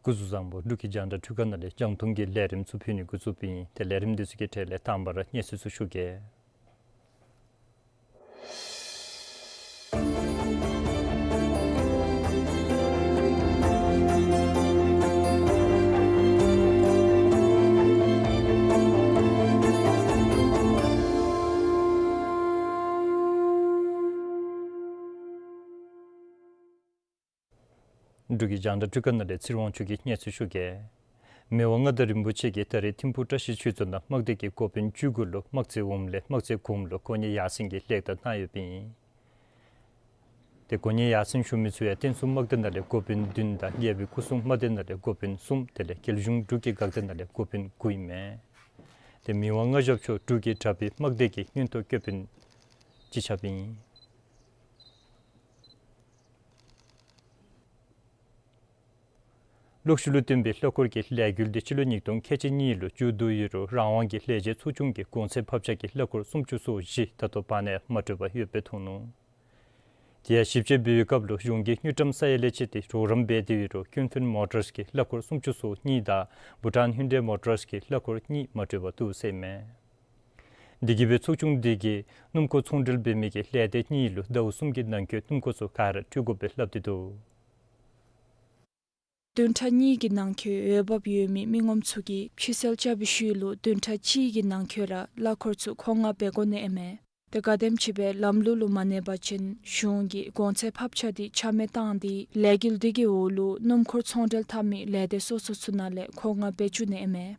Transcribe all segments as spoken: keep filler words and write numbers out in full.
སྐུ་གཟུགས་བཟང་པོ། འབྲུག་གི་རྒྱང་བསྒྲགས་འཕྲུལ་ཁང་ནང་ལས་རྒྱང་མཐོང་གི་ལས་རིམ་ཚུ་ཕུལ་ནི་འགོ་བཙུགསཔ་ཨིན། ཏེ་ལས་རིམ་འདི་ཚུ་གི་གྲས་ལས་དང་པ་ར་གནས་ཚུལ་ཚུ་ཞུ་གེ། འབྲུག་གི་རྒྱང་བསྒྲགས་འཕྲུལ་ཁང་ནང་ལས་ཚེ་རིང་དབང་ཕྱུག་གིས་གནས་ཚུལ་ཞུ་གེ། མི་དབང་མངའ་བདག་རིན་པོ་ཆེ་གིས་ད་རེས་ཐིམ་ཕུག་བཀྲ་ཤིས་ཆོས་རྫོང་ནང་དམག་སྡེ་གི་འགོ་དཔོན་བཅུ་དགུ་ལུ་དམག་རྩེ་འོགམ་ལས་དམག་རྩེ་གོངམ་ལུ་གོ་གནས་ཡར་སེང་གི་ལེགས་བརྡ་གནང་ཡོདཔ་ཨིན། ཏེ་གོ་གནས་ཡར་སེང་ཞུ་མི་ཚུ་ཡང་བསྟན་སྲུང་དམག་སྡེ་ནང་ལས་འགོ་དཔོན་བདུན་དང་རྒྱལ་པོའི་སྐུ་སྲུང་དམག་སྡེ་ནང་ལས་འགོ་དཔོན་གསུམ་དེ་ལས་རྒྱལ་གཞུང་འབྲུག་གི་འགག་སྡེ་ནང་ལས་འགོ་དཔོན་དགུ་ཨིན་མས། ཏེ་མི་དབང་མངའ་ཞབས་མཆོག་འབྲུག་གི་དྲག་པོའི་དམག་སྡེ་གི་མངོན་མཐོ་སྐྱོབ་དཔོན་ཅིག་ཆགསཔ་ཨིན། གློག་ཤུགས་ལུ་བརྟེན་པའི་གླ་འཁོར་གྱི་ལས་འགུལ་འདི་སྤྱི་ལོ་ཉིས་སྟོང་ཁལ་གཅིག་གཉིས་ལུ་མཇུག་བསྡུ་ཡོད་རུང་རང་དབང་གི་ལས་བྱེད་ཚོགས་ཆུང་གིས་གོང་ཚད་ཕབ་ཆག་གི་གླ་འཁོར་སུམ་ཅུ་སོ་བཞི་ད་ལྟོ་བར་ན་ཡང་མ་སྤྲོད་པར་ཡོདཔ་སྦེ་མཐོང་ནུག། དེ་ཡང་ཞིབ་དཔྱད་འབད་བའི་སྐབས་ལུ་གཞུང་གིས་དངུལ་ཀྲམ་ས་ཡ་ལས་བཅད་དེ་རོགས་རམ་འབད་དེ་ཡོད་རུང་ཀུན་ཕན་མོ་ཊརས་ཀྱིས་གླ་འཁོར་སུམ་ཅུ་སོ་གཉིས་དང་བྷུ་ཊཱན་ཧིན་ཌའི་མོ་ཊརས་ཀྱིས་གླ་འཁོར་གཉིས་མ་སྤྲོད་པར་འདུག་ཟེར་ཨིན་མས། དེ་གིས་སྦེ་ཚོགས་ཆུང་འདི་གིས་སྣུམ་འཁོར་ཚོང་འབྲེལ་འབད་མི་གི་ལས་སྡེ་གཉིས་ལུ་ཟླཝ་གསུམ་གྱི་ནང་འཁོད་སྣུམ་འཁོར་ཚུ་ག་ར་སྤྲོད་དགོཔ་སྦེ་སླབ་སྟེ་འདུག། བདུན་ཕྲག་གཉིས་ཀྱི་ནང་འཁོད་འོས་འབབ་ཡོད་མི་མི་ངོམ་ཚུ་གིས་ཕྱིར་སེལ་རྐྱབ་པའི་ཤུལ་ལུ་བདུན་ཕྲག་གཅིག་གི་ནང་འཁོད་ར་གླ་འཁོར་ཚུ་མཁོ་མངགས་འབད་དགོ་ནི་ཨིན་མས། ཏེ་ག་དེམ་ཅིག་སྦེ་ལམ་ལུགས་ལུ་མ་གནས་པ་ཅིན་གཞུང་གིས་གོང་ཚད་ཕབ་ཆག་འདི་ཆ་མེད་བཏང་སྟེ་ལས་འགུལ་འདི་གི་འོག་ལུ་སྣུམ་འཁོར་ཚོང་འབྲེལ་འཐབ་མི་ལས་སྡེ་སོ་སོ་ཚུ་ནང་ལས་མཁོ་མངགས་འབད་བཅུག་ནི་ཨིན་མས།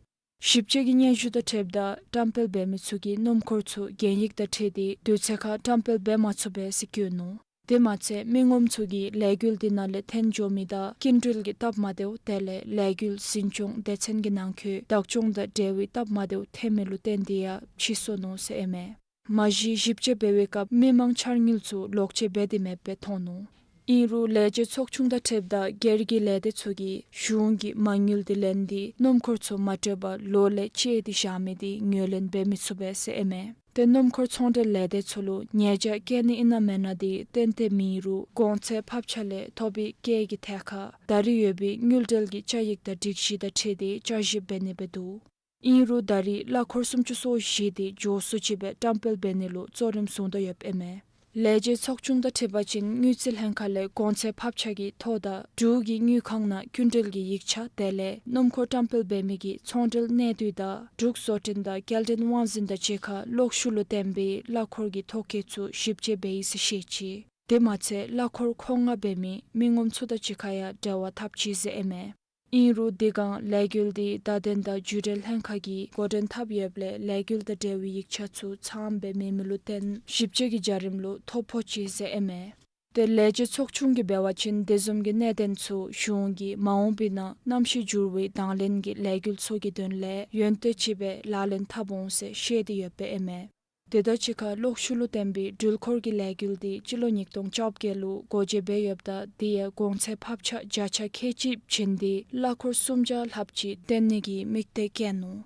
ཞིབ་དཔྱད་ཀྱི་སྙན་ཞུ་དང་འཁྲིལཝ་ད་བཀྲམ་སྤེལ་འབད་མི་ཚུ་གིས་སྣུམ་འཁོར་ཚུ་གན་ཡིག་དང་འཁྲིལ་ཏེ་དུས་ཚོད་ཁར་བཀྲམ་སྤེལ་འབད་མ་ཚུགས་པས་ཟེར་བཀོད་ནུག། དེ་མ་ཚད་མི་ངོམ་ཚུ་གིས་ལས་འགུལ་འདི་ནང་ལས་འཐོན་འགྱོ་མི་དང་སྐྱིན་འགྲུལ་གྱི་སྟབས་མ་བདེཝ་དེ་ལས་ལས་འགུལ་འཛིན་སྐྱོང་སྡེ་ཚན་གྱི་ནང་འཁོད་བདག་སྐྱོང་དང་འབྲེལ་བའི་སྟབས་མ་བདེཝ་ཐོན་མི་ལུ་བརྟེན་ཏེ་ཡང་ཕྱིས་སོ་ནུག་ཟེར་ཨིན་མས། མ་གཞི་ཞིབ་དཔྱད་འབད་བའི་སྐབས་མི་མང་འཆར་དངུལ་ཚུ་ལོག་སྤྱོད་འབད་དེ་མེདཔ་སྦེ་མཐོང་ནུག། ཨིན་རུང་ལས་བྱེད་ཚོགས་ཆུང་དང་འཁྲིལཝ་ད་སྒེར་གྱི་ལས་སྡེ་ཚུ་གིས་གཞུང་གིས་མ་དངུལ་འདི་ལེན་ཏེ་སྣུམ་འཁོར་ཚུ་མ་སྤྲོད་པར་ལོ་ལས་བཅད་དེ་བཞག་མི་འདི་ངོས་ལེན་འབད་མི་ཚུགས་པས་ཟེར་ཨིན་མས། ཏེ་སྣུམ་འཁོར་ཚོང་འབྲེལ་ལས་སྡེ་ཚུ་ལུ་ཉེས་བྱ་བཀལ་ནི་ཨིན་ན་མེན་ན་འདི་ཏན་ཏན་མེད་རུང་གོང་ཚད་ཕབ་ཆག་ལས་ཐོབ་པའི་སྐྱེད་ཀྱི་ཐད་ཁར་ད་རེས་ཡོད་པའི་དངུལ་འབྲེལ་གྱི་བཅའ་ཡིག་དང་སྒྲིག་གཞི་དང་འཁྲིལ་ཏེ་བསྐྱར་ཞིབ་འབད་ནི་སྦེ་འདུག། ཨིན་རུང་ད་རེས་གླ་འཁོར་སུམ་ཅུ་སོ་བཞི་འདི་མགྱོགས་སུ་ཅིག་སྦེ་བཀྲམ་སྤེལ་འབད་ནི་ལུ་གཙོ་རིམ་བཟུང་དོ་ཡོདཔ་ཨིན་མས། ལས་བྱེད་ཚོགས་ཆུང་དང་འཁྲིལ་བ་ཅིན་དངུལ་རྩིས་ལྷན་ཁག་ལས་གོང་ཚད་ཕབ་ཆག་གི་ཐོ་དང་འབྲུག་གི་དངུལ་ཁང་ནང་སྐྱིན་འགྲུལ་གྱི་ཡིག་ཆ་དེ་ལས་སྣུམ་འཁོར་བཀྲམ་སྤེལ་འབད་མི་གི་ཚོང་འབྲེལ་གནད་བསྡུས་དང་འབྲུག་བཟོ་སྐྲུན་དང་སྐྱེལ་འདྲེན་དབང་འཛིན་དང་གཅིག་ཁར་གློག་ཤུགས་ལུ་བརྟེན་པའི་གླ་འཁོར་གྱི་ཐོ་བཀོད་ཚུ་ཞིབ་དཔྱད་འབད་ཡི་ཟེར་བཤད་ཅི། དེ་མ་ཚད་གླ་འཁོར་མཁོ་མངགས་འབད་མི་མི་ངོམ་ཚུ་དང་གཅིག་ཁར་ཡང་འབྲེལ་བ་འཐབ་ཅི་ཟེར་ཨིན་མས། ཨིན་རུང་དེ་སྒང་ལས་འགུལ་འདི་བརྡ་དོན་དང་བརྒྱུད་འབྲེལ་ལྷན་ཁག་གིས་འགོ་འདྲེན་འཐབ་ཡོདཔ་ལས་ལས་འགུལ་དང་འབྲེལ་བའི་ཡིག་ཆ་ཚུ་ཚངམ་སྦེ་མེད་མི་ལུ་བརྟེན་ཞིབ་དཔྱད་ཀྱི་བྱ་རིམ་ལུ་ཐོ་ཕོག་ཅི་ཟེར་ཨིན་མས། ཏེ་ལས་བྱེད་ཚོགས་ཆུང་གིས་འབད་བ་ཅིན་དེ་བཟུམ་གྱི་གནད་དོན་ཚུ་གཞུང་གིས་མ་འོངས་པའི་ནང་གནམ་གཤིས་འགྱུར་བའི་དང་ལེན་གྱི་ལས་འགུལ་ཚུ་གི་དོན་ལས་ཡོན་ཏན་ཅིག་སྦེ་ལག་ལེན་འཐབ་འོང་ཟེར་བཤད་དེ་ཡོདཔ་ཨིན་མས། དེ་དང་གཅིག་ཁར་གློག་ཤུགས་ལུ་བརྟེན་པའི་འགྲུལ་འཁོར་གྱི་ལས་འགུལ་འདི་སྤྱི་ལོ་ཉིས་སྟོང་བཅོ་བརྒྱད་ལུ་སྒོ་འབྱེད་འབད་ཡོདཔ་ད་དེ་ཡང་གོང་ཚད་ཕབ་ཆག་བརྒྱ་ཆ་ཁལ་གཅིག་བྱིན་ཏེ་གླ་འཁོར་སུམ་བརྒྱ་ལྷགཔ་ཅིག་བཏོན་ནི་གི་དམིགས་གཏད་བསྐྱེད་ནུག།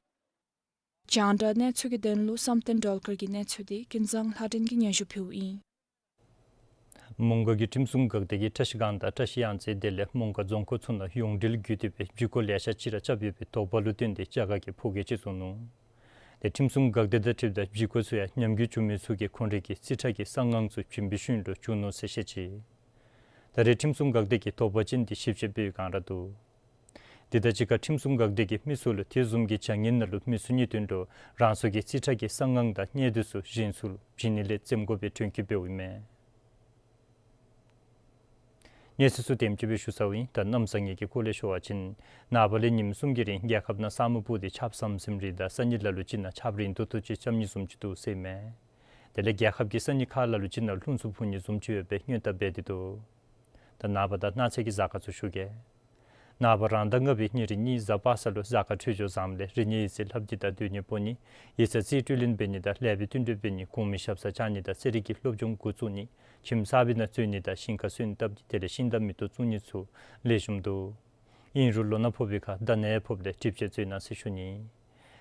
རྒྱང་བསྒྲགས་གནས་ཚུལ་གྱི་དོན་ལུ་བསམ་གཏན་སྒྲོལ་དཀར་གྱི་གནས་ཚུལ་འདི་ཀུན་བཟང་ལྷ་སྒྲོན་གྱིས་སྙན་ཞུ་ཕུལཝ་ཨིན། མོང་སྒར་གྱི་ཁྲིམས་སྲུང་འགག་སྡེ་གིས་བཀྲ་ཤིས་སྒང་དང་བཀྲ་ཤིས་གཡང་རྩེ་དེ་ལས་མོང་སྒར་རྫོང་ཁག་ཚུ་ནང་ཡོངས་འབྲེལ་བརྒྱུད་དེ་སྦེ་བྱུས་སྐོར་ལེ་ཤ་ཅིག་ར་རྐྱབ་ཡོད་པའི་དོགས་པ་ལུ་བརྟེན་ཏེ་རྒྱ་གར་གྱིས་ཕོ་སྐྱེད་ཅིག་བཟུང་ནུག། དེ་ཁྲིམས་སྲུང་འགག་སྡེ་དང་འཁྲིལཝ་ད་བྱུས་སྐོར་ཚུ་ཡང་ཉམས་རྒུད་བྱུང་མི་ཚུ་གིས་ཁོང་རའི་གི་རྩིས་ཁྲ་གི་གསང་ངང་ཚུ་བྱིན་པའི་ཤུལ་ལུ་བྱུང་ནུག་ཟེར་བཤད་ཅི། ད་རེས་ཁྲིམས་སྲུང་འགག་སྡེ་གིས་དོགས་པ་ཅན་འདི་ཞིབ་དཔྱད་འབད་བའི་སྒང་ར་འདུག། དེ་དང་གཅིག་ཁར་ཁྲིམས་སྲུང་འགག་སྡེ་གིས་མི་ཚུ་ལུ་དེ་བཟུམ་གྱི་བྱ་ངན་ནང་ལུ་མི་ཚུ་གཉིས་དོན་ལུ་རང་སོའི་གི་རྩིས་ཁྲ་གི་གསང་ངང་དང་བརྙན་དེ་ཚུ་གཞན་ཚུ་ལུ་བྱིན་ནི་ལས་འཛེམ་དགོ་པའི་དྲན་སྐུལ་འབདཝ་ཨིན་མས། གནས་ཚུལ་ཚུ་དེམ་ཅིག་སྦེ་ཞུ་ཚརཝ་ཨིན། ད་གནམ་བཟང་ངན་གྱི་སྐོར་ལས་ཞུ་བ་ཅིན་ནངས་པ་ལས་ཉིནམ་གསུམ་གྱི་རིང་རྒྱལ་ཁབ་ནང་ས་སྨུག་སྤུབས་ཏེ་ཆརཔ་ཟམ་ཟིམ་རེ་དང་ས་གཉིས་ལ་ལུ་ཅིག་ནང་ཆརཔ་རན་ཏོག་ཏོ་ཅིག་རྐྱབ་ནི་བཟུམ་ཅིག་འདུག་ཟེར་ཨིན་མས། དེ་ལས་རྒྱལ་ཁབ་ཀྱི་ས་གནས་ཁག་ལ་ལུ་ཅིག་ནང་རླུང་འཚུབ་འཕུ་ནི་བཟུམ་ཅིག་ཡོད་པའི་སྔོན་བརྡ་འབད་དེ་འདུག། ད་ནངས་པ་དང་གནངས་ཚེ་གི་གཟའ་སྐར་ཚུ་ཞུ་གེ། ནངས་པ་རང་ཟླ་ལྔ་པའི་ཉེར་གཉིས་གཟའ་པ་སངས་ལུ་གཟའ་སྐར་འཕྲོད་སྦྱོར་བཟངམ་ལས་རིག་གནས་ཡིག་རྩིས་ལྷབ་ནི་དང་སྡོད་གནས་སྤོ་ནི། ཡིག་ཚང་རྩིས་སྤྲོད་ལེན་འབད་ནི་དང་ལེགས་པའི་བསྟུན་གྲོས་འབད་ནི། གོང་མའི་ཞབས་སར་བཅར་ནི་དང་གསོ་རིག་གི་སློབ་སྦྱོང་འགོ་བཙུགས་ནི། ཁྱིམ་གསར་པའི་ནང་འཛུལ་ནི་དང་ཞིང་ཁར་སོན་བཏབ་ནི་དེ་ལས་ཤིང་རྟ་མེ་ཏོག་བཙུགས་ནི་ཚུ་ལེགས་ཤོམ་འདུག། ཨིན་རུང་ལོ་ན་ཕོག་པའི་ཁར་ཟླ་ནད་ཕོགཔ་ལས་འགྲིབ་བྱེད་འཛོལ་ན་ཟེར་ཞུ་ནི།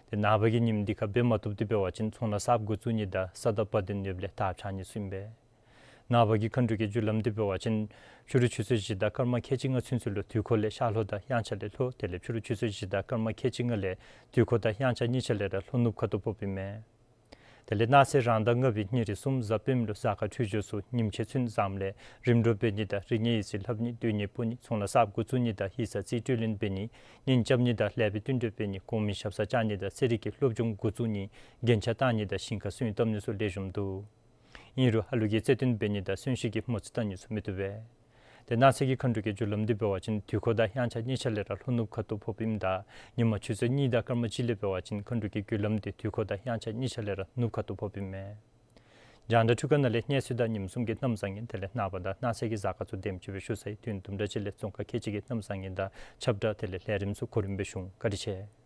དེ་ནངས་པ་གི་ཉིནམ་འདི་ཁར་འབད་མ་བཏུབ་སྟེ་འབད་བ་ཅིན་ཚོང་ལཱ་གསརཔ་འགོ་བཙུགས་ནི་དང་ས་དང་བ་དན་ཡོདཔ་ལས་ཐགཔ་ཆག་ནི་ཚུ་ཨིན་པས། ནངས་པ་གི་མཁའ་འགྲོ་གི་རྒྱུ་ལམ་འདི་འབད་བ་ཅིན་ཕྱི་རུ་ཆུ་ཚོད་བཞི་དང་སྐར་མ་ཁལ་གཅིག་ལྔ་ཚུན་ཚོད་ལུ་དུས་འཁོར་ལས་ཤར་ལྷོ་དང་དབྱངས་འཆར་ལས་ལྷོ། དེ་ལས་ཕྱི་རུ་ཆུ་ཚོད་བཞི་དང་སྐར་མ་ཁལ་གཅིག་ལྔ་ལས་དུས་འཁོར་དང་དབྱངས་འཆར་གཉིས་ཆ་ལས་ར་ལྷོ་ནུབ་ཁ་ཐུག་ཕོགཔ་ཨིན་མས། དེ་ལས་གནངས་ཚེ་རང་ཟླ་ལྔ་པའི་ཉེར་གསུམ་གཟའ་སྤེནམ་ལུ་གཟའ་སྐར་འཕྲོད་སྦྱོར་ཚུ་ཉིནམ་ཕྱེད་ཚུན་བཟངམ་ལས་རིམ་གྲོ་འབད་ནི་དང་རིག་གནས་ཡིག་རྩིས་ལྷབ་ནི། སྡོད་གནས་སྤོ་ནི། ཚོང་ལཱ་གསརཔ་འགོ་བཙུགས་ནི་དང་ཡིག་ཚང་རྩིས་སྤྲོད་ལེན་འབད་ནི། གཉེན་རྐྱབ་ནི་དང་ལེགས་པའི་བསྟུན་གྲོས་འབད་ནི། གོང་མའི་ཞབས་སར་བཅར་ནི་དང་གསོ་རིག་གི་སློབ་སྦྱོང་འགོ་བཙུགས་ནི། རྒྱན་ཆ་བཏགས་ནི་དང་ཞིང་ཁར་སོན་བཏབ་ནི་ཚུ་ལེགས་ཤོམ་འདུག། ཨིན་རུང་ཧ་ལུགས་ཀྱི་རྩེད་འགྲན་འབད་ནི་དང་གསོན་གཤིན་གྱི་མོ་རྩིས་བཏང་ནི་ཚུ་མི་བཏུབ་པས། དེ་གནངས་ཚེ་གི་མཁའ་འགྲོ་གི་རྒྱུ་ལམ་འདི་འབད་བ་ཅིན་དུས་འཁོར་དང་དབྱངས་འཆར་གཉིས་ཆ་ལས་ར་ལྷོ་ནུབ་ཁ་ཐུག་ཕོགཔ་ཨིནམ་ད་ཉིན་མ་ཆུ་ཚོད་གཉིས་དང་སྐར་མ་གཅིག་ལས་འབད་བ་ཅིན་མཁའ་འགྲོ་གི་རྒྱུ་ལམ་འདི་དུས་འཁོར་དང་དབྱངས་འཆར་གཉིས་ཆ་ལས་ར་ནུབ་ཁ་ཐུག་ཕོགཔ་ཨིན་མས། རྒྱང་བསྒྲགས་འཕྲུལ་ཁང་ནང་ལས་གནས་ཚུལ་དང་ཉིནམ་གསུམ་གྱི་གནམ་བཟང་ངན་དེ་ལས་ནངས་པ་དང་གནངས་ཚེ་གི་གཟའ་སྐར་ཚུ་དེམ་ཅིག་སྦེ་ཞུ་ཚར་ཡི། དུས་དུམ་གྲ་ཅིག་ལས་རྫོང་ཁག་ཁལ་གཅིག་གི་གནམ་བཟང་ངན་དང་ཁྱབ་བསྒྲགས་དེ་ལས་ལས་རིམ་ཚུ་གོ་རིམ་སྦེ་ཞུ་འོང་། བཀའ་དྲིན་ཆེ།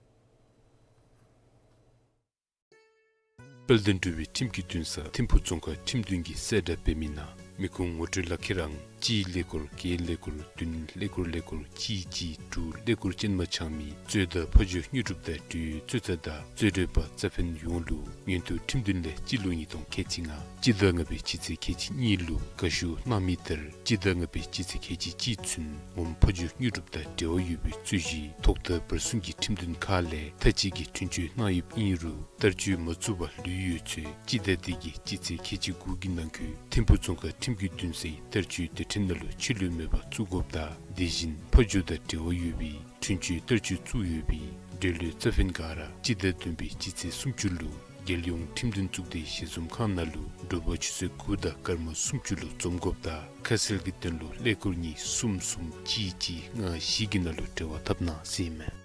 དཔལ་ལྡན་འབྲུག་པའི་ཁྲིམས་ཀྱི་འདུན་ས་ཐིམ་ཕུག་རྫོང་ཁག་ཁྲིམས་འདུན་གྱིས་གསལ་བསྒྲགས་འབད་མི་ནང་མི་ཁུངས་ངོ་སྤྲོད་ལག་ཁྱེར་ཨང་གཅིག་ཀླད་ཀོར་བརྒྱད་ཀླད་ཀོར་བདུན་ཀླད་ཀོར་ཀླད་ཀོར་གཅིག་གཅིག་དྲུག་ཀླད་ཀོར་ཅན་མ་འཆང་མི་གཙོས་དང་ཕ་ཇོ་དངོས་གྲུབ་དང་འབྲེལ་ཡོད་གཙོས་ཚ་དང་རྩོད་གྲོལ་པ་རྩ་ཕན་ཡོངས་ལུ་མངོན་མཐོ་ཁྲིམས་འདུན་ལས་སྤྱི་ལོ་ཉིས་སྟོང་ཁལ་གཅིག་ལྔ་སྤྱི་ཟླ་ལྔ་པའི་སྤྱི་ཚེས་ཁལ་གཅིག་གཉིས་ལུ་དགའ་ཞུ་གནང་མི་ལྟར་སྤྱི་ཟླ་ལྔ་པའི་སྤྱི་ཚེས་ཁལ་གཅིག་གཅིག་ཚུན་ངོམ་ཕ་ཇོ་དངོས་གྲུབ་དང་འབྲེལ་བ་ཡོད་པའི་རྩོད་གཞི་ཐོག་མཐའ་བར་གསུམ་གྱི་ཁྲིམས་འདུན་ཁག་ལས་མཐའ་དཔྱད་ཀྱི་འཁྲུན་ཆོད་གནང་ཡོདཔ་ཨིན་རུང་བསྟར་སྤྱོད་མ་བཙུགས་པར་ལུས་ཡོད་ཚེ་སྤྱི་ཟླ་འདི་གི་སྤྱི་ཚེས་ཁལ་གཅིག་དགུ་གི་ནང་འཁོད་ཐིམ་ཕུག་རྫོང་ཁག་ཁྲིམས་ཀྱི་འདུན་སའི་བསྟར་སྤྱོད་སྡེ་ཕྲན་ནང་ལུ་ཕྱིར་ལོག་མེད་པར་བཙུགས་དགོཔ་དང་དེ་བཞིན་ཕ་ཇོ་དང་འབྲེལ་བ་ཡོད་པའི་འཁྲུན་ཆོད་བསྟར་སྤྱོད་བཙུགས་ཡོད་པའི་འབྲེལ་ཡོད་རྩ་ཕན་ག་ར་སྤྱི་ཟླ་བདུན་པའི་སྤྱི་ཚེས་སུམ་ཅུ་ལུ་རྒྱལ་ཡོངས་ཁྲིམས་འདུན་གཙུག་སྡེའི་ཞལ་འཛོམས་ཁང་ནང་ལུ་དྲོ་པ་ཆུ་ཚོད་དགུ་དང་སྐར་མ་སུམ་ཅུ་ལུ་འཛོམས་དགོཔ་དང་ཁ་གསལ་གྱི་དོན་ལུ་ཀླད་ཀོར་གཉིས་གསུམ་གསུམ་གཅིག་གཅིག་ལྔ་བཞི་གི་ནང་ལུ་འབྲེལ་བ་འཐབ་གནང་ཟེར་ཨིན་མས།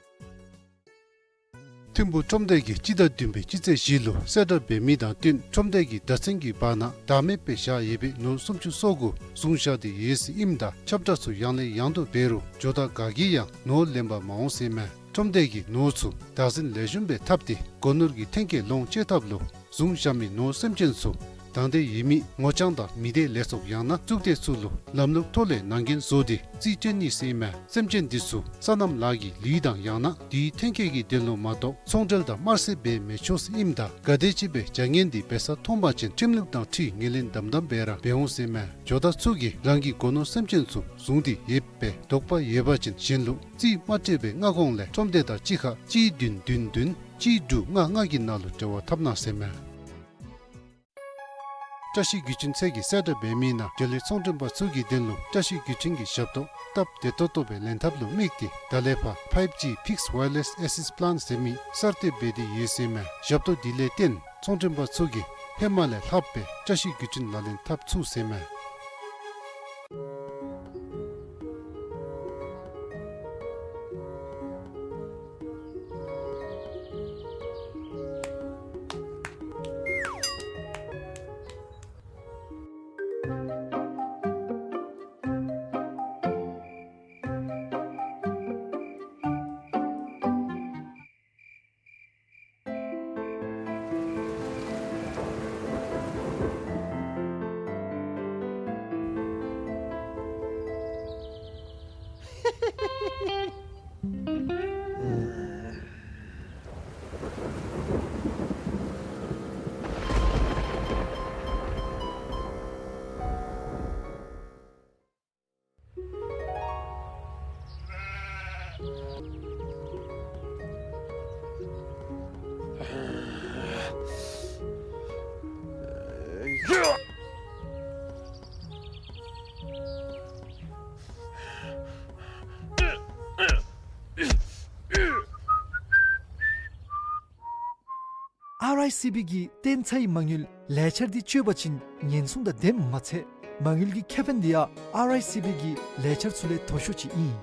ཐིམ་ཕུག་ཁྲོམ་སྡེ་གིས་སྤྱི་ཟླ་བདུན་པའི་སྤྱི་ཚེས་བཞི་ལུ་གསལ་བསྒྲགས་འབད་མི་དང་བསྟུན་ཁྲོམ་སྡེ་གི་བདག་འཛིན་གྱི་བར་ན་བདག་མེད་སྦེ་བཞག་ཡོད་པའི་ནོར་སུམ་ཅུ་སོ་དགུ་བཟུང་བཞག་སྟེ་ཡོད་ཟེར་ཨིནམ་ད་ཁྱབ་བསྒྲགས་ཚུ་ཡང་ལས་ཡང་དུ་འབད་རུང་ཇོ་བདག་ག་གིས་ཡང་ནོར་ལེན་པར་མ་འོང་ཟེར་ཨིན་མས། ཁྲོམ་སྡེ་གིས་ནོར་ཚུ་བདག་འཛིན་ལེགས་ཤོམ་སྦེ་འཐབ་སྟེ་སྒོ་ནོར་གྱི་འཐེན་འཁྱེར་ལོངས་སྤྱོད་ཐབས་ལུ་བཟུང་བཞག་མི་ནོར་སེམས་ཅན་ཚུ་དང་འདོད་ཡོད་མི་ངོ་རྐྱང་དང་མི་སྡེ་ལས་ཚོགས་ཡང་ན་གཙུག་སྡེ་ཚུ་ལུ་ལམ་ལུགས་ཐོག་ལས་ནང་འགན་བཟོ་སྟེ་རྩིས་སྤྲོད་ནི་ཟེར་ཨིན་མས། སེམས་ཅན་འདི་ཚུ་སོ་ནམ་ལཱ་གི་ལུད་དང་ཡང་ན་དེའི་འཐེན་འཁྱེར་གྱི་དོན་ལུ་མ་གཏོགས་ཚོང་འབྲེལ་དང་དམར་བསད་འབད་མི་ཆོག་ཟེར་ཨིནམ་ད་ག་དེམ་ཅིག་སྦེ་བྱ་ངན་འདི་འབད་ས་མཐོང་པ་ཅིན་ཁྲིམས་ལུགས་དང་འཁྲིལ་ངོས་ལེན་དམ་དམ་སྦེ་ར་འབད་འོང་ཟེར་ཨིན་མས། ཇོ་བདག་ཚུ་གིས་རང་གི་སྒོ་ནོར་སེམས་ཅན་ཚུ་བཟུང་སྟེ་ཡོདཔ་སྦེ་དོགས་པ་ཡོད་པ་ཅིན་གཞན་ལུ་རྩིས་མ་སྤྲོད་པའི་སྔ་གོང་ལས་ཁྲོམ་སྡེ་དང་གཅིག་ཁར་གཅིག་བདུན་བདུན་བདུན་གཅིག་དྲུག་ལྔ་ལྔ་གི་ནང་ལུ་འབྲེལ་བ་འཐབ་གནང་ཟེར་ཨིན་མས། བཀྲ་ཤིས་རྒྱུ་ཆེན་ཚད་ཀྱིས་གསལ་བསྒྲགས་འབད་མི་ནང་འབྲེལ་ཡོད་ཚོང་མགྲོན་པ་ཚུ་གི་དོན་ལུ་བཀྲ་ཤིས་རྒྱུ་ཆེན་གྱི་ཞབས་ཏོག་སྟབས་བདེ་ཏོག་ཏོ་སྦེ་ལེན་ཐབས་ལུ་དམིགས་ཏེ་ད་ལས་ཕར་ཕའིབ་ཇི་Fixed Wireless Access Plan ཟེར་མི་གསར་གཏོད་འབད་དེ་ཡོད་ཟེར་ཨིན་མས། ཞབས་ཏོག་འདི་ལས་བརྟེན་ཚོང་མགྲོན་པ་ཚུ་གིས་ཧེ་མ་ལས་ལྷགཔ་སྦེ་བཀྲ་ཤིས་རྒྱུ་ཆེན་ལག་ལེན་འཐབ་ཚུགས་ཟེར་ཨིན་མས། ཨར་ཨའི་སི་བི་གིས་བཏོན་ཚར་བའི་མ་དངུལ་ལས་འཆར་འདི་སྤྱོད་པ་ཅིན་ཉེན་སྲུང་དང་ལྡནམ་མ་ཚད་མ་དངུལ་གྱི་ཁེ་ཕན་འདི་ཡང་ཨར་ཨའི་སི་བི་གི་ལས་འཆར་ཚུ་ལས་མཐོ་ཤོས་ཅིག་ཨིན།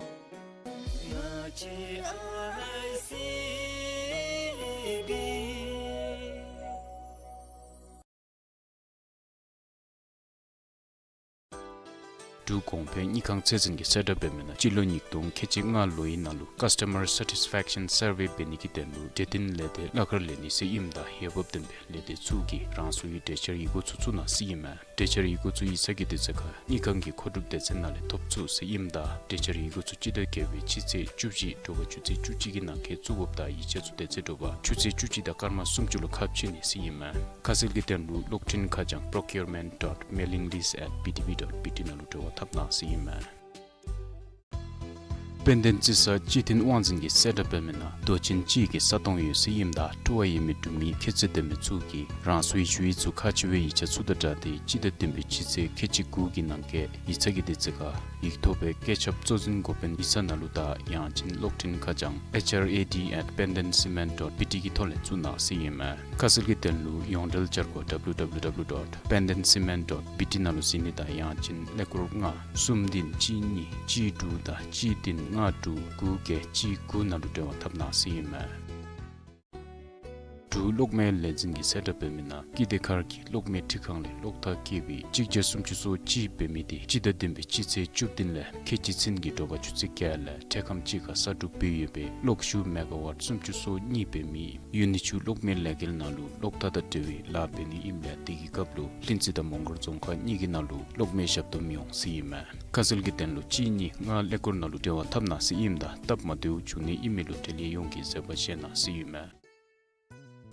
འབྲུག་གོང་འཕེལ་དངུལ་ཁང་ཚད་འཛིན་གྱིས་གསལ་བསྒྲགས་འབད་མི་ནང་སྤྱི་ལོ་ཉིས་སྟོང་ཁལ་གཅིག་ལྔ་ལོའི་ནང་ལུ་ཀཱསི་ཊ་མར་སེ་ཊིསི་ཕེག་ཤཱན་སར་ཝེ་འབད་ནི་གི་དོན་ལུ་གྲོས་བསྟུན་ལས་སྡེ་གླ་ཁར་ལེན་ནི་ཟེར་ཨིནམ་ད་འོས་འབབ་ལྡན་པའི་ལས་སྡེ་ཚུ་གིས་རང་སོའི་གྲོས་འཆར་ཡི་གུ་ཚུ་བཙུགས་གནང་ཟེར་ཨིན་མས། གྲོས་འཆར་ཡི་གུ་ཚུ་ཡིག་ཚང་གི་དུས་ཚོད་ཁར་དངུལ་ཁང་གི་མཁོ་སྒྲུབ་སྡེ་ཚན་ནང་ལས་ཐོབ་ཚུགས་ཟེར་ཨིནམ་ད་གྲོས་འཆར་ཡི་གུ་ཚུ་སྤྱི་ཟླ་བརྒྱད་པའི་སྤྱི་ཚེས་བཅུ་བཞི་དྲོ་པ་ཆུ་ཚོད་བཅུ་གཅིག་གི་ནང་འཁོད་བཙུགས་དགོཔ་དང་ཡིག་ཆ་ཚུ་དེ་ཚེ་དྲོ་པ་ཆུ་ཚོད་བཅུ་གཅིག་དང་སྐར་མ་སུམ་ཅུ་ལུ་ཁ་ཕྱེ་ནི་ཟེར་ཨིན་མས། ཁ་གསལ་གྱི་དོན་ལུ་གློག་འཕྲིན་ཁ་བྱང་procurement dot mailing list at B T B dot B T ནང་ལུ་འབྲེལ་བ་འཐབ་གནང་ཟེར་ཨིན་མས། དཔལ་ལྡན་རྩི་ས་སྤྱི་མཐུན་དབང་འཛིན་གྱིས་གསལ་བསྒྲགས་འབད་མི་ནང་རྡོ་ཆེན་གཅིག་གི་ས་སྟོང་ཡོད་ཟེར་ཨིནམ་ད་སྤྲོ་བ་ཡོད་མི་འབྲུག་མི་ཁྱད་ཚད་ལྡན་མི་ཚུ་གིས་རང་སོའི་ཞུ་ཡིག་ཚུ་ཁ་ཕྱེ་བའི་ཡིག་ཆ་ཚུ་དང་སྦྲགས་ཏེ་སྤྱི་ཟླ་བདུན་པའི་སྤྱི་ཚེས་ཁལ་གཅིག་དགུ་གི་ནང་འཁོད་ཡིག་ཚང་གི་དུས་ཚོད་ཁར་ཡིག་ཐོག་པའི་བཀོད་ཁྱབ་གཙོ་འཛིན་འགོ་དཔོན་ཡིག་ཚང་ནང་ལུ་དང་ཡང་ཅིན་གློག་འཕྲིན་ཁ་བྱང་H R A D at pandancement dot B T གི་ཐོག་ལས་བཙུགས་གནང་ཟེར་ཨིན་མས། ཁ་གསལ་གྱི་དོན་ལུ་ཡོངས་འབྲེལ་འཆར་སྒོ་W W W dot pandancement dot B T ནང་ལུ་གཟིགས་ནི་དང་ཡང་ཅིན་ཀླད་ཀོར་ལྔ་གསུམ་བདུན་གཅིག་གཉིས་གཅིག་དྲུག་དང་གཅིག་བདུན་ལྔ་དྲུག་དགུ་བརྒྱད་གཅིག་དགུ་ནང་ལུ་འབྲེལ་བ་འཐབ་གནང་ཟེར་ཨིན་མས། འབྲུག་གློག་མེ་ལས་འཛིན་གྱིས་གསལ་བསྒྲགས་འབད་མི་ནང་ཀིརྟི་མཁར་གྱི་གློག་མེ་འཕྲུལ་ཁང་ལས་གློག་ཐག་བཀལ་བའི་གཅིག་བརྒྱ་སུམ་ཅུ་སོ་གཅིག་འབད་མི་དེ་སྤྱི་ཟླ་བདུན་པའི་སྤྱི་ཚེས་བཅུ་བདུན་ལས་ཁལ་གཅིག་ཚུན་གྱི་དྲོ་པ་ཆུ་ཚོད་བརྒྱད་ལས་འཕྲལ་ཁམས་གཅིག་ཁར་གསར་སྒྲུབ་འབད་ཡོད་པའི་གློག་ཤུགས་མེ་ག་ཝཊ་སུམ་ཅུ་སོ་གཉིས་འབད་མི་ཡུན་ནི་ཆུ་གློག་མེ་ལས་འགུལ་ནང་ལུ་གློག་ཐག་དང་འབྲེལ་བའི་ལཱ་འབད་ནི་ཨིནམ་ལས་དེ་གི་སྐབས་ལུ་ལྷུན་རྩེ་དང་མོང་སྒར་རྫོང་ཁག་གཉིས་ཀྱི་ནང་ལུ་གློག་མེ་ཞབས་སྟོག་མི་འོང་ཟེར་ཨིན་མས། ཁ་གསལ་གྱི་དོན་ལུ་གཅིག་གཉིས་ལྔ་ཀླད་ཀོར་ནང་ལུ་འབྲེལ་བ་འཐབ་གནང་ཟེར་ཨིནམ་ད་སྟབས་མ་བདེཝ་བྱུང་ནི་ཨིན་མི་ལུ་འབྲེལ་ཡོད་ཡོངས་ཀྱིས་བཟོད་པ་བཞེས་གནང་ཟེར་ཨིན་མས།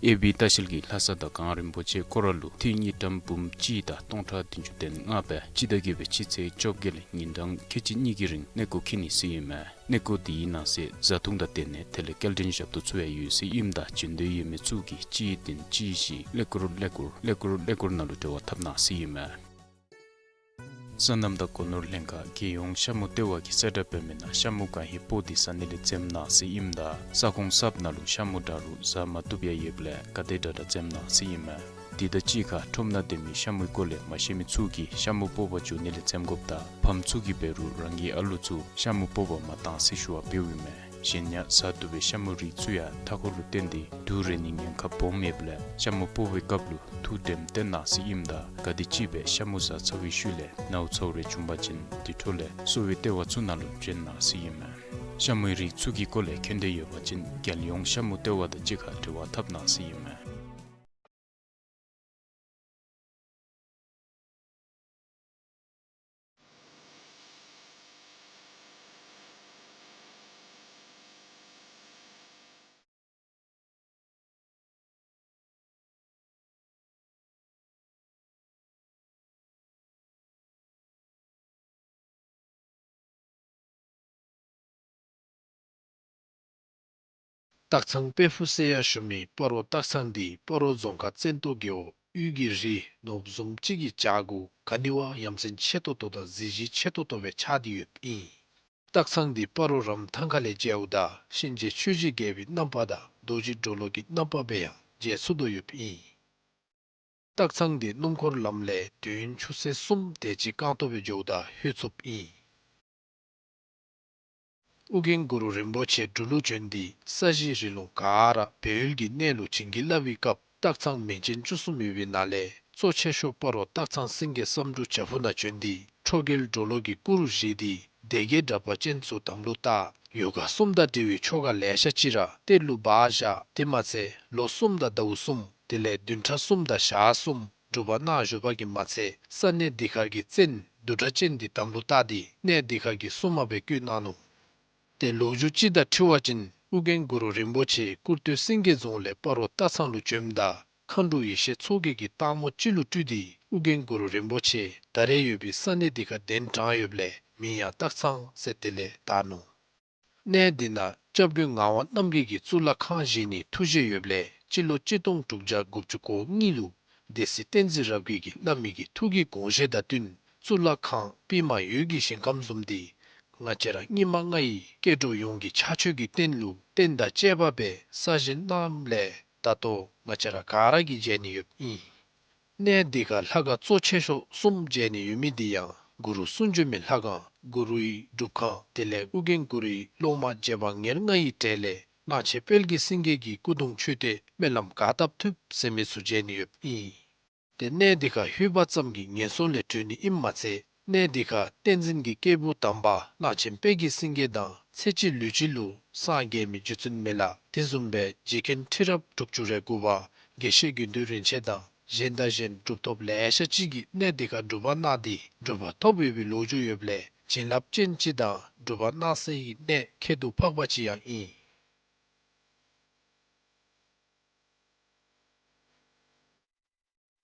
ཨེ་བི་ལྟ་བཤལ་གྱིས་ལྷ་ས་དང་གངས་རིན་པོ་ཆེ་སྐོར་ར་ལུ་འཐུས་དངུལ་ཀྲམ་འབུམ་གཅིག་དང་སྟོང་ཕྲག་བདུན་ཅུ་དོན་ལྔ་སྦེ་སྤྱི་ཟླ་བརྒྱད་པའི་སྤྱི་ཚེས་བཅོ་བརྒྱད་ལས་ཉིན་གྲངས་ཁལ་གཅིག་གཉིས་ཀྱི་རིང་གནས་སྐོར་འཁྱིད་ནི་ཟེར་ཨིན་མས། གནས་སྐོར་དེའི་ནང་གསེས་བཟའ་འཐུང་དང་སྡོད་གནས་དེ་ལས་སྐྱེལ་འདྲེན་ཞབས་ཏོག་ཚུ་ཡང་ཡོད་ཟེར་ཨིནམ་ད་འབྱོན་འདོད་ཡོད་མི་ཚུ་གིས་གཅིག་བདུན་གཅིག་བཞི་ཀླད་ཀོར་ཀླད་ཀོར་ཀླད་ཀོར་ཀླད་ཀོར་ནང་ལུ་འབྲེལ་བ་འཐབ་གནང་ཟེར་ཨིན་མས། སོ་ནམ་དང་སྒོ་ནོར་ལྷན་ཁག་རྒྱལ་ཡོངས་ཤ་མུ་ལྟེ་བ་གིས་གསལ་བསྒྲགས་འབད་མི་ནང་ཤ་མུ་ག་ཧེ་སྤོ་སྟེ་ཟ་ནི་ལས་འཛེམ་གནང་ཟེར་ཨིནམ་ད་ས་ཁོངས་གསརཔ་ནང་ལུ་ཤ་མུ་དྲག་རུང་ཟ་མ་བཏུབ་ཡང་ཡོདཔ་ལས་ག་དེ་དྲག་དྲག་འཛེམ་གནང་ཟེར་ཨིན་མས། དེ་དང་གཅིག་ཁར་ཁྲོམ་ནང་སྡོད་མི་ཤ་མུའི་སྐོར་ལས་མ་ཤེས་མི་ཚུ་གིས་ཤ་མུ་སྤོ་བར་འགྱོ་ནི་ལས་འཛེམ་དགོཔ་དང་ཕམ་ཚུ་གིས་འབད་རུང་རང་གི་ཨ་ལུ་ཚུ་ཤ་མུ་སྤོ་བར་མ་གཏང་ཟེར་ཞུ་བ་འབདཝ་ཨིན་མས། གཞན་ཡང་ཟ་བཏུབ་པའི་ཤ་མུའི་རིགས་ཚུ་ཡང་མཐའ་འཁོར་ལུ་བརྟེན་ཏེ་དུག་རེག་ནིའི་ཉེན་ཁ་སྦོམ་ཡོདཔ་ལས་ཤ་མུ་སྤོ་བའི་སྐབས་ལུ་ཐུགས་དྲནམ་བཏོན་གནང་ཟེར་ཨིནམ་ད་ག་དེམ་ཅིག་སྦེ་ཤ་མུ་ཟ་ཚར་བའི་ཤུལ་ལས་ནཝ་ཚཝ་རེ་བྱུང་པ་ཅིན་དེ་འཕྲོ་ལས་གསོ་བའི་ལྟེ་བ་ཚུ་ནང་ལུ་བྱོན་གནང་ཟེར་ཨིན་མས། ཤ་མུའི་རིགས་ཚུ་གི་སྐོར་ལས་མཁྱེན་འདོད་ཡོད་པ་ཅིན་རྒྱལ་ཡོངས་ཤ་མུ་ལྟེ་བ་དང་གཅིག་ཁར་འབྲེལ་བ་འཐབ་གནང་ཟེར་ཨིན་མས། སྟག་ཚང་དཔལ་ཕུག་ཟེར་ཡང་ཞུ་མི་སྤ་རོ་སྟག་ཚང་འདི་སྤ་རོ་རྫོང་ཁག་བཙན་ཏོ་རྒེད་འོག་དབུས་ཀྱི་རི་ནོར་བུ་བཟུམ་ཅིག་གི་བྱག་གུ་ག་ནི་བ་ཡ་མཚན་ཆེ་ཏོག་ཏོ་དང་གཟི་བརྗིད་ཆེ་ཏོག་ཏོ་སྦེ་ཆགས་ཏེ་ཡོདཔ་ཨིན། སྟག་ཚང་འདི་སྤ་རོ་རམ་ཐང་ཁ་ལས་མཇལཝ་ད་གཤིན་རྗེ་ཆོས་ཀྱི་རྒྱལ་པོའི་རྣམ་པ་དང་རྡོ་རྗེ་གྲོ་ལོད་ཀྱི་རྣམ་པ་སྦེ་ཡང་མཇལ་ཚུགས་དོ་ཡོདཔ་ཨིན། སྟག་ཚང་འདི་སྣུམ་འཁོར་ལམ་ལས་དུས་ཡུན་ཆུ་ཚོད་གསུམ་དེ་ཅིག་རྐང་སྟོང་སྦེ་འགྱོཝ་ད་ལྷོད་ཚུགསཔ་ཨིན། ཨོ་རྒྱན་གུ་རུ་རིན་པོ་ཆེ་འབྲུག་ལུ་བྱོན་ཏེ་ས་གཞི་རི་ལུང་ག་ར་སྦས་ཡུལ་གྱི་གནས་ལུ་བྱིན་གྱིས་བརླབས་པའི་སྐབས་སྟག་ཚང་མིང་ཅན་བཅུ་གསུམ་ཡོད་པའི་ནང་ལས་གཙོ་ཆེ་ཤོས་སྤ་རོ་སྟག་ཚང་སེང་གེ་བསམ་འགྲུབ་བྱག་ཕུག་ནང་བྱོན་ཏེ་ཁྲོ་རྒྱལ་གྲོ་ལོད་ཀྱི་སྐུ་རུ་བཞེངས་ཏེ་སྡེ་བརྒྱད་དྲེགས་པ་ཅན་ཚུ་དམ་ལུ་བཏགས། ཡོ་ག་གསུམ་དང་འབྲེལ་བའི་ཆོ་ག་ལེ་ཤ་ཅིག་ར་གཏེར་ལུ་སྦ་བཞག། དེ་མ་ཚད་ལོ་གསུམ་དང་ཟླཝ་གསུམ་དེ་ལས་བདུན་ཕྲག་གསུམ་དང་ཞག་གསུམ་སྒྲུབ་པ་གནང་བཞུགས་པ་གིས་མ་ཚད་ས་གནས་འདི་ཁར་གྱི་བཙན་བདུད་དྲེགས་ཅན་འདི་དམ་ལུ་བཏགས་ཏེ་གནས་འདི་ཁར་གྱི་སྲུང་མ་སྦེ་བསྐོས་གནང་ནུག། ཏེ་ལོ་རྒྱུས་ཅིག་དང་འཁྲིལ་བ་ཅིན་ཨོ་རྒྱན་གུ་རུ་རིན་པོ་ཆེ་ཀུར་སྟོད་སེང་གེ་རྫོང་ལས་སྤ་རོ་སྟག་ཚང་ལུ་བྱོནམ་ད་མཁའ་འགྲོ་ཡེ་ཤེས་མཚོ་རྒྱལ་གྱིས་སྟག་མོ་ཅིག་ལུ་སྤྲུལ་ཏེ་ཨོ་རྒྱན་གུ་རུ་རིན་པོ་ཆེ་ད་རེས་ཡོད་པའི་ས་གནས་འདི་ཁར་གདན་དྲངས་ཡོདཔ་ལས་མིང་ཡང་སྟག་ཚང་ཟེར་དེ་ལས་བཏགས་ནུག། གནས་འདི་ནང་སྐྱབས་མགོན་ངག་དབང་རྣམ་རྒྱལ་གྱིས་གཙུག་ལག་ཁང་བཞེངས་ནིའི་ཐུགས་བཞེད་ཡོདཔ་ལས་སྤྱི་ལོ་གཅིག་སྟོང་དྲུག་བརྒྱ་དགུ་བཅུ་གོ་གཉིས་ལུ་སྡེ་སྲིད་བསྟན་འཛིན་རབ་རྒྱས་ཀྱིས་བླ་མའི་གི་ཐུགས་ཀྱི་དགོངས་བཞེད་དང་བསྟུན་གཙུག་ལག་ཁང་པདྨ་འོད་ཀྱི་ཞིང་ཁམས་བཟུམ་འདི་ང་བཅས་ར་སྙིགས་མ་ལྔ་ཡི་སྐྱེ་འགྲོ་ཡོངས་ཀྱི་ཕྱག་མཆོད་ཀྱི་རྟེན་ལུ་རྟེན་དང་བཅས་པ་སྦེ་གསར་བཞེངས་གནངམ་ལས་ད་ལྟོ་ང་བཅས་ར་ག་ར་གིས་མཇལ་ནི་ཡོདཔ་ཨིན། གནས་འདི་ཁར་ལྷ་ཁང་གཙོ་ཆེ་ཤོས་གསུམ་མཇལ་ནི་ཡོད་མི་འདི་ཡང་གུ་རུ་གསུང་བྱོན་མའི་ལྷ་ཁང་གུ་རུའི་སྒྲུབ་ཁང་དེ་ལས་ཨོ་རྒྱན་གུ་རུའི་སློབ་མ་རྗེ་འབངས་ཉེར་ལྔ་ཡི་གྲས་ལས་གླང་ཆེན་དཔལ་གྱི་སེང་གེ་གི་སྐུ་གདུང་མཆོད་རྟེན་སྨོན་ལམ་ག་བཏབ་ཐུབ་ཟེར་མི་ཚུ་མཇལ་ནི་ཡོདཔ་ཨིན། ཏེ་གནས་འདི་ཁར་ལྷོད་པ་ཙམ་གྱིས་ངན་སོང་ལས་གྲོལ་ནི་ཨིནམ་མ་ཚད་གནས་འདི་ཁར་བསྟན་འཛིན་གྱི་སྐྱེས་བུ་དམ་པ་གླང་ཆེན་དཔལ་གྱི་སེང་གེ་དང་ཚེ་གཅིག་ལུས་གཅིག་ལུ་སངས་རྒྱས་མི་རྗེ་བཙུན་མི་ལ་དེ་བཟུམ་སྦེ་རྗེ་མཁན་ཁྲི་རབས་དྲུག་ཅུ་རེ་དགུ་པ་དགེ་བཤེས་དགེ་འདུན་རིན་ཆེན་དང་གཞན་དང་གཞན་གྲུབ་ཐོབ་ལེ་ཤ་ཅིག་གིས་གནས་འདི་ཁར་སྒྲུབ་པ་གནང་སྟེ་གྲུབ་པ་ཐོབ་ཡོད་པའི་ལོ་རྒྱུས་ཡོདཔ་ལས་བྱིན་རླབས་ཅན་ཅིག་དང་སྒྲུབ་པ་གནང་སའི་གནས་ཁྱད་དུ་འཕགས་པ་ཅིག་ཡང་ཨིན།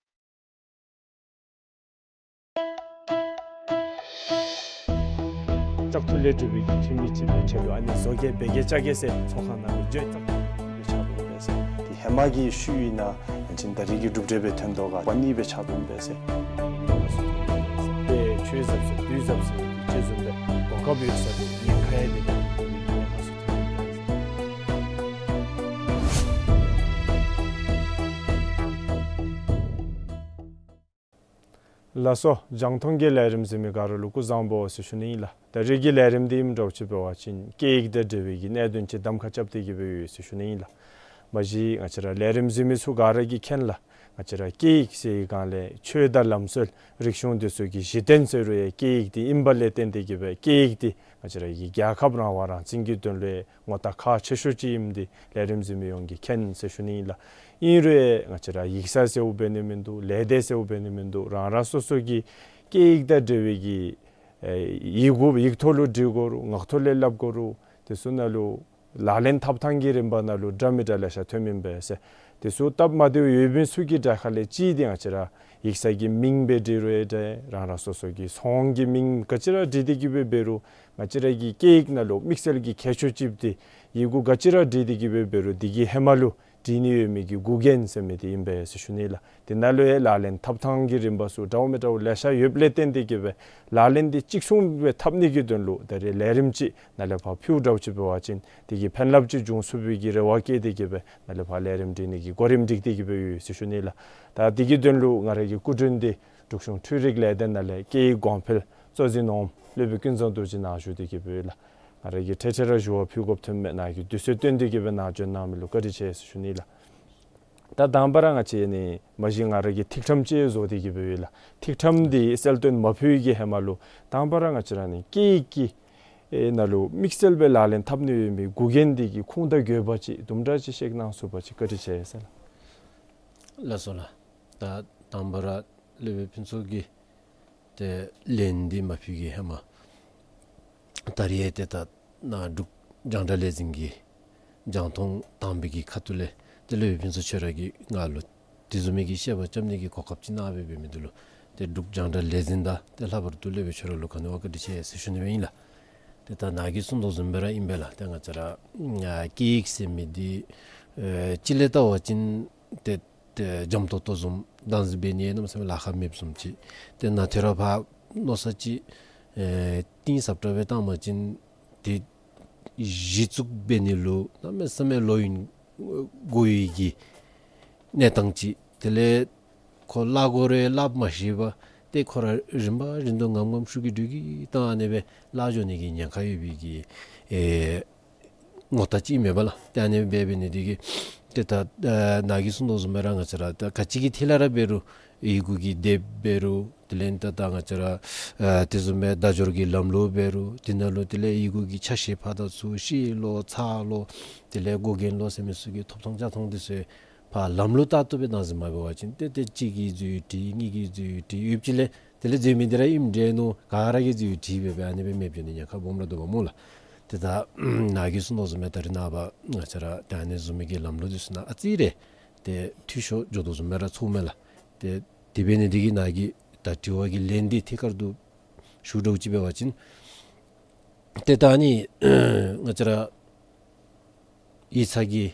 སྐྱབས་ཐུགས་ལས་སྒྲུབ་པའི་གི་འཐུས་མི་ཅིག་སྦེ་ཆེད་དུ་ཨ་ནི་བཟོ་བཀོད་འབད་གེ་བཅའ་གེ་ཟེར་ཚོགས་ཁང་ནང་ལུ་བརྗོད་བཏང་སྦེ་ཆགས་འདུག་པས་ཟེར། དེ་ཧེ་མ་གི་ཤུལ་ཨིན་ན་ཡང་ཅིན་ད་རེས་ཀྱི་གྲུབ་འབྲས་སྦེ་ཐོན་དོ་ག་པ་ནི་སྦེ་ཆགས་འདུག་པས་ཟེར། དེ་ཆོས་ཟབ་ཟེར་དུས་ཟབ་ཟེར་ཅིག་བཟུམ་སྦེ་གོ་སྐབས་ཡོད་ས་དེ་ཉེན་ཁ་ཡང་མེད་པར་ཐོན་འདུག་པས་ཟེར། ལགས་སོ། རྒྱང་མཐོང་གི་ལས་རིམ་གཟིགས་མི་ག་ར་ལུ་སྐུ་གཟུགས་བཟང་པོ་ཟེར་ཞུ་ནི་ཨིན་ལགས། ད་རེས་ཀྱི་ལས་རིམ་འདི་ཨིནམ་འདྲཝ་ཅིག་འབད་བ་ཅིན་སྐད་ཡིག་དང་འབྲེལ་བའི་གི་གནད་དོན་ཅིག་གདམ་ཁ་རྐྱབ་སྟེ་གི་སྦེ་ཡོད་ཟེར་ཞུ་ནི་ཨིན་ལགས། མ་གཞི་ང་བཅས་ར་ལས་རིམ་གཟིགས་མི་ཚུ་ག་ར་གིས་མཁྱེན་ལགས། ང་བཅས་ར་སྐད་ཡིག་ཟེར་བའི་སྒང་ལས་ཆོས་དང་ལམ་སྲོལ་རིག་གཞུང་འདི་ཚུ་གི་གཞི་རྟེན་ཟེར་རུང་ཡང་སྐད་ཡིག་འདི་ཨིནམ་ལས་བརྟེན་ཏེ་གི་སྦེ་སྐད་ཡིག་འདི་ང་བཅས་ར་གི་རྒྱལ་ཁབ་རང་དབང་རང་བཙན་གྱི་དོན་ལུ་ངོ་རྟགས་ཁག་ཆེ་ཤོས་ཅིག་ཨིནམ་འདི་ལས་རིམ་གཟིགས་མི་ཡོངས་ཀྱིས་མཁྱེན་ཟེར་ཞུ་ནི་ཨིན་ལགས། ཨིན་རུང་ཡང་ང་བཅས་ར་ཡིག་ཚང་ཟེརཝ་འབད་ནི་མིན་འདུག། ལས་སྡེ་ཟེརཝ་འབད་ནི་མིན་འདུག། རང་རང་སོ་སོ་གི་སྐད་ཡིག་དང་འབྲེལ་བའི་གི་ཨེ་ཡི་གུ་ཡིག་ཐོག་ལུ་འབྲི་དགོ་རུང་ངག་ཐོག་ལས་སླབ་དགོ་རུང་དེ་ཚུ་ནང་ལུ་ལག་ལེན་འཐབ་ཐངས་ཀྱི་རིམ་པ་ནང་ལུ་འདྲ་མི་འདྲ་ལེ་ཤ་ཐོནམ་ཨིན་པས་ཟེར། དེ་ཚུ་སྟབས་མ་བདེཝ་ཡོད་མི་ཚུ་གི་གྲས་ཁ་ལས་གཅིག་འདི་ང་བཅས་ར་ཡིག་ཚང་གི་མིང་སྦེ་འབྲི་རུང་ཡང་འདྲ། རང་རང་སོ་སོ་གི་ཚོང་གི་མིང་ག་ཅི་ར་འབྲི་སྟེ་གི་སྦེ་འབད་རུང་ང་བཅས་ར་གི་སྐད་ཡིག་ནང་ལུ་དམིགས་བསལ་གྱི་ཁྱད་ཆོས་ཅིག་འདི་ཡི་གུ་ག་ཅི་ར་འབྲི་སྟེ་གི་སྦེ་འབད་རུང་འདི་གི་ཧེ་མ་ལུ་བྲིས་ནི་ཡོད་མི་གི་འགོག་རྐྱེན་ཟེར་མི་འདི་ཨིན་པས་ཟེར་ཞུ་ནི་ལགས། དེ་ནང་ལུ་ཡང་ལག་ལེན་འཐབ་ཐངས་ཀྱི་རིམ་པ་ཚུ་འདྲཝ་མི་འདྲཝ་ལེ་ཤ་ཡོདཔ་ལས་བརྟེན་ཏེ་གི་སྦེ་ལག་ལེན་འདི་གཅིག་མཚུངས་སྦེ་འཐབ་ནི་གི་དོན་ལུ་ད་རེས་ལས་རིམ་ཅིག་ནཱ་ལས་ཕར་ཕུལཝ་འདྲཝ་ཅིག་འབད་བ་ཅིན་དེ་གིས་ཕན་རླབས་ཅིག་འབྱུང་ཚུགས་པའི་གི་རེ་བ་བསྐྱེད་དེ་གི་སྦེ་ནཱ་ལས་ཕར་ལས་རིམ་སྒྲིག་ནི་གི་གོ་རིམ་སྒྲིག་སྟེ་གི་སྦེ་ཡོད་ཟེར་ཞུ་ནི་ལགས། ད་དེ་གི་དོན་ལུ་ང་ར་གི་སྐུ་མགྲོན་འདི་འབྲུག་གཞུང་འཕྲུལ་རིག་ལས་སྡེ་ནང་ལས་སྐད་ཡིག་གོང་འཕེལ་གཙོ་འཛིན་འོགམ་སློབ་དཔོན་ཀུན་བཟང་རྡོ་རྗེ་ནཱ་བཞུགས་ཏེ་གི་སྦེ་ཡོད་ལགས། ང་ར་གིས་ཐེངས་ཐེངས་ར་ཞུ་བ་ཕུལ་དགོཔ་ཐོནམ་མས། ནཱ་གིས་དུས་ཚོད་བཏོན་ཏེ་གི་སྦེ་ནཱ་བྱོན་གནང་མི་ལུ་བཀའ་དྲིན་ཆེ་ཟེར་ཞུ་ནི་ལགས། ད་དང་པ་ར་ང་བཅས་ནི་མ་གཞི་ང་ར་གིས་ཐིག་ཕྲེང་ཅིག་བཟོ་སྟེ་གི་སྦེ་ཡོད་ལགས། ཐིག་ཕྲེང་འདི་གསལ་སྟོན་མ་ཕུལ་གྱི་ཧེ་མ་ལུ་དང་པ་ར་ང་བཅས་ར་ནི་སྐད་ཡིག་གི་ཨེ་ནང་ལུ་དམིགས་བསལ་སྦེ་ལག་ལེན་འཐབ་ནི་ཡོད་མི་འགོག་རྐྱེན་འདི་གི་ཁུངས་དང་དགོས་པ་ཅིག་དུམ་གྲ་ཅིག་བཤད་གནང་ཚུགས་པ་ཅིན་བཀའ་དྲིན་ཆེ་ཟེར་ལགས། ལགས་སོ་ལགས། ད་དང་པ་ར་སློབ་དཔོན་ཕུན་ཚོགས་ཀྱིས་ཏེ་ལན་འདི་མ་ཕུལ་གྱི་ཧེ་མ་ད་རེས་ཏེ་ད་ནཱ་འབྲུག་རྒྱང་བསྒྲགས་ལས་འཛིན་གྱི་རྒྱང་མཐོང་དང་པའི་གི་ཁ་ཐུག་ལས་ཏེ་སློབ་དཔོན་ཕུན་ཚོགས་ཁྱོད་ར་གིས་ང་ལུ་དེ་བཟུམ་མའི་གི་བཤད་པ་རྐྱབ་ནི་གི་གོ་སྐབས་ཅིག་གནང་སྦེ་འབད་མི་འདི་ལུ་ཏེ་འབྲུག་རྒྱང་བསྒྲགས་ལས་འཛིན་དང་ཏེ་ལྷག་པར་དུ་སློབ་དཔོན་ཁྱོད་ར་ལུ་ག་ནི་བ་བཀའ་དྲིན་ཆེ་ཟེར་ཞུ་ནི་སྦེ་ཨིན་ལགས། ཏེ་ད་ནཱ་གིས་གསུངས་དོ་བཟུམ་སྦེ་ར་ཨིན་པས་ལགས། ཏེ་ང་བཅས་ར་ཨ་སྐད་ཡིག་ཟེར་མི་འདི་ཨེ་སྤྱི་ལས་བལྟ་བ་ཅིན་ཏེ་ཏེ་འཇམ་ཏོག་ཏོ་བཟུམ་བདག་འཛིན་འབད་ནི་གནམ་མེད་ས་མེད་ལཱ་ཁག་མེདཔ་བཟུམ་ཅིག། ཏེ་ནཱ་ཐོ་རངས་ཕར་མནོ་བསམ་ཅིག་ཨེ་གཏིང་ཟབ་དྲགས་སྦེ་བཏང་བ་ཅིན་ཏེ་གཞི་བཙུགས་འབད་ནི་ལུ་གནམ་མེད་ས་མེད་ལོ་ཡུན་འགོར་བའི་གི་གནས་སྟངས་ཅིག། དེ་ལས་ཁོ་སླབ་དགོ་རུང་སླབ་མ་ཤེས་པར་ཏེ་ཁོ་ར་རིམ་པ་བཞིན་དུ་ངམ་ངམ་ཤུགས་ཀྱིས་སྒྲོལ་གྱིས་བཏང་ཨ་ནི་སྦེ་སླབ་འགྱོ་ནི་གི་ཉེན་ཁ་ཡོད་པའི་གི་ཨེ་ངོ་རྟགས་ཅིག་མས་པ་ལགས། ཏེ་ཨ་ནི་སྦེ་འབད་ནི་འདི་གིས་ཏེ་ད་ཨ་ནཱ་གིས་གསུངས་དོ་བཟུམ་སྦེ་ར་ང་བཅས་ར་ད་ག་ཅི་གི་ཐད་ལས་ར་འབད་རུང་ཡི་གུ་གི་དེབ་འབད་རུང་དེ་ལས་ད་ད་ང་བཅས་ར་ཨ་དེ་བཟུམ་སྦེ་བརྡ་སྦྱོར་གྱི་ལམ་ལུགས་འབད་རུང་དེ་ནང་ལུ་དེ་ལས་ཡི་གུ་གི་ཆ་ཤས་ཕར་དང་ཚུར་ཤེས་ལོ་ཚར་ལོ་དེ་ལས་འགོག་རྐྱེན་ལོ་ཟེར་མི་ཚུ་གི་ཐོབ་ཐང་བཅའ་ཐང་འདི་ཚུ་ཕར་ལམ་ལུགས་ལྟར་དུ་སྦེ་བདག་འཛིན་མ་འབད་བ་ཅིན་ཏེ་ཏེ་གཅིག་གིས་འཛོལ་བྲིས་གཉིས་ཀྱིས་འཛོལ་བྲིས་ཡོདཔ་ཅིག་ལས་དེ་ལས་འཛོལ་མི་འདི་ར་ཨིནམ་འདྲས་མནོ་ག་ར་གིས་འཛོལ་བྲིས་འབད་འབད་ཨ་ནི་སྦེ་མེདཔ་འགྱོ་ནི་ཉེན་ཁ་སྦོམ་ར་འདུག་པ་སྨོ་ལགས། ཏེ་ད་ནཱ་གིས་གསུངས་དོ་བཟུམ་སྦེ་ད་རེས་ནངས་པ་ང་བཅས་ར་ཏེ་ཨ་ནི་བཟུམ་མའི་གི་ལམ་ལུགས་འདི་ཚུ་ནང་ཨ་ཙི་རེ་ཏེ་འཐུས་ཤོར་འགྱོ་དོ་བཟུམ་སྦེ་ར་ཚོརཝ་མས་ལགས། ཏེ་དེ་འབད་ནི་འདི་གིས་ནཱ་གིས་ད་དྲི་བ་གི་ལན་འདི་ཐད་ཀར་དུ་ཞུ་འདྲཝ་ཅིག་འབད་བ་ཅིན་ཏེ་ད་ཨ་ནི་ང་བཅས་ར་ཡིག་ཚང་གི་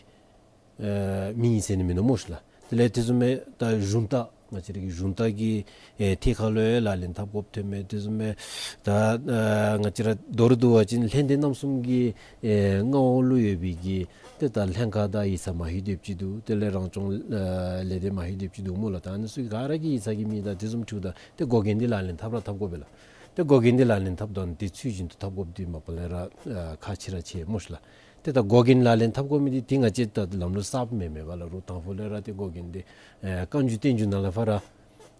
ཨེ་མིང་ཟེར་ནི་མིན་ནུག་སྨོ་ཤིག་ལགས། དེ་ལས་དེ་བཟུམ་སྦེ་ད་གཞུང་རྟ་ང་བཅས་ར་གི་གཞུང་རྟ་གི་ཨེ་ཐད་ཁར་ལུ་ཡང་ལག་ལེན་འཐབ་དགོཔ་ཐོནམ་མས། དེ་བཟུམ་སྦེ་ད་ཨེ་ང་བཅས་ར་མདོར་བསྡུ་བ་ཅིན་ལྷན་སྡེ་རྣམ་གསུམ་གྱི་ཨེ་མངའ་འོག་ལུ་ཡོད་པའི་གི་ཏེ་ད་ལྷན་ཁག་དང་ཡིག་ཚང་མ་ཧེ་དེ་ཅིག་འདུག། དེ་ལས་རང་སྐྱོང་ཨེ་ལས་སྡེ་མ་ཧེ་དེ་ཅིག་འདུག་སྨོ་ལགས། ད་ཨ་ནི་ཚུ་ག་ར་གི་ཡིག་ཚང་གི་མིང་དང་དེ་བཟུམ་འཁྲིལཝ་ད་ཏེ་འགོག་རྐྱེན་འདི་ལག་ལེན་འཐབ་ར་འཐབ་དགོ་པས་ལགས། ཏེ་འགོག་རྐྱེན་འདི་ལག་ལེན་འཐབ་དོན་འདི་ཚུལ་བཞིན་དུ་འཐབ་དགོཔ་འདི་མ་པ་ལས་ར་ཨེ་ཁག་ཆེ་ར་ཆེ་སྨོ་ཤིག་ལགས། ཏེ་ད་འགོག་རྐྱེན་ལག་ལེན་འཐབ་དགོ་མི་འདི་ཏེ་ང་བཅས་ད་ལམ་ལུགས་གསརཔ་མེན་མས་པ་ལགས། རུང་དང་ཕུ་ལས་ར་ཏེ་འགོག་རྐྱེན་འདི་ཨེ་བཀའ་འགྱུར་བསྟན་འགྱུར་ནང་ལས་ཕར་ར་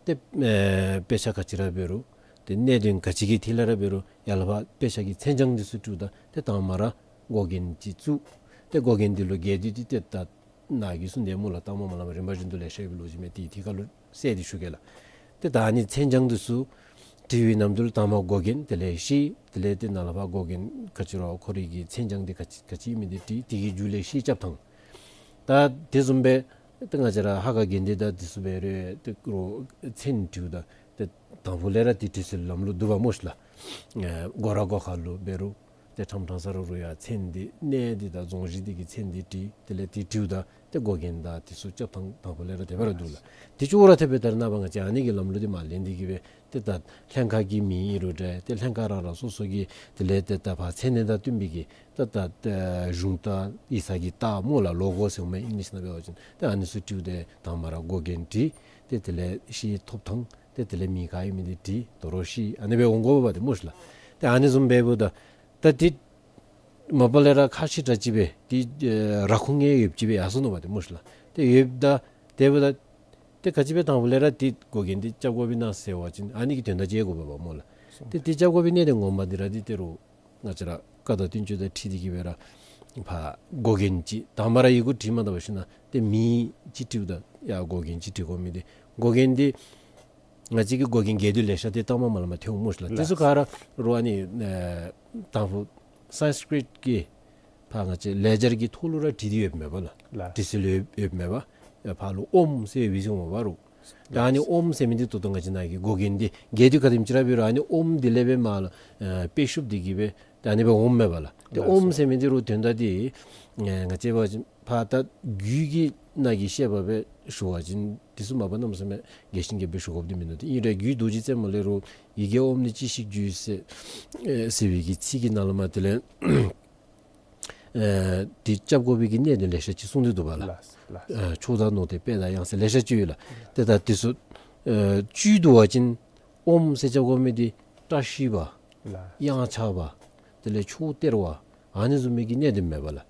ཏེ་ཨེ་དཔེ་ཆ་ག་ཅི་ར་འབད་རུང་ཏེ་གནད་དོན་ག་ཅི་གི་ཐད་ལས་ར་འབད་རུང་ཡར་ལས་ཕར་དཔེ་ཆ་གི་མཚན་བྱང་འདི་ཚུ་བྲིཝ་ད་ཏེ་དང་པ་ར་འགོག་རྐྱེན་ཅིག་བཙུགས། ཏེ་འགོག་རྐྱེན་འདི་ལུ་རྒྱས་བསྡུས་ཏེ་ཏེ་ད་ནཱ་གིས་གསུངས་དེ་སྨོ་ལགས། ད་མ་མ་ལས་མ་རིམ་པ་བཞིན་དུ་ལེ་ཤ་ཡོདཔ་ལོ་ཅིག་མས། ཏེ་ཐད་ཀར་ལུ་གསལ་ཏེ་ཞུ་གེ་ལགས། ཏེ་ད་ཨ་ནི་མཚན་བྱང་འདི་ཚུ་བྲི་བའི་ནམ་དུས་ལུ་དང་པ་འགོག་རྐྱེན་དེ་ལས་ཤེས། དེ་ལས་ཏེ་ནཱ་ལས་ཕར་འགོག་རྐྱེན་ག་ཅི་ར་ཁོ་རའི་གི་མཚན་བྱང་འདི་ག་ཅི་ག་ཅི་ཨིན་མི་འདི་བྲི། དེ་གི་མཇུག་ལས་ཤེས་རྐྱབ་ཐངས། ད་དེ་བཟུམ་སྦེ་ཏེ་ང་བཅས་ར་ཧ་ག་དགེ་ལྡན་དང་དེ་ཚུ་འབད་རུང་ཏེ་རོགས་མཚན་བྲིཝ་ད་ཏེ་དང་ཕུ་ལས་ར་ཏེ་བྲི་སྲོལ་ལམ་ལུགས་འདུག་པ་སྨོ་ཤིག་ལགས། ཨེ་སྒོ་ར་སྒོ་ཁ་ལུ་འབད་རུང་ཏེ་ཁྲམ་ཁྲང་ས་ར་རུང་ཡང་མཚན་འདི་གནས་འདི་དང་རྫོང་གཞི་འདི་གི་མཚན་འདི་བྲི། དེ་ལས་ཏེ་བྲིཝ་ད་ཏེ་འགོག་རྐྱེན་དང་དེ་ཚུ་རྐྱབ་ཐངས་དང་ཕུ་ལས་ར་དེ་སྦེ་ར་འདུག་ལགས། དེ་ཅོག་ར་འཐདཔ་སྦེ་ད་རེས་ནངས་པ་ང་བཅས་ཨ་ནི་གི་ལམ་ལུགས་འདི་མར་ལེན་ཏེ་གི་སྦེ་ཏེ་ད་ལྷན་ཁག་གི་མིང་ཨིན་རུང་འདྲ། ཏེ་ལྷན་ཁག་རང་རང་སོ་སོ་གི་དེ་ལས་ཏེ་ད་ཕར་མཚན་གནས་དང་བསྟུན་པའི་གི་ད་ད་ད་གཞུང་རྟ་ཡིག་ཚང་གི་རྟགས་སྨོ་ལགས། ལོ་གོ་ཟེར་མི་ཨིང་ལིཤ་ནང་འབད་བ་ཅིན་ཏེ་ཨ་ནི་ཚུ་བྲིཝ་ད་དང་པ་ར་འགོག་རྐྱེན་བྲི། ཏེ་དེ་ལས་ཤེས་ཐོབ་ཐངས། ཏེ་དེ་ལས་མིང་ག་ཨིན་མི་འདི་བྲི། དོ་རུང་ཤེས། ཨ་ནི་སྦེ་འོང་དགོཔ་འདི་སྨོ་ཤིག་ལགས། ཏེ་ཨ་ནི་བཟུམ་འབདཝ་ད་ད་ཏེ་མ་པ་ལས་ར་ཁག་ཆེ་དྲགས་ཅིག་སྦེ་ཏེ་ཨེ་ར་ཁུངས་ཡོདཔ་ཅིག་སྦེ་ཡར་སོང་ནུག་པ་ཏེ་སྨོ་ཤིག་ལགས། ཏེ་ཡོདཔ་ད་དེ་འབདཝ་ད་ཏེ་ག་ཅི་སྦེ་དང་ཕུ་ལས་ར་ཏེ་འགོག་རྐྱེན་འདི་རྐྱབ་དགོཔ་ཨིན་ན་ཟེར་བ་ཅིན་ཨ་ནི་གི་དོན་དག་ཅིག་དགོ་པས་པ་སྨོ་ལགས། ཏེ་ཏེ་རྐྱབ་དགོ་པའི་གནད་དོན་ངོ་མ་འདི་ར་ཏེ་ད་རུང་ང་བཅས་ར་བཀའ་དང་བསྟན་བཅོས་དང་འཁྲིལ་ཏེ་གི་སྦེ་ར་ཕར་འགོག་རྐྱེན་ཅིག་དང་པ་ར་ཡི་གུ་བྲིས་མ་ད་པ་ཞིན་ན་ཏེ་མིང་ཅིག་བྲིཝ་ད་ཡར་འགོག་རྐྱེན་ཅིག་བྲི་དགོ་མི་འདི་འགོག་རྐྱེན་འདི་ང་བཅས་ཀྱི་འགོག་རྐྱེན་རྒྱས་བསྡུས་ལེ་ཤ་འདི་ད་མ་མ་ལས་མར་ཐོན་འོང་སྨོ་ཤིག་ལགས། དེ་ཚུ་ག་ར་རུང་ཨ་ནི་ཨེ་དང་ཕུ་སཾསྐྲྀཏ་གི་ཕར་ང་བཅས་ལེགས་སྦྱར་གྱི་ཐོག་ལུ་ར་བྲིས་ཏེ་ཡོདཔ་མས་པ་ལགས། ལགས། བྲི་སྲོལ་ཡོད་ཡོདཔ་མས་པ། ཨེ་ཕར་ལུ་ཨོམ་ཟེར་ཡོད་པའི་ཅིག་འོང་པ་རུང་། ད་ཨ་ནི་ཨོམ་ཟེར་མི་འདི་ད་ལྟོ་ང་བཅས་ནཱ་གི་འགོག་རྐྱེན་འདི་རྒྱས་བསྡུས་ག་དེམ་ཅིག་ར་འབད་རུང་ཨ་ནི་ཨོམ་འདི་ལས་སྦེ་མར་ལུ་ཨེ་དཔེ་ཤུབས་འདི་གིས་སྦེ་ད་ཨ་ནི་སྦེ་འོངམ་མས་པ་ལགས། ཏེ་ལགས་སོ། ཨོམ་ཟེར་མི་འདི་རུང་དོན་དག་འདི་ཨེ་ང་བཅས་འབད་བ་ཅིན་ཕར་ད་རྒྱུད་ཀྱི་ནང་གི་བཤད་པ་སྦེ་ཞུ་བ་ཅིན་དེ་ཚུ་མ་པ་གནམ་མེད་ས་མེད་རྒྱས་ཤིང་རྒྱས་པ་སྦེ་ཞུ་དགོཔ་འདི་མིན་ནུག། ཏེ་ཨིན་རུང་རྒྱུད་རྡོ་རྗེ་རྩེ་མོ་ལས་རུང་ཡི་གེ་ཨོམ་ནི་ཅི་ཞིག་རྒྱུད་ཟེར་ཨེ་ཟེར་བའི་གི་ཚིག་གི་ནང་ལུ་མར་དེ་ལས་ཨེ་དེ་རྐྱབ་དགོ་པའི་གི་གནད་དོན་ལེ་ཤ་ཅིག་གསུངས་ཏེ་འདུག་པ་ལགས། ལགས་ལགས། ཨེ་ཕྱོགས་དང་ནོར་དེ་དཔེ་དང་དབྱངས་ཟེར་ལེ་ཤ་ཅིག་ཡོད་ལགས། ཏེ་ད་དེ་ཚུ་ཨེ་བཅུད་བསྡུ་བ་ཅིན་ཨོམ་ཟེར་རྐྱབ་དགོ་མི་འདི་བཀྲ་ཤིས་པ། ལགས། གཡང་ཆགས་པ། དེ་ལས་ཕྱོགས་སྟེར་བ། ཨ་ནི་བཟུམ་མའི་གི་གནད་དོན་མས་པ་ལགས།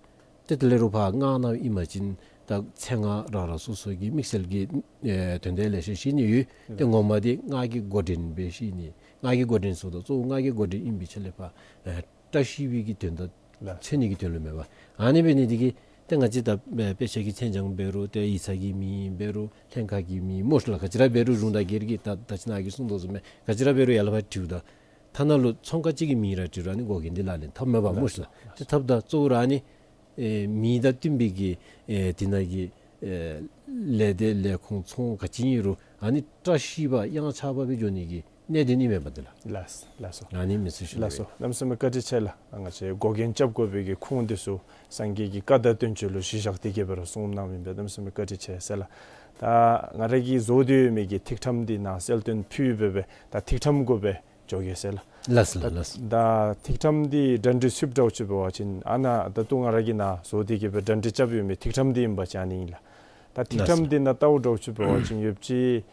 ཏེ་དེ་ལས་རུང་ཕར་སྔགས་ནང་ཨིན་པ་ཅིན་ད་མཚན་སྔགས་རང་རང་སོ་སོ་གི་དམིགས་བསལ་གྱི་ཨེ་དོན་དག་ལེ་ཤ་བཤད་ནི་ཡོད། ཏེ་ངོ་མ་འདི་སྔགས་ཀྱི་འགོ་འདྲེན་སྦེ་བཤད་ནི། སྔགས་ཀྱི་འགོ་འདྲེན་ཟེརཝ་ད་གཙོ་བོ་སྔགས་ཀྱི་འགོ་འདྲེན་ཨིན་པའི་ཆ་ལས་ཕར་ཨེ་བཀྲ་ཤིས་པའི་གི་དོན་དག་ལགས། མཚོན་ནི་གི་དོན་ལུ་མས་པ། ཨ་ནི་འབད་ནི་འདི་གིས་ཏེ་ང་བཅས་ད་དཔེ་ཆ་གི་མཚན་བྱང་འབད་རུང་ཏེ་ཡིག་ཚང་གི་མིང་འབད་རུང་ལྷན་ཁག་གི་མིང་སྨོ་ཤིག་ལགས། ག་ཅི་ར་འབད་རུང་གཞུང་དང་སྒེར་གྱི་ད་ད་ཅི་ནཱ་གིས་གསུངས་དོ་བཟུམ་སྦེ་ག་ཅི་ར་འབད་རུང་ཡར་ལས་ཕར་བྲིཝ་ད་ཐ་ན་ལུ་ཚོང་ཁང་ཅིག་གི་མིང་ར་བྲིས་རུང་ཨ་ནི་འགོག་རྐྱེན་འདི་ལག་ལེན་འཐབ་མས་པ་སྨོ་ཤིག་ལགས། ཏེ་འཐབ་ད་གཙོ་བོ་ར་ཨ་ནི་ཨེ་མིང་དང་བསྟུན་པའི་གི་ཨེ་དེ་ནང་གི་ཨེ་ལས་སྡེ་ལས་ཁུངས་ཚོང་ག་ཅི་ཨིན་རུང་ཨ་ནི་བཀྲ་ཤིས་པ་གཡང་ཆགས་པ་སྦེ་འགྱོ་ནི་གི་གནད་དོན་ཨིན་མས་པ་འདི་ལགས། ལགས་ལགས་སོ། ཨ་ནི་མི་སྲིད་ཞུ་ལགས་སོ། ནི། གནམ་མེད་ས་མེད་བཀའ་དྲིན་ཆེ་ལགས། ང་བཅས་འགོག་རྐྱེན་རྐྱབ་དགོ་པའི་གི་ཁུངས་འདི་ཚུ་སངས་རྒྱས་ཀྱི་བཀའ་དང་བསྟན་བཅོས་ལུ་གཞི་བཞག་སྟེ་གི་སྦེ་ར་གསུངས་གནངམ་ཨིན་པས། གནམ་མེད་ས་མེད་བཀའ་དྲིན་ཆེ་ཟེར་ལགས། ད་ང་ར་གིས་བཟོ་སྟེ་ཡོད་མི་གི་ཐིག་ཕྲེང་འདི་ནཱ་གསལ་སྟོན་ཕུལ་སྦེ་སྦེ་ད་ཐིག་ཕྲེང་གུ་སྦེ་འགྱོ་གེ་ཟེར་ལགས། ལགས་ལགས་ལགས། ད་ཐིག་ཕྲེང་འདི་གྲ་སྒྲིག་ཚུ་འདྲཝ་ཅིག་འབད་བ་ཅིན་ཨ་ནཱ་ད་ལྟོ་ང་ར་གིས་ནཱ་བཟོ་སྟེ་གི་སྦེ་གྲ་སྒྲིག་རྐྱབ་ཡོད་མི་ཐིག་ཕྲེང་འདི་ཨིན་པ་ཅིན་ཨ་ནི་ཨིན་ལགས། ད་ཐིག་ཕྲེང་འདི་ནང་ལྟཝ་འདྲཝ་ཅིག་འབད་བ་ཅིན་ཡོདཔ་ཅིག་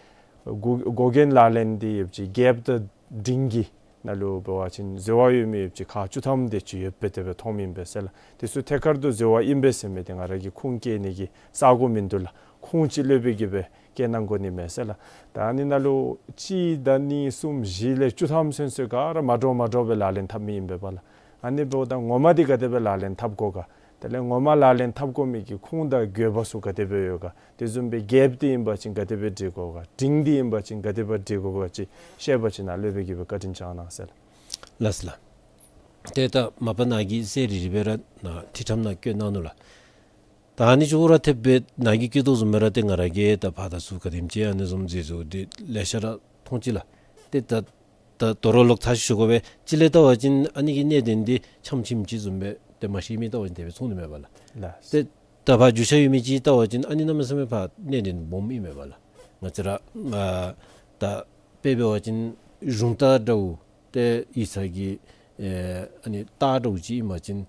འགོག་འགོག་རྐྱེན་ལག་ལེན་འདི་ཡོདཔ་ཅིག་རྒྱལཔོ་དང་འབྲིང་གི་ནང་ལུ་འབད་བ་ཅིན་ཟེར་བ་ཡོད་མི་ཡོདཔ་ཅིག་ཁག་བཅུ་ཐམ་དེ་ཅིག་ཡོད་པའི་དེ་སྦེ་མཐོངམ་ཨིན་པས་ཟེར་ལགས། དེ་ཚུ་ཐད་ཀར་དུ་ཟེར་བ་ཨིན་པས་ཟེར་མི་འདི་ང་ར་གིས་ཁུངས་བཀལ་ནི་གི་ས་གོ་མིན་འདུག་ལགས། ཁུངས་ཅིག་ལྷོད་པའི་གི་སྦེ་བཀལ་གནང་དགོ་ནི་མས་ཟེར་ལགས། ད་ཨ་ནི་ནང་ལུ་གཅིག་དང་གཉིས་གསུམ་བཞི་ལས་བཅུ་ཐམ་ཚུན་ཚོད་ག་ར་མ་འདྲཝ་མ་འདྲཝ་སྦེ་ལག་ལེན་འཐབ་མི་ཨིན་པས་པ་ལགས། ཨ་ནི་འབདཝ་ད་ངོ་མ་འདི་ག་དེ་སྦེ་ལག་ལེན་འཐབ་དགོ་ག། དེ་ལས་ངོ་མ་ལག་ལེན་འཐབ་དགོ་མི་གི་ཁུངས་དང་དགོས་པ་ཚུ་ག་དེ་སྦེ་ཡོད་ག། དེ་བཟུམ་སྦེ་རྒྱལཔོ་འདི་ཨིན་པ་ཅིན་ག་དེ་སྦེ་སྒྲིག་དགོ་ག། འབྲིང་འདི་ཨིན་པ་ཅིན་ག་དེ་སྦེ་སྒྲིག་དགོ་ག་ཅིག་བཤད་པ་ཅིན་ནཱ་ལྷོད་པའི་གི་སྦེ་བཀའ་དྲིན་བསྐྱང་གནང་ཟེར་ལགས། ལགས་ལགས། ཏེ་ད་མ་པ་ནཱ་གིས་གསལ་རི་རི་སྦེ་ར་ནཱ་ཁྲིད་ཁྲམ་ནང་བཀོད་གནང་ནུག་ལགས། ད་ཨ་ནི་ཅོག་ར་འཐདཔ་སྦེ་ནཱ་གིས་བཀོད་དོ་བཟུམ་སྦེ་ར་ཏེ་ང་ར་གིས་ད་ཕར་དང་ཚུར་ག་དེམ་ཅིག་ཨ་ནི་བཟུམ་མཛད་ཚུགས་འདི་ལེ་ཤ་ར་མཐོང་ཅི་ལགས། ཏེ་ད་ད་དོ་རུང་ལོག་ཚར་ཞུ་དགོ་པས། ཅིག་ལས་བལྟ་བ་ཅིན་ཨ་ནི་གི་གནད་དོན་འདི་ཆམ་ཆིམ་ཅིག་བཟུམ་སྦེ་ཏེ་མ་ཤེས་མི་བལྟ་བ་ཅིན་དེ་སྦེ་ཚོར་ནི་མས་པ་ལགས། ལགས། ཏེ་ད་ཕར་རྒྱུས་ཆ་ཡོད་མི་ཅིག་བལྟ་བ་ཅིན་ཨ་ནི་གནམ་མེད་ས་མེད་ཕར་གནད་དོན་སྦོམ་ཨིན་མས་པ་ལགས། ང་བཅས་ར་ཨ་ད་དཔེ་འབད་བ་ཅིན་གཞུང་རྟ་འདྲཝ་ཏེ་ཡིག་ཚང་གི་ཨེ་ཨ་ནི་རྟ་འདྲཝ་ཅིག་ཨིན་པ་ཅིན་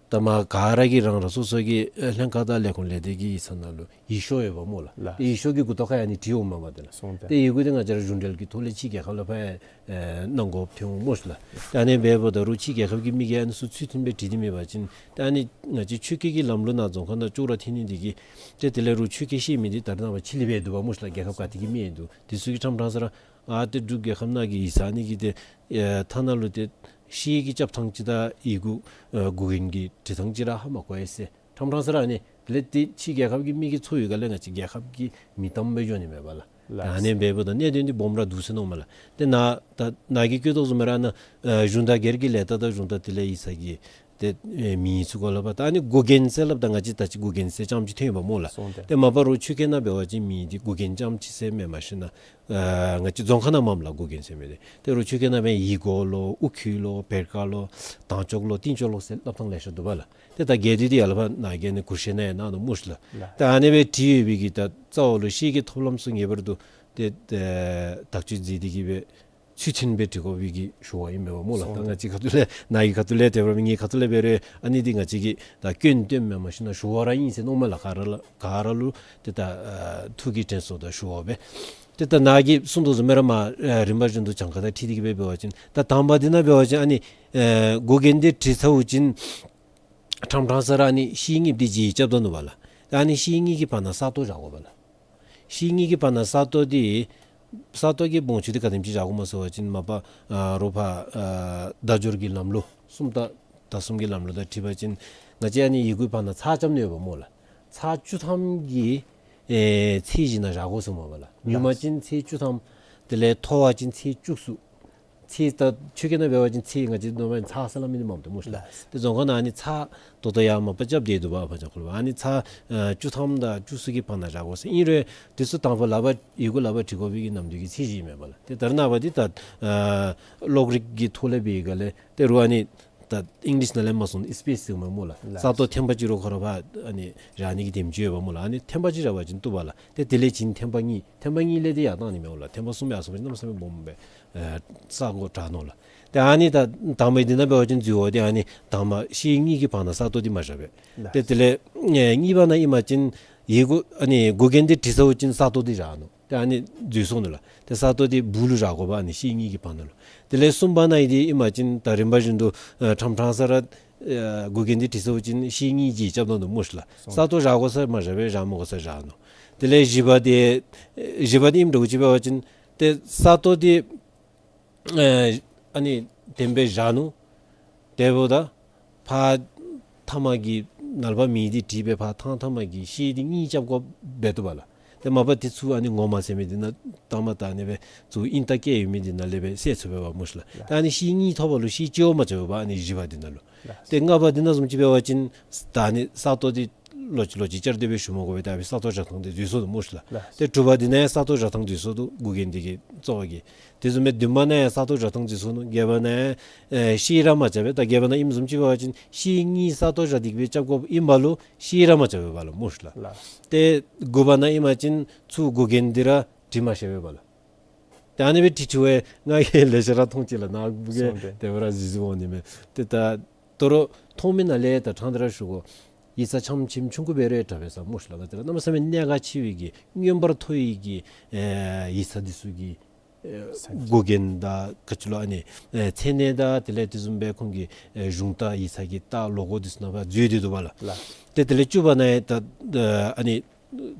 ད་མ་ག་ར་གིས་རང་རང་སོ་སོ་གི་ཨེ་ལྷན་ཁག་དང་ལས་ཁུངས་ལས་སྡེ་གི་ཡིག་ཚང་ནང་ལུ་ཡིག་ཤོག་ཡོདཔ་སྨོ་ལགས། ལགས། ཏེ་ཡིག་ཤོག་གི་མགུ་ཏོ་ཁར་ཡང་ཨ་ནི་བྲིས་འོངམ་མས་པ་ཏེ་ལགས། སོང་སྟེ། ཏེ་ཡི་གུ་འདི་ང་བཅས་ར་གཞུང་འབྲེལ་གྱི་ཐོག་ལས་ཕྱི་རྒྱལ་ཁབ་ལུ་ཕར་ཨེ་གནང་དགོཔ་ཐོན་འོང་སྨོ་ཤིག་ལགས། ཏེ་ཨ་ནི་འབདཝ་ད་རུང་ཕྱི་རྒྱལ་ཁབ་ཀྱི་མི་གིས་ཨ་ནི་ཚུ་ཚུལ་མཐུན་སྦེ་བྲིས་ཏེ་མེད་པ་ཅིན་ཏེ་ཨ་ནི་ང་བཅས་ཆོས་སྐད་ཀྱི་ལམ་ལུགས་ནང་རྫོང་ཁ་ནང་ཅོག་ར་འཐད་ནི་འདི་གིས་ཏེ་དེ་ལས་རུང་ཆོས་སྐད་ཤེས་མི་འདི་ད་རེས་ནངས་པ་ཕྱི་གླིང་སྦེ་འདུག་པ་སྨོ་ཤིག་ལགས། རྒྱལ་ཁབ་ག་ཏེ་གི་མི་ཡང་འདུག། དེ་ཚུ་གིས་ཕྲང་ཕྲང་ས་ར་ཨ་ཏེ་འབྲུག་རྒྱལ་ཁབ་ནང་གི་ཡིག་ཚང་ཨ་ནི་གི་ཏེ་ཨེ་ཐ་ན་ལུ་ཏེ་ཤེས་ཀྱི་རྐྱབ་ཐངས་ཅིག་དང་ཡི་གུ་ཨེ་མགུ་རྒྱན་གྱི་བྲི་ཐངས་ཅིག་ར་ཧ་མ་གོ་ཡི་ཟེར། ཕྲང་ཕྲང་ས་ར་ཨ་ནི་དེ་ལས་ཏེ་ཕྱི་རྒྱལ་ཁབ་ཀྱི་མི་གིས་ཚོར་ཡི་ག་ལས་ང་བཅས་རྒྱལ་ཁབ་ཀྱི་མི་དམ་སྦེ་འགྱོ་ནི་མས་པ་ལགས། ད་ཨ་ནི་འབདཝ་ད་གནད་དོན་འདི་སྦོམ་ར་འདུག་ཟེར་མནོཝ་མས་ལགས། ཏེ་ནཱ་ད་ནཱ་གིས་བཀོད་དོ་བཟུམ་སྦེ་ར་ནཱ་ཨེ་གཞུང་དང་སྒེར་གྱི་ལས་རྟགས་དང་གཞུང་དང་དེ་ལས་ཡིག་ཚང་གི་ཏེ་ཨེ་མིང་ཚུ་གོ་ལ་བ་ད་ཨ་ནི་མགུ་རྒྱན་ཟེར་སླབ་ད་ང་བཅས་ད་ཅི་མགུ་རྒྱན་ཟེར་རྐྱངམ་ཅིག་ཐོན་ཡོདཔ་སྨོ་ལགས། སོང་སྟེ། ཏེ་མ་པ་རུང་ཆོས་སྐད་ནང་འབད་བ་ཅིན་མིང་འདི་མགུ་རྒྱན་རྐྱངམ་ཅིག་ཟེར་མེན་མ་ཤེས་ན་ཨ་ང་བཅས་རྫོང་ཁ་ནང་མངམ་ལགས་མགུ་རྒྱན་ཟེར་མི་འདི། ཏེ་རུང་ཆོས་སྐད་ནང་འབད་ཡི་གུ་ལོ་ཨུ་ཁུ་ལོ་བེར་ཀ་ལོ་དང་ཅོག་ལོ་ཏིང་ཅོག་ལོ་ཟེར་སླབ་ཐངས་ལེ་ཤ་འདུག་པ་ལགས། ཏེ་ད་གལ་ཏེ་འདི་ཡར་ལས་ཕར་ནཱ་གིས་ཨ་ནི་གུར་ཤེས་ནང་ཡང་གནང་ནུག་སྨོ་ཤིག་ལགས། ལགས། ད་ཨ་ནི་སྦེ་བྲིས་ཡོད་པའི་གི་ད་རྩ་བ་ལུ་ཤེས་ཀྱི་ཐོབ་ལམ་ཚུ་ངེས་པར་དུ་ཏེ་ཨེ་དག་བཅོས་མཛད་དེ་གི་སྦེ་ཚུལ་མཐུན་སྦེ་བྲི་དགོ་པའི་གི་ཞུ་བ་ཨིན་པས་པ་སྨོ་ལགས། ད་ང་བཅས་ཁ་ཐུག་ལས་ནཱ་གི་ཁ་ཐུག་ལས་དེ་འབད་རུང་ངེའི་ཁ་ཐུག་ལས་འབད་རུང་ཨ་ནི་འདི་ང་བཅས་ཀྱི་ད་སྐྱོན་སྟོནམ་མེན་མ་ཤེས་ན་ཞུ་བ་ར་ཨིན་ཟེར་མནོཝ་མས་ལགས། ག་ར་ལུ་ག་ར་ལུ་ཏེ་ད་ཨ་ཐུགས་ཀྱི་དྲན་གསོ་དང་ཞུ་བ་སྦེ། ཏེ་ད་ནཱ་གིས་གསུངས་དོ་བཟུམ་སྦེ་ར་མར་ཨ་རིམ་པ་བཞིན་དུ་གྱངས་ཁ་དང་འཁྲིལ་ཏེ་གི་སྦེ་འབད་བ་ཅིན་ད་དང་པ་འདི་ནང་འབད་བ་ཅིན་ཨ་ནི་ཨེ་མགུ་རྒྱན་འདི་བྲིས་ཚརཝ་ཅིག་ཕྲང་ཕྲང་ས་ར་ཨ་ནི་ཤེལ་དངོས་འདི་བརྗེ་རྐྱབ་ད་ནུག་པ་ལགས། ད་ཨ་ནི་ཤེལ་དངོས་ཀྱི་བར་ན་ས་སྟོང་བཞག་དགོ་པ་ལགས། ཤེལ་དངོས་ཀྱི་བར་ན་ས་སྟོང་འདི་ས་སྟོང་གི་སྦོམ་ཆུང་འདི་ག་དེམ་ཅིག་བཞག་དགོཔ་སྨོ་ཟེར་བ་ཅིན་མ་པ་ཨ་རོགས་ཕར་ཨ་བརྡ་སྦྱོར་གྱི་ལམ་ལུགས་སུམ་རྟགས་བརྡ་གསུམ་གྱི་ལམ་ལུགས་དང་འཁྲིལ་བ་ཅིན་ང་བཅས་ཨ་ནི་ཡི་གུའི་བར་ན་ཚེག་རྐྱབ་ནི་ཡོདཔ་སྨོ་ལགས། ཚེག་བཅུ་ཐམ་གྱི་ཨེ་ཚད་གཞི་ནང་བཞག་དགོ་ཟེར་མས་པ་ལགས། ཉུང་མ་ཅིན་ཚེག་བཅུ་ཐམ། དེ་ལས་མཐོ་བ་ཅིན་ཚེག་བཅུ་གསུམ། ཚེག་ད་ཆོས་སྐད་ནང་འབད་བ་ཅིན་ཚེག་ང་བཅས་ནོར་མ་ཚེག་ཟེར་སླབ་མི་འདི་མངམ་འདུག་སྨོ་ཤིག་ལགས། ལགས། ཏེ་རྫོང་ཁ་ནང་ཨ་ནི་ཚེག་ད་ལྟོ་ཡང་མ་པ་རྐྱབ་སྟེ་འདུག་པ་ཕར་ཅང་ཁོ་ལུ་ཨ་ནི་ཚེག་ཨ་བཅུ་ཐམ་དང་བཅུ་གསུམ་གྱི་བར་ན་བཞག་དགོ་ཟེར། ཨིན་རུང་དེ་ཚུ་དང་པ་ལག་པར་ཡི་གུ་ལག་པར་བྲི་དགོ་པའི་གི་ནམ་དུས་ཀྱི་ཚད་གཞི་ཨིན་མས་པ་ལགས། ཏེ་ད་རེས་ནངས་པ་འདི་ད་ཨ་གློག་རིག་གི་ཐོག་ལས་འབད་བའི་སྒང་ལས་ཏེ་རོགས་ཨ་ནི་ད་ཨིང་ལིཤ་ནང་ལས་མ་སོང་ཨིསི་པེསི་ཟེར་མས་སྨོ་ལགས། ལགས། ས་སྟོང་ཐེངས་པ་གཅིག་རོགས་ཁོ་ར་ཕར་ཨ་ནི་བཞག་ནི་གི་དེམ་ཅིག་ཡོདཔ་སྨོ་ལགས། ཨ་ནི་ཐེངས་པ་གཅིག་བཞག་པ་ཅིན་བཏུབ་པ་ལགས། ཏེ་དེ་ལས་བྱིན་ཐེངས་པ་གཉིས། ཐེངས་པ་གཉིས་ལས་ཏེ་ཡར་བཏང་ནི་མས་སྨོ་ལགས། ཐེངས་པ་གསུམ་ཡར་སོང་པ་ཅིན་གནམ་མེད་ས་མེད་སྦོམ་སྦེ་ཨེ་ས་གོ་དྲག་ནུག་ལགས། ཏེ་ཨ་ནི་ད་དང་པ་འདི་ནང་འབད་བ་ཅིན་འཛོལ་བ་འདི་ཨ་ནི་དང་པ་ཤེལ་དངོས་ཀྱི་བར་ན་ས་སྟོང་འདི་མ་བཞག་པས། ལགས། ཏེ་དེ་ལས་ཨེ་གཉིས་པ་ནང་ཨིན་པ་ཅིན་ཡི་གུ་ཨ་ནི་མགུ་རྒྱན་འདི་བྲིས་ཚརཝ་ཅིག་ས་སྟོང་འདི་བཞག་ནུག། ཏེ་ཨ་ནི་འཛོལ་སོང་ནུག་ལགས། ཏེ་ས་སྟོང་འདི་སྦུག་ལུ་བཞག་དགོ་པ་ཨ་ནི་ཤེལ་དངོས་ཀྱི་བར་ན་ལུ། དེ་ལས་གསུམ་པ་ནང་ཨིན་འདི་ཨིན་པ་ཅིན་ད་རིམ་པ་བཞིན་དུ་ཨེ་ཕྲང་ཕྲང་ས་ར་ཨེ་མགུ་རྒྱན་འདི་བྲིས་ཚརཝ་ཅིག་ཤེལ་དངོས་བརྗེ་རྐྱབ་ད་ནུག་སྨོ་ཤིག་ལགས། སོང་། ས་སྟོང་བཞག་དགོ་ས་མ་བཞག་པས། བཞག་མ་དགོ་ས་བཞག་ནུག། དེ་ལས་བཞི་པ་འདི་ཨེ་བཞི་པ་འདི་ཨིནམ་འདྲཝ་ཅིག་འབད་བ་ཅིན་ཏེ་ས་སྟོང་འདི་ཨེ་ཨ་ནི་དེམ་སྦེ་བཞག་ནུག། དེ་འབདཝ་ད་ཕར་མཐའ་མ་གི་ནཱ་ལས་ཕར་མིང་འདི་བྲིས་སྦེ་ཕར་ཐང་མཐའ་མ་གི་ཤེལ་འདི་དངོས་རྐྱབ་དགོཔ་འབད་དོ་བ་ལགས། ཏེ་མ་པ་འདི་ཚུ་ཨ་ནི་ངོ་མ་ཟེར་མི་འདི་ནང་བཏངམ་ད་ཨ་ནི་སྦེ་ཚུར་དབྱིངས་རྟགས་བཀལ་ཡོད་མི་འདི་ནང་ལས་སྦེ་གསལ་ཚུགས་པས་པ་སྨོ་ཤིག་ལགས། ད་ཨ་ནི་ཤེལ་དངོས་ཐོབ་པ་ལུ་ཤེལ་གཅིག་བ་མ་རྐྱབ་པས་པ་ཨ་ནི་བཞི་པ་འདི་ནང་ལུ། ལགས། ཏེ་ལྔ་པ་འདི་ནང་བཟུམ་ཅིག་འབད་བ་ཅིན་ད་ཨ་ནི་ས་སྟོང་འདི་ལོག་ཅི་ལོག་ཅི་བསྐྱར་ཟློས་སྦེ་ཞུ་མ་དགོ་པས། ད་ཨ་ནི་ས་སྟོང་བཞག་ཐངས་འདི་འཛོལ་སོང་ནུག་སྨོ་ཤིག་ལགས། ལགས། ཏེ་དྲུག་པ་འདི་ནང་ཡང་ས་སྟོང་བཞག་ཐངས་འཛོལ་སོང་ནུག། མགུ་རྒྱན་འདི་གི་གཙོ་བོ་གི། དེ་བཟུམ་སྦེ་བདུན་པ་ནང་ཡང་ས་སྟོང་བཞག་ཐངས་འཛོལ་སོང་ནུག། བརྒྱད་པ་ནང་ཡང་ཨེ་ཤེལ་ར་མ་རྐྱབ་པས། ད་བརྒྱད་པ་ནང་ཨིནམ་བཟུམ་ཅིག་འབད་བ་ཅིན་ཤེལ་དངོས་ས་སྟོང་བཞག་སྟེ་གི་སྦེ་རྐྱབ་དགོཔ་ཨིན་པ་ལུ་ཤེལ་ར་མ་རྐྱབ་པས་པ་ལགས་སྨོ་ཤིག་ལགས། ལགས། ཏེ་དགུ་པ་ནང་ཨིན་པ་ཅིན་ཚུར་མགུ་རྒྱན་འདི་ར་བྲི་མ་ཤེས་པས་པ་ལགས། ད་ཨ་ནི་སྦེ་བྲི་བྲི་བའི་ང་གིས་ལེ་ཤ་ར་མཐོང་ཅི་ལགས། ནཱ་བུ་གིས། སོང་སྟེ། དེ་སྦེ་ར་གཟིགས་གཟིགསཔ་འོང་ནི་མས། ཏེ་ད་དོ་རུང་མཐོང་མི་ནང་ལས་ད་ཕྲང་སྟེ་ར་ཞུ་དགོ། ཡིག་ཚང་ཆམ་ཆིམ་ཆུང་ཀུ་སྦེ་ར་དྲག་པས་ཟེར་སྨོ་ཤིག་ལགས། ད་ཨ་ནི་གནམ་མེད་ས་མེད་གནད་འགག་ཆེ་བའི་གི་མངོན་པར་མཐོ་བའི་གི་ཨེ་ཡིག་ཚང་འདི་ཚུ་གི་ཨེ་མགུ་རྒྱན་དང་ག་ཅི་ལོ་ཨ་ནི་ཨེ་མཚན་གནས་དང་དེ་ལས་དེ་བཟུམ་སྦེ་ཁོང་གི་ཨེ་གཞུང་རྟ་ཡིག་ཚང་གི་རྟ་ལོ་གོ་འདི་ཚུ་ནང་ཕར་འཛུལ་ཏེ་འདུག་པ་ལགས། ལགས། ཏེ་དེ་ལས་བཅུ་པ་ནང་ཡང་ད་ཨ་ནི་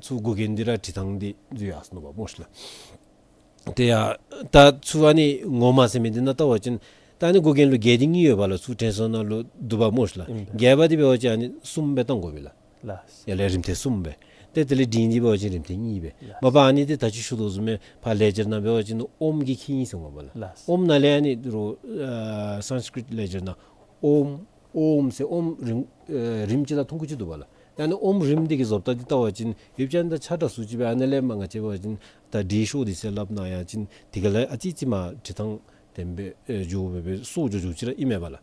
ཚུར་མགུ་རྒྱན་འདི་ར་བྲི་ཐངས་འདི་འཛོལ་ཡར་སོང་ནུག་པ་སྨོ་ཤིག་ལགས། དེ་ཡང་ད་ཚུར་ཨ་ནི་ངོ་མ་ཟེར་མི་འདི་ནང་བལྟ་བ་ཅིན་ད་ཨ་ནི་མགུ་རྒྱན་ལུ་བརྒྱད་དེ་གཉིས་ཡོད་པ་ལགས། ཚུར་དྲན་གསོ་ནང་ལུ་འདུག་པ་སྨོ་ཤིག་ལགས། ཨིན་པས། བརྒྱད་པ་འདི་འབད་བ་ཅིན་ཨ་ནི་གསུམ་སྦེ་བཏང་དགོ་པས་ལགས། ལགས། ཡར་ལས་རིམ་ཐེངས་གསུམ་སྦེ། ཏེ་དེ་ལས་འབྲིང་འདི་འབད་བ་ཅིན་རིམ་ཐེངས་གཉིས་སྦེ། ལགས། མ་པ་ཨ་ནི་འདི་ད་ཅི་ཞུ་དོ་བཟུམ་སྦེ་ཕར་ལེགས་སྦྱར་ནང་འབད་བ་ཅིན་ཨོམ་གྱིས་ཁེངས་ཡི་ཟེར་མས་པ་ལགས། ལགས། ཨོམ་ནང་ལས་ཨ་ནི་རོགས་ཨ་སཾསྐྲྀཏ་ལེགས་སྦྱར་ནང་ ཨོམ་ཨོམ་ཟེར་ཨོམ་རིམ་ཨེ་རིམ་ཅིག་དང་ཐུང་ཀུ་ཅིག་འདུག་པ་ལགས། ད་ཨ་ནི་ཨོམ་རིམ་འདི་གི་བཟོ་ལྟ་འདི་བལྟ་བ་ཅིན་ཡུདཔ་ཅིག་ད་ཆ་འདྲ་སུ་ཅིག་སྦེ་ཨ་ནི་ལས་མར་ང་བཅས་འབད་བ་ཅིན་ད་འབྲས་ཤོག་འདི་ཟེར་སླབ་ན་ཡང་ཅིན་དེ་ག་ལས་ཨ་ཙི་ཙི་མར་འབྲས་ཐང་ལྡན་སྦེ་ཨེ་འགྱོ་སྦེ་སྦེ་སོ་འགྱོ་འགྱོཝ་ཅིག་ར་ཨིན་མས་པ་ལགས།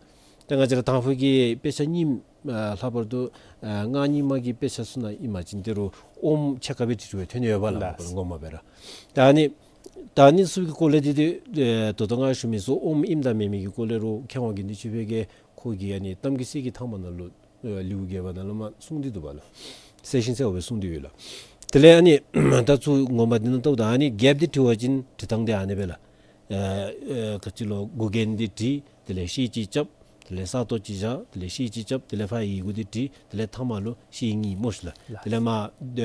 ད་ང་བཅས་ར་དང་ཕུ་གི་དཔེ་ཆ་རྙིངམ་ཨ་ལྷག་པར་དུ་ཨ་སྔགས་རྙིང་མ་གི་དཔེ་ཆ་ཚུ་ནང་ཨིན་པ་ཅིན་ད་རུང་ཨོམ་ཕྱེད་ཀ་སྦེ་བྲིས་བྲིསཝ་ཐོན་ནི་ཡོད་པ་ལགས། ལགས། ངོ་མ་སྦེ་ར། ད་ཨ་ནི་ད་ཨ་ནི་ཚུ་གི་སྐོར་ལས་འདི་ཏེ་ཨེ་ད་ལྟོ་ང་ཞུ་མི་ཚུ་ཨོམ་ཨིནམ་དང་མེནམ་གི་སྐོར་ལས་རུང་མཁས་དབང་དགེ་འདུན་ཆོས་འཕེལ་གྱིས་ཁོ་གི་ཨ་ནི་གཏམ་གྱི་གསེར་གྱི་ཐང་པ་ནང་ལུ་ཨེ་ལེའུ་བརྒྱད་པ་ནང་ལུ་མར་གསུངས་ཏེ་འདུག་པ་ལགས། གསལ་ཞིང་གསལ་བ་སྦེ་གསུངས་ཏེ་ཡོད་ལགས། དེ་ལས་ཨ་ནི་ད་ཚུར་ངོ་མ་འདི་ནང་ལྟཝ་ད་ཨ་ནི་རྒྱསཔ་འདི་བྲི་བ་ཅིན་བྲི་ཐངས་འདི་ཨ་ནི་སྦེ་ལགས། ཨེ་ཨེ་ག་ཅི་ལོ་མགུ་རྒྱན་འདི་བྲི། དེ་ལས་ཤེལ་ཅིག་རྐྱབ། དེ་ལས་ས་སྟོང་ཅིག་བཞག། དེ་ལས་ཤེལ་ཅིག་རྐྱབ། དེ་ལས་ཕར་ཡི་གུ་འདི་བྲི། དེ་ལས་མཐའ་མ་ལུ་ཤེལ་གཉིས་སྨོ་ཤིག་ལགས། ལགས། དེ་ལས་མར་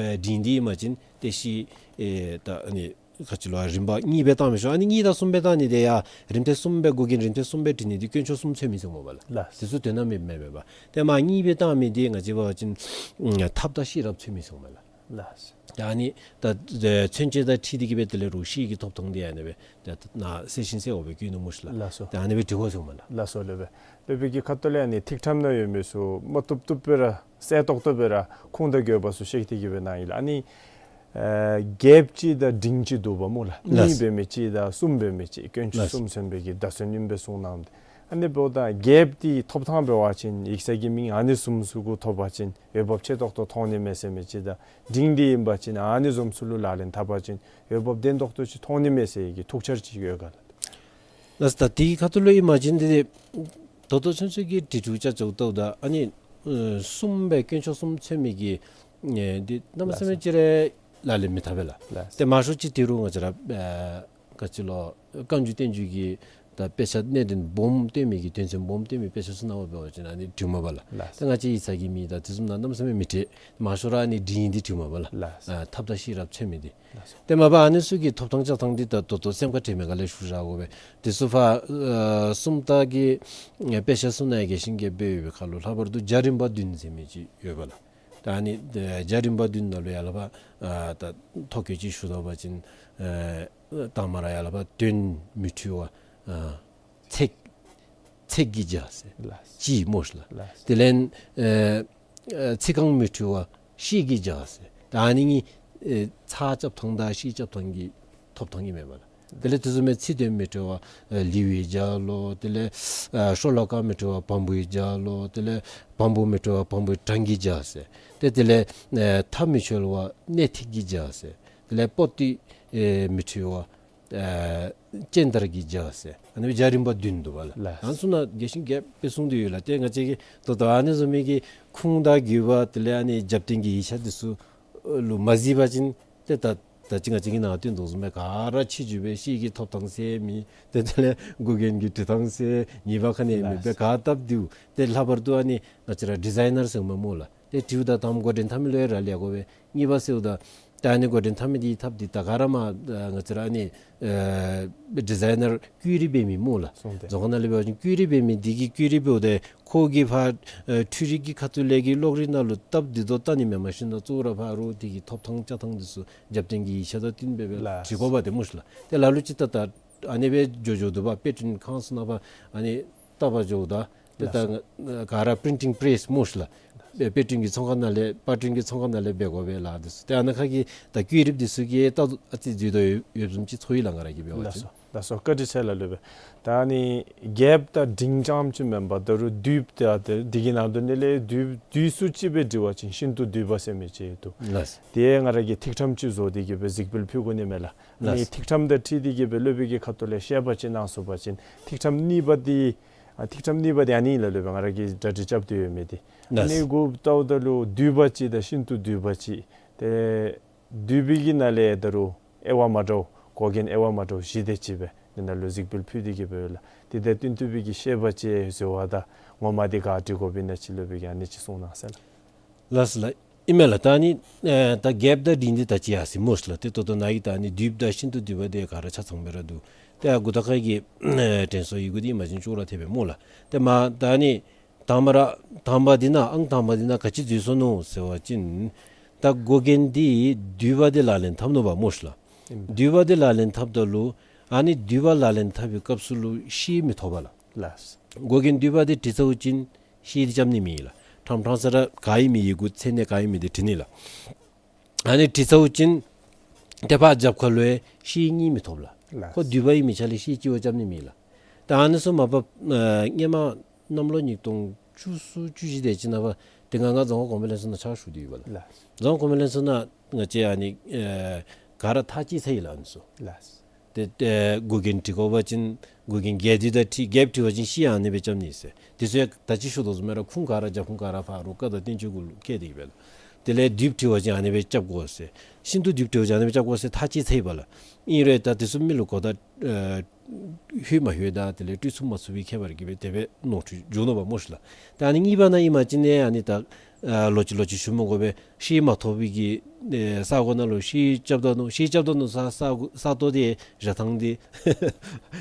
ཨེ་འབྲིང་འདི་ཨིན་པ་ཅིན་ཏེ་ཤེལ་ཨེ་ད་ཨ་ནི་ག་ཅི་ལོ་རིམ་པ་གཉིས་སྦེ་བཏང་མི་ཆོག། ཨ་ནི་གཉིས་དང་གསུམ་སྦེ་བཏང་ནི་འདི་ཡང་རིམ་ཐེངས་གསུམ་སྦེ་མགུ་རྒྱན་རིམ་ཐེངས་གསུམ་སྦེ་བྲི་ནི་འདི་དཀོན་མཆོག་གསུམ་མཚོན་མི་ཚུགས་སྨོ་པ་ལགས། ལགས། དེ་ཚུ་དོན་དག་མེདཔ་མས་པ། ཏེ་མར་གཉིས་སྦེ་བཏང་མི་འདི་ང་བཅས་འབད་བ་ཅིན་ཨ་ཐབས་དང་ཤེས་རབ་མཚོན་མི་ཚུགས་སྨོ་ལགས། ལགས། ད་ཨ་ནི་ད་ཨེ་མཚོན་བྱེད་དང་འཁྲིལ་ཏེ་གི་སྦེ་དེ་ལས་རུང་ཤེལ་གྱི་ཐོབ་ཐངས་འདི་ཨ་ནི་སྦེ་ད་ནཱ་གསལ་ཞིང་གསལ་བ་སྦེ་བཀོད་ནུག་སྨོ་ཤིག་ལགས། ལགས་སོ། ད་ཨ་ནི་སྦེ་འབྲི་དགོ་ཟེརཝ་མས་ལགས། ལགས་སོ་ལགས། སློབ་དཔོན་གྱི་ཁ་ཐུག་ལས་ཨ་ནི་ཐིག་ཕྲེང་ནང་ཡོད་མི་ཚུ་མ་བཏུབ་བཏུབ་སྦེ་ར་གསལ་ཏོག་ཏོ་སྦེ་ར་ཁུངས་དང་དགོས་པ་ཚུ་བཤད་དེ་གི་སྦེ་གནང་ཡི་ལགས། ཨ་ནི་ཨེ་རྒྱསཔ་ཅིག་དང་འབྲིང་ཅིག་འདུག་པ་སྨོ་ལགས། ལགས། གཉིས་འབད་མི་ཅིག་དང་གསུམ་འབད་མི་ཅིག་དཀོན་མཆོག་ལགས། གསུམ་མཚོན་པའི་གི་བརྡ་མཚོན་ཨིནམ་སྦེ་གསུངས་གནངམ་ད། ཨ་ནི་འབདཝ་ད་རྒྱསཔ་འདི་ཐོབ་ཐངས་འབད་བ་ཅིན་ཡིག་ཚང་གི་མིང་ཨ་ནི་བཟུམ་ཚུ་གུ་ཐོབ་པ་ཅིན་འོས་འབབ་ཆེ་ཏོག་ཏོ་མཐོང་ནི་མས་ཟེར་མི་ཅིག་དང་འབྲིང་འདི་ཨིན་པ་ཅིན་ཨ་ནི་བཟུམ་ཚུ་ལུ་ལག་ལེན་འཐབ་པ་ཅིན་འོས་འབབ་ལྡན་ཏོག་ཏོ་ཅིག་མཐོང་ནི་མས་ཟེར་གྱི་ཐུགས་འཆར་ཅིག་ཡོད་ག་ལགས། ལགས། ད་དེའི་ཁ་ཐུག་ལུ་ཨིན་པ་ཅིན་འདི་ད་ལྟོ་ཚུན་ཚོད་ཀྱི་བྲིས་འཕྲུལ་ཅ་ཅོག་ལྟཝ་ད་ཨ་ནི་ཨེ་གསུམ་སྦེ་དཀོན་མཆོག་གསུམ་མཚོན་མི་གི་ཨེ་འདི་གནམ་མེད་ས་མེད་ཅིག་ར་ལག་ལེན་མི་འཐབ་པས་ལགས། ལགས། ཏེ་མང་ཤོས་ཅིག་ད་རུང་ང་བཅས་ར་ཨེ་ག་ཅི་ལོ་བཀའ་འགྱུར་བསྟན་འགྱུར་གྱི་ད་དཔེ་ཆ་གནད་དོན་སྦོམ་སྟོན་མི་གི་དོན་ཚན་སྦོམ་སྟོན་མི་དཔེ་ཆ་ཚུ་ནང་འབད་བ་ཅིན་ཨ་ནི་བྲིཝ་མས་པ་ལགས། ལགས། ཏེ་ང་བཅས་ཡིག་ཚང་གི་མིང་དང་དེ་བཟུམ་ནང་གནམ་མེད་ས་མེད་མི་བྲི། མང་ཤོས་ར་ཨ་ནི་འབྲིང་འདི་བྲིཝ་མས་པ་ལགས། ལགས། ཨ་ཐབས་དང་ཤེས་རབ་མཚོན་མི་འདི། ལགས། ཏེ་མ་པ་ཨ་ནི་ཚུ་གི་ཐོབ་ཐངས་བཅའ་ཐངས་འདི་ད་ད་ལྟོ་སེམས་ཁར་དྲན་མི་ག་ལས་ཞུ་བཞག་དགོ་པས། དེ་ཚུ་ཕར་ཨེ་སུམ་རྟགས་ཀྱི་ཨེ་དཔེ་ཆ་ཚུ་ནང་རྒྱས་ཤིང་རྒྱསཔ་སྦེ་ཡོད་པའི་ཁར་ལུ་ལྷག་པར་དུ་རྒྱ་རིམ་པ་བདུན་ཟེར་མི་ཅིག་ཡོད་པ་ལགས། ད་ཨ་ནི་ཨེ་རྒྱ་རིམ་པ་བདུན་ནང་ལུ་ཡར་ལས་ཕར་ཨ་ད་ཐོ་བཀོད་ཅིག་ཞུ་དོ་བ་ཅིན་ཨེ་དང་པ་ར་ཡར་ལས་ཕར་དོན་མི་འཁྲུལ་བ་ཨ་ཚིག་ཚིག་གིས་སྦྱར་ཟེར། ལགས། གཅིག་སྨོ་ཤིག་ལགས། ལགས། དེ་ལས་ཨེ་ཨེ་ཚིག་རྐང་མི་འཁྲུལ་བ་ཤེལ་གྱིས་སྦྱར་ཟེར། ད་ཨ་ནི་གཉིས་ཨེ་ཚགས་རྐྱབ་ཐངས་དང་ཤེལ་རྐྱབ་ཐངས་ཀྱི་ཐོབ་ཐངས་ཨིན་མས་པ་ལགས། དེ་ལས་དེ་བཟུམ་མའི་ཚིག་དོན་མི་འཁྲུལ་བ་ཨེ་ལེའུ་ཡིས་སྦྱར་ལོ། དེ་ལས་ཨེ་ཤོ་ལོ་ཀ་མི་འཁྲུལ་བ་བམ་པོ་ཡིས་སྦྱར་ལོ། དེ་ལས་བམ་པོ་མི་འཁྲུལ་བ་བམ་པོའི་གྲངས་ཀྱིས་སྦྱར་ཟེར། ཏེ་དེ་ལས་ཨེ་མཐའ་མི་འཁྱོལ་བ་སྣེ་ཐིག་གིས་སྦྱར་ཟེར། དེ་ལས་པོ་ཏི་ཨེ་མི་འཁྲུལ་བ་ཨེ་སྤྱན་དར་གྱིས་སྦྱར་ཟེར། ཨ་ནི་རྒྱ་རིམ་པ་བདུན་འདུག་པ་ལགས། ལགས། ཨ་ནི་ཚུ་ནང་རྒྱས་ཤིང་རྒྱསཔ་སྦེ་གསུངས་ཏེ་ཡོད་ལགས། ཏེ་ང་བཅས་ཀྱིས་ད་ལྟོ་ཨ་ནི་བཟུམ་མའི་གི་ཁུངས་དང་དགོས་པ་དེ་ལས་ཨ་ནི་རྒྱབ་རྟེན་གྱི་ཡིག་ཆ་འདི་ཚུ་ལུ་མ་གཟིགས་པ་ཅིན་ཏེ་ད་ད་ཅི་ང་བཅས་ཀྱིས་ནཱ་སྟོན་དོ་བཟུམ་སྦེ་ག་ར་ཕྱི་འགྱུར་སྦེ་ཤེལ་གྱི་ཐོབ་ཐངས་ཟེར་མེད། ཏེ་དེ་ལས་མགུ་རྒྱན་གྱི་བྲི་ཐངས་ཟེར་ཉེས་པ་ག་ནི་ཡང་མེདཔ་སྦེ་ག་བཏབ་སྟེ་འདུག། ཏེ་ལྷག་པར་དུ་ཨ་ནི་ང་བཅས་ར་ཌི་ཛའི་ནར་ཟེརཝ་མས་སྨོ་ལགས། ཏེ་བྲིཝ་ད་དང་པ་འགོ་འདྲེན་འཐབ་མི་ལུ་ཡང་རག་ལས་དགོ་པས། གཉིས་པ་ཟེརཝ་ད་ད་ཨ་ནི་འགོ་འདྲེན་འཐབ་མི་འདི་འཐབ་སྟེ་ད་ག་ར་མར་ཨ་ང་བཅས་ར་ཨ་ནི་ཨེ་ཌི་ཛའི་ནར་བཀོད་རིས་འབད་མི་སྨོ་ལགས། སོང་སྟེ་རྫོང་ཁ་ནང་ལས་འབད་བ་ཅིན་བཀོད་རིས་འབད་མི་འདི་གིས་བཀོད་རིས་འབདཝ་ད་ཁོ་གིས་ཕར་ཨེ་འཕྲུལ་རིག་གི་ཁ་ཐུག་ལས་ཀྱི་གློག་རིག་ནང་ལུ་བཏབ་སྟེ་དོ་བལྟ་ནི་མེན། མ་གཞི་ནཱ་གཙོ་བོ་ར་ཕར་རོགས་འདི་གི་ཐོབ་ཐངས་བཅའ་ཐངས་འདི་ཚུ་རྒྱབ་རྟེན་གྱི་ཡིག་ཆ་དང་བསྟུན་སྦེ་སྦེ་ལགས། བྲི་དགོ་པ་དེ་སྨོ་ཤིག་ལགས། ཏེ་ལ་ལུ་ཅིག་ད་ད་ཨ་ནི་སྦེ་འགྱོ་འགྱོཝ་འདུག་པ། དཔེ་སྐྲུན་ཁང་ཚུ་ནང་ཕར་ཨ་ནི་བལྟ་བར་འགྱོཝ་ད་ཏེ་ད་ལགས། ག་ར་པི་རིན་ཊིང་པེ་རེསི་སྨོ་ཤིག་ལགས། དཔེ་སྐྲུན་གྱི་ཚོང་ཁང་ནང་ལས་པར་སྐྲུན་གྱི་ཚོང་ཁང་ནང་ལས་འབད་དགོ་པས་ལགས། འདི་ཚུ་ཏེ་ཨ་ནཱ་ཁ་གི་ད་བཀོད་རིས་འདི་ཚུ་གིས་ད་ཨ་ཙི་འཛོལ་དོ་ཡོདཔ་བཟུམ་ཅིག་ཚོར་ཡི་ལགས། ང་ར་གིས་འབད་བ་ཅིན། ལགས་སོ། ལགས་སོ། བཀའ་དྲིན་ཆེ་ལགས་སློབ་དཔོན། ད་ཨ་ནི་རྒྱསཔ་དང་འབྲིང་རྐྱངམ་ཅིག་མེན་པར་ད་རུང་བསྡུས་ད་དེ་འདི་གི་ནང་དོན་ནང་ལས་བསྡུས་བསྡུས་སུ་ཅིག་སྦེ་འབྲི་བ་ཅིན་ཤིན་ཏུ་བསྡུས་པ་ཟེར་མི་ཅིག་འདུག། ལགས། ཏེ་ང་ར་གིས་ཐིག་ཕྲེང་ཅིག་བཟོ་སྟེ་གི་སྦེ་གཟིགས་འབུལ་ཕུལ་དགོ་ནི་མས་ལགས། ཨ་ནི་ལགས། ཐིག་ཕྲེང་དང་འཁྲིལ་ཏེ་གི་སྦེ་སློབ་དཔོན་གྱི་ཁ་ཐུག་ལས་བཤད་པ་ཅིག་གནང་ཚུགས་པ་ཅིན་ཐིག་ཕྲེང་གཉིས་པ་འདི་ཨ་ཐིག་ཕྲེང་གཉིས་པ་འདི་ཨ་ནི་ལགས་སློབ་དཔོན། ང་ར་གིས་གྲ་སྒྲིག་རྐྱབ་སྟེ་ཡོད་མི་འདི། ཨ་ནི་ལགས། གུ་བལྟཝ་ད་ལུ་བསྡུས་པ་ཅིག་དང་ཤིན་ཏུ་བསྡུས་པ་ཅིག། ཏེ་བསྡུས་པའི་གི་ནང་ལས་ད་རུང་དབྱེ་བ་མ་འདྲཝ་མགོ་རྒྱན་དབྱེ་བ་མ་འདྲཝ་བཞི་དེ་ཅིག་སྦེ་འདི་ནང་ལུ་གཟིགས་འབུལ་ཕུལ་ཏེ་གི་སྦེ་ཡོད་ལགས། དེ་དང་བསྟུན་ཏེ་སྦེ་གི་བཤད་པ་ཅིག་བཟོ་བ་དང་ངོ་མ་འདི་ག་འབྲི་དགོཔ་ཨིན་ན་ཅིག་སློབ་དཔོན་གྱིས་ཨ་ནི་ཅིག་གསུང་གནང་ཟེར་ལགས། ལགས་སོ་ལགས། ཨིན་མས་ལགས། ད་ཨ་ནི་ཨེ་ད་རྒྱསཔ་དང་འབྲིང་འདི་ད་ཅི་ཡར་སོ་ཡི་སྨོ་ཤིག་ལགས། ཏེ་ད་ལྟོ་ནཱ་གི་ད་ཨ་ནི་བསྡུས་པ་དང་ཤིན་ཏུ་བསྡུས་པ་འདི་ག་ར་ཆ་ཚང་སྦེ་ར་འདུག། ཏེ་ཨ་མགུ་ཐོག་ཁ་གི་ཨེ་དྲན་གསོ་ཡི་གུ་འདི་ཨིན་པ་ཅིན་ཅོག་ར་འཐདཔ་མས་སྨོ་ལགས། ཏེ་མ་ད་ཨ་ནི་དང་པ་ར་དང་པ་འདི་ནང་ཨང་དང་པ་འདི་ནང་ག་ཅི་འཛོལ་སོ་ནུག་ཟེར་བ་ཅིན་ད་མགོ་རྒྱན་འདི་བསྡུས་པ་འདི་ལག་ལེན་འཐབ་ནུག་པ་སྨོ་ཤིག་ལགས། ཨིན་པ། བསྡུས་པ་འདི་ལག་ལེན་འཐབ་ད་ལུ་ཨ་ནི་བསྡུས་པ་ལག་ལེན་འཐབ་པའི་སྐབས་སུ་ལུ་ཤེལ་མི་ཐོབ་པ་ལགས། ལགས། འགོག་རྐྱེན་འདུས་པ་འདི་བྲིས་ཚརཝ་ཅིག་ཤེལ་འདི་རྐྱབ་ནི་མེད་ལགས། ཕྲང་ཕྲང་ས་ར་ག་ཨིན་མི་ཡི་གུ་མཚན་གནས་ག་ཨིན་མི་འདི་བྲི་ནི་ལགས། ཨ་ནི་བྲིས་ཚརཝ་ཅིག་ཏེ་ཕར་རྒྱབ་ཁ་ལུ་ཡང་ཤེལ་གཉིས་མི་ཐོབ་ལགས། ལགས། ཁོ་འདུས་པ་ཨིན་མི་ཆ་ལས་ཤེལ་གཅིག་བ་རྐྱབ་ནི་མེད་ལགས། ད་ཨ་ནི་ཚུ་མ་པ་ཨ་སྔོན་མ་གནམ་ལོ་ཉིས་སྟོང་བཅུ་གསུམ་བཅུ་བཞི་དེ་ཅིག་ནང་པ་ཏེ་ང་ང་རྫོང་ཁ་གོང་འཕེལ་ལྷན་ཚོགས་ནང་ཕྱག་ཞུ་དོ་ཡོདཔ་ལགས། ལགས། རྫོང་ཁ་གོང་འཕེལ་ལྷན་ཚོགས་ནང་ང་བཅས་ཨ་ནི་ཨ་ག་ར་ཐག་བཅད་ཚར་ཡི་ལགས་ཨ་ནི་ཚུ། ལགས། ཏེ་ཏེ་འགོག་རྐྱེན་བྲི་དགོ་པ་ཅིན་འགོག་རྐྱེན་བརྒྱད་འདི་ད་བྲིས་བརྒྱད་བྲིས་པ་ཅིན་ཤེལ་ཨ་ནི་སྦེ་རྐྱབ་ནི་ཟེར། དེ་ཚུ་ཡང་ད་ཅི་ཞུ་དོ་བཟུམ་སྦེ་ར་ཁུངས་ག་ར་རྒྱབ་ཁུངས་ག་ར་ཕར་རོགས་བཀའ་དང་བསྟན་བཅོས་གུ་ལུ་བཀལ་ཏེ་གི་སྦེ་ལགས། དེ་ལས་བདུན་བྲིས་པ་ཅིན་ཨ་ནི་སྦེ་རྐྱབ་དགོ་ཟེར། ཤིན་ཏུ་བདུན་བྲིས་པ་ཅིན་ཨ་ནི་སྦེ་རྐྱབ་དགོ་ཟེར་ཐག་བཅད་ཚར་ཡི་པ་ལགས། ཨིན་རུང་ད་དེ་ཚུ་མི་ལུ་གོ་བརྡ་ཨ་ལྷོད་མ་ལྷོད་དང་དེ་ལས་སྤྲོད་ཚུགས་མ་ཚུགས་པའི་ཁྱད་པར་གྱིས་སྦེ་དེ་སྦེ་ནོར་འཁྲུལ་འབྱུང་ནུག་པ་སྨོ་ཤིག་ལགས། ད་ཨ་ནི་གཉིས་པ་ནང་ཨིན་པ་ཅིན་ཨ་ནི་ད་ཨ་ལོག་ཅི་ལོག་ཅི་ཞུ་མི་དགོ་པས། ཤེལ་མ་ཐོབ་པའི་གི་ཨེ་ས་གོ་ནང་ལུ་ཤེལ་རྐྱབ་ད་ནུག། ཤེལ་རྐྱབ་ད་ནུག་ས་ས་གོ་ས་སྟོང་འདི་ར་ཐང་འདི་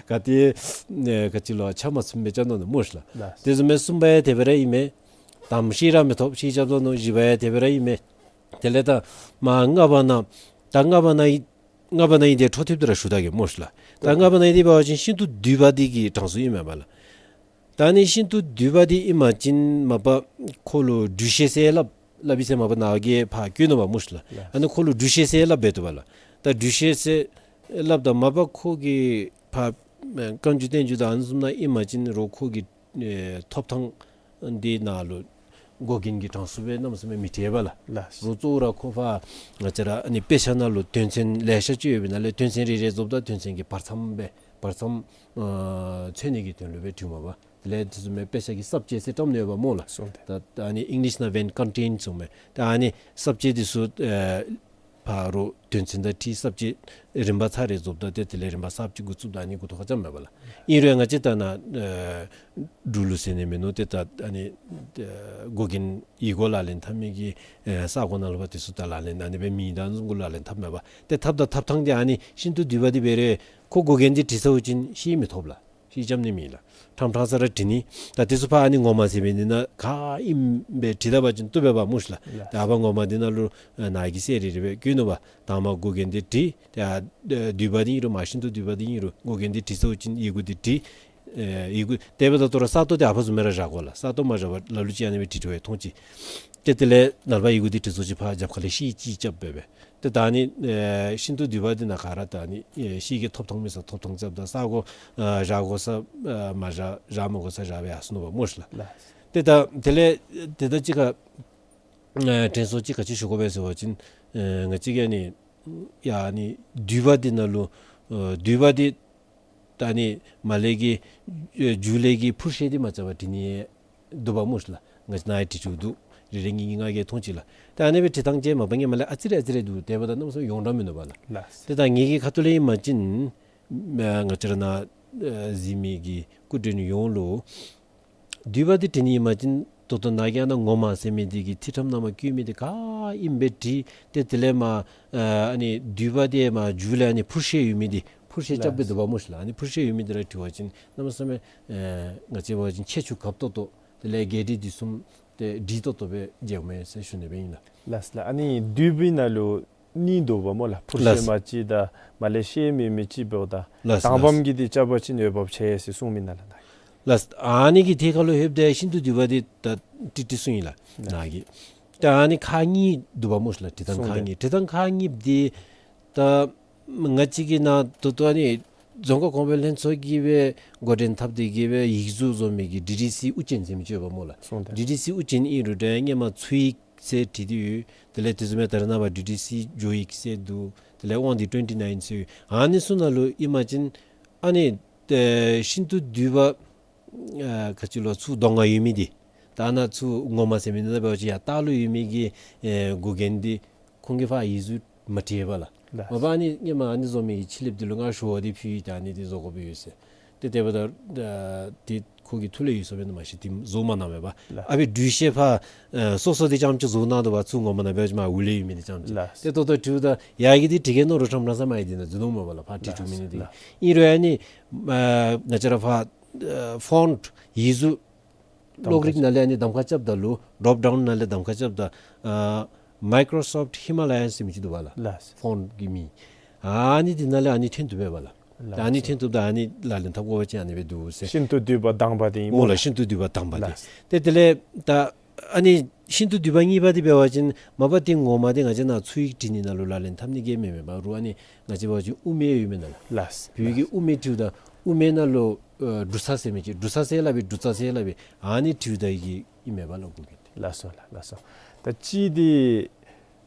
ག་ཏེ་ཨེ་ག་ཅི་ལོ་ཆ་མ་ཚུམ་སྦེ་རྐྱབ་ད་ནུག་སྨོ་ཤིག་ལགས། ལགས། དེ་བཟུམ་སྦེ་གསུམ་པ་ཡང་དེ་སྦེ་ར་ཨིན་མས། དམ་ཤེལ་ར་མི་ཐོབ། ཤེལ་རྐྱབ་ད་ནུག། བཞི་པ་ཡང་དེ་སྦེ་ར་ཨིན་མས། དེ་ལས་ད་མ་ལྔ་པ་ནང་ད་ལྔ་པ་ནང་ཨིན་ལྔ་པ་ནང་ཨིན་དེ་འཕྲོ་མཐུད་དེ་ར་ཞུ་ད་གེ་སྨོ་ཤིག་ལགས། ད་ལྔ་པ་ནང་ཨིན་དེ་འབད་བ་ཅིན་ཤིན་ཏུ་བསྡུས་པ་འདི་གི་གྲངས་སུ་ཨིན་མས་པ་ལགས། ད་ཨ་ནི་ཤིན་ཏུ་བསྡུས་པ་འདི་ཨིན་པ་ཅིན་མ་པ་ཁོ་ལུ་འབྲུ་ཤེལ་ཟེར་སླབ་སླབ་ཨིན་ཟེར་མ་པ་ནཱ་གིས་ཕར་བཀོད་ནུག་པ་སྨོ་ཤིག་ལགས། ལགས། ཨ་ནི་ཁོ་ལུ་འབྲུ་ཤེལ་ཟེར་སླབ་འབད་དོ་པ་ལགས། ད་འབྲུ་ཤེལ་ཟེར་སླབ་ད་མ་པ་ཁོ་གི་ཕར་ཨེ་བཀའ་འགྱུར་བསྟན་འགྱུར་དང་ཨ་ནི་བཟུམ་ནང་ཨིན་པ་ཅིན་རོགས་ཁོ་གི་ཨེ་ཐོབ་ཐང་འདི་ནང་ལུ་འགོག་རྐྱེན་གྱི་གྲངས་སུ་སྦེ་གནམ་མེད་ས་མེད་མི་བྲིཝ་པ་ལགས། ལགས། རོགས་གཙོ་བོ་ར་ཁོ་ཕར་ང་བཅས་ར་ཨ་ནི་དཔེ་ཆ་ནང་ལུ་དོན་ཚན་ལེ་ཤ་ཅིག་ཡོད་པའི་ནང་ལས་དོན་ཚན་རེ་རེ་རྫོགསཔ་ད་དོན་ཚན་གྱི་བར་མཚམས་སྦེ་བར་མཚམས་ཨ་མཚོན་ནི་གི་དོན་ལུ་སྦེ་བྲིཝ་མས་པ། དེ་ལས་དེ་བཟུམ་སྦེ་དཔེ་ཆ་གི་subject ཟེར་བཀྲམ་ནི་ཡོདཔ་སྨོ་ལགས། སོང་སྟེ། ད་ཨ་ནི་ཨིང་ལིཤ་ནང་when contained གསུངམ་མས། ད་ཨ་ནི་subject འདི་ཚུ་ཨེ་ཕར་རོགས་དོན་ཚན་དང་འཁྲིལ་subject རིམ་པ་ཚར་རེ་རྫོགསཔ་ད་ཏེ་དེ་ལས་རིམ་པ་གསརཔ་ཅིག་འགོ་བཙུགསཔ་ད་ཨ་ནི་འགོ་ཐོག་ཁར་རྐྱབ་མས་པ་ལགས། ཨིན་རུང་ང་བཅས་ད་ནཱ་ཨེ་འབྲུག་ལུ་ཟེར་ནི་མིན་ནུག། ཏེ་ད་ཨ་ནི་ཨེ་འགོག་རྐྱེན་ཡིག་གུ་ལག་ལེན་འཐབ་མི་གི་ཨེ་ས་གོ་ནང་ལུ་འབད་དེ་ཚུ་ད་ལག་ལེན་ཨ་ནི་སྦེ་མེད་ད་ཨ་ནི་བཟུམ་གུ་ལག་ལེན་འཐབ་མས་པ། ཏེ་འཐབ་ད་འཐབ་ཐངས་འདི་ཨ་ནི་ཤིན་ཏུ་བསྡུས་པ་འདི་འབད་རུང་ཁོ་འགོག་རྐྱེན་འདི་བྲིས་ཚརཝ་ཅིག་ཤེལ་མི་ཐོབ་ལགས། ཤེལ་རྐྱབ་ནི་མེད་ལགས། ཕྲང་ཕྲང་ས་ར་བྲི་ནི། ད་དེ་ཚུ་ཕར་ཨ་ནི་ངོ་མ་ཟེར་མི་འདི་ནང་ག་ཨིནམ་སྦེ་བྲིས་ད་པ་ཅིན་བཏུབ་པས་པ་སྨོ་ཤིག་ལགས། ལགས། ད་ཨ་པ་ངོ་མ་འདི་ནང་ལུ་ཨ་ནཱ་གིས་གསལ་རི་རི་སྦེ་བཀོད་ནུག་པ། དང་པ་འགོག་རྐྱེན་འདི་བྲི། ད་ཨ་བསྡུས་པ་འདི་ཨིན་རུང་མ་ཤིན་ཏུ་བསྡུས་པ་འདི་ཨིན་རུང་འགོག་རྐྱེན་འདི་བྲིས་ཚརཝ་ཅིག་ཡི་གུ་འདི་བྲི། ཨེ་ཡི་གུ་དེ་འབདཝ་ད་ད་རུང་ས་སྟོང་འདི་ཨ་ཕར་བཟུམ་སྦེ་ར་བཞག་དགོ་ལགས། ས་སྟོང་མ་བཞག་པར་ལ་ལུ་ཅིག་ཨ་ནི་སྦེ་བྲིས་བྲིསཝ་ཡང་མཐོང་ཅི། ཏེ་དེ་ལས་ནངས་པ་ཡི་གུ་འདི་བྲིས་ཚརཝ་ཅིག་ཕར་རྒྱབ་ཁ་ལས་ཤེལ་གཅིག་རྐྱབ་སྦེ་སྦེ། ཏེ་ད་ཨ་ནི་ཨེ་ཤིན་ཏུ་བསྡུས་པ་འདི་ནང་ག་ར་ད་ཨ་ནི་ཨེ་ཤེལ་གྱི་ཐོབ་ཐང་མེད་ས་ཐོབ་ཐང་རྐྱབ་ད་ས་གོ་ཨ་བཞག་དགོ་ས་ཨ་མ་བཞག་བཞག་མ་དགོ་ས་བཞག་སྦེ་ཡར་སོ་ནུག་པ་སྨོ་ཤིག་ལགས། ལགས། ཏེ་ད་དེ་ལས་ཏེ་ད་ཅི་ཁར་ཨེ་དྲན་གསོ་ཅིག་ག་ཅི་ཞུ་དགོ་པས་ཟེར་བ་ཅིན་ཨེ་ང་བཅས་ཀྱིས་ཨ་ནི་ཡ་ཨ་ནི་བསྡུས་པ་འདི་ནང་ལུ་ཨེ་བསྡུས་པ་འདི་ད་ཨ་ནི་མར་ལས་ཀྱི་ཨེ་མཇུག་ལས་ཀྱི་འཕུར་ཤེལ་འདི་མ་རྐྱབ་པར་བྲི་ནི་འདུག་པ་སྨོ་ཤིག་ལགས། ང་བཅས་ནཱ་ཡང་བྲིས་བཅུག་འདུག། རེ་རེ་གཉིས་གཉིས་ལྔ་བརྒྱ་མཐོང་ཅི་ལགས། ད་ཨ་ནི་སྦེ་བྲི་ཐངས་ཅིག་མ་པ་ངོ་མ་ལས་ཨ་ཙི་རེ་ཨ་ཙི་རེ་འདུག། དེ་འབདཝ་ད་གནམ་མེད་ས་མེད་ཡོངས་གྲགས་མིན་འདུག་པ་ལགས། ལགས། ཏེ་ད་ངེ་གི་ཁ་ཐུག་ལས་ཨིན་པ་ཅིན་ཨ་ང་བཅས་ར་ནཱ་ཨ་གཟིགས་མི་གི་སྐུ་མགྲོན་ཡོངས་ལུ་བསྡུས་པ་འདི་བྲི་ནི་ཨིན་པ་ཅིན་ད་ལྟོ་ནཱ་གིས་ཨ་ནཱ་ངོ་མ་ཟེར་མི་འདི་གི་ཐད་ཁྲམ་ནང་མར་བཀོད་མི་འདི་ག་ཨིནམ་སྦེ་བྲི། ཏེ་དེ་ལས་མར་ཨ་ཨ་ནི་བསྡུས་པ་འདི་མར་མཇུག་ལས་ཨ་ནི་འཕུར་ཤེལ་ཡོད་མི་འདི་འཕུར་ཤེལ་རྐྱབ་སྦེ་འདུག་པ་སྨོ་ཤིག་ལགས། ཨ་ནི་འཕུར་ཤེལ་ཡོད་མི་འདི་ར་བྲི་བ་ཅིན་གནམ་མེད་ས་མེད་ཨེ་ང་བཅས་འབད་བ་ཅིན་ཁྱད་ཆོས་དགའ་ཏོག་ཏོ་དེ་ལས་རྒྱས་འབྲིང་བསྡུས་གསུམ་ཏེ་འགྲིག་ཏོག་ཏོ་སྦེ་མཇལཝ་མས་ཟེར་ཞུ་ནི་སྦེ་ཨིན་ལགས། ལགས་ལགས། ཨ་ནི་བསྡུས་པའི་ནང་ལུ་གཉིས་འདུག་པ་སྨོ་ལགས། འཕུར་ཤེལ་ལགས། མ་གཅིག་དང་མར་ལས་ཤེལ་མེད་མི་གཅིག་འབདཝ་ད། ལགས་ལགས། དང་པམ་གྱི་འདི་རྐྱབ་པ་ཅིན་འོས་འབབ་ཆེ་ཟེར་གསུངས་མི་ནང་ལུ་ནཱ། ལགས། ཨ་ནི་གི་ཐད་ཁར་ལུ་ལྷོདཔ་ད་ཤིན་ཏུ་བསྡུས་པ་འདི་ད་ཏིག་ཏིག་གསུངས་ཡི་ལགས། ལགས། ནཱ་གིས། ད་ཨ་ནི་ཁག་གཉིས་འདུག་པ་སྨོ་ཤིག་ལགས། བྲི་ཐངས་ཁག་གཉིས། བྲི་ཐངས་ཁག་གཉིས་འདི་ད་ང་བཅས་ཀྱིས་ནཱ་ད་ལྟོ་ཨ་ནི་རྫོང་ཁ་གོང་འཕེལ་ལྷན་ཚོགས་ཀྱིས་སྦེ་འགོ་འདྲེན་འཐབ་སྟེ་གིས་སྦེ་ཡིག་གཟུགས་བཟོ་མི་གི་ཌི་ཌི་སི་དབུ་ཅན་ཟེར་མི་ཅིག་ཡོདཔ་སྨོ་ལགས། སོང་སྟེ། ཌི་ཌི་སི་དབུ་ཅན་ཨིན་རུང་ད་སྔོན་མ་ཚུ་ཡིག་ཟེར་བྲིས་ཏེ་ཡོད། དེ་ལས་དེ་བཟུམ་སྦེ་ད་རེས་ནངས་པ་ཌི་ཌི་སི་ཇོ་ཡིག་ཟེར་འདུག། དེ་ལས་དབང་འདུས་ཊུ་ཝེན་ཊི་ནའིན་ཟེར་ཡོད། ཨ་ནི་ཚུ་ནང་ལུ་ཨིན་པ་ཅིན་ཨ་ནི་ཨེ་ཤིན་ཏུ་བསྡུས་པ་ཨ་ག་ཅི་ལོ་ཚུར་གདོང་ཁར་ཡོད་མི་འདི་ད་ནཱ་ཚུར་ངོ་མ་ཟེར་མི་འདི་ནང་འབད་བ་ཅིན་ཡར་ལྟག་ལུ་ཡོད་མི་གི་ཨེ་འགོག་རྐྱེན་འདི་ཁོང་གིས་ཕར་ཡིག་གཟུགས་མ་བྲིས་པས་ལགས། ལགས། མ་པ་ཨ་ནི་སྔོན་མ་ཨ་ནི་བཟོ་མི་གི་ཕྱི་ལེབ་འདི་ལུ་ང་ཞུ་བ་འདི་ཕུལ་ཡི། ད་ཨ་ནི་འདི་བཟོ་དགོཔ་ཡོད་ཟེར། ཏེ་དེ་འབདཝ་ད་ཨ་འདི་ཁོ་གི་ཐུགས་ལས་ཡོད་སོ་སྦེ་ནི་མ་ཤེས། འདི་བཟོ་མ་གནང་མས་པ། ལགས། ཨ་ཕི་འབྲུ་ཤེལ་ཕར་ཨ་སོ་སོ་འདི་རྐྱངམ་ཅིག་བཟོ་གནང་དོ་བ། ཚུར་ངོ་མ་ནང་འབད་བ་ཅིན་མར་འོག་ལས་ཡོད་མི་འདི་རྐྱངམ་ཅིག། ལགས། ཏེ་ད་ལྟོ་འབདཝ་ད་ཡར་གྱི་འདི་བྲི་གེ་མནོ་རུང་ཁྲམ་ཁྲམ་ས་མ་ཡི་འདི་ནང་འཛུལ་ནུག་མས་པ་ལགས། ཕར་བྲིས་བཅུག་མི་ནི་འདི། ལགས། ཨིན་རུང་ཨ་ནི་ཨ་ང་བཅས་ར་ཕར་ཨ་ཕོནཊ་ཡིག་གཟུགས་གློག་རིག་ནང་ལས་ཨ་ནི་གདམ་ཁ་རྐྱབ་ད་ལུ་ཌོབ་ཌའུན་ནང་ལས་གདམ་ཁ་རྐྱབ་ད་ཨ་མའི་ཀྲོ་སོཕཊ་ཧི་མ་ལ་ཡཱན་ཟེར་མི་ཅིག་འདུག་པ་ལགས། ལགས། ཕོནཊ་གི་མིང་། ཨ་ནི་འདི་ནང་ལས་ཨ་ནི་ཐོན་དོ་པས་པ་ལགས། ད་ཨ་ནི་ཐོན་བཏུབ་ད་ཨ་ནི་ལག་ལེན་འཐབ་དགོ་པ་ཅིན་ཨ་ནི་སྦེ་འདུག་ཟེར། ཤིན་ཏུ་བསྡུས་པ་དང་པ་དེ་ཨིན་སྨོ་ལགས། ཤིན་ཏུ་བསྡུས་པ་དང་པ་དེ། ལགས། ཏེ་དེ་ལས་ད་ཨ་ནི་ཤིན་ཏུ་བསྡུས་པ་གཉིས་པ་དེ་འབད་བ་ཅིན་མ་པ་དེ་ངོ་མ་དེ་ང་བཅས་ནཱ་ཚུ་ཡིག་བྲི་ནི་ནང་ལུ་ལག་ལེན་འཐབ་ནི་གི་མེན་མེན་པ་རུང་ཨ་ནི་ང་བཅས་འབད་བ་ཅིན་དབུ་མེད་ཡོད་མེན་ན་ལགས། ལགས། བོད་ཡིག་གི་དབུ་མེད་བྲིཝ་ད་དབུ་མེད་ནང་ལུ་ཨ་འབྲུ་ཚ་ཟེར་མི་ཅིག་འབྲུ་ཚ་ཟེར་སླབ་པས། འབྲུ་ཚ་ཟེར་སླབ་པས། ཨ་ནི་བྲིཝ་ད་གི་ཨིན་མས་པ་ལགས་གོ་གི། ལགས་སོ་ལགས། ལགས་སོ། ད་གཅིག་དེ་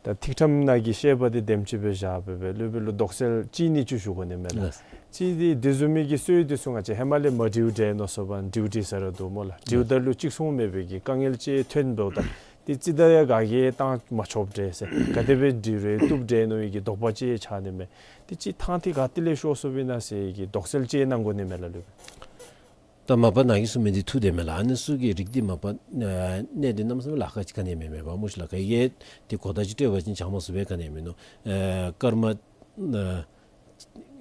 ད་ཐིག་ཕྲེང་ནང་གི་བཤད་པ་དེ་དེམ་ཅིག་སྦེ་བཞག་སྦེ་སྦེ་སློབ་དཔོན་ལུ་དོགས་སེལ་གཅིག་གཉིས་ཅིག་ཞུ་དགོ་ནི་མས་ལགས། ལགས། གཅིག་དེ་དེ་བཟུམ་མའི་གི་སྲོལ་དེ་ཚུ་ང་བཅས་ཧེ་མ་ལས་མ་བྲིཝ་འདྲས་མནོ་སོང་པ་བྲིཝ་བྲིས་ས་ར་འདུག་སྨོ་ལགས། བྲིཝ་ད་ལུ་གཅིག་མཚུངས་མེད་པའི་གི་དཀའ་ངལ་ཅིག་ཐོན་འབདཝ་ད་དེ་ཅིག་ད་ཡང་ག་གིས་བཏང་མ་ཆོགཔ་འདྲས་ཟེར་ག་དེ་སྦེ་བྲིས་རུང་བཏུབ་འདྲས་མནོ་བའི་གི་དོགས་པ་ཅིག་ཆགས་ནི་མས། དེ་ཅིག་ཐང་དེ་ག་ཏེ་ལས་ཤོར་སོཔ་ཨིན་ན་ཟེར་གི་དོགས་སེལ་ཅིག་གནང་དགོ་ནི་མས་ལགས་སློབ་དཔོན། ད་མ་པ་ནཱ་གིས་གསུངས་མི་འདི་ཐུགས་བདེན་མས་ལགས། ཨ་ནི་ཚུ་གི་རིགས་འདི་མ་པ་ཨ་གནད་དོན་གནམ་མེད་ས་མེད་ལཱ་ཁག་ཅིག་ག་ནི་ཡང་མེན་མེན་པ་སྨོ་ཤི་ལགས། ག་གིས་ཡང་དེ་གོ་བརྡ་ཅིག་སྤྲོད་པ་ཅིན་བྱང་མ་ཚུགས་པའི་ག་ནི་ཡང་མིན་ནུག། ཨ་སྐར་མ་ཨ་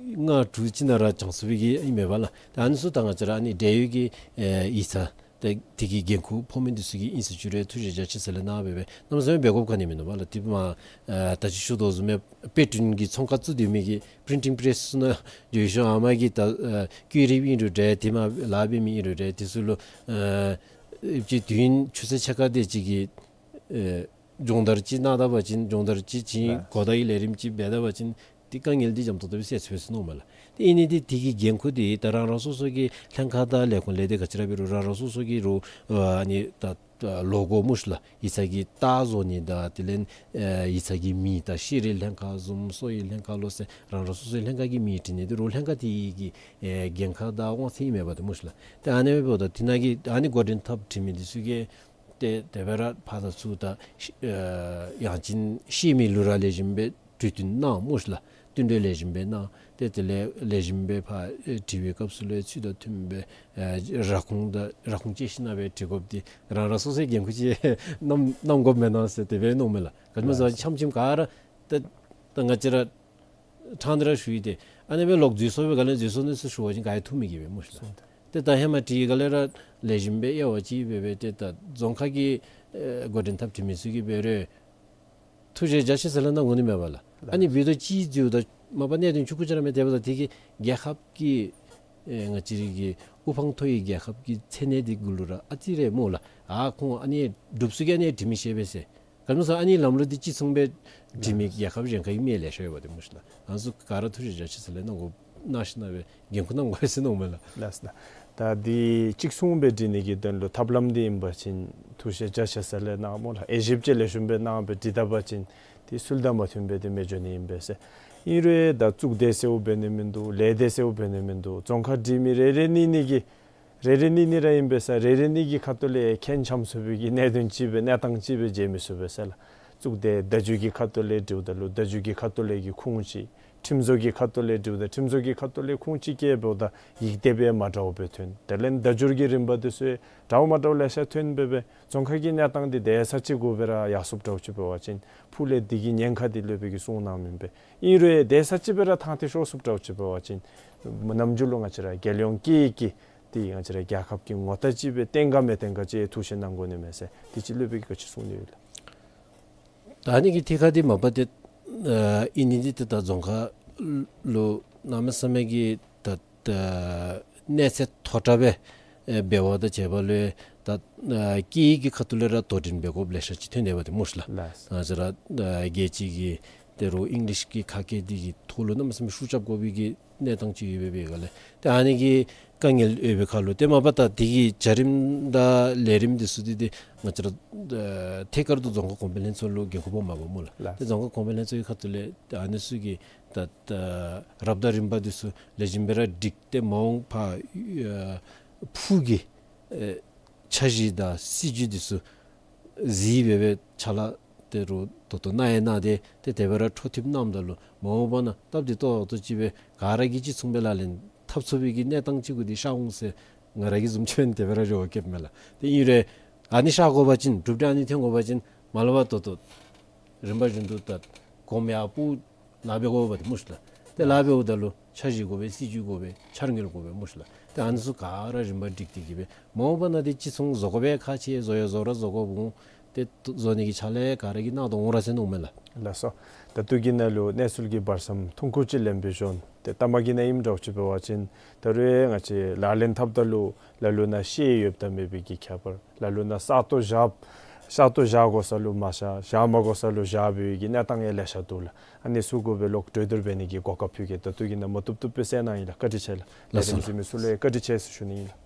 ལྔ་དྲུག་ཅིག་ནང་ར་བྱང་ཚུགས་པའི་གི་ཨིན་མས་པ་ལགས། ད་ཨ་ནི་ཚུ་ད་ང་བཅས་ར་ཨ་ནི་འབྲེལ་ཡོད་ཀྱི་ཨ་ཡིག་ཚང་ད་དེ་གི་འགན་ཁུར་ཕོག་མི་འདི་ཚུ་གིས་ཨིན་ཟེར་ཞུ་རུང་ཐུགས་རྗེ་རྒྱ་ཆེ་ཟེར་ལས་གནང་སྦེ་སྦེ་གནམ་མེད་ས་མེད་འབད་དགོཔ་ག་ནི་ཡང་མིན་ནུག་པ་ལགས། དེ་མ་ཨ་ད་ཅི་ཞུ་དོ་བཟུམ་སྦེ་དཔེ་སྐྲུན་གྱི་ཚོང་ཁང་བཙུགས་སྡོད་མི་གི་པི་རིན་ཊིང་པི་རེསི་ཚུ་ནང་འགྱོ་ཞིནམ་ཨ་མ་གི་ད་ཨ་བཀོད་རིགས་ཨིན་རུང་འདྲ་དེ་མ་ལཱ་འབད་མི་ཨིན་རུང་འདྲ་དེ་ཚུ་ལུ་ཨ་ཅིག་དུས་ཡུན་ཆུ་ཚོད་ཕྱེད་ཀ་དེ་ཅིག་གི་ཨ་སྦྱོང་བརྡར་ཅིག་གནང་ད་པ་ཅིན་སྦྱོང་བརྡར་ཅིག་བྱིན་ལགས། གོ་བརྡ་གི་ལས་རིམ་ཅིག་འབད་ད་པ་ཅིན་དེ་དཀའ་ངལ་འདི་འཇམ་ཏོག་ཏོ་སྦེ་སེལ་ཚུགས་པས་ཟེར་མནོཝ་མས་ལགས། དེ་ཨིན་ནི་འདི་དེ་གི་འགན་ཁུར་འདི་ད་རང་རང་སོ་སོ་གི་ལྷན་ཁག་དང་ལས་ཁུངས་ལས་སྡེ་ག་ཅི་ར་འབད་རུང་རང་རང་སོ་སོ་གི་རུང་ཨ་ནི་ད་ལོ་གོ་སྨོ་ཤི་ལགས། ཡིག་ཚང་གི་རྟགས་བཟོ་ནི་དང་དེ་ལས་ཨ་ཡིག་ཚང་གི་མིང་དང་ཤེས་རིག་ལྷན་ཁག་བཟུམ་གསོ་བའི་ལྷན་ཁག་ལོ་ཟེར་རང་རང་སོ་སོའི་ལྷན་ཁག་གི་མིང་བྲིས་ནི་འདི་རུང་ལྷན་ཁག་དེ་གི་ཨེ་འགན་ཁག་དང་དབང་ཚད་ཨིན་མས་པ་དེ་སྨོ་ཤི་ལགས། ཏེ་ཨ་ནི་འབདཝ་ད་དེ་ནང་གི་ཨ་ནི་འགོ་འདྲེན་འཐབ་འཁྲིད་མི་འདི་ཚུ་གིས་ཏེ་དེ་སྦེ་ར་ཕར་དང་ཚུར་དང་ཨེ་ཡང་ཅིན་ཤེས་མི་ལུ་ར་ལེགས་ཤོམ་སྦེ་གྲོས་བསྟུན་གནང་སྨོ་ཤི་ལགས། བསྟུན་གྲོས་ལེགས་ཤོམ་སྦེ་གནང་། ཏེ་དེ་ལས་ལེགས་ཤོམ་སྦེ་ཕར་ཨེ་དྲི་བའི་སྐབས་སུ་ལུ་ཚུལ་དང་མཐུནམ་སྦེ་ཨེ་ར་ཁུངས་དང་ར་ཁུངས་བཅད་ཞིནམ་སྦེ་དྲི་དགོཔ་འདི་རང་རང་སོ་སོའི་འགན་ཁུར་ཅིག་གནང་གནང་དགོཔ་མེན་ན་ཟེར་དེ་སྦེ་མནོཝ་མས་ལགས། ག་ཅི་སྨོ་ཟེར་བ་ཅིན་ཆམ་ཆིམ་ག་ར་ཏེ་ད་ང་བཅས་ར་ཕྲང་སྟེ་ར་ཞུ་ཡི། ཏེ་ཨ་ནི་སྦེ་ལོག་འཛོལ་སོང་པའི་སྒང་ལས་འཛོལ་སོང་ནི་ཚུ་ཞུ་བ་ཅིན་ག་ཡང་ཐུགས་མི་དགྱེས་པས་སྨོ་ཤི་ལགས། ཏེ་ད་ཧེ་མ་དྲི་བའི་སྒང་ལས་ར་ལེགས་ཤོམ་སྦེ་དབྱེ་བ་ཅིག་འབད་སྦེ་ཏེ་ད་རྫོང་ཁག་གི་ཨེ་འགོ་འདྲེན་འཐབ་འཁྲིད་མི་ཚུ་གིས་འབད་རུང་ཐུགས་རྗེ་རྒྱ་ཆེ་ཟེར་ལས་གནང་དགོ་ནི་མས་པ་ལགས། ཨ་ནི་འབདཝ་ད་ཅིག་འཛོལཝ་ད་མ་པ་གནད་དོན་ཆུང་ཀུ་ཅིག་ར་མེན། དེ་འབདཝ་ད་དེ་གིས་རྒྱལ་ཁབ་ཀྱི་ཨེ་ང་བཅས་རའི་གི་དབུ་འཕང་མཐོ་བའི་རྒྱལ་ཁབ་ཀྱི་མཚན་གནས་འདི་གུ་ལུ་ར་ཨ་ཙི་རེ་སྨོ་ལགས། ཨ་ཁོང་ཨ་ནི་སྒྲུབ་ས་གི་ཨ་ནི་དྲི་མི་ཤེས་པས་ཟེར། ག་ཅི་སྨོ་ཟེར་ཨ་ནི་ལམ་ལུགས་འདི་གཅིག་མཚུངས་སྦེ་འབྲི་མི་རྒྱལ་ཁབ་གཞན་ཁར་ཡང་མི་ལེ་ཤ་ཡོད་པ་དེ་སྨོ་ཤི་ལགས། ང་ཚུ་ག་ར་ཐུགས་རྗེ་རྒྱ་ཆེ་ཟེར་ལས་གནང་དགོ་གནང་ཞིནམ་སྦེ་འགན་ཁུར་གནང་དགོ་པས་ཟེར་མནོཝ་མས་ལགས། ལགས་སོ་ལགས། ད་འདི་གཅིག་མཚུངས་སྦེ་འབྲི་ནི་གི་དོན་ལུ་ཐབས་ལམ་འདི་ཨིན་པ་ཅིན་ཐུགས་རྗེ་རྒྱ་ཆེ་ཟེར་ལས་གནང་སྨོ་ལགས། དབྱེ་ཞིབ་ཅིག་ལེགས་ཤོམ་སྦེ་གནང་སྦེ་འབྲི་ད་པ་ཅིན་དེ་ཚུལ་དང་མ་མཐུན་པའི་དེ་མི་འགྱོ་ནི་ཨིན་པས་ཟེར། ཨིན་རུང་ད་གཙུག་སྡེ་ཟེརཝ་འབད་ནི་མིན་འདུག། ལས་སྡེ་ཟེརཝ་འབད་ནི་མིན་འདུག། རྫོང་ཁག་འབྲི་མི་རེ་རེ་གཉིས་གཉིས་ཀྱིས་རེ་རེ་གཉིས་གཉིས་ར་ཨིན་པས་ཟེར། རེ་རེ་གཉིས་ཀྱི་ཁ་ཐུག་ལས་ཁེངས་འཆམ་ཚུགས་པའི་གི་གནད་དོན་ཅིག་སྦེ་གནས་སྟངས་ཅིག་སྦེ་མཇལ་མི་ཚུགས་པས་ཟེར་ལགས། གཙུག་སྡེ་བརྡ་བརྒྱུད་ཀྱི་ཁ་ཐུག་ལས་འབྲིཝ་ད་ལུ་བརྡ་བརྒྱུད་ཀྱི་ཁ་ཐུག་ལས་ཀྱི་ཁུངས་ཅིག། ཁྲིམས་བཟོ་གི་ཁ་ཐུག་ལས་འབྲིཝ་ད་ཁྲིམས་བཟོ་གི་ཁ་ཐུག་ལས་ཁུངས་ཅིག་བཀལ་འབདཝ་ད་ཡིག་དེབ་ཡང་མ་འདྲཝ་སྦེ་ཐོན། དེ་ལས་བརྡ་བརྒྱུད་ཀྱི་རིམ་པ་འདི་ཚུ་འདྲཝ་མ་འདྲཝ་ལེ་ཤ་ཐོན་འབད་སྦེ་རྫོང་ཁག་གི་གནས་སྟངས་འདི་དེ་ས་ཅིག་གུ་སྦེ་ར་ཡར་སོངམ་འདྲཝ་ཅིག་འབད་བ་ཅིན་ཕུགས་ལས་འདི་གི་ཉེན་ཁ་འདི་སློབ་དཔོན་གྱིས་གསུངས་གནངམ་ཨིན་པས། ཨིན་རུང་དེ་ས་ཅིག་སྦེ་ར་ཐང་དེ་ཤོར་སོངམ་འདྲཝ་ཅིག་འབད་བ་ཅིན་ནམ་རྒྱུན་ལུ་ང་བཅས་ར་རྒྱལ་ཡོངས་སྐད་ཡིག་གི་འདི་ང་བཅས་ར་རྒྱལ་ཁབ་ཀྱི་ངོ་རྟགས་ཅིག་སྦེ་བསྟན་ག་མི་བསྟན་ག་ཅིག་ཐུགས་ཞིབ་གནང་དགོ་ནི་མས་ཟེར། དེ་ཅིག་སློབ་དཔོན་གྱིས་ག་ཅི་གསུང་ནི་ཡོད་ལགས། ད་ཨ་ནི་གི་ཐད་ཁར་འདི་མ་པ་ཏེ་ཨ་ཨིན་ནི་འདི་ཏེ་ད་རྫོང་ཁག་ལུ་གནམ་མེད་ས་མེད་ཀྱི་ད་ད་གནས་ཚད་མཐོ་དྲགས་སྦེ་ཨེ་འབད་བ་དང་བཅས་པ་ལུ་ད་ཨ་སྐད་ཡིག་གི་ཁ་ཐུག་ལས་ར་དོ་འགྲན་འབད་དགོཔ་ལེ་ཤ་ཅིག་ཐོན་ཏེ་འབད་དེ་སྨོ་ཤི་ལགས། ལགས། ང་བཅས་ར་ཨ་རྒྱལ་སྤྱི་གི་ད་རུང་ཨིང་ལིཤ་གི་ཁ་སྐད་འདི་གི་ཐོག་ལུ་གནམ་མེད་ས་མེད་ཤུགས་རྐྱབ་དགོ་པའི་གི་གནས་སྟངས་ཅིག་ཡོད་པའི་སྒང་ལས་ཏེ་ཨ་ནི་གི་དཀའ་ངལ་ཡོད་པའི་ཁར་ལུ་ཏེ་མ་པ་ད་འདི་གི་བྱ་རིམ་དང་ལས་རིམ་འདི་ཚུ་འདི་ཏེ་ང་བཅས་ར་ཨ་ཐད་ཀར་དུ་རྫོང་ཁག་གོང་འཕེལ་ལྷན་ཚོགས་ལུ་འགན་ཁུར་ཕོགཔ་མས་པ་སྨོ་ལགས། ལགས། ཏེ་རྫོང་ཁག་གོང་འཕེལ་ལྷན་ཚོགས་ཀྱི་ཁ་ཐུག་ལས་ཏེ་ཨ་ནི་ཚུ་གི་ད་ད་རབ་དང་རིམ་པ་འདི་ཚུ་ལེགས་ཤོམ་སྦེ་ར་སྒྲིག་སྟེ་མ་འོངས་པར་ཨ་ཕུགས་ཀྱི་ཨེ་འཆར་གཞི་དང་སྲིད་བྱུས་འདི་ཚུ་གཟིགས་སྦེ་སྦེ་ཕྱག་ལཱ་ད་རུང་ད་ལྟོ་གནང་ཡང་གནང་སྟེ་ཏེ་དེ་སྦེ་ར་འཕྲོ་མཐུད་གནངམ་ད་ལུ་མ་འོངས་པ་ནང་སྟབས་བདེ་ཏོག་ཏོ་ཅིག་སྦེ་ག་ར་གིས་གཅིག་མཚུངས་སྦེ་ལག་ལེན་འཐབ་ཚུགས་པའི་གི་གནས་སྟངས་ཅིག་གུ་འདི་ཤར་འོང་ཟེར་ང་ར་གིས་བཟུམ་ཅིག་འབད་ན་དེ་སྦེ་ར་འགྱོ་བ་སྐྱེདཔ་མས་ལགས། ཏེ་ཨིན་རུང་ཨ་ནི་ཤར་དགོ་པ་ཅིན་གྲུབ་འབྲས་ཨ་ནི་ཐོན་དགོ་པ་ཅིན་མ་ལས་ཕར་ད་ལྟོ་རིམ་པ་བཞིན་དུ་ད་གོམ་ཡར་སྤོ་ལཱ་འབད་དགོ་པ་དེ་སྨོ་ཤི་ལགས། ཏེ་ལཱ་འབདཝ་ད་ལུ་འཆར་གཞི་དགོ་པས། སྲིད་བྱུས་དགོ་པས། འཆར་དངུལ་དགོ་པས་སྨོ་ཤི་ལགས། ཏེ་ཨ་ནི་ཚུ་ག་ར་རིམ་པ་སྒྲིག་སྟེ་གི་སྦེ་མ་འོངས་པ་ནང་འདི་གཅིག་མཚུངས་བཟོ་དགོ་པའི་ཁག་ཆེ། བཟོ་ཡང་བཟོ་ར་བཟོ་དགོཔ་འོང་། ཏེ་བཟོ་ནི་གི་ཕྱག་ལཱ་ག་ར་གིས་གནང་དོ་འོང་ར་ཟེར་མནོཝ་མས་ལགས། ལགས་སོ། ད་ལྟོ་གི་ནང་ལུ་གནས་ཚུལ་གྱི་བར་མཚམས་ཐུང་ཀུ་ཅིག་ལེན་པའི་ཤུལ་ཏེ་ལྟ་མ་གི་ནང་ཨིནམ་འདྲཝ་ཅིག་འབད་བ་ཅིན་ད་རུང་ང་བཅས་ལག་ལེན་འཐབ་ད་ལུ་ལ་ལུ་ནང་ཤེས་ཡོདཔ་དང་མེད་པའི་གི་ཁྱད་པར། ལ་ལུ་ནང་ས་སྟོང་བཞག་ས་སྟོང་བཞག་དགོ་ས་ལུ་མ་བཞག་བཞག་མ་དགོ་ས་ལུ་བཞག་པའི་གི་གནས་སྟངས་ཡང་ལེ་ཤ་འདུག་ལགས། ཨ་ནི་ཚུ་གུ་སྦེ་ལོག་གྲོས་བསྡུར་འབད་ནི་གི་གོ་སྐབས་ཕུལ་གེ། ད་ལྟོ་གི་ནང་མ་བཏུབ་བཏུབ་སྦེ་གསན་གནང་ཡི་ལགས། བཀའ་དྲིན་ཆེ་ལགས། ལས་རིམ་གཟིགས་མི་ཚུ་ལུ་ཡང་བཀའ་དྲིན་ཆེ་ཟེར་ཞུ་ནི་ཨིན་ལགས།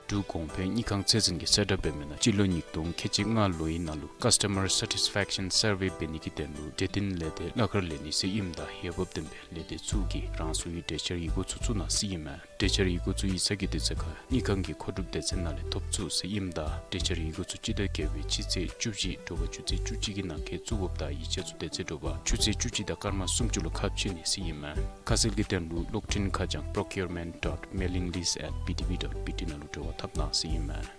འབྲུག་གོང་འཕེལ་དངུལ་ཁང་ཚད་འཛིན་གྱིས་གསལ་བསྒྲགས་འབད་མི་ནང་སྤྱི་ལོ་ཉིས་སྟོང་ཁལ་གཅིག་ལྔ་ལོའི་ནང་ལུ་ཀཱསི་ཊ་མར་སེ་ཊིསི་ཕེཀ་ཤཱན་སར་ཝེ་འབད་ནི་གི་དོན་ལུ་འབྲེལ་ལྡན་ལས་སྡེ་ལྷག་དཀར་ལས་སྣེ་ཟེར་ཨིནམ་ད་འོས་འབབ་ལྡན་པའི་ལས་སྡེ་ཚུ་གིས་རང་སོའི་གྲོས་འཆར་ཡི་གུ་ཚུ་བཙུགས་གནང་ཟེར་ཨིན་མས། གྲོས་འཆར་ཡི་གུ་ཚུ་ཡིག་ཚང་གི་དུས་ཚོད་ཁར་དངུལ་ཁང་གི་མཁོ་སྒྲུབ་སྡེ་ཚན་ནང་ལས་ཐོབ་ཚུགས་ཟེར་ཨིནམ་ད་གྲོས་འཆར་ཡི་གུ་ཚུ་སྤྱི་ཟླ་བརྒྱད་པའི་སྤྱི་ཚེས་བཅུ་བཞི་དྲོ་པ་ཆུ་ཚོད་བཅུ་གཅིག་གི་ནང་འཁོད་བཙུགས་དགོཔ་དང་ཡིག་ཆ་ཚུ་དེ་ཚེ་དྲོ་པ་ཆུ་ཚོད་བཅུ་གཅིག་དང་སྐར་མ་སུམ་ཅུ་ལུ་ཁ་ཕྱེ་ནི་ཟེར་ཨིན་མས། ཁ་གསལ་གྱི་དོན་ལུ་གློག་འཕྲིན་ཁ་བྱང་procurement dot mailing list at P T V dot B T ནང་ལུ་འབྲེལ་བ་འཐབ་གནང་ཟེར་ཨིན་མས།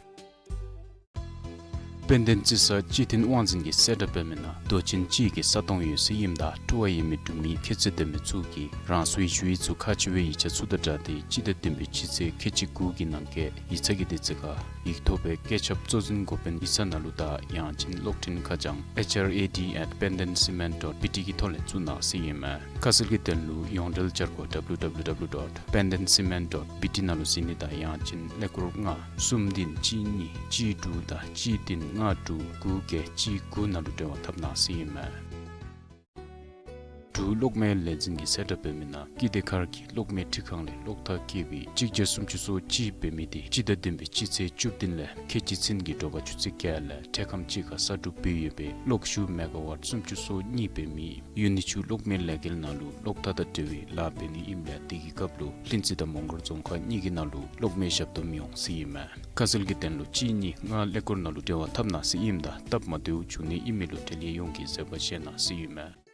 དཔལ་ལྡན་རྩི་ས་སྤྱི་མཐུན་དབང་འཛིན་གྱིས་གསལ་བསྒྲགས་འབད་མི་ནང་རྡོ་ཅན་སྤྱི་གི་ས་སྟོང་ཡོད་ཟེར་ཨིནམ་ད་སྤྲོ་བ་ཡོད་མི་འབྲུག་མི་ཁྱད་ཚད་ལྡན་མི་ཚུ་གིས་རང་སོའི་ཞུ་ཡིག་ཚུ་ཁ་ཕྱེ་བའི་ཡིག་ཆ་ཚུ་དང་སྦྲགས་ཏེ་སྤྱི་ཟླ་བདུན་པའི་སྤྱི་ཚེས་ཁལ་གཅིག་དགུ་གི་ནང་འཁོད་ཡིག་ཚང་གི་དུས་ཚོད་ཁར་ཡིག་ཐོག་པའི་བཀོད་ཁྱབ་གཙོ་འཛིན་འགོ་དཔོན་ཡིག་ཚང་ནང་ལུ་དང་ཡང་ཅིན་གློག་འཕྲིན་ཁ་བྱང་H R A D at pandancement dot B T གི་ཐོག་ལས་བཙུགས་གནང་ཟེར་ཨིན་མས། ཁ་གསལ་གྱི་དོན་ལུ་ཡོངས་འབྲེལ་འཆར་སྒོ་W W W dot pandancement dot B T ནང་ལུ་གཟིགས་ནི་དང་ཡང་ཅིན་ཀླད་ཀོར་ལྔ་གསུམ་བདུན་གཅིག་གཉིས་གཅིག་དྲུག་དང་གཅིག་བདུན་ལྔ་དྲུག་དགུ་བརྒྱད་གཅིག་དགུ་ནང་ལུ་འབྲེལ་བ་འཐབ་གནང་ཟེར་ཨིན་མས། འབྲུག་གློག་མེ་ལས་འཛིན་གྱིས་གསལ་བསྒྲགས་འབད་མི་ནང་ཀིརྟི་མཁར་གྱི་གློག་མེ་འཕྲུལ་ཁང་ལས་གློག་ཐག་བཀལ་བའི་གཅིག་བརྒྱ་སུམ་ཅུ་སོ་གཅིག་འབད་མི་དེ་སྤྱི་ཟླ་བདུན་པའི་སྤྱི་ཚེས་བཅུ་བདུན་ལས་ཁལ་གཅིག་ཚུན་གྱི་དྲོ་པ་ཆུ་ཚོད་བརྒྱད་ལས་འཕྲལ་ཁམས་གཅིག་ཁར་གསར་སྒྲུབ་འབད་ཡོད་པའི་གློག་ཤུགས་མེ་ག་ཝཊ་སུམ་ཅུ་སོ་གཉིས་འབད་མི་ཡུན་ནི་ཆུ་གློག་མེ་ལས་འགུལ་ནང་ལུ་གློག་ཐག་དང་འབྲེལ་བའི་ལཱ་འབད་ནི་ཨིནམ་ལས་དེ་གི་སྐབས་ལུ་ལྷུན་རྩེ་དང་མོང་སྒར་རྫོང་ཁག་གཉིས་ཀྱི་ནང་ལུ་གློག་མེ་ཞབས་སྟོང་མི་འོང་ཟེར་ཨིན་མས། ཁ་གསལ་གྱི་དོན་ལུ་གཅིག་གཉིས་ལྔ་ཀླད་ཀོར་ནང་ལུ་འབྲེལ་བ་འཐབ་གནང་ཟེར་ཨིནམ་ད་སྟབས་མ་བདེཝ་བྱུང་ནི་ཨིན་མི་ལུ་འབྲེལ་ཡོད་ཡོངས་ཀྱིས་བཟོད་པ་བཞེས་གནང་ཟེར་ཨིན་མས།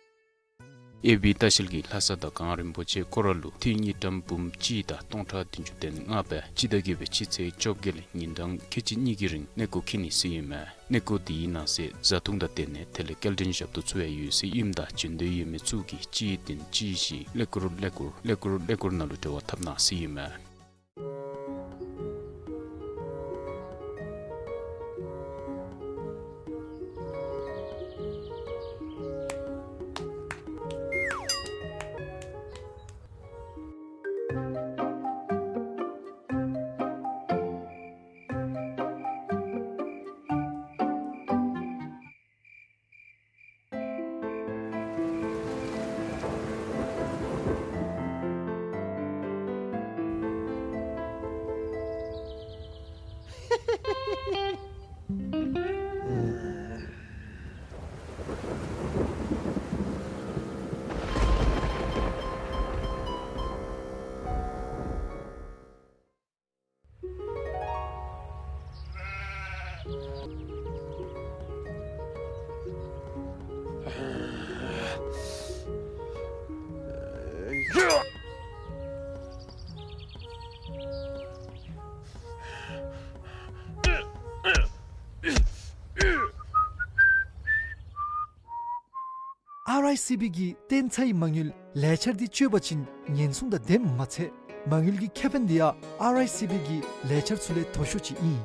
ཨེ་བི་ལྟ་བཤལ་གྱིས་ལྷ་ས་དང་གངས་རིན་པོ་ཆེ་སྐོར་ར་ལུ་ཐིག་གཉིས་ཀྲམ་འབུམ་གཅིག་དང་སྟོང་ཕྲག་བདུན་ཅུ་དོན་ལྔ་སྦེ་སྤྱི་ཟླ་བརྒྱད་པའི་སྤྱི་ཚེས་བཅོ་བརྒྱད་ལས་ཉིན་གྲངས་ཁལ་གཅིག་གཉིས་ཀྱི་རིང་གནས་སྐོར་འཁྱིད་ནི་ཟེར་ཨིན་མས། གནས་སྐོར་དེའི་ནང་གསེས་བཟའ་འཐུང་དང་དེ་ནང་དེ་ལས་སྐྱེལ་འདྲེན་ཞབས་ཏོག་ཚུ་ཡང་ཡོད་ཟེར་ཨིནམ་ད་འབྱོན་འདོད་ཡོད་མི་ཚུ་གིས་གཅིག་བདུན་གཅིག་བཞི་ཀླད་ཀོར་ཀླད་ཀོར་ཀླད་ཀོར་ཀླད་ཀོར་ནང་ལུ་འབྲེལ་བ་འཐབ་གནང་ཟེར་ཨིན་མས། ཨར་ཨའི་སི་བི་གི་བརྟན་ཚའི་མ་དངུལ་ལས་འཆར་འདི་སྤྱོད་པ་ཅིན་ཉེན་སྲུང་དང་ལྡནམ་མ་ཚད་མ་དངུལ་གྱི་ཁེ་ཕན་འདི་ཡང་ཨར་ཨའི་སི་བི་གི་ལས་འཆར་ཚུ་ལས་མཐོ་ཤོས་ཅིག་ཨིན།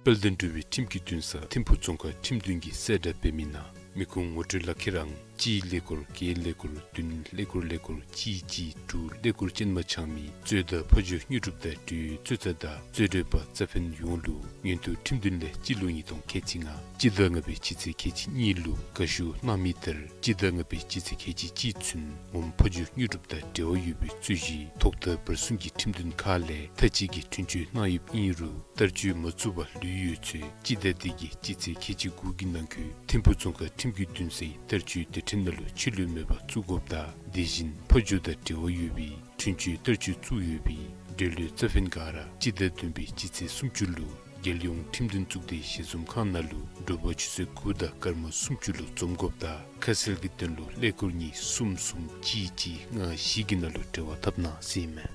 དཔལ་ལྡན་འབྲུག་པའི་ཁྲིམས་ཀྱི་འདུན་ས་ཐིམ་ཕུག་རྫོང་ཁག་ཁྲིམས་འདུན་གྱིས་གསལ་བསྒྲགས་འབད་མི་ནང་མི་ཁུངས་ངོ་སྤྲོད་ལག་ཁྱེར་ཨང་གཅིག་ཀླད་ཀོར་བརྒྱད་ཀླད་ཀོར་བདུན་ཀླད་ཀོར་ཀླད་ཀོར་གཅིག་གཅིག་དྲུག་ཀླད་ཀོར་ཅན་མ་འཆང་མི་གཙོད་དང་ཕོ་རྒྱུད་དངོས་གྲུབ་དང་འབྲེལ་ཡོད་གཙོད་ཚ་དང་གཙོད་གྲོད་པ་རྩ་ཕན་ཡོངས་ལུ་མངོན་མཐོ་ཁྲིམས་འདུན་ལས་སྤྱི་ལོ་ཉིས་སྟོང་ཁལ་གཅིག་ལྔ་སྤྱི་ཟླ་ལྔ་པའི་སྤྱི་ཚེས་ཁལ་གཅིག་གཉིས་ལུ་དགའ་ཞུ་གནང་མི་ལྟར་སྤྱི་ཟླ་ལྔ་པའི་སྤྱི་ཚེས་ཁལ་གཅིག་གཅིག་ཚུན་ངོམ་ཕོ་རྒྱུད་དངོས་གྲུབ་དང་འབྲེལ་བ་ཡོད་པའི་རྩོད་གཞི་ཐོག་མཐའ་བར་གསུམ་གྱི་ཁྲིམས་འདུན་ཁག་ལས་མཐའ་དཔྱད་ཀྱི་འཁྲུན་ཆོད་གནང་ཡོདཔ་ཨིན་རུང་བསྟར་སྤྱོད་མ་བཙུགས་པར་ལུས་ཡོད་ཚེ་སྤྱི་ཟླ་འདི་གི་སྤྱི་ཚེས་ཁལ་གཅིག་དགུ་གི་ནང་འཁོད་ཐིམ་ཕུག་རྫོང་ཁག་ཁྲིམས་ཀྱི་འདུན་སའི་བསྟར་སྤྱོད་སྡེ་ཕྲན་ནང་ལུ་ཕྱི་ལུ་མེད་པར་བཙུགས་དགོཔ་དང་དེ་བཞིན་ཕོ་རྒྱུད་དང་འབྲེལ་བ་ཡོད་པའི་འཁྲུན་ཆོད་བསྟར་སྤྱོད་བཙུགས་ཡོད་པའི་འབྲེལ་ཡོད་རྩ་ཕན་ག་ར་སྤྱི་ཟླ་བདུན་པའི་སྤྱི་ཚེས་སུམ་ཅུ་ལུ་རྒྱལ་ཡོངས་ཁྲིམས་འདུན་གཙུག་སྡེའི་ཞལ་འཛོམས་ཁང་ནང་ལུ་དྲོ་པ་ཆུ་ཚོད་དགུ་དང་སྐར་མ་སུམ་ཅུ་ལུ་འཛོམས་དགོཔ་དང་ཁ་གསལ་གྱི་དོན་ལུ་ཀླད་ཀོར་གཉིས་གསུམ་གསུམ་གཅིག་གཅིག་ལྔ་བཞི་གི་ནང་ལུ་འབྲེལ་བ་འཐབ་གནང་ཟེར་ཨིན་མས།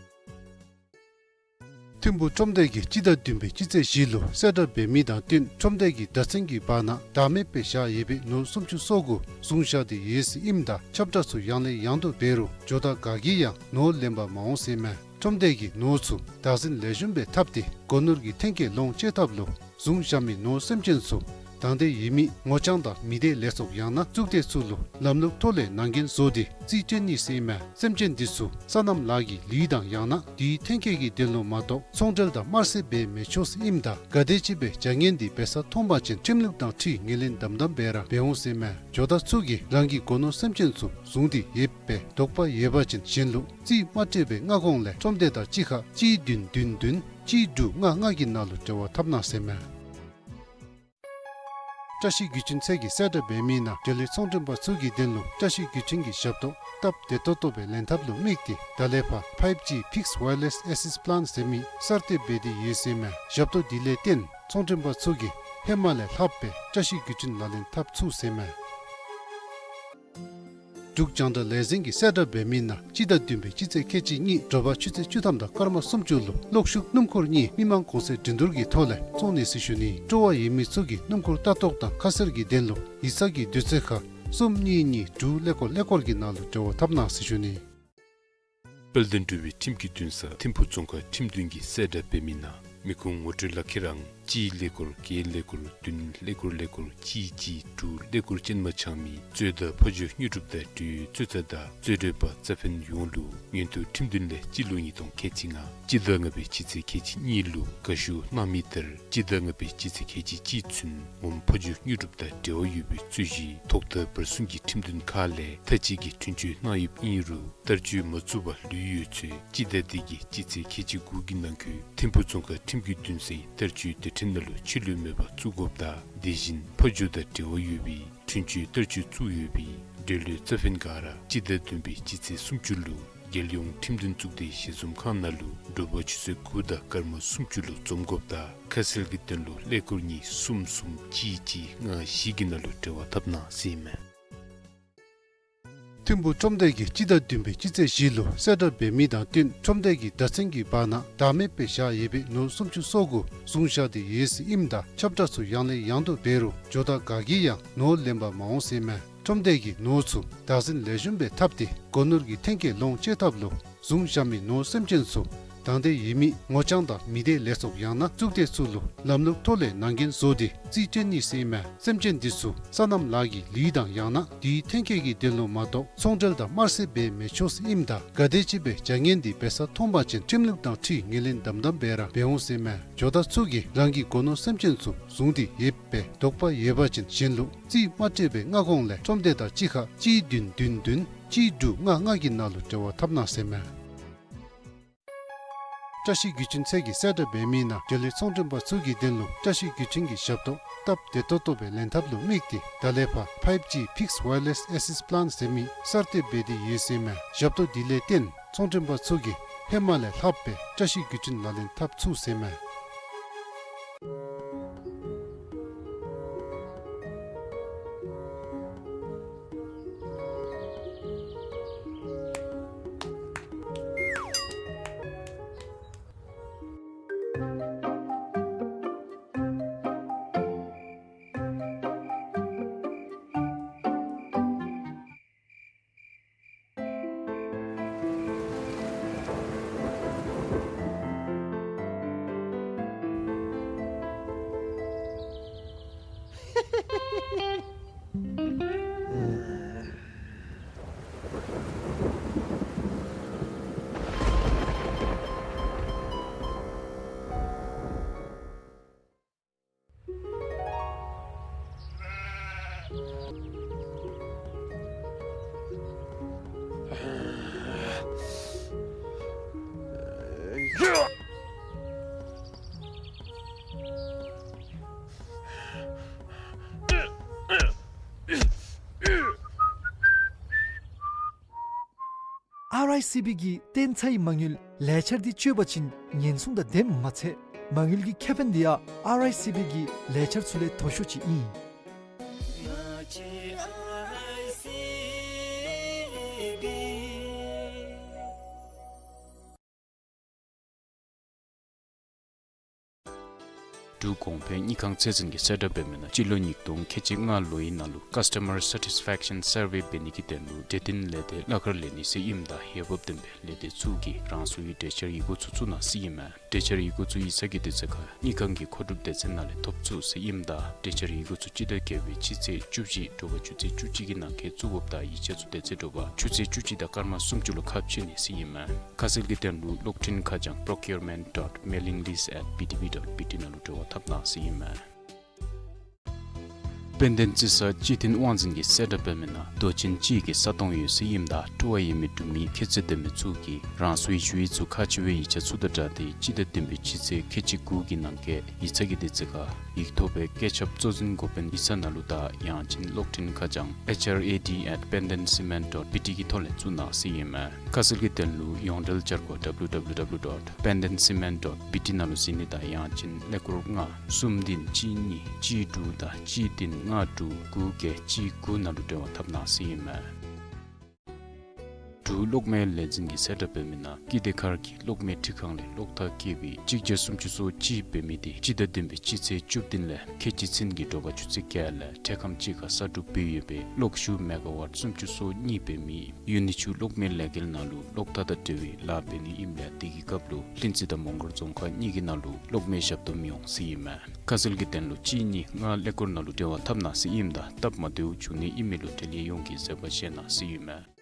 ཐིམ་ཕུག་ཁྲོམ་སྡེ་གིས་སྤྱི་ཟླ་བདུན་པའི་སྤྱི་ཚེས་བཞི་ལུ་གསལ་བསྒྲགས་འབད་མི་དང་བསྟུན་ཁྲོམ་སྡེ་གི་བརྡ་མཚོན་གྱི་བར་ན་བདག་མེད་སྦེ་བཞག་ཡོད་པའི་ནོར་སུམ་ཅུ་སོ་དགུ་བཟུང་བཞག་སྟེ་ཡོད་ཟེར་ཨིནམ་ད་ཁྱབ་བསྒྲགས་ཚུ་ཡང་ལས་ཡང་དུ་འབད་རུང་ཇོ་བདག་ག་གིས་ཡང་ནོར་ལེན་པར་མ་འོང་ཟེར་མས། ཁྲོམ་སྡེ་གིས་ནོར་ཚུ་བདག་འཛིན་ལེགས་ཤོམ་སྦེ་འཐབ་སྟེ་སྒོ་ནོར་གྱི་འཐེན་འཁྱེར་ལོངས་སྤྱོད་ཐབས་ལུ་བཟུང་བཞག་མི་ནོར་སེམས་ཅན་ཚུ་དང་འདོད་ཡོད་མི་ངོ་རྐྱང་དང་མི་སྡེ་ལས་ཚོགས་ཡང་ན་གཙུག་སྡེ་ཚུ་ལུ་ལམ་ལུགས་ཐོག་ལས་ནང་འགན་བཟོ་སྟེ་རྩིས་སྤྲོད་ནི་ཟེར་མས། སེམས་ཅན་འདི་ཚུ་སོ་ནམ་ལཱ་གི་ལུས་དང་ཡང་ན་དེའི་འཐེན་འཁྱེར་གྱི་དོན་ལུ་མ་གཏོགས་ཚོང་འབྲེལ་དང་དམར་བསད་འབད་མི་ཆོག་ཟེར་ཨིནམ་ད་ག་དེམ་ཅིག་སྦེ་བྱ་ངན་འདི་འབད་ས་མཐོང་པ་ཅིན་ཁྲིམས་ལུགས་དང་འཁྲིལ་ངོས་ལེན་དམ་དམ་སྦེ་ར་འབད་འོང་ཟེར་མས། ཇོ་བདག་ཚུ་གིས་རང་གི་སྒོ་ནོར་སེམས་ཅན་ཚུ་བཟུང་སྟེ་ཡོད་པའི་དོགས་པ་ཡོད་པ་ཅིན་གཞན་ལུ་རྩིས་མ་སྤྲོད་པའི་སྔ་གོང་ལས་ཁྲོམ་སྡེ་དང་གཅིག་ཁར་གཅིག་བདུན་བདུན་བདུན་གཅིག་དྲུག་ལྔ་ལྔ་གི་ནང་ལུ་འབྲེལ་བ་འཐབ་གནང་ཟེར་མས། བཀྲ་ཤིས་བརྒྱུད་འཕྲིན་ཚད་ཀྱིས་གསལ་བསྒྲགས་འབད་མི་ནང་འབྲེལ་ཡོད་ཚོང་མགྲོན་པ་ཚུ་གི་དོན་ལུ་བཀྲ་ཤིས་བརྒྱུད་འཕྲིན་གྱི་ཞབས་ཏོག་སྟབས་བདེ་ཏོག་ཏོ་སྦེ་ལེན་ཐབས་ལུ་དམིགས་ཏེ་ད་ལས་ཕར་ཕའིབ་ཇི་Fixed Wireless Access Plan ཟེར་མི་གསར་གཏོད་འབད་དེ་ཡོད་ཟེར་མས། ཞབས་ཏོག་འདི་ལས་བརྟེན་ཚོང་མགྲོན་པ་ཚུ་གིས་ཧེ་མ་ལས་ལྷག་སྦེ་བཀྲ་ཤིས་བརྒྱུད་འཕྲིན་ལག་ལེན་འཐབ་ཚུགས་ཟེར་མས། འབྲུག་རྒྱང་བསྒྲགས་ལས་འཛིན་གྱིས་གསལ་བསྒྲགས་འབད་མི་ནང་སྤྱི་ཟླ་བདུན་པའི་སྤྱི་ཚེས་ཁལ་གཅིག་གཉིས་དྲོ་པ་ཆུ་ཚོད་བཅུ་ཐམ་དང་སྐར་མ་སུམ་ཅུ་ལུ་གློག་ཤུགས་སྣུམ་འཁོར་གཉིས་མི་མང་གོང་ཚད་འགྲན་བསྡུར་གྱི་ཐོག་ལས་བཙོང་ནི་ཟེར་ཞུ་ནི། སྤྲོ་བ་ཡོད་མི་ཚུ་གིས་སྣུམ་འཁོར་ལྟ་རྟོག་དང་ཁ་གསལ་གྱི་དོན་ལུ་ཡིག་ཚང་གི་དུས་ཚོད་ཁར་གསུམ་གཉིས་གཉིས་དྲུག་ཀླད་ཀོར་ཀླད་ཀོར་གྱི་ནང་ལུ་འབྲེལ་བ་འཐབ་གནང་ཟེར་ཞུ་ནི། དཔལ་ལྡན་འབྲུག་པའི་ཁྲིམས་ཀྱི་འདུན་ས་ཐིམ་ཕུག་རྫོང་ཁག་ཁྲིམས་འདུན་གྱིས་གསལ་བསྒྲགས་འབད་མི་ནང་མི་ཁུངས་ངོ་སྤྲོད་ལག་ཁྱེར་ཨང་གཅིག་ཀླད་ཀོར་བརྒྱད་ཀླད་ཀོར་བདུན་ཀླད་ཀོར་ཀླད་ཀོར་གཅིག་གཅིག་དྲུག་ཀླད་ཀོར་ཅན་མ་འཆང་མི་གཙོད་བདག་ཕ་ཇོ་དངོས་གྲུབ་དང་འབྲེལ་ཡོད་གཙོས་ཚ་དང་གཙོད་གྲོལ་པ་རྩ་ཕན་ཡོངས་ལུ་མངོན་མཐོ་ཁྲིམས་འདུན་ལས་སྤྱི་ལོ་ཉིས་སྟོང་ཁལ་གཅིག་ལྔ་སྤྱི་ཟླ་ལྔ་པའི་སྤྱི་ཚེས་ཁལ་གཅིག་གཉིས་ལུ་དགའ་ཞུ་གནང་མི་ལྟར་སྤྱི་ཟླ་ལྔ་པའི་སྤྱི་ཚེས་ཁལ་གཅིག་གཅིག་ཚུན་ངོམ་ཕ་ཇོ་དངོས་གྲུབ་དང་འབྲེལ་བ་ཡོད་པའི་རྩོད་གཞི་ཐོག་མཐའ་བར་གསུམ་གྱི་ཁྲིམས་འདུན་ཁག་ལས་མཐའ་དཔྱད་ཀྱི་འཁྲུན་ཆོད་གནང་ཡོདཔ་ཨིན་རུང་བསྟར་སྤྱོད་མ་བཙུགས་པར་ལུས་ཡོད་ཚེ་སྤྱི་ཟླ་འདི་གི་སྤྱི་ཚེས་ཁལ་གཅིག་དགུ་གི་ནང་འཁོད་ཐིམ་ཕུག་རྫོང་ཁག་ཁྲིམས་ཀྱི་འདུན་སའི་བསྟར་སྤྱོད་སྡེ་ཕྲན་ནང་ལུ་ཕྱི་ལུ་མེད་པར་བཙུགས་དགོཔ་དང་དེ་བཞིན་ཕ་ཇོ་དང་འབྲེལ་བ་ཡོད་པའི་འཁྲུན་ཆོད་བསྟར་སྤྱོད་བཙུགས་ཡོད་པའི་འབྲེལ་ཡོད་རྩ་ཕན་ག་ར་སྤྱི་ཟླ་བདུན་པའི་སྤྱི་ཚེས་སུམ་ཅུ་ལུ་རྒྱལ་ཡོངས་ཁྲིམས་འདུན་གཙུག་སྡེའི་ཞལ་འཛོམས་ཁང་ནང་ལུ་དྲོ་པ་ཆུ་ཚོད་དགུ་དང་སྐར་མ་སུམ་ཅུ་ལུ་འཛོམས་དགོཔ་དང་ཁ་གསལ་གྱི་དོན་ལུ་ཀླད་ཀོར་གཉིས་གསུམ་གསུམ་གཅིག་གཅིག་ལྔ་བཞི་གི་ནང་ལུ་འབྲེལ་བ་འཐབ་གནང་ཟེར་ཨིན་མས། ཐིམ་ཕུག་ཁྲོམ་སྡེ་གིས་སྤྱི་ཟླ་བདུན་པའི་སྤྱི་ཚེས་བཞི་ལུ་གསལ་བསྒྲགས་འབད་མི་དང་བསྟུན་ཁྲོམ་སྡེ་གི་བརྡ་མཚོན་གྱི་བར་ན་བདག་མེད་སྦེ་བཞག་ཡོད་པའི་ནོར་སུམ་ཅུ་སོ་དགུ་བཟུང་བཞག་སྟེ་ཡོད་ཟེར་ཨིནམ་ད་ཁྱབ་བསྒྲགས་ཚུ་ཡང་ལས་ཡང་དུ་འབད་རུང་ཇོ་བདག་ག་གིས་ཡང་ནོར་ལེན་པར་མ་འོང་ཟེར་མས། ཁྲོམ་སྡེ་གིས་ནོར་ཚུ་བདག་འཛིན་ལེགས་ཤོམ་སྦེ་འཐབ་སྟེ་སྒོ་ནོར་གྱི་འཐེན་འཁྱེར་ལོངས་སྤྱོད་ཐབས་ལུ་བཟུང་བཞག་མི་ནོར་སེམས་ཅན་ཚུ་དང་འདོད་ཡོད་མི་ངོ་རྐྱང་དང་མི་སྡེ་ལས་ཚོགས་ཡང་ན་གཙུག་སྡེ་ཚུ་ལུ་ལམ་ལུགས་ཐོག་ལས་ནང་འགན་བཟོ་སྟེ་རྩིས་སྤྲོད་ནི་ཟེར་ཨིན་མས། སེམས་ཅན་འདི་ཚུ་སོ་ནམ་ལཱ་གི་ལུས་དང་ཡང་ན་དེའི་འཐེན་འཁྱེར་གྱི་དོན་ལུ་མ་གཏོགས་ཚོང་འབྲེལ་དང་དམར་བསད་འབད་མི་ཆོག་ཟེར་ཨིནམ་ད་ག་དེམ་ཅིག་སྦེ་བྱ་ངན་འདི་འབད་ས་མཐོང་པ་ཅིན་ཁྲིམས་ལུགས་དང་འཁྲིལ་ངོས་ལེན་དམ་དམ་སྦེ་ར་འབད་འོང་ཟེར་མས། ཇོ་བདག་ཚུ་གིས་རང་གི་སྒོ་ནོར་སེམས་ཅན་ཚུ་བཟུང་སྟེ་ཡོད་པའི་དོགས་པ་ཡོད་པ་ཅིན་གཞན་ལུ་རྩིས་མ་སྤྲོད་པའི་སྔ་གོང་ལས་ཁྲོམ་སྡེ་དང་གཅིག་ཁར་གཅིག་བདུན་བདུན་བདུན་གཅིག་དྲུག་ལྔ་ལྔ་གི་ནང་ལུ་འབྲེལ་བ་འཐབ་གནང་ཟེར་མས། བཀྲ་ཤིས་བརྒྱུད་འཕྲིན་ཚད་ཀྱིས་གསལ་བསྒྲགས་འབད་མི་ནང་འབྲེལ་ཡོད་ཚོང་མགྲོན་པ་ཚུ་གི་དོན་ལུ་བཀྲ་ཤིས་བརྒྱུད་འཕྲིན་གྱི་ཞབས་ཏོག་སྟབས་བདེ་ཏོག་ཏོ་སྦེ་ལེན་ཐབས་ལུ་དམིགས་ཏེ་ད་ལས་ཕར་ཕའིབ་ཇི་Fixed Wireless Access Plan ཟེར་མི་གསར་གཏོད་འབད་དེ་ཡོད་ཟེར་ཨིན་མས། ཞབས་ཏོག་འདི་ལས་བརྟེན་ཚོང་མགྲོན་པ་ཚུ་གིས་ཧེ་མ་ལས་ལྷག་སྦེ་བཀྲ་ཤིས་བརྒྱུད་འཕྲིན་ལག་ལེན་འཐབ་ཚུགས་ཟེར་ཨིན་མས། ཨར་ཨའི་སི་བི་གི་བརྟན་ཚའི་མ་དངུལ་ལས་འཆར་འདི་སྤྱོད་པ་ཅིན་ཉེན་སྲུང་དང་ལྡནམ་མ་ཚད་མ་དངུལ་གྱི་ཁེ་ཕན་འདི་ཡང་ཨར་ཨའི་སི་བི་གི་ལས་འཆར་ཚུ་ལས་མཐོ་ཤོས་ཅིག་ཨིན། འབྲུག་གོང་འཕེལ་དངུལ་ཁང་ཚད་འཛིན་གྱིས་གསལ་བསྒྲགས་འབད་མི་ནང་སྤྱི་ལོ་ཉིས་སྟོང་ཁལ་གཅིག་ལྔ་ལོའི་ནང་ལུ་Customer Satisfaction Survey འབད་ནི་གི་དོན་ལུ་དེ་བརྟེན་ལས་སྡེ་གླ་ཁར་ལེན་ནི་ཟེར་ཨིནམ་ད་འོས་འབབ་ལྡན་པའི་ལས་སྡེ་ཚུ་གིས་རང་སོའི་གྲོས་འཆར་ཡི་གུ་ཚུ་བཙུགས་གནང་ཟེར་ཨིན་མས། གྲོས་འཆར་ཡི་གུ་ཚུ་ཡིག་ཚང་གི་དུས་ཚོད་ཁར་དངུལ་ཁང་གི་མཁོ་སྒྲུབ་སྡེ་ཚན་ནང་ལས་ཐོབ་ཚུགས་ཟེར་ཨིནམ་ད་གྲོས་འཆར་ཡི་གུ་ཚུ་སྤྱི་ཟླ་བརྒྱད་པའི་སྤྱི་ཚེས་བཅུ་བཞི་དྲོ་པ་ཆུ་ཚོད་བཅུ་གཅིག་གི་ནང་འཁོད་བཙུགས་དགོཔ་དང་ཡིག་ཆ་ཚུ་དེ་ཚེ་དྲོ་པ་ཆུ་ཚོད་བཅུ་གཅིག་དང་སྐར་མ་སུམ་ཅུ་ལུ་ཁ་ཕྱེ་ནི་ཟེར་ཨིན་མས། ཁ་གསལ་གྱི་དོན་ལུ་གློག་འཕྲིན་ཁ་བྱང་procurement dot mailing list at B T V dot B T ནང་ལུ་འབྲེལ་བ་འཐབ་གནང་ཟེར་ཨིན་མས། དཔལ་ལྡན་རྩི་ས་སྤྱི་བསྟན་དབང་འཛིན་གྱིས་གསལ་བསྒྲགས་འབད་མི་ནང་རྡོ་ཆེན་གཅིག་གི་ས་སྟོང་ཡོད་ཟེར་ཨིནམ་ད་སྤྲོ་བ་ཡོད་མི་འབྲུག་མི་ཁྱད་ཚད་ལྡན་མི་ཚུ་གིས་རང་སོའི་ཞུ་ཡིག་ཚུ་ཁག་ཆེ་བའི་ཡིག་ཆ་ཚུ་དང་སྦྲགས་ཏེ་སྤྱི་ཟླ་བདུན་པའི་སྤྱི་ཚེས་ཁལ་གཅིག་དགུ་གི་ནང་འཁོད་ཡིག་ཚང་གི་དུས་ཚོད་ཁར་ཡིག་ཐོག་སྦེ་བཀོད་ཁྱབ་གཙོ་འཛིན་འགོ་དཔོན་ཡིག་ཚང་ནང་ལུ་དང་ཡང་ཅིན་གློག་འཕྲིན་ཁ་བྱང་H R A D at pandancement dot B T གི་ཐོག་ལས་བཙུགས་གནང་ཟེར་ཨིན་མས། ཁ་གསལ་གྱི་དོན་ལུ་ཡོངས་འབྲེལ་བཅར་སྒོ་W W W dot pandancement dot B T ནང་ལུ་གཟིགས་ནི་དང་ཡང་ཅིན་ཀླད་ཀོར་ལྔ་གསུམ་བདུན་གཅིག་གཉིས་གཅིག་དྲུག་དང་གཅིག་བདུན་ལྔ་དྲུག་དགུ་བརྒྱད་གཅིག་དགུ་ནང་ལུ་འབྲེལ་བ་འཐབ་གནང་ཟེར་ཨིན་མས། འབྲུག་གློག་མེ་ལས་འཛིན་གྱིས་གསལ་བསྒྲགས་འབད་མི་ནང་ཀི་ཏེ་མཁར་གྱི་གློག་མེ་འཕྲུལ་ཁང་ལས་གློག་ཐག་བཀལ་བའི་གཅིག་བརྒྱ་སུམ་ཅུ་སོ་གཅིག་འབད་མི་དེ་སྤྱི་ཟླ་བདུན་པའི་སྤྱི་ཚེས་བཅུ་བདུན་ལས་ཁལ་གཅིག་ཚུན་གྱི་དྲོ་པ་ཆུ་ཚོད་བརྒྱད་ལས་འཕྲལ་ཁམས་གཅིག་ཁར་གསར་སྒྲུབ་འབད་ཡོད་པའི་གློག་ཤུགས་མེ་ག་ཝཊ་སུམ་ཅུ་སོ་གཉིས་འབད་མི་ཡུན་ནི་ཆུ་གློག་མེ་ལས་འགུལ་ནང་ལུ་གློག་ཐག་དང་འབྲེལ་བའི་ལཱ་འབད་ནི་ཨིནམ་ལས་དེ་གི་སྐབས་ལུ་ལྷུན་རྩེ་དང་མོང་སྒར་རྫོང་ཁག་གཉིས་ཀྱི་ནང་ལུ་གློག་མེ་ཞབས་ཏོག་མི་འོང་ཟེར་ཨིན་མས། ཁ་གསལ་གྱི་དོན་ལུ་གཅིག་གཉིས་ལྔ་ཀླད་ཀོར་ནང་ལུ་འབྲེལ་བ་འཐབ་གནང་ཟེར་ཨིནམ་ད་སྟབས་མ་བདེཝ་བྱུང་ནི་ཨིན་མི་ལུ་འབྲེལ་ཡོད་ཡོངས་ཀྱིས་བཟོད་པ་བཞེས་གནང་ཟེར་ཨིན་མས།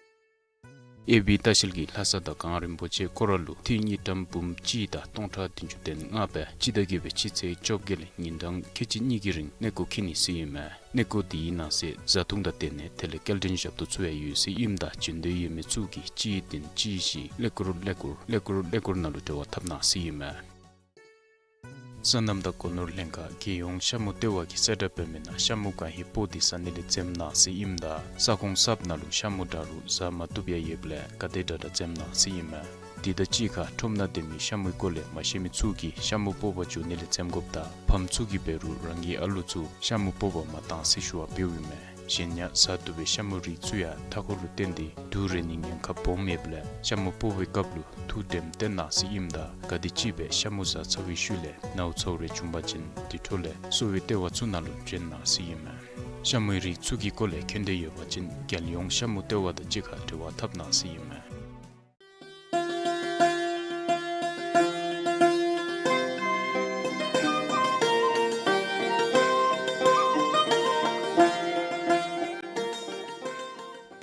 ཨེ་བི་ལྟ་བཤལ་གྱིས་ལྷ་ས་དང་གངས་རིན་པོ་ཆེ་སྐོར་ར་ལུ་ཐིག་དངུལ་ཀྲམ་འབུམ་གཅིག་དང་སྟོང་ཕྲག་བདུན་ཅུ་དོན་ལྔ་སྦེ་སྤྱི་ཟླ་བརྒྱད་པའི་སྤྱི་ཚེས་བཅོ་བརྒྱད་ལས་ཉིན་གྲངས་ཁལ་གཅིག་གཉིས་ཀྱི་རིང་གནས་སྐོར་འཁྱིད་ནི་ཟེར་ཨིན་མས། གནས་སྐོར་དེའི་ནང་གསེས་བཟའ་འཐུང་དང་སྡོད་གནས་དེ་ལས་སྐྱེལ་འདྲེན་ཞབས་ཏོག་ཚུ་ཡང་ཡོད་ཟེར་ཨིནམ་ད་བྱོན་འདོད་ཡོད་མི་ཚུ་གིས་གཅིག་བདུན་གཅིག་བཞི་ཀླད་ཀོར་ཀླད་ཀོར་ཀླད་ཀོར་ཀླད་ཀོར་ནང་ལུ་འབྲེལ་བ་འཐབ་གནང་ཟེར་ཨིན་མས། སོ་ནམ་དང་སྒོ་ནོར་ལྷན་ཁག་རྒྱལ་ཡོངས་ཤ་མུ་ལྟེ་བ་གིས་གསལ་བསྒྲགས་འབད་མི་ནང་ཤ་མུ་གང་ཧེ་སྤོ་སྟེ་ཟ་ནི་ལས་འཛེམ་གནང་ཟེར་ཨིནམ་ད་ས་ཁོངས་གསརཔ་ནང་ལུ་ཤ་མུ་འདྲ་རུང་ཟ་མ་བཏུབ་ཡང་ཡོདཔ་ལས་ག་དེ་དྲག་དྲག་འཛེམ་གནང་ཟེར་ཨིན་མས། དེ་དང་གཅིག་ཁར་ཁྲོམ་ནང་སྡོད་མི་ཤ་མུའི་སྐོར་ལས་མ་ཤེས་མི་ཚུ་གིས་ཤ་མུ་སྤོ་བར་འགྱོ་ནི་ལས་འཛེམ་དགོཔ་དང་ཕམ་ཚུ་གིས་འབད་རུང་རང་གི་ཨ་ལུ་ཚུ་ཤ་མུ་སྤོ་བར་མ་གཏང་ཟེར་ཞུ་བ་འབདཝ་ཨིན་མས། གཞན་ཡང་བཟའ་བཏུབ་པའི་ཤ་མུའི་རིགས་ཚུ་ཡང་མཐའ་འཁོར་ལུ་བརྟེན་ཏེ་དུག་རེག་ནིའི་ཉེན་ཁ་སྦོམ་ཡོདཔ་ལས་ཤ་མུ་སྤོ་བའི་སྐབས་ལུ་ཐུགས་དྲནམ་བཏོན་གནང་ཟེར་ཨིནམ་ད་ག་དེམ་ཅིག་སྦེ་ཤ་མུ་བཟའ་ཚར་བའི་ཤུལ་ལས་ནཝ་ཚཝ་རེ་བྱུང་པ་ཅིན་དེ་འཕྲོ་ལས་གསོ་བའི་ལྟེ་བ་ཚུ་ནང་ལུ་བྱོན་གནང་ཟེར་ཨིན་མས། ཤ་མུའི་རིགས་ཚུ་གི་སྐོར་ལས་མཁྱེན་འདོད་ཡོད་པ་ཅིན་རྒྱལ་ཡོངས་ཤ་མུ་ལྟེ་བ་དང་གཅིག་ཁར་འབྲེལ་བ་འཐབ་གནང་ཟེར་ཨིན་མས།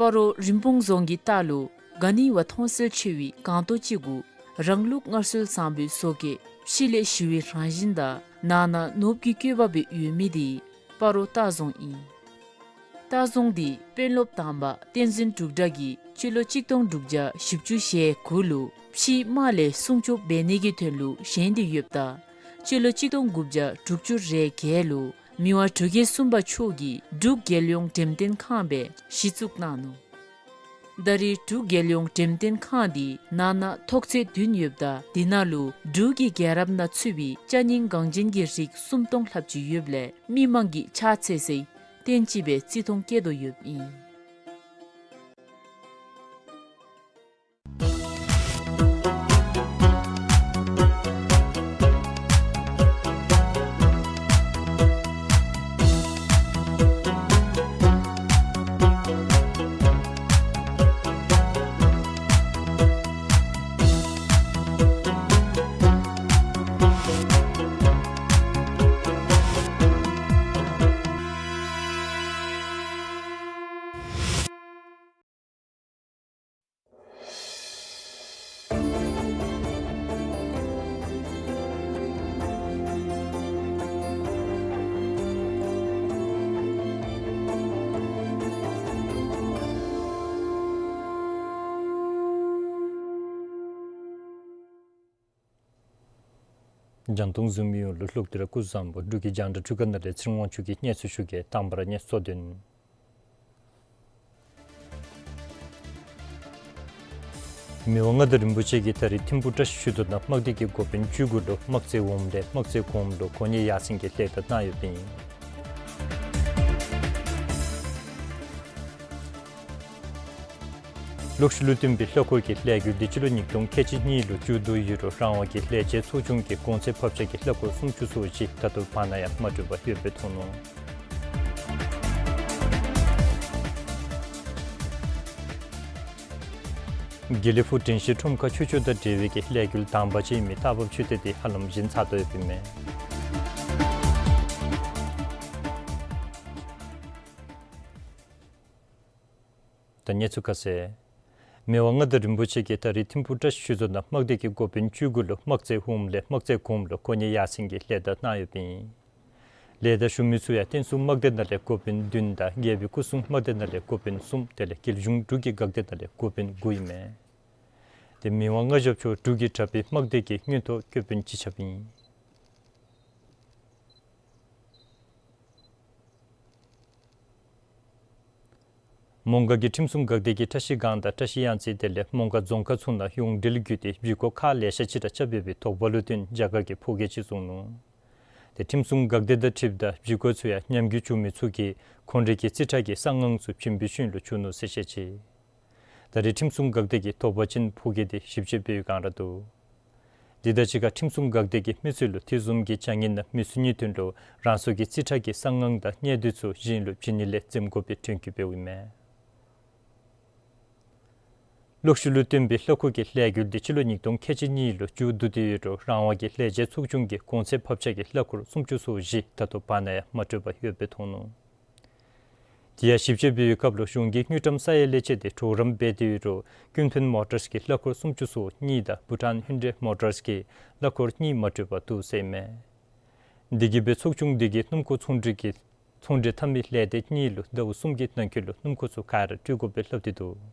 སྤ་རོ་རིན་སྤུངས་རྫོང་གི་ལྟག་ལུ་ག་ནི་བ་མཐོང་གསལ་ཆེ་བའི་སྒང་ཏོག་ཅིག་གུ་རང་ལུགས་སྔར་སྲོལ་བཟང་པོའི་བཟོ་བཀོད་ཕྱི་ལས་ཞི་བའི་རང་བཞིན་དང་ནང་ན་ནོར་བུ་གི་བཀོད་པ་སྦེ་ཡོད་མི་དེ་སྤ་རོ་ལྟ་རྫོང་ཨིན། ལྟ་རྫོང་འདི་དཔོན་སློབ་དང་པ་བསྟན་འཛིན་འབྲུག་གྲགས་ཀྱིས་སྤྱི་ལོ་གཅིག་སྟོང་དྲུག་བརྒྱ་བཞི་བཅུ་ཞེ་དགུ་ལུ་ཕྱིའི་དམག་ལས་སྲུང་སྐྱོབ་འབད་ནི་གི་དོན་ལུ་བཞེངས་ཏེ་ཡོདཔ་ད་སྤྱི་ལོ་གཅིག་སྟོང་དགུ་བརྒྱ་དྲུག་ཅུ་རེ་བརྒྱད་ལུ་མི་དབང་འབྲུག་རྒྱལ་གསུམ་པ་མཆོག་གིས་འབྲུག་རྒྱལ་ཡོངས་འགྲེམས་སྟོན་ཁང་སྦེ་གཞི་བཙུགས་གནང་ནུག། ད་རེས་འབྲུག་རྒྱལ་ཡོངས་འགྲེམས་སྟོན་ཁང་འདི་ནང་ན་ཐོག་ཚད་བདུན་ཡོདཔ་ད་དེ་ནང་ལུ་འབྲུག་གི་རྒྱལ་རབས་ནང་ཚུད་པའི་ཅ་རྙིང་འགངས་ཅན་གྱི་རིགས་སུམ་སྟོང་ལྷགཔ་ཅིག་ཡོདཔ་ལས་མི་མང་གིས་ཕྱག་འཚལ་སའི་རྟེན་ཅིག་སྦེ་བརྩི་མཐོང་བསྐྱེད་དོ་ཡོདཔ་ཨིན། རྒྱང་མཐོང་གཟིགས་མི་ཡོངས་ལུ་ལྷུག་བསྡུ་ར་སྐུ་གཟུགས་བཟང་པོ། འབྲུག་གི་རྒྱང་བསྒྲགས་ཁྲུས་ཁང་ནང་ལས་ཚེ་རིང་དབང་ཕྱུག་གིས་སྙན་སེང་ཞུ་གེ། དང་པ་ར་གནས་ཚུལ་དོན། མི་དབང་མངའ་བདག་རིན་པོ་ཆེ་གིས་ད་རིས་ཐིམ་ཕུག་བཀྲ་ཤིས་ཆོས་རྫོང་ནང་དམག་སྡེ་གི་འགོ་དཔོན་བཅུ་དགུ་ལུ་དམག་རྩེ་འོགམ་ལས་དམག་རྩེ་གོངམ་ལུ་གོ་གནས་ཡར་སེང་གི་ལྷན་ཐབས་གནང་ཡོདཔ་ཨིན། གློག་ཤུགས་ལུ་བརྟེན་པའི་གླ་འཁོར་གྱི་ལས་འགུལ་འདི་སྤྱི་ལོ་ཉིས་སྟོང་ཁལ་གཅིག་གཉིས་ལུ་མཇུག་བསྡུ་ཡོད་རུང་རང་དབང་གི་ལས་བྱེད་ཚོགས་ཆུང་གིས་གོང་ཚད་ཕབ་ཆ་གི་གླ་འཁོར་སུམ་ཅུ་སོ་བཞི་ད་ལྟོ་བར་ན་ཡང་མ་སྤྲོད་པར་ཡོདཔ་སྦེ་མཐོང་ནུག། དགེ་ལེགས་ཕུག་དྲན་ཤེས་ཁྲོམ་ཁར་ཆོས་ཕྱོགས་དང་འབྲེལ་བའི་གི་ལས་འགུལ་དང་པ་ཅིག་ཨིན་མི་རྟ་བབས་ཆོས་སྡེ་འདི་ཧ་ལམ་བཞེངས་ཚར་དོ་ཡོདཔ་ཨིན་མས། ད་གནས་ཚུལ་ཁ་གསལ། མི་དབང་མངའ་བདག་རིན་པོ་ཆེ་གིས་ད་རིས་ཐིམ་ཕུག་བཀྲ་ཤིས་ཆོས་རྫོང་ནང་དམག་སྡེ་གི་འགོ་དཔོན་བཅུ་དགུ་ལུ་དམག་རྩེ་ཧཱུྃ་ལས་དམག་རྩེ་གོངམ་ལུ་གོ་གནས་ཡར་སེང་གི་ལེ་བདའ་གནང་ཡོདཔ་ཨིན། ལེ་བདའ་ཞུ་མི་ཚུ་ཡང་བསྟན་སྲུང་དམག་སྡེ་ནང་ལས་འགོ་དཔོན་བདུན་དང་རྒྱལ་པོའི་སྐུ་སྲུང་དམག་སྡེ་ནང་ལས་འགོ་དཔོན་གསུམ་དེ་ལས་རྒྱལ་གཞུང་འབྲུག་གི་འགག་སྡེ་ནང་ལས་འགོ་དཔོན་དགུ་ཨིན་མས། ཏེ་མི་དབང་མངའ་ཞབས་མཆོག་འབྲུག་གི་གྲྭ་པའི་དམག་སྡེ་གི་མངོན་མཐོ་སྐྱོབ་དཔོན་སྤྱི་ཁྱབ་ཨིན། མོང་སྒར་གྱི་ཁྲིམས་སྲུང་འགག་སྡེ་གིས་བཀྲ་ཤིས་སྒང་དང་བཀྲ་ཤིས་གཡང་རྩེ་དེ་ལས་མོང་སྒར་རྫོང་ཁག་ཚུ་ནང་ཡོངས་འབྲེལ་བརྒྱུད་དེ་བྱིས་སྒོ་ཁག་ལེ་ཤ་ཅིག་ར་རྐྱབ་ཡོད་པའི་དོགས་པ་ལུ་བརྟེན་རྒྱ་གར་གྱི་ཕོ་སྐྱེས་ཅིག་བཟུང་ནུག། ཏེ་ཁྲིམས་སྲུང་འགག་སྡེ་དང་འཁྲིལཝ་ད་བྱིས་སྒོ་ཚུ་ཡང་ཉམས་རྒུད་བྱུང་མི་ཚུ་གིས་ཁོང་རའི་གི་རྩིས་ཁྲ་གི་གསང་སྔགས་ཚུ་བྱིན་པའི་ཤུལ་ལུ་བྱུང་ནུག་ཟེར་བཤད་ཅི། ད་རེས་ཁྲིམས་སྲུང་འགག་སྡེ་གིས་དོགས་པ་ཅན་ཕོ་སྐྱེས་དེ་ཞིབ་དཔྱད་འབད་བའི་བསྒང་ར་འདུག། དེ་དང་གཅིག་ཁར་ཁྲིམས་སྲུང་འགག་སྡེ་གིས་མི་ཚུ་ལུ་དེ་བཟུམ་གྱི་བྱ་ངན་ནང་མི་ཚུད་ནིའི་དོན་ལུ་རང་སོའི་གི་རྩིས་ཁྲ་གི་གསང་སྔགས་དང་གནས་བསྡུས་ཚུ་གཞན་ལུ་བྱིན་ནི་ལས་འཛེམ་དགོ་པའི་དྲན་སྐུལ་འབདཝ་ཨིན་མས། གློག་ཤུགས་ལུ་བརྟེན་པའི་གླ་འཁོར་གྱི་ལས་འགུལ་འདི་སྤྱི་ལོ་ཉིས་སྟོང་ཁལ་གཅིག་གཉིས་ལུ་མཇུག་བསྡུ་སྟེ་ཡོད་རུང་རང་དབང་གི་ལས་བྱེད་ཚོགས་ཆུང་གིས་གོང་ཚད་ཕབ་ཆ་གི་གླ་འཁོར་སུམ་ཅུ་སོ་བཞི་ད་ལྟོ་བར་ན་ཡང་མ་སྤྲོད་པར་ཡོདཔ་སྦེ་མཐོང་ནུག། དེ་ཡང་ཞིབ་དཔྱད་འབད་བའི་སྐབས་ལུ་གཞུང་གིས་དངུལ་ཀྲམ་ས་ཡ་ལས་བཅད་དེ་གྲོགས་རམ་འབད་དེ་ཡོད་རུང་ཀུན་ཕན་མོ་ཊརས་ཀྱིས་གླ་འཁོར་སུམ་ཅུ་སོ་གཉིས་དང་བྷུ་ཊཱན་ཧུན་ཌའི་མོ་ཊརས་ཀྱིས་གླ་འཁོར་གཉིས་མ་སྤྲོད་པར་འདུག་ཟེར་ཨིན་མས། དེ་གིས་སྦེ་ཚོགས་ཆུང་དེ་གིས་སྣུམ་འཁོར་ཚོང་འབྲེལ་གྱི་ཚོང་འབྲེལ་འཐབ་མི་ལས་སྡེ་གཉིས་ལུ་ཟླཝ་གསུམ་གྱི་ནང་འཁོད་ལུ་སྣུམ་འཁོར་ཚུ་ག་ར་སྤྲོད་དགོ་པའི་སླབ་སྟེ་འདུག།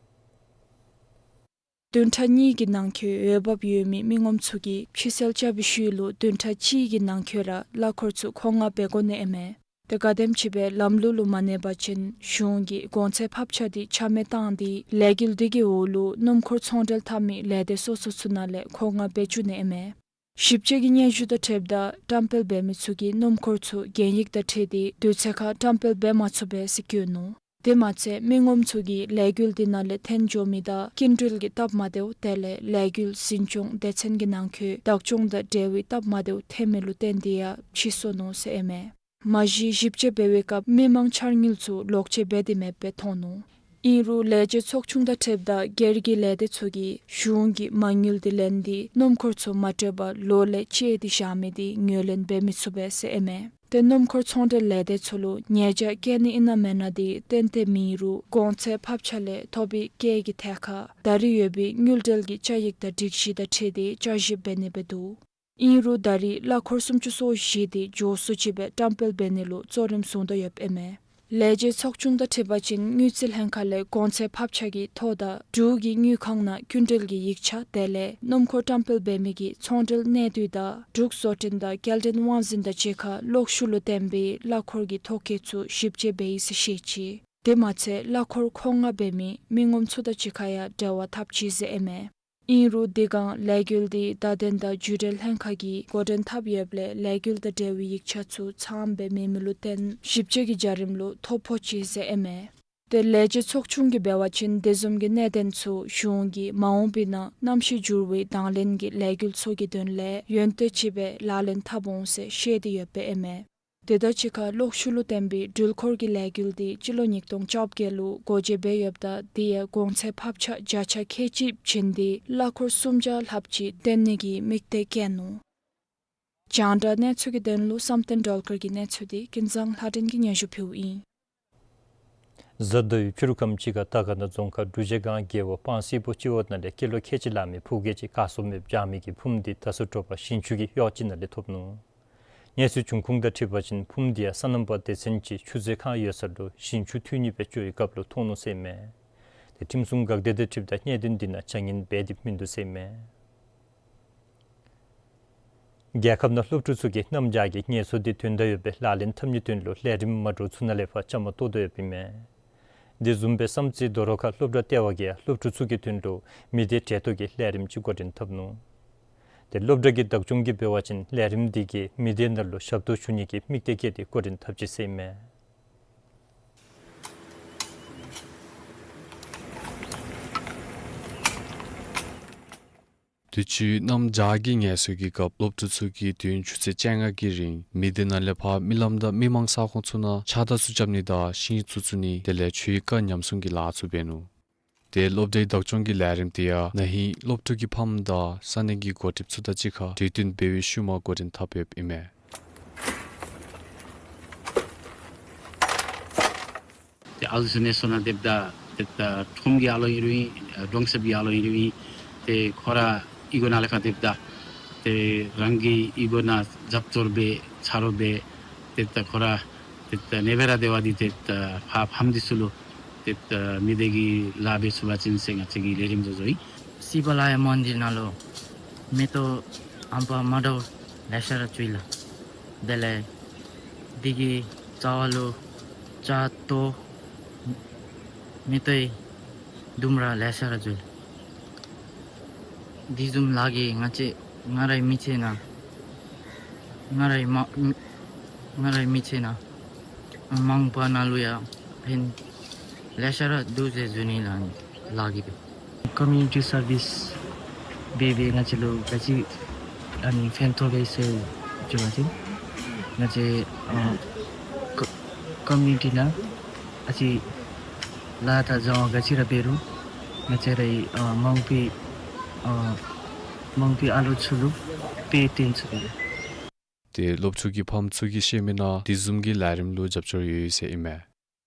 བདུན་ཕྲག་གཉིས་ཀྱི་ནང་འཁོད་འོས་འབབ་ཡོད་མི་མི་ངོམ་ཚུ་གིས་ཕྱིར་སེལ་རྐྱབ་པའི་ཤུལ་ལུ་བདུན་ཕྲག་གཅིག་གི་ནང་འཁོད་ར་གླ་འཁོར་ཚུ་མཁོ་མངགས་འབད་དགོ་ནི་ཨིན་མས། ཏེ་ག་དེམ་ཅིག་སྦེ་ལམ་ལུགས་ལུ་མ་གནས་པ་ཅིན་གཞུང་གིས་གོང་ཚད་ཕབ་ཆ་དེ་ཆ་མེད་བཏང་སྟེ་ལས་འགུལ་དེ་གི་འོག་ལུ་སྣུམ་འཁོར་ཚོང་འབྲེལ་འཐབ་མི་ལས་སྡེ་སོ་སོ་ཚུ་ནང་ལས་མཁོ་མངགས་འབད་བཅུག་ནི་ཨིན་མས། ཞིབ་དཔྱད་ཀྱི་སྙན་ཞུ་དང་འཁྲིལཝ་ད་བཀྲམ་སྤེལ་འབད་མི་ཚུ་གིས་སྣུམ་འཁོར་ཚུ་གན་ཡིག་དང་འཁྲིལ་ཏེ་དུས་ཚོད་ཁར་བཀྲམ་སྤེལ་འབད་མ་ཚུགས་པས་ཟེར་བཀོད་ནུག། དེ་མ་ཚད་མི་ངོམ་ཚུ་གིས་ལས་འགུལ་དེ་ནང་ལས་འཐོན་འགྱོ་མི་དང་སྐྱིན་འགྲུལ་གྱི་སྟབས་མ་བདེཝ་དེ་ལས་ལས་འགུལ་འཛིན་སྐྱོང་སྡེ་ཚན་གྱི་ནང་འཁོད་བདག་སྐྱོང་དང་འབྲེལ་བའི་སྟབས་མ་བདེཝ་ཐོན་མི་ལུ་བརྟེན་ཏེ་ཡང་ཕྱིས་སོང་ནུག་ཟེར་ཨིན་མས། མ་གཞི་ཞིབ་དཔྱད་འབད་བའི་སྐབས་མི་མང་འཆར་དངུལ་ཚུ་ལོག་སྤྱོད་འབད་དེ་མེདཔ་སྦེ་མཐོང་ནུག། ཨིན་རུང་ལས་བྱེད་ཚོགས་ཆུང་དང་འཁྲིལཝ་ད་སྒེར་གྱི་ལས་སྡེ་ཚུ་གིས་གཞུང་གི་མ་དངུལ་དེ་ལེན་ཏེ་སྣུམ་འཁོར་ཚུ་མ་སྤྲོད་པར་ལོ་ལས་བཅད་དེ་བཞག་མི་དེ་ངོས་ལེན་འབད་མི་ཚུགས་པས་ཟེར་ཨིན་མས། ཏེ་སྣུམ་འཁོར་ཚོང་འབྲེལ་ལས་སྡེ་ཚུ་ལུ་ཉེས་བྱ་བཀལ་ནི་ཨིན་ན་མེན་ན་དེ་ཏན་ཏན་མེད་རུང་གོང་ཚད་ཕབ་ཆ་ལས་ཐོབ་པའི་བཀལ་གྱི་ཐད་ཁར་ད་རེས་ཡོད་པའི་དངུལ་འབྲེལ་གྱི་བཅའ་ཡིག་དང་སྒྲིག་གཞི་དང་འཁྲིལ་ཏེ་བསྐྱར་ཞིབ་འབད་ནི་སྦེ་འདུག། ཨིན་རུང་ད་རེས་གླ་འཁོར་སུམ་ཅུ་སོ་བཞི་དེ་མགྱོགས་སུ་ཅིག་སྦེ་བཀྲམ་སྤེལ་འབད་ནི་ལུ་གཙོ་རིམ་བཟུང་དོ་ཡོདཔ་ཨིན་མས། ལས་བྱེད་ཚོགས་ཆུང་དང་འཁྲིལ་བ་ཅིན་དངུལ་རྩིས་ལྷན་ཁག་ལས་གོང་ཚད་ཕབ་ཆ་གི་ཐོ་དང་འབྲུག་གི་དངུལ་ཁང་ནང་སྐྱིན་འགྲུལ་གྱི་ཡིག་ཆ་དེ་ལས་སྣུམ་འཁོར་བཀྲམ་སྤེལ་འབད་མི་གི་ཚོང་འབྲེལ་གནད་བསྡུས་དང་འབྲུག་བཟོ་སྐྲུན་དང་སྐྱེལ་འདྲེན་དབང་འཛིན་དང་གཅིག་ཁར་གློག་ཤུགས་ལུ་བརྟེན་པའི་གླ་འཁོར་གྱི་ཐོ་བཀོད་ཚུ་ཞིབ་དཔྱད་འབད་ཡི་ཟེར་བཤད་ཅི། དེ་མ་ཚད་གླ་འཁོར་མཁོ་མངགས་འབད་མི་མི་ངོམ་ཚུ་དང་གཅིག་ཁར་ཡང་འབྲེལ་བ་འཐབ་ཅི་ཟེར་ཨིན་མས། ཨིན་རུང་དེ་སྒང་ལས་འགུལ་དེ་བརྡ་དོན་དང་བརྒྱུད་འབྲེལ་ལྷན་ཁག་གིས་འགོ་འདྲེན་འཐབ་ཡོདཔ་ལས་ལས་འགུལ་དང་འབྲེལ་བའི་ཡིག་ཆ་ཚུ་ཚངམ་སྦེ་མེད་མི་ལུ་བརྟེན་ཞིབ་དཔྱད་ཀྱི་བྱ་རིམ་ལུ་ཐོ་ཕོག་ཅི་ཟེར་ཨིན་མས། ཏེ་ལས་བྱེད་ཚོགས་ཆུང་གིས་འབད་བ་ཅིན་དེ་བཟུམ་གྱི་གནད་དོན་ཚུ་གཞུང་གིས་མ་འོངས་པའི་ནང་གནམ་གཤིས་འགྱུར་བའི་དང་ལེན་གྱི་ལས་འགུལ་ཚུ་གི་དོན་ལས་ཡོན་ཏན་ཅིག་སྦེ་ལག་ལེན་འཐབ་འོང་ཟེར་བཤད་དེ་ཡོདཔ་ཨིན་མས། དེ་དང་གཅིག་ཁར་གློག་ཤུགས་ལུ་བརྟེན་པའི་འགྲུལ་འཁོར་གྱི་ལས་འགུལ་དེ་སྤྱི་ལོ་ཉིས་སྟོང་བཅོ་བརྒྱད་ལུ་སྒོ་འབྱེད་འབད་ཡོདཔ་ད་དེ་ཡང་གོང་ཚད་ཕབ་ཆ་བརྒྱ་ཆ་ཁལ་གཅིག་བྱིན་ཏེ་གླ་འཁོར་སུམ་བརྒྱ་ལྷགཔ་ཅིག་བཏོན་ནི་གི་དམིགས་གཏད་བསྐྱེད་ནུག། རྒྱང་བསྒྲགས་གནས་ཚུལ་གྱི་དོན་ལུ་བསམ་གཏན་སྒྲོལ་དཀར་གྱི་གནས་ཚུལ་དེ་ཀུན་བཟང་ལྷ་སྒྲོན་གྱིས་སྙན་ཞུ་ཕུལཝ་ཨིན། གཟའ་ཟླ་བའི་ཕྱི་རུ་ཁམས་ཅིག་ཁར་རྟ་དགའ་ན་རྫོང་ཁག་འབྲུག་རྗེ་སྒང་རྒེད་འོག་སྤང་སེར་པོ་སྤྱི་འོག་ནང་ལས་སྐྱེས་ལོ་ཁལ་གཅིག་ལང་མི་ཕོ་སྐྱེས་ཅིག་གར་སོང་མེདཔ་བྱུང་མི་གི་ཕུངམ་དེ་ད་ཚུན་དྲོ་པ་ཞིང་ཆུ་གི་གཡོག་ཅིག་ནང་ལས་ཐོབ་ནུག། གནས་ཚུལ་བྱུང་ཁུངས་དང་འཁྲིལ་བ་ཅིན་ཕུངམ་དེ་ཡང་སོ་ནམ་པ་སྡེ་ཚན་ཅིག་ཆུ་མཛོད་ཁང་ཡོད་ས་ལུ་ཞིང་ཆུ་འཐུང་ནི་སྦེ་འགྱོ་བའི་སྐབས་ལུ་ཐོབ་ནུག་ཟེར་ཨིན་མས། ཏེ་ཁྲིམས་སྲུང་འགག་སྡེ་དང་འཁྲིལཝ་ད་གནད་དོན་འདི་ནང་བྱ་ངན་འབད་དེ་མིན་འདུག་ཟེར་ཨིན་མས། རྒྱལ་ཁབ་ནང་སློབ་ཕྲུག་ཚུ་གིས་གནམ་བྱཱར་གྱི་ངལ་གསོ་དེ་དོན་དག་ཡོདཔ་སྦེ་ལག་ལེན་འཐབ་ནིའི་དོན་ལུ་ལས་རིམ་མ་འདྲཝ་ཚུ་ནང་ལས་ཕར་བཅའ་མར་གཏོགས་དོ་ཡོདཔ་ཨིན་མས། དེ་བཟུམ་སྦེ་བསམ་རྩེ་རྡོ་རོག་ཁ་སློབ་གྲྭ་ལྟེ་བ་གིས་ཡང་སློབ་ཕྲུག་ཚུ་གི་དོན་ལུ་མི་སྡེ་གྲལ་གཏོགས་ཀྱི་ལས་རིམ་ཅིག་འགོ་འདྲེན་འཐབ་ནུག། ཏེ་སློབ་གྲྭ་གི་བདག་སྐྱོང་གིས་འབད་བ་ཅིན་ལས་རིམ་དེ་གིས་མི་སྡེ་ནང་ལུ་ཞབས་ཏོག་ཞུ་ནི་གི་དམིགས་གཏད་བསྐྱེད་དེ་འགོ་འདྲེན་འཐབ་ཅི་ཟེར་ཨིན་མས། དུས་ཅི་གནམ་བྱཱར་གྱི་ངལ་གསོའི་སྐབས་སློབ་ཕྲུག་ཚུ་གིས་དུས་ཡུན་ཆུ་ཚོད་བཅོ་ལྔ་གི་རིང་མི་སྡེ་ནང་ལས་ཕར་རྨི་ལམ་དང་མི་མང་ས་ཁོངས་ཚུ་ནང་ཕྱགས་བདར་ཚུ་རྐྱབ་ནི་དང་ཤིང་བཙུགས་ཚུགས་ནི་དེ་ལས་ཆུའི་རྐ་ཉམས་སྲུང་གི་ལཱ་ཚུ་འབད་ནུག། ཏེ་སློབ་གྲྭའི་བདག་སྐྱོང་གི་ལས་རིམ་དེ་ཡང་ན་ཧིང་སློབ་ཕྲུག་གི་ཕམ་དང་ས་གནས་ཀྱི་འགོ་ཁྲིདཔ་ཚུ་དང་གཅིག་ཁར་གྲོས་བསྟུན་འབད་བའི་ཤུལ་མ་འགོ་འདྲེན་འཐབ་ཡོདཔ་ཨིན་མས། ཏེ་ཨ་ལུ་ཚུ་ནད་སོང་ནང་སྡོདཔ་ད་ཏེ་ད་ཁྲོམ་གྱི་ཨ་ལོ་ཨིན་རུང་ཨིན་གྲོང་གསེབ་ཀྱི་ཨ་ལོ་ཨིན་རུང་ཨིན་ཏེ་ཁོ་ར་གཡུས་སྒོ་ནང་ལས་ཕར་སྡོདཔ་ད་ཏེ་རང་གི་གཡུས་སྒོ་ནང་རྒྱབ་སྐྱོར་འབད་ཆ་རོགས་འབད་ཏེ་ད་ཁོ་ར་ཏེ་ད་ནད་འབད་ར་སྡོད་པ་འདི་ཏེ་ད་ཕ་ཕམ་འདི་ཚུ་ལུ་ཏེ་ད་མི་སྡེ་གི་ལཱ་འབད་ཚུགས་པ་ཅིན་ཟེར་ང་བཅས་ཀྱིས་ལས་རིམ་བཟོ་བཟོཝ་ཨིན། སི་བ་ལ་ཡ་མན་དིར་ནང་ལུ་མེ་ཏོག་ཨམ་པ་མ་འདྲཝ་ལེ་ཤ་ར་བཙུགས་ཡི་ལགས། དེ་ལས་འདི་གི་རྩ་བ་ལུ་ལྕགས་ཏོ་མེ་ཏོག་ལྡུམ་ར་ལེ་ཤ་ར་བཙུགས་ཡི་ལགས། དེ་བཟུམ་ལཱ་གིས་ང་བཅས་ང་རའི་མི་ཚེ་ནང་ང་རའི་མ་ང་རའི་མི་ཚེ་ནང་མ་འོངས་པ་ནང་ལུ་ཡང་ཕན་ལེ་ཤ་ར་འདུག་ཟེར་ཞུ་ནི་ལགས། ལཱ་གིས་འབད་ཀོ་མིའུ་ནི་ཊི་སར་བིསི་འབད་འབད་ང་བཅས་ལུ་ག་ཅི་ཨ་ནི་ཕན་ཐོགས་པས་ཟེར་ཞུ་བ་ཅིན་ང་བཅས་ཨ་ཀོ་ཀོ་མིའུ་ནི་ཊི་ནང་ཨ་ཙི་ལཱ་དང་བཟང་པོ་ག་ཅི་ར་འབད་རུང་ང་བཅས་རའི་ཨ་མ་འོངས་པའི་ཨ་མ་འོངས་པའི་ཨ་ལོ་ཚུ་ལུ་དཔེ་སྟོན་ཚུགས་པས། ཏེ་སློབ་ཕྲུག་གི་ཕམ་ཚུ་གིས་བཤད་མི་ནང་དེ་བཟུམ་གྱི་ལས་རིམ་ལུ་རྒྱབ་སྐྱོར་ཡོད་ཡོད་ཟེར་ཨིན་མས།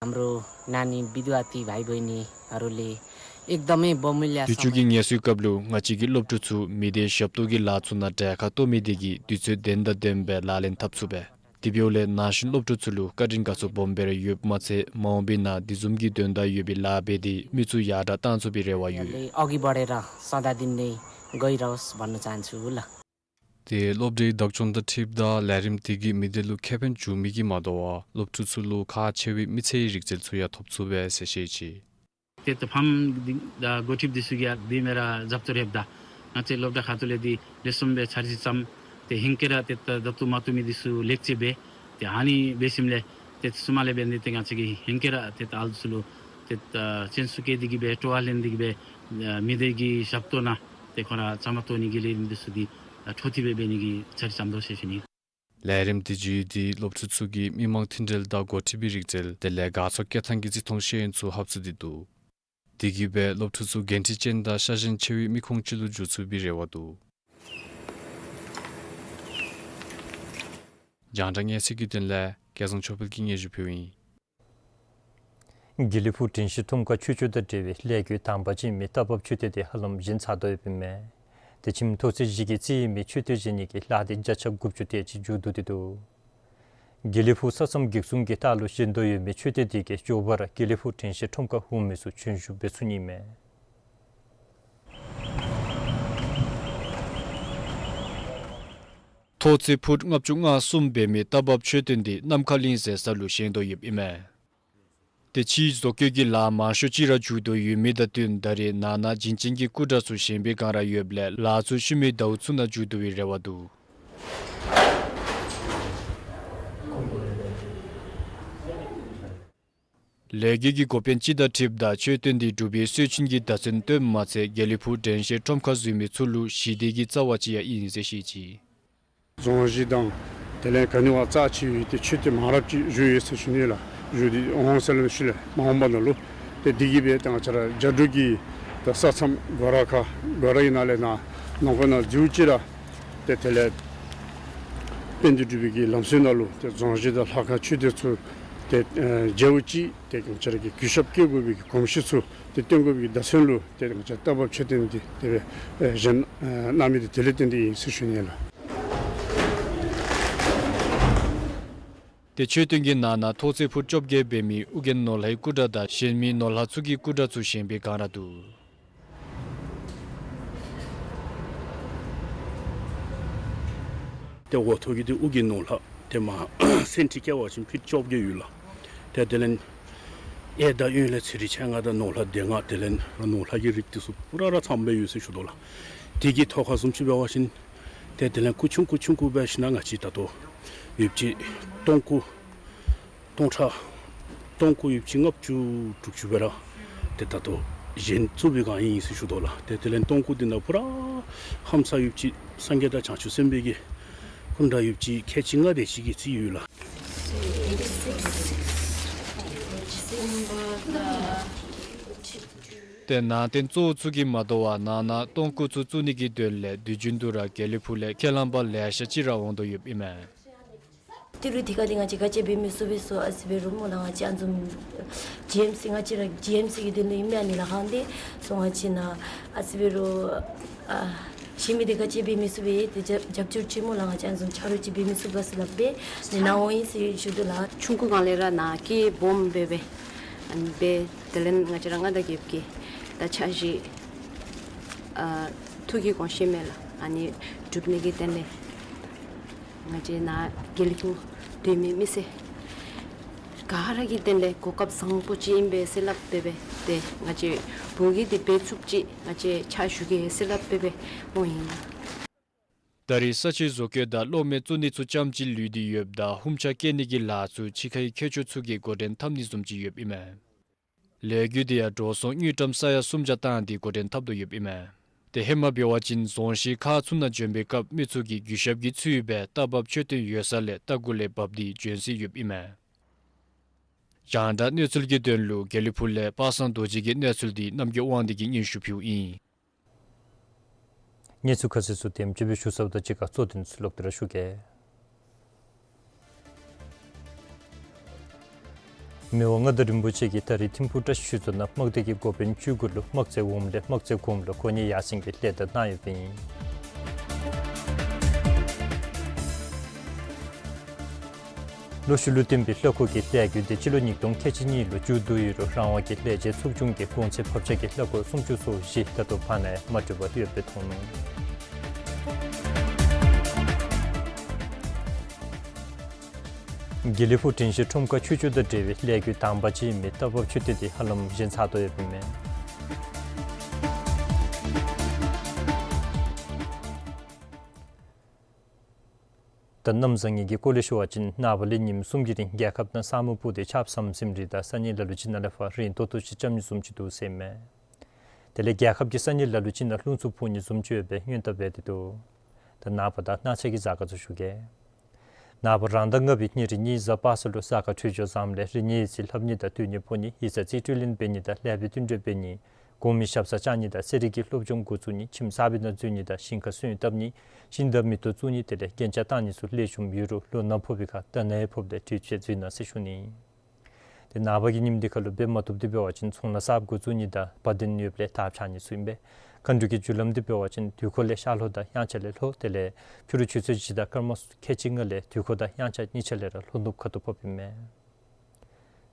हाम्रो नानी विधुवाती भाइ बहिनीहरूले एकदमै बहुमूल्य དུས་ཅི་समय གི་ངལ་གསོའི་སྐབས་ལུ་ང་བཅས་ཀྱི་སློབ་ཕྲུག་ཚུ་མི་སྡེའི་ཞབས་ཏོག་གི་ལཱ་ཚུ་ནང་གྲལ་ཁར་གཏོགས་མི་དེ་གིས་དུས་ཚོད་དོན་དང་ལྡནམ་སྦེ་ལག་ལེན་འཐབ་ཚུགས་པས། དེ་འབདཝ་ལས་ན་གཞོན་སློབ་ཕྲུག་ཚུ་ལུ་བཀའ་དྲིན་དགའ་ཚོར་སྦོམ་སྦེ་ར་ཡོདཔ་མ་ཚད་མ་འོངས་པའི་ནང་དེ་བཟུམ་གྱི་དོན་དག་ཡོད་པའི་ལཱ་འབད་དེ་མི་ཚུ་ཡར་དྲག་བཏང་ཚུགས་པའི་རེ་བ་ཡོད། अघि बढेर सदा दिन नै गइरहोस् भन्न चाहन्छु ल। ཏེ་སློབ་གྲྭའི་བདག་སྐྱོང་དང་འཁྲིལཝ་ད་ལས་རིམ་དེ་གིས་མི་སྡེ་ལུ་ཁེ་ཕན་བྱུང་མི་གིས་མ་དོ་བར་སློབ་ཕྲུག་ཚུ་ལུ་ཁག་ཆེ་བའི་མི་ཚེའི་རིག་རྩལ་ཚུ་ཡང་ཐོབ་ཚུགས་པས་ཟེར་བཤད་ཅི། ཏེ་ད་ཕམ་འདི་དང་འགོ་ཁྲིདཔ་འདི་ཚུ་གིས་ཡང་དེ་སྦེ་ར་རྒྱབ་སྐྱོར་ཡོདཔ་ད་ང་བཅས་སློབ་གྲྭ་ཁ་ཐུག་ལས་འདི་ལེགས་ཤོམ་སྦེ་འཆར་གཞི་བརྩམས། ཏེ་ཧེང་སྐལ་ར་ཏེ་ད་ད་ལྟོ་མ་བཏུབ་མི་འདི་ཚུ་ལེགས་བཅོས་འབད། ཏེ་ཨ་ནི་འབད་ཞིནམ་ལས་ཏེ་ཚུ་མ་ལས་འབད་ནི་ཏེ་ང་བཅས་ཀྱིས་ཧེང་སྐལ་ར་ཏེ་ད་ཨ་ལུ་ཚུ་ལུ་ཏེ་ད་ཅན་སུ་བཀལ་ཏེ་གིས་སྦེ་སྤྲོ་བ་ལེན་ཏེ་གིས་སྦེ་མི་སྡེ་གི་ཞབས་ཏོག་ནང་ཏེ་ཁོང་ར་བཅའ་མར་གཏོགས་ནི་གི་ལས་རིམ་འདི་ཚུ་འདི་འཕྲོ་མཐུད་སྦེ་འབད་ནི་གི་འཆར་གཞི་བརྩམ་དོ་ཟེར་ཞུ་ནི། ལས་རིམ་དེ་བརྒྱུད་དེ་སློབ་ཕྲུག་ཚུ་གིས་མི་མང་མཐུན་སྒྲིལ་དང་འགོ་ཁྲིད་པའི་རིག་རྩལ་དེ་ལས་དགའ་ཚོར་བསྐྱེད་ཐངས་ཀྱི་བརྩི་མཐོང་ཤེས་ཡོན་ཚུ་ཧབ་ཚུགས་ཏེ་འདུག། དེ་གིས་སྦེ་སློབ་ཕྲུག་ཚུ་འགན་འཁྲི་ཅན་དང་ཤ་ཞེན་ཆེ་བའི་མི་ཁོང་ཅིག་ལུ་འགྱུར་ཚུགས་པའི་རེ་བ་འདུག། རྒྱང་བསྒྲགས་གནས་ཚུལ་གྱི་དོན་ལས་སྐལ་བཟང་ཆོས་འཕེལ་གྱིས་སྙན་ཞུ་ཕུལཝ་ཨིན། དགེ་ལེགས་ཕུག་དྲན་ཤེས་ཁྲོམ་ཁར་ཆོས་སྤྱོད་དང་འབྲེལ་བའི་ལས་འགུལ་དང་པ་ཅིག་མི་རྟ་བབས་མཆོད་རྟེན་དེ་ཧ་ལམ་བཞེངས་ཚར་དོ་ཡོདཔ་ཨིན་མས། དེ་ཁྱིམ་ཐོག་ཚད་བཞི་གི་རྩིས་ཡོད་མི་མཆོད་རྟེན་བཞེངས་ནི་གི་ལཱ་དེ་བརྒྱ་ཆ་དགུ་བཅུ་དེ་ཅིག་མཇུག་བསྡུ་སྟེ་འདུག། དགེ་ལེགས་ཕུག་ས་མཚམས་གེགས་སྲུང་གི་ལྟག་ལུ་བཞེངས་དོ་ཡོད་མི་མཆོད་རྟེན་དེ་གི་མགྱོགས་པ་ར་དགེ་ལེགས་ཕུག་དྲན་ཤེས་ཁྲོམ་ཁར་འོང་མི་ཚུ་བྱོན་བཞུགས་འབད་ཚུགས་ནི་ཨིན་མས། ཐོག་ཚད་ཕུཊ་ལྔ་བཅུ་ང་གསུམ་འབད་མི་རྟ་བབས་མཆོད་རྟེན་དེ་ནམ་མཁའ་གླིང་ཟེར་ས་ལུ་བཞེངས་དོ་ཡོདཔ་ཨིན་མས། དེ་ཕྱིའི་བཟོ་བཀོད་ཀྱི་ལཱ་མང་ཤོས་ཅིག་ར་མཇུག་བསྡུ་ཡོད་མི་དང་བསྟུན་ད་རེས་ནང་ན་བྱིན་ཅན་གྱི་སྐུ་འདྲ་ཚུ་བཞེངས་པའི་བསྒང་ར་ཡོདཔ་ལས་ལཱ་ཚུ་ཤུལ་མའི་ཟླཝ་ཚུ་ནང་མཇུག་བསྡུ་བའི་རེ་བ་འདུག། ལས་འགུལ་གྱི་འགོ་དཔོན་ཅིག་དང་འཁྲིལཝ་ད་མཆོད་རྟེན་དེ་འབྲུག་པའི་སྲོལ་རྒྱུན་གྱི་བརྡ་མཚོན་སྟོནམ་མ་ཚད་དགེ་ལེགས་ཕུག་དྲན་ཤེས་ཁྲོམ་ཁར་འཛུལ་མི་ཚུ་ལུ་ཞི་བདེ་གི་རྩ་བ་ཅིག་ཡང་ཨིན་ཟེར་བཤད་ཅི། རྫོང་གཞི་དང་དེ་ལས་ག་ནི་བ་རྩ་ཆེ་བའི་ཏེ་མཆོད་རྟེན་མང་རབས་ཅིག་བཞུགས་ཡོད་ཟེར་ཞུ་ནི་ལགས། བཞུགས་ཏེ་འོང་ཟེར་ལབ་ཤུལ་ལས་མ་འོངས་པ་ནང་ལུ་ཏེ་དེ་གིས་སྦེ་ཏེ་ང་བཅས་ར་རྒྱ་འབྲུག་གི་ཏེ་ས་མཚམས་སྒོ་ར་ཁ་སྒོ་རའི་ནང་ལས་ནཱ་ནང་ཁོག་ནང་འཛུལཝ་ཅིག་ར་ཏེ་དེ་ལས་དཔལ་ལྡན་འབྲུག་པའི་གི་ལམ་སྲོལ་ནང་ལུ་ཏེ་རྫོང་གཞི་དང་ལྷ་ཁང་མཆོད་རྟེན་ཚུ་ཏེ་ཨེ་མཇལཝ་ཅིག་ཏེ་ང་བཅས་ར་གིས་གུས་ཞབས་བསྐྱེད་དགོ་པའི་གི་གོམས་གཤིས་ཚུ་ཏེ་སྟོན་དགོ་པའི་གི་བརྡ་མཚོན་ལུ་ཏེ་ང་བཅས་རྟ་བབས་མཆོད་རྟེན་འདི་དེ་སྦེ་ཨེ་བཞེངས་ཨེ་གནང་མི་འདི་དེ་ལས་བརྟེན་ཏེ་ཨིན་ཟེར་ཞུ་ནི་ལགས། ཏེ་མཆོད་རྟེན་གྱི་ནང་ན་ཐོག་ཚད་ཕུཊ་བཅོ་བརྒྱད་འབད་མི་ཨོ་རྒྱན་ནོར་ལྷའི་སྐུ་འདྲ་དང་གཞན་མི་ནོར་ལྷ་ཚུ་གི་སྐུ་འདྲ་ཚུ་བཞེངས་པའི་བསྒང་ར་འདུག། ཏེ་འོག་ཐོག་གི་འདི་ཨོ་རྒྱན་ནོར་ལྷ་ཏེ་མ་སེང་ཁྲི་བཀལ་བ་ཅིན་ཕིཊ་བཅོ་བརྒྱད་ཡོད་ལགས། ཏེ་དེ་ལས་གཡས་དང་གཡོན་ལས་ཚེ་རིང་མཆེད་ལྔ་དང་ནོར་ལྷ་སྡེ་ལྔ་དེ་ལས་ནོར་ལྷ་གི་རིགས་འདི་ཚུ་པུ་ར་ར་ཚངམ་སྦེ་ཡོད་ཟེར་ཞུ་དོ་ལགས། དེ་གི་ཐོག་ཁར་བཟུམ་ཅིག་འབད་བ་ཅིན་ཏེ་དེ་ལས་སྐུ་ཆུང་སྐུ་ཆུང་ཀུ་འབད་ཞིན་ན་ང་བཅས་ད་ལྟོ་ཡོདཔ་ཅིག་སྟོང་སྐུ་སྟོང་ཕྲག་སྟོང་སྐུ་ཡོདཔ་ཅིག་ལྔ་བཅུ་དྲུག་ཅུ་སྦེ་ར་ཏེ་ད་ལྟོ་ གཞན་གཙོ་བོའི་སྒང་ཨིན་ཟེར་ཞུ་དོ་ལགས། ཏེ་དེ་ལས་སྟོང་སྐུ་འདི་ནང་ཕུ་ར་ཧམ་ཚ་ཡོདཔ་ཅིག་སངས་རྒྱས་དང་བྱང་ཆུབ་སེམས་དཔའི་གི་སྐུ་འདྲ་ཡོདཔ་ཅིག་ཁལ་གཅིག་ལྔ་དེ་ཅིག་གི་རྩིས་ཡོད་ལགས། ཏེ་ནང་རྟེན་གཙོ་བོ་ཚུ་གིས་མ་དོ་བར་ནང་ན་སྟོང་སྐུ་ཚུ་བཙུགས་ནི་གི་དོན་ལས་དུས་རྒྱུན་དུ་ར་དགེ་ལེགས་ཕུག་ལས་ཁས་བླངས་པ་ལེ་ཤ་ཅིག་ར་འོང་དོ་ཡོདཔ་ཨིན་མས། ཏི་རུ་དེ་ཁར་འདི་ང་བཅས་ག་ཅི་འབད་མི་ཚུགས་པས་ཟེར་ཨ་ཙི་འབད་རུང་སྨོ་ལགས། ང་བཅས་ཨ་ནི་བཟུམ་ཇི་ཨེམ་སི་ང་བཅས་ར་ཇི་ཨེམ་སི་གི་དོན་ལུ་ཨིན་མས། ཨ་ནི་ལཱ་ཁག་འདི་སོང་ང་བཅས་ནཱ་ཨ་ཙི་འབད་རུང་ཨ་གཞན་མི་འདི་ག་ཅི་འབད་མི་ཚུགས་པས། ཏེ་རྒྱབ་རྒྱབ་སྐྱོར་ཅིག་སྨོ་ལགས། ང་བཅས་ཨ་ནི་བཟུམ་ཆ་རོགས་ཅིག་འབད་མི་ཚུགས་ག་ཟེར་སླབ་སྦེ་ནི་ནཱ་འོང་ཡི་ཟེར་ཞུ་དོ་ལགས། ཆུང་ཀུ་སྒང་ལས་ར་ནཱ་སྐྱེས་སྦོམ་འབད་སྦེ་ཨ་ནི་འབད་དེ་ལས་ང་བཅས་ར་མངའ་བདག་རྒྱལཔོ་གི་ད་ཕྱག་བཞེས་ཨ་ཐུགས་ཀྱི་དགོངས་བཞེད་མས་ལགས། ཨ་ནི་སྒྲུབ་ནི་གི་དོན་ལས་ང་བཅས་ནཱ་དགེ་ལེགས་ཕུག་སྡོད་མི་མི་སེར་ག་ར་གི་དོན་ལས་གོ་སྐབས་བཟང་པོ་ཅིག་ཨིན་པས་ཟེར་སླབ་སྦེ་སྦེ་ཏེ་ང་བཅས་བུ་གིས་འདི་འབད་ཚུགསཔ་ཅིག་ང་བཅས་ཕྱག་ཞུ་གེ་ཟེར་སླབ་སྦེ་སྦེ་འོང་ཡི་ལགས། ད་རེས་ས་ཆའི་བཟོ་བཀོད་དང་གློག་མེ་བཙུགས་ནི་ཚུ་ཙམ་ཅིག་ལུས་ཏེ་ཡོདཔ་ད་ཧུམ་ཆ་བཀལ་ནི་གི་ལཱ་ཚུ་ཕྱི་ཁའི་མཁས་མཆོག་ཚུ་གིས་འགོ་འདྲེན་འཐབ་ནི་བཟུམ་ཅིག་ཡོདཔ་ཨིན་མས། ལས་འགུལ་འདི་ཡང་འགྲོ་སོང་དངུལ་ཀྲམ་ས་ཡ་སུམ་བརྒྱ་བཏང་སྟེ་འགོ་འདྲེན་འཐབ་དོ་ཡོདཔ་ཨིན་མས། ཏེ་ཧེ་མ་འབད་བ་ཅིན་རྫོང་གཞིས་ཁག་ཚུ་ནང་བྱོན་པའི་སྐབས་མི་ཚུ་གིས་གུས་ཞབས་ཀྱི་ཚུལ་སྦེ་རྟ་བབས་མཆོད་རྟེན་ཡོད་ས་ལས་རྟ་གུ་ལས་བབས་ཏེ་བྱོན་སྲོལ་ཡོདཔ་ཨིན་མས། རྒྱང་བསྒྲགས་གནས་ཚུལ་གྱི་དོན་ལུ་དགེ་ལེགས་ཕུག་ལས་པ་སངས་རྡོ་རྗེ་གི་གནས་ཚུལ་འདི་རྣམ་རྒྱལ་དབང་འདུས་ཀྱིས་སྙན་ཞུ་ཕུལཝ་ཨིན། གནས་ཚུལ་ཁ་གསལ་ཚུ་དེམ་ཅིག་སྦེ་ཞུ་ཚརཝ་ད་གཅིག་ཁར་གཙོ་དོན་ཚུ་ལོག་སྟེ་ར་ཞུ་གེ། མི་དབང་མངའ་བདག་རིན་པོ་ཆེ་གིས་ད་རིས་ཐིམ་ཕུག་བཀྲ་ཤིས་ཆོས་རྫོང་ནང་དམག་སྡེ་གི་འགོ་དཔོན་བཅུ་དགུ་ལུ་དམག་རྩེ་འོགམ་ལས་དམག་རྩེ་གོངམ་ལུ་གོ་གནས་ཡར་སེང་གི་ལས་དོན་གནང་ཡོདཔ་ཨིན། ལོ་ཕྱུགས་ལུ་བརྟེན་པའི་ལྷ་འཁོར་གྱི་ལས་འགུལ་འདི་སྤྱི་ལོ་ཉིས་སྟོང་ཁལ་གཅིག་གཉིས་ལུ་མཇུག་བསྡུ་ཡོད་རུང་རང་དབང་གི་ལས་བྱེད་ཚོགས་ཆུང་གིས་གོང་ཚད་ཕབ་ཆག་གི་ལྷ་འཁོར་སུམ་ཅུ་སོ་བཞི་ད་ལྟོ་བར་ན་ཡང་མ་གྲུབ་པར་ཡོདཔ་སྦེ་མཐོང་ནུག། དགེ་ལེགས་ཕུག་དྲིན་ཤེས་ཁྲོམ་ཁ་ཆོས་ཕྱོགས་དང་འབྲེལ་བའི་ལས་འགུལ་དང་པ་ཅིག་ཨིན་མི་རྟ་བབས་མཆོད་རྟེན་འདི་ཧ་ལམ་བཞེངས་ཚར་དོ་ཡོདཔ་ཨིན་མས། ད་གནམ་བཟང་ངན་གྱི་སྐོར་ལས་ཞུ་བ་ཅིན་ནངས་པ་ལས་ཉིནམ་གསུམ་གྱི་རིང་རྒྱལ་ཁབ་ནང་ས་སྨུག་སྤུབས་ཏེ་ཆརཔ་ཟམ་ཟིམ་རེ་དང་ས་གནས་ལ་ལུ་ཅིག་ནང་ལས་ཕར་རི་ཏོག་ཏོ་ཅིག་རྐྱབ་ནི་བཟུམ་ཅིག་འདུག་ཟེར་ཨིན་མས། དེ་ལས་རྒྱལ་ཁབ་ཀྱི་ས་གནས་ལ་ལུ་ཅིག་ནང་རླུང་འཚུབ་འཕུ་ནི་བཟུམ་ཅིག་ཡོད་པའི་སྔོན་བརྡ་འབད་དེ་འདུག། ད་ནངས་པ་དང་གནངས་ཚེ་གི་གཟའ་སྐར་ཚུ་ཞུ་གེ། ནངས་པ་རང་ཟླ་ལྔ་པའི་ཉེར་གཉིས་གཟའ་པ་སངས་ལུ་གཟའ་སྐར་འཕྲོད་སྦྱོར་བཟངམ་ལས་རི་ཉིལ་ཡི་ཙི་ལྷབ་ནི་དང་སྡོད་གནས་སྤོ་ནི་ཡིག་ཚང་རྩིས་སྤྲོད་ལེན་འབད་ནི་དང་ལེགས་པའི་བསྟུན་གྲོས་འབད་ནི་གོང་མའི་ཞབས་སར་བཅར་ནི་དང་རྩེད་རིགས་ཀྱི་སློབ་སྦྱོང་འགོ་བཙུགས་ནི་ཁྱིམ་གསར་པའི་ནང་འཛུལ་ནི་དང་ཞིང་ཁ་སོན་བཏབ་ནི་ཤིང་དང་མེ་ཏོག་བཙུགས་ནི་དེ་ལས་རྒྱན་ཆ་བཏང་ནི་ཚུ་ལེགས་ཤོམ་ཡོད་རུང་ལོ་ན་ཕོག་པའི་ཁར་ད་ནཱ་ཡང་ཕོགཔ་ལས་དུས་ཚོད་འཛོལ་གནང་ཟེར་ཞུ་ནི། དེ་ནངས་པ་གི་ཉིནམ་འདི་ཁར་ལུ་འབད་མ་བཏུབ་སྟེ་འབད་བ་ཅིན་ཚོང་ལཱ་གསརཔ་འགོ་བཙུགས་ནི་དང་བ་དན་ཡོདཔ་ལས་དར་འཕྱར་ནི་ཚུ་ཨིན་པས། མཁའ་འགྲོ་གི་རྒྱུ་ལམ་འདི་འབད་བ་ཅིན་དུས་འཁོར་ལས་ཤར་ལྷོ་དང་དབྱངས་འཆར་ལས་ལྷོ་དེ་ལས་ཕྱི་རུ་ཆུ་ཚོད་བཞི་དང་སྐར་མ་ཁལ་གཅིག་ལྔ་ལས་དུས་འཁོར་དང་དབྱངས་འཆར་གཉིས་ཆ་ལས་ར་ལྷོ་ནུབ་ཁ་ཐུག་ཕོགཔ་ཨིན་མས།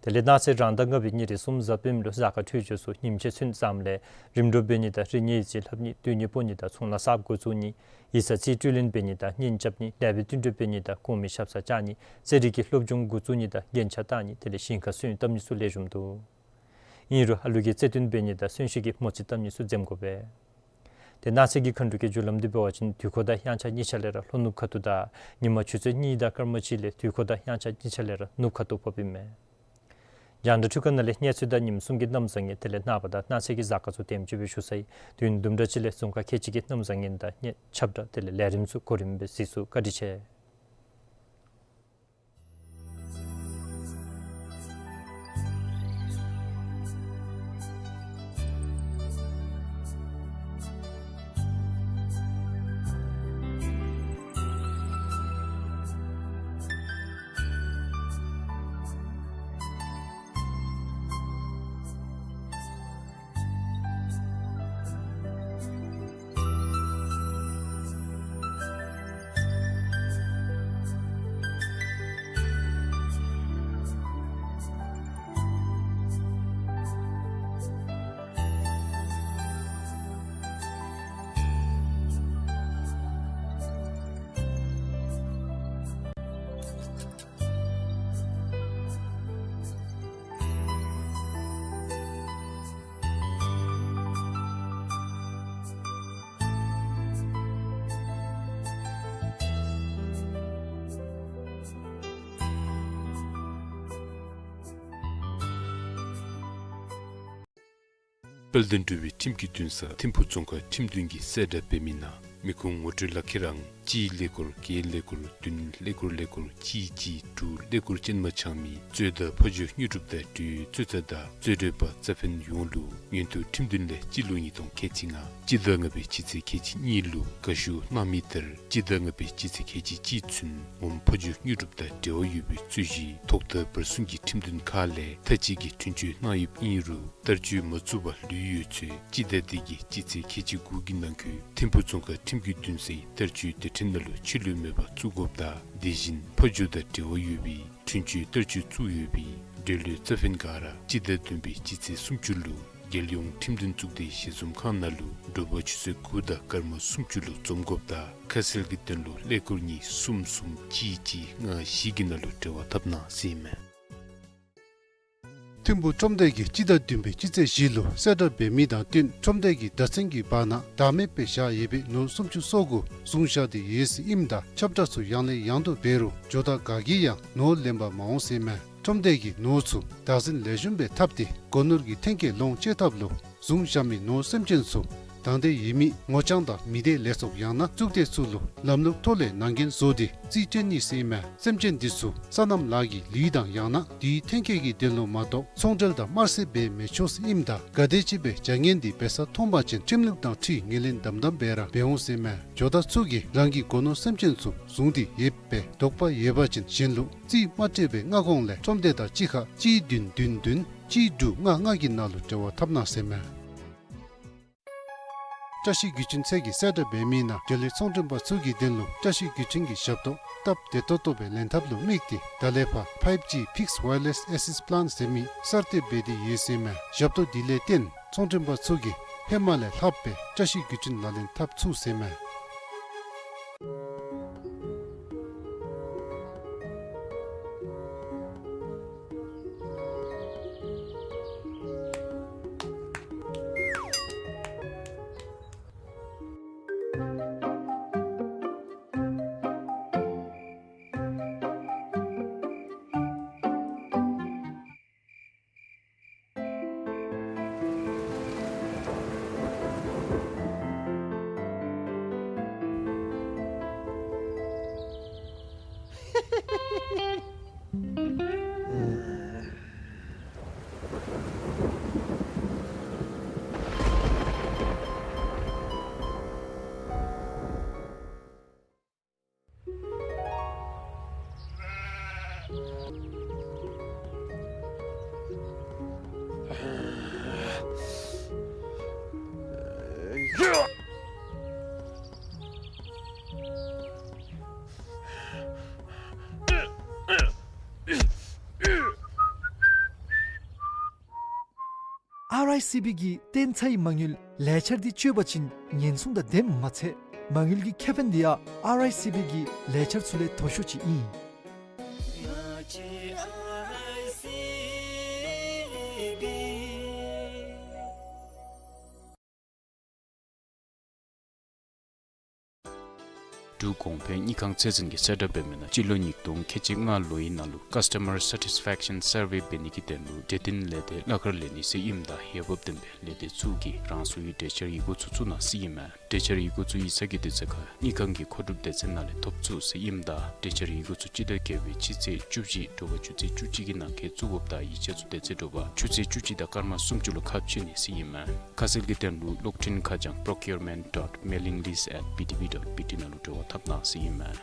དེ་ལས་གནངས་ཚེ་རང་ཟླ་ལྔ་པའི་ཉེར་གསུམ་གཟའ་སྤེནམ་ལུ་གཟའ་སྐར་འཕྲོད་སྦྱོར་ཚུ་ཉིམ་ཕྱེད་ཚུན་བཟངམ་ལས་རིམ་གྲོ་འབད་ནི་དང་རི་ཉིལ་ཡི་ཙི་ལྷབ་ནི་སྡོད་གནས་སྤོ་ནི་དང་ཚོང་ལཱ་གསརཔ་འགོ་བཙུགས་ནི་ཡིག་ཚང་རྩིས་སྤྲོད་ལེན་འབད་ནི་དང་གཉེན་རྐྱབ་ནི་ལེགས་པའི་བསྟུན་གྲོས་འབད་ནི་དང་གོང་མའི་ཞབས་སར་བཅར་ནི་རྩེད་རིགས་ཀྱི་སློབ་སྦྱོང་འགོ་བཙུགས་ནི་དང་རྒྱན་ཆ་བཏགས་ནི་དེ་ལས་ཞིང་ཁ་སོན་བཏབ་ནི་ཚུ་ལེགས་ཤོམ་འདུག། ཨིན་རུང་ཨ་ལུ་གིས་རྩེད་འགྲན་འབད་ནི་དང་གསོན་གཤིན་གྱི་མོ་རྩིས་བཏབ་ནི་ཚུ་འཛེམ་དགོ་པས། དེ་གནངས་ཚེ་གི་མཁའ་འགྲོ་གི་རྒྱུ་ལམ་འདི་འབད་བ་ཅིན་དུས་འཁོར་དང་དབྱངས་འཆར་གཉིས་ཆ་ལས་ར་ལྷོ་ནུབ་ཁ་ཐུག་དང་ཉིན་མ་ཆུ་ཚོད་གཉིས་དང་སྐར་མ་གཅིག་ལས་དུས་འཁོར་དང་དབྱངས་འཆར་གཉིས་ཆ་ལས་ར་ནུབ་ཁ་ཐུག་ཕོགཔ་ཨིན་མས། རྒྱང་བསྒྲགས་འཕྲུལ་ཁང་ནང་ལས་གནས་ཚུལ་དང་ཉིནམ་གསུམ་གྱི་གནམ་བཟང་ངན་དེ་ལས་ནངས་པ་དང་གནངས་ཚེ་གི་གཟའ་སྐར་ཚུ་དེམ་ཅིག་སྦེ་ཞུ་ཚར་ཡི། དུས་ཡུན་དུམ་གྲ་ཅིག་ལས་རྫོང་ཁག་ཁལ་གཅིག་གི་གནམ་བཟང་ངན་དང་གནས་ཁྱབ་བསྒྲགས་དེ་ལས་ལས་རིམ་ཚུ་གོ་རིམ་སྦེ་གཟིགས་ཚུགས། བཀའ་དྲིན་ཆེ། དཔལ་ལྡན་འབྲུག་པའི་ཁྲིམས་ཀྱི་འདུན་ས་ཐིམ་ཕུག་རྫོང་ཁག་ཁྲིམས་འདུན་གྱིས་གསལ་བསྒྲགས་འབད་མི་ནང་མི་ཁུངས་ངོ་སྤྲོད་ལག་ཁྱེར་ཨང་གཅིག་ཀླད་ཀོར་བརྒྱད་ཀླད་ཀོར་བདུན་ཀླད་ཀོར་ཀླད་ཀོར་གཅིག་གཅིག་དྲུག་ཀླད་ཀོར་ཅན་མ་ཚང་མི་གཙོས་དང་ཕོ་རྒྱུད་དངོས་གྲུབ་དང་འབྲེལ་ཡོད་གཙོས་ཚ་དང་གཙོས་གྲོགས་པ་རྩ་ཕན་ཡོངས་ལུ་མངོན་མཐོ་ཁྲིམས་འདུན་ལས་སྤྱི་ལོ་ཉིས་སྟོང་ཁལ་གཅིག་ལྔ་སྤྱི་ཟླ་ལྔ་པའི་སྤྱི་ཚེས་ཁལ་གཅིག་གཉིས་ལུ་དགའ་ཞུ་གནང་མི་ལྟར་སྤྱི་ཟླ་ལྔ་པའི་སྤྱི་ཚེས་ཁལ་གཅིག་གཅིག་ཚུན་ངོམ་ཕོ་རྒྱུད་དངོས་གྲུབ་དང་འབྲེལ་བ་ཡོད་པའི་རྩོད་གཞི་ཐོག་མཐའ་བར་གསུམ་གྱི་ཁྲིམས་འདུན་ཁག་ལས་མཐའ་དཔྱད་ཀྱི་འཁྲུན་ཆོད་གནང་ཡོདཔ་ཨིན་རུང་བསྟར་སྤྱོད་མ་བཙུགས་པར་ལུས་ཡོད་ཚེ་སྤྱི་ཟླ་འདི་གི་སྤྱི་ཚེས་ཁལ་གཅིག་དགུ་གི་ནང་འཁོད་ཐིམ་ཕུག་རྫོང་ཁག་ཁྲིམས་ཀྱི་འདུན་སའི་བསྟར་སྤྱོད་སྡེ་ཕྲན་ནང་ལུ་ཕྱི་ལུ་མེད་པར་བཙུགས་དགོཔ་དང་དེ་བཞིན་ཕོ་རྒྱུད་དང་འབྲེལ་བ་ཡོད་པའི་འཁྲུན་ཆོད་བསྟར་སྤྱོད་བཙུགས་ཡོད་པའི་འབྲེལ་ཡོད་རྩ་ཕན་ག་ར་སྤྱི་ཟླ་བདུན་པའི་སྤྱི་ཚེས་སུམ་ཅུ་ལུ་རྒྱལ་ཡོངས་ཁྲིམས་འདུན་གཙུག་སྡེའི་ཞལ་འཛོམས་ཁང་ནང་ལུ་དྲོ་པ་ཆུ་ཚོད་དགུ་དང་སྐར་མ་སུམ་ཅུ་ལུ་འཛོམས་དགོཔ་དང་ཁ་གསལ་གྱི་དོན་ལུ་ཀླད་ཀོར་གཉིས་གསུམ་གསུམ་གཅིག་གཅིག་ལྔ་བཞི་གི་ནང་ལུ་འབྲེལ་བ་འཐབ་གནང་ཟེར་ཨིན་མས། ཐིམ་ཕུག་ཁྲོམ་སྡེ་གིས་སྤྱི་ཟླ་བདུན་པའི་སྤྱི་ཚེས་བཞི་ལུ་གསལ་བསྒྲགས་འབད་མི་དང་བསྟུན་ཁྲོམ་སྡེ་གི་བརྡ་མཚོན་གྱི་བར་ན་བདག་མེད་སྦེ་བཞག་ཡོད་པའི་ནོར་སུམ་ཅུ་སོ་དགུ་བཟུང་བཞག་སྟེ་ཡོད་ཟེར་ཨིནམ་ད་ཁྱབ་བསྒྲགས་ཚུ་ཡང་ལས་ཡང་དུ་འབད་རུང་ཇོ་བདག་ག་གིས་ཡང་ནོར་ལེན་པར་མ་འོང་ཟེར་ཨིན་མས། ཁྲོམ་སྡེ་གིས་ནོར་ཚུ་བདག་འཛིན་ལེགས་ཤོམ་སྦེ་འཐབ་སྟེ་སྒོ་ནོར་གྱི་འཐེན་འཁྱེར་ལོངས་སྤྱོད་ཐབས་ལུ་བཟུང་བཞག་མི་ནོར་སེམས་ཅན་ཚུ་དང་འདོད་ཡོད་མི་ངོ་རྐྱང་དང་མི་སྡེ་ལས་ཚོགས་ཡང་ན་གཙུག་སྡེ་ཚུ་ལུ་ལམ་ལུགས་ཐོག་ལས་ནང་འགན་བཟོ་སྟེ་རྩིས་སྤྲོད་ནི་ཟེར་ཨིན་མས། སེམས་ཅན་འདི་ཚུ་སོ་ནམ་ལཱ་གི་ལུད་དང་ཡང་ན་དེའི་འཐེན་འཁྱེར་གྱི་དོན་ལུ་མ་གཏོགས་ཚོང་འབྲེལ་དང་དམར་བསད་འབད་མི་ཆོག་ཟེར་ཨིནམ་ད་ག་དེམ་ཅིག་སྦེ་བྱ་ངན་འདི་འབད་ས་མཐོང་པ་ཅིན་ཁྲིམས་ལུགས་དང་འཁྲིལ་ངོས་ལེན་དམ་དམ་སྦེ་ར་འབད་འོང་ཟེར་ཨིན་མས། ཇོ་བདག་ཚུ་གིས་རང་གི་སྒོ་ནོར་སེམས་ཅན་ཚུ་བཟུང་སྟེ་ཡོདཔ་སྦེ་དོགས་པ་ཡོད་པ་ཅིན་གཞན་ལུ་རྩིས་མ་སྤྲོད་པའི་སྔ་གོང་ལས་ཁྲོམ་སྡེ་དང་གཅིག་ཁར་གཅིག་བདུན་བདུན་བདུན་གཅིག་དྲུག་ལྔ་ལྔ་གི་ནང་ལུ་འབྲེལ་བ་འཐབ་གནང་ཟེར་ཨིན་མས། བཀྲ་ཤིས་བརྒྱུད་འཕྲིན་ཚད་ཀྱིས་གསལ་བསྒྲགས་འབད་མི་ནང་འབྲེལ་ཡོད་ཚོང་མགྲོན་པ་ཚུ་གི་དོན་ལུ་བཀྲ་ཤིས་བརྒྱུད་འཕྲིན་གྱི་ཞབས་ཏོག་སྟབས་བདེ་ཏོག་ཏོ་སྦེ་ལེན་ཐབས་ལུ་དམིགས་ཏེ་ད་ལས་ཕར་ཕའིབ་ཇི་Fixed Wireless Access Plan ཟེར་མི་གསར་གཏོད་འབད་དེ་ཡོད་ཟེར་ཨིན་མས། ཞབས་ཏོག་འདི་ལས་བརྟེན་ཚོང་མགྲོན་པ་ཚུ་གིས་ཧེ་མ་ལས་ལྷགཔ་སྦེ་བཀྲ་ཤིས་བརྒྱུད་འཕྲིན་ལག་ལེན་འཐབ་ཚུགས་ཟེར་ཨིན་མས། ཨར་ཨའི་སི་བི་གི་བརྟན་ཚའི་མ་དངུལ་ལས་འཆར་འདི་སྤྱོད་པ་ཅིན་ཉེན་སྲུང་དང་ལྡནམ་མ་ཚད་མ་དངུལ་གྱི་ཁེ་ཕན་འདི་ཡང་ཨར་ཨའི་སི་བི་གི་ལས་འཆར་ཚུ་ལས་མཐོ་ཤོས་ཅིག་ཨིན། འབྲུག་གོང་འཕེལ་དངུལ་ཁང་ཚད་འཛིན་གྱིས་གསལ་བསྒྲགས་འབད་མི་ནང་སྤྱི་ལོ་ཉིས་སྟོང་ཁལ་གཅིག་ལྔ་ལོའི་ནང་ལུ་Customer Satisfaction Survey འབད་ནི་གི་དོན་ལུ་གྲོས་བསྟུན་ལས་སྡེ་གླ་ཁར་ལེན་ནི་ཟེར་ཨིནམ་ད་འོས་འབབ་ལྡན་པའི་ལས་སྡེ་ཚུ་གིས་རང་སོའི་གྲོས་འཆར་ཡི་གུ་ཚུ་བཙུགས་གནང་ཟེར་ཨིན་མས། གྲོས་འཆར་ཡི་གུ་ཚུ་ཡིག་ཚང་གི་དུས་ཚོད་ཁར་དངུལ་ཁང་གི་མཁོ་སྒྲུབ་སྡེ་ཚན་ནང་ལས་ཐོབ་ཚུགས་ཟེར་ཨིནམ་ད་གྲོས་འཆར་ཡི་གུ་ཚུ་སྤྱི་ཟླ་བརྒྱད་པའི་སྤྱི་ཚེས་བཅུ་བཞི་དྲོ་པ་ཆུ་ཚོད་བཅུ་གཅིག་གི་ནང་འཁོད་བཙུགས་དགོཔ་དང་ཡིག་ཆ་ཚུ་དེ་ཚེ་དྲོ་པ་ཆུ་ཚོད་བཅུ་གཅིག་དང་སྐར་མ་སུམ་ཅུ་ལུ་ཁ་ཕྱེ་ནི་ཟེར་ཨིན་མས། ཁ་གསལ་གྱི་དོན་ལུ་གློག་འཕྲིན་ཁ་བྱང་procurement dot mailing list at B T B dot B T ནང་ལུ་འབྲེལ་བ་འཐབ་གནང་ཟེར་ཨིན་མས།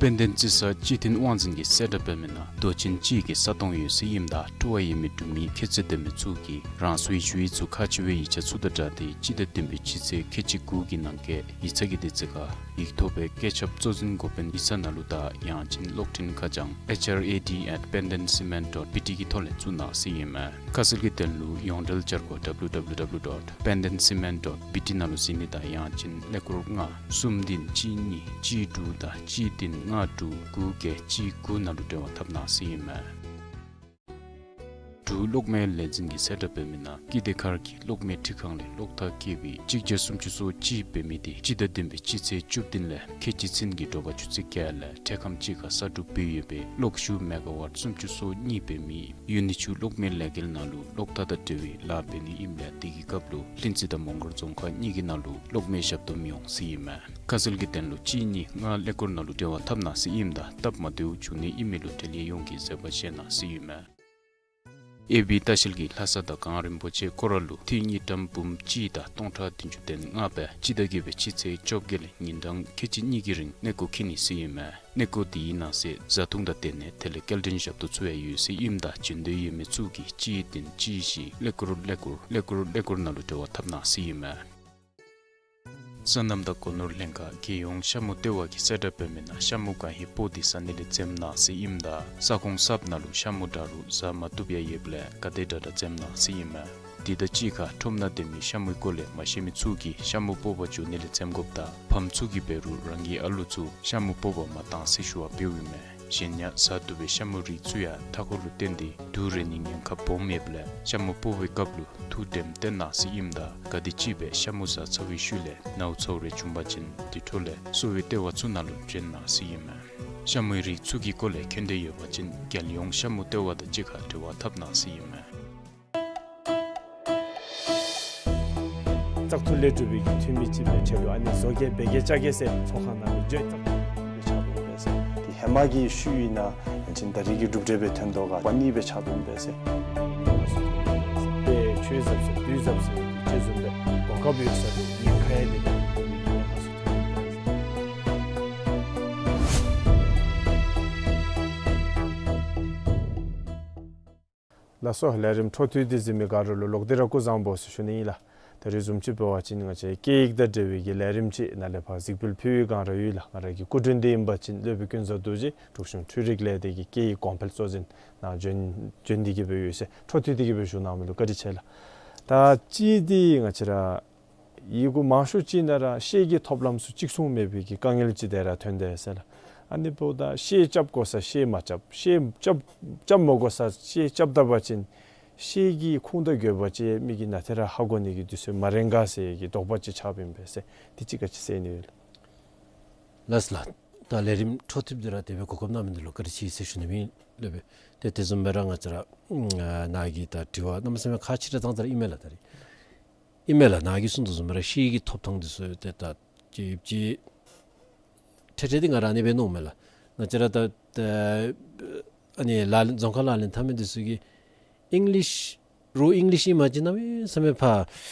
དཔལ་ལྡན་རྩི་ས་སྤྱི་བསྟུན་དབང་འཛིན་གྱིས་གསལ་བསྒྲགས་འབད་མི་ནང་རྡོ་ཅན་སྤྱི་གི་ས་སྟོང་ཡོད་ཟེར་ཨིནམ་ད་སྤྲོ་བ་ཡོད་མི་འབྲུག་མི་ཁྱད་ཚད་ལྡན་མི་ཚུ་གིས་རང་སོའི་ཞུ་ཡིག་ཚུ་ཁ་ཕྱེ་བའི་ཡིག་ཆ་ཚུ་དང་སྦྲགས་ཏེ་སྤྱི་ཟླ་བདུན་པའི་སྤྱི་ཚེས་ཁལ་གཅིག་དགུ་གི་ནང་འཁོད་ཡིག་ཚང་གི་དུས་ཚོད་ཁར་ཡིག་ཐོག་པའི་བཀོད་ཁྱབ་གཙོ་འཛིན་འགོ་དཔོན་ཡིག་ཚང་ནང་ལུ་དང་ཡང་ཅིན་གློག་འཕྲིན་ཁ་བྱང་H R A D at pandansiman dot B T གི་ཐོག་ལས་བཙུགས་གནང་ཟེར་ཨིན་མས། ཁ་གསལ་གྱི་དོན་ལུ་ཡོངས་འབྲེལ་འཆར་སྒོ་W W W dot pandansiman dot B T ནང་ལུ་གཟིགས་ནི་དང་ཡང་ཅིན་ཀླད་ཀོར་ལྔ་གསུམ་བདུན་གཅིག་གཉིས་གཅིག་དྲུག་དང་གཅིག་བདུན་ལྔ་དྲུག་དགུ་བརྒྱད་གཅིག་དགུ་ནང་ལུ་འབྲེལ་བ་འཐབ་གནང་ཟེར་ཨིན་མས། འབྲུག་གློག་མེ་ལས་འཛིན་གྱིས་གསལ་བསྒྲགས་འབད་མི་ནང་ཀིརྟི་མཁར་གྱི་གློག་མེ་འཕྲུལ་ཁང་ལས་གློག་ཐག་བཀལ་བའི་གཅིག་བརྒྱ་སུམ་ཅུ་སོ་གཅིག་འབད་མི་དེ་སྤྱི་ཟླ་བདུན་པའི་སྤྱི་ཚེས་བཅུ་བདུན་ལས་ཁལ་གཅིག་ཚུན་གྱི་དྲོ་པ་ཆུ་ཚོད་བརྒྱད་ལས་འཕྲལ་ཁམས་ཅིག་ཁར་གསར་སྒྲུབ་འབད་ཡོད་པའི་གློག་ཤུགས་མེ་ག་ཝཊ་སུམ་ཅུ་སོ་གཉིས་འབད་མི་ཡུན་ནི་ཆུ་གློག་མེ་ལས་འགུལ་ནང་ལུ་གློག་ཐག་དང་འབྲེལ་བའི་ལཱ་འབད་ནི་ཨིནམ་ལས་དེ་གི་སྐབས་ལུ་ལྷུན་རྩེ་དང་མོང་སྒར་རྫོང་ཁག་གཉིས་ཀྱི་ནང་ལུ་གློག་མེ་ཞབས་ཏོག་མི་འོང་ཟེར་ཨིན་མས། ཁ་གསལ་གྱི་དོན་ལུ་གཅིག་གཉིས་ལྔ་ཀླད་ཀོར་ནང་ལུ་འབྲེལ་བ་འཐབ་གནང་ཟེར་ཨིནམ་ད་སྟབས་མ་བདེཝ་བྱུང་ནི་ཨིན་མི་ལུ་འབྲེལ་ཡོད་ཡོངས་ཀྱིས་བཟོད་པ་བཞེས་གནང་ཟེར་ཨིན་མས། ཨེ་བི་ལྟ་བཤལ་གྱིས་ལྷ་ས་དང་གངས་རིན་པོ་ཆེ་སྐོར་ར་ལུ་ཐིག་དངུལ་ཀྲམ་འབུམ་གཅིག་དང་སྟོང་ཕྲག་བདུན་ཅུ་དོན་ལྔ་སྦེ་སྤྱི་ཟླ་བརྒྱད་པའི་སྤྱི་ཚེས་བཅོ་བརྒྱད་ལས་ཉིན་གྲངས་ཁལ་གཅིག་གཉིས་ཀྱི་རིང་གནས་སྐོར་འཁྱིད་ནི་ཟེར་ཨིན་མས། གནས་སྐོར་དེའི་ནང་གསེས་བཟའ་འཐུང་དང་སྡོད་གནས་དེ་ལས་སྐྱེལ་འདྲེན་ཞབས་ཏོག་ཚུ་ཡང་ཡོད་ཟེར་ཨིནམ་ད་བྱོན་འདོད་ཡོད་མི་ཚུ་གིས་གཅིག་བདུན་གཅིག་བཞི་ཀླད་ཀོར་ཀླད་ཀོར་ཀླད་ཀོར་ཀླད་ཀོར་ནང་ལུ་འབྲེལ་བ་འཐབ་གནང་ཟེར་ཨིན་མས། སོ་ནམ་དང་སྒོ་ནོར་ལྷན་ཁག་རྒྱལ་ཡོངས་ཤ་མུ་ལྟེ་བ་གིས་གསལ་བསྒྲགས་འབད་མི་ནང་ཤ་མུ་གང་ཧེ་སྤོ་སྟེ་ཟ་ནི་ལས་འཛེམ་གནང་ཟེར་ཨིནམ་ད་ས་ཁོངས་གསརཔ་ནང་ལུ་ཤ་མུ་འདྲ་རུང་ཟ་མ་བཏུབ་ཡང་ཡོདཔ་ལས་ག་དེ་དྲག་དྲག་འཛེམ་གནང་ཟེར་ཨིན་མས། དེ་དང་གཅིག་ཁར་ཁྲོམ་ནང་སྡོད་མི་ཤ་མུའི་སྐོར་ལས་མ་ཤེས་མི་ཚུ་གིས་ཤ་མུ་སྤོ་བར་འགྱོ་ནི་ལས་འཛེམ་དགོཔ་དང་ཕམ་ཚུ་གིས་འབད་རུང་རང་གི་ཨ་ལུ་ཚུ་ཤ་མུ་སྤོ་བར་མ་གཏང་ཟེར་ཞུ་བ་འབདཝ་ཨིན་མས། གཞན་ཡང་ཟ་བཏུབ་པའི་ཤ་མུ་རིགས་ཚུ་ཡང་མཐའ་འཁོར་ལུ་བརྟེན་ཏེ་དུག་རེག་ནིའི་ཉེན་ཁ་སྦོམ་ཡོདཔ་ལས་ཤ་མུ་སྤོ་བའི་སྐབས་ལུ་ཐུགས་དྲནམ་བཏོན་གནང་ཟེར་ཨིནམ་ད་ག་དེམ་ཅིག་སྦེ་ཤ་མུ་ཟ་ཚར་བའི་ཤུལ་ལས་ནཝ་ཚཝ་རེ་བྱུང་པ་ཅིན་དེ་འཕྲོ་ལས་གསོ་བའི་ལྟེ་བ་ཚུ་ནང་ལུ་བྱོན་གནང་ཟེར་ཨིན་མས། ཤ་མུའི་རིགས་ཚུ་གི་སྐོར་ལས་མཁྱེན་འདོད་ཡོད་པ་ཅིན་རྒྱལ་ཡོངས་ཤ་མུ་ལྟེ་བ་དང་གཅིག་ཁར་འབྲེལ་བ་འཐབ་གནང་ཟེར་ཨིན་མས། བཙག་འཐུ་ལས་གྲུབ་པའི་འཐུས་མི་ཅིག་སྦེ་ཁྲལ་ལུ་ཨ་ནི་བཟོ་གེ་འབད་གེ་ཅ་གེ་ཟེར་ཚོགས་ཁང་ནང་ལུ་བརྗོད་བཙག་འཐུ་ལས་ཆགས་དོ་འབད་ཟེར། དེ་ཧེ་མ་གི་ཤུལ་ཨིན་ན་ཡང་ཅིན་ད་རེས་ཀྱི་གྲུབ་འབྲས་སྦེ་ཐོན་དོ་ག་པ་ནི་སྦེ་ཆགས་དོ་འབད་ཟེར། དཔེ་ཆོས་ཟབ་ཟེར་དུས་ཟབ་ཟེར་དེ་ཅིག་བཟུམ་སྦེ་གོ་སྐབས་ཡོད་ས་ལུ་ངེའི་ཁ་ཡ་དེ་ལས་ཁ་སུ་ཐོན་འབད་ཟེར། ལགས་སོ། ལས་རིམ་འཕྲོ་མཐུད་དེ་གཟིགས་མི་ག་ར་ལུ་ལོག་སྟེ་ར་སྐུ་གཟུགས་བཟང་པོ་ཟེར་ཞུ་ནི་ཨིན་ལགས། ད་རེས་བཟུམ་ཅིག་འབད་བ་ཅིན་ང་བཅས་སྐད་ཡིག་དང་འབྲེལ་བའི་གི་ལས་རིམ་ཅིག་ནཱ་ལས་ཕར་གཟིགས་འབུལ་ཕུལ་བའི་སྒང་ར་ཡོད་ལགས། ང་ར་གི་སྐུ་མགྲོན་འདི་ཨིན་པ་ཅིན་སློབ་དཔོན་ཀུན་བཟང་རྡོ་རྗེ་འབྲུག་གཞུང་འཕྲུལ་རིག་ལས་སྡེ་གི་སྐད་ཡིག་གོང་འཕེལ་གཙོ་འཛིན་ནཱ་བྱོན་བྱོན་ཏེ་གི་སྦེ་ཡོད་ཟེར། འཕྲོ་མཐུད་དེ་གི་སྦེ་ཞུ་གནང་མི་ལུ་བཀའ་དྲིན་ཆེ་ལགས། ད་གཅིག་འདི་ང་བཅས་ར་ཡི་གུ་མང་ཤོས་ཅིག་ནང་ར་ཤེལ་གྱི་ཐོབ་ལམ་ཚུ་གཅིག་མཚུངས་མེད་པའི་གི་དཀའ་ངལ་ཅིག་དེ་ར་ཐོན་དེས་ཟེར་ལགས། ཨ་ནི་འབདཝ་ད་ཤེལ་རྐྱབ་དགོ་ས་ཤེལ་མ་རྐྱབ། ཤེལ་རྐྱབ་རྐྱབ་མ་དགོ་ས་ཤེལ་རྐྱབ་ད་པ་ཅིན་ཤེལ་གྱི་ཁུངས་དང་དགོས་པ་ཅིག་མི་གིས་ནཱ་ཏེ་ར་ཧ་གོ་ནི་གི་དུས་ཚོད་མ་རན་ག་ཟེར་གྱི་དོགས་པ་ཅིག་ཆགསཔ་ཨིན་པས་ཟེར། དེ་ཅིག་ག་ཅི་ཟེར་ནི་ཡོད་ལགས། ལགས་ལགས། ད་ལས་རིམ་འཕྲོ་མཐུད་དེ་ར་དེ་སྦེ་གོ་སྐབས་གནང་མི་འདི་ལུ་བཀའ་དྲིན་ཆེ་ཟེར་ཞུ་ནི་ཨིན་ལགས། དེ་དེ་བཟུམ་སྦེ་ར་ང་བཅས་ར་ནཱ་གི་ད་དྲི་བ་གནམ་མེད་ས་མེད་ཁག་ཆེ་དྲགས་ཙང་ཙ་ར་ཨིན་མས་ལགས། ད་རེས་ཨིན་མས་ལགས། ནཱ་གིས་གསུངས་དོ་བཟུམ་སྦེ་ར་ཤེལ་གྱི་ཐོབ་ཐང་འདི་ཚུ་ཏེ་ད་ཅིག་ཅིག་ཁྲལ་ཁྲལ་འདི་ང་ར་ཨ་ནི་སྦེ་མནོཝ་མས་ལགས། ང་བཅས་ར་ད་ད་ཨ་ནི་ལག་ལེན་རྫོང་ཁ་ལག་ལེན་འཐབ་མི་འདི་ཚུ་གིས་ཨིང་ལིཤ་རོགས་ཨིང་ལིཤ་ཨིན་པ་ཅིན་གནམ་མེད་ས་མེད་ཕར་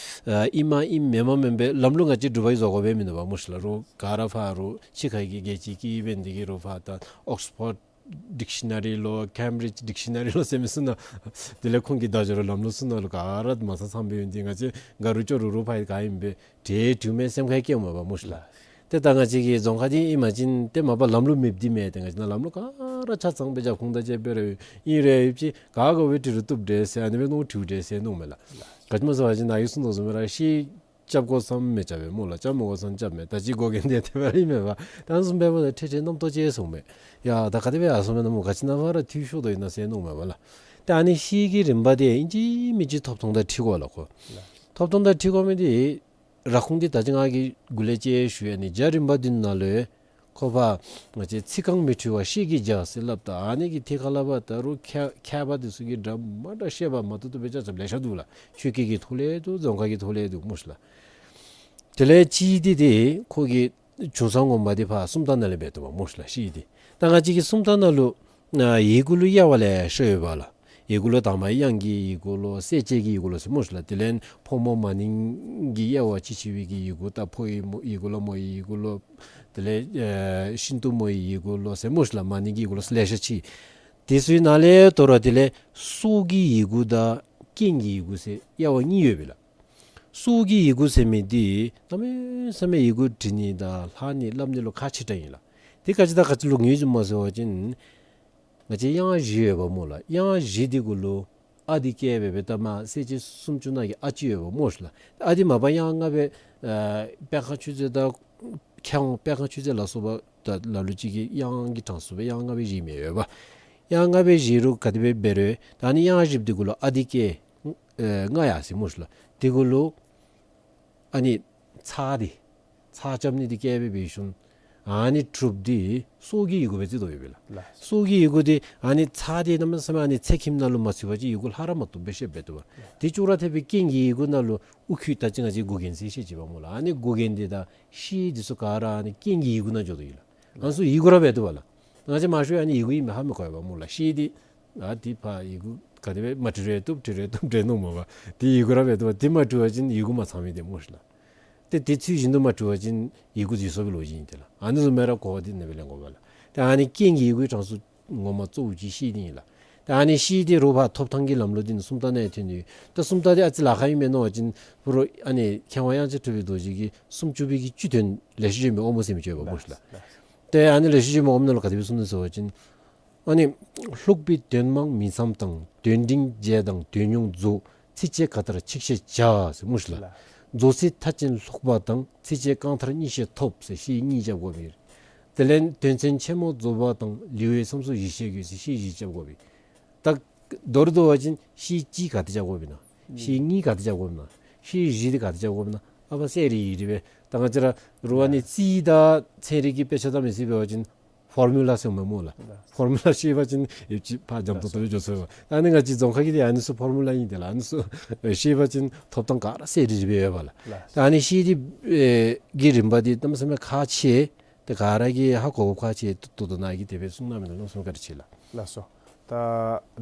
ཨ་ཨིན་མ་ཨིན་མེན་མ་མེན་པའི་ལམ་ལུགས་ང་བཅས་འབྲུག་པ་གིས་བཟོ་དགོ་པས་མིན་འདུག་པ་སྨོ་ཤིག་ལགས། རོགས་ག་ར་ཕར་རོགས་ཕྱི་ཁ་གི་རྒྱལ་སྤྱིའི་སྐད་ཡིག་འབད་ནི་འདི་གིས་རོགས་ཕར་ད་ཨོགསི་ཕོཌ་ཌིཀ་ཤ་ན་རི་ལོ་ཀེམ་བི་རིཇ་ཌིཀ་ཤ་ན་རི་ལོ་ཟེར་མི་ཚུ་ནང་དེ་ལས་ཁོང་གི་བརྡ་སྦྱོར་ལམ་ལུགས་ཚུ་ནང་ལུ་ག་ར་མ་ཚང་ཚངམ་སྦེ་ཡོད། འདི་ང་བཅས་ག་རུང་ཅོག་རུ་རུང་ཕར་ག་ཨིན་པས་དེ་དྲིཝ་མས་སེམས་ཁར་སྐྱེཝ་མས་པ་སྨོ་ཤིག་ལགས། ཏེ་ད་ང་བཅས་ཀྱི་རྫོང་ཁ་འདི་ཨིན་པ་ཅིན་ཏེ་མ་པ་ལམ་ལུགས་མེདཔ་འདི་མེན། ཏེ་ང་བཅས་ནཱ་ལམ་ལུགས་ག་ར་ཆ་ཚང་སྦེ་རྒྱབ་ཁུངས་དང་བཅས་སྦེ་ར་ཨིན་རུང་ཡང་ཅིག་ག་དགོ་པའི་འབྲི་རུང་བཏུབ་འདྲས་ཟེར་ཨ་ནི་སྦེ་མནོ་དྲིཝ་འདྲས་ཟེར་མནོཝ་མས་ལགས། ག་ཅི་སྨོ་ཟེར་བ་ཅིན་ནཱ་གིས་གསུངས་དོ་བཟུམ་སྦེ་ར་ཤེལ་རྐྱབ་དགོ་ས་མི་རྐྱབ་པས་སྨོ་ལགས། རྐྱབ་མ་དགོ་ས་རྐྱབ་མས། ད་ཅི་དགོ་གེ་འདི་དེ་སྦེ་ར་ཨིན་མས་པ། ད་ཨ་ནི་བཟུམ་འབདཝ་ད་ཁྲལ་ཁྲལ་རྣམ་རྟོག་སྐྱེ་སོངམ་མས། ཡ་ད་ག་དེ་སྦེ་ཡར་སོངམ་མས་ན་སྨོ། ག་ཅི་ནང་ཕར་ར་འཐུས་ཤོར་དོ་ཨིན་ན་ཟེར་མནོཝ་མས་པ་ལགས། ཏེ་ཨ་ནི་ཤེལ་གྱི་རིམ་པ་འདི་ཨིན་ཅི་མིན་ཅི་ཐོབ་ཐང་དང་འཁྲིལ་དགོ་ལགས་ཁོ། ལགས། ཐོབ་ཐང་དང་འཁྲིལ་དགོ་མི་འདི་ར་ཁུངས་འདི་ད་ཅི་ང་གིས་འགོ་ལས་ཅིག་ཞུ་ཡི། ཨ་ནི་རྒྱ་རིམ་པ་འདི་ནང་ལུ་ཁོ་པ་ང་བཅས་ཚིག་རྐང་མི་འཁྲུལ་བ་ཤེལ་གྱི་རྒྱ་ཟེར་སླབ་ད་ཨ་ནི་གི་ཐད་ཁར་ལས་ཕར་ད་རུང་མཁས་མཁས་པ་འདི་ཚུ་གིས་འདྲ་མ་འདྲ་བཤད་པ་མ་བཏུབ་བཏུབ་སྦེ་རྐྱབ་རྐྱབ་ལེ་ཤ་འདུག་ལགས། ཆོས་སྐད་ཀྱི་ཐོག་ལས་འདུག་རྫོང་ཁ་གི་ཐོག་ལས་འདུག་སྨོ་ཤིག་ལགས། དེ་ལས་ཅིག་འདི་ཏེ་ཁོ་གི་བྱུང་ས་ངོ་མ་འདི་ཕར་སུམ་རྟགས་ནང་ལས་འབད་དོ་བ་སྨོ་ཤིག་ལགས། ཤེལ་འདི་ད་ང་བཅས་ཀྱི་སུམ་རྟགས་ནང་ལུ་ཨ་ཡི་གུ་ལུ་དབྱེ་བ་ལེ་ཤ་ཡོད་པ་ལགས། ཡི་གུ་ལུ་དང་པ་དབྱངས་ཀྱི་ཡི་གུ་ལོ་གསལ་བྱེད་ཀྱི་ཡི་གུ་ལོ་ཟེར་སྨོ་ཤིག་ལགས། དེ་ལས་ཕོ་མོ་མ་ནིང་གི་དབྱེ་བ་ཅིག་ཕྱེ་བའི་གི་ཡི་གུ་དང་ཕོ་ཡི་མོ་ཡི་གུ་ལོ་མོ་ཡི་ཡི་གུ་ལོ་དེ་ལས་ཨ་ཤིན་ཏུ་མོ་ཡི་ཡི་གུ་ལོ་ཟེར་སྨོ་ཤིག་ལགས། མ་ནིང་གི་ཡི་གུ་ལོ་ལེ་ཤ་ཅིག། དེ་ཚུའི་ནང་ལས་དོ་རུང་དེ་ལས་སྲོག་གི་ཡི་གུ་དང་རྐྱེན་གྱི་ཡི་གུ་ཟེར་དབྱེ་བ་གཉིས་ཡོད་པས་ལགས། སྲོག་གི་ཡི་གུ་ཟེར་མི་འདི་གནམ་མེད་ས་མེད་ཡི་གུ་འབྲི་ནི་དང་ལྷག་ནི་སླབ་ནི་ལུ་ཁག་ཆེ་དྲགས་ཨིན་ལགས། དེ་ག་ཅི་དང་ག་ཅི་ལུ་ངོས་བཟུང་མས་ཟེར་བ་ཅིན་ང་བཅས་དབྱངས་བཞི་ཡོད་པ་སྨོ་ལགས། དབྱངས་བཞི་འདི་གུ་ལུ་ཨ་འདི་བཀལ་སྦེ་སྦེ་ད་མར་གསལ་བྱེད་སུམ་ཅུ་ནང་གི་ཨ་གཅིག་ཡོད་པ་སྨོ་ཤིག་ལགས། ཨ་འདི་མ་པ་དབྱངས་ལྔ་སྦེ་ཨ་སྤེལ་ཁ་ཆུ་ཚོད་དང་ཁྱེད་དབང་སྤེལ་ཁ་ཆུ་ཚོད་ལ་སོགས་པ་ད་ལ་ལུ་ཅིག་གིས་དབྱངས་ཀྱི་གྲངས་སུ་སྦེ་དབྱངས་ལྔ་སྦེ་བཞེས་མི་ཡོད་པ། དབྱངས་ལྔ་སྦེ་བཞེས་རུང་ག་དེ་སྦེ་འབད་རུང་ད་ཨ་ནི་དབྱངས་བཞི་པོ་འདི་གུ་ལུ་ཨ་དེ་སྐད་ཨེ་ལྔ་ཡར་སོ་ཡི་སྨོ་ཤིག་ལགས། དེ་གུ་ལུ་ཨ་ནི་ཚ་འདི་ཚ་རྐྱབ་ནི་འདི་སྐད་འབད་བའི་ཤུལ་ཨ་ནི་དྲུག་འདི་སྲོག་གི་ཡི་གུ་སྦེ་བརྩི་དོ་ཡོདཔ་ཨིན་ལགས། སྲོག་གི་ཡི་གུ་འདི་ཨ་ནི་ཚ་འདི་གནམ་མེད་ས་མེད་ཨ་ནི་ཚེག་ཁྱིམ་ནང་ལུ་མ་ཚུད་པ་ཅིན་ཡི་གུ་ལྷག་ར་མ་བཏུབ་སྦེ་ཤེས་འབད་དོ་བ། དེ་ཅོག་ར་འཐདཔ་སྦེ་རྐྱེན་གྱི་ཡི་གུ་ནང་ལུ་ཨུ་ཁུ་ད་ཅི་ང་བཅས་གུ་རྒྱན་ཟེར་བཤད་ཅི་པ་སྨོ་ལགས། ཨ་ནི་གུ་རྒྱན་འདི་དང་ཤེས་འདི་ཚུ་ག་ར་ཨ་ནི་རྐྱེན་གྱི་ཡི་གུ་ནང་འགྱོ་དོ་ཡོད་ལགས། ཨ་ནི་ཚུ་ཡི་གུ་ར་འབད་དོ་བ་ལགས། ང་བཅས་མང་ཤོས་ཨ་ནི་ཡི་གུ་ཨིན་མས་ཧ་མི་གོ་བ་སྨོ་ལགས། ཤེས་འདི་ཨ་དེ་ཕར་ཡི་གུ་ག་དེ་སྦེ་མ་བྲི་རུང་བཏུབ་བྲི་རུང་བཏུབ་འདྲས་མནོཝ་མས་པ། དེ་ཡི་གུ་ར་འབད་དོ་བ། དེ་མ་བྲི་བ་ཅིན་ཡི་གུ་མ་ཚང་མི་འདི་སྨོ་ཤིག་ལགས། ཏེ་དེ་ཚུལ་བཞིན་དུ་མ་བྲི་བ་ཅིན་ཡི་གུ་འདི་སོ་སྦེ་ལོ་རྒྱུས་ཨིན་ཏེ་ལགས། ཨ་ནི་བཟུམ་སྦེ་ར་གོ་བ་འདི་ཨ་ནི་སྦེ་ལེན་དགོ་པ་ལགས། ཏེ་ཨ་ནི་རྐྱེན་གྱི་ཡི་གུའི་གྲངས་སུ་ངོ་མ་གཙོ་བོ་ཅིག་ཤེས་འདི་ཨིན་ལགས། ཏེ་ཨ་ནི་ཤེས་འདི་རོགས་ཕར་ཐོབ་ཐང་གི་ལམ་ལུགས་འདི་ནི་སུམ་རྟགས་ནང་ཐོན་ནི། ད་སུམ་རྟགས་འདི་ཨ་ཙི་ལཱ་ཁག་ཨིན་མས་མནོ་བ་ཅིན་ཕུ་རོ་ཨ་ནི་མཁས་དབང་དབྱངས་ཅན་གྲུབ་པའི་རྡོ་རྗེ་གིས་སུམ་ཅུ་པའི་གི་བཅུ་དོན་ལེགས་བཤད་ལྗོན་པའི་དབང་པོ་ཟེར་མི་ཅིག་ཡོདཔ་སྨོ་ཤིག་ལགས། ཏེ་ཨ་ནི་ལེགས་བཤད་ལྗོན་པའི་དབང་པོ་ནང་ལུ་ག་དེ་སྦེ་གསུངས་ནུག་ཟེར་བ་ཅིན་ཨ་ནི་ལྷུག་པའི་དོན་མང་མིང་མཚམས་དང་། དོན་འབྲིང་རྒྱས་དང་དོན་ཉུང་རྫོགས། ཚིགས་བཅད་ག་མཐར་ཆིག་ཤད་བྱ་ཟེར་སྨོ་ཤིག་ལགས། ལགས། རྫོགས་ཚིག་མཐའ་ཅན་ལྷུག་པ་དང་། ཚིགས་བཅད་རྐང་མཐར་གཉིས་ཤད་ཐོབ་ཟེར་ཤད་གཉིས་རྐྱབ་དགོ་པས། དེ་ལས་དོན་ཚན་ཆེན་མོ་རྫོགས་པ་དང་། ལེའུའི་མཚམས་སུ་བཞི་ཤད་དགོས་ཟེར་ཤད་བཞི་རྐྱབ་དགོ་པས། ད་མདོར་བསྡུ་བ་ཅིན་ཤད་གཅིག་ག་དེ་རྐྱབ་དགོཔ་ཨིན་ན། ཤད་གཉིས་ག་དེ་རྐྱབ་དགོཔ་ཨིན་ན། ཤད་བཞི་འདི་ག་དེ་རྐྱབ་དགོཔ་ཨིན་ན། ཨ་ཕར་གསལ་རི་རི་སྦེ་ད་ང་བཅས་ར་རོགས་ཨ་ནི་རྩིས་དང་ཚན་རིག་གི་དཔེ་ཆ་བལྟ་མི་ཚུ་འབད་བ་ཅིན་ཕོར་མུ་ལ་ཟེར་མི་སྨོ་ལགས། ཕོར་མུ་ལ་ཤེས་པ་ཅིན་ཡོད་ཅི་ཕར་འཇམ་ཏོང་ཏོ་སྦེ་འགྱོ་ཚུགས་པས། ཨ་ནི་ང་བཅས་རྫོང་ཁ་གི་འདི་ཨ་ནི་ཚུ་ཕོར་མུ་ལ་ཨིན་ཏེ་ལགས། ཨ་ནི་ཚུ་ཤེས་པ་ཅིན་ཐོབ་ཐང་ག་ར་གསལ་རི་རི་སྦེ་ཡོད་པས་ལགས། ཨ་ནི་ཤད་འདི་ཨེ་གི་རིམ་པ་འདི་གནམ་མེད་ས་མེད་ཁག་ཆེ། ཏེ་ག་ར་གིས་ཧ་གོ་དགོཔ་ཁག་ཆེ། ད་ལྟོ་ནཱ་གིས་དེ་སྦེ་གསུངས་གནང་མི་ནང་ལུ་གསུང་བཀའ་དྲིན་ཆེ་ལགས། ལགས་སོ། ད་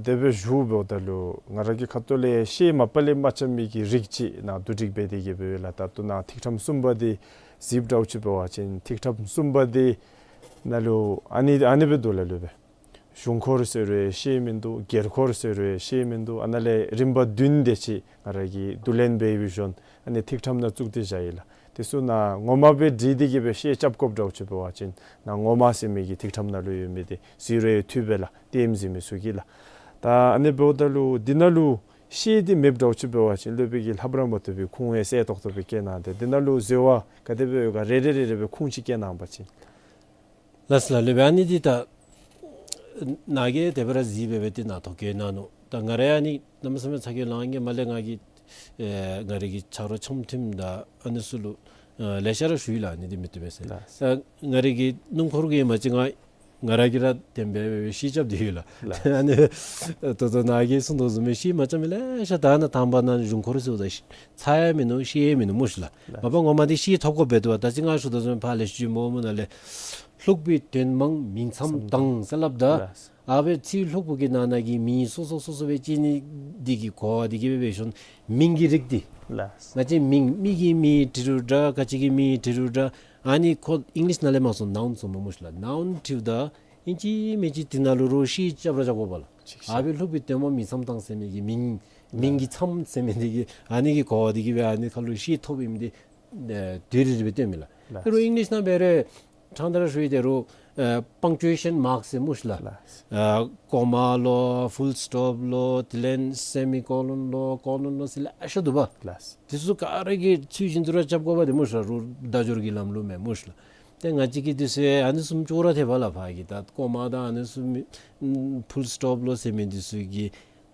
དེ་སྦེ་ཞུཝ་ད་ལུ་ང་ར་གི་ཁ་ཐུག་ལས་ཤད་མ་པ་ལས་མ་རྐྱབ་མི་གི་རིགས་ཅིག་ནང་བསྡུ་སྒྲིག་འབད་དེ་གི་སྦེ་ལགས། ད་ལྟོ་ནཱ་ཐིག་ཕྲེང་གསུམ་པ་འདི་གཟིགསཔ་འདྲཝ་ཅིག་འབད་བ་ཅིན་ཐིག་ཕྲེང་གསུམ་པ་འདི་ནང་ལུ་ཨ་ནི་ཨ་ནི་སྦེ་འདུག་ལགས་ལུ་སྦེ། གཞུང་འཁོར་ཟེར་རུང་ཤེས་མིན་འདུག། སྒེར་འཁོར་ཟེར་རུང་ཤེས་མིན་འདུག། ཨ་ནཱ་ལས་རིམ་པ་བདུན་དེ་ཅིག་ང་ར་གིས་བསྡུ་ལེན་འབད་བའི་ཤུལ་ཨ་ནི་ཐིག་ཕྲེང་ནང་བཙུགས་ཏེ་བཞག་ཡི་ལགས། དེ་ཚུ་ནང་ངོ་མ་སྦེ་བྲིས་ཏེ་གི་སྦེ་ཤད་རྐྱབ་དགོཔ་འདྲཝ་ཅིག་འབད་བ་ཅིན་ནང་ངོ་མ་ཟེར་མི་གི་ཐིག་ཕྲེང་ནང་ལུ་ཡོད་མི་འདི་གཟིགས་རུང་འཐུས་པས་ལགས། ལྟདམོ་གཟིགས་མི་ཚུ་གིས་ལགས། ད་ཨ་ནི་འབདཝ་ད་ལུ་འདི་ནང་ལུ་ཤད་འདི་མེདཔ་འདྲཝ་ཅིག་འབད་བ་ཅིན་སློབ་དཔོན་གྱིས་ལྷབ་ར་མ་བཏུབ་པའི་ཁུངས་ཡང་གསལ་ཏོག་ཏོ་སྦེ་བཀལ་གནང་སྟེ་འདི་ནང་ལུ་འཛོལ་བ་ག་དེ་སྦེ་ཡོད་ག་རེ་རེ་རེ་རེ་སྦེ་ཁུངས་ཅིག་བཀལ་གནང་པ་ཅིན། ལགས་སོ་ལགས། ལུས་པའི་ཨ་ནི་འདི་ད་ནཱ་གིས་དེ་སྦེ་ར་གཟིགས་སྦེ་སྦེ་ཏེ་ནཱ་ཐོ་བཀོད་གནང་ནུག། ད་ང་ར་ཨ་ནི་གནམ་མེད་ས་མེད་ཚ་གྱང་ལང་གེ་མ་ལས་ང་གིས་ཨེ་ང་རའི་གི་ཆ་རོགས་ཆམ་མཐུན་དང་ཨ་ནི་ཚུ་ལུ་ཨེ་ལེ་ཤ་ར་ཞུ་ཡི་ལགས། ཨ་ནི་འདི་མི་བཏུབ་མས་ཟེར། ལགས། ཨེ་ང་རའི་གི་སྣུམ་འཁོར་གྱི་མ་གཅིག་ང་ང་ར་གིས་ར་དེ་སྦེ་སྦེ་ཤད་རྐྱབ་སྟེ་ཡོད་ལགས། ལགས། ཨ་ནི་ད་ལྟོ་ནཱ་གིས་གསུངས་དོ་བཟུམ་སྦེ་ཤད་མ་རྐྱབ་མི་ལེ་ཤ་ད་ནཱ་དང་པ་ནཱ་གཞུང་འཁོར་ཟེརཝ་ད་ཚ་ཡང་མིན་ནུག། ཤད་ཡང་མིན་ནུག་སྨོ་ཤིག་ལགས། ལགས། མ་པ་ངོ་མ་འདི་ཤད་ཐོབ་དགོཔ་འབད་དོ་བ། ད་ཅི་ང་ཞུ་དོ་བཟུམ་ཕར་ལེགས་བཤད་ལྗོན་པ་ནང་ལས་ལྷུག་པའི་དོན་མང་མིང་མཚམས་དང་ཟེར་སླབ་ད། ལགས། ཨ་སྦེ་ཚིག་ལྷུག་པོ་གི་ནང་ན་གི་མིང་སོ་སོ་སོ་སོ་སྦེ་བཅད་ནི་འདི་གིས་གོ་བ་འདི་གིས་སྦེ་འབད་ཞིནམ་མིང་གི་རིགས་འདི། ལགས། ང་བཅས་མིང་མི་གི་མིང་བྲི་རུང་འདྲ་ག་ཅི་གི་མིང་བྲི་རུང་འདྲ། ཨ་ནི་ཁོ་ཨིང་ལིཤ་ནང་ལས་མར་སོང་ནའུན་ཟེར་མི་སྨོ་ཤིག་ལགས། ནའུན་བྲིཝ་ད་ཨིན་ཅི་མིན་ཅི་འདི་ནང་ལུ་རོགས་ཤད་རྐྱབ་ར་རྐྱབ་དགོ་པས་ལགས། ཅིག་ཤད། ཨ་སྦེ་ལྷུག་པའི་དོན་མང་མིང་མཚམས་དང་ཟེར་མི་གི་མིང་མིང་གི་མཚམས་ཟེར་མི་འདི་གིས་ཨ་ནི་གི་གོ་བ་འདི་གིས་སྦེ་ཨ་ནི་ཁར་ལུ་ཤད་ཐོབ་ཨིནམ་འདི་ཨེ་དེ་རེ་རེ་སྦེ་སྟོནམ་ཨིན་ལགས། ལགས། དེ་རུང་ཨིང་ལིཤ་ནང་འབད་རུང་ཕྲང་སྟེ་ར་ཞུ་ཡི། དེ་རུང་ཨེ་པང་ཅུ་ཨེ་ཤཱན་མཱརཀ་ཟེར་སྨོ་ཤིག་ལགས། ལགས། ཨེ་ཀོ་མ་ལོ་ཕུལ་སི་ཊོབ་ལོ་དེ་ལས་སེ་མི་ཀོ་ལོན་ལོ་ཀོ་ལོན་ལོ་ཟེར་ལེ་ཤ་འདུག་པ། ལགས། དེ་ཚུ་ག་ར་གི་ཚུལ་བཞིན་དུ་ར་རྐྱབ་དགོ་པས་ཏེ་སྨོ་ཤིག་ལགས། རོགས་སྡ་སྦྱོར་གྱི་ལམ་ལུགས་མས་སྨོ་ཤིག་ལགས། ཏེ་ང་བཅས་ཀྱིས་དེ་ཚུ་ཨ་ནི་བཟུམ་ཅོག་ར་འཐདཔ་ལགས། ཕར་གྱི་ད་ཀོ་མ་དང་ཨ་ནི་ཚུ་མི་ཕུལ་སི་ཊོབ་ལོ་ཟེར་མི་འདི་ཚུ་གིས་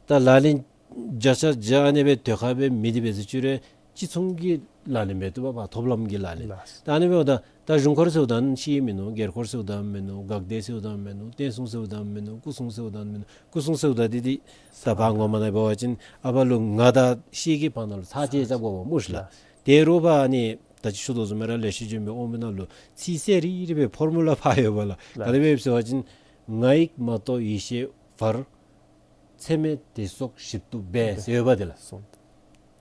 ད་ལག་ལེན་བརྒྱ་ཆ་བརྒྱ་ཨ་ནི་སྦེ་དེ་ཁར་སྦེ་མེད་དེ་འབད་ཟེར་ཅི་རུང་ཅིག་མཚུངས་ཀྱི་ལག་ལེན་འབད་བཏུབ་པས། ཐོབ་ལམ་གྱི་ལག་ལེན། ལགས། ད་ཨ་ནི་འབདཝ་ད་ད་གཞུང་འཁོར་ཟེརཝ་ད་ཤེས་མིན་ནུག། སྒེར་འཁོར་ཟེརཝ་ད་མིན་ནུག། དགག་སྡེ་ཟེརཝ་ད་མིན་ནུག། བསྟན་སྲུང་ཟེརཝ་ད་མིན་ནུག། སྐུ་སྲུང་ཟེརཝ་ད་མིན་ནུག། སྐུ་སྲུང་ཟེརཝ་ད་འདི་འདི་ད་ཕར་ངོ་མ་ནང་འབད་བ་ཅིན་ཨ་ཕར་ལུ་ང་དང་ཤེས་ཀྱི་བར་ན་ལུ་ཚ་བཅད་རྐྱབ་དགོ་པས་སྨོ་ཤིག་ལགས། ལགས། དེ་རུང་ཕར་ཨ་ནི་ད་ཅི་ཞུ་དོ་བཟུམ་སྦེ་ར་ལེགས་བཤད་ལྗོན་པའི་དབང་པོ་ནང་ལུ་ཚིག་གསལ་རི་རི་སྦེ་ཕོར་མུ་ལ་ཕར་ཡོད་པས་ལགས། ལགས། ག་དེ་སྦེ་ཟེར་བ་ཅིན་ང་ཡིག་མ་གཏོགས་ཡེ་ཤེས་བར། ཚད་མེད་དེ་སོགས་ཞིབ་ཏུ་འབད་ཟེར་ཡོད་པ་དེ་ལགས། སོང་།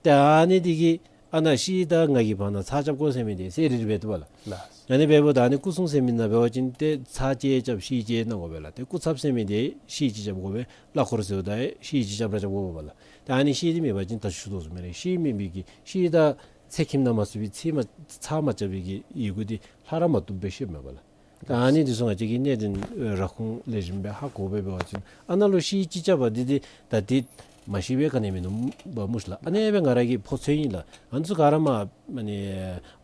ཏེ་ཨ་ནི་འདི་གིས་ཨ་ནཱ་ཤེས་དང་ང་གི་བར་ན་ཚ་རྐྱབ་དགོ་ཟེར་མི་འདི་གསལ་རི་རི་སྦེ་འདུག་པ་ལགས། ལགས། ཨ་ནི་འབདཝ་ད་ཨ་ནི་སྐུ་སྲུང་ཟེར་མི་ནང་འབད་བ་ཅིན་ཏེ་ཚ་བཅད་རྐྱབ་ཤེས་བཅད་གནང་དགོ་པས་ལགས། ཏེ་སྐུ་ཚབ་ཟེར་མི་འདི་ཤེས་བཅད་རྐྱབ་དགོ་པས། གླ་འཁོར་ཟེརཝ་ད་ཤེས་བཅད་རྐྱབ་ར་རྐྱབ་དགོ་པས་ལགས། ཏེ་ཨ་ནི་ཤེས་འདི་མེད་པ་ཅིན་ད་ཞུ་དོ་བཟུམ་སྦེ་ར་ཤེས་མེད་མི་གི་ཤེས་དང་ཚེག་ཁྱིམ་ནང་མ་ཚུད་པའི་ཚེག་མ་ཚ་མ་རྐྱབ་པའི་གི་ཡི་གུ་འདི་ལྷག་ར་མ་བཏུབ་སྦེ་ཤེསཔ་མས་པ་ལགས། ད་ཨ་ནི་འདི་ཚུ་ང་བཅས་ཀྱིས་གནད་དོན་ར་ཁུངས་ལེགས་ཤོམ་སྦེ་ཧ་གོ་སྦེ་འབད་བ་ཅིན་ཨ་ནཱ་ལུ་ཤེས་ཅིག་རྐྱབ་པ་འདི་འདི་ད་འདི་མ་ཤེས་པའི་ག་ནི་མིན་ནུག་པ་སྨོ་ཤིག་ལགས། ཨ་ནི་སྦེ་ང་ར་གིས་ཕོ་ཚོད་ཨིན་ལགས། ཨ་ནི་ཚུ་ག་ར་མ་ཨ་ནི་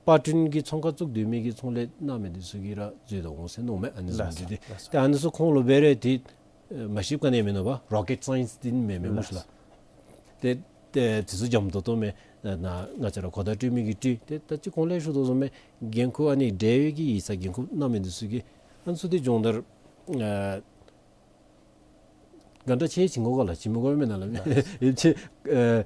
པར་སྐྲུན་གྱི་ཚོང་ཁང་བཙུགས་སྡོད་མི་གི་ཚོང་ལས་གནང་མི་འདི་ཚུ་གིས་ར་འཛོལ་དོ་འོང་ཟེར་མནོཝ་མས། ཨ་ནི་བཟུམ་འདི་འདི་ལགས་སོ། ཏེ་ཨ་ནི་ཚུ་ཁོང་ལུ་འབད་རུང་འདི་ ཨེ་མ་ཤེསཔ་ག་ནི་ཡང་མིན་ནུག་པ། རོ་ཀེཊ་སའིནསི་འདི་མེན་མས་སྨོ་ཤིག་ལགས། ཏེ་ཏེ་དེ་ཚུ་འཇམ་ཏོང་ཏོ་མས། ཨེ་ན་ང་བཅས་ར་གོ་བརྡ་སྤྲོད་མི་གིས་སྤྲོད། ཏེ་ད་ཅི་གོང་ལས་ཞུ་དོ་བཟུམ་སྦེ་འགན་ཁུར་ཨ་ནི་འབྲེལ་ཡོད་ཀྱི་ཡིག་ཚང་འགན་ཁུར་གནང་མི་འདི་ཚུ་གིས་ཨ་ནི་ཚུ་འདི་སྦྱོང་བརྡར་ཨེ་ག་འདྲ་ཅིག་བྱིན་དགོ་ག་ལགས། བྱིན་མི་དགོ་མེན་ན་ལགས། ཡིད་ཆེས་ཨེ་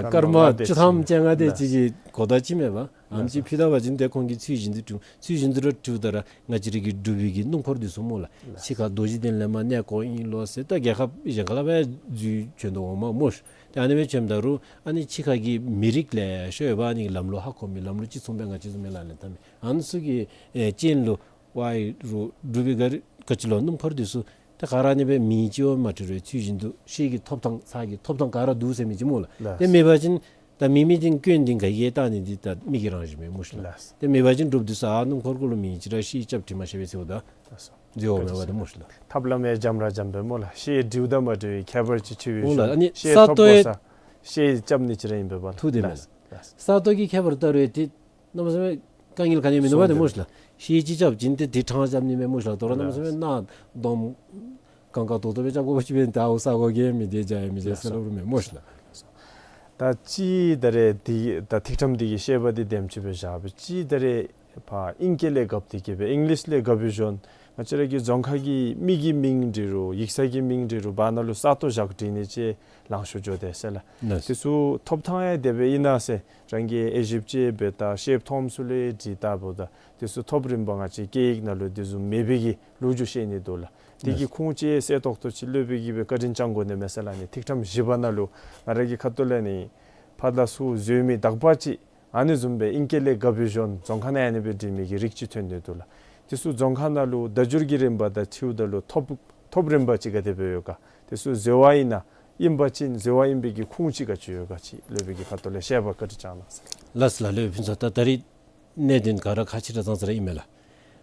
སྐར་མ་བཅུ་ཐམ་བཅོ་ལྔ་དེ་ཅིག་གི་གོ་བརྡ་ཅིག་མེན་པ། ཨ་ནི་ཅིག་ཕུལ་ད་པ་ཅིན་ཏེ་ཁོང་གིས་ཚུལ་བཞིན་དུ་སྒྲུབ། ཚུལ་བཞིན་དུ་ར་སྒྲུབ་ད་ར་ང་བཅས་ར་གི་འབྲུག་པའི་གི་སྣུམ་འཁོར་འདི་ཚུ་སྨོ་ལགས། ཕྱི་ཁར་རྡོ་རྗེ་གདན་ལས་མར་གནས་སྐོར་ཨིན་ལོ་ཟེར་ད་རྒྱལ་ཁབ་གཞན་ཁ་ལས་འབད་འཛུལ་བྱོན་དོ་འོང་མས་སྨོ་ཤིག། ཏེ་ཨ་ནི་སྦེ་བྱོནམ་ད་རུང་ཨ་ནི་ཕྱི་ཁ་གི་མི་རིགས་ལེ་ཤ་ཡོད་པ། ཨ་ནི་ལམ་ལུགས་ཧ་གོ་མི་ལམ་ལུགས་ཅིག་མཚུངས་པའི་ང་བཅས་བཟུམ་མའི་ལག་ལེན་འཐབ་མི་ཨ་ནི་ཚུ་གི་ཨེ་རྐྱེན་ལུ་ཝའི་རུང་འབྲུག་པའི་ག་ར་ག་ཅི་ལོ་སྣུམ་འཁོར་འདི་ཚུ་ཏེ་ག་ར་ཨ་ནི་སྦེ་མེ་ཅིག་ཡང་མ་འཁྲུག་རུང་ཚུལ་བཞིན་དུ་ཤེལ་གྱི་ཐོབ་ཐང་ཚ་གྱང་ཐོབ་ཐང་ག་ར་འདུག་ཟེར་མི་ཅིག་སྨོ་ལགས། ཏེ་མེད་པ་ཅིན་ད་མེ་མེད་དེ་སྐྱོན་འདི་ག་གིས་བཏང་ནི་འདི་ད་མི་གི་རང་བཞིན་མས་སྨོ་ཤིག་ལགས། ཏེ་མེད་པ་ཅིན་འབྲུགཔ་འདི་ཚུ་ཨ་སྣུམ་འཁོར་གུ་ལུ་མེ་ཅིག་ར་ཤེལ་རྐྱབ་དྲི་མ་ཤེས་པས་ཟེརཝ་ད་འཛོལ་འོང་མས་པ་ཏེ་སྨོ་ཤིག་ལགས། ཐབས་ལམ་ཡང་འཇམ་ར་འཇམ་པས་སྨོ་ལགས། ཤེལ་འདྲིཝ་དང་མ་འདྲིཝ་ཁྱད་པར་ཅིག་ཆེ་བའི་ཤུལ་ཤེལ་ཐོབ་དགོ་ས་ཤེལ་རྐྱབ་ནི་ཅིག་ར་ཨིན་པས་པ་ལགས། ཐུགས་བདེན་མས་ལགས། ས་སྟོང་གི་ཁྱད་པར་ལྟ་རུང་ཏེ་གནམ་མེད་ས་མེད་དཀའ་ངལ་ག་ནི་ཡང་མིན་ནུག་པ་ཏེ་སྨོ་ཤིག་ལགས། ཤེལ་ཅིག་རྐྱབ་ཅིན་ཏེ་དེ་ཕྲང་རྐྱབ་ནི་མས་སྨོ་ཤིག་ལགས། དོ་རུང་གནམ་མེད་ས་མེད་ནང་སྡོམ་གང་ག་དོ་དོ་སྦེ་རྐྱབ་དགོ་པ་ཅིན་ད་འོ་ས་གོ་གིས་མི་བདེ་བྱ་ཡང་མི་བདེ་ཟེར་སླབ་རུང་མེད་སྨོ་ཤིག་ལགས། ད་ཅི་ད་རེས་འདི་ད་ཐིག་ཁྲམ་འདི་གི་བཤད་པ་འདི་དེམ་ཅིག་སྦེ་བཞག་པ་ཅིན་ད་རེས་ཕར་ཨིང་སྐད་ལས་བཀབ་སྟེ་གི་སྦེ་ཨིང་ལིཤ་ལས་བཀབ་སྦེ་བྱོན། ང་བཅས་ར་གི་རྫོང་ཁག་གི་མི་གི་མིང་འབྲི་རུང་ཡིག་ཚང་གི་མིང་འབྲི་རུང་བར་ན་ལུ་ས་སྟོང་བཞག་བྲིས་ནི་ཅིག་ལང་ཤོར་འགྱོ་དེས་ཟེར་ལགས། ལགས། དེ་ཚུ་ཐོབ་ཐང་ཡང་དེ་སྦེ་ཨིན་ན་ཟེར་རང་གིས་དབྱེ་ཞིབ་ཅིག་འབད་ད་ཤེལ་ཐོབ་ཚུ་ལས་འབྲི་ད་འབདཝ་ད་དེ་ཚུ་ཐོབ་རིམ་པ་ང་བཅས་སྐད་ཡིག་ནང་ལུ་དེ་བཟུམ་མེད་པའི་གི་ལོ་རྒྱུས་བཤད་ནི་འདུག་ལགས། དེ་གི་ལགས། ཁུངས་ཅིག་གསལ་ཏོག་ཏོ་ཅིག་སློབ་དཔོན་གྱིས་སྦེ་བཀའ་དྲིན་བསྐྱང་དགོ་ནི་མས་ཟེར་ལགས། ཨ་ནི་ཐིག་ཁྲམ་བཞི་པ་ནང་ལུ་ང་ར་གི་ཁ་ཐུག་ལས་ནི་ཕར་དང་ཚུར་འཛོལ་མི་དག་པ་ཅིག་ཨ་ནི་བཟུམ་སྦེ་ཨིང་སྐད་ལས་བཀབ་སྦེ་བྱོན་རྫོང་ཁག་ནང་ཨ་ནི་སྦེ་འབྲི་མི་གི་རིགས་ཅིག་ཐོན་ནི་འདུག་ལགས། དེ་ཚུ་རྫོང་ཁག་ནང་ལུ་བརྡ་བསྒྱུར་གྱི་རིམ་པ་དང་འཁྲིལཝ་ད་ལུ་ཐོབ་ཐོབ་རིམ་པ་ཅིག་ག་དེ་སྦེ་ཡོད་ག། དེ་ཚུ་འཛོལ་བ་ཨིན་ན་ཨིན་པ་ཅིན་འཛོལ་བ་ཨིན་པའི་གི་ཁུངས་ཅིག་ག་ཅི་ཡོད་ག་ཅིག་སློབ་དཔོན་གྱི་ཁ་ཐུག་ལས་བཤད་པ་བཀའ་དྲིན་བསྐྱང་གནང་ཟེར། ལགས་སོ་ལགས། སློབ་དཔོན་ཕུན་ཚོགས། ད་ད་རིས་གནད་དོན་ག་ར་ཁག་ཆེ་དྲགས་ཙང་ཙ་ར་ཨིན་མས་ལགས།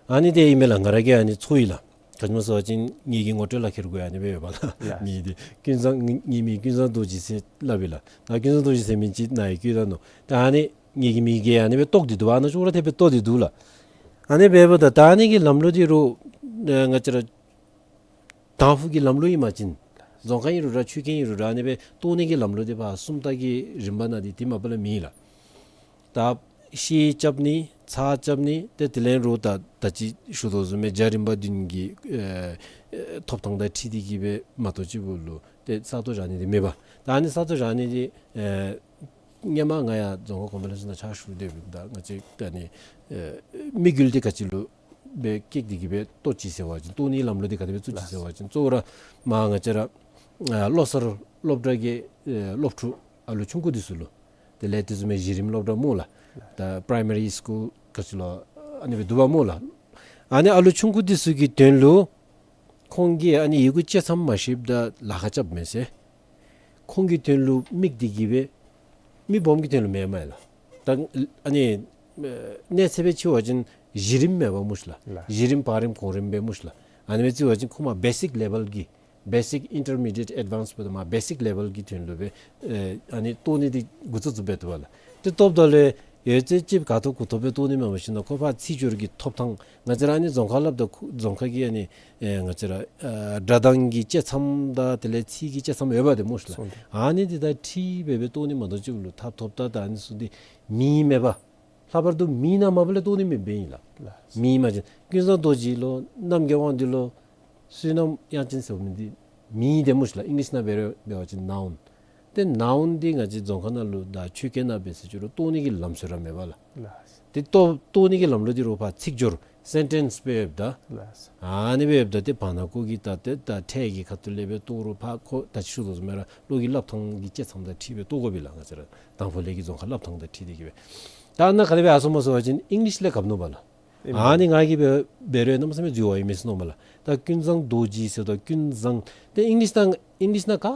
ཨ་ནི་དེ་ཨིན་མས་ལགས། ང་ར་གིས་ཨ་ནི་ཚོར་ཡི་ལགས། ག་ཅི་སྨོ་ཟེར་བ་ཅིན་ངེ་གི་ངོ་སྤྲོད་ལག་ཁྱེར་གུ་ཨ་ནི་སྦེ་ཡོད་པ་ལགས། ལགས། མི་འདི་ཀུན་བཟང་ངེ་མི་ཀུན་བཟང་རྡོ་རྗེ་ཟེར་སླབ་ཨིན་ལགས། ད་ཀུན་བཟང་རྡོ་རྗེ་ཟེར་མི་ཅིག་ནཱ་ཡང་བཀོད་ད་ནུག། ད་ཨ་ནི་ངེ་གི་མི་གིས་ཨ་ནི་སྦེ་བཏོག་སྟེ་འདུག་པ། ཨ་ནི་ཅོག་ར་འཐདཔ་སྦེ་བཏོག་སྟེ་འདུག་ལགས། ཨ་ནི་སྦེ་འབདཝ་ད་ད་ཨ་ནི་གི་ལམ་ལུགས་འདི་རུང་ཨེ་ང་བཅས་ར་དང་ཕུ་གི་ལམ་ལུགས་ཨིན་པ་ཅིན་རྫོང་ཁག་ཨིན་རུང་ར་ཆོས་ཁྱིམ་ཨིན་རུང་ར་ཨ་ནི་སྦེ་བཏོག་ནི་གི་ལམ་ལུགས་འདི་ཕར་སུམ་རྟགས་ཀྱི་རིམ་པ་ནང་འདི་དེ་མ་པ་ལས་མེད་ལགས། ད་ཤེལ་རྐྱབ་ནི་ཚ་རྐྱབ་ནི་ཏེ་དེ་ལས་རུང་ད་ད་ཅི་ཞུ་དོ་བཟུམ་སྦེ་རྒྱ་རིམ་པ་བདུན་གྱི་ཨེ་ཨེ་ཐོབ་ཐང་དང་འཁྲིལ་ཏེ་གི་སྦེ་མ་གཏོགས་ཅིག་པོ་ལུ་ཏེ་ས་སྟོང་བཞག་ནི་འདི་མེད་པ། ད་ཨ་ནི་ས་སྟོང་བཞག་ནི་འདི་ཨེ་སྔོན་མ་ང་ཡང་རྫོང་ཁག་གོང་འཕེལ་ལྷན་ཚོགས་ནང་ཕྱག་ཞུ་སྡོད་པའི་ད་ང་བཅས་ད་ཨ་ནི་ཨེ་དམིགས་ཡུལ་འདི་ག་ཅི་ལུ་སྦེ་བཀལ་ཏེ་གི་སྦེ་བཏོག་ཅི་ཟེར་བ་ཅིན་བཏོག་ནིའི་ལམ་ལུགས་འདི་ག་དེ་སྦེ་བཙུགས་ཅི་ཟེར་བ་ཅིན་གཙོ་བོ་ར་མར་ང་བཅས་ར་ཨ་བློ་གསར་སློབ་གྲྭ་གི་ཨེ་སློབ་ཕྲུག་ཨ་ལོ་ཆུང་ཀུ་འདི་ཚུ་ལུ་དེ་ལས་དེ་བཟུམ་མའི་གཞི་རིམ་སློབ་གྲྭ་སྨོ་ལགས། ད་པ་རའི་མ་རི་སི་ཀུལ་ག་ཅི་ལོ་ཨ་ནི་སྦེ་འདུག་པ་སྨོ་ལགས། ཨ་ནི་ཨ་ལོ་ཆུང་ཀུ་འདི་ཚུ་གི་དོན་ལུ་ཁོང་གིས་ཨ་ནི་ཡི་གུ་གཅིག་ཙམ་མ་ཤེསཔ་ད་ལཱ་ཁག་རྐྱབ་མས་ཟེར། ཁོང་གི་དོན་ལུ་དམིགས་ཏེ་གི་སྦེ་མི་སྦོམ་གྱི་དོན་ལུ་མེན་མས་ལགས། ད་ཨ་ནི་ཨེ་གནས་ཚད་སྦེ་ཅིག་འབད་བ་ཅིན་གཞི་རིམ་མེན་པ་སྨོ་ཤིག་ལགས། ལགས། གཞི་རིམ་བར་རིམ་གོང་རིམ་སྦེ་སྨོ་ཤིག་ལགས། ཨ་ནི་སྦེ་ཅིག་འབད་བ་ཅིན་ཁོང་མར་བེ་སིཀ་ལེ་བཱལ་གྱི་བེ་སིཀ་ཨིན་ཊར་མི་ཌི་ཡེཊ་ཨེཌ་ཝཱནསི་འབདཝ་ད་མར་བེ་སིཀ་ལེ་བཱལ་གྱི་དོན་ལུ་སྦེ་ཨེ་ཨ་ནི་བཏོག་ནི་འདི་འགོ་བཙུགས་བཙུགསཔ་སྦེ་འདུག་པ་ལགས། ཏེ་བཏོགཔ་ད་ལུ་ཡོད་ཚད་ཅིག་ག་ཐོབ་གུ་ཐོབ་སྦེ་བཏོག་ནི་མེན་པར་ཞིན་ན་ཁོ་ཕར་ཚིག་སྦྱོར་གྱི་ཐོབ་ཐང་ང་བཅས་ར་ཨ་ནི་རྫོང་ཁ་སླབ་ད་ཁོ་རྫོང་ཁ་གི་ཨ་ནི་ཨེ་ང་བཅས་ར་ཨ་སྒྲ་གདངས་ཀྱི་བཅད་མཚམས་དང་དེ་ལས་ཚིག་གི་བཅད་མཚམས་ཡོད་པ་དེ་སྨོ་ཤིག་ལགས། སོང་སྟེ། ཨ་ནི་འདི་དང་འཁྲིལ་སྦེ་སྦེ་བཏོག་ནི་མ་གཏོགས་ཅིག་ལུ་ཐབས་ཐོབ་ད་ད་ཨ་ནི་ཚུ་འདི་མེད་མས་པ། ལྷག་པར་དུ་མེ་ནང་མ་པ་ལས་བཏོག་ནི་མེདཔ་ཨིན་ལགས། ལགས། མེ་མ་ཅིན་ཀུན་བཟང་རྡོ་རྗེ་ལོ་རྣམ་རྒྱལ་དབང་འདུས་ལོ་བསོད་ནམས་དབྱངས་ཅན་ཟེར་མི་འདི་མེ་དེ་སྨོ་ཤིག་ལགས། ཨིང་ལིཤ་ནང་འབད་རུང་འབད་བ་ཅིན་ནའུན། ཏེ་ནའུན་འདི་ང་བཅས་རྫོང་ཁ་ནང་ལུ་དང་ཆོས་སྐད་ནང་འབད་ཟེར་ཅི་རུང་བཏོག་ནི་གི་ལམ་སྲོལ་ར་མེད་པ་ལགས། ལགས། ཏེ་བཏོག་བཏོག་ནི་གི་ལམ་ལུགས་འདི་རུང་ཕར་ཚིག་སྦྱོར་སེན་ཊེནསི་སྦེ་ཡོདཔ་ད། ལགས། ཨ་ནི་སྦེ་ཡོདཔ་ད་ཏེ་བར་ན་ཀོ་གི་ད་ཏེ་ད་ཕྲད་ཀྱི་ཁ་ཐུག་ལས་སྦེ་བཏོག་རུང་ཕར་ཁོ་ད་ཅི་ཞུ་དོ་བཟུམ་སྦེ་ར་བློ་གི་སླབ་ཐངས་ཀྱི་བཅད་མཚམས་དང་འཁྲིལ་སྦེ་བཏོག་དགོ་པས་ལགས། ང་བཅས་ར་དང་ཕུ་ལས་ཀྱི་རྫོང་ཁ་སླབ་ཐངས་དང་འཁྲིལ་ཏེ་གི་སྦེ། ད་ནཱ་ག་དེ་སྦེ་ཨ་སོང་སྨོ་ཟེར་བ་ཅིན་ཨིང་ལིཤ་ལས་བཀབ་ནུག་པ་ལགས། ཨིན། ཨ་ནི་ང་གིས་འབད་འབད་རུང་གནམ་མེད་ས་མེད་འཛོལ་བ་ཡང་མེད་ཟེར་མནོཝ་མས་ལགས། ད་ཀུན་བཟང་རྡོ་རྗེ་ཟེརཝ་ད་ཀུན་བཟང་ཏེ་ཨིང་ལིཤ་ནང་ཨིང་ལིཤ་ནང་ག་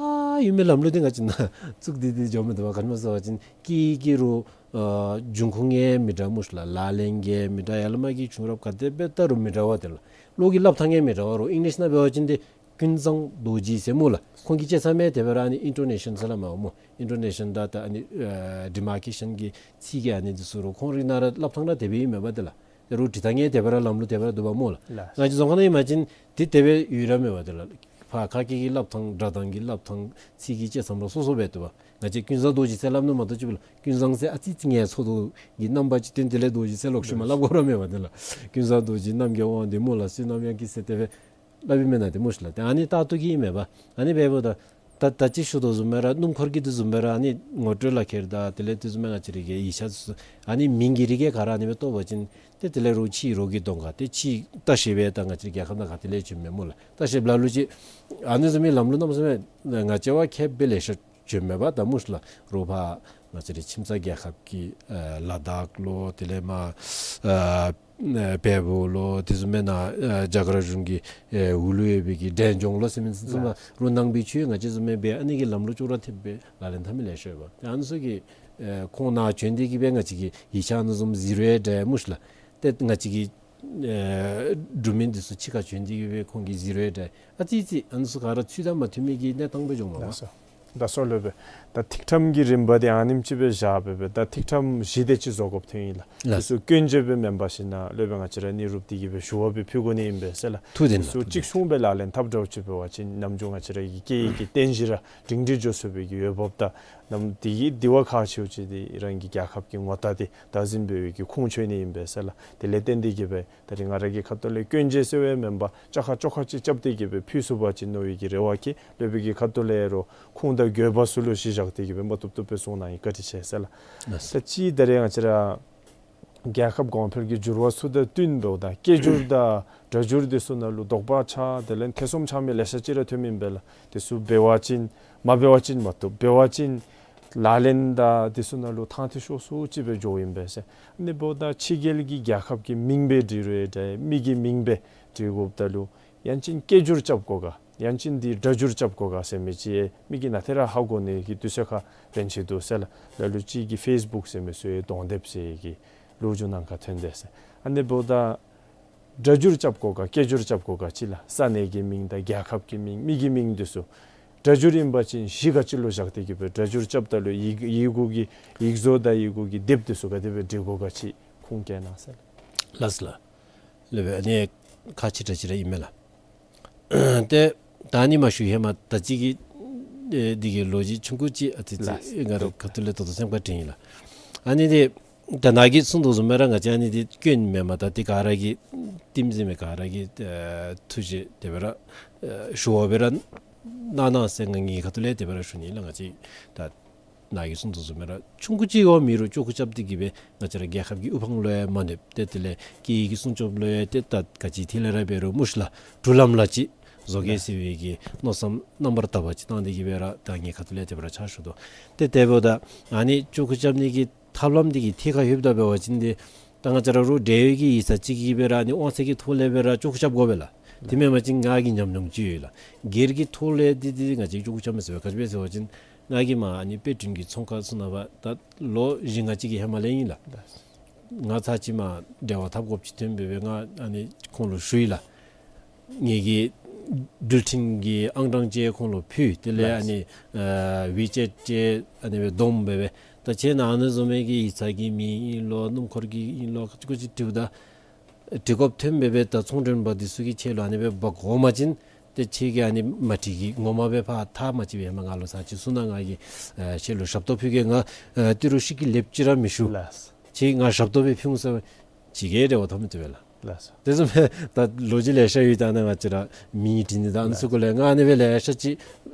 ཡོད་མི་ལམ་ལུགས་འདི་ང་བཅས་ནང་བཙུགས་ཏེ་འདི་འགྱོ་མི་འདུག་པ། ག་ཅི་སྨོ་ཟེར་བ་ཅིན་སྐད་ཡིག་གི་རུང་ཨ་འབྱུང་ཁུངས་ཡང་མི་འདྲ་སྨོ་ཤིག་ལགས། ལག་ལེན་གྱི་མི་འདྲ། ཡར་ལས་མར་གྱི་བྱུང་རབས་ག་དེ་སྦེ་བལྟ་རུང་མི་འདྲ་བ་དེ་ལགས། བློ་གི་སླབ་ཐངས་ཡང་མི་འདྲ་བ་རུང་ཨིང་ལིཤ་ནང་འབད་བ་ཅིན་ཏེ་ཀུན་བཟང་རྡོ་རྗེ་ཟེར་སྨོ་ལགས། ཁོང་གི་བཅད་མཚམས་ཡང་དེ་སྦེ་ར་ཨ་ནི་ཨིན་ཊོ་ནེ་ཤཱན་ཟེར་སླབ་མས་སྨོ། ཨིན་ཊོ་ནེ་ཤཱན་དང་ད་ཨ་ནི་ཨེ་ཌི་མར་ཀེ་ཤཱན་གྱི་ཚིག་གི་ཨ་ནི་འདི་ཚུ་རུང་ཁོང་རའི་ནང་ར་སླབ་ཐངས་ར་དེ་སྦེ་ཨིན་མས་པ་དེ་ལགས། དེ་རུང་འབྲི་ཐངས་ཡང་དེ་སྦེ་ར་ལམ་ལུགས་དེ་སྦེ་ར་འདུག་པ་སྨོ་ལགས། ལགས། ང་བཅས་རྫོང་ཁ་ནང་ཨིན་པ་ཅིན་འདི་དེ་སྦེ་ཡོད་ར་མེད་པ་དེ་ལགས། ཕར་ཁ་སྐད་ཀྱི་སླབ་ཐངས་སྒྲ་གདངས་ཀྱི་སླབ་ཐངས་ཚིག་གི་བཅད་མཚམས་ར་སོ་སོ་སྦེ་འདུག་པ། ང་བཅས་ཀུན་བཟང་རྡོ་རྗེ་ཟེར་སླབ་ནི་མ་གཏོགས་ཅིག་སྦེ་ལགས། ཀུན་བཟང་ཟེར་ཨ་ཙི་ཙི་ངལ་འཚོ་དོ་གི་རྣམ་པ་ཅིག་སྟོན། དེ་ལས་རྡོ་རྗེ་ཟེར་ལོག་ཤུལ་མ་སླབ་དགོ་ར་མེད་པ་དེ་ལགས། ཀུན་བཟང་རྡོ་རྗེ་རྣམ་རྒྱལ་དབང་འདུས་མོ་ལ་བསོད་ནམས་དབྱངས་སྐྱིད་ཟེར་དེ་སྦེ་སླབ་ཨིན་མེན་ན། དེ་སྨོ་ཤིག་ལགས། ཏེ་ཨ་ནི་ད་ལྟོ་གི་ཨིན་མས་པ། ཨ་ནི་འབདཝ་ད་ད་ད་ཅི་ཞུ་དོ་བཟུམ་སྦེ་ར་སྣུམ་འཁོར་གྱི་དེ་བཟུམ་སྦེ་ར་ཨ་ནི་ངོ་སྤྲོད་ལག་ཁྱེར་དང་དེ་ལས་དེ་བཟུམ་སྦེ་ང་བཅས་ར་གི་ཡིག་ཆ་ཚུ་ཨ་ནི་མིང་གི་རིགས་ག་ར་ཨ་ནི་སྦེ་བཏོག་པ་ཅིན་ཏེ་དེ་ལས་རོགས་ཕྱི་རོགས་ཀྱི་གདོང་ཁར་ཏེ་ཕྱི་ལྟ་བཤལ་སྦེ་ད་ང་བཅས་ར་རྒྱལ་ཁབ་ནང་ག་ཏེ་ལས་བྱོན་མས་སྨོ་ལགས། ལྟ་བཤལ་ལ་ལུ་ཅིག་ཨ་ནི་བཟུམ་མའི་ལམ་ལུགས་གནམ་མེད་ས་མེད་ང་བཅས་བ་མཁསཔ་སྦེ་ལེ་ཤ་བྱོན་མས་པ། ད་སྨོ་ཤིག་ལགས། རོགས་ཕར་ང་བཅས་རའི་ཁྱིམ་ཚང་རྒྱལ་ཁབ་ཀྱི་ཨ་ལ་དྭགས་ལོ་དེ་ལས་མར་ཨ་ཨ་བལ་པོ་ལོ་དེ་བཟུམ་སྦེ་ནཱ་ཨ་རྒྱ་གར་གཞུང་གི་ཨེ་འོག་ལུ་ཡོད་པའི་གི་འབྲས་ལྗོངས་ལོ་ཟེར་མི་ཚུ་ཚུ་ལགས། མར་རོགས་ནང་པའི་ཆོས་ང་བཅས་བཟུམ་སྦེ་འབད་ཨ་ནི་གི་ལམ་ལུགས་ཅོག་ར་འཐདཔ་སྦེ་ལག་ལེན་འཐབ་མི་ལེ་ཤ་ཡོད་པ། ཏེ་ཨ་ནི་ཚུ་གིས་ཨེ་ཁོང་ནཱ་བྱོན་ཏེ་གི་སྦེ་ང་བཅས་ཀྱི་ཡིག་ཆ་ཨ་ནི་བཟུམ་གཟིགས་རུང་འདྲ་སྨོ་ཤིག་ལགས། ཏེ་ང་བཅས་ཀྱི་ཨེ་འབྲུག་མི་འདི་ཚུ་ཕྱི་ཁར་བྱོན་ཏེ་གི་སྦེ་ཁོང་གིས་གཟིགས་རུང་འདྲ། ཨ་ཙི་ཙི་ཨ་ནི་ཚུ་ག་ར་ཚུལ་དང་མ་མཐུན་མི་གི་གནས་སྟངས་སྦེ་འགྱོཝ་མས་པ། ལགས་སོ། ད་སོ་ལོ་སྦེ་ད་ཐིག་ཕྲེང་གི་རིམ་པ་འདི་ཨ་ནེམ་ཅིག་སྦེ་བཞག་སྦེ་སྦེ་ད་ཐིག་ཕྲེང་བཞི་དེ་ཅིག་བཟོ་དགོཔ་ཐོན་ཡི་ལགས། ལགས། དེ་ཚུ་སྐྱོན་བརྗོད་སྦེ་མེན་པར་ཞིན་ན་སློབ་དཔོན་ང་བཅས་ར་གཉིས་རུབ་སྟེ་གི་སྦེ་ཞུ་བ་སྦེ་ཕུལ་དགོ་ནི་ཨིན་པས་ཟེར་ལགས། ཐུགས་བདེན་ལགས། དེ་ཚུ་ཐུགས་བདེན། གཅིག་མཚུངས་སྦེ་ལག་ལེན་འཐབ་འདྲཝ་ཅིག་འབད་བ་ཅིན་ནམ་རྒྱུན་ང་བཅས་ར་གི་སྐད་ཡིག་གི་རྟེན་གཞི་ར་སྒྲིང་སྒྲི་འགྱོ་ཚུགས་པའི་གི་འོས་འབབ་དང་ནམ་དེ་གི་དེ་བ་ཁག་ཆེཝ་ཅིག་འདི་རང་གི་རྒྱལ་ཁབ་ཀྱི་ངོ་རྟགས་འདི་བདག་འཛིན་འབད་བའི་གི་ཁུངས་འཁྱོལ་ནི་ཨིན་པས་ཟེར་ལགས། དེ་ལས་བརྟེན་ཏེ་གི་སྦེ་ད་རིས་ང་ར་གི་ཁ་ཐུག་ལས་སྐྱོན་བརྗོད་ཟེར་བའི་མེན་པར་བཅའ་ཁ་བཅོ་ཁ་ཅིག་རྐྱབ་སྟེ་གི་སྦེ་ཕུལ་ཚུགས་པ་ཅིན་མནོ་བའི་གི་རེ་བ་བསྐྱེད། སློབ་དཔོན་གྱི་ཁ་ཐུག་ལས་རོགས་ཁུངས་དང་དགོས་པ་ཚུ་ལུ་གཞི་བཞག་སྟེ་གི་སྦེ་མ་བཏུབ་བཏུབ་སྦེ་གསུང་གནང་ཡི། བཀའ་དྲིན་ཆེ་ཟེར་ལགས། ལགས་སོ། ད་ཅི་ད་རིས་ང་བཅས་ར་རྒྱལ་ཁབ་གོང་འཕེལ་གྱི་འགྱུར་བ་ཚུ་དང་བསྟུན་འབདཝ་ད་སྐད་སྒྱུར་དང་སྒྲ་སྒྱུར་དེ་ཚུ་ནང་ལུ་དོགས་པ་ཆགས་དེ་ལས་ཐེ་ཚོམ་ཆགས་མི་ལེ་ཤ་ཅིག་ར་ཐོནམ་ཨིན་པས་ལགས། དེ་ཚུ་འབད་བ་ཅིན་མ་འབད་བ་ཅིན་མ་བཏུབ། འབད་བ་ཅིན་ལག་ལེན་དང་དེ་ཚུ་ནང་ལུ་ཐང་ཐིག་ཤོར་སུ་ཅིག་སྦེ་འགྱོཝ་ཨིན་པས་ཟེར། ཨ་ནི་འབདཝ་ད་ཕྱི་རྒྱལ་གྱི་རྒྱལ་ཁབ་ཀྱི་མིང་སྦེ་འབྲི་རུང་འདྲ་མི་གི་མིང་སྦེ་འབྲི་དགོཔ་ད་ལུ་ཡང་ཅིན་སྐད་སྒྱུར་རྐྱབ་དགོ་ག་ཡང་ཅིན་འདི་སྒྲ་སྒྱུར་རྐྱབ་དགོ་ག་ཟེར་མི་ཅིག་མི་གིས་ནཱ་ཏེ་ར་ཧ་གོ་ནི་གི་དུས་ཚོད་ཁར་རན་ཆི་འདུག་ཟེར་ལགས། ལ་ལུ་ཅིག་གིས་ཕེསི་བུཀ་ཟེར་མི་ཚུ་ཡང་གདོང་དེབ་ཟེར་གྱི་ལོ་རྒྱུས་ནང་ཁར་ཐོན་དེས་ཟེར། ཨ་ནི་འབདཝ་ད་སྒྲ་སྒྱུར་རྐྱབ་དགོ་ག་སྐད་སྒྱུར་རྐྱབ་དགོ་ག་ཅིག་ལགས། ས་གནས་ཀྱི་མིང་དང་རྒྱལ་ཁབ་ཀྱི་མིང་མི་གི་མིང་འདི་ཚུ་སྒྲ་སྒྱུར་ཨིན་པ་ཅིན་གཞི་ག་ཅི་ལུ་བཞག་སྟེ་གི་སྦེ་སྒྲ་སྒྱུར་རྐྱབ་ད་ལུ་ཡིག་ཡིག་གུ་གི་ཡིག་བཟོ་དང་ཡིག་གུ་གི་དེབ་འདི་ཚུ་ག་དེ་སྦེ་འབྲི་དགོ་ག་ཅིག་ཁུངས་བཀལ་གནང་ཟེར་ལགས། ལགས་སོ་ལགས། ལགས་སྦེ་ཨ་ནི་ཁག་ཆེ་དྲགས་ཅིག་ར་ཨིན་མས་ལགས། ཏེ་ད་ཨ་ནི་མ་ཞུ་ཧེ་མ་ད་ཅི་གི་ཨེ་འདི་གི་ལོ་རྒྱུས་ཆུང་ཀུ་ཅིག་ཨ་ཙི་ཙི་ལགས། ང་ར་ཁ་ཐུག་ལས་ད་ལྟོ་སེམས་ཁར་དྲན་ཡི་ལགས། ཨ་ནི་འདི་ད་ནཱ་གིས་གསུངས་དོ་བཟུམ་སྦེ་ར་ང་བཅས་ཨ་ནི་འདི་སྐྱོན་མེན་པར་ད་འདི་ག་ར་གིས་ལྟདམོ་གཟིགས་མི་ག་ར་གིས་ཨེ་ཐུགས་རྗེ་དེ་སྦེ་ར་ཨེ་ཞུ་བ་སྦེ་ར་གནང་གནང་ཟེར་ང་གི་ཁ་ཐུག་ལས་དེ་སྦེ་ར་ཞུ་ནི་ལགས། ང་བཅས་ད་ནཱ་གིས་གསུངས་དོ་བཟུམ་སྦེ་ར་ཆུང་ཀུ་ཅིག་འོང་མི་རུང་ཅོག་ཁུ་རྐྱབ་སྟེ་གི་སྦེ་ང་བཅས་ར་རྒྱལ་ཁབ་ཀྱི་དབུ་འཕང་ལུ་ཡང་མ་གནོདཔ་ཏེ་དེ་ལས་སྐད་ཡིག་གི་སྲུང་སྐྱོབ་ལུ་ཡང་ཏེ་ད་ག་ཅི་ཐད་ལས་ར་འབད་རུང་སྨོ་ཤ་ལགས་འགྲུལ་ལམ་ལ་ཅིག་བཟོ་གེ་ཟེར་བའི་གི་མནོ་བསམ་རྣམ་པར་དག་པ་ཅིག་བཏང་སྟེ་གི་སྦེ་ར་ད་ངེའི་ཁ་ཐུག་ལས་དེ་སྦེ་ར་ཕྱག་ཞུ་དོ། ཏེ་དེ་འབདཝ་ད་ཨ་ནི་ཅོག་ཁུ་རྐྱབ་ནི་གི་ཐབས་ལམ་འདི་གི་ཐད་ཁར་ལྷོདཔ་ད་འབད་བ་ཅིན་ཏེ་ད་ང་བཅས་ར་རོགས་འབྲེལ་ཡོད་ཀྱི་ཡིག་ཚང་ཅིག་གིས་སྦེ་ར་ཨ་ནི་དབང་ཚད་ཀྱི་ཐོག་ལས་སྦེ་ར་ཅོག་ཁུ་རྐྱབ་དགོ་པས་ལགས། དེ་མེན་པ་ཅིན་ང་གི་ཉམས་མྱོང་ཅིག་ཡོད་ལགས། སྒེར་གྱི་ཐོག་ལས་འདི་འདི་ང་བཅས་ཅོག་ཁུ་རྐྱབ་མི་ཚུགས་པས། ག་ཅི་སྦེ་ཟེར་བ་ཅིན་ང་གིས་མར་ཨ་ནི་དཔེ་སྐྲུན་གྱི་ཚོང་ཁང་ཚུ་ནང་ཕར་ད་ལོ་བཞི་ལྔ་ཅིག་གི་ཧེ་མ་ལས་ཨིན་ལགས། ང་ཚར་ཅིག་མར་འབྲེལ་བ་འཐབ་དགོཔ་ཅིག་ཐོན་སྦེ་སྦེ་ང་ཨ་ནི་ཁོང་ལུ་ཞུ་ཡི་ལགས། ངེ་གི་འགྲུལ་འཕྲིན་གྱི་ཨང་གྲངས་ཅིག་ཁོང་ལུ་ཕུལ། དེ་ལས་ཨ་ནི་ཨ་ཝི་ཅེཊ་ཅིག་ཨ་ནི་སྦེ་བསྡོམས་སྦེ་སྦེ་ད་ཁྱེད་ནཱ་ཨ་ནི་བཟུམ་མའི་གི་ཡིག་ཚང་གི་མིང་ཨིན་ལོ་སྣུམ་འཁོར་གྱི་ཨིན་ལོ་ཁ་ཅིག་ཁ་ཅིག་འབྲིཝ་ད་འབྲི་དགོཔ་ཐོན་སྦེ་སྦེ་ད་ཚོང་མགྲོན་པ་འདི་ཚུ་གིས་ཁྱེད་ལུ་ཨ་ནི་སྦེ་འབག་འོང་པ་ཅིན་ཏེ་ཁྱེད་ཀྱིས་ཨ་ནི་མ་འགྲིག་གི་ངོ་མ་སྦེ་ཕར་ཐག་མ་བཅད་པའི་ཧེ་མ་ང་ལུ་ཚར་ཅིག་གསུང་གནང་། ང་གིས་ཨ་ཁྱེད་ལུ་ཞབས་ཏོག་ཕུལ་གེ། ང་ཨ་ཏི་རུ་ཤི་ཀི་ལེབ་ཅིག་ར་མི་ཞུ། ལགས། ཁྱེད་ང་ཞབས་ཏོག་སྦེ་ཕུལ་འོང་ཟེར་བ་ཅིག་གིས་རེ་བ་འཐབ་མི་བཏུབ་པས་ལགས། ལགས་སོ། དེ་བཟུམ་སྦེ་ད་ལོ་རྒྱུས་ལེ་ཤ་ཡོད། ད་ནཱ་ང་བཅས་ར་མིང་བྲིས་ནི་ད་ཨ་ནི་ཚུ་གུ་ལས་ང་ཨ་ནི་སྦེ་ལེ་ཤ་ཅིག་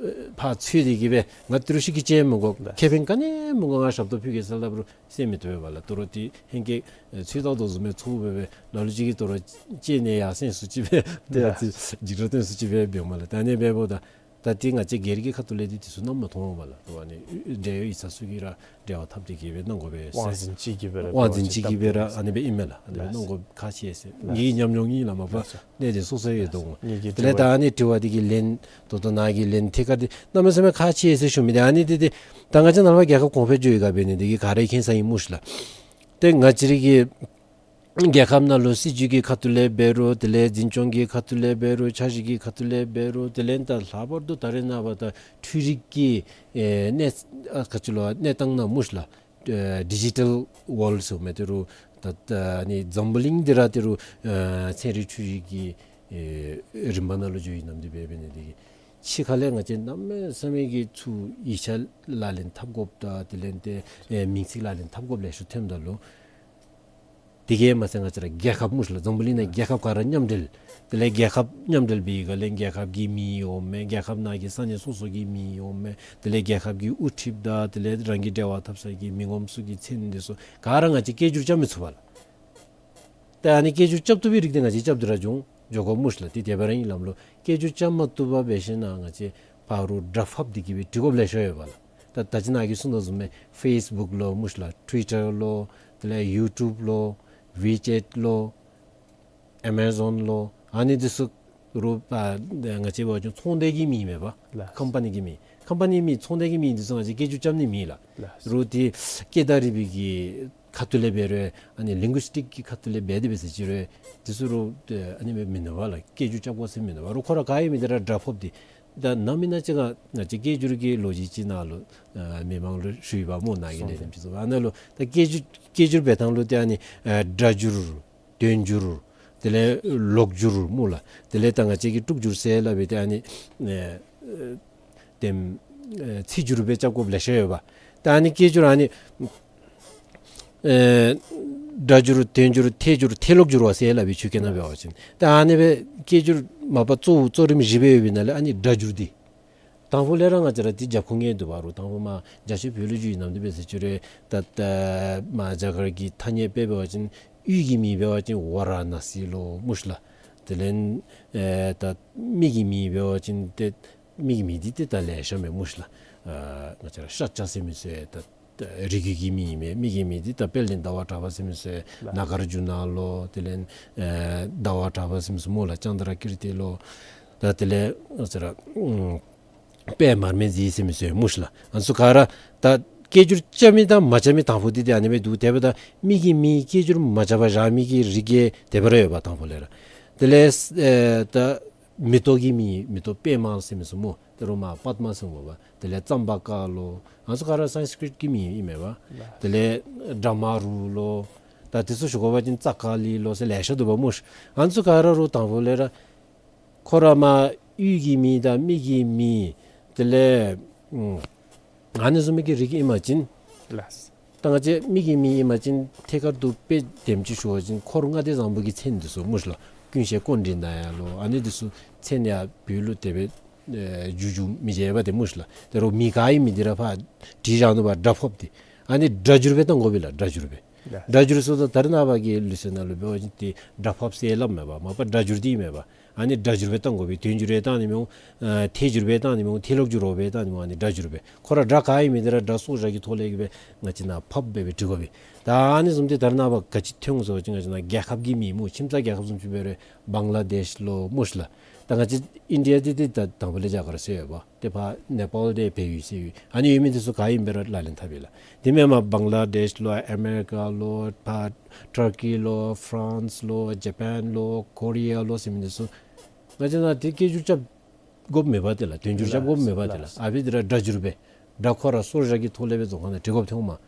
ཕར་འཚོལ་ཏེ་གི་སྦེ་ང་ཏི་རུ་ཤི་ཀི་ཅིག་མི་དགོ། ལགས། ཁེ་ཕན་ག་ནི་མི་དགོ། ང་ཞབས་ཏོག་ཕུལ་གེ་ཟེར་སླབ་རུང་གསན་མི་བཏུབ་པས་ལགས། ད་རུང་ཏེ་ཧེང་སྐལ་ཨེ་ཚོད་བཏང་དོ་བཟུམ་སྦེ་ཚུར་སྦེ་སྦེ་ལ་ལུ་ཅིག་གིས་ད་རུང་ཅིག་ནི་ཡར་སེང་སུ་ཅིག་སྦེ་ཏེ་ཡ་ཏེ་འཇིགས་སྐྲག་སྟོན་སུ་ཅིག་སྦེ་འབདཝ་མས་ལགས། ད་ཨ་ནི་འབདཝ་ད་ད་ཏེ་ང་བཅས་སྒེར་གྱི་ཁ་ཐུག་ལས་ཏེ་དེ་ཚུ་གནམ་མེད་ས་མེད་འོང་པས་ལགས། ད་ཨ་ནི་འབྲེལ་ཡོད་ཡིག་ཚང་ཚུ་གིས་ར་འབྲེལ་བ་འཐབ་སྟེ་གི་སྦེ་གནང་དགོ་པས་ཟེར། དབང་འཛིན་ཅིག་གིས་སྦེ་ར་དབང་འཛིན་ཅིག་གིས་སྦེ་ར་ཨ་ནི་སྦེ་ཨིན་མས་ལགས། ཨ་ནི་སྦེ་གནང་དགོ་ཁག་ཆེ་ཟེར། ངེའི་ཉམས་མྱོང་ཨིན་ལགས། མ་པ་གནད་དེ་སོ་སོ་ཡོད་དོ་འོང་། དེ་ལས་ད་ཨ་ནི་དྲི་བ་འདི་གི་ལན་ད་ལྟོ་ནཱ་གི་ལན་ཐད་ཀར་འདི་གནམ་མེད་ས་མེད་ཁག་ཆེ་ཟེར་ཞུ་མི་འདི་ཨ་ནི་འདི་ཏེ་ད་ང་བཅས་ནཱ་ལས་ཕར་རྒྱལ་ཁབ་གོང་འཕེལ་འགྱོ་ཡི་ག་འབད་ནི་འདི་གིས་ག་ར་མཁྱེན་ས་ཨིན་སྨོ་ཤ་ལགས། ཏེ་ང་བཅས་ར་གི་རྒྱལ་ཁབ་ནང་ལུ་སྲིད་བྱུས་ཀྱི་ཁ་ཐུག་ལས་འབད་རུང་དེ་ལས་འཛིན་སྐྱོང་གི་ཁ་ཐུག་ལས་འབད་རུང་འཆར་གཞི་གི་ཁ་ཐུག་ལས་འབད་རུང་དེ་ལས་ད་ལྷག་པར་དུ་ད་རེས་ནངས་པ་ད་འཕྲུལ་རིག་གི་ཨེ་གནས་ཨ་ག་ཅི་ལོ་གནས་སྟངས་ནང་སྨོ་ཤ་ལགས། ཨེ་ཌི་ཇི་ཊལ་ཝཱལཌ་ཟེར་མི་དེ་རུ་ད་ད་ཨ་ནི་འཛམ་བུ་གླིང་འདི་ར་དེ་རུ་ཨེ་ཚན་རིག་འཕྲུལ་རིག་གི་ཨེ་རིམ་པ་ནང་ལུ་འགྱོ་ཡི་ནམ་འདི་འབད་འབད་ནི་འདི་གིས་ ཕྱི་ཁ་ལས་ང་བཅས་གནམ་མེད་ས་མེད་ཀྱི་ཚུར་ཡིག་ཆ་ལག་ལེན་འཐབ་དགོཔ་དང་དེ་ལས་ཏེ་ཨེ་མིང་ཚིག་ལག་ལེན་འཐབ་དགོཔ་ལེ་ཤ་ཐོནམ་ད་ལུ། དེ་གིས་མ་ཚད་ང་བཅས་ར་རྒྱལ་ཁབ་མུ་ཤ་ལ་འཛམ་བུ་གླིང་ནང་རྒྱལ་ཁབ་ག་ར་མཉམ་འབྲེལ། དེ་ལས་རྒྱལ་ཁབ་མཉམ་འབྲེལ་འབད་བའི་སྒང་ལས་རྒྱལ་ཁབ་ཀྱི་མིང་འོང་མས། རྒྱལ་ཁབ་ནང་གི་ས་གནས་སོ་སོ་གི་མིང་འོང་མས། དེ་ལས་རྒྱལ་ཁབ་ཀྱི་དབུ་ཁྲིདཔ་དང་དེ་ལས་རང་གི་འབྲེལ་བ་འཐབ་ས་གི་མི་ངོམ་ཚུ་གི་མཚན་འདི་ཚུ་ག་ར་ང་བཅས་སྐད་སྒྱུར་རྐྱབ་མི་ཚུགས་པས་ལགས། ད་ཨ་ནི་སྐད་སྒྱུར་རྐྱབ་བཏུབ་པའི་རིགས་འདི་ང་བཅས་རྐྱབ་སྟེ་ར་འགྱོ་འགྱོ་དགོ་མུ་ཤ་ལགས། དེ་དེ་སྦེ་ར་ཨིན། ལམ་ལུགས་སྐད་སྒྱུར་རྐྱབ་མ་བཏུབ་པར་འབད་ཞིན་ན་ང་བཅས་ཕར་སྒྲ་ཕབ་སྟེ་གི་སྦེ་འབྲི་དགོཔ་ལེ་ཤ་ཡོད་པས་ལགས། ད་ད་ཅི་ནཱ་གིས་གསུངས་དོ་བཟུམ་སྦེ་ཕེསི་བུཀ་ལོ་མུ་ཤ་ལགས། ཊུ་ཝི་ཊར་ལོ། དེ་ལས་ཡུ་ཊུབ་ལོ། ཝི་ཅེཊ་ལོ། ཨེ་མ་ཛོན་ལོ། ཨ་ནི་འདི་ཚུ་རུང་ཨ་ང་བཅས་འབད་བ་ཅིན་ཚོང་སྡེ་གི་མིང་མས་པ། ལགས། ཀམ་པ་ནི་གི་མིང་། ཀམ་པ་ནི་མིང་ཚོང་སྡེ་གི་མིང་འདི་ཚུ་ང་བཅས་སྐད་སྒྱུར་རྐྱབ་ནི་མེད་ལགས། ལགས། རུང་དེ་སྐད་བརྡ་རིག་པའི་གི་ཁ་ཐུག་ལས་འབད་རུང་ཨ་ནི་ལིང་གུ་སི་ཊིཀ་གི་ཁ་ཐུག་ལས་འབད་དེ་འབད་ཟེར་ཅི་རུང་འདི་ཚུ་རུང་ཨ་ནི་མེན་མེན་ནུག་པ་ལགས། སྐད་སྒྱུར་རྐྱབ་དགོ་ཟེར་མེན་ནུག་པ། རུང་ཁོ་ར་ག་ཨིན་མི་འདི་ར་སྒྲ་ཕབ་སྟེ། ད་ནམ་ཨིན་ན་ཅིག་ཁར་ང་བཅས་སྐད་སྒྱུར་གྱི་ལོ་རྒྱུས་ཅིག་ནང་ལུ་ཨ་མི་མང་ལུ་ཞུ་ཡི་པ་སྨོ། ནཱ་གི་ལས་རིམ་ཅིག་ཚུ་ཨ་ནཱ་ལུ་ད་སྐད་སྒྱུར་སྐད་སྒྱུར་འབད་ཐངས་ལུ་ཏེ་ཨ་ནི་ཨ་སྒྲ་སྒྱུར། དོན་སྒྱུར། དེ་ལས་ལོག་སྒྱུར་སྨོ་ལགས། དེ་ལས་ད་ང་བཅས་ཀྱིས་དཀྲུག་སྒྱུར་ཟེར་སླབ་པའི་ཏེ་ཨ་ནི་ཨེ་ཨེ་དེམ་ཨེ་ཚིག་སྒྱུར་སྦེ་རྐྱབ་དགོཔ་ལེ་ཤ་ཡོད་པས། ད་ཨ་ནི་སྐད་སྒྱུར་ཨ་ནི་ཨེ་སྒྲ་སྒྱུར་དོན་སྒྱུར་ཐད་སྒྱུར་ཐད་ལོག་སྒྱུར་བ་ཟེར་སླབ་པའི་ཆོས་སྐད་ནང་འབད་བ་ཅིན། ད་ཨ་ནི་སྦེ་སྐད་སྒྱུར་མ་པ་གཙོ་བོ་གཙོ་རིམ་བཞི་སྦེ་ཡོད་པའི་ནང་ལས་ཨ་ནི་སྒྲ་སྒྱུར་འདི། དང་ཕུ་ལས་ར་ང་བཅས་ར་འདི་རྒྱབ་ཁུངས་ངེས་འདུག་པ། རུང་དང་ཕུ་མར་རྒྱ་ཆེ་བོད་ལུ་འགྱོ་བའི་ནམ་དུས་འབད་ཟེར་ཅི་རུང་ད་ད་མར་རྒྱ་གར་གྱི་ཐ་སྙད་དཔེ་འབད་བ་ཅིན་ཡུལ་གྱི་མིང་འབད་བ་ཅིན་ཝ་ར་ཎ་སི་ལོ་མུ་ཤ་ལགས། དེ་ལས་ཨེ་ད་མི་གི་མིང་འབད་བ་ཅིན་ཏེ་མི་གི་མིང་འདི་ཏེ་ད་ལེ་ཤ་མས་མུ་ཤ་ལགས། ཨ་ང་བཅས་ར་ཤཱཀྱ་ཟེར་མི་ཚུ་ད་ད་རིགས་རྒྱུད་ཀྱི་མིང་ཨིན་མས། མི་གི་མིང་འདི་ད་དཔལ་ལྡན་ཟླ་བ་གྲགས་པ་ཟེར་མི་ཚུ་ལགས། ནཱ་གཱར་ཇུ་ན་ལོ། དེ་ལས་ཨེ་ཟླ་བ་གྲགས་པ་ཟེར་མི་ཚུ་སྨོ་ལགས། ཙནྡྲ་ཀིརྟི་ལོ། ད་དེ་ལས་ང་བཅས་ར་ཨུམ་དཔལ་མར་མེ་མཛེས་ཟེར་མི་ཚུ་མུ་ཤ་ལགས། ཨ་ནི་ཚུ་ག་ར་ད་སྐད་སྒྱུར་རྐྱབ་མི་དང་མ་རྐྱབ་མི་དང་ཕུ་འདི་ཏེ་ཨ་ནི་སྦེ་འདུག། དེ་འབདཝ་ད་མི་གི་མིང་སྐད་སྒྱུར་མ་རྐྱབ་པར་བཞག་མི་གི་རིགས་ཀྱི་དེ་སྦེ་ར་ཡོད་པ་དང་ཕུ་ལས་ར། དེ་ལས་ཨེ་ད་མེ་ཏོག་གི་མིང་མེ་ཏོག་པདྨ་ཟེར་མི་ཚུ་སྨོ། ད་རུང་མར་པདྨ་ཟེར་འོང་པ། དེ་ལས་ཙམ་བ་ཀ་ལོ། ཨ་ནི་ཚུ་ག་ར་སཾསྐྲྀཏ་གི་མིང་ཨིན་མས་པ། ལགས། དེ་ལས་བྲཧྨ་རུ་ལོ། ད་དེ་ཚུ་ཞུ་དགོ་པ་ཅིན་ཙ་ཀ་ལི་ལོ་ཟེར་ལེ་ཤ་འདུག་པ་མུ་ཤ། ཨ་ནི་ཚུ་ག་ར་རུང་དང་ཕུ་ལས་ར་ཁོ་ར་མར་ཡུལ་གྱི་མིང་དང་མི་གི་མིང་དེ་ལས་ཨུམ་ཨ་ནི་བཟུམ་མའི་གི་རིགས་ཨིན་པ་ཅིན། ལགས། ད་ང་བཅས་མི་གི་མིང་ཨིན་པ་ཅིན་ཐད་ཀར་དུ་དཔེ་དེམ་ཅིག་ཞུ་བ་ཅིན་འཁོར་ལྔ་སྡེ་བཟང་པོ་གི་མཚན་འདི་ཚུ་མུ་ཤ་ལགས། ཀུན་ཤེས་ཀཽཎྜི་ནྱ་ལོ། ཨ་ནི་འདི་ཚུ་མཚན་ཡང་བོད་ལུ་དེ་སྦེ་ཨེ་འགྱུར་འགྱུར་མི་བྱེད་པ་ཏེ་མུ་ཤ་ལགས། ད་རུང་མིང་ག་ཨིན་མི་འདི་ར་ཕར་བྲིས་བཞག་ནུག་པ། སྒྲ་ཕབ་སྟེ། ཨ་ནི་སྒྲ་སྒྱུར་སྦེ་བཏང་དགོ་པས་ལགས། སྒྲ་སྒྱུར་སྦེ། ལགས། སྒྲ་སྒྱུར་ཟེརཝ་ད་ད་རེས་ནངས་པ་གི་ལུགས་སྲོལ་ནང་ལུ་འབད་བ་ཅིན་ཏེ་སྒྲ་ཕབ་ཟེར་སླབ་མས་པ། མ་པ་སྒྲ་སྒྱུར་འདི་ཨིན་མས་པ། ཨ་ནི་སྒྲ་སྒྱུར་སྦེ་བཏང་དགོ་པས། དོན་སྒྱུར་སྦེ་བཏང་ནི་མི་འོང་། ཨ་ཐད་སྒྱུར་སྦེ་བཏང་ནི་མི་འོང་། ཐད་ལོག་སྒྱུར་སྦེ་བཏང་ནི་མི་འོང་། ཨ་ནི་སྒྲ་སྒྱུར་སྦེ། ཁོ་ར་སྒྲ་ག་ཨིན་མི་འདི་ར་སྒྲ་སོར་བཞག་གི་ཐོག་ལས་ཀྱི་སྦེ་ང་བཅས་ནཱ་ཕབ་སྦེ་སྦེ་འབྲི་དགོ་པས། ད་ཨ་ནི་བཟུམ་སྦེ་ད་རེས་ནངས་པ་ག་ཅི་ཐོན་འོང་ཟེར་བ་ཅིན་ང་བཅས་ནཱ་རྒྱལ་ཁབ་ཀྱི་མིང་སྨོ། ཁྱིམ་ཚང་རྒྱལ་ཁབ་བཟུམ་ཅིག་འབད་རུང་བང་ལ་དེཤ་ལོ་མུ་ཤ་ལགས། ད་ང་བཅས་ཨིན་ཌི་ཡ་འདི་ཏེ་ད་དང་ཕུ་ལས་རྒྱ་གར་ཟེར་ཡོད་པ། ཏེ་ཕར་ནེ་པཱལ་འདི་བལ་ཡུལ་ཟེར་ཡོད། ཨ་ནི་ཡོད་མི་འདི་ཚུ་ག་ཨིནམ་སྦེ་ར་ལག་ལེན་འཐབ་ཡི་ལགས། དེ་མེན་པར་བང་ལ་དེཤ་ལོ་ཨ་མེ་རི་ཀ་ལོ་ཕར་ཊར་ཀི་ལོ་ཕ་རན་སི་ལོ་ཇ་པཱན་ལོ་ཀོ་རི་ཡ་ལོ་ཟེར་མི་འདི་ཚུ་ང་བཅས་ནཱ་ཏེ་སྐད་སྒྱུར་རྐྱབ་དགོཔ་མེད་པ་ཏེ་ལགས། དོན་སྒྱུར་རྐྱབ་དགོཔ་མེད་པ་ཏེ་ལགས། ལགས། ཨ་ཕི་འདི་ར་སྒྲ་སྒྱུར་སྦེ་སྒྲ་ཁོ་ར་སོར་བཞག་གི་ཐོག་ལས་སྦེ་རྫོང་ཁ་ནང་འབྲི་དགོཔ་ཐོནམ་མས།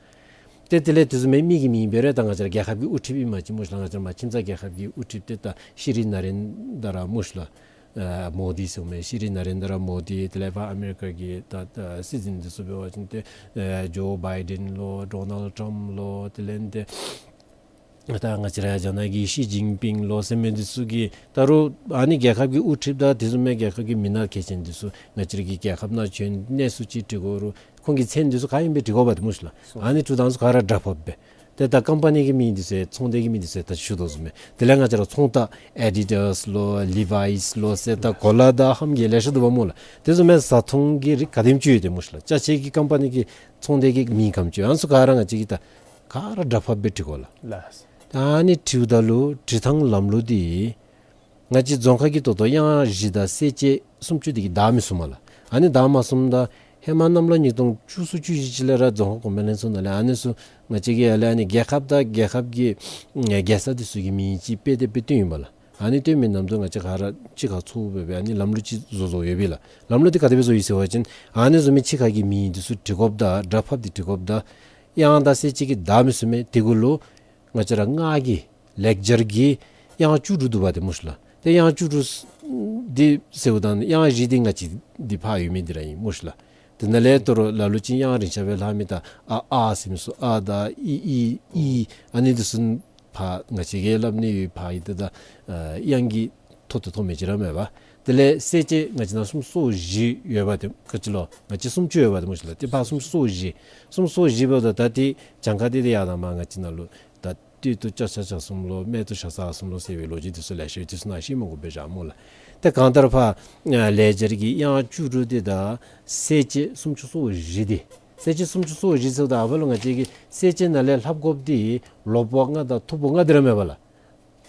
ཏེ་དེ་ལས་དེ་བཟུམ་མའི་མི་གི་མིང་འབད་རུང་ད་ང་བཅས་ར་རྒྱལ་ཁབ་ཀྱི་དབུ་ཁྲིདཔ་ཨིན་པ་ཅིན་མུ་ཤ་ལགས། ང་བཅས་ར་མར་ཁྱིམ་ཚང་རྒྱལ་ཁབ་ཀྱི་དབུ་ཁྲིདཔ་ཏེ་ད་ཤྲི་ནཱ་རེནྡྲ་མུ་ཤ་ལགས། ཨ་མོ་དི་ཟེར་མི་ཤྲི་ནཱ་རེནྡྲ་མོ་དི། དེ་ལས་ཕར་ཨ་མེ་རི་ཀ་གི་ད་ད་སྲིད་འཛིན་འདི་ཚུ་འབད་བ་ཅིན་ཏེ་ཨ་ཇོ་བཱའི་ཌེན་ལོ་ཌོ་ནཱལཌ་ཊམཔ་ལོ། དེ་ལས་ཏེ་ད་ང་བཅས་ར་རྒྱ་ནག་གི་ཤི་ཅིན་ཕིང་ལོ་ཟེར་མི་འདི་ཚུ་གིས་ད་རུང་ཨ་ནི་རྒྱལ་ཁབ་ཀྱི་དབུ་ཁྲིདཔ་དང་དེ་བཟུམ་མའི་རྒྱལ་ཁབ་ཀྱི་མི་སྣ་གལ་ཆེན་འདི་ཚུ་ང་བཅས་ར་གི་རྒྱལ་ཁབ་ནང་བྱོན་གནས་ཚུལ་ཅིག་འབྲི་དགོ་རུང་ཁོང་གི་མཚན་འདི་ཚུ་ག་ཨིནམ་སྦེ་འབྲི་དགོཔ་འདི་མུ་ཤ་ལགས། ཨ་ནི་འབྲི་ཐངས་ཚུ་ག་ར་སྒྲ་ཕབ་སྦེ། ཏེ་ད་ཀམ་པ་ནི་གི་མིང་འདི་ཚུ་ཚོང་སྡེ་གི་མིང་འདི་ཚུ་ད་ཞུ་དོ་བཟུམ་སྦེ། དེ་ལས་ང་བཅས་ར་ཚོང་རྟགས་ཨེ་ཌི་ཌཱས་ལོ་ལི་ཝཱའིས་ལོ་ཟེར་ད་གོ་ལ་དང་ཧམ་གྱི་ལེ་ཤ་འདུག་པ་སྨོ་ལགས། དེ་བཟུམ་སྦེ་བཟའ་འཐུང་གི་རིགས་ག་དེམ་ཅིག་ཡོད་དེ་མུ་ཤ་ལགས། ཅ་ཆས་ཀྱི་ཀམ་པ་ནི་གི་ཚོང་སྡེ་གི་མིང་ག་དེམ་ཅིག་ཡོད། ཨ་ནི་ཚུ་ག་ར་ང་བཅས་ཀྱིས་ད་ག་ར་སྒྲ་ཕབ་སྦེ་འབྲི་དགོ་ལགས། ལགས། ད་ཨ་ནི་འབྲིཝ་ད་ལུ་འབྲི་ཐངས་ལམ་ལུགས་འདི་ང་བཅས་རྫོང་ཁ་གི་ད་ལྟོ་དབྱངས་བཞི་དང་གསལ་བྱེད་སུམ་ཅུ་འདི་གིས་བདའ་མི་ཚུགས་མས་ལགས། ཨ་ནི་བདའ་མ་ཚུགསཔ་ད་ཧེ་མ་གནམ་ལོ་ཉིས་སྟོང་བཅུ་གསུམ་བཅུ་བཞི་ཅིག་ལས་ར་རྫོང་ཁ་གོང་མའི་ལྷན་ཚོགས་ནང་ལས་ཨ་ནི་ཚུ་ང་བཅས་ཀྱིས་ཡར་ལས་ཨ་ནི་རྒྱལ་ཁབ་དང་རྒྱལ་ཁབ་ཀྱི་ཨེ་རྒྱལ་ས་འདི་ཚུ་གི་མིང་ཅིག་དཔེ་དེབ་སྦེ་བཏོན་ཡི་པ་ལགས། ཨ་ནི་བཏོན་མི་ནམ་དུ་ང་བཅས་ག་ར་གཅིག་ཁར་ཚོགས་སྦེ་སྦེ་ཨ་ནི་ལམ་ལུགས་ཅིག་བཟོ་བཟོཝ་ཡོད་པས་ལགས། ལམ་ལུགས་འདི་ག་དེ་སྦེ་བཟོ་ཡི་ཟེར་བ་ཅིན་ཨ་ནི་བཟུམ་མའི་ཕྱི་ཁ་གི་མིང་འདི་ཚུ་འབྲི་དགོཔ་དང་སྒྲ་ཕབ་སྟེ་འབྲི་དགོཔ་དང་དབྱངས་དང་གསལ་བྱེད་ཀྱིས་བདའ་མི་ཚུགས་མས། དེ་གུ་ལུ་ང་བཅས་ར་སྔགས་ཀྱི་ལེགས་སྦྱར་གྱི་དབྱངས་བཅུ་དྲུག་འདུག་པ་ཏེ་མུ་ཤ་ལགས། ཏེ་དབྱངས་བཅུ་དྲུག་ འདི་ཟེརཝ་ད་དབྱངས་བཞི་འདི་ང་བཅས་འདི་ཕར་ཡོད་མི་འདི་ར་ཨིན་སྨོ་ཤིག་ལགས། དེ་ནང་ལས་དོ་རུང་ལ་ལུ་ཅིག་དབྱངས་རིང་ཤོས་སྦེ་ལྷག་མི་ད་ཨ་ཨ་ཟེར་མི་ཚུ་ཨ་དང་ཨི་ཨི་ཨི་ཨ་ནི་འདི་ཚུ་ཕར་ང་བཅས་ཀྱིས་སླབ་ནི་ཡོད། ཕར་ཨིན་ཏེ་ད་ཨ་དབྱངས་ཀྱི་ཐོག་ཏུ་ཐོན་མི་ཅིག་ར་མེད་པ། དེ་ལས་གསལ་བྱེད་ང་བཅས་ནང་སུམ་ཅུ་སོ་བཞི་ཡོད་པ་དེ་ག་ཅི་ལོ། ང་བཅས་སུམ་ཅུ་ཡོད་པ་དེ་སྨོ་ཤིག་ལགས། ཏེ་ཕར་སུམ་ཅུ་སོ་བཞི། སུམ་ཅུ་སོ་བཞི་འབདཝ་ད་ད་ཏེ་གྱངས་ཁ་འདི་ཏེ་ཡར་དང་མར་ང་བཅས་ནང་ལུ་ད་སྟོད་དུ་ལྕགས་ཞག་ཞག་གསུམ་ལོ། སྨད་དུ་ཞག་ས་གསུམ་ལོ་ཟེར་བའི་ལོ་རྒྱུས་འདི་ཚུ་ལེ་ཤ་ཡོད། འདི་ཚུ་ནང་བཤད་མི་དགོ་པས་བཞག་སྨོ་ལགས། ཏེ་གང་ལྟར་ཕར་ཨ་ལེགས་སྦྱར་གྱི་དབྱངས་བཅུ་དྲུག་འདི་དང་གསལ་བྱེད་སུམ་ཅུ་སོ་བཞི་འདི། གསལ་བྱེད་སུམ་ཅུ་སོ་བཞི་ཟེརཝ་ད་ཨ་ཕར་ལུ་ང་བཅས་ཀྱིས་གསལ་བྱེད་ནང་ལས་ལྷབ་དགོཔ་འདི་ལོག་པ་ལྔ་དང་ཐོར་བུ་ལྔ་འདི་ར་མེད་པ་ལགས།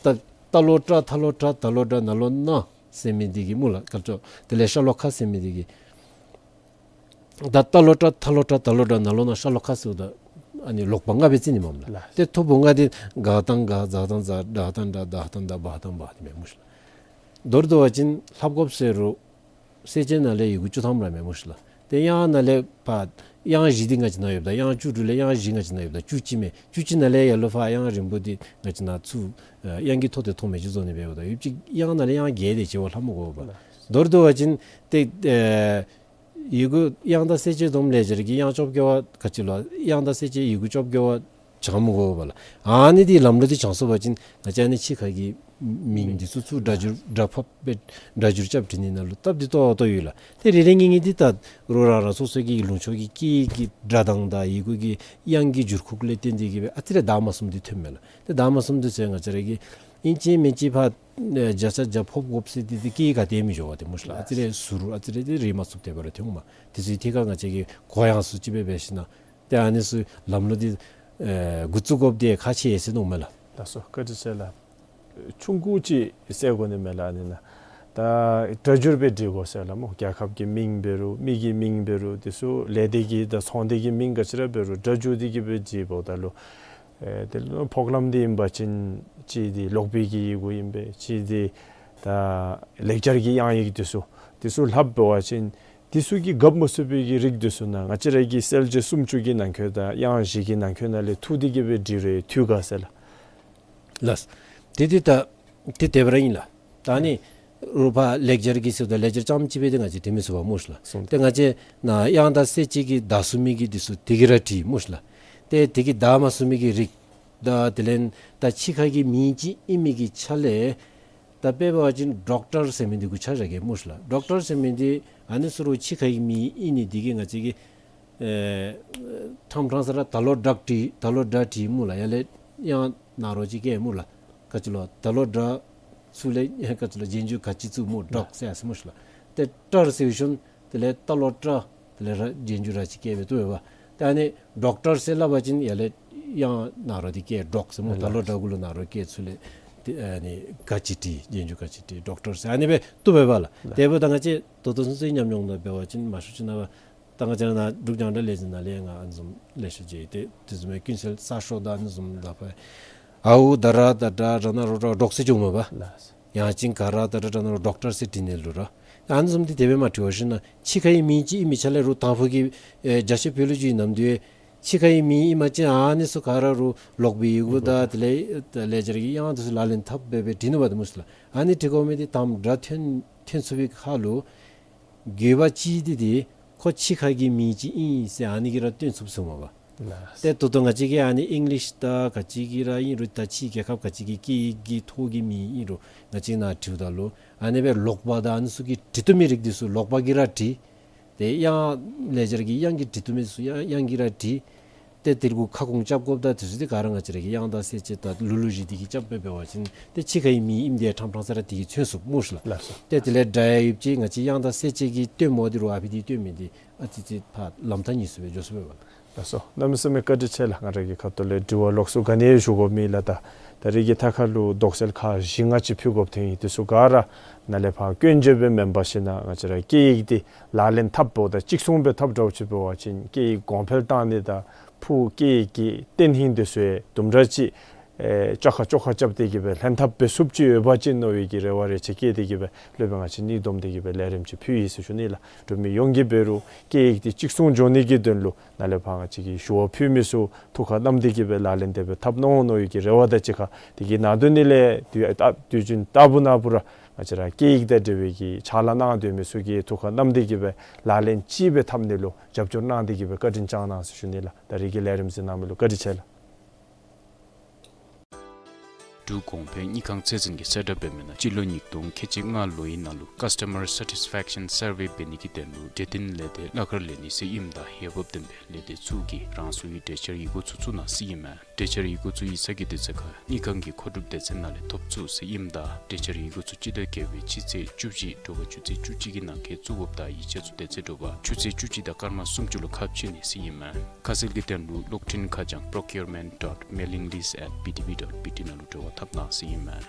ད་ཏ་ལོ་ཏྲ་ཐ་ལོ་ཏྲ་ད་ལོ་ཏྲ་ན་ལོ་ན་ཟེར་མི་འདི་གིས་སྨོ་ལགས། ག་ཅི་ལོ། དེ་ལས་ཤ་ལོ་ཁ་ཟེར་མི་འདི་གིས། ད་ཏ་ལོ་ཏྲ་ཐ་ལོ་ཏྲ་ད་ལོ་ཏྲ་ན་ལོ་ན་ཤ་ལོ་ཁ་ཟེརཝ་ད་ཨ་ནི་ལོག་པ་ལྔ་སྦེ་རྩིས་ནི་མས་ལགས། ལགས། ཏེ་ཐོར་བུ་ལྔ་འདི་ག་དང་ག་ཛ་དང་ཛ་ཌ་དང་ཌ་ད་དང་ད་བ་དང་བ་འདི་མས་སྨོ་ཤིག་ལགས། མདོར་བསྡུ་བ་ཅིན་ལྷབ་དགོཔ་ཟེར་རུང་གསལ་བྱེད་ནང་ལས་ཡི་གུ་བཅུ་ཐམ་ར་མས་སྨོ་ཤིག་ལགས། ཏེ་དབྱངས་ནང་ལས་ཕར་དབྱངས་བཞི་འདི་ང་བཅས་ནང་ཡོདཔ་ད་དབྱངས་བཅུ་དྲུག་ལས་དབྱངས་བཞི་ང་བཅས་ནང་ཡོདཔ་ད་བཅུ་གཅིག་མས། བཅུ་གཅིག་ནང་ལས་ཡར་ལུ་ཕར་དབྱངས་རིང་པོ་འདི་ང་བཅས་ནང་ཚུར་ཨ་དབྱངས་ཀྱི་ཐོག་ཏུ་ཐོན་མི་ཅིག་བཟོ་ནི་འབདཝ་ད་ཡོད་ཅིག་དབྱངས་ནང་ལས་དབྱངས་བརྒྱད་དེ་ཅིག་བ་ལྷབ་མི་དགོ་པས། མདོར་བསྡུ་བ་ཅིན་ཏེ་ཨ་ཡི་གུ་དབྱངས་དང་གསལ་བྱེད་བསྡོམས་ལེགས་སྦྱར་གྱི་དབྱངས་བཅོ་བརྒྱད་པ་ག་ཅི་ལོ། དབྱངས་དང་གསལ་བྱེད་ཡི་གུ་བཅོ་བརྒྱད་པ་བྱང་མི་དགོ་པས་ལགས། ཨ་ནི་འདི་ལམ་ལུགས་འདི་བྱང་སོང་པ་ཅིན་ང་བཅས་ཨ་ནི་ཕྱི་ཁ་གི་མིང་འདི་ཚུ་ཚུར་སྒྲ་སྒྱུར་སྒྲ་ཕབ་སྦེ་སྒྲ་སྒྱུར་རྐྱབ་འབྲི་ནི་ནང་ལུ་སྟབས་བདེ་ཏོག་ཏོ་ཡོད་ལགས། ཏེ་རེ་རེ་གཉིས་གཉིས་འདི་ད་རུང་རང་རང་སོ་སོ་གི་ལུང་ཕྱོགས་ཀྱི་སྐད་ཀྱི་སྒྲ་གདངས་དང་ཡི་གུ་གི་དབྱངས་ཀྱི་འགྱུར་ཁུག་ལས་བརྟེན་ཏེ་གིས་སྦེ་ཨ་ཙི་རེ་དག་མ་ཚུམ་འདི་ཐོནམ་མས་ལགས། ཏེ་དག་མ་ཚུམ་འདི་ཚུ་ང་བཅས་ར་གིས་ཨིན་ཅི་མིན་ཅི་ཕར་ཨེ་བརྒྱ་ཆ་བརྒྱ་ཕབ་དགོཔ་ཟེར་འདི་འདི་སྐད་ག་ཏེ་མི་འགྱོ་བས་ཏེ་སྨོ་ཤིག་ལགས། ཨ་ཙི་རེ་ཟུར་ཨ་ཙི་རེ་འདི་རེག་མ་ཚུགསཔ་དེ་སྦེ་ར་ཐོནམ་མས། དེ་ཚུ་ཐད་ཁར་ང་བཅས་ཀྱིས་གུ་ཡངས་སུ་ཅིག་སྦེ་འབད་ཞིན་ན་ཏེ་ཨ་ནི་ཚུ་ལམ་ལུགས་འདི་ཨེ་འགོ་བཙུགས་དགོཔ་འདི་ཁག་ཆེ་ཟེར་མནོཝ་མས་ལགས། ལགས་སོ། བཀའ་དྲིན་ཆེ་ལགས། ཆུང་ཀུ་ཅིག་ཟེར་དགོ་ནི་མས་ལགས། ཨ་ནི་ནང་ད་སྒྲ་སྒྱུར་སྦེ་འབྲི་དགོ་ཟེར་ལགས་སྨོ། རྒྱལ་ཁབ་ཀྱི་མིང་འབད་རུང་མི་གི་མིང་འབད་རུང་དེ་ཚུ་ལས་སྡེ་གི་དང་ཚོང་སྡེ་གི་མིང་ག་ཅི་ར་འབད་རུང་སྒྲ་སྒྱུར་ཏེ་གིས་སྦེ་འབྲི་འབདཝ་ད་ལུ་ཨེ་དེ་ལུ་ཕོག་ལམ་འདི་ཨིན་པ་ཅིན་གཅིག་འདི་ལོག་པའི་གི་ཡི་གུ་ཨིན་པས། གཅིག་འདི་ད་ལེགས་སྦྱར་གྱི་དབྱངས་ཡིག་དེ་ཚུ་དེ་ཚུ་ལྷབ་འབད་བ་ཅིན་དེ་ཚུ་གིས་རྒཔོ་མ་ཚུགས་པའི་གི་རིགས་དེ་ཚུ་ནང་ང་བཅས་ར་གི་གསལ་བྱེད་སུམ་ཅུ་གི་ནང་འཁོད་དང་དབྱངས་བཞི་གི་ནང་འཁོད་ནང་ལས་འཐུ་སྟེ་གིས་སྦེ་འབྲི་རུང་འཐུས་ག་ཟེར་ལགས། ལགས། དེ་དེ་ད་དེ་དེ་སྦེ་ར་ཨིན་ལགས། ད་ཨ་ནི་རུང་ཕར་ལེགས་སྦྱར་གྱི་ཟེརཝ་ད་ལེགས་སྦྱར་རྐྱངམ་གཅིག་སྦེ་ཏེ་ང་བཅས་འབྲི་མི་ཚུགས་པས་སྨོ་ཤིག་ལགས། སོང་། ཏེ་ང་བཅས་ནཱ་དབྱངས་དང་གསལ་བྱེད་ཀྱི་དག་ཚུགས་མི་གི་དེ་ཚུ་དེ་གིས་ར་འབྲི་སྨོ་ཤིག་ལགས། ཏེ་དེ་གིས་དག་མ་ཚུགས་མི་གི་རིགས་དང་དེ་ལས་ད་ཕྱི་ཁ་གི་མིང་ཅིག་ཨིན་མི་གི་ཆ་ལས་ད་དཔེ་འབད་བ་ཅིན་ཌོག་ཊར་ཟེར་མི་འདི་གུ་ཆ་བཞག་གེ་སྨོ་ཤིག་ལགས། ཌོག་ཊར་ཟེར་མི་འདི་ཨ་ནི་ཚུ་རུང་ཕྱི་ཁ་གི་མིང་ཨིན་ནི་འདི་གིས་ང་བཅས་ཀྱིས་ཨེ་ཕྲང་ཕྲང་ས་ར་ད་ལོ་ཌོག་ཊར་ད་ལོ་ཌོག་ཊར་སྨོ་ལགས། ཡར་ལས་དབྱངས་ནཱ་རོ་ཅིག་བཀལ་སྨོ་ལགས། ག་ཅི་ལོ། ད་ལོ་ཌོག་ཚུ་ལས་ག་ཅི་ལོ་རྗེས་འཇུག་ག་ཅི་བཙུགས་སྨོ། ཌོག་ཟེར་ཡར་སོ་སྨོ་ཤིག་ལགས། ཏེ་ཊར་ཟེར་ཞིནམ་དེ་ལས་ད་ལོ་ཊར་དེ་ལས་ར་རྗེས་འཇུག་ར་ཅིག་བཀལ་སྦེ་བཏུབ་པས། ཏེ་ཨ་ནི་ཌོག་ཊར་ཟེར་སླབ་པ་ཅིན་ཡར་ལས་དབྱངས་ནཱ་རོ་འདི་བཀལ་ཌོག་ཟེར་སྨོ། ད་ལོ་ཌོག་གུ་ལུ་ནཱ་རོ་བཀལ་ཚུ་ལས་ཏེ་ཨ་ནི་ག་ཅི་བྲིས་རྗེས་འཇུག་ག་ཅི་བྲིས་ཌོག་ཊར་ཟེར་ཨ་ནི་སྦེ་བཏུབ་པས་ལགས། དེ་འབདཝ་ད་ང་བཅས་ད་ལྟོ་ཚུན་ཚོད་ཉམས་མྱོང་ནང་འབད་བ་ཅིན་མང་ཤོས་ཅིག་ནང་ད་ང་བཅས་ནཱ་འབྲུག་རྒྱང་བསྒྲགས་ལས་འཛིན་ནང་ལས་ང་ཨ་ནི་བཟུམ་ལེ་ཤ་ཅིག་ཏེ་དེ་བཟུམ་སྦེ་ཀུན་གསལ་གསར་ཤོག་དང་ཨ་ནི་བཟུམ་ད་ཕར་ཨའུ་ད་ར་ད་ཌ་ར་ན་རོ་ཌོག་ཟེར་བྱུངམ་མས་པ། ལགས། ཡང་ཅིན་ག་ར་ད་ར་ཌ་ན་རོ་ཌོག་ཊར་ཟེར་བྲི་ནི་ལུ་ར། ཨ་ནི་བཟུམ་འདི་དེ་སྦེ་མ་བྲི་བར་ཞིན་ན་ཕྱི་ཁའི་མིང་ཅིག་ཨིན་མི་ཆ་ལས་རུང་དང་ཕུ་གི་ཨེ་རྒྱ་ཆེ་བོད་ལུ་ཅིག་ཨིན་ནམ་དེ་ཕྱི་ཁའི་མིང་ཨིན་པ་ཅིན་ཨ་ནི་ཚུ་ག་ར་རུང་ལོག་པའི་ཡི་གུ་དང་དེ་ལས་ལེགས་སྦྱར་གྱི་དབྱངས་དེ་ཚུ་ལག་ལེན་འཐབ་སྦེ་སྦེ་བྲི་ནུག་པ་ཏེ་སྨོ་ཤིག་ལགས། ཨ་ནི་བྲི་དགོ་མི་འདི་དང་སྒྲ་ཐོན་ཐོན་ཚུགས་པའི་ཁར་ལུ་དགོས་པ་ཅིག་འདི་འདི་ཁོ་ཕྱི་ཁ་གི་མིང་ཅིག་ཨིན་ཟེར་ཨ་ནི་གིས་ར་སྟོན་ཚུགས་ཟེརཝ་མས་པ། ལགས། ཏེ་ད་ལྟོ་ང་བཅས་ཀྱིས་ཨ་ནི་ཨིང་ལིཤ་དང་ག་ཅི་གིས་ར་ཨིན་རུང་ད་ཕྱིའི་རྒྱལ་ཁབ་ག་ཅི་གི་སྐད་ཡིག་གི་ཐོག་གི་མིང་ཨིན་རུང་ང་བཅས་ནཱ་བྲིཝ་ད་ལུ་ཨ་ནི་སྦེ་ལོག་པ་དང་ཨ་ནི་ཚུ་གིས་བྲི་བཏུབ་མི་རིགས་འདི་ཚུ་ལོག་པ་གིས་ར་བྲི། ཏེ་དབྱངས་ལེགས་སྦྱར་གྱི་དབྱངས་ཀྱིས་བྲི་བཏུབ་མི་ཚུ་དབྱངས་དབྱངས་ཀྱིས་ར་བྲི། ཏེ་དེ་གུ་ཁ་སྐོང་རྐྱབ་དགོཔ་དང་དེ་ཚུ་འདི་ག་ར་ང་བཅས་ར་གི་དབྱངས་དང་གསལ་བྱེད་དང་ལུགས་ལུགས་བཞི་འདི་གིས་རྐྱབ་སྦེ་འབད་བ་ཅིན་ཏེ་ཕྱི་ཁའི་མིང་ཨིནམ་འདི་ཡང་ཕྲང་ཕྲང་ས་ར་དེ་གིས་མཚོན་ཚུགས་སྨོ་ཤིག་ལགས། ལགས་སོ། ཏེ་དེ་ལས་སྒྲ་ཡང་ཡོདཔ་ཅིག་ང་བཅས་དབྱངས་དང་གསལ་བྱེད་ཀྱི་སྟོནམ་འདི་རུང་ཨ་ཕི་འདི་སྟོན་མི་འདི་ཨ་ཙི་ཙི་ཕར་ལམ་ཐག་ཉེ་སུ་སྦེ་འགྱོ་ཚུགས་པས་པ། ལགས་སོ། གནམ་མེད་ས་མེད་བཀའ་དྲིན་ཆེ་ལགས། ང་ར་གི་ཁ་ཐུག་ལས་དྲི་བ་ལོགས་སུ་ག་ནི་ཡང་ཞུ་དགོཔ་མེད་ལགས། ད་ད་རེས་ཀྱི་ཐད་ཁར་ལུ་དོགས་སེལ་ཁག་བཞི་ལྔ་ཅིག་ཕུལ་དགོཔ་ཐོན་ཡི། དེ་ཚུ་ག་ར་ནཱ་ལས་ཕར་སྐྱོན་བརྗོད་སྦེ་མེན་པར་ཞིན་ན་ང་བཅས་ར་སྐད་ཡིག་འདི་ལག་ལེན་འཐབ་འབདཝ་ད་གཅིག་མཚུངས་སྦེ་འཐབ་འདྲཝ་ཅིག་འབད་བ་ཅིན་སྐད་ཡིག་གོང་འཕེལ་བཏང་ནི་དང་ཕུགས་སྐད་ཡིག་གི་བརྟན་ལྷིང་འདི་ཚུ་ཡང་དུམ་གྲ་ཅིག་ཨེ་བཅོ་ཁ་བཅོ་ཁ་རྐྱབ་སྟེ་གིས་སྦེ་ལྷན་ཐབས་འབད་ཚུགསཔ་ཅིག་ཡོད་པ་ཅིན་མནོ་བའི་གི་རེ་བ་རེ་ཅིག་བསྐྱེད་དེ་གིས་སྦེ་སློབ་དཔོན་ང་བཅས་གཉིས་བསྡོམས་ཏེ་གིས་སྦེ་ལས་རིམ་ཅིག་ཕུལ་ཡི་ཟེར་ཞུ་ནི་ལགས། འབྲུག་མི་ཡོངས་ཀྱིས་འབད་རུང་སྐད་ཡིག་འདི་གཅིག་མཚུངས་འགྱོ་ནི་གི་དོན་ལུ་ནཱ་ལས་ཕར་ང་བཅས་ཀྱི་ཞུ་བ་ཕུལ་མི་ཚུ་ཐུགས་ཁར་བསྣམས་ཏེ་གིས་སྦེ་ལག་ལེན་དེ་སྦེ་འཐབ་གནང་འོང་མནོ་བའི་གི་རེ་བ་དང་གཅིག་ཁར་དེ་གི་ནང་དོན་འདི་ལས་དུས་ཨ་དུས་རྒྱུན་ལྟ་བུ་ནང་བུ་ར་ ང་བཅས་ར་སྐད་ཡིག་དང་འབྲེལ་བའི་གི་ཕྱག་ལཱ་གནང་སྡོད་མི་ཚུ་གིས་ཐུགས་ཁར་བསྣམས་ཏེ་གི་སྦེ་ལག་ལེན་ཅིག་སྦེ་འཐབ་ནི་ལུ་རྒྱབ་སྐྱོར་གནང་སྟེ་གི་སྦེ་བཀའ་དྲིན་བསྐྱང་གནང་ཟེར་ཞུ་ནི་ལགས། ད་རིས་ཀྱི་ལས་རིམ་གཟིགས་གནང་མི་ལུ་བཀའ་དྲིན་ཆེ་ལགས། འབྲུག་གོང་འཕེལ་དངུལ་ཁང་ཚད་འཛིན་གྱིས་གསལ་བསྒྲགས་འབད་མི་ནང་སྤྱི་ལོ་ཉིས་སྟོང་ཁལ་གཅིག་ལྔ་ལོའི་ནང་ལུ་Customer Satisfaction Survey འབད་ནི་གི་དོན་ལུ་འབྲས་ལྡན་ལས་སྡེ་གླ་ཁར་ལེན་ནི་ཟེར་ཨིནམ་ད་འོས་འབབ་ལྡན་པའི་ལས་སྡེ་ཚུ་གིས་རང་སོའི་གྲོས་འཆར་ཡི་གུ་ཚུ་བཙུགས་གནང་ཟེར་ཨིན་མས། གྲོས་འཆར་ཡི་གུ་ཚུ་ཡིག་ཚང་གི་དུས་ཚོད་ཁར་དངུལ་ཁང་གི་མཁོ་སྒྲུབ་སྡེ་ཚན་ནང་ལས་ཐོབ་ཚུགས་ཟེར་ཨིནམ་ད་གྲོས་འཆར་ཡི་གུ་ཚུ་སྤྱི་ཟླ་བརྒྱད་པའི་སྤྱི་ཚེས་བཅུ་བཞི་དྲོ་པ་ཆུ་ཚོད་བཅུ་གཅིག་གི་ནང་འཁོད་བཙུགས་དགོཔ་དང་ཡིག་ཆ་ཚུ་དེ་ཚེ་དྲོ་པ་ཆུ་ཚོད་བཅུ་གཅིག་དང་སྐར་མ་སུམ་ཅུ་ལུ་ཁ་ཕྱེ་ནི་ཟེར་ཨིན་མས། ཁ་གསལ་གྱི་དོན་ལུ་གློག་འཕྲིན་ཁ་བྱང་procurement dot mailing list at B T B dot B T ནང་ལུ་འབྲེལ་བ་འཐབ་གནང་ཟེར་ཨིན་མས།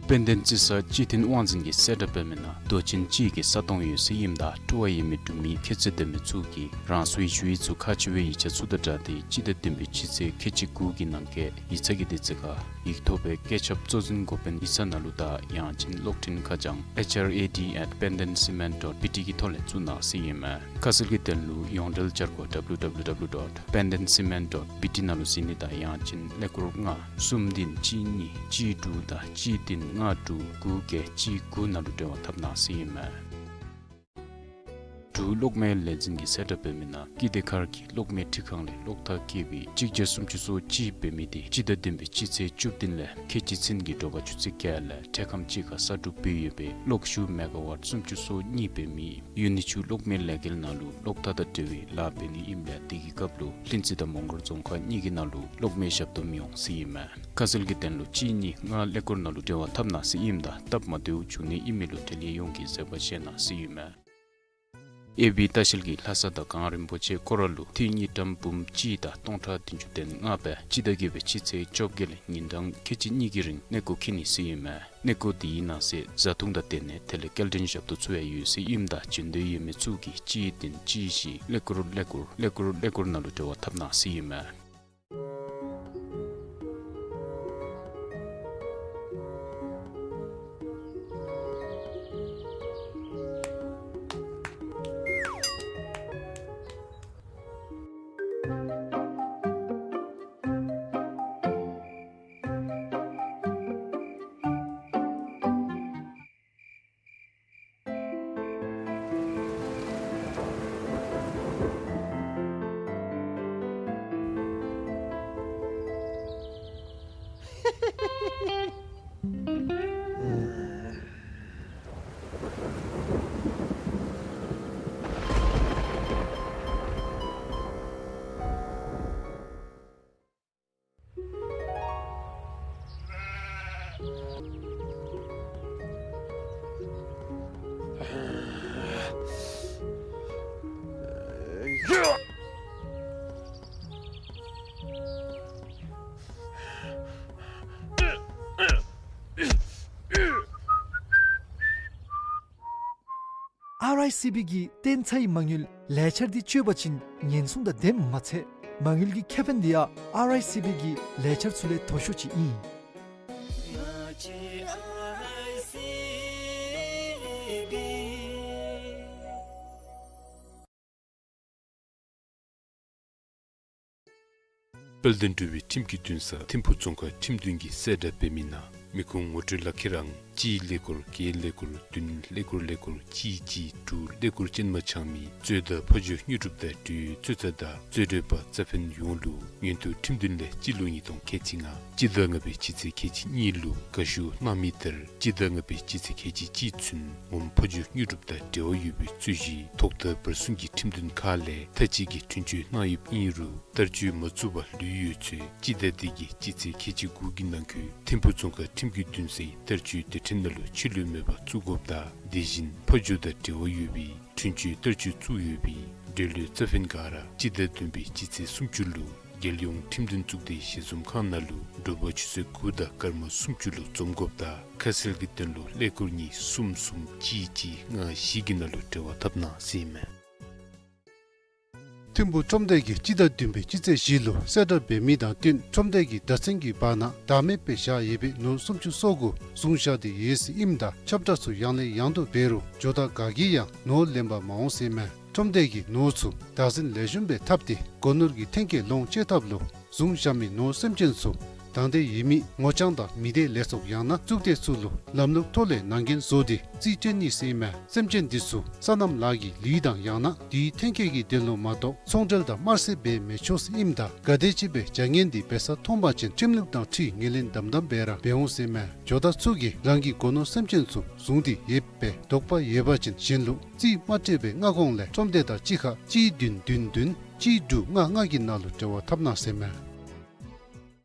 དཔལ་ལྡན་རྩི་ས་སྤྱི་མཐུན་དབང་འཛིན་གྱིས་གསལ་བསྒྲགས་འབད་མི་ནང་རྡོ་ཆེན་གཅིག་གི་ས་སྟོང་ཡོད་ཟེར་ཨིནམ་ད་སྤྲོ་བ་ཡོད་མི་འབྲུག་མི་ཁྱད་ཚད་ལྡན་མི་ཚུ་གིས་རང་སོའི་ཞུ་ཡིག་ཚུ་ཁ་ཕྱེ་བའི་ཡིག་ཆ་ཚུ་དང་སྦྲགས་ཏེ་སྤྱི་ཟླ་བདུན་པའི་སྤྱི་ཚེས་ཁལ་གཅིག་དགུ་གི་ནང་འཁོད་ཡིག་ཚང་གི་དུས་ཚོད་ཁར་ཡིག་ཐོག་སྦེ་བཀོད་ཁྱབ་གཙོ་འཛིན་འགོ་དཔོན་ཡིག་ཚང་ནང་ལུ་དང་ཡང་ཅིན་གློག་འཕྲིན་ཁ་བྱང་H R A D at pandancement dot B T གི་ཐོག་ལས་བཙུགས་གནང་ཟེར་ཨིན་མས། ཁ་གསལ་གྱི་དོན་ལུ་ཡོངས་འབྲེལ་འཆར་སྒོ་W W W dot pandancement dot B T ནང་ལུ་གཟིགས་ནི་དང་ཡང་ཅིན་ཀླད་ཀོར་ལྔ་གསུམ་བདུན་གཅིག་གཉིས་གཅིག་དྲུག་དང་གཅིག་བདུན་ལྔ་དྲུག་དགུ་བརྒྱད་གཅིག་དགུ་ནང་ལུ་འབྲེལ་བ་འཐབ་གནང་ཟེར་ཨིན་མས། འབྲུག་གློག་མེ་ལས་འཛིན་གྱིས་གསལ་བསྒྲགས་འབད་མི་ནང་ཀིརྟི་མཁར་གྱི་གློག་མེ་འཕྲུལ་ཁང་ལས་གློག་ཐག་བཀལ་བའི་གཅིག་བརྒྱ་སུམ་ཅུ་སོ་གཅིག་འབད་མི་དེ་སྤྱི་ཟླ་བདུན་པའི་སྤྱི་ཚེས་བཅུ་བདུན་ལས་ཁལ་གཅིག་ཚུན་གྱི་དྲོ་པ་ཆུ་ཚོད་བརྒྱད་ལས་འཕྲལ་ཁམས་ཅིག་ཁར་གསར་སྒྲུབ་འབད་ཡོད་པའི་གློག་ཤུགས་མེ་ག་ཝཊ་སུམ་ཅུ་སོ་གཉིས་འབད་མི་ཡུན་ནི་ཆུ་གློག་མེ་ལས་འགུལ་ནང་ལུ་གློག་ཐག་དང་འབྲེལ་བའི་ལཱ་འབད་ནི་ཨིནམ་ལས་དེ་གི་སྐབས་ལུ་ལྷུན་རྩེ་དང་མོང་སྒར་རྫོང་ཁག་གཉིས་ཀྱི་ནང་ལུ་གློག་མེ་ཞབས་འདེགས་ཡོང་ཟེར་ཨིན་མས། ཁ་གསལ་གྱི་དོན་ལུ་གཅིག་གཉིས་ལྔ་ཀླད་ཀོར་ནང་ལུ་འབྲེལ་བ་འཐབ་གནང་ཟེར་ཨིནམ་ད་སྟབས་མ་བདེཝ་བྱུང་ནི་ཨིན་མི་ལུ་འབྲེལ་ཡོད་ཡོངས་ཀྱིས་བཟོད་པ་བཞེས་གནང་ཟེར་ཨིན་མས། ཨེ་བི་ལྟ་བཤལ་གྱིས་ལྷ་ས་དང་གངས་རིན་པོ་ཆེ་སྐོར་ར་ལུ་ཐིག་དངུལ་ཀྲམ་འབུམ་གཅིག་དང་སྟོང་ཕྲག་བདུན་ཅུ་དོན་ལྔ་སྦེ་སྤྱི་ཟླ་བརྒྱད་པའི་སྤྱི་ཚེས་བཅོ་བརྒྱད་ལས་ཉིན་གྲངས་ཁལ་གཅིག་གཉིས་ཀྱི་རིང་གནས་སྐོར་འཁྱིད་ནི་ཟེར་ཨིན་མས། གནས་སྐོར་དེའི་ནང་གསེས་བཟའ་འཐུང་དང་དེ་ནང་དེ་ལས་སྐྱེལ་འདྲེན་ཞབས་ཏོག་ཚུ་ཡང་ཡོད་ཟེར་ཨིནམ་ད་བྱོན་འདོད་ཡོད་མི་ཚུ་གིས་གཅིག་བདུན་གཅིག་བཞི་ཀླད་ཀོར་ཀླད་ཀོར་ཀླད་ཀོར་ཀླད་ཀོར་ནང་ལུ་འབྲེལ་བ་འཐབ་གནང་ཟེར་ཨིན་མས། ཨར་ཨའི་སི་བི་གི་བརྟན་ཚའི་མ་དངུལ་ལས་འཆར་འདི་སྤྱོད་པ་ཅིན་ཉེན་སྲུང་དང་ལྡནམ་མ་ཚད་མ་དངུལ་གྱི་ཁེ་ཕན་འདི་ཡང་ཨར་ཨའི་སི་བི་གི་ལས་འཆར་ཚུ་ལས་མཐོ་ཤོས་ཅིག་ཨིན། དཔལ་ལྡན་འབྲུག་པའི་ཁྲིམས་ཀྱི་འདུན་ས་ཐིམ་ཕུག་རྫོང་ཁག་ཁྲིམས་འདུན་གྱིས་གསལ་བསྒྲགས་འབད་མི་ནང་མི་ཁུངས་ངོ་སྤྲོད་ལག་ཁྱེར་ཨང་གཅིག་ཀླད་ཀོར་བརྒྱད་ཀླད་ཀོར་བདུན་ཀླད་ཀོར་ཀླད་ཀོར་གཅིག་གཅིག་དྲུག་ཀླད་ཀོར་ཅན་མ་འཆང་མི་གཙོས་དང་ཕོ་རྒྱུད་དངོས་གྲུབ་དང་འབྲེལ་ཡོད་གཙོས་ཚ་དང་གཙོས་གྲོགས་པ་རྩ་ཕན་ཡོངས་ལུ་མངོན་མཐོ་ཁྲིམས་འདུན་ལས་སྤྱི་ལོ་ཉིས་སྟོང་ཁལ་གཅིག་ལྔ་སྤྱི་ཟླ་ལྔ་པའི་སྤྱི་ཚེས་ཁལ་གཅིག་གཉིས་ལུ་དགའ་ཞུ་གནང་མི་ལྟར་སྤྱི་ཟླ་ལྔ་པའི་སྤྱི་ཚེས་ཁལ་གཅིག་གཅིག་ཚུན་ངོམ་ཕོ་རྒྱུད་དངོས་གྲུབ་དང་འབྲེལ་བ་ཡོད་པའི་རྩོད་གཞི་ཐོག་མཐའ་བར་གསུམ་གྱི་ཁྲིམས་འདུན་ཁག་ལས་མཐའ་དཔྱད་ཀྱི་འཁྲུན་ཆོད་གནང་ཡོདཔ་ཨིན་རུང་བསྟར་སྤྱོད་མ་ཚུགས་པར་ལུས་ཡོད་ཚེ་སྤྱི་ཟླ་འདི་གི་སྤྱི་ཚེས་ཁལ་གཅིག་དགུ་གི་ནང་འཁོད་ཐིམ་ཕུག་རྫོང་ཁག་ཁྲིམས་ཀྱི་འདུན་སའི་བསྟར་སྤྱོད་སྡེ་ཕྲན་ནང་ལུ་ཕྱི་ལུ་མེད་པར་བཙུགས་དགོཔ་དང་དེ་བཞིན་ཕོ་རྒྱུད་དང་འབྲེལ་བ་ཡོད་པའི་འཁྲུན་ཆོད་བསྟར་སྤྱོད་བཙུགས་ཡོད་པའི་འབྲེལ་ཡོད་རྩ་ཕན་ག་ར་སྤྱི་ཟླ་བདུན་པའི་སྤྱི་ཚེས་སུམ་ཅུ་ལུ་རྒྱལ་ཡོངས་ཁྲིམས་འདུན་གཙུག་སྡེའི་ཞལ་འཛོམས་ཁང་ནང་ལུ་དྲོ་པ་ཆུ་ཚོད་དགུ་དང་སྐར་མ་སུམ་ཅུ་ལུ་འཛོམས་དགོཔ་དང་ཁ་གསལ་གྱི་དོན་ལུ་ཀླད་ཀོར་གཉིས་གསུམ་གསུམ་གཅིག་གཅིག་ལྔ་བཞི་གི་ནང་ལུ་འབྲེལ་བ་འཐབ་གནང་ཟེར་ཨིན་མས། ཐིམ་ཕུག་ཁྲོམ་སྡེ་གིས་སྤྱི་ཟླ་བདུན་པའི་སྤྱི་ཚེས་བཞི་ལུ་གསལ་བསྒྲགས་འབད་མི་དང་བསྟུན་ཁྲོམ་སྡེ་གི་བརྡ་མཚོན་གྱི་བར་ན་བདག་མེད་སྦེ་བཞག་ཡོད་པའི་ནོར་སུམ་ཅུ་སོ་དགུ་བཟུང་བཞག་སྟེ་ཡོད་ཟེར་ཨིནམ་ད་ཁྱབ་བསྒྲགས་ཚུ་ཡང་ལས་ཡང་དུ་འབད་རུང་ཇོ་བདག་ག་གིས་ཡང་ནོར་ལེན་པར་མ་འོང་ཟེར་ཨིན་མས། ཁྲོམ་སྡེ་གིས་ནོར་ཚུ་བདག་འཛིན་ལེགས་ཤོམ་སྦེ་འཐབ་སྟེ་སྒོ་ནོར་གྱི་འཐེན་འཁྱེར་ལོངས་སྤྱོད་ཐབས་ལུ་བཟུང་བཞག་མི་ནོར་སེམས་ཅན་ཚུ་ད་ དང་འདོད་ཡོད་མི་ངོ་རྐྱང་དང་མི་སྡེ་ལས་ཚོགས་ཡང་ན་གཙུག་སྡེ་ཚུ་ལུ་ལམ་ལུགས་ཐོག་ལས་ནང་འགན་བཟོ་སྟེ་རྩིས་སྤྲོད་ནི་ཟེར་མས། སེམས་ཅན་འདི་ཚུ་སོ་ནམ་ལཱ་གི་ལུས་དང་ཡང་ན་དུས་འཐོན་སྐྱེད་ཀྱི་དོན་ལུ་མ་གཏོགས་ཚོང་འབྲེལ་དང་དམར་བསད་འབད་མི་ཆོག་ཟེར་ཨིནམ་ད་ག་དེམ་ཅིག་སྦེ་བྱ་ངན་འདི་འབད་ས་མཐོང་པ་ཅིན་ཁྲིམས་ལུགས་དང་འཁྲིལ་ངོས་ལེན་དམ་དམ་སྦེ་ར་འབད་འོང་ཟེར་མས། ཇོ་བདག་ཚུ་གིས་རང་གི་སྒོ་ནོར་སེམས་ཅན་ཚུ་བཟུང་སྟེ་ཡོདཔ་སྦེ་དོགས་པ་ཡོད་པ་ཅིན་གཞན་ལུ་རྩིས་མ་སྤྲོད་པའི་སྔ་གོང་ལས་ཁྲོམ་སྡེ་དང་གཅིག་ཁར་གཅིག་བདུན་བདུན་བདུན་གཅིག་དྲུག་ལྔ་ལྔ་གི་ནང་ལུ་འབྲེལ་བ་འཐབ་གནང་ཟེར་མས།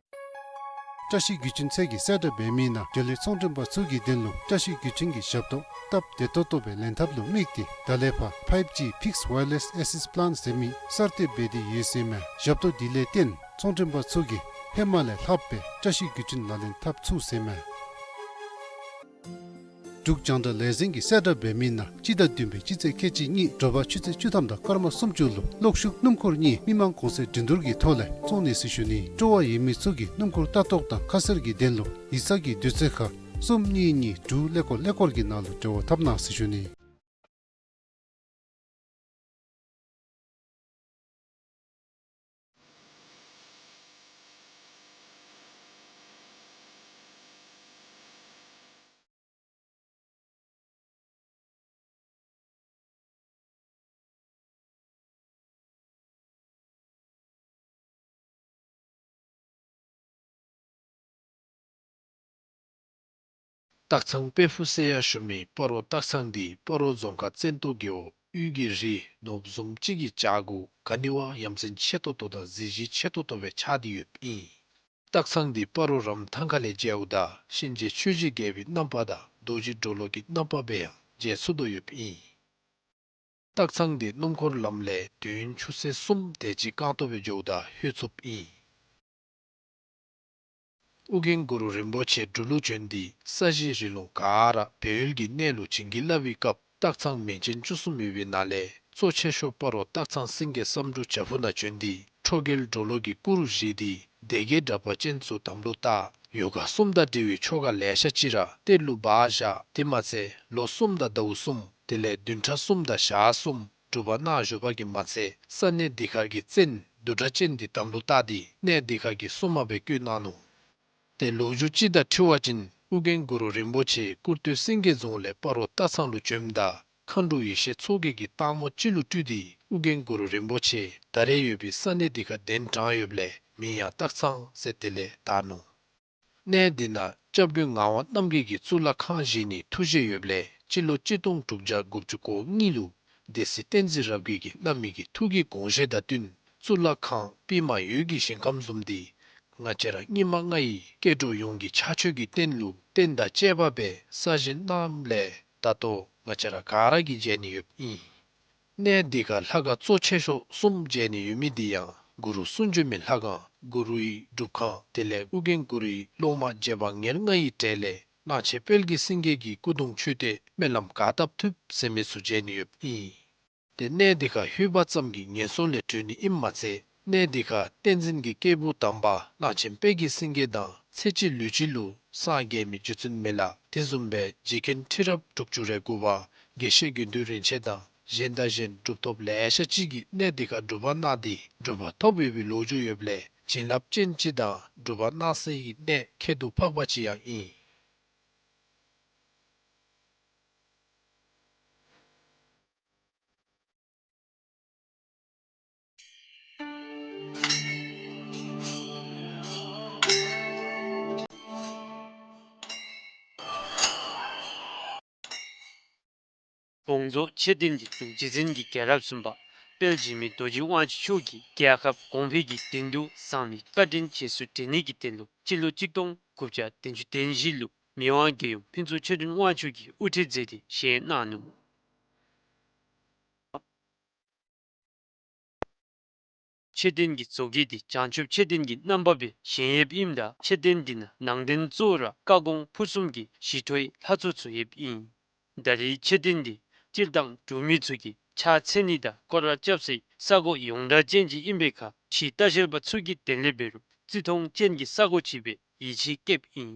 བཀྲ་ཤིས་བརྒྱུད་འཕྲིན་ཚད་ཀྱིས་གསལ་བསྒྲགས་འབད་མི་ནང་འབྲེལ་ཡོད་ཚོང་མགྲོན་པ་ཚུ་གི་དོན་ལུ་བཀྲ་ཤིས་བརྒྱུད་འཕྲིན་གྱི་ཞབས་ཏོག་སྟབས་བདེ་ཏོག་ཏོ་སྦེ་ལེན་ཐབས་ལུ་དམིགས་ཏེ་ད་ལས་ཕར་ཕའིབ་ཇི་Fixed Wireless Access Plan ཟེར་མི་གསར་གཏོད་འབད་དེ་ཡོད་ཟེར་མས། ཞབས་ཏོག་འདི་ལས་བརྟེན་ཚོང་མགྲོན་པ་ཚུ་གིས་ཧེ་མ་ལས་ལྷགཔ་སྦེ་བཀྲ་ཤིས་བརྒྱུད་འཕྲིན་ལག་ལེན་འཐབ་ཚུགས་ཟེར་མས། འབྲུག་རྒྱང་བསྒྲགས་ལས་འཛིན་གྱིས་གསལ་བསྒྲགས་འབད་མི་ནང་སྤྱི་ཟླ་བདུན་པའི་སྤྱི་ཚེས་ཁལ་གཅིག་གཉིས་དྲོ་པ་ཆུ་ཚོད་བཅུ་ཐམ་དང་སྐར་མ་སུམ་ཅུ་ལུ་གློག་ཤུགས་སྣུམ་འཁོར་གཉིས་མི་མང་གོང་ཚད་འགྲན་བསྡུར་གྱི་ཐོག་ལས་བཙོང་ནི་ཟེར་ཞུ་ནི། སྤྲོ་བ་ཡོད་མི་ཚུ་གིས་སྣུམ་འཁོར་ལྟ་རྟོག་དང་ཁ་གསལ་གྱི་དོན་ལུ་ཡིག་ཚང་གི་དུས་ཚོད་ཁར་གསུམ་གཉིས་གཉིས་དྲུག་ཀླད་ཀོར་ཀླད་ཀོར་གྱི་ནང་ལུ་འབྲེལ་བ་འཐབ་གནང་ཟེར་ཞུ་ནི། སྟག་ཚང་དཔལ་ཕུག་ཟེར་ཡང་ཞུ་མི་སྤ་རོ་སྟག་ཚང་འདི་སྤ་རོ་རྫོང་ཁག་བཙན་ཏོ་རྒེད་འོག་དབུས་ཀྱི་རི་ནོར་བུ་བཟུམ་ཅིག་གི་བྱག་གུ་ག་ནི་བ་ཡ་མཚན་ཆེ་ཏོག་ཏོ་དང་གཟི་བརྗིད་ཆེ་ཏོག་ཏོ་སྦེ་ཆགས་ཏེ་ཡོདཔ་ཨིན། སྟག་ཚང་འདི་སྤ་རོ་རམ་ཐང་ཁ་ལས་མཇལཝ་ད་གཤིན་རྗེ་ཆོས་ཀྱི་རྒྱལ་པོའི་རྣམ་པ་དང་རྡོ་རྗེ་གྲོ་ལོད་ཀྱི་རྣམ་པ་སྦེ་ཡང་མཇལ་ཚུགས་དོ་ཡོདཔ་ཨིན། སྟག་ཚང་འདི་སྣུམ་འཁོར་ལམ་ལས་དུས་ཡུན་ཆུ་ཚོད་གསུམ་དེ་ཅིག་རྐང་སྟོང་སྦེ་འགྱོཝ་ད་ལྷོད་ཚུགསཔ་ཨིན། ཨོ་རྒྱན་གུ་རུ་རིན་པོ་ཆེ་འབྲུག་ལུ་བྱོན་ཏེ་ས་གཞི་རི་ལུང་ག་ར་སྦས་ཡུལ་གྱི་གནས་ལུ་བྱིན་གྱིས་བརླབས་པའི་སྐབས་སྟག་ཚང་མིང་ཅན་བཅུ་གསུམ་ཡོད་པའི་ནང་ལས་གཙོ་ཆེ་ཤོས་སྤ་རོ་སྟག་ཚང་སེང་གེ་བསམ་འགྲུབ་བྱག་ཕུག་ནང་བྱོན་ཏེ་ཁྲོ་རྒྱལ་གྲོ་ལོད་ཀྱི་སྐུ་རུ་བཞེངས་ཏེ་སྡེ་བརྒྱད་དྲེགས་པ་ཅན་ཚུ་དམ་ལུ་བཏགས། ཡོ་ག་གསུམ་དང་འབྲེལ་བའི་ཆོ་ག་ལེ་ཤ་ཅིག་ར་གཏེར་ལུ་སྦ་བཞག། དེ་མ་ཚད་ལོ་གསུམ་དང་ཟླཝ་གསུམ་དེ་ལས་བདུན་ཕྲག་གསུམ་དང་ཞག་གསུམ་སྒྲུབ་པ་གནང་བཞུགས་པ་གིས་མ་ཚད་ས་གནས་འདི་ཁར་གྱི་བཙན་བདུད་དྲེགས་ཅན་འདི་དམ་ལུ་བཏགས་ཏེ་གནས་འདི་ཁར་གྱི་སྲུང་མ་སྦེ་བསྐོས་གནང་ནུག། ཏེ་ལོ་རྒྱུས་ཅིག་དང་འཁྲིལ་བ་ཅིན་ཨོ་རྒྱན་གུ་རུ་རིན་པོ་ཆེ་སྐུར་སྟོད་སེང་གེ་རྫོང་ལས་སྤ་རོ་སྟག་ཚང་ལུ་བྱོནམ་ད་མཁའ་འགྲོ་ཡེ་ཤེས་མཚོ་རྒྱལ་གྱིས་སྟག་མོ་ཅིག་ལུ་སྤྲུལ་ཏེ་ཨོ་རྒྱན་གུ་རུ་རིན་པོ་ཆེ་ད་རེས་ཡོད་པའི་ས་གནས་འདི་ཁར་གདན་དྲངས་ཡོདཔ་ལས་མིང་ཡང་སྟག་ཚང་ཟེར་དེ་ལས་བཏགས་ནུག། གནས་འདི་ནང་སྐྱབས་མགོན་ངག་དབང་རྣམ་རྒྱལ་གྱིས་གཙུག་ལག་ཁང་བཞེངས་ནིའི་ཐུགས་བཞེད་ཡོདཔ་ལས་སྤྱི་ལོ་གཅིག་སྟོང་དྲུག་བརྒྱ་དགུ་བཅུ་གོ་གཉིས་ལུ་སྡེ་སྲིད་བསྟན་འཛིན་རབ་རྒྱས་ཀྱིས་གནང་མི་གི་ཐུགས་ཀྱི་དགོངས་བཞེད་དང་བསྟུན་གཙུག་ལག་ཁང་པདྨ་འོད་ཀྱི་ཞིང་ཁམས་བཟུམ་འདི་ང་བཅས་ར་སྙིགས་མ་ལྔ་ཡི་སྐྱེ་འགྲོ་ཡོངས་ཀྱི་ཕྱག་མཆོད་ཀྱི་རྟེན་ལུ་རྟེན་དང་བཅས་པ་སྦེ་གསར་བཞེངས་གནངམ་ལས་ད་ལྟོ་ང་བཅས་ར་ག་ར་གིས་མཇལ་ནི་ཡོདཔ་ཨིན། གནས་འདི་ཁར་ལྷ་ཁང་གཙོ་ཆེ་ཤོས་གསུམ་མཇལ་ནི་ཡོད་མི་འདི་ཡང་གུ་རུ་གསུང་བྱོན་མའི་ལྷ་ཁང་གུ་རུའི་སྒྲུབ་ཁང་དེ་ལས་ཨོ་རྒྱན་གུ་རུའི་སློབ་མ་རྗེ་འབངས་ཉེར་ལྔ་ཡི་གྲས་ལས་གླང་ཆེན་དཔལ་གྱི་སེང་གེ་གི་སྐུ་གདུང་མཆོད་རྟེན་སྨོན་ལམ་ག་བཏབ་ཐུབ་ཟེར་མི་ཚུ་མཇལ་ནི་ཡོདཔ་ཨིན། ཏེ་གནས་འདི་ཁར་ལྷོད་པ་ཙམ་གྱིས་ངན་སོང་ལས་གྲོལ་ནི་ཨིནམ་མ་ཚད་གནས་འདི་ཁར་བསྟན་འཛིན་གྱི་སྐྱེས་བུ་དམ་པ་གླང་ཆེན་དཔལ་གྱི་སེང་གེ་དང་ཚེ་གཅིག་ལུས་གཅིག་ལུ་སངས་རྒྱས་མི་རྗེ་བཙུན་མི་ལ་དེ་བཟུམ་སྦེ་རྗེ་མཁན་ཁྲི་རབས་དྲུག་ཅུ་རེ་དགུ་པ་དགེ་བཤེས་དགེ་འདུན་རིན་ཆེན་དང་གཞན་དང་གཞན་གྲུབ་ཐོབ་ལེ་ཤ་ཅིག་གིས་གནས་འདི་ཁར་སྒྲུབ་པ་གནང་སྟེ་གྲུབ་པ་ཐོབ་ཡོད་པའི་ལོ་རྒྱུས་ཡོདཔ་ལས་བྱིན་རླབས་ཅན་ཅིག་དང་སྒྲུབ་པ་གནང་སའི་གནས་ཁྱད་དུ་འཕགས་པ་ཅིག་ཡང་ཨིན། དགོངས་རྫོགས་མཆོད་རྟེན་འདི་འབྲུག་རྗེ་བཙུན་གྱི་རྒྱལ་རབས་གསུམ་པ་དཔལ་འཇིགས་མེད་རྡོ་རྗེ་དབང་ཕྱུག་མཆོག་གིས་རྒྱལ་ཁབ་གོང་འཕེལ་གྱི་དོན་དུ་བཟང་ལས་བཀའ་དྲིན་རྗེས་སུ་དྲན་ནི་གི་དོན་ལུ་སྤྱི་ལོ་གཅིག་སྟོང་དགུ་བརྒྱ་བདུན་ཅུ་དོན་བཞི་ལུ་མི་དབང་རྒྱལ་ཡུམ་ཕུན་ཚོགས་ཆོས་སྒྲོན་དབང་ཕྱུག་གིས་དབུ་ཁྲིད་མཛད་དེ་བཞེངས་གནང་ནུག། མཆོད་རྟེན་གྱི་བཟོ་བཀོད་འདི་བྱང་ཆུབ་མཆོད་རྟེན་གྱི་རྣམ་པ་སྦེ་བཞེངས་ཡོདཔ་ཨིནམ་ད་མཆོད་རྟེན་འདི་ནང་ནང་རྟེན་གཙོ་བོ་ར་བཀའ་དགོངས་ཕུར་གསུམ་གྱི་ཞི་ཁྲོའི་ལྷ་ཚོགས་ཚུ་ཡོདཔ་ཨིན། ད་རེས་མཆོད་རྟེན་འདི་སྤྱིར་བཏང་འབྲུག་མི་ཚུ་གིས་ཕྱག་འཚལ་ནི་དང་སྐོར་ར་རྐྱབ་སའི་ས་གོ་ཡོངས་གྲགས་ཅན་ཅིག་ཨིན་པའི་ཁར་ཕྱིའི་ལྟ་བཤལ་པ་ཚུ་གིས་དེ་ལས་འབད་རུང་བརྩི་མཐོང་ཅན་གྱི་ས་གོ་ཅིག་སྦེ་ཡིད་ཆེས་བསྐྱེདཔ་ཨིན།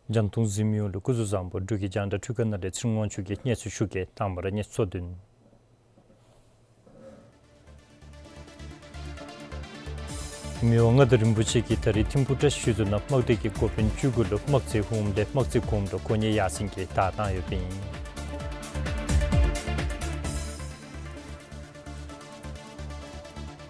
རྒྱང་མཐོང་གཟིགས་མི་ཡོངས་ལུ་སྐུ་གཟུགས་བཟང་པོ། འབྲུག་གི་རྒྱང་བསྒྲགས་འཕྲུལ་ཁང་ནང་ལས་ཚེ་རིང་དབང་ཕྱུག་གིས་གནས་ཚུལ་ཞུ་གེ། དང་པ་ར་གནས་ཚུལ་དོན། མི་དབང་མངའ་བདག་རིན་པོ་ཆེ་གིས་ད་རིས་ཐིམ་ཕུག་བཀྲ་ཤིས་ཆོས་རྫོང་ནང་དམག་སྡེ་གི་འགོ་དཔོན་བཅུ་དགུ་ལུ་དམག་རྩེ་ཧོངས་ལས་དམག་རྩེ་གོངམ་ལུ་གོ་གནས་ཡར་སེང་གི་བརྡ་བཏང་ཡོདཔ་ཨིན།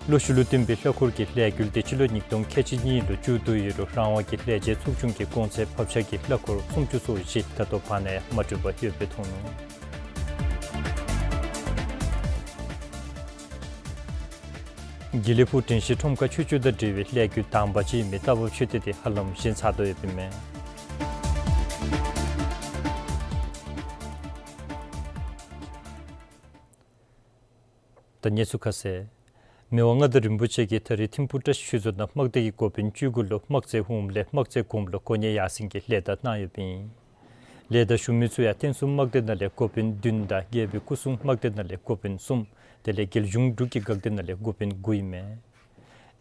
ལོ་ཤུལ་ལུ་བཏོན་པའི་གླ་འཁོར་གྱི་ལས་འགུལ་དེ་སྤྱི་ལོ་ཉིས་སྟོང་ཁལ་གཅིག་གཉིས་ལུ་མཇུག་བསྡུ་ཡོད་རུང་རང་དབང་གི་ལས་བྱེད་ཚོགས་ཆུང་གི་གོང་ཚད་བབ་ཆགས་ཀྱི་གླ་འཁོར་སུམ་ཅུ་སོ་བཞི་ད་ལྟོ་བར་ན་ཡང་མ་གྲུབ་པར་ཡོདཔ་སྦེ་མཐོང་ནུག། དགེ་ལེགས་ཕུག་དྲན་ཤེས་ཁྲོམ་ཁ་ཆོས་སྤྱོད་དང་འབྲེལ་བའི་ལས་འགུལ་དང་པ་ཅིག་ཨིན་མི་རྟ་བབས་མཆོད་རྟེན་དེ་ཧ་ལམ་བཞེངས་ཚར་དོ་ཡོདཔ་ཨིན་མས། ད་གནས་ཚུལ་ཁ་གསལ། མི་དབང་མངའ་བདག་རིན་པོ་ཆེ་གིས་ད་རིས་ཐིམ་ཕུག་བཀྲ་ཤིས་ཆོས་རྫོང་ནང་དམག་སྡེ་གི་འགོ་དཔོན་བཅུ་དགུ་ལུ་དམག་རྩེ་ཧོངམ་ལས་དམག་རྩེ་གོངམ་ལུ་གོ་གནས་ཡར་སེང་གི་ལེ་བདའ་གནང་ཡོདཔ་ཨིན། ལེ་བདའ་ཞུ་མི་ཚུ་ཡང་བསྟན་སྲུང་དམག་སྡེ་ནང་ལས་འགོ་དཔོན་བདུན་དང་རྒྱལ་པོའི་སྐུ་སྲུང་དམག་སྡེ་ནང་ལས་འགོ་དཔོན་གསུམ་དེ་ལས་རྒྱལ་གཞུང་འབྲུག་གི་འགག་སྡེ་ནང་ལས་འགོ་དཔོན་དགུ་ཨིན་མས།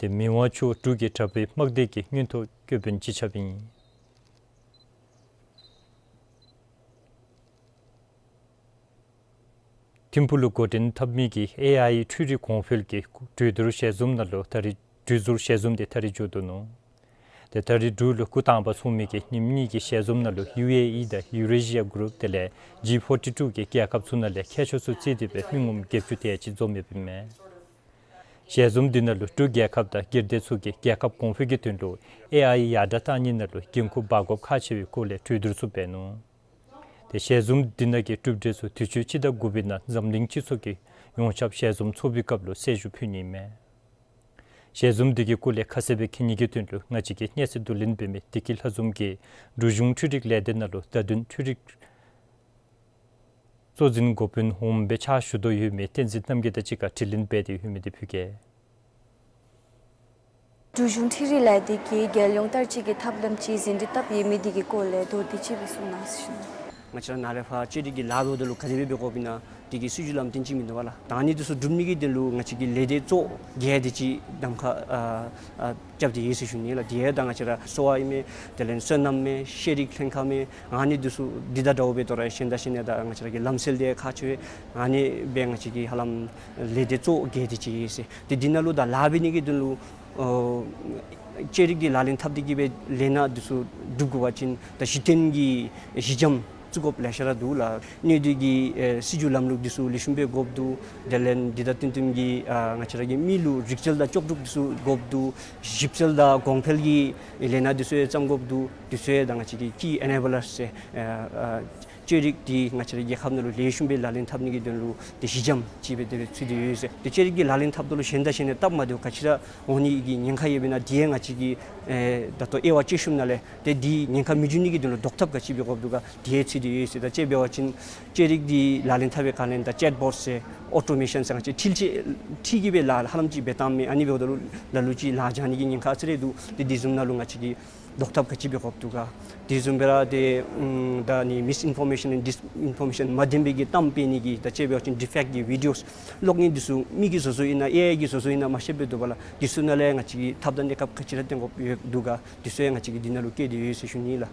དེ་མི་དབང་མཆོག་འབྲུག་གི་དྲག་པོའི་དམག་སྡེ་གི་མངོན་མཐོ་སྐྱོབ་དཔོན་སྤྱི་ཁྱབ་ཨིན། ཐིམ་ཕུག་ལུ་འགོ་འདྲེན་འཐབ་མི་གི་ཨེ་ཨའི་འཕྲུལ་རིག་གོང་འཕེལ་གྱི་གྲོས་བསྡུར་ཞལ་འཛོམས་ནང་ལུ་ད་རིས་གྲོས་བསྡུར་ཞལ་འཛོམས་དེ་ད་རིས་མཇུག་བསྡུ་ནུག། དེ་ད་རིས་འབྲུག་ལུ་འགོ་དང་པ་སོང་མི་གི་ཉིནམ་གཉིས་ཀྱི་ཞལ་འཛོམས་ནང་ལུ་ཡུ་ཨེ་ཨི་དང་ཡུ་རེ་ཤི་ཡ་གུ་རུབ་དེ་ལས་ཇི་ཕོར་ཊི་ཊུ་གི་རྒྱལ་ཁབ་ཚུ་ནང་ལས་མཁས་མཆོག་ཚུ་རྩིས་ཏེ་སྦེ་མི་ངོམ་བརྒྱད་ཅུ་དེ་ཅིག་འཛོམས་ཡོདཔ་ཨིན་མས། ཞལ་འཛོམས་འདི་ནང་ལུ་འབྲུག་རྒྱལ་ཁབ་དང་སྒེར་སྡེ་ཚུ་གིས་རྒྱལ་ཁབ་གོང་འཕེལ་གྱི་དོན་ལུ་ཨེ་ཨའི་ཡར་དྲག་གཏང་ནི་ནང་ལུ་འགན་ཁུར་འབག་དགོཔ་ཁག་ཆེ་བའི་སྐོར་ལས་གྲོས་བསྡུར་ཚུ་འབད་ནུག། དེ་ཞལ་འཛོམས་འདི་ནང་གི་གྲུབ་འབྲས་ཚུ་དུས་ཅི་ཕྱི་ཟླ་དགུ་པའི་ནང་འཛམ་གླིང་སྤྱི་ཚོགས་ཀྱི་ཡོངས་ཁྱབ་ཞལ་འཛོམས་ཚོགས་པའི་སྐབས་ལུ་གསལ་ཞུ་ཕུལ་ནི་ཨིན་མས། ཞལ་འཛོམས་འདི་གི་སྐོར་ལས་ཁ་གསལ་སྦེ་མཁྱེན་ནི་གི་དོན་ལུ་ང་བཅས་ཀྱི་གནས་ཚུལ་བསྡུ་ལེན་འབད་མི་བདེ་སྐྱིད་ལྷ་འཛོམས་ཀྱིས་འབྲུག་གཞུང་འཕྲུལ་རིག་ལས་སྡེ་ནང་ལུ་བརྡ་དོན་འཕྲུལ་རིག་གཙོ་འཛིན་འགོ་དཔོན་འོགམ་སྦེ་ཕྱག་ཞུ་དོ་ཡོད་མི་བསྟན་འཛིན་རྣམ་རྒྱལ་དང་གཅིག་ཁར་དྲི་ལན་འབད་དེ་ཡོད་མི་དེ་ཕུལ་གེ། འབྲུག་གཞུང་འཕྲུལ་རིག་ལས་སྡེ་གིས་རྒྱལ་ཡོངས་བསྟར་སྤྱོད་ཀྱི་ཐབས་ལམ་ཅིག་ཟིན་བྲིས་བཏབ་ཡོད་མི་དེ་གི་སྐོར་ལས་མདོར་བསྡུས་ཅིག་སྦེ་གསུང་གནང་ཟེར་ཞུ་ནི། ང་བཅས་ར་ནཱ་ལས་ཕར་ཅ་རིགས་ཀྱི་ལཱ་འབདཝ་ད་ལུ་ག་དེ་སྦེ་འབད་དགོཔ་ཨིན་ན་དེ་གི་སྲིད་བྱུས་ལམ་སྟོན་ཅིག་མིན་འདུག་པ་ལགས། ད་ཨ་ནི་འདི་ཚུ་སྒྲུབ་ནི་གི་དོན་ལུ་ང་བཅས་ཀྱི་ལས་སྡེ་གཙོ་བརྒྱད་དེ་ཅིག་གདམ་ཁ་ཨ་ཨ་རྐྱབ་སྟེ་ཡོད་ཟེར་ཞུ་ནི་ལགས། དེ་ཡང་ད་ང་བཅས་ར་གསོ་བ་ཨིན་མས། དེ་ལས་སོ་ནམ་མས། ཤེས་རིག་ལྷན་ཁག་མས། ཨ་ནི་འདི་ཚུ་འདི་དང་འདྲཝ་སྦེ་དོ་རུང་གཞན་དང་གཞན་ཡང་ད་ང་བཅས་ར་གི་ལམ་སྲོལ་དེ་ཁག་ཆེ་བས། ཨ་ནི་སྦེ་ང་བཅས་ཀྱི་ཧ་ལམ་ལས་སྡེ་གཙོ་བོ་བརྒྱད་དེ་ཅིག་ཡོད་ཟེར། དེ་འདི་ནང་ལུ་ད་ལཱ་འབད་ནི་གི་དོན་ལུ་ཨོ་ཅ་རིགས་ཀྱི་ལག་ལེན་འཐབ་སྟེ་གི་སྦེ་ལས་སྣ་འདི་ཚུ་སྒྲུབ་དགོ་པ་ཅིན་ད་གཞི་རྟེན་གྱི་གཞི་འགྱམ་བཙུགས་དགོཔ་ལེ་ཤ་ར་འདུག་ལགས། གནོད་འདོད་ཀྱི་ཨེ་སྲིད་བྱུས་ལམ་ལུགས་འདི་ཚུ་ལེགས་ཤོམ་སྦེ་དགོཔ་འདུག། དེ་ལས་འདི་དང་བསྟུན་བསྟུན་གྱི་ཨ་ང་བཅས་ར་གི་མི་ལུ་རིག་རྩལ་དང་ལྕོགས་གྲུབ་འདི་ཚུ་དགོཔ་འདུག། ཞིབ་འཚོལ་དང་གོང་འཕེལ་གྱི་ལས་སྣ་འདི་ཚུ་ཡང་བརྩམ་དགོཔ་འདུག། འདི་ཚུ་ཡང་ད་ང་བཅས་ཀྱི་ཀི་ཨེ་ནེ་བ་ལརསི་ཟེར་ཨ་ཨ་ཅ་རིགས་འདི་ང་བཅས་ར་རྒྱལ་ཁབ་ནང་ལུ་ལེགས་ཤོམ་སྦེ་ལག་ལེན་འཐབ་ནི་གི་དོན་ལུ་དེ་གཞི་འགྱམ་ཅིག་སྦེ་དེ་སྦེ་ཚུད་དེ་ཡོད་ཟེར། དེ་ཅ་རིགས་ཀྱི་ལག་ལེན་འཐབ་ད་ལུ་གཞན་དང་གཞན་ཡང་སྟབས་མ་བདེཝ་ག་ཅི་ར་འོང་ནི་གི་ཉེན་ཁ་ཡོདཔ་ཨིན་ན་དེ་ཡང་ང་བཅས་ཀྱི་ཨེ་ད་ལྟོ་དབྱེ་བ་དཔྱད་ཞིབ་ནང་ལས་དེ་འདི་ཉེན་ཁ་མི་འབྱུང་ནི་གི་དོན་ལུ་ཟློག་ཐབས་ག་ཅི་འབད་དགོཔ་འདུག་ག་དེ་ཡང་ཚུད་དེ་ཡོད་ཟེར། ད་དཔྱེ་འབད་བ་ཅིན་ཅ་རིགས་འདི་ལག་ལེན་འཐབ་པའི་ཁ་ལས་ད་ཅེཊ་བོཊ་ཟེར་ཨོ་ཊོ་མེ་ཤཱན་ཟེར་ང་བཅས་འཕྲུལ་ཆས་འཕྲུལ་གྱིས་སྦེ་ལཱ་ཧ་ལམ་ཅིག་འབད་བཏངམ་མས། ཨ་ནི་འབདཝ་ད་ལུ་ལ་ལུ་ཅིག་ལཱ་འཇགས་ནི་གི་ཉེན་ཁ་ཨ་ཙི་རེ་འདུག། དེ་དེ་བཟུམ་ནང་ལུ་ང་བཅས་ཀྱིས་ཟློག་ཐབས་ག་ཅི་འབད་དགོཔ་འདུག་ག། དེ་བཟུམ་སྦེ་ར་དེ་ཨམ་ད་ནི་མིསི་ཨིན་ཕོར་མེ་ཤཱན་ཨེནཌ་ཌིསི་ཨིན་ཕོར་མེ་ཤཱན་མ་བདེན་པའི་གི་གཏམ་སྤེལ་ནི་གི་ད་དཔྱེ་འབད་བ་ཅིན་ཌི་ཕེཀཊ་གི་བི་ཌི་ཡོ་གློག་བརྙན་འདི་ཚུ་མི་གིས་བཟོ་བཟོཝ་ཨིན་ན་ཨེ་ཨའི་གིས་བཟོ་བཟོཝ་ཨིན་ན་མ་ཤེས་པར་འདུག་པ་ལགས། དེ་ཚུ་ནང་ལས་ང་བཅས་ཀྱིས་ཐབས་དང་གནས་སྐབས་ག་ཅི་ར་བཏོན་དགོཔ་ཡོད་འདུག་ག། དེ་ཚུ་ཡང་ང་བཅས་ཀྱིས་འདི་ནང་ལུ་བཀོད་དེ་ཡོད་ཟེར་ཞུ་ནི་ལགས།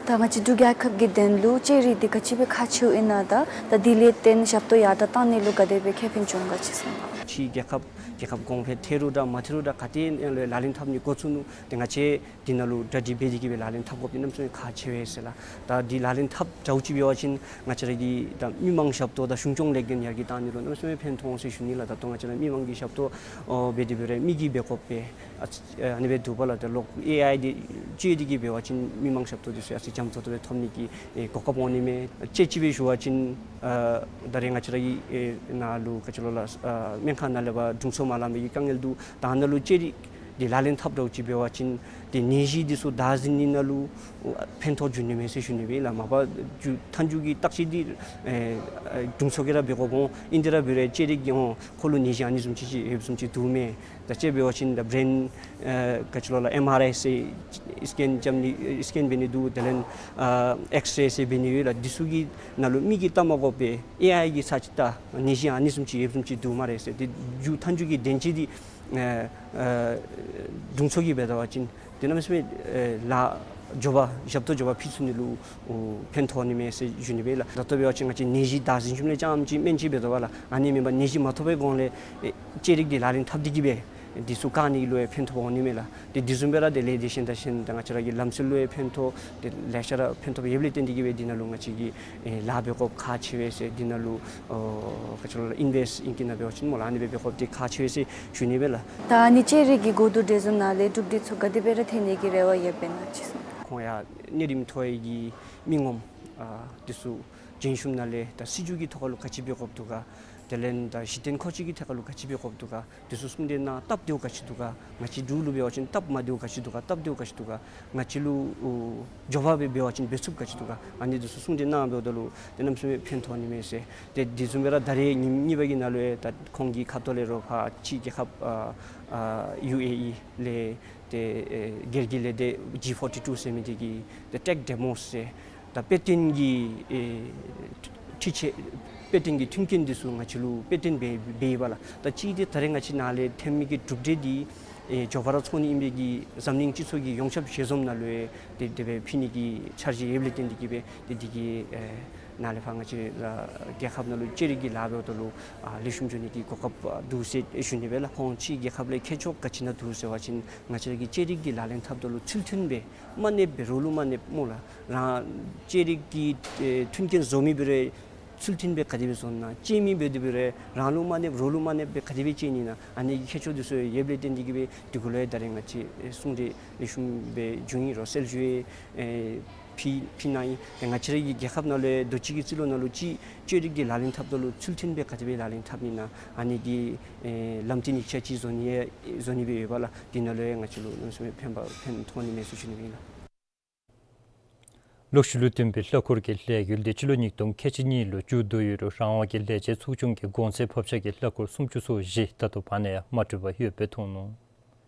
ད་ང་བཅས་འབྲུག་རྒྱལ་ཁབ་ཀྱི་དོན་ལུ་ཅ་རིགས་འདི་ག་ཅི་སྦེ་ཁག་ཆེཝ་ཨིན་ན་དང་ད་དེ་ལས་བརྟེན་ཞབས་ཏོག་ཡར་དྲག་གཏང་ནི་ལུ་ག་དེ་སྦེ་ཁེ་ཕན་བྱུང་ག་ཅིག་གསུང་གནང་། ཕྱིའི་རྒྱལ་ཁབ་རྒྱལ་ཁབ་གོང་འཕེལ་ཐལ་རུང་འདྲ་མ་ཐལ་རུང་འདྲ་ག་ཏེ་ཡང་ལག་ལེན་འཐབ་ནི་འགོ་བཙུགས་ནུག། དེ་ང་བཅས་འདི་ནང་ལུ་གྲ་སྒྲིག་འབད་དེ་གི་སྦེ་ལག་ལེན་འཐབ་དགོཔ་འདི་གནམ་མེད་ས་མེད་ཁག་ཆེ་བས་ཟེར་ལགས། ད་འདི་ལག་ལེན་འཐབ་དྲག་ཅིག་འབད་བ་ཅིན་ང་བཅས་ར་གི་ད་མི་མང་ཞབས་ཏོག་དང་གཞུང་སྐྱོང་ལས་འགན་ཡར་རྒྱས་གཏང་ནི་ལུ་གནམ་མེད་ས་མེད་ཕན་ཐོགས་འོང་ཟེར་ཞུ་ནི་ལགས། ད་ལྟོ་ང་བཅས་ར་མི་མང་གི་ཞབས་ཏོག་ཨོ་འབད་དེ་འབད་རུང་མི་གིས་འབད་དགོ་པས། ཨ་ཨ་ནི་སྦེ་འདུག་པ་ལགས། ད་ལོག་ཨེ་ཨའི་འདི་སྤྱོད་དེ་གི་འབད་བ་ཅིན་མི་མང་ཞབས་ཏོག་འདི་ཚུ་ཡང་ཅིག་འཇམ་ཏོང་ཏོ་སྦེ་ཐོབ་ནི་གི་ཨེ་གོ་སྐབས་འོང་ནི་མས། དཔྱེ་ཅིག་སྦེ་ཞུ་བ་ཅིན་ཨ་ད་རེས་ང་བཅས་ར་གི་ཨེ་ནཱ་ལུ་ག་ཅི་ལོ་ལགས་ཨ་སྨན་ཁང་ནང་ལས་ཕར་དྲུང་འཚོ་མ་ལངམ་གི་དཀའ་ངལ་འདུག། ད་ནཱ་ལུ་ཅ་རིགས་འདི་ལག་ལེན་འཐབ་དྲག་ཅིག་འབད་བ་ཅིན་ཏེ་ནད་གཞི་འདི་ཚུ་བདའ་ཟུན་ནི་ནང་ལུ་ཕན་ཐོགས་འབྱུང་ནི་མས་ཟེར་ཞུ་ནི་སྦེ་ལགས། མ་པ་མཇུག་མཐའ་མཇུག་གི་བརྟག་དཔྱད་འདི་ཨེ་ཨེ་དྲུང་འཚོ་གིས་ར་འབད་དགོཔ་འོང་། ཨིན་ཏེ་ར་འབད་རུང་ཅ་རིགས་ཀྱི་འོང་ཁོ་ལུ་ནད་གཞི་ཨ་ནི་བཟུམ་ཅིག་ཅིག་ཡོདཔ་བཟུམ་ཅིག་འདུག་མས། ད་དཔྱེ་འབད་བ་ཅིན་ད་བརེན་ཨེ་ག་ཅི་ལོ་ལགས་ཨེམ་ཨར་ཨའི་ཟེར་སི་ཀེན་རྐྱབ་ནི་ཨེ་སི་ཀེན་འབད་ནི་འདུག། དེ་ལས་ཨ་ཨེགསི་རེ་ཟེར་འབད་ནི་ཡོད་ལགས། འདི་ཚུ་གི་ནང་ལུ་མི་གིས་བལྟ་མ་དགོ་པར་ཨེ་ཨའི་གིས་ཚར་ཅིག་བལྟ་ནད་གཞི་ཨ་ནི་བཟུམ་ཅིག་ཡོདཔ་བཟུམ་ཅིག་འདུག་སྨ་རེ་ཟེར། ཏེ་མཇུག་མཐའ་མཇུག་གི་བདེན་དཔྱད་འདི་ཨེ་ཨེ་དྲུང་འཚོ་གིས་འབད་ད་པ་ཅིན་ཏེ་གནམ་མེད་ས་མེད་ཨེ་ལཱ་ འགྱོ་བ་ཞབས་ཏོག་འགྱོ་བ་ཕུལ་ཚུགས་ནི་ལུ་ཨོ་ཕན་ཐོགས་ནི་མས་ཟེར་ཞུ་ནི་སྦེ་ལགས། ད་ལྟོ་འབད་བ་ཅིན་ང་བཅས་ནད་གཞི་བདག་འཛིན་ཞུཝ་ལས་རྐྱངམ་ཅིག་སྨན་བཅོས་འབད་དོ་བ་ལགས། ཨ་ནི་མེན་པར་ནད་གཞི་མ་ཐོབ་པའི་གོང་ལས་ཨེ་ཅ་རིགས་འདི་ལག་ལེན་འཐབ་སྟེ་གི་སྦེ་འདི་ཚུ་བཀག་ནི་ལུ་ཡང་ཕན་ཐོགས་འོང་ནི་མས་ལགས། ཏེ་འདི་བཟུམ་སྦེ་ར་ཏེ་ལས་སྡེ་གཞན་དང་གཞན་དང་ང་བཅས་ར་གི་ལམ་སྲོལ་ལུ་ཡང་ཕན་ཐོགས་ཏེ་ལེ་ཤ་ར་ཕན་ཐོགས་ཡོདཔ་ལས་བརྟེན་ཏེ་གི་སྦེ་འདི་ནང་ལུ་ང་བཅས་ཀྱིས་ཨེ་ལཱ་འབད་དགོཔ་ཁག་ཆེ་བས་ཟེར། འདི་ནང་ལུ་ཨོ་ག་ཅི་ལོ་ཨིན་ཝེསཊ་ཨིང་སྐད་ནང་འབད་བ་ཅིན་སྨོ་ལགས། ཨ་ནི་སྦེ་འབད་དགོཔ་འདི་ཁག་ཆེ་བས་ཟེར་ཞུ་ནི་སྦེ་ལགས། ད་ཨ་ནི་ཅ་རིགས་ཀྱི་གོ་བསྡུར་འདི་བཟུམ་ནང་ལས་གྲུབ་འབྲས་ཚུ་ག་དེ་སྦེ་ར་ཐོན་ནི་གི་རེ་བ་ཡོདཔ་ཨིན་ན་ཅིག་གསུངས། ཁོང་ཡང་གནས་རིམ་མཐོ་བའི་གི་མི་ངོམ་ཨ་འདི་ཚུ་རྒྱན་ཤོག་ནང་ལས་ད་སྲིད་བྱུས་ཀྱི་ཐོག་ཁ་ལུ་ག་ཅི་འབད་དགོཔ་འདུག་ག། དེ་ལས་ད་གཞི་རྟེན་མཁོ་ཆས་ཀྱི་ཐད་ཁ་ལུ་ག་ཅི་འབད་དགོཔ་འདུག་ག། འདི་ཚུ་གསུང་གྲོས་གནང་སྟབས་བདེཝ་ག་ཅི་འདུག་ག། ང་བཅས་འབྲུག་ལུ་འབད་བ་ཅིན་སྟབས་མ་བདེཝ་ག་ཅི་འདུག་ག། སྟབས་བདེཝ་ག་ཅི་འདུག་ག། ང་བཅས་ལུ་ཨོ་འགྱོ་བ་སྦེ་འབད་བ་ཅིན་འབད་ཚུགསཔ་ག་ཅི་འདུག་ག། ཨ་ནི་འདི་ཚུ་གསུང་གྲོས་གནང་འབདཝ་ད་ལུ་ཏེ་གནམ་མེད་ས་མེད་ཕན་ཐོགས་ནི་མས་ཟེར། ཏེ་འདི་བཟུམ་སྦེ་ར་ད་རེས་ཉིནམ་གཉིས་པ་གི་ནང་ལུ་ཡང་ད་ཁོང་གི་ཁ་ཐུག་ལས་རོགས་ཕར་ཕྱི་རྒྱལ་ཁབ་ཨ་ཨ་ཡུ་ཨེ་ཨི་ལས་ཏེ་ཨེ་སྒེར་གྱི་ལས་སྡེ་ཇི་ཕོར་ཊི་ཊུ་ཟེར་མི་འདི་གིས་ཏེ་ཊེཀ་ཌེ་མོ་ཟེར་ད་དཔེ་སྟོན་གྱི་ཨེ་འཕྲུལ་ཆས་དཔེ་སྟོན་གྱི་མཐུན་རྐྱེན་འདི་ཚུ་ང་བཅས་ལུ་དཔེ་སྟོན་འབད་འབད་ཡི་པ་ལགས། ད་ཅི་འདི་ད་རེས་ང་བཅས་ནཱ་ལས་ཐོན་མི་གི་གྲུབ་འབྲས་འདི་ཨེ་མགྱོགས་པ་ར་ཚོར་ནི་ཨིན་པའི་གི་འཛམ་གླིང་སྤྱི་ཚོགས་ཀྱི་ཡོངས་ཁྱབ་ཞལ་འཛོམས་ནང་ལུ་ཡང་ཏེ་དེ་སྦེ་ཕུལ་ནི་གི་འཆར་གཞི་ཡོདཔ་ལས་བརྟེན་ཏེ་གི་སྦེ་ཏེ་འདི་གི་ཨེ་ནཱ་ལས་ཕར་ང་བཅས་ར་རྒྱལ་ཁབ་ནང་ལུ་ཅ་རིགས་ཀྱི་ལཱ་འབདཝ་ད་ལུ་ཨ་ལེགས་ཤོམ་འགྱོ་ནི་གི་གོ་སྐབས་ཨ་འདུག་ཟེར་ཞུ་ནི་སྦེ་ལགས། ཁོང་ཕྱི་རྒྱལ་ཁབ་ལས་མཁས་མཆོག་ག་ཅི་ནང་འདུག་ཟེར་བ་ཅིན་ང་བཅས་ར་གི་ཅ་རིགས་ཀྱི་ལག་ལེན་འཐབ་ད་ལུ་ཚུལ་མཐུན་སྦེ་མ་གནསཔ་སྦེ་རོགས་ལུ་མ་གནསཔ་སྨོ་ལགས། རང་ཅ་རིགས་ཀྱི་ཨེ་མཐུན་རྐྱེན་བཟོ་མི་འབད་རུང་ཚུལ་མཐུན་སྦེ་ག་དེ་སྦེ་བཟོ་ནི་ཨིན་ན། བཅོས་མི་འབད་དེ་འབད་རུང་རང་ལུ་མ་གནསཔ་རོགས་ལུ་མ་གནསཔ་སྦེ་ག་དེ་སྦེ་བཅོ་ནི་ཨིན་ན། ཨ་ནི་གི་མཁས་མཆོག་འདི་ཚུ་ཡོདཔ་ལས་བརྟེན་ཏེ་གི་སྦེ་འདི་གུ་ལུ་ཡང་ད་རེས་ང་བཅས་ཨེ་གསུང་གྲོས་ལེགས་ཤོམ་སྦེ་བྱུང་ཡི། རོགས་གསལ་ཞུ་ཡང་ཨེ་ཕུལ་ཕུལ་གནང་ཡི། ཏེ་ང་བཅས་ར་གི་རྒྱལ་ཁབ་ནང་ལུ་ཡང་རྡོ་སྐྱེས་ཀྱི་རྩིས་ལོ་ནང་ལུ་ཅིག་ཅ་རིགས་ཀྱི་ལག་ལེན་འཐབ་ད་ལུ་ཚུལ་མཐུན་སྦེ་ག་དེ་སྦེ་ལག་ལེན་འཐབ་ནི་ཨིན་ན། ཨ་ནི་གི་ཨེ་ལམ་སྟོན་ཡིག་ཆ་ཅིག་བཟོ་ནི་ཡང་བཟོ་ནི་སྦེ་ཡོད་པ་ལགས། འདི་ནང་ལུ་ཡང་ང་བཅས་ལུ་གནམ་མེད་ས་མེད་ཕན་པ་ཕན་ཐོགས་ནི་མས་ཟེར་ཞུ་ནི་སྦེ་ཨིན་ལགས། གློག་ཤུགས་ལུ་བརྟེན་པའི་གླ་འཁོར་གྱི་ལས་འགུལ་འདི་སྤྱི་ལོ་ཉིས་སྟོང་ཁལ་གཅིག་གཉིས་ལུ་མཇུག་བསྡུ་ཡོད་རུང་རང་དབང་གི་ལས་བྱེད་ཚོགས་ཆུང་གི་གོང་ཚད་ཕབ་ཆག་གིས་གླ་འཁོར་སུམ་ཅུ་སོ་བཞི་ད་ལྟོ་བར་ན་ཡང་མ་གྲུབ་པར་ཡོདཔ་སྦེ་མཐོང་ནུག།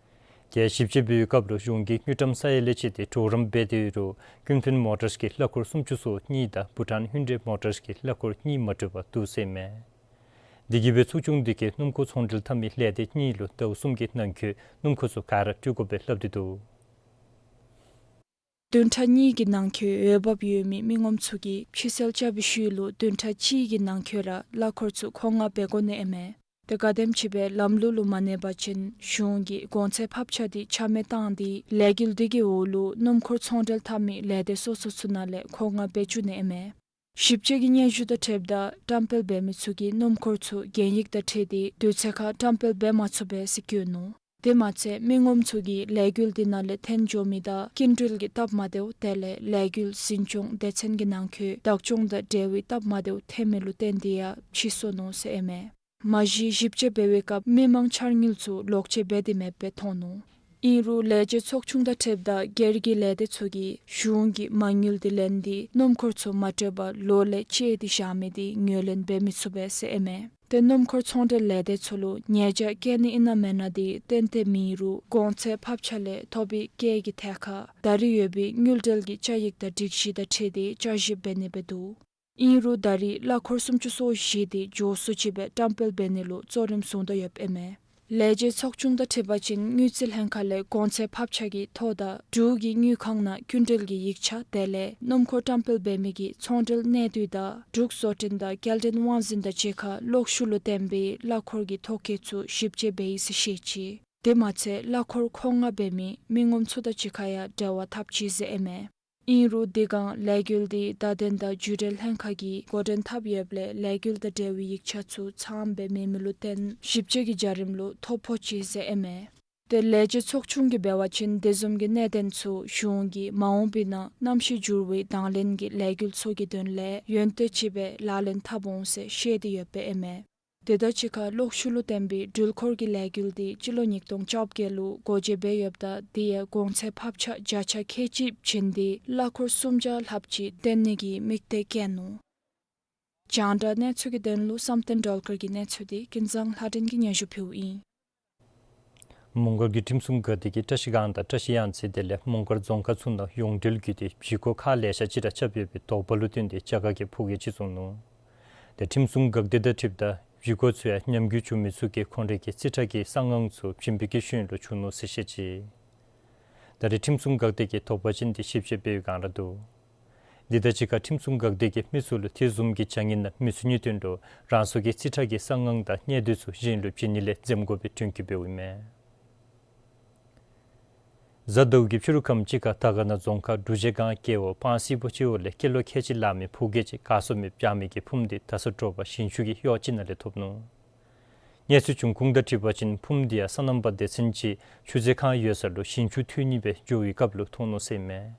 དེ་ཞིབ་དཔྱད་འབད་བའི་སྐབས་ལུ་གཞུང་གིས་དངུལ་ཀྲམ་ས་ཡ་ལས་བཅད་དེ་གྲོགས་རམ་འབད་དེ་ཡོད་རུང་ཀུན་ཕན་མོ་ཊརས་ཀྱི་གླ་འཁོར་སུམ་ཅུ་སོ་གཉིས་དང་བྷུ་ཊཱན་ཧུན་ཌའི་མོ་ཊརས་ཀྱི་གླ་འཁོར་གཉིས་མ་གྲུབ་པར་འདུག་ཟེར་ཨིན་མས། དེ་གིས་སྦེ་ཚོགས་ཆུང་འདི་གིས་སྣུམ་འཁོར་ཚོང་འབྲེལ་འཐབ་མི་ལས་སྡེ་གཉིས་ལུ་ཟླཝ་གསུམ་གྱི་ནང་འཁོད་སྣུམ་འཁོར་ཚུ་ག་ར་སྤྲོད་དགོ་པའི་སླབ་སྟེ་འདུག། བདུན་ཕྲག་གཉིས་ཀྱི་ནང་འཁོད་འོས་འབབ་ཡོད་མི་མི་ངོམ་ཚུ་གིས་ཕྱིར་སེལ་རྐྱབ་པའི་ཤུལ་ལུ་བདུན་ཕྲག་གཅིག་གི་ནང་འཁོད་ར་གླ་འཁོར་ཚུ་མཁོ་མངགས་འབད་དགོ་ནི་ཨིན་མས། ཏེ་ག་དེམ་ཅིག་སྦེ་ལམ་ལུགས་ལུ་མ་གནས་པ་ཅིན་གཞུང་གིས་གོང་ཚད་ཕབ་ཆག་འདི་ཆ་མེད་བཏང་སྟེ་ལས་འགུལ་འདི་གི་འོག་ལུ་སྣུམ་འཁོར་ཚོང་འབྲེལ་འཐབ་མི་ལས་སྡེ་སོ་སོ་ཚུ་ནང་ལས་མཁོ་མངགས་འབད་བཅུག་ནི་ཨིན་མས། ཞིབ་དཔྱད་ཀྱི་སྙན་ཞུ་དང་འཁྲིལཝ་ད་བཀྲམ་སྤེལ་འབད་མི་ཚུ་གིས་སྣུམ་འཁོར་ཚུ་གན་ཡིག་དང་འཁྲིལ་ཏེ་དུས་ཚོད་ཁར་བཀྲམ་སྤེལ་འབད་མ་ཚུགས་པས་ཟེར་བཀོད་ནུག། དེ་མ་ཚད་མི་ངོམ་ཚུ་གིས་ལས་འགུལ་འདི་ནང་ལས་འཐོན་འགྱོ་མི་དང་སྐྱིན་འགྲུལ་གྱི་སྟབས་མ་བདེཝ་དེ་ལས་ལས་འགུལ་འཛིན་སྐྱོང་སྡེ་ཚན་གྱི་ནང་འཁོད་བདག་སྐྱོང་དང་འབྲེལ་བའི་སྟབས་མ་བདེཝ་ཐོན་མི་ལུ་བརྟེན་ཏེ་ཡང་ཕྱིས་སོ་ནུག་ཟེར་ཨིན་མས། མ་གཞི་ཞིབ་དཔྱད་འབད་བའི་སྐབས་མི་མང་འཆར་དངུལ་ཚུ་ལོག་སྤྱོད་འབད་དེ་མེདཔ་སྦེ་མཐོང་ནུག། ཨིན་རུང་ལས་བྱེད་ཚོགས་ཆུང་དང་འཁྲིལཝ་ད་སྒེར་གྱི་ལས་སྡེ་ཚུ་གིས་གཞུང་གི་མ་དངུལ་འདི་ལེན་ཏེ་སྣུམ་འཁོར་ཚུ་མ་སྤྲོད་པར་ལོ་ལས་བཅད་དེ་བཞག་མི་འདི་ངོས་ལེན་འབད་མི་ཚུགས་པས་ཟེར་ཨིན་མས། ཏེ་སྣུམ་འཁོར་ཚོང་འབྲེལ་ལས་སྡེ་ཚུ་ལུ་ཉེས་བྱ་བཀལ་ནི་ཨིན་ན་མེན་ན་འདི་ཏན་ཏན་མེད་རུང་གོང་ཚད་ཕབ་ཆག་ལས་ཐོབ་པའི་བཀལ་གྱི་ཐད་ཁར་ད་རེས་ཡོད་པའི་དངུལ་འབྲེལ་གྱི་བཅའ་ཡིག་དང་སྒྲིག་གཞི་དང་འཁྲིལ་ཏེ་བསྐྱར་ཞིབ་འབད་ནི་སྦེ་འདུག། ཨིན་རུང་ད་རེས་གླ་འཁོར་སུམ་ཅུ་སོ་བཞི་འདི་མགྱོགས་སུ་ཅིག་སྦེ་བཀྲམ་སྤེལ་འབད་ནི་ལུ་གཙོ་རིམ་བཟུང་དོ་ཡོདཔ་ཨིན་མས། ལས་བྱེད་ཚོགས་ཆུང་དང་འཁྲིལ་བ་ཅིན་དངུལ་རྩིས་ལྷན་ཁག་ལས་གོང་ཚད་ཕབ་ཆག་གི་ཐོ་དང་འབྲུག་གི་དངུལ་ཁང་ནང་སྐྱིན་འགྲུལ་གྱི་ཡིག་ཆ་དེ་ལས་སྣུམ་འཁོར་བཀྲམ་སྤེལ་འབད་མི་གི་ཚོང་འབྲེལ་གནས་སྡུད་དང་འབྲུག་བཟོ་སྐྲུན་དང་སྐྱེལ་འདྲེན་དབང་འཛིན་དང་གཅིག་ཁར་གློག་ཤུགས་ལུ་བརྟེན་པའི་གླ་འཁོར་གྱི་ཐོ་བཀོད་ཚུ་ཞིབ་དཔྱད་འབད་ཡི་ཟེར་བཤད་ཅི། དེ་མ་ཚད་གླ་འཁོར་མཁོ་མངགས་འབད་མི་མི་ངོམ་ཚུ་དང་གཅིག་ཁར་ཡང་འབྲེལ་བ་འཐབ་ཅི་ཟེར་ཨིན་མས། ཨིན་རུང་དེ་སྒང་ལས་འགུལ་འདི་བརྡ་དོན་དང་བརྒྱུད་འབྲེལ་ལྷན་ཁག་གིས་འགོ་འདྲེན་འཐབ་ཡོདཔ་ལས་ལས་འགུལ་དང་འབྲེལ་བའི་ཡིག་ཆ་ཚུ་ཚངམ་སྦེ་མེད་མི་ལུ་བརྟེན་ཞིབ་དཔྱད་ཀྱི་བྱ་རིམ་ལུ་ཐོ་ཕོག་ཅི་ཟེར་ཨིན་མས། ཏེ་ལས་བྱེད་ཚོགས་ཆུང་གིས་འབད་བ་ཅིན་དེ་བཟུམ་གྱི་གནད་དོན་ཚུ་གཞུང་གིས་མ་འོངས་པའི་ནང་གནམ་གཤིས་འགྱུར་བའི་དང་ལེན་གྱི་ལས་འགུལ་ཚུ་གི་དོན་ལས་ཡོན་ཏན་ཅིག་སྦེ་ལག་ལེན་འཐབ་འོང་ཟེར་བཤད་དེ་ཡོདཔ་ཨིན་མས། དེ་དང་གཅིག་ཁར་གློག་ཤུགས་ལུ་བརྟེན་པའི་འགྲུལ་འཁོར་གྱི་ལས་འགུལ་འདི་སྤྱི་ལོ་ཉིས་སྟོང་བཅོ་བརྒྱད་ལུ་སྒོ་འབྱེད་འབད་ཡོདཔ་ད་དེ་ཡང་གོང་ཚད་ཕབ་ཆག་བརྒྱ་ཆ་ཁལ་གཅིག་བྱིན་ཏེ་གླ་འཁོར་སུམ་བརྒྱ་ལྷགཔ་ཅིག་བཏོན་ནི་གི་དམིགས་གཏད་བསྐྱེད་ནུག། རྒྱང་བསྒྲགས་གནས་ཚུལ་གྱི་དོན་ལུ་བསམ་གཏན་སྒྲོལ་དཀར་གྱི་གནས་ཚུལ་འདི་ཀུན་བཟང་ལྷ་སྒྲོན་གྱིས་སྙན་ཞུ་ཕུལཝ་ཨིན། མོང་སྒར་གྱི་ཁྲིམས་སྲུང་འགག་སྡེ་གིས་བཀྲ་ཤིས་སྒང་དང་བཀྲ་ཤིས་གཡང་རྩེ་དེ་ལས་མོང་སྒར་རྫོང་ཁག་ཚུ་ནང་ཡོངས་འབྲེལ་བརྒྱུད་དེ་བཞེས་སྒོ་ཁག་ལེ་ཤ་ཅིག་ར་རྐྱབ་ཡོད་པའི་དོགས་པ་ལུ་བརྟེན་ཏེ་བྱ་དགའ་གི་ཕོགས་ཀྱི་ཅིག་བཙུགས་ནུག། ཏེ་ཁྲིམས་སྲུང་འགག་སྡེ་དང་འཁྲིལཝ་ད་བཞེས་སྒོ་ཚུ་ཡང་ཉམས་རྒུད་བྱུང་མི་ཚུ་གིས་ཁོང་རའི་གི་རྩིས་ཁྲ་གི་གསང་ངང་ཚུ་བྱིན་པའི་གི་ཤུལ་ལུ་བྱུང་ནུག་ཟེར་བཤད་ཅི། ད་རེས་ཁྲིམས་སྲུང་འགག་སྡེ་གི་དོགས་པ་ཅན་དེ་ཞིབ་དཔྱད་འབད་བའི་སྒང་ར་འདུག། འདི་དང་གཅིག་ཁར་ཁྲིམས་སྲུང་འགག་སྡེ་གིས་མི་ཚུ་ལུ་དེ་བཟུམ་གྱི་བྱ་ངན་ནང་མི་ཚུད་ནིའི་དོན་ལུ་རང་སོའི་རྩིས་ཁྲ་གི་གསང་ཧིང་དང་གནད་དོན་ཚུ་གཞན་ལུ་བྱིན་ནི་ལས་འཛེམ་དགོ་པའི་དྲན་སྐུལ་འབདཝ་ཨིན་མས། གཟའ་ཟླཝ་གི་ཕྱི་རུ་ཁམས་ཅིག་ཁར་དར་དཀར་ན་རྫོང་ཁག་འབྲུག་རྗེས་སྒང་སྐྱེ་བོ་སྤང་སི་པོ་སྤྱི་བོ་ལས་སྐྱེས་ལོ་ཁལ་གཅིག་ལང་མི་ཕོ་སྐྱེས་ཅིག་ག་སོང་མེདཔ་བྱང་མི་གི་ཕུངམ་དེ་ད་ས་དྲོ་པ་ཞིང་ཆུ་གི་གཡོག་ཅིག་ནང་ལས་ཐོབ་ནུག། གནས་ཚུལ་བྱུང་ཁུངས་དང་འཁྲིལ་བ་ཅིན་ཕུངམ་དེ་ཡང་སོ་ནམ་པ་སྡེ་ཚན་གཅིག་ཆུ་རྩི་ཁང་ཡོད་ས་ལུ་ཞིང་ཆུ་འཐུ་ནི་སྦེ་འགྱོ་བའི་སྐབས་ལུ་མཐོང་ནུག་ཟེར་ཨིན་མས།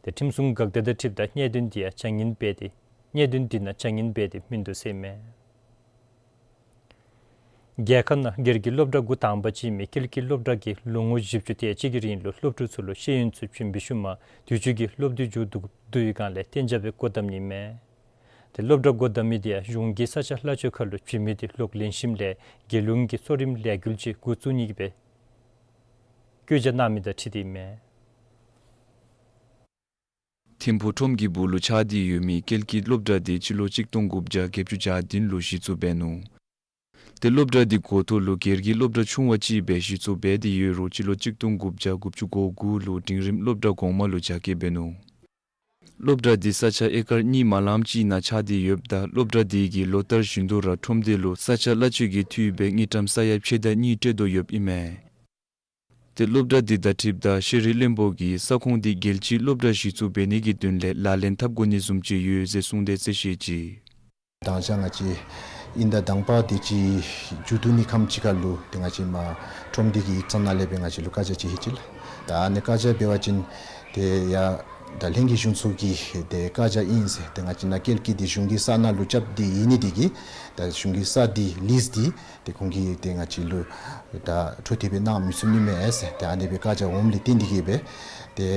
དེ་ཁྲིམས་སྲུང་འགག་སྡེ་དང་འཁྲིལཝ་ད་གནད་དོན་དེ་ཡང་བྱ་ངན་འབད་དེ་གནད་དོན་དེ་ནང་བྱ་ངན་འབད་དེ་མིན་འདུག་ཟེར་ཨིན་མས། རྒྱལ་ཁབ་ནང་སྒེར་གྱི་སློབ་གྲྭ་འགོ་དང་པ་ཅིག་མི་ཀིལ་ཀི་སློབ་གྲྭ་གིས་ལོ་ངོ་བཞི་བཅུ་དེ་ཅིག་གི་རིང་ལུ་སློབ་ཕྲུག་ཚུ་ལུ་ཤེས་ཡོན་ཚུ་བྱིན་པའི་ཤུལ་མ་དུས་ཅི་གི་སློབ་དུས་མཇུག་བསྡུ་བསྡུ་བའི་སྒང་ལས་གཏན་འཇགས་སྦེ་སྒོ་བསྡམ་ནི་ཨིན་མས། དེ་སློབ་གྲྭ་སྒོ་བསྡམ་མི་དེ་ཡང་གཞུང་གི་ས་ཆ་གླ་ཆ་ཁར་ལུ་བྱིན་མི་དེ་ལོག་ལེན་ཞིནམ་ལས་རྒྱལ་ཡོངས་ཀྱི་གཙོ་རིམ་ལས་འགུལ་ཅིག་འགོ་བཙུགས་ནི་གི་སྦེ་བཀོད་རྒྱ་གནང་མི་དང་འཁྲིལ་ཏེ་ཨིན་མས། ཐིམ་ཕུག་ཁྲོམ་གྱི་སྦུག་ལུ་ཆགས་ཏེ་ཡོད་མི་ཀིལ་ཀི་སློབ་གྲྭ་དེ་སྤྱི་ལོ་གཅིག་སྟོང་དགུ་བརྒྱ་བརྒྱད་ཅུ་གྱ་བདུན་ལུ་གཞི་བཙུགས་འབད་ནུག། དེ་སློབ་གྲྭ་དེ་འགོ་ཐོག་ལུ་སྒེར་གྱི་སློབ་གྲྭ་ཆུང་བ་ཅིག་སྦེ་གཞི་བཙུགས་འབད་དེ་ཡོད་རུང་སྤྱི་ལོ་གཅིག་སྟོང་དགུ་བརྒྱ་དགུ་བཅུ་གོ་དགུ་ལུ་འབྲིང་རིམ་སློབ་གྲྭ་གོང་མ་ལུ་རྒྱ་སྐྱེད་འབད་ནུག། སློབ་གྲྭ་དེ་ས་ཆ་ཨེ་ཀར་གཉིས་མ་ལངམ་ཅིག་ནང་ཆགས་ཏེ་ཡོདཔ་ད་སློབ་གྲྭ་དེ་གིས་ལོ་ལྟར་བཞིན་དུ་ར་ཁྲོམ་དེ་ལུ་ས་ཆ་གླ་ཆ་གི་འཐུས་སྦེ་དངུལ་ཀྲམ་ས་ཡ་ཕྱེད་དང་གཉིས་སྤྲོད་དོ་ཡོདཔ་ཨིན་མས། དེ་སློབ་གྲྭ་དེ་དང་འཁྲིལཝ་ད་ཤེས་རིག་བློན་པོ་གིས་ས་ཁོངས་དེ་རྒྱལ་སྤྱིའི་སློབ་གྲྭ་གཞི་བཙུགས་འབད་ནི་གི་དོན་ལས་ལག་ལེན་འཐབ་དགོ་ནི་བཟུམ་ཅིག་ཡོད་ཟེར་གསུངས་ཏེ་ཟེར་བཤད་ཅི། དང་ཅ་ང་བཅས་དབྱིན་ཟླ་དང་པ་དེ་ཅིག་མཇུག་བསྡུ་ནི་ཁམས་ཅིག་ཁར་ལུ་དེ་ང་བཅས་མ་ཁྲོམ་དེ་གི་ཡིག་ཚང་ནང་ལས་སྦེ་ང་བཅས་ལུ་བཀའ་རྒྱ་ཅིག་ལྷོད་ཅི་ལགས། ད་ཨ་ནི་བཀའ་རྒྱ་འབད་བ་ཅིན་དེ་ཡང་ད་ལྷན་རྒྱས་གཞུང་ཚོགས་ཀྱི་དེ་བཀའ་རྒྱ་ཨིན་ཟེར། དེ་ང་བཅས་ནཱ་ཀིལ་ཀི་དེ་གཞུང་གི་ས་ནང་ལུ་རྐྱབ་སྟེ་ཡོད་ནི་དེ་གིས་ད་གཞུང་གི་ས་དེ་ལིསི་དེ་དེ་ཁོང་གིས་དེ་ང་བཅས་ལུ་ད་འཕྲོ་མཐུད་སྦེ་གནང་མི་ཚུགས་ནི་མས་ཟེར། དེ་ཨ་ནི་སྦེ་བཀའ་རྒྱ་འོངམ་ལས་བརྟེན་དེ་གིས་སྦེ་དེ་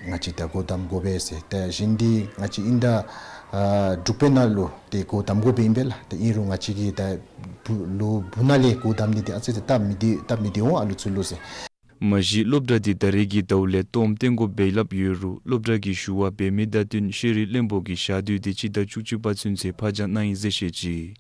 ང་བཅས་ད་སྒོ་བསྡམ་དགོ་པས་ཟེར། དེ་བཞིན་དེ་ང་བཅས་དབྱིན་ཟླ་ཨ་དྲུག་པའི་ནང་ལུ་དེ་སྒོ་བསྡམ་དགོཔ་ཨིན་པས་ལགས། དེ་ཨིན་རུང་ང་བཅས་ཀྱིས་ད་བུ་ལོ་བུ་ནང་ལས་སྒོ་བསྡམ་ནི་དེ་ཨ་ཙི་ཙི་སྟབས་མི་བདེ་སྟབས་མི་བདེ་འོང་ཨ་ལུ་ཚུ་ལུ་ཟེར། མ་གཞི་སློབ་གྲྭ་དེ་ད་རེས་ཀྱི་ཟླཝ་ལས་སྟོངམ་བཏོན་དགོཔ་སྦེ་སླབ་ཡོད་རུང་སློབ་གྲྭ་གི་ཞུ་བ་འབད་མི་དང་བསྟུན་ཤེས་རིག་བློན་པོ་གིས་ཞག་དུས་དེ་སྤྱི་ཟླ་བཅུ་གཅིག་པ་ཚུན་ཚོད་ཕར་འགྱངས་གནང་ཡི་ཟེར་བཤད་ཅི།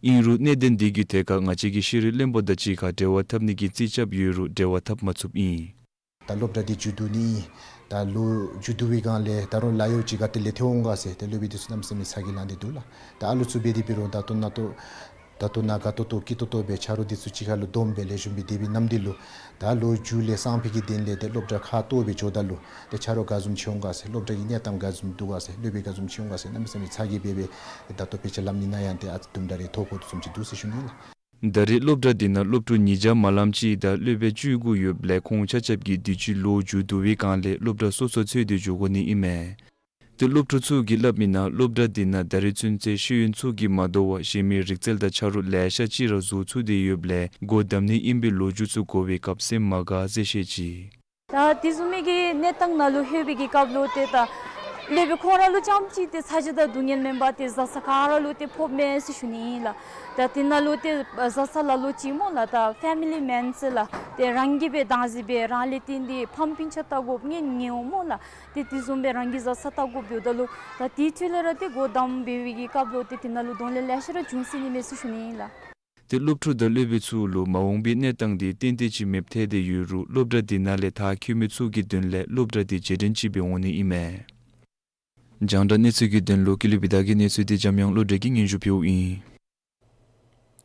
ཨིན་རུང་གནད་དོན་དེ་གི་ཐད་ཁར་ང་བཅས་ཀྱིས་ཤེས་རིག་བློན་པོ་དང་གཅིག་ཁར་འབྲེལ་བ་འཐབ་ནི་གི་རྩིས་རྐྱབ་ཡོད་རུང་འབྲེལ་བ་འཐབ་མ་ཚུགསཔ་ཨིན། ད་སློབ་གྲྭ་དེ་མཇུག་བསྡུ་ནི་ཨིན། ད་ལོ་མཇུག་བསྡུ་བའི་སྒང་ལས་ད་རུང་ལཱ་གཡོག་ཅིག་ག་ཏེ་ལས་ཐོན་འོང་ག་ཟེར་དེ་སློབ་དཔོན་དེ་ཚུ་གནམ་མེད་ས་མེད་ཚ་གྱང་ལང་སྟེ་འདུག་ལགས། ད་ཨ་ལུ་ཚུ་འབད་དེ་འབད་རུང་ད་ལྟོ་ནཱ་ལྟོ་ད་ལྟོ་ནཱ་དགའ་ཏོག་ཏོ་སྐྱིད་ཏོག་ཏོ་སྦེ་ཆ་རོགས་དེ་ཚུ་གཅིག་ཁར་ལུ་བསྡོམས་སྦེ་ལེགས་ཤོམ་སྦེ་སྡོད་པའི་ནམ་དུས་ལུ་ད་ལོ་མཇུག་ལས་སང་ཕོད་ཀྱི་དེ་ལས་དེ་སློབ་གྲྭ་ཁ་ལྟོ་སྦེ་འགྱོཝ་ད་ལུ་དེ་ཆ་རོགས་ག་བཟུམ་ཅིག་འོང་ག་ཟེར་སློབ་གྲྭ་གི་གནས་སྟངས་ག་བཟུམ་འདུག་ག་ཟེར་སློབ་དཔོན་ག་བཟུམ་ཅིག་འོང་ག་ཟེར་གནམ་མེད་ས་མེད་ཚ་གྱང་སྦེ་སྦེ་ད་ལྟོ་དཔེ་ཆ་ལམ་ནི་ནང་ཡང་དེ་ཨ་ཙི་དུམ་གྲ་རེ་ཐོ་ཕོག་དོ་བཟུམ་ཅིག་འདུག་ཟེར་ཞུ་ནི་ལགས། ད་རེས་སློབ་གྲྭ་དེ་ནང་སློབ་ཕྲུག་ཉིས་བརྒྱ་མ་ལངམ་ཅིག་དང་སློབ་དཔོན་བཅུ་དགུ་ཡོདཔ་ལས་ཁོང་ཆ་ཁྱབ་ཀྱིས་དུས་ཅི་ལོ་མཇུག་བསྡུ་བའི་སྒང་ལས་སློབ་གྲྭ་སོ་སོ་འཚོལ་ཏེ་འགྱོ་དགོ་ནི་ཨིན་མས། དེ་སློབ་ཕྲུག་ཚུ་གིས་སླབ་མི་ནང་སློབ་གྲྭ་དེ་ནང་ད་རེས་ཚུན་ཚོད་ཤེས་ཡོན་ཚུ་གིས་མ་དོ་བར་གཞན་མི་རིག་རྩལ་དང་ཆ་རོགས་ལེ་ཤ་ཅིག་ར་བཟོ་ཚུགས་ཏེ་ཡོདཔ་ལས་སྒོ་བསྡམ་ནི་ཨིན་པའི་ལོ་རྒྱུས་ཚུ་གོ་བའི་སྐབས་སེམས་མ་དགའ་ཟེར་བཤད་ཅི། ད་དེ་བཟུམ་མའི་གི་གནས་སྟངས་ནང་ལུ་ལྷོད་པའི་གི་སྐབས་ལུ་ཏེ་ད་སློབ་དཔོན་ཁོང་ར་ལུ་རྐྱངམ་གཅིག་ཏེ་ཚ་གྱང་དང་སྡུག་བསྔལ་མེན་པར་ཏེ་བཟའ་ཚང་ག་ར་ལུ་ཏེ་ཕོགཔ་མས་ཟེར་ཞུ་ནི་ཨིན་ལགས། ད་དེ་ནང་ལུ་ཏེ་བཟའ་ཚང་ལ་ལུ་ཅིག་སྨོ་ལགས་ད་ཕེ་མི་ལི་མཱན་ཟེར་ལགས། ཏེ་རང་གིས་སྦེ་བདག་འཛིན་འབད་རང་ལས་བརྟེན་ཏེ་ཕམ་སྤུན་ཆ་བལྟ་དགོཔ་ངེས་ངེས་འོང་སྨོ་ལགས། ཏེ་དེ་བཟུམ་སྦེ་རང་གི་བཟའ་ཚང་བལྟ་དགོཔ་ཡོདཔ་ད་ལུ་ད་དེ་འཕྲོ་ལས་ར་ཏེ་སྒོ་བསྡམ་འབད་བའི་གི་སྐབས་ལུ་ཏེ་དེ་ནང་ལུ་གདོང་ལེན་ལེ་ཤ་ར་འབྱུང་སྲིད་ནི་མས་ཟེར་ཞུ་ནི་ཨིན་ལགས། ཏེ་སློབ་ཕྲུག་དང་སློབ་དཔོན་ཚུ་ལུ་མ་འོངས་པའི་གནས་སྟངས་དེ་ཏན་ཏན་ཅིག་མེདཔ་ཐལ་ཏེ་ཡོད་རུང་སློབ་གྲྭ་དེ་ནང་ལས་མཐར་འཁྱོལ་མི་ཚུ་གི་དོན་ལས་སློབ་གྲྭ་དེ་རྗེས་དྲན་ཅིག་སྦེ་འོང་ནི་ཨིན་མས། རྒྱང་བསྒྲགས་གནས་ཚུལ་གྱི་དོན་ལུ་ཀུན་ལེགས་པའི་བདག་གི་གནས་ཚུལ་དེ་འཇམ་དབྱངས་བློ་གྲོས་ཀྱིས་སྙན་ཞུ་ཕུལཝ་ཨིན།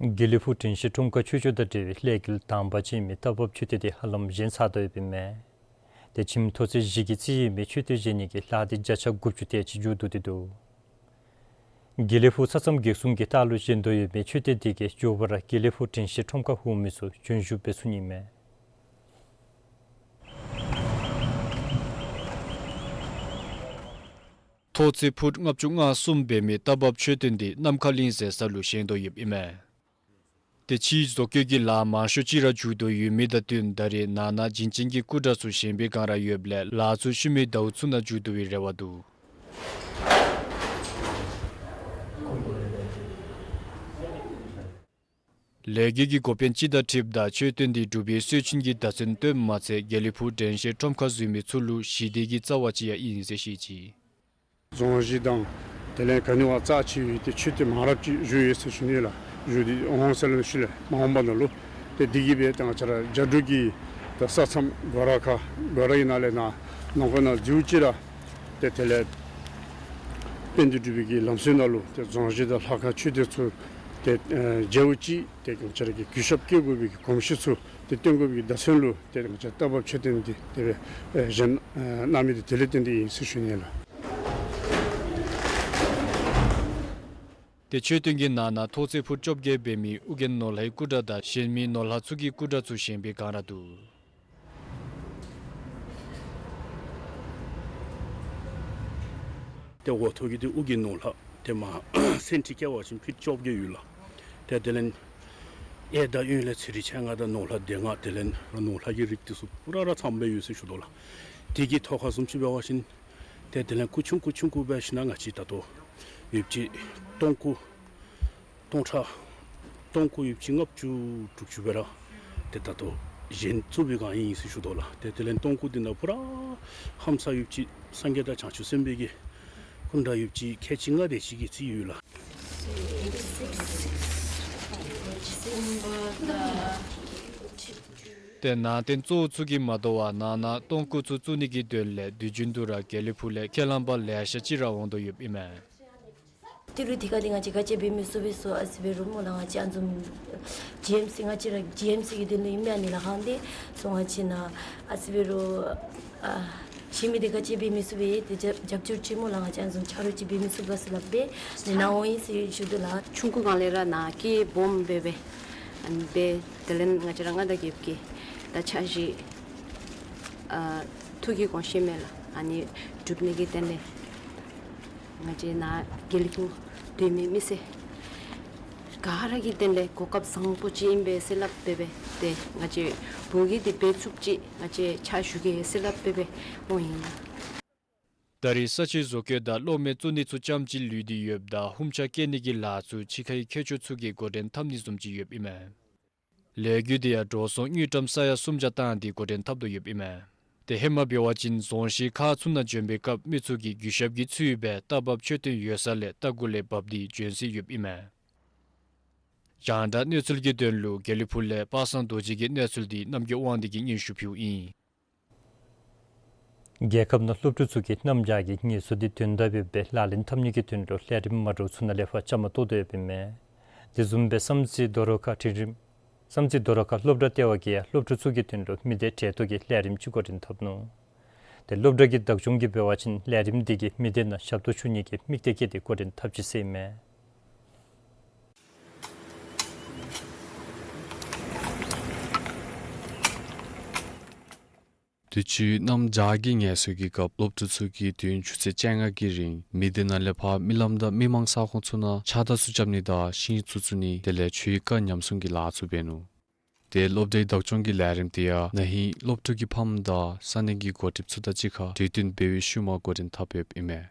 དགེ་ལེགས་ཕུག་དྲན་ཤེས་ཁྲོམ་ཁར་ཆོས་ཕྱོགས་དང་འབྲེལ་བའི་ལས་འགུལ་དང་པ་ཅིག་མི་རྟ་བབས་མཆོད་རྟེན་དེ་ཧ་ལམ་བཞེངས་ཚར་དོ་ཡོདཔ་ཨིན་མས། དེ་ཁྱིམ་ཐོག་ཚད་བཞི་གི་རྩིས་ཡོད་མི་མཆོད་རྟེན་བཞེངས་ནི་གི་ལཱ་དེ་བརྒྱ་ཆ་དགུ་བཅུ་དེ་ཅིག་མཇུག་བསྡུ་སྟེ་འདུག། དགེ་ལེགས་ཕུག་ས་མཚམས་གེགས་སྲུང་གི་ལྟག་ལུ་བཞེངས་དོ་ཡོད་མི་མཆོད་རྟེན་དེ་གིས་མགྱོགས་པ་ར་དགེ་ལེགས་ཕུག་དྲན་ཤེས་ཁྲོམ་ཁར་འོང་མི་ཚུ་བྱོན་བཞུད་འབད་ཚུགས་ནི་ཨིན་མས། ཐོག་ཚད་ཕུཊ་ལྔ་བཅུ་ང་གསུམ་འབད་མི་རྟ་བབས་མཆོད་རྟེན་དེ་ནམ་མཁའ་གླིང་ཟེར་ས་ལུ་བཞེངས་དོ་ཡོདཔ་ཨིན་མས། དེ་ཕྱིའི་བཟོ་བཀོད་ཀྱི་ལཱ་མང་ཤོས་ཅིག་ར་མཇུག་བསྡུ་ཡོད་མི་དང་བསྟུན་ད་རེས་ནང་ན་བྱིན་ཅན་གྱི་སྐུ་འདྲ་ཚུ་བཞེངས་པའི་བསྒང་ར་ཡོདཔ་ལས་ལཱ་ཚུ་ཤུལ་མའི་ཟླཝ་ཚུ་ནང་མཇུག་བསྡུ་བའི་རེ་བ་འདུག། ལས་འགུལ་གྱི་འགོ་དཔོན་ཅིག་དང་འཁྲིལཝ་ད་མཆོད་རྟེན་དེ་འབྲུག་པའི་སྲོལ་རྒྱུན་གྱི་བརྡ་མཚོན་སྟོནམ་མ་ཚད་དགེ་ལེགས་ཕུག་དྲན་ཤེས་ཁྲོམ་ཁར་འཛུལ་མི་ཚུ་ལུ་ཞི་བདེ་གི་རྩ་བ་ཅིག་ཡང་ཨིན་ཟེར་བཤད་ཅི། རྫོང་གཞི་དང་དེ་ལས་ག་ནི་བ་རྩ་ཆེ་བའི་ཏེ་མཆོད་རྟེན་མང་རབས་ཅིག་བཞུགས་ཡོད་ཟེར་ཞུ་ནི་ལགས། བཞུགས་ཏེ་འོང་ཟེར་ལན་ཞུ་ལས་མ་འོངས་པ་ནང་ལུ་ཏེ་དེ་གིས་སྦེ་ཏེ་ང་བཅས་ར་རྒྱ་འབྲུག་གི་ ས་མཚམས་སྒོ་ར་ཁ་སྒོ་རའི་ནང་ལས་ནང་ནང་ཁོ་ན་རྫིའུ་ཅིག་ར་ཏེ་དེ་ལས་དཔལ་ལྡན་འབྲུག་པའི་གི་ལམ་སྲོལ་ནང་ལུ་ཏེ་རྫོང་གཞི་དང་ལྷ་ཁང་ཆོས་སྡེ་ཚུ་ཏེ་ཨེ་མཇལཝ་ཅིག་ཏེ་ང་བཅས་ར་གི་གུས་ཞབས་བསྐྱེད་དགོ་པའི་གི་གོམས་གཤིས་ཚུ་ཏེ་སྟོན་དགོ་པའི་གི་བརྡ་མཚོན་ལུ་ཏེ་ང་བཅས་རྟ་བབས་མཆོད་རྟེན་འདི་དེ་སྦེ་ཨེ་བཞེངས་ཨེ་གནང་མི་འདི་དེ་ལས་བརྟེན་ཏེ་ཨིན་ཟེར་ཞུ་ནི་ལགས། ཏེ་མཆོད་རྟེན་གྱི་ནང་ན་ཐོག་བརྩེགས་ཕུད་བཅོ་བརྒྱད་འབད་མི་ཨོ་རྒྱན་ནོར་ལྷའི་སྐུ་འདྲ་དང་གཞན་མི་ནོར་ལྷ་ཚུ་གི་སྐུ་འདྲ་ཚུ་བཞེངས་པའི་སྒང་ར་འདུག། ཏེ་འོག་ཐོག་གི་འདི་ཨོ་རྒྱན་ནོར་ལྷ་ཏེ་མ་སེང་ཁྲི་བཀལ་བ་ཅིན་ཕུད་བཅོ་བརྒྱད་ཡོད་ལགས། ཏེ་དེ་ལས་གཡས་དང་གཡོན་ལས་ཚེ་རིང་མཆེད་ལྔ་དང་ནོར་ལྷ་སྡེ་ལྔ་དེ་ལས་ནོར་ལྷ་གི་རིགས་འདི་ཚུ་པུ་ར་ར་ཚངམ་སྦེ་ཡོད་ཟེར་ཞུ་དོ་ལགས། དེ་གི་ཐོག་ཁར་བཟུམ་ཅིག་འབད་བ་ཅིན་ཏེ་དེ་ལས་སྐུ་ཆུང་སྐུ་ཆུང་ཀུ་སྦེ་ཞིནམ་ལས་ང་བཅས་ད་ལྟོ་ཡོདཔ་ཅིག་སྟོང་སྐུ་སྟོང་ཕྲག་སྟོང་སྐུ་ཡོདཔ་ཅིག་ལྔ་བཅུ་དྲུག་ཅུ་སྦེ་ར་ཏེ་ད་ལྟོ་བཞེངས་ཚུགས་པའི་སྒང་ཨིན་ཟེར་ཞུ་དོ་ལགས། ཏེ་དེ་ལས་སྟོང་སྐུ་འདི་ནང་པུ་ར་ཧམ་ས་ཡོདཔ་ཅིག་སངས་རྒྱས་དང་བྱང་ཆུབ་སེམས་དཔའ་གི་སྐུ་འདྲ་ཡོདཔ་ཅིག་ཁལ་གཅིག་ལྔ་དེ་ཅིག་གི་རྩིས་ཡོད་ལགས། ཏེ་ནང་རྟེན་གཙོ་བོ་ཚུ་གིས་མ་དོ་བར་ནང་ན་སྟོང་སྐུ་ཚུ་བཙུགས་ནི་གི་དོན་ལས་དུས་རྒྱུན་དུ་ར་དགེ་ལེགས་ཕུག་ལས་ཁས་བླངས་པ་ལེ་ཤ་ཅིག་ར་འོང་དོ་ཡོདཔ་ཨིན་མས། ཏི་རུ་དེ་ཁ་འདི་ང་བཅས་ག་ཅི་འབད་མི་ཚུགས་པས་སོ་ཨ་ཙི་འབད་རུང་སྨོ་ལགས། ང་བཅས་ཨ་ནི་བཟུམ་ཇི་ཨེམ་སི་ང་བཅས་ར་ཇི་ཨེམ་སི་གི་དོན་ལུ་ཨིན་མས། ཨ་ནི་ལྷ་ཁང་འདི་སོ་ང་བཅས་ནཱ་ཨ་ཙི་འབད་རུང་ཨ་ཤི་མི་འདི་ག་ཅི་འབད་མི་ཚུགས་པས། ཏེ་རྒྱབ་རྒྱབ་སྐྱོར་ཅིག་སྨོ་ལགས། ང་བཅས་ཨ་ནི་བཟུམ་ཆ་རོགས་ཅིག་འབད་མི་ཚུགས་པས་ཟེར་སླབ་སྦེ་ནི་ནཱ་འོང་ཡི་ཟེར་ཞུ་དོ་ལགས། ཆུང་ཀུ་སྒང་ལས་ར་ནཱ་སྐྱེས་སྦོམ་འབད་སྦེ་ཨ་ནི་འབད་དེ་ལས་ང་བཅས་ར་མངའ་བདག་རྒྱལཔོ་གི་ད་ཕྱག་བཞེས་ཨ་ཐུགས་ཀྱི་དགོངས་བཞེད་མས་ལགས། ཨ་ནི་སྒྲུབ་ནི་གི་དོན་ལས་ང་བཅས་ནཱ་དགེ་ལེགས་ཕུག་སྡོད་མི་མི་སེར་ག་ར་གི་དོན་ལས་གོ་སྐབས་བཟང་པོ་ཅིག་ཨིན་པས་ཟེར་སླབ་སྦེ་སྦེ་ཏེ་ང་བཅས་བོད་ཀྱི་འདི་འབད་ཚུགསཔ་ཅིག་ང་བཅས་ཕྱག་ཞུ་གེ་ཟེར་སླབ་སྦེ་སྦེ་འོང་ཡི་ལགས། ད་རེས་ས་ཆའི་བཟོ་བཀོད་དང་གློག་མེ་བཙུགས་ནི་ཚུ་ཙམ་ཅིག་ལུས་ཏེ་ཡོདཔ་ད་ཧུམ་ཆ་བཀལ་ནི་གི་ལཱ་ཚུ་ཕྱི་ཁའི་མཁས་མཆོག་ཚུ་གིས་འགོ་འདྲེན་འཐབ་ནི་བཟུམ་ཅིག་ཡོདཔ་ཨིན་མས། ལས་འགུལ་འདི་ཡང་འགྲོ་སོང་དངུལ་ཀྲམ་ས་ཡ་སུམ་བརྒྱ་བཏང་སྟེ་འགོ་འདྲེན་འཐབ་དོ་ཡོདཔ་ཨིན་མས། ཏེ་ཧེ་མ་འབད་བ་ཅིན་རྫོང་གཞིས་ཁག་ཚུ་ནང་བྱོན་པའི་སྐབས་མི་ཚུ་གིས་གུས་ཞབས་ཀྱི་ཚུལ་སྦེ་རྟ་བབས་མཆོད་རྟེན་ཡོད་ས་ལས་རྟ་གུ་ལས་བབས་ཏེ་བྱོན་སྲོལ་ཡོདཔ་ཨིན་མས། རྒྱང་བསྒྲགས་གནས་ཚུལ་གྱི་དོན་ལུ་དགེ་ལེགས་ཕུག་ལས་པ་སངས་རྡོ་རྗེ་གི་གནས་ཚུལ་འདི་རྣམ་རྒྱལ་དབང་འདུས་ཀྱིས་སྙན་ཞུ་ཕུལཝ་ཨིན། རྒྱལ་ཁབ་ནང་སློབ་ཕྲུག་ཚུ་གིས་གནམ་བྱཱར་གྱི་ངལ་གསོ་འདི་དོན་དག་སྦེ་སྦེ་ལག་ལེན་འཐབ་ནི་གི་དོན་ལུ་ལས་རིམ་མ་འདྲཝ་ཚུ་ནང་ལས་ཕར་བཅའ་མར་གཏོགས་དོ་ཡོདཔ་ཨིན་མས། དེ་བཟུམ་སྦེ་བསམ་རྩེ་རྡོ་རོ་ཁ་འཕྲིན་རིམ་བསམ་རྩེ་རྡོ་རོ་ཁ་སློབ་གྲྭ་ལྟེ་བ་གིས་ཡང་སློབ་ཕྲུག་ཚུ་གི་དོན་ལུ་མི་སྡེ་གྲལ་གཏོགས་ཀྱི་ལས་རིམ་ཅིག་འགོ་འདྲེན་འཐབ་ནུག། ཏེ་སློབ་གྲྭ་གི་བདག་སྐྱོང་གིས་འབད་བ་ཅིན་ལས་རིམ་འདི་གིས་མི་སྡེ་ནང་ཞབས་ཏོག་ཞུ་ནི་གི་དམིགས་གཏད་བསྐྱེད་དེ་འགོ་འདྲེན་འཐབ་ཅི་ཟེར་ཨིན་མས། དུས་ཅི་གནམ་བྱཱར་གྱི་ངལ་གསོ་གི་སྐབས་སློབ་ཕྲུག་ཚུ་གིས་དུས་ཡུན་ཆུ་ཚོད་བཅོ་ལྔ་གི་རིང་མི་སྡེ་ནང་ལས་ཕར་རྨི་ལམ་དང་མི་མང་ས་ཁོངས་ཚུ་ནང་ཕྱགས་བདར་ཚུ་རྐྱབ་ནི་དང་ཤིང་བཙུགས་ཚུགས་ནི་དེ་ལས་ཆུའི་རྐ་ཉམས་སྲུང་གི་ལཱ་ཚུ་འབད་ནུག། ཏེ་སློབ་གྲྭའི་བདག་སྐྱོང་གི་ལས་རིམ་དེ་ཡང་ན་ཧིང་སློབ་ཕྲུག་གི་ཕམ་དང་ས་གནས་ཀྱི་འགོ་ཁྲིདཔ་ཚུ་དང་གཅིག་ཁར་གྲོས་བསྟུན་འབད་བའི་ཤུལ་མ་འགོ་འདྲེན་འཐབ་ཡོདཔ་ཨིན་མས།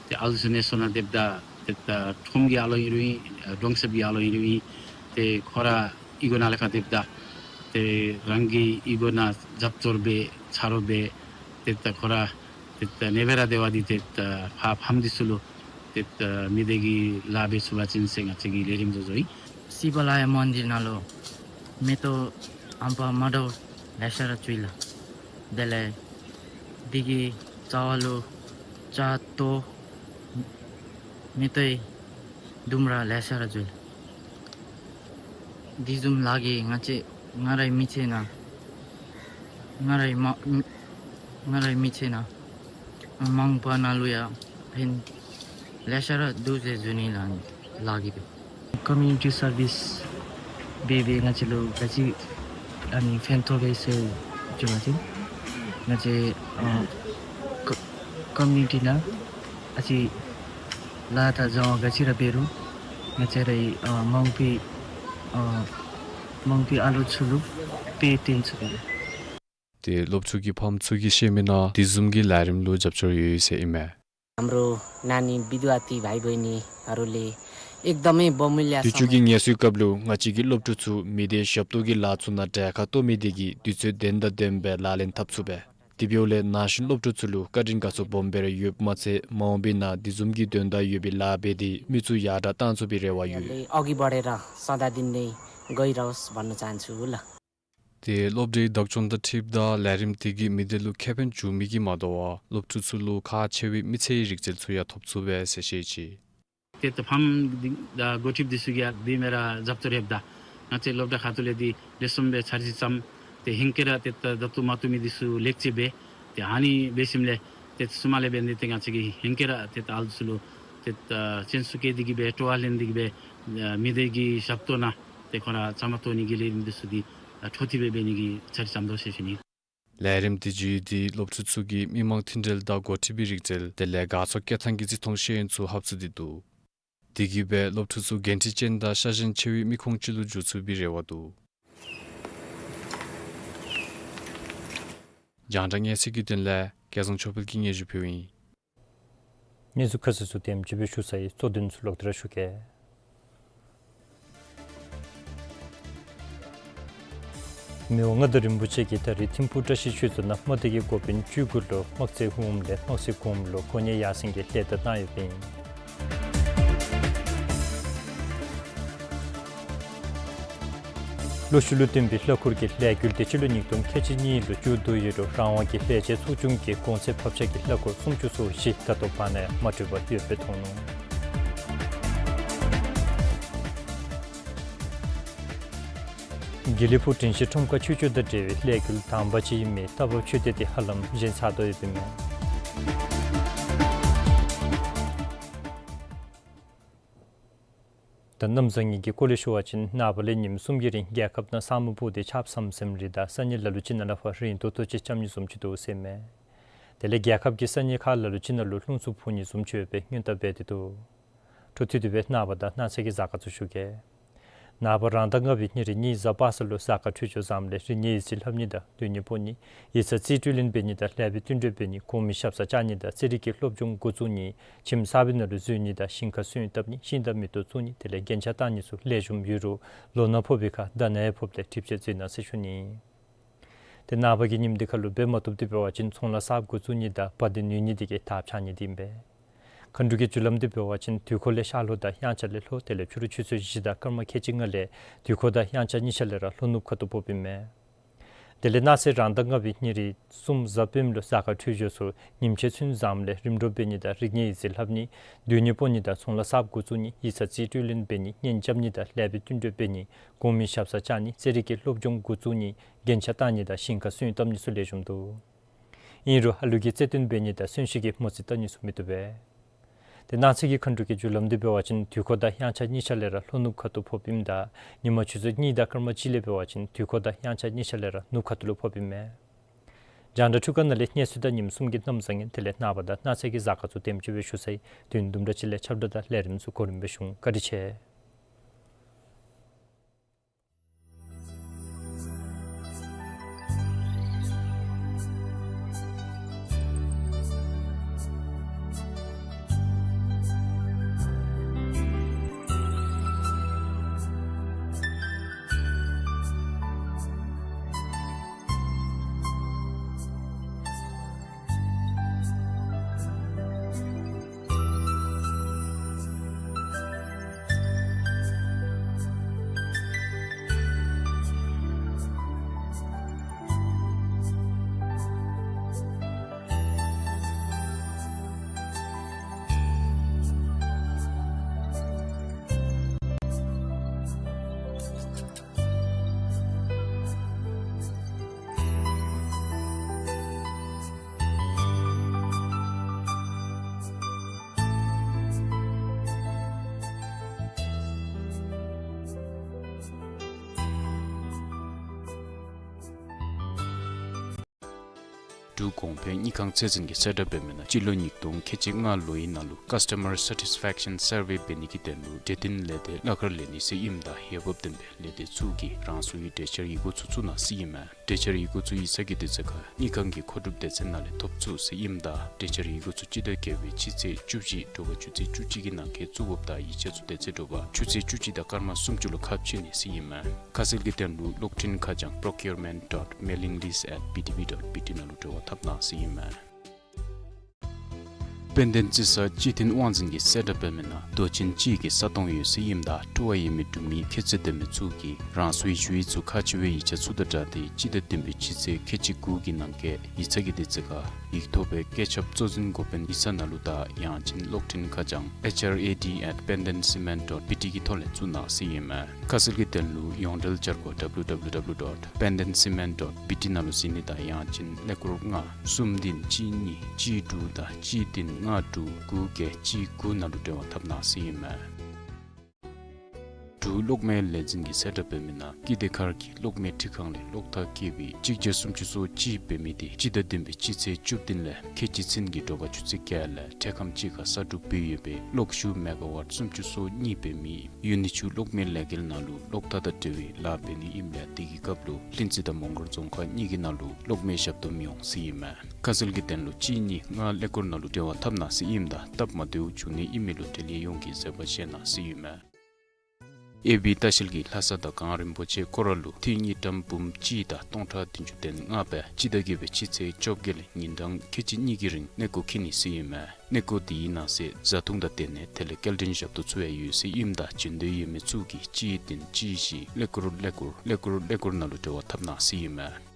ཏེ་ཨ་ལུ་ཚུ་ནད་སོང་ན་དེ་འབདཝ་ད་ཏེ་ད་ཁྲོམ་གྱི་ཨ་ལོ་ཨིན་རུང་ཨིན་གྲོང་གསེབ་ཀྱི་ཨ་ལོ་ཨིན་རུང་ཨིན་ཏེ་ཁོང་ར་ཨི་སྒོ་ནང་ལས་ཕར་དེ་འབདཝ་ད་ཏེ་རང་གི་ཨི་སྒོ་ནང་རྒྱབ་སྐྱོར་འབད་ཆ་རོགས་འབད་ཏེ་ད་ཁོང་ར་ཏེ་ད་ནད་འབད་ར་སྡོད་པ་འདི་ཏེ་ད་ཕ་ཕམ་འདི་ཚུ་ལུ་ཏེ་ད་མི་སྡེ་གི་ལཱ་འབད་ཚུགས་པ་ཅིན་ཟེར་ང་བཅས་ཀྱིས་ལས་རིམ་བཟོ་བཟོཝ་ཨིན། སི་པ་ལ་ཡ་མོན་དི་ནང་ལུ་མེ་ཏོག་ཨམ་པ་མ་འདྲཝ་ལེ་ཤ་ར་བཙུགས་ཡི་ལགས། དེ་ལས་འདི་གི་རྩ་བ་ལུ་ལྕགས་ཏོ་མེ་ཏོག་ལྡུམ་ར་ལེ་ཤ་ར་བཙུགས་ཡི་ལགས། དེ་བཟུམ་ལཱ་གིས་ང་བཅས་ང་རའི་མི་ཚེ་ནང་ང་རའི་མ་ང་རའི་མི་ཚེ་ནང་མ་འོངས་པ་ནང་ལུ་ཡང་ཕན་ལེ་ཤ་ར་འདུག་ཟེར་ཞུ་ནི་ལགས། ཨ་ནི་ལཱ་གིས་འབད་ཀོ་མིའུ་ནི་ཊི་སར་བིསི་འབད་འབད་ང་བཅས་ལུ་ག་ཅི་ཨ་ནི་ཕན་ཐོགས་པས་ཟེར་ཞུ་བ་ཅིན་ང་བཅས་ཨ་ཀོ་ཀོ་མིའུ་ནི་ཊི་ནང་ཨ་ཙི་ལཱ་དང་བཟང་པོ་ག་ཅི་ར་འབད་རུང་ང་བཅས་རའི་ཨ་མ་འོངས་པའི་ཨ་མ་འོངས་པའི་ཨ་ལོ་ཚུ་ལུ་དཔེ་སྟོན་ཚུགས་པས། ཏེ་སློབ་ཕྲུག་གི་ཕམ་ཚུ་གིས་བཤད་མི་ནང་དེ་བཟུམ་གྱི་ལས་རིམ་ལུ་རྒྱབ་སྐྱོར་ཡོད་ཡོད་ཟེར་ཨིན་མས། हाम्रो नानी विद्यार्थी भाइ बहिनीहरूले एकदमै बहुमूल्य དུས་ཅི་གི་ངལ་གསོའི་སྐབས་ལུ་ང་བཅས་ཀྱི་སློབ་ཕྲུག་ཚུ་མི་སྡེའི་ཞབས་ཏོག་གི་ལཱ་ཚུ་ནང་གྲལ་ཁར་གཏོགས་མི་དེ་གིས་དུས་ཚོད་བདེན་དང་ལྡནམ་སྦེ་ལག་ལེན་འཐབ་ཚུགས་པས། དེ་འབདཝ་ལས་ན་གཞོན་སློབ་ཕྲུག་ཚུ་ལུ་བཀའ་དྲིན་དགའ་ཚོར་སྦོམ་སྦེ་ར་ཡོདཔ་མ་ཚད་མ་འོངས་པའི་ནང་དེ་བཟུམ་གྱི་དོན་དག་ཡོད་པའི་ལཱ་འབད་དེ་མི་ཚུ་ཡར་དྲག་བཏང་ཚུགས་པའི་རེ་བ་ཡོད། अघि बढेर सदा दिन नै गइरहोस् भन्न चाहन्छु ल। དེ་སློབ་གྲྭའི་བདག་སྐྱོང་དང་འཁྲིལཝ་ད་ལས་རིམ་དེ་གིས་མི་སྡེ་ལུ་ཁེ་ཕན་འབྱུང་མི་གིས་མ་དོ་བར་སློབ་ཕྲུག་ཚུ་ལུ་ཁག་ཆེ་བའི་མི་ཚེའི་རིག་རྩལ་ཚུ་ཡང་ཐོབ་ཚུགས་པས་ཟེར་བཤད་ཅི། ཏེ་ད་ཕམ་འདི་ད་འགོ་ཁྲིདཔ་འདི་ཚུ་གིས་དེ་མེན་ར་རྒྱབ་སྐྱོར་ཡོདཔ་ད་ང་བཅས་སློབ་གྲྭ་ཁ་ཐུག་ལས་འདི་ལེགས་ཤོམ་སྦེ་འཆར་གཞི་བརྩམས། ཏེ་ཧེང་སྐལ་ར་ཏེ་ད་ད་ལྟོ་མ་བཏུབ་མི་འདི་ཚུ་ལེགས་བཅོས་འབད། ཏེ་ཨ་ནི་འབད་ཞིནམ་ལས་ཏེ་ཚུ་མ་ལས་འབད་ནི་ཏེ་ང་བཅས་ཀྱིས་ཧེང་སྐལ་ར་ཏེ་ད་ཨ་ལུ་ཚུ་ལུ་ཏེ་ད་སྤྱན་ཟུར་བཀལ་ཏེ་གིས་སྦེ་སྤྲོ་བ་ལེན་ཏེ་གིས་སྦེ་མི་སྡེ་གི་ཞབས་ཏོག་ནང་ཏེ་ཁོང་ར་བཅའ་མར་གཏོགས་ནི་གི་ལས་རིམ་འདི་ཚུ་འདི་འཕྲོ་མཐུད་སྦེ་འབད་ནི་གི་འཆར་གཞི་བརྩམ་དོ་ཟེར་ཞུ་ནི། ལས་རིམ་དེ་བརྒྱུད་དེ་སློབ་ཕྲུག་ཚུ་གིས་མི་མང་མཐུན་འབྲེལ་དང་འགོ་ཁྲིད་པའི་རིག་རྩལ་དེ་ལས་དགའ་ཚོར་བསྐྱེད་ཐངས་ཀྱི་བརྩི་མཐོང་ཤེས་ཡོན་ཚུ་ཧབ་ཚུགས་ཏེ་འདུག། དེ་གིས་སྦེ་སློབ་ཕྲུག་ཚུ་འགན་འཁྲི་ཅན་དང་ཤ་ཞེན་ཆེ་བའི་མི་ཁོང་ཅིག་ལུ་འགྱུར་ཚུགས་པའི་རེ་བ་འདུག། རྒྱང་བསྒྲགས་སྙན་སེང་གི་དོན་ལས་སྐལ་བཟང་ཆོས་འཕེལ་གྱིས་སྙན་ཞུ་ཕུལཝ་ཨིན། གནས་ཚུལ་ཁ་གསལ་ཚུ་དེམ་ཅིག་སྦེ་ཞུ་ཚར་ཡི། གཙོ་དོན་ཚུ་ལོག་སྟེ་ར་ཞུ་གེ། མི་དབང་མངའ་བདག་རིན་པོ་ཆེ་གིས་ད་རིས་ཐིམ་ཕུག་བཀྲ་ཤིས་ཆོས་རྫོང་ནང་དམག་སྡེ་གི་འགོ་དཔོན་བཅུ་དགུ་ལུ་དམག་རྩལ་ཕུག་ཧཱུྃ་ལས་དམག་སྲིད་ཁོངས་ལུ་གོ་གནས་ཡར་སེང་གི་ལྷན་ཐབས་གནང་ཡོདཔ་ཨིན། ལོ་ཕྱུགས་ལུ་བསྟུན་པའི་ལྷ་འཁོར་གྱི་ལས་འགུལ་དེ་སྤྱི་ལོ་ཉིས་སྟོང་ཁལ་གཅིག་གཉིས་ལུ་མཇུག་བསྡུ་ཡོད་རུང་རང་དབང་གི་ལས་བྱེད་ཚོགས་ཆུང་གིས་གོང་ཚད་བབ་ཆགས་ཀྱི་ལྷ་འཁོར་སུམ་ཅུ་སོ་བཞི་ད་ལྟོ་བར་ན་ཡང་མ་གྲུབ་པར་ཡོདཔ་སྦེ་མཐོང་ནུག། དགེ་ལེགས་ཕུག་དྲིན་ཅན་ཁྲོམ་ཁ་ཆོས་སྤྱོད་དང་འབྲེལ་བའི་ལས་འགུལ་དང་པ་ཅིག་ཨིན་མི་རྟ་བབས་ཆོས་སྡེ་དེ་ཧ་ལམ་བཞེངས་ཚར་དོ་ཡོདཔ་ཨིན་མས། ད་གནམ་བཟང་ངན་གྱི་སྐོར་ལས་ཞུ་བ་ཅིན་ནངས་པ་ལས་ཉིནམ་གསུམ་གྱི་རིང་རྒྱལ་ཁབ་ནང་ས་སྨུག་སྤུབས་ཏེ་ཆརཔ་ཟམ་ཟིམ་རེ་དང་ས་གནས་ལ་ལུ་ཅིག་ནང་ལས་ཕར་རི་རྡོ་ཏོ་ཅིག་རྐྱབ་ནི་བཟུམ་ཅིག་འདུག་ཟེར་མས། དེ་ལས་རྒྱལ་ཁབ་ཀྱི་ས་གནས་ཁག་ལ་ལུ་ཅིག་ནང་ལུ་རླུང་འཚུབ་འཕུ་ནི་བཟུམ་ཅིག་ཡོད་པའི་སྔོན་བརྡ་འབད་དེ་འདུག། འཕྲོ་མཐུད་དེ་སྦེ་ནངས་པ་དང་གནངས་ཚེ་གི་གཟའ་སྐར་ཚུ་ཞུ་གེ། ནངས་པ་རང་ཟླ་ལྔ་པའི་ཉེར་གཉིས་གཟའ་པ་སངས་ལུ་གཟའ་སྐར་འཕྲོད་སྦྱོར་བཟངམ་ལས་རིག་གནས་ཡིག་རྩིས་ལྷབ་ནི་དང་སྡོད་གནས་སྤོ་ནི་ཡིག་ཚང་རྩིས་སྤྲོད་ལེན་འབད་ནི་དང་ལེགས་པའི་བསྟུན་གྲོས་འབད་ནི་གོང་མའི་ཞབས་སར་བཅར་ནི་དང་རྩེད་རིགས་ཀྱི་སློབ་སྦྱོང་འགོ་བཙུགས་ནི་ཁྱིམ་གསར་པའི་ནང་ལུ་འཛུལ་ནི་དང་ཞིང་ཁར་སོན་བཏབ་ནི་ཤིང་དང་མེ་ཏོག་བཙུགས་ནི་དེ་ལས་རྒྱན་ཆ་བཏང་ནི་ཚུ་ལེགས་ཤོམ་ཡོད་རུང་ལོ་ན་ཕོག་པའི་ཁར་ད་ན་ཡང་ཕོགཔ་ལས་གྲིབ་ཅན་འཛོལ་ནི་ཟེར་ཞུ་ནི། ཏེ་ནངས་པ་གི་ཉིནམ་འདི་ཁར་ལུ་འབད་མ་བཏུབ་སྟེ་འབད་བ་ཅིན་ཚོང་ལཱ་གསརཔ་འགོ་བཙུགས་ནི་དང་འབག་སྟེ་ནུས་ནི་དེ་གིས་ཐགཔ་ཆག་ནི་དེ་ཨིན་པས། མཁའ་འགྲོ་གི་རྒྱུ་ལམ་འདི་འབད་བ་ཅིན་དུས་འཁོར་ལས་ཤར་ལྷོ་དང་དབྱངས་འཆར་ལས་ལྷོ་དེ་ལས་ཕྱི་རུ་ཆུ་ཚོད་བཞི་དང་སྐར་མ་ཁལ་གཅིག་ལྔ་ལས་དུས་འཁོར་དང་དབྱངས་འཆར་གཉིས་ཆ་ལས་ར་ལྷོ་ནུབ་ཁ་ཐུག་ཕོགཔ་ཨིན་མས། དེ་ལས་གནངས་ཚེ་རང་ཟླ་ལྔ་པའི་ཉེར་གསུམ་གཟའ་སྤེནམ་ལུ་གཟའ་སྐར་འཕྲོད་སྦྱོར་ཚུ་ཉིམ་ཕྱེད་ཚུན་བཟངམ་ལས་རིམ་གྲོ་འབད་ནི་དང་རིག་གནས་ཡིག་རྩིས་ལྷབ་ནི་སྡོད་གནས་སྤོ་ནི་དང་ཚོང་ལཱ་གསརཔ་འགོ་བཙུགས་ནི་ཡིག་ཚང་རྩིས་སྤྲོད་ལེན་འབད་ནི་གཉེན་རྐྱབ་ནི་དང་ལེགས་པའི་བསྟུན་གྲོས་འབད་ནི་གོང་མའི་ཞབས་སར་བཅར་ནི་རྩེད་རིགས་ཀྱི་སློབ་སྦྱོང་འགོ་བཙུགས་ནི་རྒྱན་ཆ་བཏང་ནི་དང་ཞིང་ཁར་སོན་བཏབ་ནི་ཚུ་ལེགས་ཤོམ་འདུག། ཨིན་རུང་ཨ་ལུ་གིས་རྩེད་འགྲན་འབད་ནི་དང་གསོན་གཤིན་གྱི་མོ་རྩིས་བལྟ་ནི་ཚུ་མི་བཏུབ་པས། ཏེ་གནངས་ཚེ་གི་མཁའ་འགྲོ་གི་རྒྱུ་ལམ་འདི་འབད་བ་ཅིན་དུས་འཁོར་དང་དབྱངས་འཆར་གཉིས་ཆ་ལས་ར་ལྷོ་ནུབ་ཁ་ཐུག་ཕོགཔ་ཨིནམ་ད་ཉིན་མ་ཆུ་ཚོད་གཉིས་དང་སྐར་མ་གཅིག་ལས་འབད་བ་ཅིན་དུས་འཁོར་དང་དབྱངས་འཆར་གཉིས་ཆ་ལས་ར་ནུབ་ཁ་ཐུག་ལུ་ཕོགཔ་ཨིན་མས། རྒྱང་བསྒྲགས་འཕྲུལ་ཁང་ནང་ལས་གནས་ཚུལ་དང་ཉིནམ་གསུམ་གྱི་གནམ་བཟང་ངན་དེ་ལས་ནངས་པ་དང་གནངས་ཚེ་གི་གཟའ་སྐར་ཚུ་དེམ་ཅིག་སྦེ་ཞུ་ཚར་ཡི། དུས་དུམ་གྲ་ཅིག་ལས་ཁྱབ་བསྒྲགས་དང་ལས་རིམ་ཚུ་གོ་རིམ་སྦེ་ཞུ་འོང་། བཀའ་དྲིན་ཆེ། འབྲུག་གོང་འཕེལ་དངུལ་ཁང་ཚད་འཛིན་གྱིས་གསལ་བསྒྲགས་འབད་མི་ནང་སྤྱི་ལོ་ཉིས་སྟོང་ཁལ་གཅིག་ལྔ་ལོའི་ནང་ལུ་ཀཱསི་ཊ་མར་སེ་ཊིསི་ཕེག་ཤཱན་སར་ཝེ་འབད་ནི་གི་དོན་ལུ་འབྲེལ་ལྡན་ལས་སྡེ་གླ་ཁར་ལེན་ནི་ཟེར་ཨིནམ་ད་འོས་འབབ་ལྡན་པའི་ལས་སྡེ་ཚུ་གིས་རང་སོའི་གྲལ་བཅར་ཡི་གུ་ཚུ་བཙུགས་གནང་ཟེར་ཨིན་མས། གྲོས་འཆར་ཡི་གུ་ཚུ་ཡིག་ཚང་གི་དུས་ཚོད་ཁར་དངུལ་ཁང་གི་མཁོ་སྒྲུབ་སྡེ་ཚན་ནང་ལས་ཐོབ་ཚུགས་ཟེར་ཨིནམ་ད་གྲོས་འཆར་ཡི་གུ་ཚུ་སྤྱི་ཟླ་བརྒྱད་པའི་སྤྱི་ཚེས་བཅུ་གཅིག་དྲོ་པ་ཆུ་ཚོད་བཅུ་གཅིག་གི་ནང་འཁོད་བཙུགས་དགོཔ་དང་ཡིག་ཆ་ཚུ་དེ་ཚེ་དྲོ་པ་ཆུ་ཚོད་བཅུ་གཅིག་དང་སྐར་མ་སུམ་ཅུ་ལུ་ཁ་ཕྱེ་ནི་ཟེར་ཨིན་མས། ཁ་གསལ་གྱི་དོན་ལུ་གློག་འཕྲིན་ཁ་བྱང་procurement dot mailing list at B T V dot B T ནང་ལུ་འབྲེལ་བ་འཐབ་གནང་ཟེར་ཨིན་མས། དཔལ་ལྡན་རྩི་ས་སྤྱི་བསྟན་དབང་འཛིན་གྱིས་གསལ་བསྒྲགས་འབད་མི་ནང་རྡོ་ཆེན་གཅིག་གི་ས་སྟོང་ཡོད་ཟེར་ཨིནམ་ད་སྤྲོ་བ་ཡོད་མི་འབྲུག་མི་ཁྱད་ཚད་ལྡན་མི་ཚུ་གིས་རང་སོའི་ཞུ་ཡིག་ཚུ་ཁག་ཆེ་བའི་ཡིག་ཆ་ཚུ་དང་སྦྲགས་ཏེ་སྤྱི་ཟླ་བདུན་པའི་སྤྱི་ཚེས་ཁལ་གཅིག་དགུ་གི་ནང་འཁོད་ཡིག་ཚང་གི་དུས་ཚོད་ཁར་ཡིག་ཐོག་པའི་བཀོད་ཁྱབ་གཙོ་འཛིན་འགོ་དཔོན་ཡིག་ཚང་ནང་ལུ་དང་ཡང་ཅིན་གློག་འཕྲིན་ཁ་བྱང་H R A D at pendenscement dot B T གི་ཐོག་ལས་བཙུགས་གནང་ཟེར་ཨིན་མས། ཁ་གསལ་གྱི་དོན་ལུ་ཡོངས་འབྲེལ་འཆར་སྒོ་W W W dot pendenscement dot B T ནང་ལུ་གཟིགས་ནི་དང་ཡང་ཅིན་ཀླད་ཀོར་ལྔ་གསུམ་བདུན་གཅིག་གཉིས་གཅིག་དྲུག་དང་གཅིག་བདུན་ལྔ་དྲུག་དགུ་བརྒྱད་གཅིག་དགུ་ནང་ལུ་འབྲེལ་བ་འཐབ་གནང་ཟེར་ཨིན་མས། འབྲུག་གློག་མེའི་ལས་འཛིན་གྱིས་གསལ་བསྒྲགས་འབད་མི་ནང་ཀིརྟི་མཁར་གྱི་གློག་མེ་འཕྲུལ་ཁང་ལས་གློག་ཐག་བཀལ་བའི་གཅིག་བརྒྱ་སུམ་ཅུ་སོ་གཅིག་འབད་མི་དེ་སྤྱི་ཟླ་བདུན་པའི་སྤྱི་ཚེས་བཅུ་བདུན་ལས་ཁལ་གཅིག་ཚུན་གྱི་དྲོ་པ་ཆུ་ཚོད་བརྒྱད་ལས་འཕྲལ་ཁམས་གཅིག་ཁར་གསར་སྒྲུབ་འབད་ཡོད་པའི་གློག་ཤུགས་མེ་ག་ཝཊ་སུམ་ཅུ་སོ་གཉིས་འབད་མི་ཡུན་ནི་ཆུ་གློག་མེའི་ལས་འགུལ་ནང་ལུ་གློག་ཐག་དང་འབྲེལ་བའི་ལཱ་འབད་ནི་ཨིནམ་ལས་དེ་གི་སྐབས་ལུ་ལྷུན་རྩེ་དང་མོང་སྒར་རྫོང་ཁག་གཉིས་ཀྱི་ནང་ལུ་གློག་མེ་ཞབས་འདེགས་འོང་ཟེར་ཨིན་མས། ཁ་གསལ་གྱི་དོན་ལུ་གཅིག་གཉིས་ལྔ་ཀླད་ཀོར་ནང་ལུ་འབྲེལ་བ་འཐབ་གནང་ཟེར་ཨིནམ་ད་སྟབས་མ་བདེཝ་བྱུང་ནི་ཨིན་མི་ལུ་འབྲེལ་ཡོད་ཡོངས་ཀྱིས་བཟོད་པ་བཞེས་གནང་ཟེར་ཨིན་མས། ཨེ་བི་ལྟ་བཤལ་གྱིས་ལྷ་ས་དང་གངས་རིན་པོ་ཆེ་སྐོར་ར་ལུ་ཐིག་གཉིས་ཀྲམ་འབུམ་གཅིག་དང་སྟོང་ཕྲག་བདུན་ཅུ་དོན་ལྔ་སྦེ་སྤྱི་ཟླ་བརྒྱད་པའི་སྤྱི་ཚེས་བཅོ་བརྒྱད་ལས་ཉིན་གྲངས་ཁལ་གཅིག་གཉིས་ཀྱི་རིང་གནས་སྐོར་འཁྱིད་ནི་ཟེར་ཨིན་མས། གནས་སྐོར་དེའི་ནང་གསེས་བཟའ་འཐུང་དང་དེ་ནས་དེ་ལས་སྐྱེལ་འདྲེན་ཞབས་ཏོག་ཚུ་ཡང་ཡོད་ཟེར་ཨིནམ་ད་བྱོན་འདོད་ཡོད་མི་ཚུ་གིས་གཅིག་བདུན་གཅིག་བཞི་ཀླད་ཀོར་ཀླད་ཀོར་ཀླད་ཀོར་ཀླད་ཀོར་ནང་ལུ་འབྲེལ་བ་འཐབ་གནང་ཟེར་ཨིན་མས།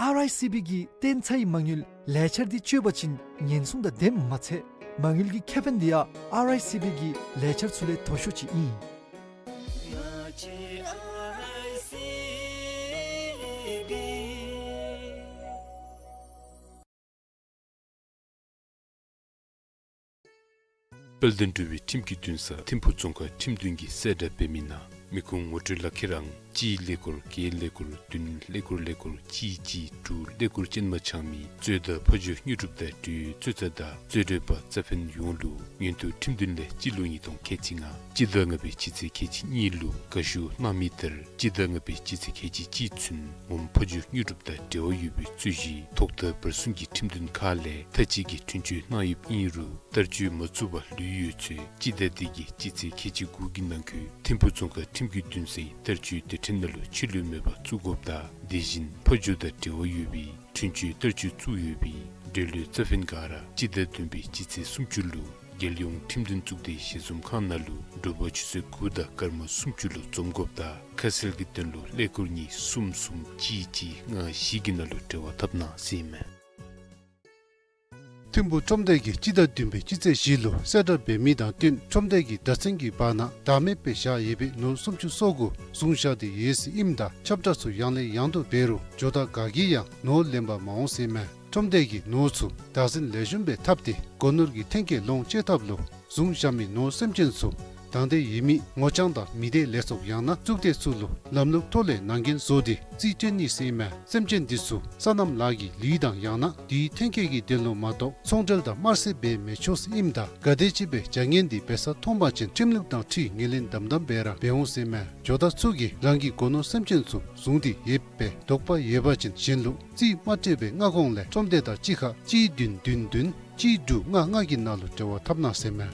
ཨར་ཨའི་སི་བི་གི་ཏེན་ཚའི་མ་དངུལ་ལས་འཆར་འདི་སྤྱོད་པ་ཅིན་ཉེན་སྲུང་དང་ལྡནམ་མ་ཚད་མ་དངུལ་གྱི་ཁེ་ཕན་འདི་ཡང་ཨར་ཨའི་སི་བི་གི་ལས་འཆར་ཚུ་ལས་མཐོ་ཤོས་ཅིག་ཨིན། དཔལ་ལྡན་འབྲུག་པའི་ཁྲིམས་ཀྱི་འདུན་ས་ཐིམ་ཕུ་རྫོང་ཁག་ཁྲིམས་འདུན་གྱིས་གསལ་བསྒྲགས་འབད་མི་ནང་མི་ཁུངས་ངོ་སྤྲོད་ལག་ཁྱེར་ཨང་གཅིག་ཀླད་ཀོར་བརྒྱད་ཀླད་ཀོར་བདུན་ཀླད་ཀོར་ཀླད་ཀོར་གཅིག་གཅིག་དྲུག་ཀླད་ཀོར་ཅན་མ་འཆང་མི་གཙོས་དང་ཕ་ཇོ་དངོས་གྲུབ་དང་འབྲེལ་ཡོད་གཙོས་ཚ་དང་གཙོས་གྲོལ་པ་རྩ་ཕན་ཡོངས་ལུ་ཉིན་དུ་ཁྲིམས་འདུན་ལས་སྤྱི་ལོ་ཉིས་སྟོང་ཁལ་གཅིག་ལྔ་སྤྱི་ཟླ་ལྔ་པའི་སྤྱི་ཚེས་ཁལ་གཅིག་གཉིས་ལུ་དགའ་ཞུ་གནང་མི་ལྟར་སྤྱི་ཟླ་ལྔ་པའི་སྤྱི་ཚེས་ཁལ་གཅིག་གཅིག་ཚུན་ངོམ་ཕ་ཇོ་དངོས་གྲུབ་དང་འབྲེལ་བ་ཡོད་པའི་རྩོད་གཞི་ཐོག་མཐའ་བར་གསུམ་གྱི་ཁྲིམས་འདུན་ཁག་ལས་མཐའ་དཔྱད་ཀྱི་འཁྲུན་ཆོད་གནང་ཡོདཔ་ཨིན་རུང་བསྟར་སྤྱོད་མ་བཙུགས་པར་ལུས་ཡོད་ཚེ་སྤྱི་ཟླ་འདི་གི་སྤྱི་ཚེས་ཁལ་གཅིག་དགུ་གི་ནང་འཁོད་ཐིམ་ཕུ་རྫོང་ཁག་ཁྲིམས་ཀྱི་འདུན་སའི་བསྟར་སྤྱོད་སྡེ་ཕྲན་ནང་ལུ་ཕྱི་ལུ་མེད་པར་བཙུགས་དགོཔ་དང་དེ་བཞིན་ཕ་ཇོ་དང་འབྲེལ་བ་ཡོད་པའི་འཁྲུན་ཆོད་བསྟར་སྤྱོད་བཙུགས་ཡོད་པའི་འབྲེལ་ཡོད་རྩ་ཕན་ག་ར་སྤྱི་ཟླ་བདུན་པའི་སྤྱི་ཚེས་སུམ་ཅུ་ལུ་རྒྱལ་ཡོངས་ཁྲིམས་འདུན་གཙུག་སྡེའི་ཞལ་འཛོམས་ཁང་ནང་ལུ་དྲོ་པ་ཆུ་ཚོད་དགུ་དང་སྐར་མ་སུམ་ཅུ་ལུ་འཛོམས་དགོཔ་དང་ཁ་གསལ་གྱི་དོན་ལུ་ཀླད་ཀོར་གཉིས་གསུམ་གསུམ་གཅིག་གཅིག་ལྔ་བཞི་གི་ནང་ལུ་འབྲེལ་བ་འཐབ་གནང་ཟེར་ཨིན་མས། ཐིམ་ཕུ་ཁྲོམ་སྡེ་གིས་སྤྱི་ཟླ་བདུན་པའི་སྤྱི་ཚེས་བཞི་ལུ་གསལ་བསྒྲགས་འབད་མི་དང་བསྟུན་ཁྲོམ་སྡེ་གི་བདག་འཛིན་གྱི་བར་ན་བདག་མེད་སྦེ་བཞག་ཡོད་པའི་ནོར་སུམ་ཅུ་སོ་དགུ་བཟུང་བཞག་སྟེ་ཡོད་ཟེར་ཨིནམ་ད་ཁྱབ་བསྒྲགས་ཚུ་ཡང་ལས་ཡང་དུ་འབད་རུང་ཇོ་བདག་ག་གིས་ཡང་ནོར་ལེན་པར་མ་འོང་ཟེར་ཨིན་མས། ཁྲོམ་སྡེ་གིས་ནོར་ཚུ་བདག་འཛིན་ལེགས་ཤོམ་སྦེ་འཐབ་སྟེ་སྒོ་ནོར་གྱི་འཐེན་འཁྱེར་ལོངས་སྤྱོད་ཐབས་ལུ་བཟུང་བཞག་མི་ནོར་སེམས་ཅན་ཚུ་དང་འདོད་ཡོད་མི་ངོ་རྐྱང་དང་མི་སྡེ་ལས་ཚོགས་ཡང་ན་གཙུག་སྡེ་ཚུ་ལུ་ལམ་ལུགས་ཐོག་ལས་ནང་འགན་བཟོ་སྟེ་རྩིས་སྤྲོད་ནི་ཟེར་ཨིན་མས། སེམས་ཅན་འདི་ཚུ་སོ་ནམ་ལཱ་གི་ལུད་དང་ཡང་ན་དེའི་འཐེན་འཁྱེར་གྱི་དོན་ལུ་མ་གཏོགས་ཚོང་འབྲེལ་དང་དམར་སེལ་འབད་མི་ཆོག་ཟེར་ཨིནམ་ད་ག་དེམ་ཅིག་སྦེ་བྱ་ངན་འདི་འབད་ས་མཐོང་པ་ཅིན་ཁྲིམས་ལུགས་དང་འཁྲིལ་ངོས་ལེན་དམ་དམ་སྦེ་ར་འབད་འོང་ཟེར་ཨིན་མས། ཇོ་བདག་ཚུ་གིས་རང་གི་སྒོ་ནོར་སེམས་ཅན་ཚུ་བཟུང་སྟེ་ཡོདཔ་སྦེ་དོགས་པ་ཡོད་པ་ཅིན་གཞན་ལུ་རྩིས་མ་སྤྲོད་པའི་སྔ་གོང་ལས་ཁྲོམ་སྡེ་དང་གཅིག་ཁར་གཅིག་བདུན་བདུན་བདུན་ གཅིག་དྲུག་ལྔ་ལྔ་གི་ནང་ལུ་འབྲེལ་བ་འཐབ་གནང་ཟེར་མས།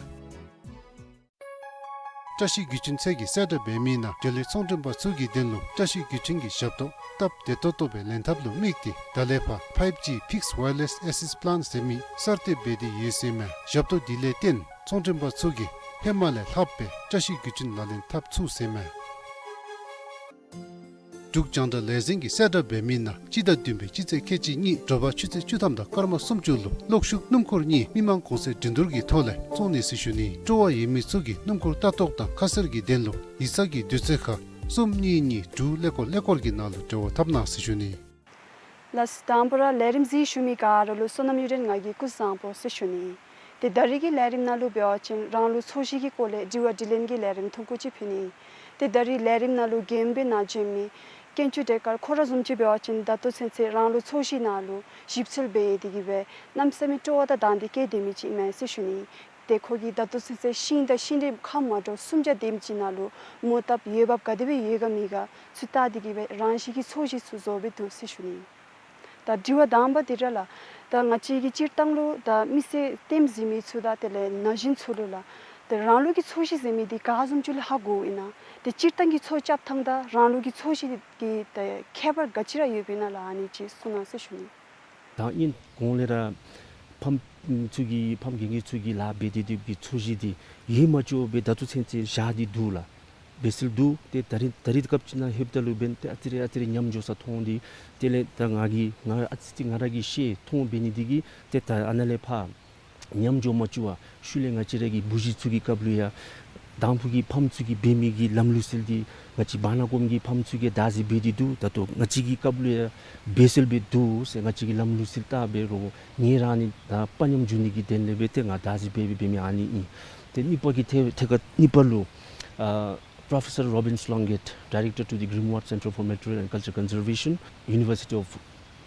བཀྲ་ཤིས་བརྒྱུད་འཕྲིན་ཚད་ཀྱིས་གསལ་བསྒྲགས་འབད་མི་ནང་རྒྱ་གླིང་ཚོང་མགྲོན་པ་ཚུ་གི་དོན་ལུ་བཀྲ་ཤིས་བརྒྱུད་འཕྲིན་གྱི་ཞབས་ཏོག་སྟབས་བདེ་ཏོག་ཏོ་སྦེ་ལེན་ཐབས་ལུ་དམིགས་ཏེ་ད་ལས་ཕར་ཕའིབ་ཇི་Fixed Wireless Access Plan ཟེར་མི་གསར་གཏོད་འབད་དེ་ཡོད་ཟེར་མས། ཞབས་ཏོག་འདི་ལས་བརྟེན་ཚོང་མགྲོན་པ་ཚུ་གིས་ཧེ་མ་ལས་ལྷག་སྦེ་བཀྲ་ཤིས་བརྒྱུད་འཕྲིན་ལག་ལེན་འཐབ་ཚུགས་ཟེར་མས། འབྲུག་རྒྱང་བསྒྲགས་ལས་འཛིན་གྱིས་གསལ་བསྒྲགས་འབད་མི་ནང་སྤྱི་ཟླ་བདུན་པའི་སྤྱི་ཚེས་ཁལ་གཅིག་གཉིས་དྲོ་པ་ཆུ་ཚོད་བཅུ་ཐམ་དང་སྐར་མ་སུམ་ཅུ་ལུ་གློག་ཤུགས་སྣུམ་འཁོར་གཉིས་མི་མང་གོང་ཚད་འགྲན་བསྡུར་གྱི་ཐོག་ལས་བཙོང་ནི་ཟེར་ཞུ་ནི། སྤྲོ་བ་ཡོད་མི་ཚུ་གིས་སྣུམ་འཁོར་ལྟ་རྟོག་དང་ཁ་གསལ་གྱི་དོན་ལུ་ཡིག་ཚང་གི་དུས་ཚོད་ཁར་གསུམ་གཉིས་གཉིས་དྲུག་ཀླད་ཀོར་ཀླད་ཀོར་གྱི་ནང་ལུ་འབྲེལ་བ་འཐབ་གནང་ཟེར་ཞུ་ནི། ལགས་སོ། དང་པ་ར་ལས་རིམ་གཟིགས་བཞུགས་མི་ག་ར་ལུ་བསོད་ནམས་གཡུ་སྒྲོན་ང་གིས་སྐུ་གཟུགས་བཟང་པོ་ཟེར་ཞུ་ནི། ཏེ་ད་རིས་ཀྱི་ལས་རིམ་ནང་ལུ་འབད་བ་ཅིན་རང་ལུགས་ཚོས་གཞི་གི་སྐོར་ལས་དྲི་བ་དྲིས་ལན་གྱི་ལས་རིམ་ཐུང་ཀུ་ཅིག་ཕུལ་ནི། ཏེ་ད་རིས་ལས་རིམ་ནང་ལུ་རྒྱན་འབད་ནང་འབྱོན་མི་དཀོན་མཆོག་གྲལ་དཀར་ཁོ་ར་བཟུམ་ཅིག་འབད་བ་ཅིན་ད་ལྟོ་ཚུན་ཚོད་རང་ལུགས་ཚོས་གཞི་ནང་ལུ་ཞིབ་འཚོལ་འབད་དེ་གིས་སྦེ་གནམ་མེད་ས་མེད་སྤྲོ་བ་དང་དང་འདོད་བསྐྱེད་དེ་མི་ཅིག་ཨིན་མས་ཟེར་ཞུ་ནི། ཏེ་ཁོ་གིས་ད་ལྟོ་ཚུན་ཚོད་ཤིང་དང་ཤིང་འབྲས་ཁམས་མ་འདྲཝ་སུམ་བརྒྱ་དེམ་ཅིག་ནང་ལུ་མོ་བཏབ་འོས་འབབ་ག་དེ་སྦེ་ཡོད་ག་མེད་ག་ཚུ་བལྟ་སྟེ་གིས་སྦེ་རང་བཞིན་གྱི་ཚོས་གཞི་ཚུ་བཟོ་སྦེ་འདུག་ཟེར་ཞུ་ནི། ད་དྲི་བ་དང་པ་འདི་ར་ལགས། ད་ང་བཅས་ཀྱི་སྤྱིར་བཏང་ལུ་ད་མི་སེར་ལྟདམོ་གཟིགས་མི་ཚུ་དང་དེ་ལས་ན་གཞོན་ཚུ་ལུ་ལགས། ད་རང་ལུགས་ཀྱི་ཚོས་གཞི་ཟེར་མི་འདི་ག་བཟུམ་ཅིག་ལུ་ཧ་གོཝ་ཨིན་ན། ཏེ་སྤྱིར་བཏང་གི་ཚོས་རྐྱབ་ཐངས་དང་རང་ལུགས་ཀྱི་ཚོས་གཞི་གི་ད་ཁྱད་པར་ག་ཅི་ར་ཡོདཔ་ཨིན་ན་ལགས། ཨ་ནི་ཅིག་གསུང་གནང་ཟེར་ཞུ་ནི། ད་ཨིན་གོང་ལས་ར་ཕམ་ཚུ་གིས་ཕམ་རྒན་རྒས་ཚུ་གིས་ལཱ་འབད་དེ་དེ་གི་ཚོས་གཞི་འདི་ཡོད་མ་བཅུག་སྦེ་ད་ལྟོ་ཚུན་ཚོད་བཞག་སྟེ་འདུག་ལགས། འབད་སྲོལ་འདུག། ཏེ་ད་རིས་ད་རིས་སྐབས་ཅིག་ནང་ལྷོདཔ་ད་ལུ་འབདན་ཏེ་ཨ་ཙི་རེ་ཨ་ཙི་རེ་ཉམས་འགྱོ་ས་མཐོང་སྟེ། དེ་ལས་ད་ང་གིས་ང་ཨ་ཙི་ཅིག་ང་ར་གིས་ཤེས་མཐོང་འབད་ནི་འདི་གིས་ཏེ་ད་ཨ་ནཱ་ལས་ཕར་ཉམས་འགྱོ་མ་བཅུག་པར་ཤུལ་ལས་ང་བཅས་ར་གི་བུ་གཞི་ཚུ་གི་སྐབས་ལུ་ཡང་དང་ཕུ་གི་ཕམ་ཚུ་གིས་འབད་མི་གི་ལམ་ལུགས་སྲོལ་འདི་ང་བཅས་བར་ན་གོངམ་གི་ཕམ་ཚུ་གིས་བདག་འཛིན་འབད་དེ་འདུག། ད་ལྟོ་ང་བཅས་ཀྱི་སྐབས་ལུ་ཡང་འབད་སྲོལ་སྦེ་འདུག་ཟེར། ང་བཅས་ཀྱི་ལམ་ལུགས་སྲོལ་བལྟ་འབད་རུང་ངེ་ར་ནི་ད་དཔའ་ཉམས་འགྱོ་ནི་གི་དོན་ལས་སྦེ་ཏེ་ང་བདག་འཛིན་འབད་འབད་འབད་མི་ཨ་ནི་ཨིན། ཏེ་གཉིས་པ་གི་ཐད་ཐད་ཀ་གཉིས་པ་ལུ་ཨ་Professor Robbins Longate, Director to the Grimoire Centre for Material and Culture Conservation, University of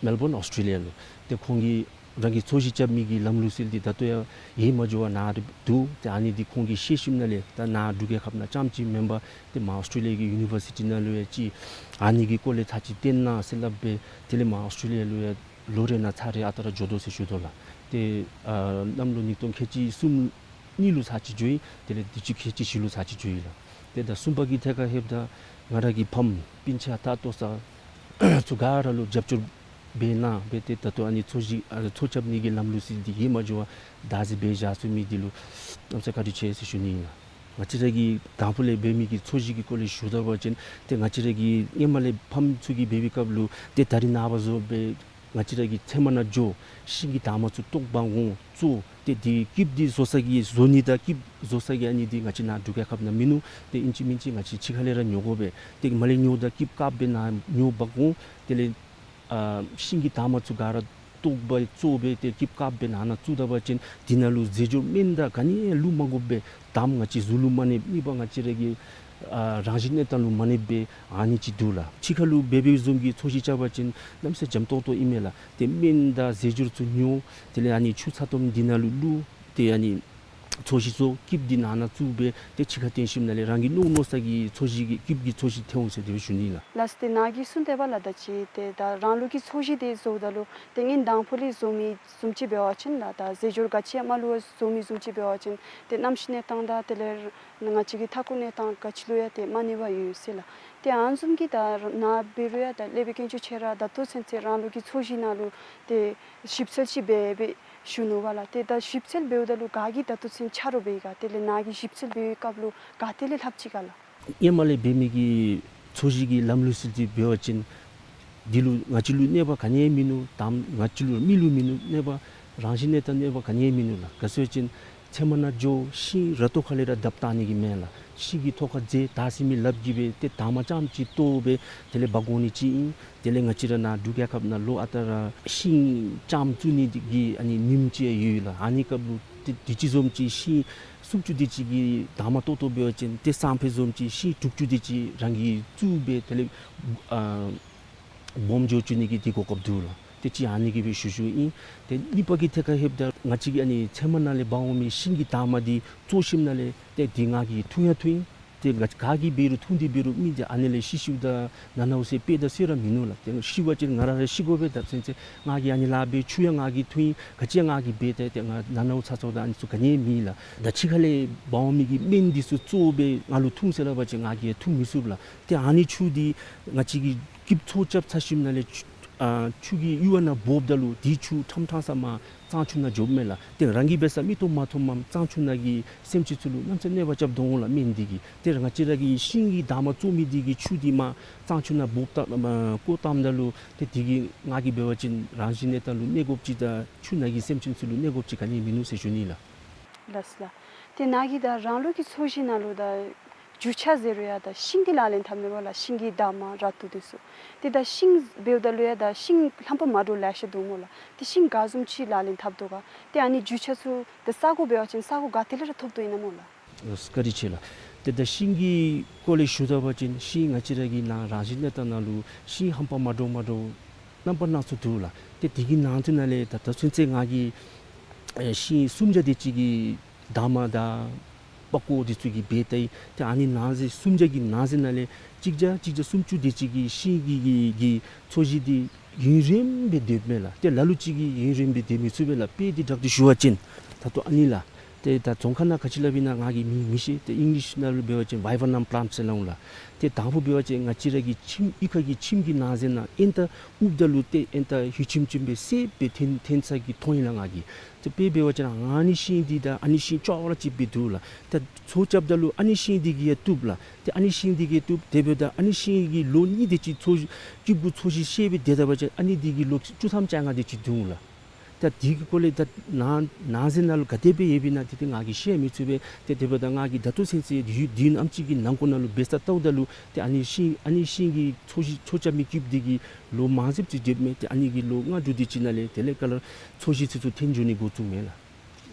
Melbourne, Australia ལུ། ཏེ་ཁོང་གིས་རང་གི་ཚོས་གཞི་རྐྱབ་མི་གི་ལམ་ལུགས་སྲོལ་འདི་ད་ལྟོ་ཡང་ཡོད་མ་བཅུག་པར་ནཱ་འདུག། ཏེ་ཨ་ནི་འདི་ཁོང་གིས་ཤེས་ཞིནམ་ལས་ད་ནཱ་འབྲུག་རྒྱལ་ཁབ་ནང་རྐྱངམ་ཅིག་མེན་པར་ཏེ་མར་ཨོསི་ཊྲེ་ལི་ཡ་གི་ཡུ་ནི་བར་སི་ཊི་ནང་ལུ་ཡང་ཅིག་ཨ་ནི་གི་སྐོར་ལས་ཚར་གཅིག་སྟོན་གནང་ཟེར་སླབ་སྦེ་དེ་ལས་མར་ཨོསི་ཊྲེ་ལི་ཡ་ལུ་ཡང་ལོ་རེ་ནང་ཚར་རེ་ཨ་རྟག་ར་འགྱོ་དོ་ཟེར་ཞུ་དོ་ལགས། ཏེ་ཨ་གནམ་ལོ་ཉིས་སྟོང་ཁལ་གཅིག་གསུམ་གཉིས་ལུ་ཚར་གཅིག་འགྱོ་ཡི། དེ་ལས་དུས་ཅི་ཁལ་གཅིག་བཞི་ལུ་ཚར་གཅིག་འགྱོ་ཡི་ལགས། ཏེ་ད་གསུམ་པ་གི་ཐད་ཁར་ལྷོདཔ་ད་ང་ར་གི་ཕམ་སྤུན་ཆ་ལྟ་རྟོག་ས་ཚུ་ག་ར་ལུ་རྒྱབ་སྐྱོར་འབད་གནང་སྦེ་ཏེ་ད་ལྟོ་ཨ་ནི་ཚོས་གཞི་ཨ་ཚོས་རྐྱབ་ནི་གི་ལམ་ལུགས་སྲོལ་འདི་ཡོད་མ་བཅུག་པར་བདག་འཛིན་འབད་བཞག་ཚུགས་མི་འདི་ལུ་གནམ་ས་བཀའ་དྲིན་ཆེ་ཟེར་ཞུ་ནི་ཨིན་ལགས། ང་བཅས་ར་གིས་དང་ཕུ་ལས་འབད་མི་གི་ཚོས་གཞི་གི་སྐོར་ལས་ཞུ་ད་པ་ཅིན་ཏེ་ང་བཅས་ར་གིས་ཧེ་མ་ལས་ཕམ་ཚུ་གིས་འབད་བའི་སྐབས་ལུ་ཏེ་ད་རིས་ནངས་པ་བཟུམ་སྦེ་ང་བཅས་ར་གིས་ཚལ་མ་ནང་འགྱོ་ཤིང་གི་འདབ་མ་ཚུ་བཏོག་འབག་འོང་བཙོ། ཏེ་འདི་སྐྱིབས་འདི་བཟོ་ས་གི་བཟོ་ནི་དང་སྐྱིབས་བཟོ་ས་གི་ཨ་ནི་འདི་ང་བཅས་ནཱ་འབྲུག་རྒྱལ་ཁབ་ནང་མིན་ནུག། ཏེ་ཨིན་ཅི་མིན་ཅི་ང་བཅས་ཕྱི་ཁ་ལས་ར་ཉོ་དགོ་པས། ཏེ་མར་ལས་ཉོཝ་ད་སྐྱིབས་བཀབ་སྦེ་ནཱ་ཉོ་འབག་འོང་། དེ་ལས་ཨ་ཤིང་གི་འདབ་མ་ཚུ་ག་ར་བཏོག་སྦེ་བཙོ་སྦེ་ཏེ་སྐྱིབས་བཀབ་སྦེ་ནང་ན་བཙུགས་ད་པ་ཅིན་འདི་ནང་ལུ་རྫས་སྦྱོར་སྨན་དང་ག་ནི་ཡང་བླུག་མ་དགོ་པས། དང་པ་ང་བཅས་གཟུགས་ལུ་མ་གནོད། གཉིས་པ་ང་བཅས་ར་གི་ཨ་རང་བཞིན་གནས་སྟངས་ལུ་མ་གནོད་པས། ཨ་ནི་ཅིག་འདུག་ལགས། ཕྱི་ཁ་ལུ་འབད་འབདཝ་བཟུམ་གྱི་ཚོས་གཞི་རྐྱབ་པ་ཅིན་གནམ་མེད་ས་མེད་འཇམ་ཏོང་ཏོ་ཨིན་མས་ལགས། ཏེ་སྨན་དང་རྫས་སྦྱོར་ཚུ་ཉོ། དེ་ལས་ཨ་ནི་ཆུ་ཚ་ཏོམ་འདི་ནང་ལུ་བླུག། ཏེ་ཨ་ནི་ཚོས་གཞི་བཙོ། སྐྱིབས་འདི་ནང་ན་བཙུགས་སྦེ་ཏེ་ཕྱི་ཁར་བཏོན་ཞིནམ་ལས་རང་གིས་མནོ་མནོ་ས་གི་ཚོས་གཞི་གི་སྐྱིབས་ཀྱི་ཚོས་གཞི་ཐོན་འོང་ཟེར་དེ་སྦེ་ཞུ་ནི་ལགས། ལགས་སོ། ཏེ་ནཱ་གིས་གསུངས་ཏེ་འབདཝ་ལས་ད་ཅི་ཏེ་ད་རང་ལུགས་ཀྱི་ཚོས་གཞི་འདི་བཟོཝ་ད་ལུ་ཏེ་སྔོན་དང་ཕུ་ལས་བཟོ་མི་བཟུམ་ཅིག་འབད་བ་ཅིན་ལགས། ད་རྫས་སྦྱོར་ག་ཅི་ཡང་མ་བླུག་པར་བཟོ་མི་བཟུམ་ཅིག་འབད་བ་ཅིན་ཏེ་གནམ་གཤིས་གནས་སྟངས་དང་དེ་ལས་ང་བཅས་ཀྱི་མཐའ་འཁོར་གནས་སྟངས་ག་ཅི་ལུ་ཡང་ཏེ་མ་གནོད་པ་ཡོད་ཟེར་ལགས། ཏེ་ཨ་ནི་བཟུམ་གྱི་ད་ནཱ་འབད་རུང་ཡང་ད་སློབ་དཔོན་དཀོན་མཆོག་ཁྱོད་ར་ད་ལྟོ་ཚུན་ཚོད་རང་ལུགས་ཀྱི་ཚོས་གཞི་ནང་ལུ་ཏེ་ཞིབ་འཚོལ་ཅིག་འབད་འབད་ཞུ་ནུག་པ་ལགས། ཏེ་ད་ཞིབ་འཚོལ་འབདཝ་ད་ལུ་ག་གིས་ད་ལྟོ་ཚུན་ཆ་རོགས་འབད་ཡི་ག། དེ་ལས་ནཱ་གིས་ཞིབ་འཚོལ་འབད་བའི་སྐབས་ལུ་ག་ཏེ་ལས་ལྷབ་ཅི་ག་ལགས། ཧེ་མ་ལས་འབད་མི་གི་ཚོས་གཞི་གི་ལམ་ལུགས་སྲོལ་འདི་འབད་བ་ཅིན་འདི་ལུ་ང་བཅས་ལུ་གནོད་པ་ག་ནི་ཡང་མིན་ནུག། དང་པ་ང་བཅས་ལུ་མི་ལུ་མིན་ནུག་གནོད་པ། རང་བཞིན་གནས་སྟངས་གནོད་པ་ག་ནི་ཡང་མིན་ནུག་ལགས། ག་ཅི་སྦེ་ཟེར་བ་ཅིན་ཚལ་མ་ནང་འགྱོ་ཤིང་ར་ཏོག་ཁ་ལས་ར་བརྡབ་བཏང་ནི་གི་མེན་ལགས། ཤིང་གི་ཐོག་ཁར་རྫས་དར་སི་མིག་ལགཔ་གིས་སྦེ་ཏེ་དར་མ་རྐྱངམ་ཅིག་བཏོག་སྦེ་དེ་ལས་འབག་འོང་ནི་ཅིག་ཨིན། དེ་ལས་ང་བཅས་ར་ནཱ་འབྲུག་རྒྱལ་ཁབ་ནང་ལོ་ཨ་རྟག་ར་ཤིང་རྐྱངམ་བཙུགས་ནི་འདི་གི་ཨ་ནི་ཉིནམ་ཅིག་ཡོད་ལགས། ཨ་ནི་སྐབས་ལུ་ཏེ་དུས་ཅི་བཟུམ་ཅིག་ཤིང་སུམ་ཅུ་དེ་ཅིག་གི་དར་མ་བཏོག་བཏོག་འབད་བ་ཅིན་ཏེ་སང་ཕོད་བཟུམ་ཅིག་ཤིང་དྲུག་ཅུ་དེ་ཅིག་རང་གིས་བཙུགས་སྦེ་དེ་ལས་ཨ་སྦོམ་འགྱོ་བཅུག་ནི་གི་འདི་གོ་སྐབས་འདུག་ལགས། ཏེ་གཅིག་ཨ་ནི་གི་སྦེ་ཞུ་ཞུཝ་ཨིན། ཏེ་གཉིས་པ་གི་ཐད་ཁར་ལྷོདཔ་ད་ང་བཅས་ཀྱིས་ཨ་ནི་ཚལ་མ་ནང་ལས་འབག་འོང་མི་ཤིང་གི་དར་མ་འདི་བཙོ་ཞིནམ་ལས་ཏེ་འདི་ང་གིས་འཐུང་ཡང་འཐུང་ཡི། ཏེ་ང་ག་གིས་འབད་རུང་འཐུང་སྟེ་འབད་རུང་མི་འདི་ཨ་ནི་ལས་ཤི་ཤིཝ་ད་ན་ནཝ་ཟེར་དཔེ་དང་སྲོལ་ར་མིན་ནུག་ལགས། ཏེ་ཤི་བ་ཅིན་ང་ར་ར་ཤི་དགོ་པས། ད་ཚུན་ཚོད་ང་གིས་ཨ་ནི་ལཱ་འབད་ཆུ་ཡང་ང་གིས་འཐུང་ཡི། ག་ཅི་ཡང་ང་གིས་འབད་ད་ཏེ་ང་ན་ནཝ་ཚ་ཚ་དང་ཨ་ནི་ཚུ་ག་ནི་ཡང་མེད་ལགས། ད་ཕྱི་ཁ་ལས་འབག་འོང་མི་གི་སྨན་འདི་ཚུ་བཙོ་སྦེ་ང་ལུ་འཐུང་ཟེར་སླབ་པ་ཅིན་ང་གིས་ཡང་འཐུང་མི་ཚུགས་ལགས། ཏེ་ཨ་ནི་ཆུ་འདི་ང་བཅས་ཀྱིས་སྐྱིདཔ་འཚོ་རྐྱབ་ཚར་ཞིནམ་ལས་ཆུ་ཨ་ཆུ་གི་གཡུར་བ་ནང་འབོཝ་ད་ལུ་འདི་ཆུ་ཕྲང་ཕྲང་ས་མར་གཙང་ཆུ་ནང་འགྱོཝ་མས་ལགས། ཏེ་རང་གིས་འབད་ས་མིག་ཏོ་མ་མཐོངམ་གཙང་ཆུ་ནང་གི་སེམས་ཅན་ཚུ་ལུ་གནམ་མེད་ས་མེད་གནོད་པ་རྐྱབ་དོ་འོང་ལགས་སྨན་འདི་གིས། ཏེ་ང་བཅས་ར་གི་ཤིང་གི་འདབ་མ་བཙོ་མི་འདི་གི་ཆུ་འདི་མར་གཙང་ཆུ་ནང་འབོཝ་ད་མར་བཀོ་བཏངམ་ད་ལུ་ཏེ་འདི་གིས་ང་གིས་འབད་བ་ཅིན་རང་བཞིན་གནས་སྟངས་ལུ་གནོད་དགོཔ་ཅིག་དང་ཆུ་ནང་གི་སེམས་ཅན་ཚུ་ལུ་གནོད་དགོཔ་ཅིག་ག་ནི་ཡང་མིན་ནུག་ཟེར་ཞུ་ནི་ལགས། ལགས་སོ་ལགས། ཏེ་ནཱ་གིས་ད་རང་ལུགས་ཀྱི་འཚོ་བཞེས་ནང་ལུ་ད་རྒྱུ་ཆ་ཟེར་རུང་ཡང་ད་ཤིང་འདི་ལག་ལེན་འཐབ་མས་པ་ལགས། ཤིང་གི་འདབ་མ་ར་ཏོ་འདི་ཚུ། ཏེ་ད་ཤིང་འབདཝ་ད་ལུ་ཡང་ད་ཤིང་རྣམ་པ་མ་འདྲཝ་ལེ་ཤ་འདུག་སྨོ་ལགས། ཏེ་ཤིང་ག་བཟུམ་ཅིག་ལག་ལེན་འཐབ་དོ་ག། ཏེ་ཨ་ནི་རྒྱུ་ཆ་ཚུ་ད་ས་གོ་འབད་བ་ཅིན་ས་གོ་ག་ཏེ་ལས་ར་ཐོབ་དོ་ཨིན་ན་སྨོ་ལགས། བཀའ་དྲིན་ཆེ་ལགས། ཏེ་ད་ཤིང་གི་སྐོར་ལས་ཞུ་ད་པ་ཅིན་ཤིང་ང་བཅས་ར་གི་ནང་རང་བཞིན་གནས་སྟངས་ནང་ལུ་ཤིང་རྣམ་པ་མ་འདྲཝ་མ་འདྲཝ་རྣམ་པ་སྣ་ཚོགས་འདུག་ལགས། ཏེ་འདི་གི་ནང་དོན་ནང་ལས་ད་ད་ཚུན་ཚོད་ང་གིས་ཨེ་ཤིང་སུམ་བརྒྱ་དེ་ཅིག་གི་འདབ་མ་དང་པགས་ཀོ་འདི་ཚུ་གིས་འབད་ད་ཡི། ཏེ་ཨ་ནི་ནང་གཟེར་སུམ་བརྒྱ་གི་ནང་གཟེར་ནང་ལས་གཅིག་བརྒྱ་གཅིག་བརྒྱ་སུམ་ཅུ་དེ་ཅིག་གི་ཤིང་གི་གི་གི་འཚོ་བཞེས་འདི་ཡུན་རིངམོ་སྦེ་སྡོདཔ་མས་ལགས། ཏེ་ལ་ལུ་ཅིག་གིས་ཡུན་རིངམོ་སྦེ་སྡོད་མི་ཚུགས་པས་ལགས། དཔེ་འདི་དྲག་སྟེ་ཞུ་བ་ཅིན་ད་ལྟོ་ཨ་ནི་ལགས། ཏེ་ད་རྫོང་ཁ་ནང་ག་ཅི་སླབ་ཨིན་ན་ང་གིས་མི་མི་ཤེས། ཏེ་ཨིང་ལིཤ་ནང་ལུ་འབད་བ་ཅིན་ཝའི་བར་ནམ་པ་ལཱནཊ་ཟེར་སླབ་འོང་ལགས། ཏེ་དང་ཕུ་འབད་བ་ཅིན་ང་བཅས་ར་གི་ཁྱིམ་གཡུས་ཁ་གི་ཁྱིམ་གྱི་ནང་གཟེར་ནང་ཨེན་ཏ་འུབ་ད་ལུ་ཏེ་ཨེན་ཏ་ཧུད་ཆིམ་ཆིམ་སྦེ་སེརཔོ་སྦེ་ཐོན་ཐོན་ས་གི་མཐོང་ཡི་ལགས་ང་གིས། ཏེ་དཔེ་འབད་བ་ཅིན་ཨ་ནི་ཤིང་འདི་དང་ཨ་ནི་ཤིང་ཅོག་ར་གཅིགཔ་སྦེ་འདུག་ལགས། ཏེ་འཚོ་རྐྱབ་ད་ལུ་ཨ་ནི་ཤིང་འདི་གིས་ཡང་བཏུབ་ལགས། ཏེ་ཨ་ནི་ཤིང་འདི་གིས་བཏུབ། དེ་འབདཝ་ད་ཨ་ནི་ཤིང་གི་ལོ་གཉིས་དེ་ཅིག་འཚོ་སྐྱིདཔ་གུ་འཚོ་བཞེས་བཤལ་སྦེ་སྡོད་ད་པ་ཅིན་ཨ་ནི་འདི་གིས་ལོ་བཅུ་ཐམ་བཅོ་ལྔ་དེ་ཅིག་འདུག་ལགས། ད་འདི་གི་སྐོར་ལས་ད་ནང་ནང་གཟེར་ནང་ལུ་ག་དེ་སྦེ་ཡོདཔ་ཨིན་ན་ཏེ་ཏེ་ང་གིས་ཤེས་མི་ཚུགས་པས། ཏེ་དེ་འབདཝ་ད་ང་གིས་ད་ལྟོ་ཚུན་ཚོད་ཡུན་རིངམོ་ཅིག་གི་ནང་འཁོད་ནང་ལུ་འབད་ས་ལྟཝ་ད་ལུ་ཏེ་ཨ་ནི་ཤིང་ཨ་ནི་ཤིང་གི་འཚོ་བཞེས་འཚོ་རྐྱབ་མི་སྐྱིདཔ་འདི་གིས་ལོ་མང་རབས་ཅིག་སྡོདཔ་མས། ཏེ་ཨ་ནི་གི་ལོ་ལྔ་དྲུག་དེ་ཅིག་ནང་ལས་དེ་ལས་ཁ་ལས་འཚོ་བཞེས་ཚུ་ཚུ་འཐོན་འགྱོ་ནི་འགོ་བཙུགས་མས་ལགས།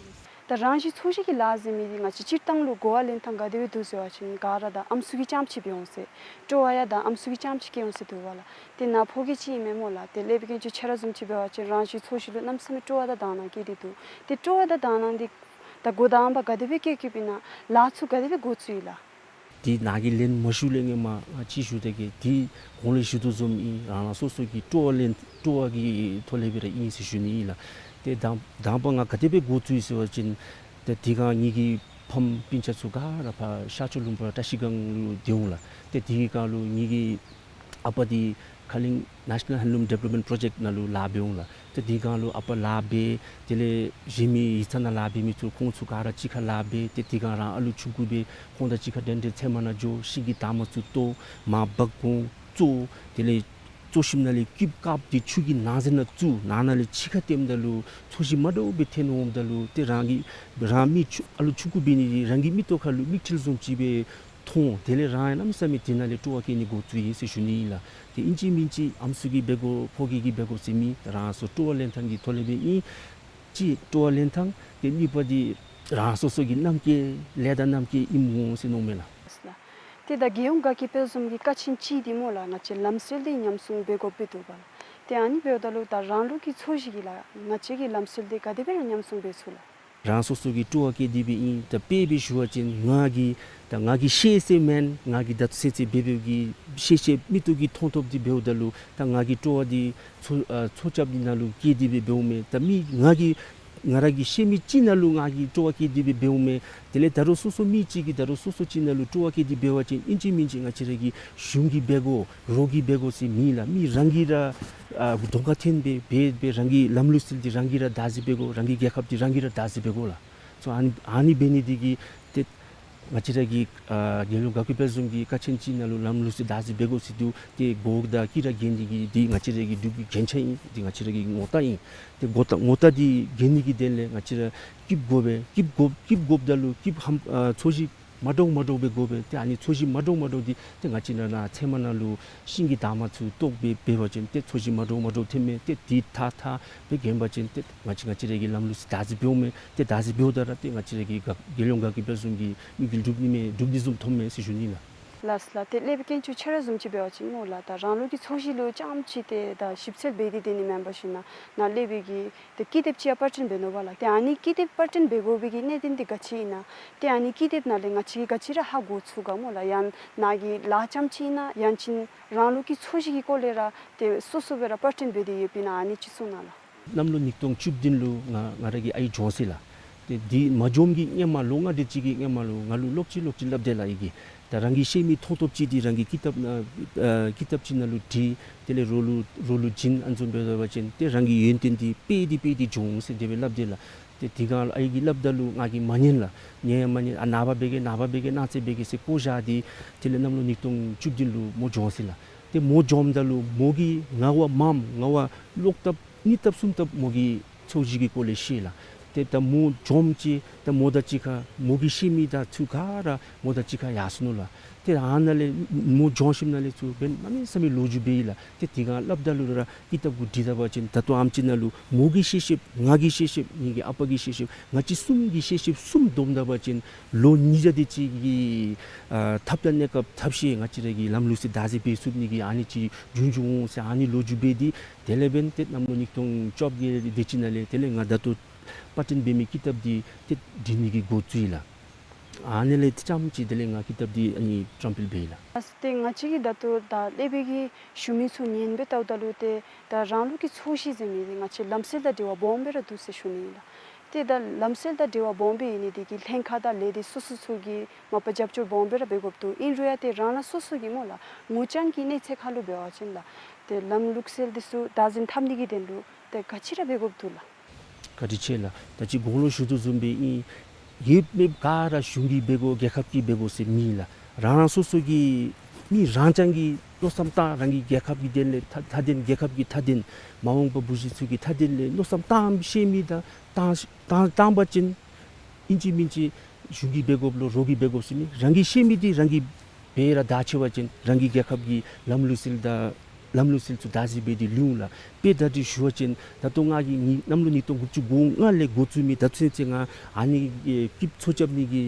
ད་རང་བཞིན་འཚོ་བཞེས་ཀྱི་ལཱ་ཟེར་མི་འདི་ང་བཅས་སྤྱིར་བཏང་ལུ་གོ་བ་ལེན་ཐངས་ག་དེ་སྦེ་འདུག་ཟེར་བ་ཅིན་ག་ར་ད་ཨམ་སྲུ་གི་རྐྱངམ་ཅིག་འབད་འོང་ཟེར། སྤྲོ་བ་ཡང་ད་ཨམ་སྲུ་གི་རྐྱངམ་ཅིག་སྐྱེ་འོང་ཟེར་འདུག་པ་ལགས། ཏེ་ནཱ་ཕོ་སྐྱེས་ཅིག་ཨིན་མས་སྨོ་ལགས། ཏེ་ལས་བྱེད་ཀྱི་ཁྱོད་ར་བཟུམ་ཅིག་འབད་བ་ཅིན་རང་བཞིན་འཚོ་བཞེས་ལུ་གནམ་མེད་ས་མེད་སྤྲོ་བ་དང་དག་སྣང་སྐྱེས་ཏེ་འདུག། ཏེ་སྤྲོ་བ་དང་དག་སྣང་འདི་ད་འགོ་དང་པ་ག་དེ་སྦེ་སྐྱེ་སྐྱེསཔ་ཨིན་ན་ལཱ་ཚུ་ག་དེ་སྦེ་འགོ་བཙུགས་ཡི་ལགས། འདི་ནཱ་གིས་ལན་མ་ཞུ་ལས་སྔོན་མ་ང་ཅིག་ཞུ་ད་གེ། འདི་གོང་ལས་ཞུ་དོ་བཟུམ་ཨིན། རང་རང་སོ་སོ་གི་སྤྲོ་བ་ལེན་སྤྲོ་བ་གི་ཐོག་ལས་སྦེ་ར་ཨིན་ཟེར་ཞུ་ནི་ཨིན་ལགས། ཏེ་དང་དང་པ་ང་ག་དེ་སྦེ་འགོ་བཙུགས་ཡི་ཟེར་བ་ཅིན་ཏེ་དེ་སྒང་ངེ་གི་ཕམ་སྤུན་ཆ་ཚུ་ག་ར་ཕར་ཤར་ཕྱོགས་ལུང་པ་བཀྲ་ཤིས་སྒང་ལུ་སྡོད་འོང་ལགས། ཏེ་དེ་གི་སྒང་ལུ་ངེ་གི་ཨ་པ་འདི་ཁ་གླིང་ནེ་ཤ་ནཱལ་ཧེན་ལུམ་ཌི་ཝེ་ལོབ་མེནཊ་པྲོ་ཇེཀཊ་ནང་ལུ་ལཱ་འབད་འོང་ལགས། ཏེ་དེ་སྒང་ལུ་ཨ་པ་ལཱ་འབད། དེ་ལས་གཞན་མི་ཡིག་ཚང་ནང་ལཱ་འབད་མི་ཚུ་ཁོང་ཚུ་ག་ར་གཅིག་ཁར་ལཱ་འབད། ཏེ་དེ་སྒང་རང་ཨ་ལུ་ཆུང་ཀུ་སྦེ་ཁོང་དང་གཅིག་ཁར་འདྲན་འདྲ་ཚལ་མ་ནང་འགྱོ། ཤིང་གི་འདབ་མ་ཚུ་བཏོག། མར་འབག་འོང་བཙོ། དེ་ལས་བཙོ་ཞིནམ་ལས་སྐྱིདཔ་བཀབ་སྟེ་ཆུ་གི་ནང་གཟེར་ནང་བཙུགས། ནང་ན་ལས་ཕྱི་ཁར་བཏོནམ་ད་ལུ་འཚོ་བཞེས་མ་འདྲཝ་སྦེ་ཐོན་འོངམ་ད་ལུ་ཏེ་རང་གི་རང་མི་ཆུང་ཨ་ལུ་ཆུང་ཀུ་འབད་ནི་འདི་རང་གི་མིག་ཏོ་ཁར་ལུ་མིག་འཕྲུལ་བཟུམ་ཅིག་སྦེ་མཐོང་། དེ་ལས་རང་ཡང་གནམ་མེད་ས་མེད་དེ་ནང་ལས་སྤྲོ་བ་སྐྱེ་ནི་འགོ་བཙུགས་ཡི་ཟེར་ཞུ་ནི་ཨིན་ལགས། ཏེ་ཨིན་ཅི་མིན་ཅི་ཨམ་སྲུ་གིས་འབད་དགོ་ཕོ་སྐྱེས་ཀྱིས་འབད་དགོ་ཟེར་མེད། རང་སོ་སྤྲོ་བ་ལེན་ཐངས་ཀྱི་ཐོག་ལས་སྦེ་ཨིན། གཅིག་སྤྲོ་བ་ལེན་ཐངས། ཏེ་གཉིས་པ་འདི་རང་སོ་སོ་གི་རྣམ་ཅོ་ལས་དང་རྣམ་ཅོ་ཨིནམ་འོང་ཟེར་མནོཝ་མས་ལགས། ཏེ་ད་རྒྱལ་ཡོངས་དགའ་སྐྱིད་དཔལ་འཛོམས་ཀྱི་ཀ་ཆེན་ཅིག་འདི་སྨོ་ལགས། ང་བཅས་ལམ་སྲོལ་འདི་ཉམས་སྲུང་འབད་དགོཔ་སྦེ་འདུག་པ་ལགས། ཏེ་ཨ་ནི་འབདཝ་ད་ལུ་ད་རང་ལུགས་ཀྱི་འཚོ་བཞེས་ཀྱི་ལཱ་ང་བཅས་ཀྱི་ལམ་སྲོལ་འདི་ག་དེ་སྦེ་ར་ཉམས་སྲུང་འབད་ཚུགས་ལགས། རང་སོ་སོ་གི་སྤྲོ་བ་བསྐྱེད་དེ་སྦེ་ཨིན། ད་དཔེ་སྦེ་ཞུ་བ་ཅིན་ང་གིས་ད་ང་གིས་ཤེས་ཟེར་མེན། ང་གིས་ད་ལྟོ་ཚུན་ཚོད་འབད་འབདཝ་གི་ཤེས་ཤེས་མིག་ཏོ་གིས་མཐོང་མཐོངམ་འདི་འབདཝ་ད་ལུ་ད་ང་གིས་སྤྲོ་བ་འདི་འཚོ་ཨ་འཚོ་རྐྱབ་འདི་ནང་ལུ་བསྐྱེད་དེ་སྦེ་འབདཝ་མས། ད་མི་ང་གིས་ང་ར་གིས་ཤེས་མི་ཅིག་ནང་ལུ་ང་གིས་སྤྲོ་བ་བསྐྱེད་དེ་སྦེ་འབདཝ་མས། དེ་ལས་ད་རུང་སོ་སོ་མི་ཅིག་གིས་ད་རུང་སོ་སོ་ཅིག་ནང་ལུ་སྤྲོ་བ་བསྐྱེད་དེ་འབད་བ་ཅིན་ཨིན་ཅི་མིན་ཅི་ང་བཅས་ར་གི་གཞུང་གིས་འབད་དགོ། རོགས་ཀྱིས་འབད་དགོ་ཟེར་མེད་ལགས། མི་རང་གིས་ར་ཨ་གདོང་ཁར་ཐོན་སྦེ་འབད་སྦེ་རང་གི་ལམ་ལུགས་སྲོལ་འདི་རང་གིས་ར་བདག་འཛིན་འབད་དགོ། རང་གི་རྒྱལ་ཁབ་འདི་རང་གིས་ར་བདག་འཛིན་འབད་དགོ་ལགས། སོ་ཨ་ནི་ཨ་ནི་འབད་ནི་འདི་གིས་ཏེ་ང་བཅས་ར་གི་ཨ་རྒྱལ་ཡོངས་དགའ་སྐྱིད་དཔལ་འཛོམས་ཀྱི་ཀ་ཆེན་ཅིག་ནང་ལུ་ལམ་ལུགས་སྲོལ་བདག་འཛིན་འབད་དགོ་ཟེར་འདུག། ཏེ་སྒོ་དང་དཀྱི་ར་འགྱེལ་ནི་གི་འདི་ང་བཅས་ར་གི་འབྲུག་གི་རྒྱན་ཆ་ཨིན། འདི་ང་བཅས་ར་གི་ངོ་རྟགས་ཨིན། ཏེ་ངོ་རྟགས་ངོ་རྟགས་འདི་འགྱེལ་ནི་གི་དོན་ལས་ང་བཅས་ར་སྐྱིདཔ་དགོ་པས། སྐྱིདཔ་དགོ་སྐྱིདཔ་དགོཔ་ད་ལུ་སྐྱིདཔ་ཧམ་ཨ་འཚོ་བཞེས་མ་འདྲཝ་མ་འདྲཝ་སྦེ་དགོ་པས། ཏེ་ཨ་ནི་འཚོ་བཞེས་མ་འདྲཝ་མ་འདྲཝ་འདི་ཏེ་ང་བཅས་ནཱ་ནཱ་ཚལ་མ་ནང་ལུ་ཤིང་གི་འདབ་མ་ཚུ་བཏོག་སྦེ་འབད་བ་ཅིན་ཏེ་འཚོ་བཞེས་མ་འདྲཝ་མ་འདྲཝ་ཐོནམ་མས། ཏེ་འདི་ཐགས་ཐགས་སྦེ་འགྱེལ་བ་ཅིན་ཏེ་ང་བཅས་ང་བཅས་ར་གི་ལམ་ལུགས་སྲོལ་བདག་འཛིན་འབདཝ་མས། ཏེ་བདག་འཛིན་འབདཝ་ད་ར་ཏེ་ང་བཅས་ར་གི་དགའ་རྒྱལ་ཡོངས་དགའ་སྐྱིད་དཔལ་འཛོམས་ཀྱི་དམིགས་ཡུལ་འགྲུབ་ནི་མས། འགྲུབ་ནི་བཟུམ་མཐོངམ་མས་ཟེར་ཞུ་ནི་ལགས། ལགས་ལགས། ཏེ་ཀླད་པའི་དཀོན་མཆོག་ཁྱོད་ར་བཟུམ་ཅིག་འབད་བ་ཅིན་སྨོ་ལགས། ད་རང་ལུགས་ཀྱི་ཚོས་གཞི་ལུ་རྐྱངམ་ཅིག་ཏེ་ད་ཞིབ་འཚོལ་འབད་དེ་སྡོད་ནི་མེན་པར་ཞུ་ན་ནཱ་ཀླད་པའི་གི་ཏེ་ཀི་དེབ་ཅིག་ཡང་པར་སྐྲུན་འབད་ནུག་པ་ལགས། ཏེ་ཨ་ནི་ཀི་དེབ་པར་སྐྲུན་འབད་དགོ་པའི་གི་གནད་དོན་འདི་ག་ཅི་ཨིན་ན། ཏེ་ཨ་ནི་ཀི་དེབ་ནང་ལས་ང་བཅས་ཀྱིས་ག་ཅི་ར་ཧ་གོ་ཚུགས་ག་སྨོ་ལགས། ཡང་ནཱ་གི་ལཱ་རྐྱངམ་ཅིག་ཨིན་ན་ཡང་ཅིན་རང་ལུགས་ཀྱི་ཚོས་གཞི་གི་སྐོར་ལས་ར་ཏེ་སོ་སོ་སྦེ་ར་པར་སྐྲུན་འབད་དེ་ཡོདཔ་ཨིན་ན་ཨ་ནི་ཅིག་གསུང་གནང་ལགས། གནམ་ལོ་ཉིས་སྟོང་བཅུ་བདུན་ལུ་ང་ང་ར་གི་ཨའི་གྱོངས་ཅི་ལགས། ཏེ་འདི་མ་གྱོངམ་གི་སྔོན་མ་ལུ་ལོ་ལྔ་དེ་ཅིག་གི་སྔོན་མ་ལུ་ང་ལུ་སློབ་ཅིག་སློབ་ཅིག་སླབ་དེས་ལགས། ཨའི་གིས་ད་རང་གི་ཤེས་མི་མཐོང་ཐོབ་ཅིག་འདི་རང་གི་ཀི་དེབ་ནང་ཨ་ཀི་དེབ་ཅིག་ནང་ལུ་བྲིས། དེ་ལས་རོགས་ལུ་རོགས་ལུ་བྱིན། ཨ་ནི་བཟུམ་འབད་བ་ཅིན་ཏེ་རང་གི་ཡོན་ཏན་འདི་སྤེལ་ཏེ་སྤེལ་ཏེ་འགྱོ་འོང་ཟེར་དེ་སྦེ་སླབ་དེས་ལགས། ཏེ་དེ་སྒང་ཨའི་གིས་སླབ་ད་ལུ་ང་གིས་མ་ཉན་ལགས། ཉན་ཡང་མ་ཉན། ཨ་ནངས་པ་འབད་གེ་ནངས་པ་འབད་གེ་གནངས་ཚེ་འབད་གེ་ཟེར་བཀོ་བཞག་སྟེ་དེ་ལས་གནམ་ལོ་ཉིས་སྟོང་བཅུ་བདུན་ལུ་མོ་གྱོངས་ཅི་ལགས། ཏེ་མོ་གྱོངམ་ད་ལུ་མོ་གིས་ང་བ་མངམ་ང་བ་ལོག་ལྟབ་གཉིས་ལྟབ་གསུམ་ལྟབ་མོ་གིས་ཚོས་གཞི་གི་སྐོར་ལས་ཤེས་ལགས། ཏེ་ད་མོ་གྱོངམ་ཅིག་ད་མོ་དང་གཅིག་ཁར་མོ་གི་ཤེས་མི་དང་ཚུ་ག་ར་མོ་དང་གཅིག་ཁར་ཡར་སོ་ནུག་ལགས། ཏེ་ཨ་ནཱ་ལས་མོ་གྱོངས་ཞིནམ་ལས་ཚུར་འབདན་གནམ་མེད་ས་མེད་ལོ་རྒྱུས་འབད་ཡི་ལགས། ཏེ་དེ་སྒང་སླབ་ད་ལུ་ར་ཀི་དེབ་གུ་བྲིས་ད་པ་ཅིན་ད་ལྟོ་ཨེམ་ཅིག་ནང་ལུ་མོ་གི་ཤེས་ཤེསཔ་ང་གི་ཤེས་ཤེསཔ་ངེ་གི་ཨ་པ་གི་ཤེས་ཤེསཔ་ང་བཅས་གསུམ་གྱི་ཤེས་ཤེསཔ་གསུམ་བསྡོམས་ད་པ་ཅིན་ལོ་ཉིས་བརྒྱ་དེ་ཅིག་གི་ཨ་ཐབས་དང་གནས་སྐབས་ཐབས་ཤེས་ང་བཅས་ར་གི་ལམ་ལུགས་སྲོལ་བདག་འཛིན་འབད་ཚུགས་ནི་གི་ཨ་ནི་ཅིག་འབྱུང་འགྱོ་འོང་ཟེར་ཨ་ནི་ལོ་རྒྱུས་འབད་དེ་དེ་ལས་འབདན་ཏེ་གནམ་ལོ་ཉིས་སྟོང་བཅོ་བརྒྱད་དེ་ཅིག་ནང་ལས་དེ་ལས་ང་ད་ལྟོ་པར་སྐྲུན་འབད་མི་ཀི་དེབ་འདི་ཏེ་འབྲི་ནི་གི་འགོ་བཙུགས་ཡི་ལགས། ཨ་ནི་ལས་ཏེ་རྐྱངམ་ཅིག་དེ་ལས་ང་ཀི་དེབ་འདི་ཨ་ནི་བཀྲམ་སྤེལ་འབད་ཡི་ལགས། ལགས་སོ། ཏེ་ང་བཅས་ཀྱིས་ད་ལྟོ་ད་ཀླད་པའི་གི་ཞུ་མི་ཚུ་ཉན་སྦེ་བལྟཝ་ད་ལུ་ཏེ་ད་རང་ལུགས་ཀྱི་ཚོས་གཞི་ཟེར་མི་འདི་ང་བཅས་ལམ་སྲོལ་དང་འབྲེལ་བ་སྦོམ་སྦེ་ར་འདུག་ཟེར་ཞུ་ནི་ཨིན་ལགས། ཏེ་ད་ལམ་སྲོལ་དང་འབྲེལ་བ་སྦོམ་སྦེ་ཨིན་ནི་འདི་གིས་ལྷན་ཁག་དང་ལས་སྡེ་སོ་སོ་ཚུ་གིས་མ་པ་རྒྱབ་སྐྱོར་སྦོམ་སྦེ་ར་འབད་དགོཔ་འདུག། ཨིན་རུང་ཡང་ཏེ་རང་རང་སོ་སོ་གི་སྨོ་ལགས་ངོ་རྐྱང་གི་གནས་ཚད་ཁར་ལུ་འབད་བ་ཅིན་ལགས་ཏེ་ལམ་ལུགས་སྲོལ་འདི་ཚུ་བདག་འཛིན་འཐབ་ནི་གི་དོན་ལུ་ཏེ་ག་ཅི་ར་འབད་དགོཔ་འདུག་ལགས། བཀའ་དྲིན་ཆེ་ལགས། ད་ཅི་གོང་ལུ་ཞུ་དོ་བཟུམ་སྦེ་ཨིན། ཡོད་མེད་ག་ར་གཞུང་གིས་འབད་དགོ་རྒྱལ་ཁབ་ཀྱིས་འབད་དགོ་ཟེར་མེད་ལགས། རང་རང་སོ་སོ་གི་མི་རང་རྐྱང་གིས་མནོ་བསམ་བཏང་རང་གི་རྒྱལ་ཁབ་ཀྱི་དོན་ལས་མཐའ་མཐའ་དོན་རྒྱལ་ཁབ་ཀྱི་མཐའ་དོན་མ་འོངས་པ་བུ་གཞི་ཚུ་གི་མཐའ་དོན་ལས་མནོ་བསམ་བཏང་ཤེས་མི་དང་བཏང་བཏང་བཏང་པ་ཅིན་ཨིན་ཅི་མིན་ཅི་གཞུང་གིས་འབད་དགོཔ་ལོ་རོགས་ཀྱིས་འབད་དགོཔ་ཟེར་མེད། རང་གི་ཤེས་མི་འདི་རང་གིས་འབད་ར་བདའ་ཆི་བ་ཅིན་རང་གི་རྒྱལ་ཁབ་ཀྱི་ལམ་ལུགས་སྲོལ་དང་ལམ་ལུགས་སྲོལ་ཚུ་བདག་འཛིན་འབད་དེ་ལུས་འོང་ལགས། དཔེ་ད་འདི་ཞུ་བ་ཅིན་ད་ལྟོ་ང་གིས་ནི་གནམ་ལོ་ཉིས་སྟོང་དགུ་བཅུ་གོ་ལྔ་ལས་འགོ་བཙུགས་མི་ད་ཚུན་ཚོད་ང་ཨ་ནི་ཨེ་ཀི་དེབ་ཚོ་རྐྱབ་ནི་གི་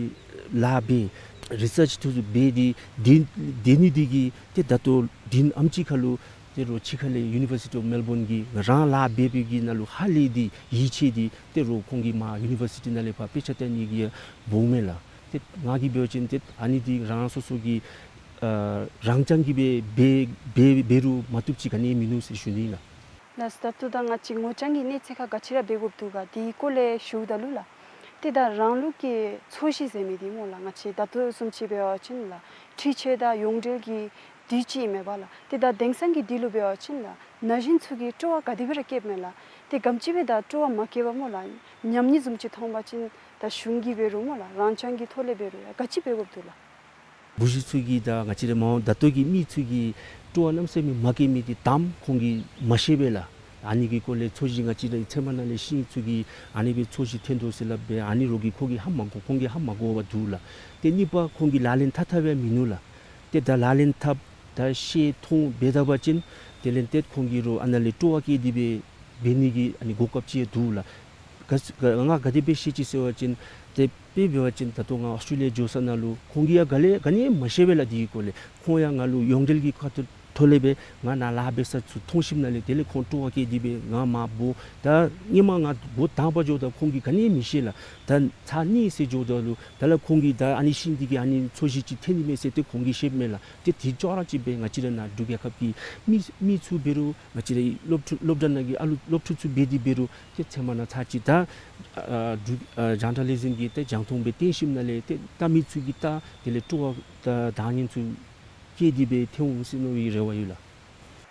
ལཱ་འབད་རི་སརཆ་ཚུ་འབད་དེ་དེ་དེ་ནི་འདི་གིས་ཏེ་ད་ལྟོ་དེ་ནི་ཨེམ་ཅིག་ཁར་ལུ་ཏེ་རོགས་ཕྱི་ཁ་ལས་ཡུ་ནི་བར་སི་ཊི་ཨོཕ་མེལ་བོན་གྱི་རང་ལཱ་འབད་བའི་གི་ནང་ལུ་ཧ་ལས་ཏེ་ཡིད་ཆེས་ཏེ་ཏེ་རོགས་ཁོང་གིས་མར་ཡུ་ནི་བར་སི་ཊི་ནང་ལས་ཕར་དཔེ་ཆ་སྟོན་ནི་གི་འབོཝ་མས་ལགས། ཏེ་ང་གིས་འབད་བ་ཅིན་ཏེ་ཨ་ནི་འདི་རང་རང་སོ་སོ་གི་ཨ་རང་རྐྱང་གིས་འབད་འབད་འབད་འབད་རུང་མ་བཏུབ་ཅིག་ག་ནི་མིན་ནུག་ཟེར་ཞུ་ནི་ལགས། ལགས་སོ། ད་ལྟོ་ད་ང་བཅས་ངོ་རྐྱང་གི་གནས་ཚད་ཁར་ག་ཅི་ར་འབད་དགོཔ་འདུག་ག་དེའི་སྐོར་ལས་ཞུཝ་ད་ལུ་ལགས། ཏེ་ད་རང་ལུགས་ཀྱི་ཚོས་གཞི་ཟེར་མི་འདི་སྨོ་ལགས་ང་བཅས་ད་ལྟོ་བཟུམ་ཅིག་འབད་བ་ཅིན་ལགས་འཕྲུལ་ཆས་དང་ཡོངས་འབྲེལ་གྱི་དུས་ཅིག་ཨིན་མས་པ་ལགས། ཏེ་ད་དེང་སང་གི་དུས་ལུ་འབད་བ་ཅིན་ལགས་ན་གཞོན་ཚུ་གིས་སྤྲོ་བ་ག་དེ་སྦེ་ར་བསྐྱེདཔ་མས་ལགས། ཏེ་ག་དེམ་ཅིག་སྦེ་ད་སྤྲོ་བ་མ་བསྐྱེད་པར་སྨོ་ལགས་ཉམས་ནི་བཟུམ་ཅིག་མཐོང་པ་ཅིན་ད་གཞུང་གིས་འབད་རུང་སྨོ་ལགས་རང་རྐྱང་གི་ཐོག་ལས་འབད་རུང་ཡང་ག་ཅི་འབད་དགོཔ་འདུག་ལགས། བུ་གཞི་ཚུ་གིས་ད་ང་བཅས་ར་མ་འོངས་ད་ལྟོ་གི་མི་ཚུ་གིས་སྤྲོ་བ་གནམ་མེད་ས་མེད་མ་བསྐྱེད་མི་འདི་དང་པ་ཁོང་གིས་མ་ཤེས་པས་ལགས། ཨ་ནི་གི་སྐོར་ལས་ཚོས་གཞི་ང་བཅས་ར་ཚལ་མ་ནང་ལས་ཤིང་ཚུ་གིས་ཨ་ནི་སྦེ་ཚོས་གཞི་ཐོན་དོ་ཟེར་སླབ་སྦེ་ཨ་ནི་རོགས་ཀྱིས་ཁོང་གིས་ཧ་མ་གོ་ཁོང་གིས་ཧ་མ་གོ་བར་འདུག་ལགས། ཏེ་གཉིས་པ་ཁོང་གིས་ལག་ལེན་འཐབ་འཐབ་ཡང་མིན་ནུག་ལགས། ཏེ་ད་ལག་ལེན་འཐབ་ད་ཤེས་མཐོང་འབད་ད་པ་ཅིན་དེ་ལས་ཏེ་ཁོང་གིས་རོགས་ཨ་ནཱ་ལས་སྤྲོ་བ་བསྐྱེད་དེ་སྦེ་འབད་ནི་གི་ཨ་ནི་གོ་སྐབས་ཅིག་འདུག་ལགས། ག་ག་ང་ག་དེ་སྦེ་ཤེས་ཅི་ཟེར་བ་ཅིན་ཏེ་དཔེ་འབད་བ་ཅིན་ད་ལྟོ་ང་ཨོསི་ཊྲེ་ལི་ཡ་འགྱོ་ས་ནང་ལུ་ཁོང་གིས་ཡང་ག་ལས་ག་ནི་མ་ཤེས་པས་ལགས། དེའི་སྐོར་ལས་ཁོང་ཡང་ང་ལུ་ཡོངས་འབྲེལ་གྱི་ཁ་ཐུག་ཐོག་ལས་སྦེ་ང་ནཱ་ལཱ་འབད་ས་ཚུ་མཐོང་ཞིནམ་ལས་དེ་ལས་ཁོང་སྤྲོ་བ་བསྐྱེད་དེ་སྦེ་ང་མར་འབོ། ད་སྔོན་མ་ང་འགོ་དང་པ་འགྱོཝ་ད་ཁོང་གིས་ག་ནི་མི་ཤེས་ལགས། ད་ཚར་གཉིས་ཤིག་འགྱོཝ་ད་ལུ་ད་ལགས་ཁོང་གིས་ད་ཨ་ནི་ཤིང་འདི་གིས་ཨ་ནི་ཚོས་གཞི་ཅིག་ཐོན་ནི་མས་ཟེར་ཏེ་ཁོང་གིས་ཤེསཔ་མས་ལགས། ཏེ་དེ་ཅོག་ར་གཅིག་སྦེ་ང་བཅས་ར་ནཱ་འབྲུག་རྒྱལ་ཁབ་ཀྱི་མི་མི་ཚུ་འབད་རུང་ང་བཅས་ར་སློབ་ཕྲུག་སློབ་གྲྭ་ནང་གི་ཨ་ལུ་སློབ་ཕྲུག་ཚུ་འབད་དེ་འབད་རུང་ཏེ་ཚལ་མ་ནང་ཚར་གཅིག་ད་ཨ་འབྲུག་ཨ་ཇཱན་ཊ་ལི་ཟིམ་གྱི་ཏེ་རྒྱང་མཐོང་སྦེ་སྟོན་ཞིནམ་ལས་ཏེ་ལྟ་མི་ཚུ་གིས་ལྟ་དེ་ལས་སྤྲོ་བ་ད་དང་ཉན་ཚུ་བསྐྱེད་དེ་སྦེ་ཐོན་འོང་ཟེར་མནོ་བའི་རེ་བ་ཡོད་ལགས།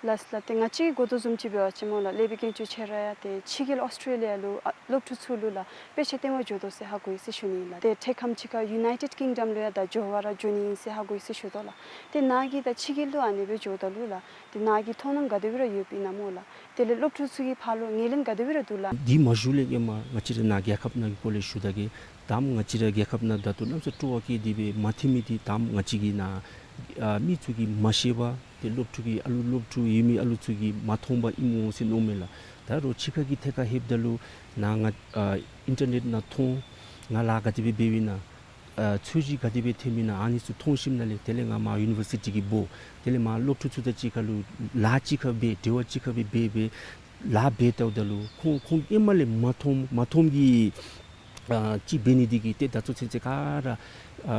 ལགས་ལགས། ཏེ་ང་བཅས་ཀྱིས་གོ་དོ་བཟུམ་ཅིག་འབད་བ་ཅིན་སྨོ་ལགས་ཀླད་པའི་དཀོན་མཆོག་ཁྱོད་ར་ཡང་ཏེ་ཕྱི་རྒྱལ་ཨོསི་ཊྲེ་ལི་ཡ་ལུ་ཨ་སློབ་ཕྲུག་ཚུ་ལུ་ལགས་དཔེ་ཆ་སྟོན་པར་འགྱོ་དོ་ཟེར་ཧ་གོ་ཡི་ཟེར་ཞུ་ནི་ཨིན་ལགས། ཏེ་འཕྲལ་ཁམས་ཅིག་ཁར་ཡུ་ནའི་ཊེཌ་ཀིང་ཌམ་ལུ་ཡང་ད་འགྱོ་བར་འགྱོ་ནི་ཨིན་ཟེར་ཧ་གོ་ཡི་ཟེར་ཞུ་དོ་ལགས། ཏེ་ནཱ་གིས་ད་ཕྱི་རྒྱལ་ལུ་ཨ་ནི་སྦེ་འགྱོཝ་ད་ལུ་ལགས་ཏེ་ནཱ་གི་མཐོང་སྣང་ག་དེ་སྦེ་ར་ཡོདཔ་ཨིན་ན་སྨོ་ལགས། དེ་ལས་སློབ་ཕྲུག་ཚུ་གི་ཕར་ལུ་ངོས་ལེན་ག་དེ་སྦེ་ར་འདུག་ལགས། འདི་མ་ཞུ་ལས་སྔོན་མ་ང་བཅས་ར་ནཱ་རྒྱལ་ཁབ་ནང་གི་སྐོར་ལས་ཞུ་ད་གེ། དང་པ་ང་བཅས་ར་རྒྱལ་ཁབ་ནང་ད་ལྟོ་གནམ་ས་སྤྲོ་བ་བསྐྱེད་དེ་སྦེ་མ་ཐོན་མི་འདི་དང་པ་ང་བཅས་ཀྱི་ནཱ་ཨ་མི་ཚུ་གིས་མ་ཤེས་པར་ཏེ་སློབ་ཕྲུག་གི་ཨ་ལུ་སློབ་ཕྲུག་ཡོད་མི་ཨ་ལུ་ཚུ་གིས་མ་མཐོང་པར་ཨིནམ་འོང་ཟེར་མནོཝ་མས་ལགས། ད་རོགས་ཕྱི་ཁ་གི་ཐད་ཁར་ལྷོདཔ་ད་ལུ་ནཱ་ང་ཨ་ཨིན་ཊར་ནེཊ་ནང་མཐོང་ང་ལཱ་ག་དེ་སྦེ་འབདཝ་ཨིན་ན། ཨ་ཚོས་གཞི་ག་དེ་སྦེ་འཐེནམ་ཨིན་ན་ཨ་ནི་ཚུ་མཐོང་ཞིནམ་ལས་དེ་ལས་ང་མར་ཡུ་ནི་བར་སི་ཊི་གི་འབོ། དེ་ལས་མར་སློབ་ཕྲུག་ཚུ་དང་གཅིག་ཁར་ལུ་ལཱ་གཅིག་ཁར་སྦེ་འབྲེལ་བ་གཅིག་ཁར་སྦེ་འབད་སྦེ་ལཱ་འབད་བལྟཝ་ད་ལུ་ཁོང་ཁོང་ཧེ་མ་ལས་མ་མཐོང་མ་མཐོངམ་གི་ཨ་ཅིག་འབད་ནི་འདི་གིས་ཏེ་ད་ཚུན་ཚོད་ཚེ་ག་ར་ཨ་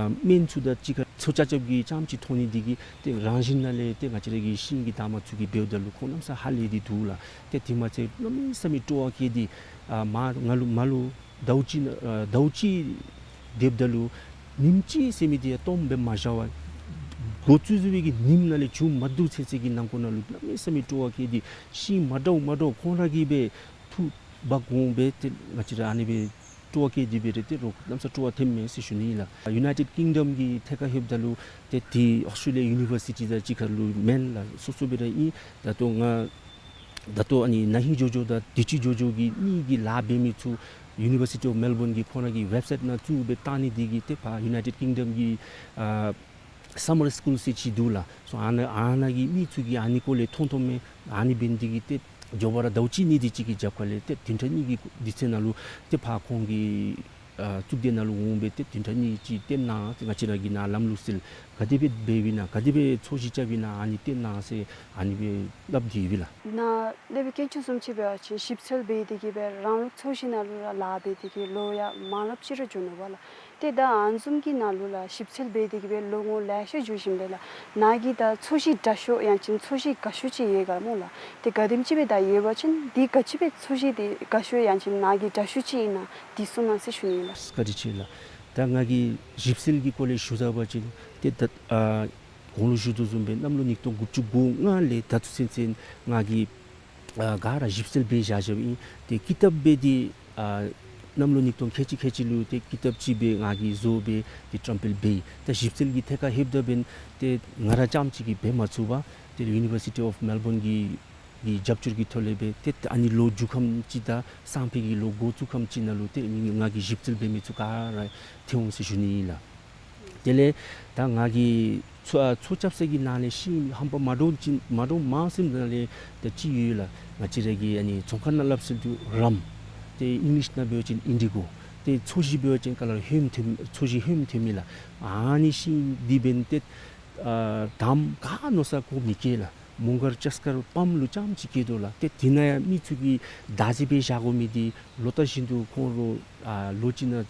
སྨན་ཚུ་དང་གཅིག་ཁར་ཚོ་རྐྱབ་རྐྱབ་ཀྱི་རྐྱངམ་ཅིག་མཐོང་ནི་འདི་གིས་ཏེ་རང་བཞིན་ནང་ལས་ཏེ་ང་བཅས་ར་གི་ཤིང་གི་འདབ་མ་ཚུ་གིས་འབདཝ་ད་ལུ་ཁོང་གནམ་ས་ཧ་ལས་ཏེ་འདུག་ལགས། ཏེ་དེ་མ་ཚད་གནམ་མེད་ས་མེད་སྤྲོ་བ་བསྐྱེད་དེ་ཨ་མར་ང་ལུ་མར་ལུ་ཟླཝ་གཅིག་ཨ་ཟླཝ་གཅིག་སྡོདཔ་ད་ལུ་ཉིནམ་གཅིག་ཟེར་མི་འདི་ཡང་སྟོངམ་སྦེ་མ་བཞག་པར་འགོ་བཙུགས་བཙུགས་པའི་གི་ཉིནམ་ནང་ལས་མཇུག་མ་བསྡུ་ཚུན་ཚོད་ཀྱི་ནང་འཁོད་ནང་ལུ་གནམ་མེད་ས་མེད་སྤྲོ་བ་བསྐྱེད་དེ་ཤིང་མ་འདྲཝ་མ་འདྲཝ་ཁོང་ར་གིས་སྦེ་འཐུ་འབག་འོང་སྦེ་ཏེ་ང་བཅས་ར་ཨ་ནི་སྦེ་སྤྲོ་བ་བསྐྱེད་དེ་སྦེ་ར་ཏེ་རོགས་གནམ་ས་སྤྲོ་བ་ཐོནམ་མས་ཟེར་ཞུ་ནི་ཨིན་ལགས། ཡུ་ནའི་ཊེཌ་ཀིང་ཌམ་གྱི་ཐད་ཁར་ལྷོདཔ་ད་ལུ་ཏེ་འདི་ཨོསི་ཊྲེ་ལི་ཡ་ཡུ་ནི་བར་སི་ཊི་དང་གཅིག་ཁར་ལུ་མེན་ལགས། སོ་སོ་སྦེ་ར་ཨིན། ད་ལྟོ་ང་ད་ལྟོ་ཨ་ནི་ན་ཧིང་ཇོ་ཇོ་དང་དུས་ཅི་ཇོ་ཇོ་གི་གཉིས་ཀྱི་ལཱ་འབད་མི་ཚུ་ཡུ་ནི་བར་སི་ཊི་ཨོཕ་མེལ་བོརན་གྱི་ཁོང་ར་གི་ཝེབ་སའིཊ་ནང་བཙུགས་སྦེ་བཏང་ནི་འདི་གིས་ཏེ་ཕར་ཡུ་ནའི་ཊེཌ་ཀིང་ཌམ་གྱི་ཨ་སམ་མར་སི་ཀུལ་ཟེར་ཅིག་འདུག་ལགས། སོ་ཨ་ནཱ་ཨ་ནཱ་གི་མི་ཚུ་གིས་ཨ་ནི་སྐོར་ལས་མཐོང་མཐོངམ་མས། ཨ་ནི་འབད་ནི་འདི་གིས་ཏེ་མགྱོགས་པ་ར་ཟླཝ་གཅིག་གཉིས་དེ་ཅིག་གི་རྒྱབ་ཁ་ལས་ཏེ་བདུན་ཕྲག་གཉིས་ཀྱི་དུས་ཚོད་ནང་ལུ་ཏེ་ཕར་ཁོང་གི་ཨ་གཙུག་སྡེ་ནང་ལུ་འོང་སྦེ་ཏེ་བདུན་ཕྲག་གཉིས་ཅིག་ཏེ་ནཱ་ང་བཅས་ར་གི་ནཱ་ལམ་ལུགས་སྲོལ་ག་དེ་སྦེ་འབདཝ་ཨིན་ན་ག་དེ་སྦེ་ཚོས་གཞི་རྐྱབ་ཨིན་ན་ཨ་ནི་ཏེ་ནཱ་ཟེར་ཨ་ནི་སྦེ་སླབ་སྟེ་ཡོད་ལགས། ནཱ་ལས་སྦེ་དཀོན་མཆོག་བཟུམ་ཅིག་འབད་བ་ཅིན་ཞིབ་འཚོལ་འབད་དེ་གིས་སྦེ་རང་ལུགས་ཚོས་གཞི་ནང་ལུ་ར་ལཱ་འབད་དེ་གིས་ལོ་ཡང་མང་རབས་ཅིག་ར་འགྱོ་ནུག་པ་ལགས། ཏེ་ད་ཨ་ནི་བཟུམ་གྱི་ནང་ལུ་ལགས་ཞིབ་འཚོལ་འབད་དེ་གིས་སྦེ་ལོ་ངོ་ལེ་ཤ་འགྱོ་ཞིནམ་ལས་ལགས་ནཱ་གི་ད་ཚོས་གཞི་དྲག་ཤོས་ཡང་ཅིན་ཚོས་གཞི་དགའ་ཤོས་ཅིག་ཡོད་ག་སྨོ་ལགས། ཏེ་ག་དེམ་ཅིག་སྦེ་ད་ཡོད་པ་ཅིན་འདི་ག་ཅི་སྦེ་ཚོས་གཞི་འདི་དགའ་ཤོས་ཡང་ཅིན་ནཱ་གི་དྲག་ཤོས་ཅིག་ཨིན་ན་འདི་གསུང་གནང་ཟེར་ཞུ་ནི་ཨིན་ལགས། བཀའ་དྲིན་ཆེ་ལགས། ད་ང་གིས་ཞིབ་འཚོལ་གྱི་སྐོར་ལས་ཞུ་ད་པ་ཅིན་ཏེ་ད་ཨ་གོང་ལུ་ཞུ་དོ་བཟུམ་སྦེ་གནམ་ལོ་ཉིས་སྟོང་དགུ་བཅུ་གོ་ལྔ་ལས་ད་ལྟོ་ཚུན་ཚོད་ང་གིས་ཨ་ག་ར་ཞིབ་འཚོལ་འབད་བཞག་བཞགཔ་ཨིན། ཏེ་ཀི་དེབ་སྦེ་འདི་ཨ་གནམ་ལོ་ཉིས་སྟོང་ཁལ་གཅིག་ཁལ་གཅིག་ལུ་ཏེ་ཀི་དེབ་ཅིག་སྦེ་ང་གིས་བཟོ་སྦེ་འདི་བཀྲམ་སྤེལ་འབད་ཡི། ད་ཞིབ་འཚོལ་གྱི་ཐད་ཁར་ལྷོདཔ་ད་འབདན་ཏེ་ང་ར་རྐྱངམ་གཅིག་གིས་འབད་མ་ཚུགས་པར་ཏེ་ཡུ་ནི་བར་སི་ཊི་ཨོཕ་མེལ་བོརན་གྱི་གི་རྒྱབ་སྐྱོར་གྱི་ཐོག་ལས་སྦེ་ཏེ་ཨ་ནི་ལོ་མཇུག་ཁམས་ཅིག་དང་སང་ཕོད་ཀྱི་ལོ་འགོ་བཙུགས་ཁམས་ཅིག་ནང་ལུ་ཏེ་ང་གིས་ཞིབ་འཚོལ་འབད་མི་ཚུ་ག་ར་ཐོན་འོང་ཟེར་ཞུ་ནི་ཨིན་ལགས། དེ་ལས་ད་ང་གིས་ཚོ་ཨ་ཚོས་རྐྱབ་ས་གི་ནང་ལས་ཤིང་ཧམ་པ་མ་འདྲཝ་ཅིག་མ་འདྲཝ་མང་སུ་ནང་ལས་ད་ཅིག་ཡོད་ལགས། ང་བཅས་ར་གི་ཨ་ནི་ཚོང་ཁང་ནང་སླབ་སྲོལ་འདུག་རམ། ཏེ་ཨིང་ལིཤ་ནང་འབད་བ་ཅིན་ཨིན་ཌི་གོ། ཏེ་ཚོས་གཞི་འབད་བ་ཅིན་ཀ་ལར་ཧོནམ་ཐོནམ་ཚོས་གཞི་ཧོནམ་ཐོནམ་ཨིན་ལགས། ཨ་ནི་ཤིང་འདི་འབདན་ཏེ་ཨ་དང་པ་ག་མནོ་ས་གོ་མི་སྐྱེ་ལགས། མོང་སྒར་ལྕགས་མཁར་པམ་ལུ་རྐྱངམ་ཅིག་སྐྱེ་དོ་ལགས། ཏེ་དེ་ནང་ཡང་མི་ཚུ་གིས་བདག་འཛིན་འབད་བཞག་དགོ་མི་འདི་ལོ་ལྟར་བཞིན་དུ་ཁོང་ར་ཨ་ལོ་གཅིག་ནང་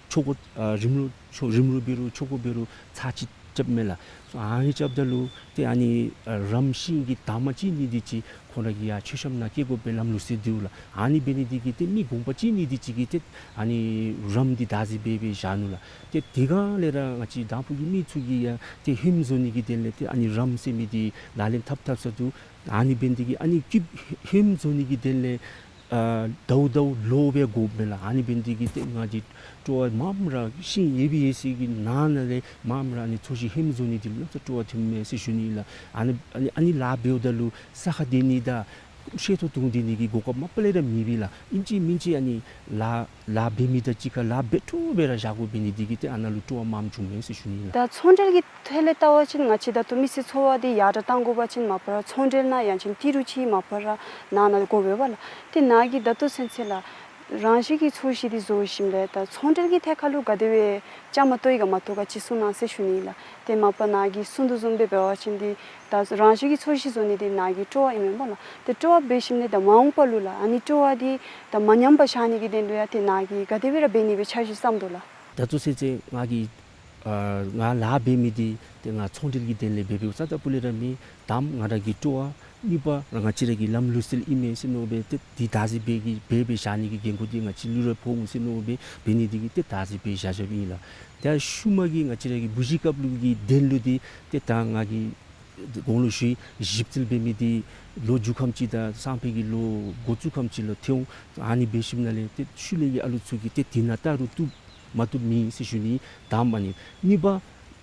ཆོ་ག་ཨ་རིམ་ལུགས་ཆོ་རིམ་ལུགས་འབད་རུང་ཆོ་ག་འབད་རུང་ཚར་གཅིག་རྐྱབ་མས་ལགས། སོ་ཨ་ནི་རྐྱབ་ད་ལུ་ཏེ་ཨ་ནི་ཨ་རམ་ཤིང་གི་འདབ་མ་གཅིག་གཉིས་འདི་ཅིག་ཁོང་ར་གི་ཡར་མཆོད་བཤམ་ནང་བཀལ་དགོ་པའི་ལམ་ལུགས་སྲོལ་འདུག་ལགས། ཨ་ནི་འབད་ནི་འདི་གིས་ཏེ་མི་གུང་པ་གཅིག་གཉིས་འདི་ཅིག་གིས་ཏེ་ཨ་ནི་རམ་འདི་བདག་འཛིན་འབད་འབད་བཞག་ནུག་ལགས། ཏེ་དེ་སྒང་ལས་ར་ང་བཅས་དང་ཕུ་གི་མི་ཚུ་གིས་ཡང་ཏེ་ཧོནམ་བཟོ་ནི་གི་དོན་ལས་ཏེ་ཨ་ནི་རམ་ཟེར་མི་འདི་ལག་ལེན་འཐབ་འཐབ་ས་འདུག། ཨ་ནི་འབད་ནི་འདི་གིས་ཨ་ནི་སྐྱིབ་ཧོནམ་བཟོ་ནི་གི་དོན་ལས་ཨ་ཟླཝ་ཟླཝ་ལོ་སྦེ་དགོཔ་མས་ལགས། ཨ་ནི་འབད་ནི་འདི་གིས་ཏེ་ང་བཅས་སྤྲོ་བ་མངམ་ར་ཤིང་ཡོད་པའི་ཡོད་ས་གི་ནང་ན་ལས་མངམ་ར་ཨ་ནི་ཚོས་གཞི་ཧོནམ་བཟོ་ནི་འདི་ལུ་གནམ་ས་སྤྲོ་བ་ཐོནམ་མས་ཟེར་ཞུ་ནི་ཨིན་ལགས། ཨ་ནི་ཨ་ནི་ཨ་ནི་ལཱ་འབདཝ་ད་ལུ་ས་ཁར་སྡོད་ནི་དང་ཤེལ་ཏོག་བརྡུང་སྡོད་ནི་གི་གོ་སྐབས་མ་པ་ལས་ར་མེད་པས་ལགས། ཨིན་ཅི་མིན་ཅི་ཨ་ནི་ལཱ་ལཱ་འབད་མི་དང་གཅིག་ཁར་ལཱ་འབད་འཕྲོ་སྦེ་ར་བཞག་དགོ་འབད་ནི་འདི་གིས་ཏེ་ཨ་ནཱ་ལུ་སྤྲོ་བ་མངམ་བྱུངམ་མས་ཟེར་ཞུ་ནི་ཨིན་ལགས། ད་ཚོང་འབྲེལ་གྱི་ཐད་ལས་བལྟ་བ་ཅིན་ང་བཅས་ད་ལྟོ་མི་སེར་འཚོ་བ་འདི་ཡར་དྲག་གཏང་དགོ་པ་ཅིན་མ་པ་ར་ཚོང་འབྲེལ་ནང་ཡང་ཅིན་ཏི་རུ་ཅིག་མ་པ་ར་ནང་ན་དགོ་པས་པ་ལགས། ཏེ་ནཱ་གིས་ད་ལྟོ་ཚུན་ཚོད་ལགས་རང་བཞིན་གྱི་ཚོས་གཞི་འདི་བཟོ་ཞིནམ་ལས་ད་ཚོང་འབྲེལ་གྱི་ཐད་ཁར་ལུ་ག་དེ་སྦེ་བཅའ་མར་གཏོགས་ཡི་ག་མ་གཏོགས་ག་ཅིག་གསུང་གནང་ཟེར་ཞུ་ནི་ཨིན་ལགས། ཏེ་མ་པ་ནཱ་གིས་གསུང་དོ་བཟུམ་སྦེ་འབད་བ་ཅིན་འདི་ད་རང་བཞིན་གྱི་ཚོས་གཞི་བཟོ་ནི་འདི་ནཱ་གི་སྤྲོ་བ་ཨིན་མས་པ་ལགས། ཏེ་སྤྲོ་བ་འབད་ཞིནམ་ལས་ད་མ་འོངས་པ་ལུ་ལགས་ཨ་ནི་སྤྲོ་བ་འདི་ད་མ་ཉམས་པར་བཞག་ནི་གི་དོན་ལུ་ཡང་ཏེ་ནཱ་གིས་ག་དེ་སྦེ་ར་འབད་ནི་སྦེ་འཆར་གཞི་བརྩམ་དོ་ལགས། ད་ལྟོ་ཚུན་ཚོད་ང་གིས་ཨ་ང་ལཱ་འབད་མི་འདི་ཏེ་ང་ཚོང་འབྲེལ་གྱི་དོན་ལས་འབད་འབདཝ་རྩ་དང་སྤུ་ལས་ར་མེན། དང་པ་ང་ར་གི་སྤྲོ་བ། གཉིས་པ་ར་ང་བཅས་ར་གི་ལམ་ལུགས་སྲོལ་ཨིན་མས་ཟེར་མནོ་སྦེ་ཏེ་འདི་བདག་འཛིན་འབད་གི་འབད་འབད་བཞག་ནི་གི་འགན་ཁུར་འདི་ང་བཅས་ལུ་ར་ཕོག་འོང་ཟེར་མནོ་སྦེ་འབད་ནི་འདི་གིས་ཏེ་བདག་འཛིན་འབད་བཞག་བཞགཔ་ཨིན་ལགས། ད་ཤུལ་མ་གི་ང་བཅས་ར་གི་བུ་གཞི་རྐྱབ་ལུགས་ཀྱི་དོན་ལུ་འདི་ཏེ་ད་ང་གིས་གོང་ལུ་ཞུ་ཡི། ཞིབ་འཚོལ་འབད་མི་འདི་ལོ་མཇུག་ཁམས་ཅིག་དང་སང་ཕོད་ཀྱི་ལོ་འགོ་བཙུགས་ཁམས་ཅིག་ལུ་ཐོན་འོང་། ཨ་ནི་འབད་ཞིནམ་ལས་ཏེ་ཤུལ་ལས་ཀྱི་ཨ་ལུ་ཚུ་གིས་ཏེ་དེ་ནང་བལྟ་རུང་བཏུབ་མ་བཏུབ་མེད་ཟེར་ཞུ་ནི། དང་པ་ཨ་ནི། གཉིས་པ་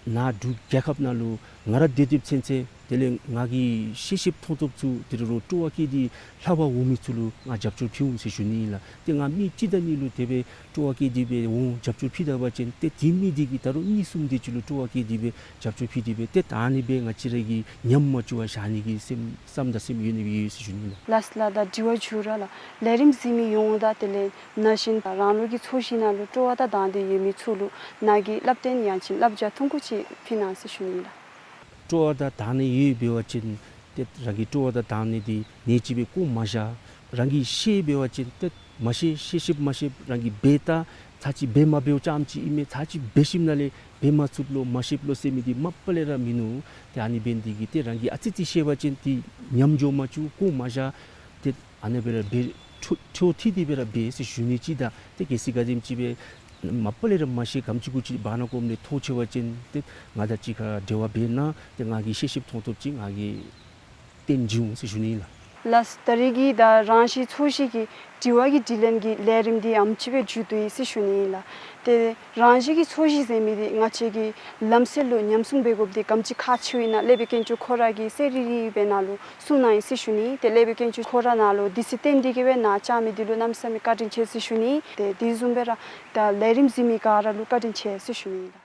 ནཱ་འབྲུག་རྒྱལ་ཁབ་ནང་ལུ་ང་ར་སྡོད་སྡོདཔ་ཚུན་ཚོད་ དེ་ལས་ང་གིས་ཤེས་ཤེསཔ་མཐོང་ཐོབ་ཚུ་དེ་རུ་སྤྲོ་བ་བསྐྱེད་དེ་ལྷབ་པར་འོང་མི་ཚུ་ལུ་ང་རྒྱབ་སྐྱོར་ཕུལ་འོང་ཟེར་ཞུ་ནི་ཨིན་ལགས། ཏེ་ང་མི་གཅིག་དང་གཉིས་ལུ་དེ་སྦེ་སྤྲོ་བ་བསྐྱེད་དེ་སྦེ་འོང་རྒྱབ་སྐྱོར་ཕུལ་ད་པ་ཅིན་ཏེ་དེ་མི་དེ་གིས་ད་རུང་གཉིས་གསུམ་དེ་ཅིག་ལུ་སྤྲོ་བ་བསྐྱེད་དེ་སྦེ་རྒྱབ་སྐྱོར་ཕུལ་ཏེ་སྦེ་ཏེ་ད་ཨ་ནི་སྦེ་ང་བཅས་ར་གིས་ཉམས་མ་བཅུག་པར་བཞག་ནི་གི་སེམས་བསམ་དང་སེམས་ཡོད་ནི་སྦེ་ཡོད་ཟེར་ཞུ་ནི་ལགས། ལགས་ལགས། ད་དྲི་བ་བཅུ་ར་ལགས། ལས་རིམ་གཟིགས་མི་ཡོངས་དང་དེ་ལས་ན་གཞོན་རང་ལུགས་ཀྱི་ཚོས་གཞི་ནང་ལུ་སྤྲོ་བ་དང་དང་འདོད་ཡོད་མི་ཚུ་ལུ་ནཱ་གི་བསླབ་སྟོན་ཡང་ཅིན་བསླབ་བྱ་ཐུང་ཀུ་ཅིག་ཕུལ་གནང་ཟེར་ཞུ་ནི་ལགས། སྤྲོ་བ་དང་དང་འདོད་ཡོད་འབད་བ་ཅིན་ཏེ་རང་གི་སྤྲོ་བ་དང་དང་འདོད་དེ་ནེ་ཅིག་སྦེ་བཀོ་མ་བཞག། རང་གིས་ཤེས་འབད་བ་ཅིན་ཏེ་མ་ཤེས་ཤེས་ཤེསཔ་མ་ཤེསཔ་རང་གིས་འབད་ད་ཚར་གཅིག་འབད་མ་འབདཝ་ཙམ་ཅིག་ཨིན་མས། ཚར་གཅིག་འབད་ཞིནམ་ལས་འབད་མ་ཚུགས་ལོ་མ་ཤེས་ལོ་ཟེར་མི་འདི་མ་པ་ལས་ར་མིན་ནུག། ཏེ་ཨ་ནི་འབད་ནི་དེ་གིས་ཏེ་རང་གིས་ཨ་ཙི་ཅིག་ཤེས་པ་ཅིན་ཏེ་ཉམས་འགྱོ་མ་བཅུག། བཀོ་མ་བཞག། ཏེ་ཨ་ནི་སྦེ་ར་འབད་འཕྲོ་འཕྲོ་མཐུད་དེ་སྦེ་ར་འབད་ཟེར་ཞུ་ནི་ཅིག་དང་ཏེ་གལ་སྲིད་ག་དེམ་ཅིག་སྦེ་མ་པ་ལས་ར་མ་ཤེས་གམ་ཅིག་གུ་ཅིག་བར་ན་ཀོམ་ལས་ཐོན་ཆེ་བ་ཅིན་ཏེ་ང་དང་གཅིག་ཁར་འབྲེལ་བ་འབད་གནང་། ཏེ་ང་གིས་ཤེས་ཤེསཔ་མཐོང་ཐོབ་ཅིག་ང་གིས་སྟོན་བྱིན་འོང་ཟེར་ཞུ་ནི་ཨིན་ལགས། ལགས། ད་རེས་ཀྱི་ད་རང་བཞིན་ཚོས་གཞི་གི་དྲི་བ་གི་དྲིས་ལན་གྱི་ལས་རིམ་འདི་ཨམ་ཅིག་སྦེ་མཇུག་བསྡུ་ཡི་ཟེར་ཞུ་ནི་ཨིན་ལགས། ཏེ་རང་བཞིན་གྱི་ཚོས་གཞི་ཟེར་མི་འདི་ང་བཅས་ཀྱིས་ལམ་སྲོལ་ལུ་ཉམས་སྲུང་འབད་དགོཔ་འདི་གམ་ཅིག་ཁག་ཆེཝ་ཨིན་ན་ལས་སྦེ་དཀོན་མཆོག་ཁོ་ར་གིས་གསལ་རི་རི་སྦེ་ནཱ་ལུ་གསུངས་གནང་ཡི་ཟེར་ཞུ་ནི། ཏེ་ལས་སྦེ་དཀོན་མཆོག་ཁོ་ར་ནཱ་ལུ་དུས་ཚོད་བཏོན་ཏེ་གི་སྦེ་ནཱ་བཅར་མི་འདི་ལུ་གནམ་མེད་ས་མེད་བཀའ་དྲིན་ཆེ་ཟེར་ཞུ་ནི། ཏེ་དེ་བཟུམ་སྦེ་ར་ད་ལས་རིམ་གཟིགས་མི་ག་ར་ལུ་བཀའ་དྲིན་ཆེ་ཟེར་ཞུ་ནི་ཨིན་ལགས།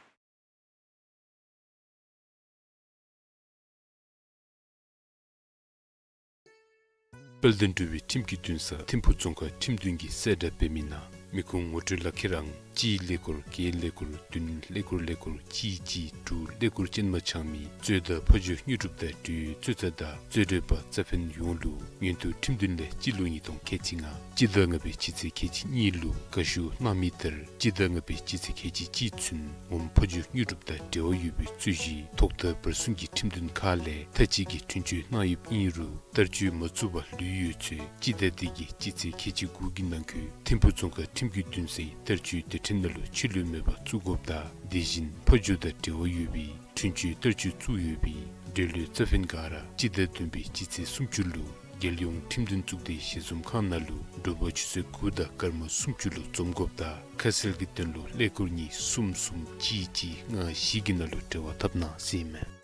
དཔལ་ལྡན་འབྲུག་པའི་ཁྲིམས་ཀྱི་འདུན་ས་ཐིམ་ཕུག་རྫོང་ཁག་ཁྲིམས་འདུན་གྱིས་གསལ་བསྒྲགས་འབད་མི་ནང་མི་ཁུངས་ངོ་སྤྲོད་ལག་ཁྱེར་ཨང་གཅིག་ཀླད་ཀོར་བརྒྱད་ཀླད་ཀོར་བདུན་ཀླད་ཀོར་ཀླད་ཀོར་གཅིག་གཅིག་དྲུག་ཀླད་ཀོར་ཅན་མ་འཆང་མི་གཙོས་དང་ཕ་ཇོ་དངོས་གྲུབ་དང་འབྲེལ་ཡོད་གཙོས་ཚ་དང་རྩོད་འགྲན་པ་རྩ་ཕན་ཡོངས་ལུ་མངོན་མཐོ་ཁྲིམས་འདུན་ལས་སྤྱི་ལོ་ཉིས་སྟོང་ཁལ་གཅིག་ལྔ་སྤྱི་ཟླ་ལྔ་པའི་སྤྱི་ཚེས་ཁལ་གཅིག་གཉིས་ལུ་བཀའ་ཞུ་གནང་མི་ལྟར་སྤྱི་ཟླ་ལྔ་པའི་སྤྱི་ཚེས་ཁལ་གཅིག་གཅིག་ཚུན་ངོམ་ཕ་ཇོ་དངོས་གྲུབ་དང་འབྲེལ་བ་ཡོད་པའི་རྩོད་གཞི་ཐོག་མཐའ་བར་གསུམ་གྱི་ཁྲིམས་འདུན་ཁག་ལས་མཐའ་དཔྱད་ཀྱི་འཁྲུན་ཆོད་གནང་ཡོདཔ་ཨིན་རུང་བསྟར་སྤྱོད་མ་བཙུགས་པར་ལུས་ཡོད་ཚེ་སྤྱི་ཟླ་འདི་གི་སྤྱི་ཚེས་ཁལ་གཅིག་དགུ་གི་ནང་འཁོད་ཐིམ་ཕུག་རྫོང་ཁག་ཁྲིམས་ཀྱི་འདུན་སའི་བསྟར་སྤྱོད་སྡེ་ཕྲན་ནང་ལུ་ཕྱི་ལུ་མེད་པར་བཙུགས་དགོཔ་དང་དེ་བཞིན་ཕ་ཇོ་དང་འབྲེལ་བ་ཡོད་པའི་འཁྲུན་ཆོད་བསྟར་སྤྱོད་བཙུགས་ཡོད་པའི་འབྲེལ་ཡོད་རྩ་ཕན་ག་ར་སྤྱི་ཟླ་བདུན་པའི་སྤྱི་ཚེས་སུམ་ཅུ་ལུ་རྒྱལ་ཡོངས་ཁྲིམས་འདུན་གཙུག་སྡེ་ཞལ་འཛོམས་ཁང་ནང་ལུ་དྲོ་པ་ཆུ་ཚོད་དགུ་དང་སྐར་མ་སུམ་ཅུ་ལུ་འཛོམས་དགོཔ་དང་ཁ་གསལ་གྱི་དོན་ལུ་ཀླད་ཀོར་གཉིས་གསུམ་གསུམ་གཅིག་གཅིག་ལྔ་བཞི་གི་ནང་ལུ་འབྲེལ་བ་འཐབ་གནང་ཟེར་ཨིན་མས།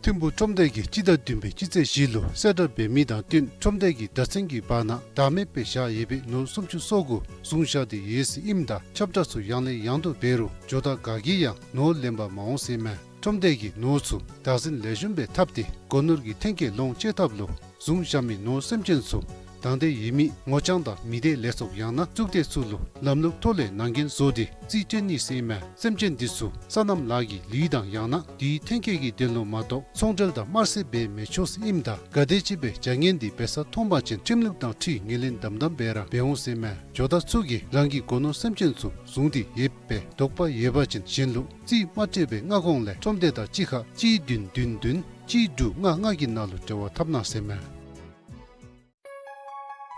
ཐིམ་ཕུག་ཁྲོམ་སྡེ་གིས་སྤྱི་ཟླ་བདུན་པའི་སྤྱི་ཚེས་བཞི་ལུ་གསལ་བསྒྲགས་འབད་མི་དང་བསྟུན་ཁྲོམ་སྡེ་གི་བརྡ་མཚོན་གྱི་བར་ན་བདག་མེད་སྦེ་བཞག་ཡོད་པའི་ནོར་སུམ་ཅུ་སོ་དགུ་བཟུང་བཞག་སྟེ་ཡོད་ཟེར་ཨིནམ་ད་ཁྱབ་བསྒྲགས་ཚུ་ཡང་ལས་ཡང་དུ་འབད་རུང་ཇོ་བདག་ག་གིས་ཡང་ནོར་ལེན་པར་མ་འོང་ཟེར་ཨིན་མས། ཁྲོམ་སྡེ་གིས་ནོར་ཚུ་བདག་འཛིན་ལེགས་ཤོམ་སྦེ་འཐབ་སྟེ་སྒོ་ནོར་གྱི་འཐེན་འཁྱེར་ལོངས་སྤྱོད་ཐབས་ལུ་བཟུང་བཞག་མི་ནོར་སེམས་ཅན་ཚུ་དང་འདོད་ཡོད་མི་ངོ་རྐྱང་དང་མི་སྡེ་ལས་ཚོགས་ཡང་ན་གཙུག་སྡེ་ཚུ་ལུ་ལམ་ལུགས་ཐོག་ལས་ནང་འགན་བཟོ་སྟེ་རྩིས་སྤྲོད་ནི་ཟེར་ཨིན་མས། སེམས་ཅན་འདི་ཚུ་སོ་ནམ་ལཱ་གི་ལུས་དང་ཡང་ན་དེའི་འཐེན་འཁྱེར་གྱི་དོན་ལུ་མ་གཏོགས་ཚོང་འབྲེལ་དང་དམར་སེལ་འབད་མི་ཆོག་ཟེར་ཨིནམ་ད་ག་དེམ་ཅིག་སྦེ་བྱ་ངན་འདི་འབད་ས་མཐོང་པ་ཅིན་ཁྲིམས་ལུགས་དང་འཁྲིལ་ངོས་ལེན་དམ་དམ་སྦེ་ར་འབད་འོང་ཟེར་ཨིན་མས། ཇོ་བདག་ཚུ་གིས་རང་གི་སྒོ་ནོར་སེམས་ཅན་ཚུ་བཟུང་སྟེ་ཡོདཔ་སྦེ་དོགས་པ་ཡོད་པ་ཅིན་གཞན་ལུ་རྩིས་མ་སྤྲོད་པའི་སྔ་གོང་ལས་ཁྲོམ་སྡེ་དང་གཅིག་ཁར་གཅིག་བདུན་བདུན་བདུན་གཅིག་དྲུག་ལྔ་ལྔ་གི་ནང་ལུ་འབྲེལ་བ་འཐབ་གནང་ཟེར་ཨིན་མས།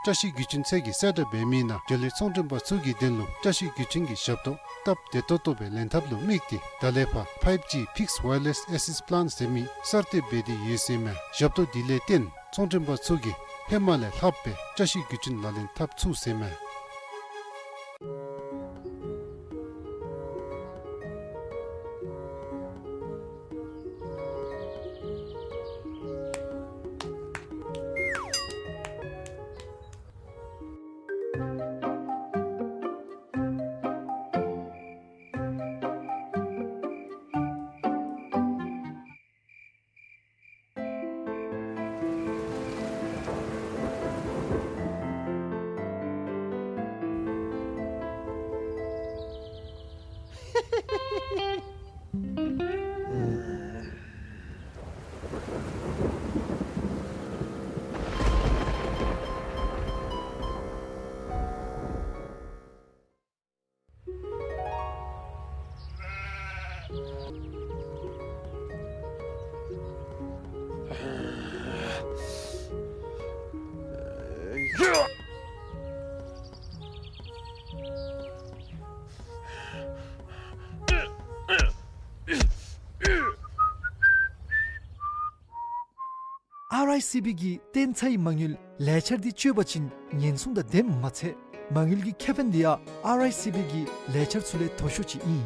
བཀྲ་ཤིས་བརྒྱུད་འཕྲིན་ཚད་ཀྱིས་གསལ་བསྒྲགས་འབད་མི་ནང་འབྲེལ་ཡོད་ཚོང་མགྲོན་པ་ཚུ་གི་དོན་ལུ་བཀྲ་ཤིས་བརྒྱུད་འཕྲིན་གྱི་ཞབས་ཏོག་སྟབས་བདེ་ཏོག་ཏོ་སྦེ་ལེན་ཐབས་ལུ་དམིགས་ཏེ་ད་ལས་ཕར་ཕའིབ་ཇི་Fixed Wireless Access Plan ཟེར་མི་གསར་གཏོད་འབད་དེ་ཡོད་ཟེར་ཨིན་མས། ཞབས་ཏོག་འདི་ལས་བརྟེན་ཚོང་མགྲོན་པ་ཚུ་གིས་ཧེ་མ་ལས་ལྷག་སྦེ་བཀྲ་ཤིས་བརྒྱུད་འཕྲིན་ལག་ལེན་འཐབ་ཚུགས་ཟེར་ཨིན་མས། ཨར་ཨའི་སི་བི་གི་བརྟན་ཚའི་མ་དངུལ་ལས་འཆར་འདི་སྤྱོད་པ་ཅིན་ཉེན་སྲུང་དང་ལྡནམ་མ་ཚད་མ་དངུལ་གྱི་ཁེ་ཕན་འདི་ཡང་ཨར་ཨའི་སི་བི་གི་ལས་འཆར་ཚུ་ལས་མཐོ་ཤོས་ཅིག་ཨིན།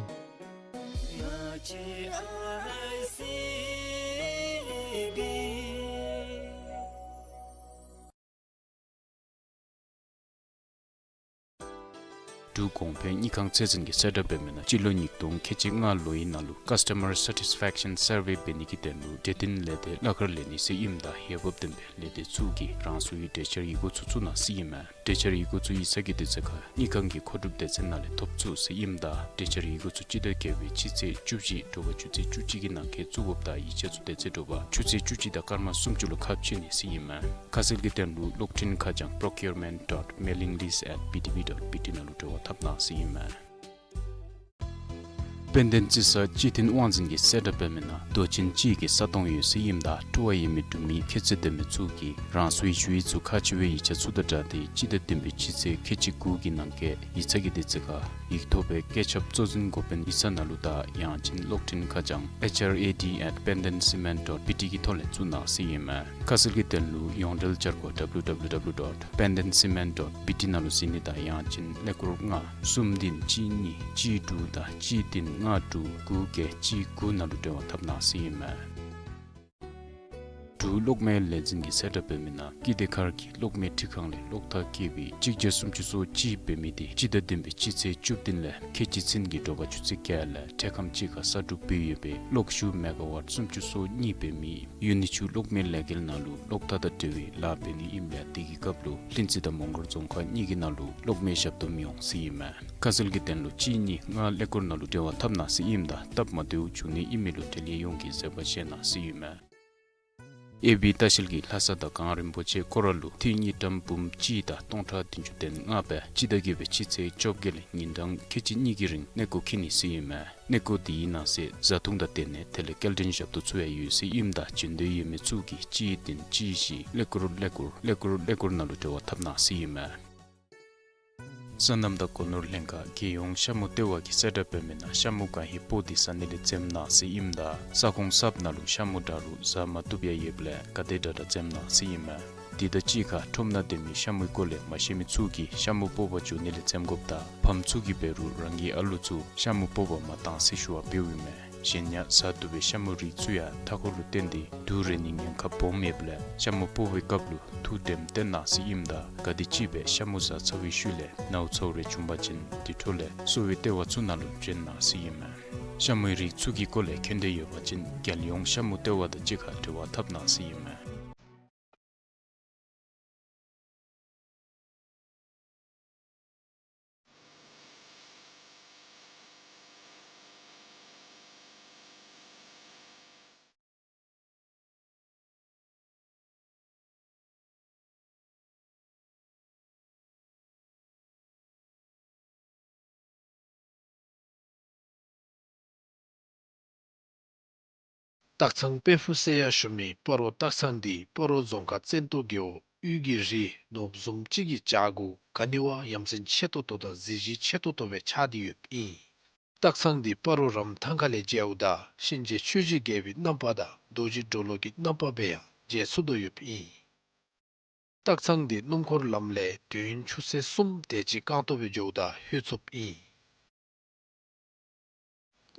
འབྲུག་གོང་འཕེལ་དངུལ་ཁང་ཚད་འཛིན་གྱིས་གསལ་བསྒྲགས་འབད་མི་ནང་སྤྱི་ལོ་ཉིས་སྟོང་ཁལ་གཅིག་ལྔ་ལོའི་ནང་ལུ་Customer Satisfaction Survey འབད་ནི་གི་དོན་ལུ་གྲོས་བསྟུན་ལས་སྡེ་གླ་ཁར་ལེན་ནི་ཟེར་ཨིནམ་ད་འོས་འབབ་ལྡན་པའི་ལས་སྡེ་ཚུ་གིས་རང་སོའི་གྲོས་འཆར་ཡི་གུ་ཚུ་བཙུགས་གནང་ཟེར་ཨིན་མས། གྲོས་འཆར་ཡི་གུ་ཚུ་ཡིག་ཚང་གི་དུས་ཚོད་ཁར་དངུལ་ཁང་གི་མཁོ་སྒྲུབ་སྡེ་ཚན་ནང་ལས་ཐོབ་ཚུགས་ཟེར་ཨིནམ་ད་གྲོས་འཆར་ཡི་གུ་ཚུ་སྤྱི་ཟླ་བརྒྱད་པའི་སྤྱི་ཚེས་བཅུ་བཞི་དྲོ་པ་ཆུ་ཚོད་བཅུ་གཅིག་གི་ནང་འཁོད་བཙུགས་དགོཔ་དང་ཡིག་ཆ་ཚུ་དེ་ཚེ་དྲོ་པ་ཆུ་ཚོད་བཅུ་གཅིག་དང་སྐར་མ་སུམ་ཅུ་ལུ་ཁ་ཕྱེ་ནི་ཟེར་ཨིན་མས། ཁ་གསལ་གྱི་དོན་ལུ་གློག་འཕྲིན་ཁ་བྱང་procurement dot mailing list at B T B dot B T ནང་ལུ་འབྲེལ་བ་འཐབ་གནང་ཟེར་ཨིན་མས། དཔལ་ལྡན་རྩི་ས་སྤྱི་མཐུན་དབང་འཛིན་གྱིས་གསལ་བསྒྲགས་འབད་མི་ནང་མདོ་ཆེན་སྤྱི་གི་ས་སྟོང་ཡོད་ཟེར་ཨིནམ་ད་འཁྲུ་བ་ཡོད་མི་འབྲུག་མི་ཁྱད་ཚད་ལྡན་མི་ཚུ་གིས་རང་སོའི་ཞུ་ཡིག་ཚུ་ཁ་ཕྱེ་བའི་ཡིག་ཆ་ཚུ་དང་སྦྲགས་ཏེ་སྤྱི་ཟླ་བདུན་པའི་སྤྱི་ཚེས་ཁལ་གཅིག་དགུ་གི་ནང་འཁོད་ཡིག་ཚང་གི་དུས་ཚོད་ཁར་ཡིག་ཐོག་སྦེ་བཀོད་ཁྱབ་གཙོ་འཛིན་འགོ་དཔོན་ཡིག་ཚང་ནང་ལུ་དང་ཡང་ཅིན་གློག་འཕྲིན་ཁ་བྱང་H R A D at pandancement dot B T གི་ཐོག་ལས་བཙུགས་གནང་ཟེར་ཨིན་མས། ཁ་གསལ་གྱི་དོན་ལུ་ཡོངས་འབྲེལ་འཆར་སྒོ་W W W dot pandancement dot B T ནང་ལུ་གཟིགས་ནི་དང་ཡང་ཅིན་ཀླད་ཀོར་ལྔ་གསུམ་བདུན་གཅིག་གཉིས་གཅིག་དྲུག་དང་གཅིག་བདུན་ལྔ་དྲུག་དགུ་བརྒྱད་གཅིག་དགུ་ནང་ལུ་འབྲེལ་བ་འཐབ་གནང་ཟེར་ཨིན་མས། འབྲུག་གློག་མེ་ལས་འཛིན་གྱིས་གསལ་བསྒྲགས་འབད་མི་ནང་སྐྱིད་ལྡེ་མཁར་གྱི་གློག་མེ་འཕྲུལ་ཁང་ལས་གློག་ཐག་བཀལ་བའི་གཅིག་བརྒྱ་སུམ་ཅུ་སོ་གཅིག་འབད་མི་དེ་སྤྱི་ཟླ་བདུན་པའི་སྤྱི་ཚེས་བཅུ་བདུན་ལས་ཁལ་གཅིག་ཚུན་གྱི་དྲོ་པ་ཆུ་ཚོད་བརྒྱད་ལས་འཕྲལ་ཁམས་གཅིག་ཁར་གསར་སྒྲུབ་འབད་ཡོད་པའི་གློག་ཤུགས་མེ་ག་ཝཊ་སུམ་ཅུ་སོ་གཉིས་འབད་མི་ཡུན་ནི་ཆུ་གློག་མེ་ལས་འགུལ་ནང་ལུ་གློག་ཐག་དང་འབྲེལ་བའི་ལཱ་འབད་ནི་ཨིནམ་ལས་དེ་གི་སྐབས་ལུ་ལྷུན་རྩེ་དང་མོང་སྒར་རྫོང་ཁག་གཉིས་ཀྱི་ནང་ལུ་གློག་མེ་ཞབས་སྡོམ་ཡོང་ཟེར་ཨིན་མས། ཁ་གསལ་གྱི་དོན་ལུ་གཅིག་གཉིས་ལྔ་ཀླད་ཀོར་ནང་ལུ་འབྲེལ་བ་འཐབ་གནང་ཟེར་ཨིནམ་ད་སྟབས་མ་བདེཝ་བྱུང་ནི་ཨིན་མི་ལུ་འབྲེལ་ཡོད་ཡོངས་ཀྱིས་བཟོད་པ་བཞེས་གནང་ཟེར་ཨིན་མས། ཨེ་བི་ལྟ་བཤལ་གྱིས་ལྷ་ས་དང་གངས་རིན་པོ་ཆེ་སྐོར་ར་ལུ་ཐིག་དངུལ་ཀྲམ་འབུམ་གཅིག་དང་སྟོང་ཕྲག་བདུན་ཅུ་དོན་ལྔ་སྦེ་སྤྱི་ཟླ་བརྒྱད་པའི་སྤྱི་ཚེས་བཅོ་བརྒྱད་ལས་ཉིན་གྲངས་ཁལ་གཅིག་གཉིས་ཀྱི་རིང་གནས་སྐོར་འཁྱིད་ནི་ཟེར་ཨིན་མས། གནས་སྐོར་དེའི་ནང་གསེས་བཟའ་འཐུང་དང་སྡོད་གནས་དེ་ལས་སྐྱེལ་འདྲེན་ཞབས་ཏོག་ཚུ་ཡང་ཡོད་ཟེར་ཨིནམ་ད་བྱོན་འདོད་ཡོད་མི་ཚུ་གིས་གཅིག་བདུན་གཅིག་བཞི་ཀླད་ཀོར་ཀླད་ཀོར་ཀླད་ཀོར་ཀླད་ཀོར་ནང་ལུ་འབྲེལ་བ་འཐབ་གནང་ཟེར་ཨིན་མས། སོ་ནམ་དང་སྒོ་ནོར་ལྷན་ཁག་རྒྱལ་ཡོངས་ཤ་མུ་ལྟེ་བ་གིས་གསལ་བསྒྲགས་འབད་མི་ནང་ཤ་མུ་ག་ཧེ་པོ་དེ་ཟ་ནི་ལས་འཛེམ་གནང་ཟེར་ཨིནམ་ད་ས་ཁོངས་གསརཔ་ནང་ལུ་ཤ་མུ་འདྲ་རུང་བཟའ་མ་བཏུབ་ཡང་ཡོདཔ་ལས་ག་དེ་དྲག་དྲག་འཛེམ་གནང་ཟེར་ཨིན་མས། དེ་དང་གཅིག་ཁར་ཁྲོམ་ནང་སྡོད་མི་ཤ་མུའི་སྐོར་ལས་མ་ཤེས་མི་ཚུ་གིས་ཤ་མུ་སྤོག་པར་འགྱོ་ནི་ལས་འཛེམ་དགོཔ་དང་ཕམ་ཚུ་གིས་འབད་རུང་རང་གི་ཨ་ལུ་ཚུ་ཤ་མུ་སྤོག་པར་མ་གཏང་ཟེར་ཞུ་བ་འབདཝ་ཨིན་མས། གཞན་ཡང་བཟའ་བཏུབ་པའི་ཤ་མུ་རིགས་ཚུ་ཡང་མཐའ་འཁོར་ལུ་བརྟེན་ཏེ་དུག་རེག་ནི་ཉེན་ཁ་སྦོམ་ཡོདཔ་ལས་ཤ་མུ་སྤོག་པའི་སྐབས་ལུ་ཐུགས་དྲནམ་བཏོན་གནང་ཟེར་ཨིནམ་ད་ག་དེམ་ཅིག་སྦེ་ཤ་མུ་བཟའ་ཚར་བའི་ཤུལ་ལས་ནཝ་ཚཝ་རེ་བྱུང་པ་ཅིན་དེ་འཕྲོ་ལས་གསོ་བའི་ལྟེ་བ་ཚུ་ནང་ལུ་བྱོན་གནང་ཟེར་ཨིན་མས། ཤ་མུའི་རིགས་ཚུ་གི་སྐོར་ལས་མཁྱེན་འདོད་ཡོད་པ་ཅིན་རྒྱལ་ཡོངས་ཤ་མུ་ལྟེ་བ་དང་གཅིག་ཁར་འབྲེལ་བ་འཐབ་གནང་ཟེར་ཨིན་མས། སྟག་ཚང་དཔལ་ཕུག་ཟེར་ཡང་ཞུ་མི་སྤ་རོ་སྟག་ཚང་འདི་སྤ་རོ་རྫོང་ཁག་བཙན་ཏོ་རྒེད་འོག་དབུས་ཀྱི་རི་ནོར་བུ་བཟུམ་ཅིག་གི་བྱག་གུ་ག་ནི་བ་ཡ་མཚན་ཆེ་ཏོག་ཏོ་དང་གཟི་བརྗིད་ཆེ་ཏོག་ཏོ་སྦེ་ཆགས་ཏེ་ཡོདཔ་ཨིན། སྟག་ཚང་འདི་སྤ་རོ་རམ་ཐང་ཁ་ལས་མཇལཝ་ད་གཤིན་རྗེ་ཆོས་ཀྱི་རྒྱལ་པོའི་རྣམ་པ་དང་རྡོ་རྗེ་གྲོ་ལོད་ཀྱི་རྣམ་པ་སྦེ་ཡང་མཇལ་ཚུགས་དོ་ཡོདཔ་ཨིན། སྟག་ཚང་འདི་སྣུམ་འཁོར་ལམ་ལས་དུས་ཡུན་ཆུ་ཚོད་གསུམ་དེ་ཅིག་རྐང་སྟོང་སྦེ་འགྱོཝ་ད་ལྷོད་ཚུགསཔ་ཨིན།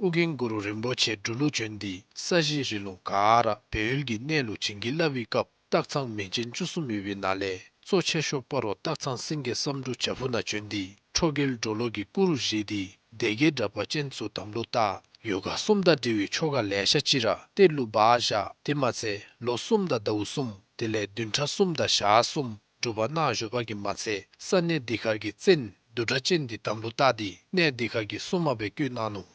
ཨོ་རྒྱན་གུ་རུ་རིན་པོ་ཆེ་འབྲུག་ལུ་བྱོན་ཏེ་ས་གཞི་རི་ལུང་ག་ར་སྦས་ཡུལ་གྱི་གནས་ལུ་བྱིན་གྱིས་བརླབས་པའི་སྐབས་སྟག་ཚང་མིང་ཅན་བཅུ་གསུམ་ཡོད་པའི་ནང་ལས་གཙོ་ཆེ་ཤོས་སྤ་རོ་སྟག་ཚང་སེང་གེ་བསམ་འགྲུབ་བྱག་ཕུག་ནང་བྱོན་ཏེ་ཁྲོ་རྒྱལ་གྲོ་ལོད་ཀྱི་སྐུ་རུ་བཞེངས་ཏེ་སྡེ་བརྒྱད་དྲེགས་པ་ཅན་ཚུ་དམ་ལུ་བཏགས། ཡོ་ག་གསུམ་དང་འབྲེལ་བའི་ཆོ་ག་ལེ་ཤ་ཅིག་ར་གཏེར་ལུ་སྦ་བཞག། དེ་མ་ཚད་ལོ་གསུམ་དང་ཟླཝ་གསུམ་དེ་ལས་བདུན་ཕྲག་གསུམ་དང་ཞག་གསུམ་སྒྲུབ་པ་གནང་བཞུགས་པ་གིས་མ་ཚད་ས་གནས་འདི་ཁར་གྱི་བཙན་བདུད་དྲེགས་ཅན་འདི་དམ་ལུ་བཏགས་ཏེ་གནས་འདི་ཁར་གྱི་སྲུང་མ་སྦེ་བསྐོས་གནང་ནུག།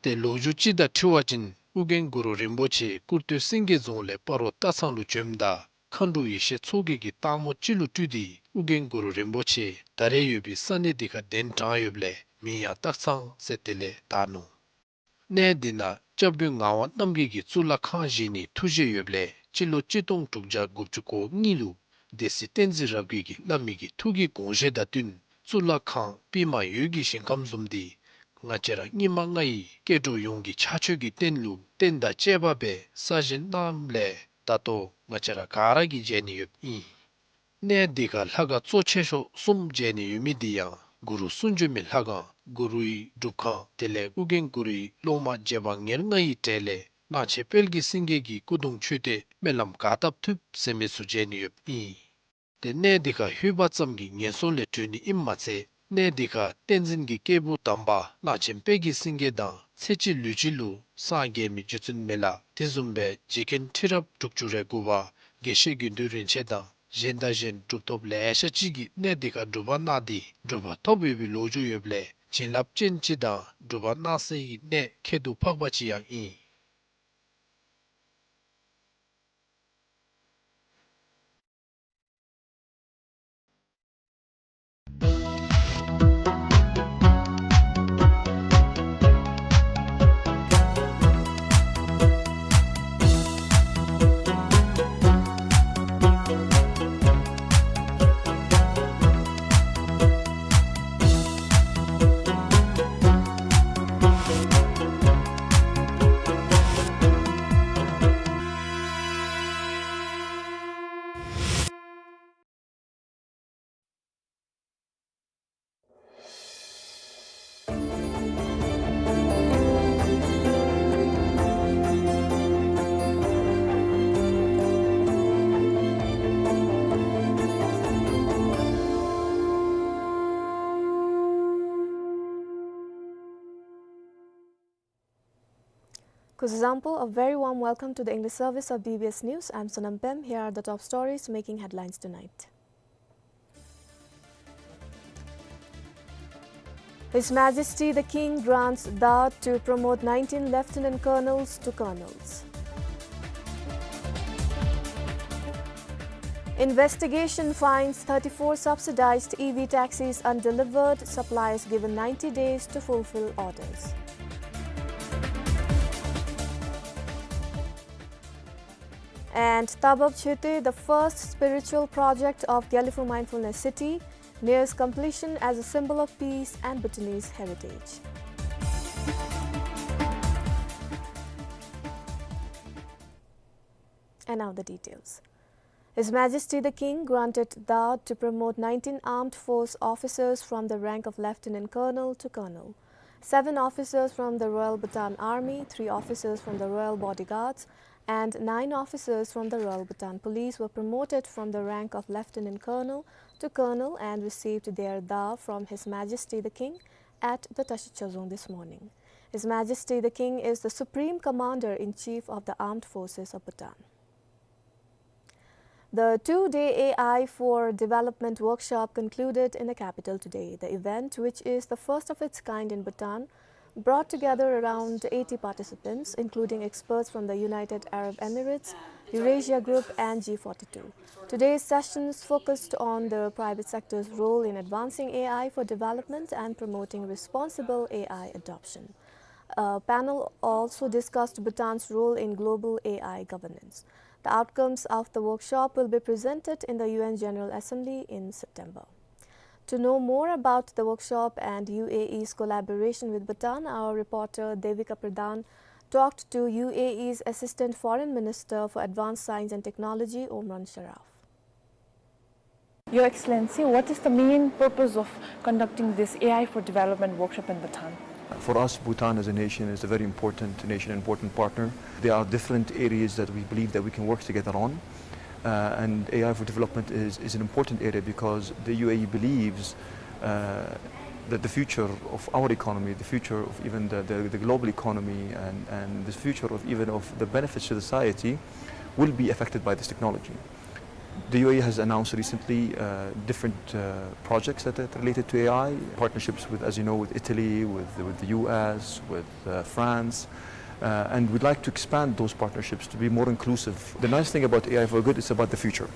ཏེ་ལོ་རྒྱུས་ཅིག་དང་འཁྲིལ་བ་ཅིན་ཨོ་རྒྱན་གུ་རུ་རིན་པོ་ཆེ་ཀུར་སྟོད་སེང་གེ་རྫོང་ལས་སྤ་རོ་སྟག་ཚང་ལུ་བྱོནམ་ད་མཁའ་འགྲོ་ཡེ་ཤེས་མཚོ་རྒྱལ་གྱིས་སྟག་མོ་ཅིག་ལུ་སྤྲུལ་ཏེ་ཨོ་རྒྱན་གུ་རུ་རིན་པོ་ཆེ་ད་རེས་ཡོད་པའི་ས་གནས་འདི་ཁར་གདན་དྲངས་ཡོདཔ་ལས་མིང་ཡང་སྟག་ཚང་ཟེར་དེ་ལས་བཏགས་ནུག། གནས་འདི་ནང་སྐྱབས་མགོན་ངག་དབང་རྣམ་རྒྱལ་གྱིས་གཙུག་ལག་ཁང་བཞེངས་ནིའི་ཐུགས་བཞེད་ཡོདཔ་ལས་སྤྱི་ལོ་གཅིག་སྟོང་དྲུག་བརྒྱ་དགུ་བཅུ་གོ་གཉིས་ལུ་སྡེ་སྲིད་བསྟན་འཛིན་རབ་རྒྱས་ཀྱིས་བླ་མའི་གི་ཐུགས་ཀྱི་དགོངས་བཞེད་དང་བསྟུན་གཙུག་ལག་ཁང་པདྨ་འོད་ཀྱི་ཞིང་ཁམས་བཟུམ་འདི་ང་བཅས་ར་སྙིགས་མ་ལྔ་ཡི་སྐྱེ་འགྲོ་ཡོངས་ཀྱི་ཕྱག་མཆོད་ཀྱི་རྟེན་ལུ་རྟེན་དང་བཅས་པ་སྦེ་གསར་བཞེངས་གནངམ་ལས་ད་ལྟོ་ང་བཅས་ར་ག་ར་གིས་མཇལ་ནི་ཡོདཔ་ཨིན། གནས་འདི་ཁར་ལྷ་ཁང་གཙོ་ཆེ་ཤོས་གསུམ་མཇལ་ནི་ཡོད་མི་འདི་ཡང་གུ་རུ་གསུང་བྱོན་མའི་ལྷ་ཁང་གུ་རུའི་སྒྲུབ་ཁང་དེ་ལས་ཨོ་རྒྱན་གུ་རུའི་སློབ་མ་རྗེ་འབངས་ཉེར་ལྔ་ཡི་གྲས་ལས་གླང་ཆེན་དཔལ་གྱི་སེང་གེ་གི་སྐུ་གདུང་མཆོད་རྟེན་སྨོན་ལམ་གར་སྟབས་ཐུབ་ཟེར་མི་ཚུ་མཇལ་ནི་ཡོདཔ་ཨིན། ཏེ་གནས་འདི་ཁར་ལྷོད་པ་ཙམ་གྱིས་ངན་སོང་ལས་གྲོལ་ནི་ཨིནམ་མ་ཚད་ གནས་འདི་ཁར་བསྟན་འཛིན་གྱི་སྐྱེས་བུ་དམ་པ་བླ་ཆེན་དཔལ་གྱི་སེང་གེ་དང་ཚེ་གཅིག་ལུས་གཅིག་ལུ་སངས་རྒྱས་མི་རྗེ་བཙུན་མི་ལ་དེ་བཟུམ་སྦེ་རྗེ་མཁན་ཁྲི་རབས་དྲུག་ཅུ་རེ་དགུ་པ་དགེ་བཤེས་དགེ་འདུན་རིན་ཆེན་དང་གཞན་དང་གཞན་གྲུབ་ཐོབ་ལེ་ཤ་ཅིག་གིས་གནས་འདི་ཁར་སྒྲུབ་པ་གནང་སྟེ་གྲུབ་པ་ཐོབ་ཡོད་པའི་ལོ་རྒྱུས་ཡོདཔ་ལས་བྱིན་རླབས་ཅན་ཅིག་དང་སྒྲུབ་པ་གནང་སའི་གནས་ཁྱད་དུ་འཕགས་པ་ཅིག་ཡང་ཨིན། Kuzuzangpo, a very warm welcome to the English service of B B S News. I'm Sonam Pem. Here are the top stories making headlines tonight. His Majesty the King grants Daw to promote nineteen lieutenant colonels to colonels. Investigation finds thirty-four subsidized E V taxis undelivered, suppliers given ninety days to fulfill orders. And Tabab Chhete, the first spiritual project of Gelephu Mindfulness City, nears completion as a symbol of peace and Bhutanese heritage. And now the details. His Majesty the King granted Daw to promote nineteen armed force officers from the rank of Lieutenant Colonel to Colonel, seven officers from the Royal Bhutan Army, three officers from the Royal Bodyguards, and nine officers from the Royal Bhutan Police were promoted from the rank of Lieutenant Colonel to Colonel and received their Daw from His Majesty the King at the Tashi Chazong this morning. His Majesty the King is the Supreme Commander-in-Chief of the Armed Forces of Bhutan. The two-day A I for Development workshop concluded in the capital today. The event, which is the first of its kind in Bhutan, brought together around eighty participants, including experts from the United Arab Emirates, Eurasia Group, and G forty-two. Today's sessions focused on the private sector's role in advancing A I for development and promoting responsible A I adoption. A panel also discussed Bhutan's role in global A I governance. The outcomes of the workshop will be presented in the U N General Assembly in September. To know more about the workshop and U A E's collaboration with Bhutan, our reporter Devika Pradhan talked to U A E's Assistant Foreign Minister for Advanced Science and Technology, Omran Sharaf. Your Excellency, what is the main purpose of conducting this A I for Development workshop in Bhutan? For us, Bhutan as a nation is a very important nation, important partner. There are different areas that we believe that we can work together on. Uh, and A I for Development is, is an important area because the U A E believes, uh, that the future of our economy, the future of even the, the, the global economy, and, and the future of even of the benefits to society will be affected by this technology. The U A E has announced recently, uh, different, uh, projects that are related to A I, partnerships with, as you know, with Italy, with, with the U S, with, uh, France, uh, and we'd like to expand those partnerships to be more inclusive. The nice thing about A I for Good is about the future,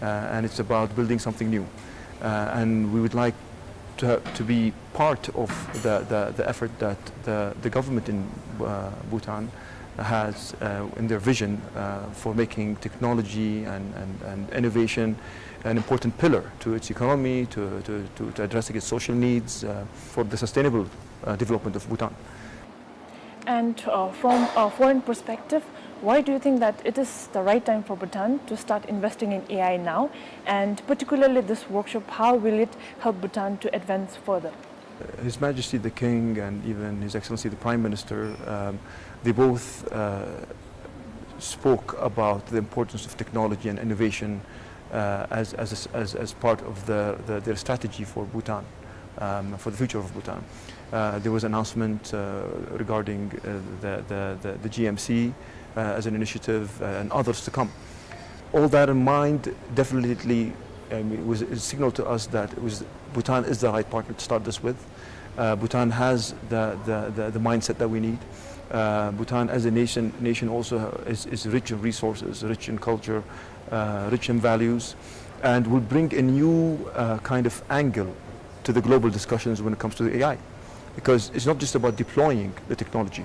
uh, and it's about building something new. Uh, and we would like to ha-, to be part of the, the, the effort that the, the government in, uh, Bhutan has, uh, in their vision, uh, for making technology and, and, and innovation an important pillar to its economy, to, to, to, to addressing its social needs, uh, for the sustainable, uh, development of Bhutan. And, uh, from a foreign perspective, why do you think that it is the right time for Bhutan to start investing in A I now? And particularly this workshop, how will it help Bhutan to advance further? His Majesty the King and even His Excellency the Prime Minister, um, they both, uh, spoke about the importance of technology and innovation, uh, as, as, as, as part of the, the, their strategy for Bhutan. um, for the future of Bhutan. Uh, there was an announcement, uh, regarding, uh, the, the, the, the G M C, uh, as an initiative, uh, and others to come. All that in mind, definitely, um, it was a signal to us that it was, Bhutan is the right partner to start this with. Uh, Bhutan has the, the, the, the mindset that we need. Uh, Bhutan as a nation, nation also is, is rich in resources, rich in culture, uh, rich in values, and will bring a new, uh, kind of angle to the global discussions when it comes to A I. Because it's not just about deploying the technology.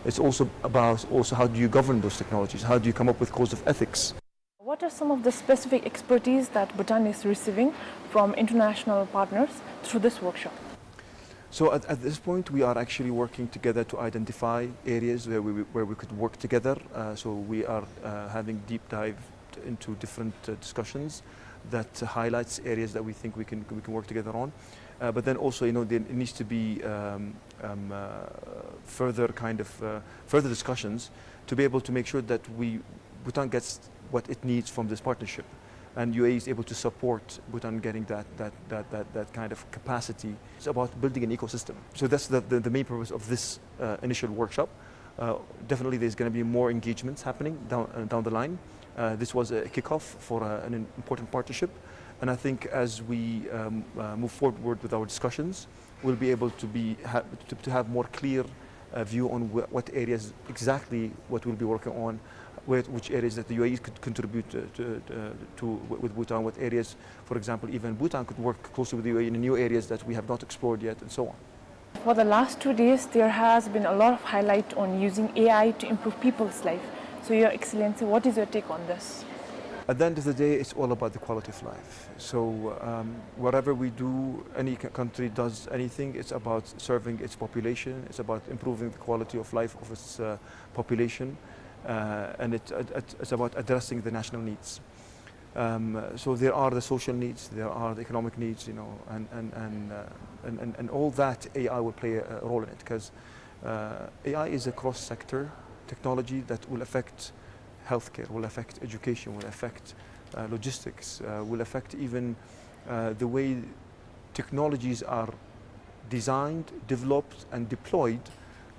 It's also about also how do you govern those technologies? How do you come up with codes of ethics? What are some of the specific expertise that Bhutan is receiving from international partners through this workshop? So at, at this point, we are actually working together to identify areas where we, where we could work together. Uh, so we are, uh, having deep dive into different, uh, discussions that highlights areas that we think we can, we can work together on. Uh, but then also, you know, there needs to be, um, um, uh, further kind of, uh, further discussions to be able to make sure that we, Bhutan gets what it needs from this partnership. And U A E is able to support Bhutan getting that, that, that, that, that kind of capacity. It's about building an ecosystem. So that's the, the, the main purpose of this, uh, initial workshop. Uh, definitely there's gonna be more engagements happening down, uh, down the line. Uh, this was a kickoff for, uh, an important partnership. And I think as we, um, uh, move forward with our discussions, we'll be able to be ha-, to, to have more clear, uh, view on wh-, what areas exactly what we'll be working on, where, which areas that the U A E could contribute to, to, to, to with Bhutan, what areas, for example, even Bhutan could work closely with the U A E in new areas that we have not explored yet, and so on. For the last two days, there has been a lot of highlight on using A I to improve people's life. So, Your Excellency, what is your take on this? At the end of the day, it's all about the quality of life. So, um, whatever we do, any c-, country does anything, it's about serving its population, it's about improving the quality of life of its, uh, population, uh, and it, it, it's about addressing the national needs. Um, so there are the social needs, there are the economic needs, you know, and, and, and, uh, and, and, and all that A I will play a, a role in it, 'cause, uh, A I is a cross-sector technology that will affect healthcare, will affect education, will affect, uh, logistics, uh, will affect even, uh, the way technologies are designed, developed, and deployed,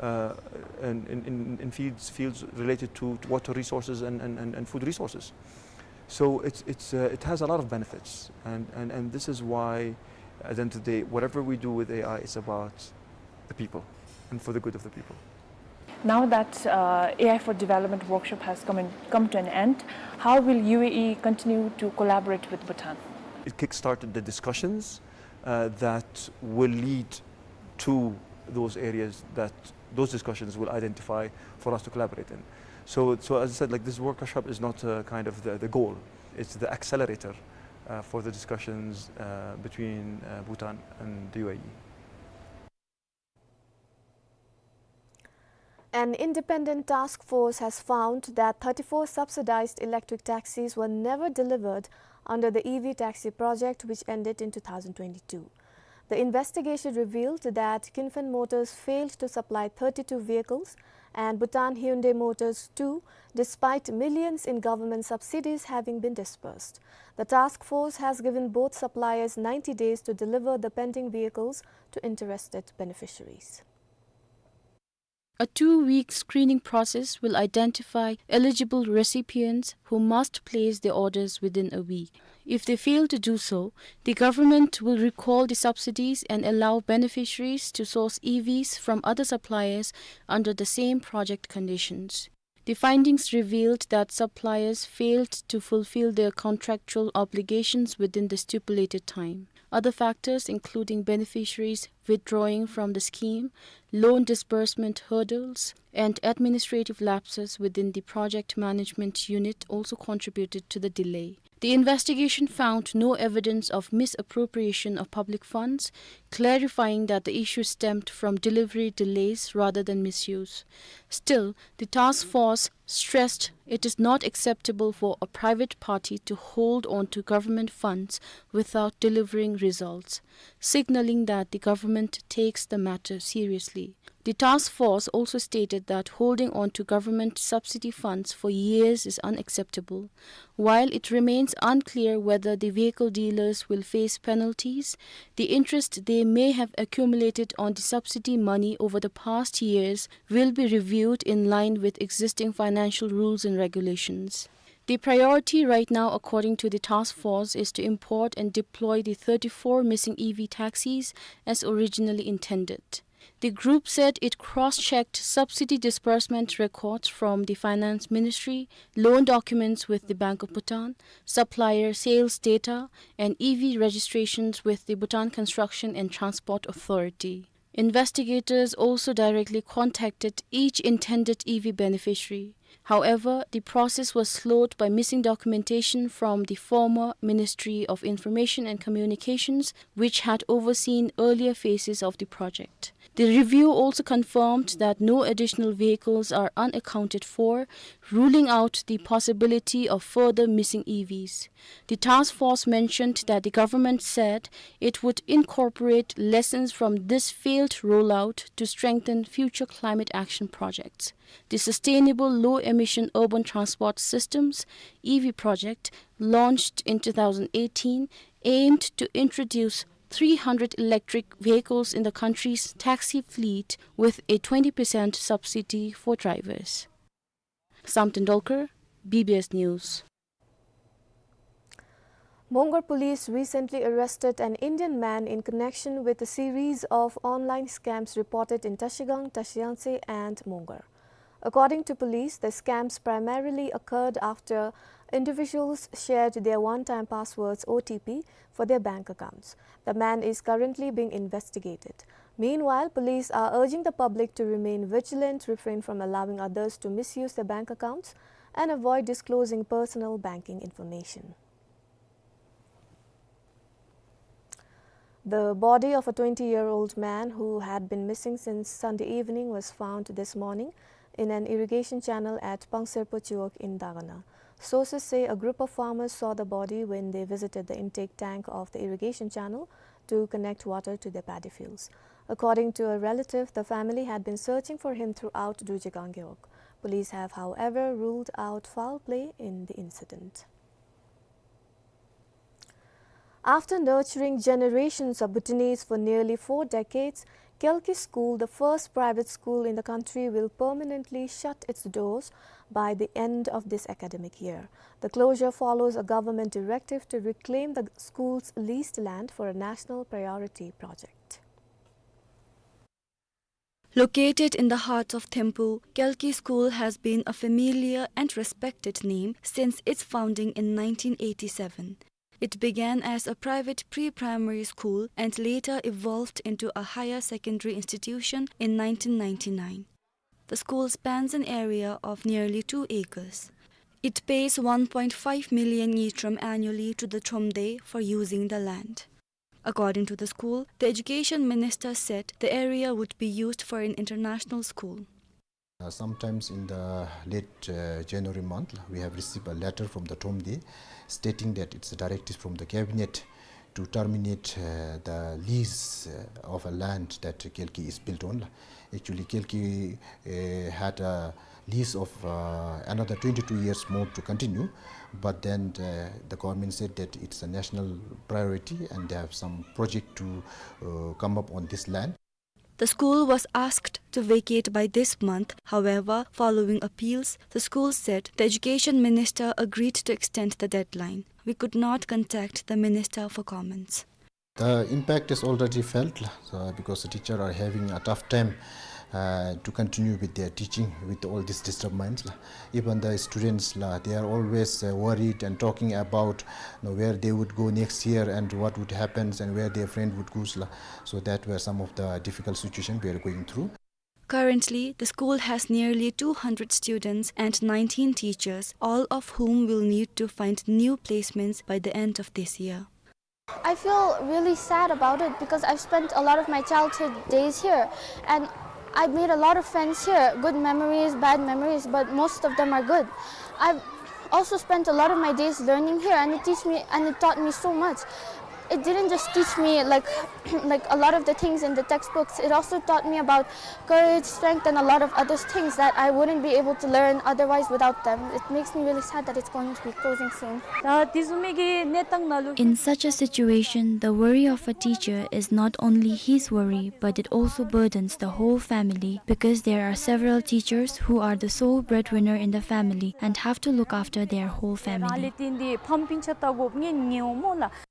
uh, in, in, in, in fields, fields related to, to water resources and, and, and, and food resources. So it's, it's, uh, it has a lot of benefits, and, and, and this is why, at the end of the day, whatever we do with A I is about the people and for the good of the people. Now that, uh, A I for Development workshop has come in, come to an end, how will U A E continue to collaborate with Bhutan? It kick-started the discussions, uh, that will lead to those areas that those discussions will identify for us to collaborate in. So, so as I said, like, this workshop is not, uh, kind of the, the goal. It's the accelerator, uh, for the discussions, uh, between, uh, Bhutan and the U A E. An independent task force has found that thirty-four subsidized electric taxis were never delivered under the E V taxi project, which ended in two thousand twenty-two. The investigation revealed that Kinfen Motors failed to supply thirty-two vehicles and Bhutan Hyundai Motors two, despite millions in government subsidies having been disbursed. The task force has given both suppliers ninety days to deliver the pending vehicles to interested beneficiaries. A two-week screening process will identify eligible recipients who must place their orders within a week. If they fail to do so, the government will recall the subsidies and allow beneficiaries to source E Vs from other suppliers under the same project conditions. The findings revealed that suppliers failed to fulfill their contractual obligations within the stipulated time. Other factors, including beneficiaries withdrawing from the scheme, loan disbursement hurdles, and administrative lapses within the project management unit, also contributed to the delay. The investigation found no evidence of misappropriation of public funds, clarifying that the issue stemmed from delivery delays rather than misuse. Still, the task force stressed it is not acceptable for a private party to hold on to government funds without delivering results, signaling that the government takes the matter seriously. The task force also stated that holding on to government subsidy funds for years is unacceptable. While it remains unclear whether the vehicle dealers will face penalties, the interest they may have accumulated on the subsidy money over the past years will be reviewed in line with existing financial rules and regulations. The priority right now, according to the task force, is to import and deploy the thirty-four missing E V taxis as originally intended. The group said it cross-checked subsidy disbursement records from the Finance Ministry, loan documents with the Bank of Bhutan, supplier sales data, and E V registrations with the Bhutan Construction and Transport Authority. Investigators also directly contacted each intended E V beneficiary. However, the process was slowed by missing documentation from the former Ministry of Information and Communications, which had overseen earlier phases of the project. The review also confirmed that no additional vehicles are unaccounted for, ruling out the possibility of further missing E Vs. The task force mentioned that the government said it would incorporate lessons from this failed rollout to strengthen future climate action projects. The Sustainable Low Emission Urban Transport Systems, E V project, launched in two thousand eighteen, aimed to introduce three hundred electric vehicles in the country's taxi fleet with a twenty percent subsidy for drivers. Sam Tendolkar, B B S News. Mongar police recently arrested an Indian man in connection with a series of online scams reported in Trashigang, Trashiyangtse and Mongar. According to police, the scams primarily occurred after individuals shared their one-time passwords, O T P, for their bank accounts. The man is currently being investigated. Meanwhile, police are urging the public to remain vigilant, refrain from allowing others to misuse their bank accounts, and avoid disclosing personal banking information. The body of a twenty-year-old man who had been missing since Sunday evening was found this morning in an irrigation channel at Pangserpo Chiwog in Dagana. Sources say a group of farmers saw the body when they visited the intake tank of the irrigation channel to connect water to their paddy fields. According to a relative, the family had been searching for him throughout Durje Ganggehok. Police have, however, ruled out foul play in the incident. After nurturing generations of Bhutanese for nearly four decades, Kelki School, the first private school in the country, will permanently shut its doors by the end of this academic year. The closure follows a government directive to reclaim the school's leased land for a national priority project. Located in the heart of Thimphu, Kelki School has been a familiar and respected name since its founding in nineteen eighty-seven. It began as a private pre-primary school and later evolved into a higher secondary institution in nineteen ninety-nine. The school spans an area of nearly two acres. It pays one point five million ngultrum annually to the Thromde for using the land. According to the school, the education minister said the area would be used for an international school. Uh, sometimes in the late, uh, January month, we have received a letter from the Thromde stating that it's a directive from the cabinet to terminate, uh, the lease, uh, of a land that Kelki is built on. Actually, Kelki, uh, had a lease of, uh, another twenty-two years more to continue, but then, uh, the government said that it's a national priority and they have some project to, uh, come up on this land. The school was asked to vacate by this month. However, following appeals, the school said the education minister agreed to extend the deadline. We could not contact the minister for comments. The impact is already felt, uh, because the teacher are having a tough time, uh, to continue with their teaching with all this disturbance. Even the students, la, they are always, uh, worried and talking about, you know, where they would go next year and what would happen and where their friend would go, la. So that were some of the difficult situation we are going through. Currently, the school has nearly two hundred students and nineteen teachers, all of whom will need to find new placements by the end of this year. I feel really sad about it because I've spent a lot of my childhood days here, and I made a lot of friends here, good memories, bad memories, but most of them are good. I've also spent a lot of my days learning here, and it teach me and it taught me so much. It didn't just teach me like like a lot of the things in the textbooks. It also taught me about courage, strength, and a lot of other things that I wouldn't be able to learn otherwise without them. It makes me really sad that it's going to be closing soon. ད་དེ་བཟུམ་མའི་གི་གནས་སྟངས་ནང་ལུ། In such a situation, the worry of a teacher is not only his worry, but it also burdens the whole family, because there are several teachers who are the sole breadwinner in the family and have to look after their whole family. རང་ལས་བརྟེན་ཏེ་ཕམ་སྤུན་ཆ་ལྟ་དགོཔ་ངེས་ངེས་འོང་སྨོ་ལགས།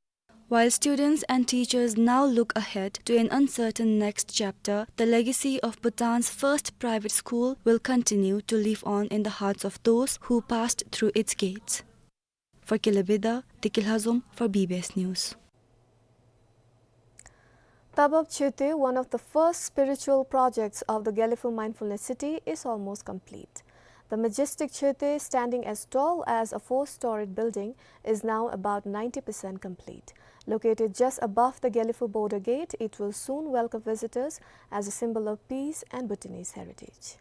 While students and teachers now look ahead to an uncertain next chapter, the legacy of Bhutan's first private school will continue to live on in the hearts of those who passed through its gates. For Kila Beda, Deki Lhazom for B B S News. Tabab Choeten, one of the first spiritual projects of the Gelephu Mindfulness City, is almost complete. The majestic Choeten, standing as tall as a four-storied building, is now about ninety percent complete. Located just above the Gelephu border gate, it will soon welcome visitors as a symbol of peace and Bhutanese heritage.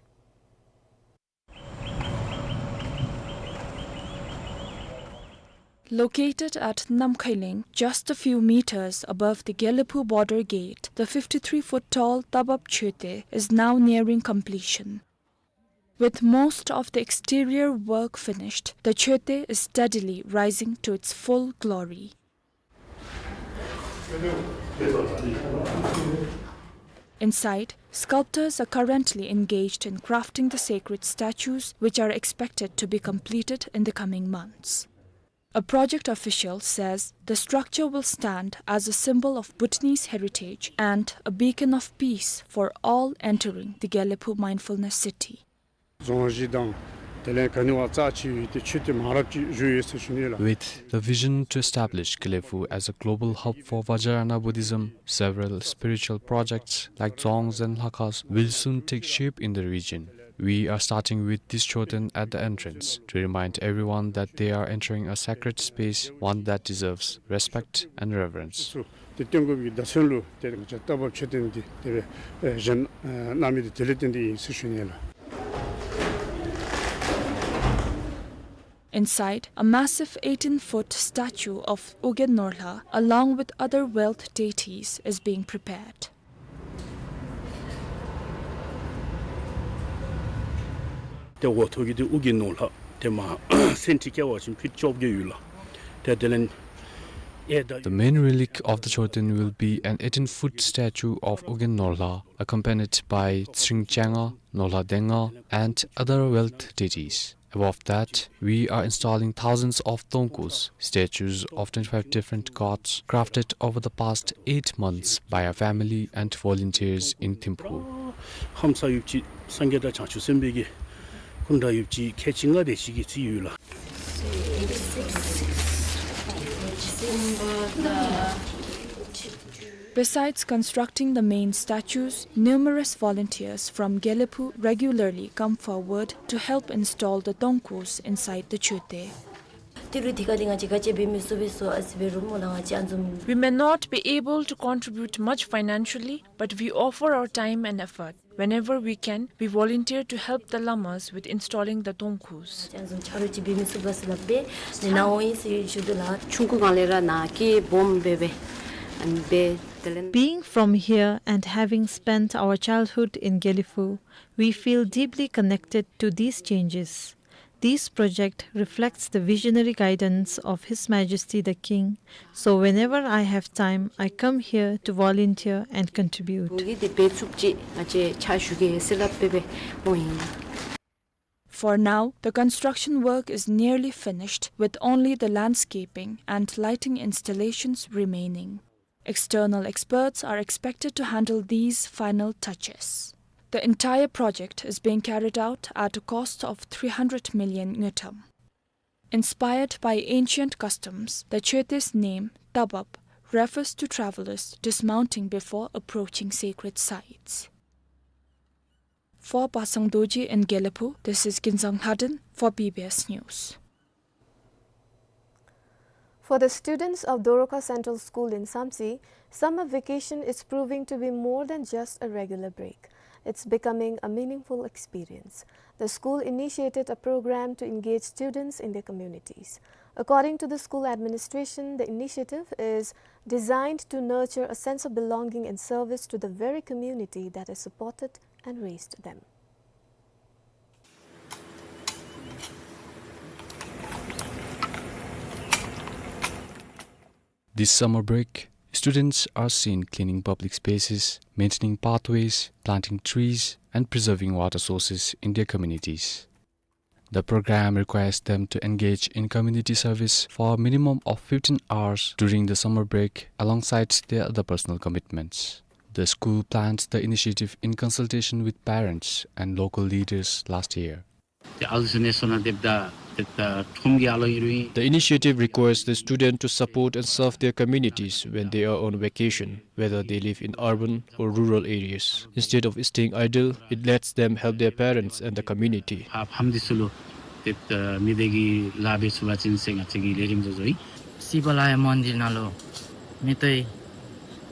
Located at Namkhailing, just a few meters above the Gelephu border gate, the fifty-three foot tall Tabab Choeten is now nearing completion. With most of the exterior work finished, the Choeten is steadily rising to its full glory. Inside, sculptors are currently engaged in crafting the sacred statues, which are expected to be completed in the coming months. A project official says the structure will stand as a symbol of Bhutanese heritage and a beacon of peace for all entering the Gelephu Mindfulness City. རྫོང་གཞི་དང་དེ་ལས་ག་ནི་བ་རྩ་ཆེ་བའི་དེ་ཆོས་དེ་མང་རབས་ཅིག་བཞུགས་ཡོད་ཟེར་ཞུ་ནི་ལགས། With the vision to establish Gelephu as a global hub for Vajrayana Buddhism, several spiritual projects like dzongs and lhakhas will soon take shape in the region. We are starting with this Choeten at the entrance to remind everyone that they are entering a sacred space, one that deserves respect and reverence. དེ་སྟོན་དགོ་པའི་བརྡ་མཚོན་ལུ་དེ་ང་བཅས་རྟ་བབས་མཆོད་རྟེན་འདི་དེ་སྦེ་ཨེ་བཞེངས་ཨེ་གནང་མི་འདི་དེ་ལས་བརྟེན་ཏེ་ཨིན་ཟེར་ཞུ་ནི་ལགས། Inside, a massive eighteen-foot statue of Ugyen Norlha, along with other wealth deities, is being prepared. ཏེ་འོག་ཐོག་གི་འདི་ཨུ་རྒྱན་ནོར་ལྷ་ཏེ་མར་སེན་ཊི་བཀལ་བ་ཅིན་ཕིཊ་བཅོ་བརྒྱད་ཡོད་ལགས། ཏེ་དེ་ལས་ཨེ་ད། The main relic of the Choeten will be an eighteen-foot statue of Ugyen Norlha, accompanied by Tsring Changa, Norlha Denga, and other wealth deities. Above that, we are installing thousands of tongkus, statues of twenty-five different gods, crafted over the past eight months by our family and volunteers in Thimphu. ཧམ་ས་ཡོདཔ་ཅིག་སངས་རྒྱས་དང་བྱང་ཆུབ་སེམས་དཔའི་གི་སྐུ་འདྲ་ཡོདཔ་ཅིག་ཁལ་གཅིག་ལྔ་དེ་ཅིག་གི་རྩིས་ཡོད་ལགས། Besides constructing the main statues, numerous volunteers from Gelephu regularly come forward to help install the tongkus inside the Choeten. ཏི་རུ་ཐི་ཀ་ཏི་ང་བཅས་ག་ཅི་འབད་མི་ཚུགས་པས་སོ་ཨ་ཙི་འབད་རུང་སྨོ་ལགས་ང་བཅས་ཨ་ཛོམ། We may not be able to contribute much financially, but we offer our time and effort. Whenever we can, we volunteer to help the lamas with installing the tongkus. ཨ་ཛོམ་ཆ་རོགས་ཅིག་འབད་མི་ཚུགས་པས་ལགས་འབད་ནི་ནཱ་འོང་ཡི་ཟེར་ཞུ་དོ་ལགས། ཆུང་ཀུ་སྒང་ལས་ར་ནཱ་སྐྱེས་སྦོམ་འབད་འབད་ཨ་ནི་འབད་དེ་ལས། Being from here and having spent our childhood in Gelephu, we feel deeply connected to these changes. This project reflects the visionary guidance of His Majesty the King, so whenever I have time, I come here to volunteer and contribute. འོ་གི་དེ་འབད་ཚུགསཔ་ཅིག་ང་བཅས་ཕྱག་ཞུ་གེ་ཟེར་སླབ་སྦེ་འབད་འོང་ཡི། For now, the construction work is nearly finished, with only the landscaping and lighting installations remaining. External experts are expected to handle these final touches. The entire project is being carried out at a cost of three hundred million ngultrum. Inspired by ancient customs, the Choeten's name, Tabab, refers to travelers dismounting before approaching sacred sites. For Pasang Dorji in Gelephu, this is Kinzang Lhaden for B B S News. For the students of Doroka Central School in Samtse, summer vacation is proving to be more than just a regular break. It's becoming a meaningful experience. The school initiated a program to engage students in their communities. According to the school administration, the initiative is designed to nurture a sense of belonging and service to the very community that has supported and raised them. This summer break, students are seen cleaning public spaces, maintaining pathways, planting trees, and preserving water sources in their communities. The program requires them to engage in community service for a minimum of fifteen hours during the summer break, alongside their other personal commitments. The school planned the initiative in consultation with parents and local leaders last year. The initiative requires the student to support and serve their communities when they are on vacation, whether they live in urban or rural areas. Instead of staying idle, it lets them help their parents and the community. शिवालय मन्दिर नालो मितै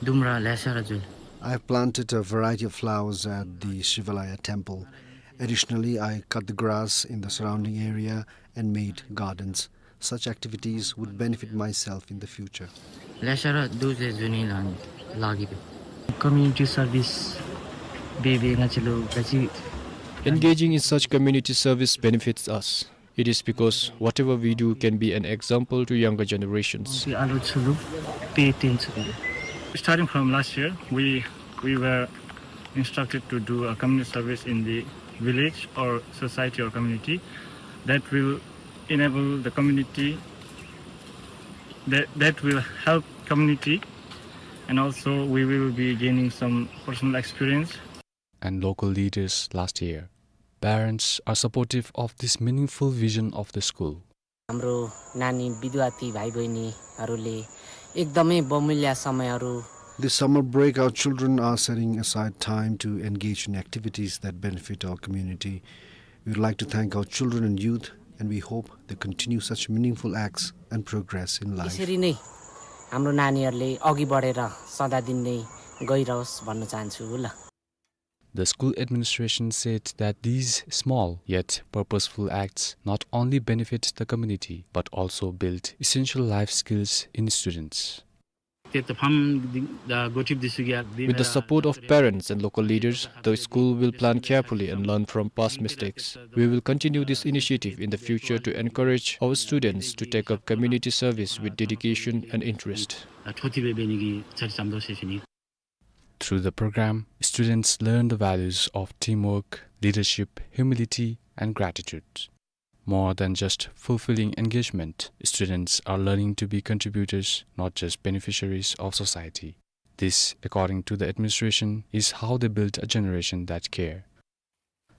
दुम्रा ल्यासारा जुल। I have planted a variety of flowers at the Shivalaya temple. Additionally, I cut the grass in the surrounding area and made gardens. Such activities would benefit myself in the future. ल्यासारा दुजे जुनि लागि बे। Community service बेबे ङाचिलो गजि Engaging in such community service benefits us. It is because whatever we do can be an example to younger generations. Starting from last year, we, we were instructed to do a community service in the village or society or community that will enable the community, that, that will help community, and also we will be gaining some personal experience. And local leaders last year. Parents are supportive of this meaningful vision of the school. हाम्रो नानी विद्यार्थी भाइ बहिनीहरूले एकदमै बहुमूल्य समयहरू This summer break, our children are setting aside time to engage in activities that benefit our community. We would like to thank our children and youth, and we hope they continue such meaningful acts and progress in life. यसरी नै हाम्रो नानीहरूले अघि बढेर सदा दिन नै गइरहोस् भन्न चाहन्छु ल। The school administration said that these small yet purposeful acts not only benefit the community but also build essential life skills in students. With the support of parents and local leaders, the school will plan carefully and learn from past mistakes. We will continue this initiative in the future to encourage our students to take up community service with dedication and interest. Through the program, students learn the values of teamwork, leadership, humility, and gratitude. More than just fulfilling engagement, students are learning to be contributors, not just beneficiaries of society. This, according to the administration, is how they build a generation that care.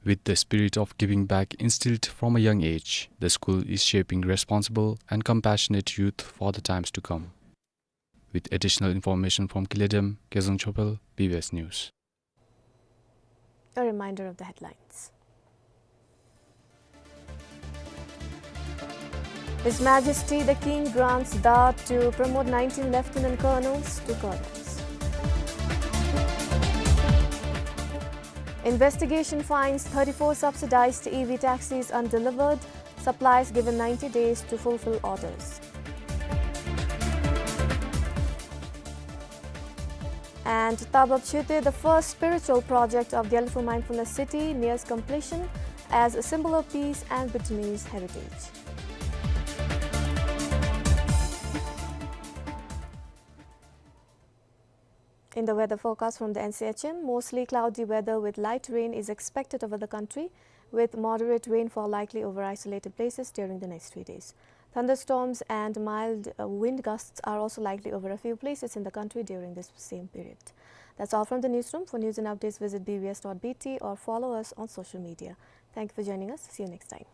With the spirit of giving back instilled from a young age, the school is shaping responsible and compassionate youth for the times to come. With additional information from Kiledem, Kezang Chopel, B B S News. A reminder of the headlines. His Majesty the King grants Dawat to promote nineteen Lieutenant Colonels to Colonels. Investigation finds thirty-four subsidized E V taxis undelivered, suppliers given ninety days to fulfill orders. And Tabap Chute, the first spiritual project of Gelephu Mindfulness City, nears completion as a symbol of peace and Bhutanese heritage. In the weather forecast from the N C H M, mostly cloudy weather with light rain is expected over the country, with moderate rainfall likely over isolated places during the next three days. Thunderstorms and mild, uh, wind gusts are also likely over a few places in the country during this same period. That's all from the newsroom. For news and updates, visit B B S dot B T or follow us on social media. Thank you for joining us. See you next time.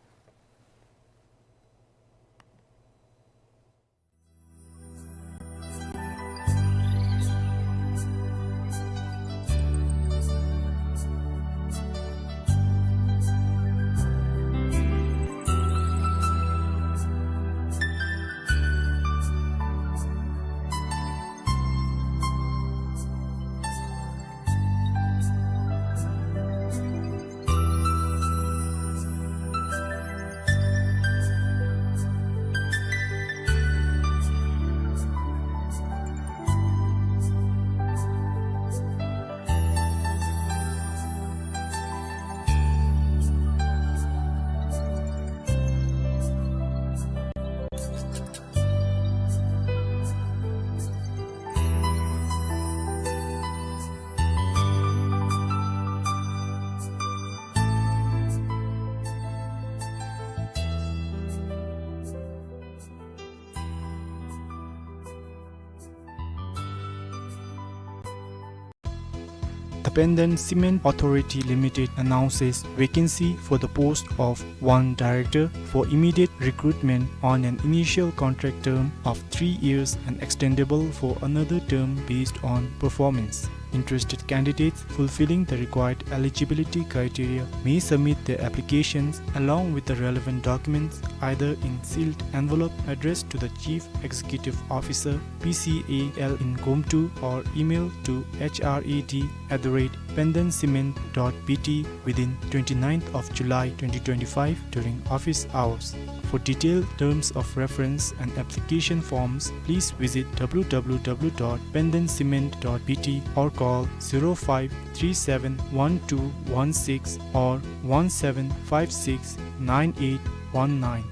Pandan Cement Authority Limited announces vacancy for the post of one director for immediate recruitment on an initial contract term of three years and extendable for another term based on performance. Interested candidates fulfilling the required eligibility criteria may submit their applications along with the relevant documents either in sealed envelope addressed to the Chief Executive Officer, P C A L in Gomtu, or email to H R A D at the rate pandancement dot B T within twenty-ninth of July twenty twenty-five during office hours. For detailed terms of reference and application forms, please visit W W W dot pandancement dot B T or call zero five three seven one two one six or one seven five six nine eight one nine.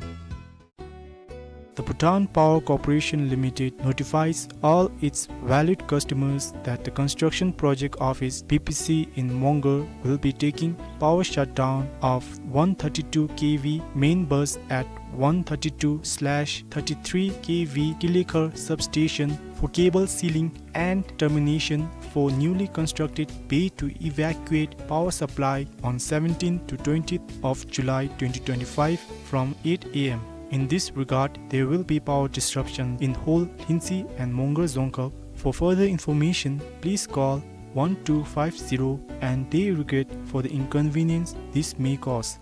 The Bhutan Power Corporation Limited notifies all its valued customers that the construction project office, B P C, in Mongar will be taking power shutdown of one thirty-two K V main bus at one thirty-two slash thirty-three K V Kilikhar substation for cable sealing and termination for newly constructed bay to evacuate power supply on seventeenth to twentieth of July twenty twenty-five from eight A M. In this regard, there will be power disruption in whole Lhintsey and Mongar Dzongkhag. For further information, please call one two five zero and they regret for the inconvenience this may cause.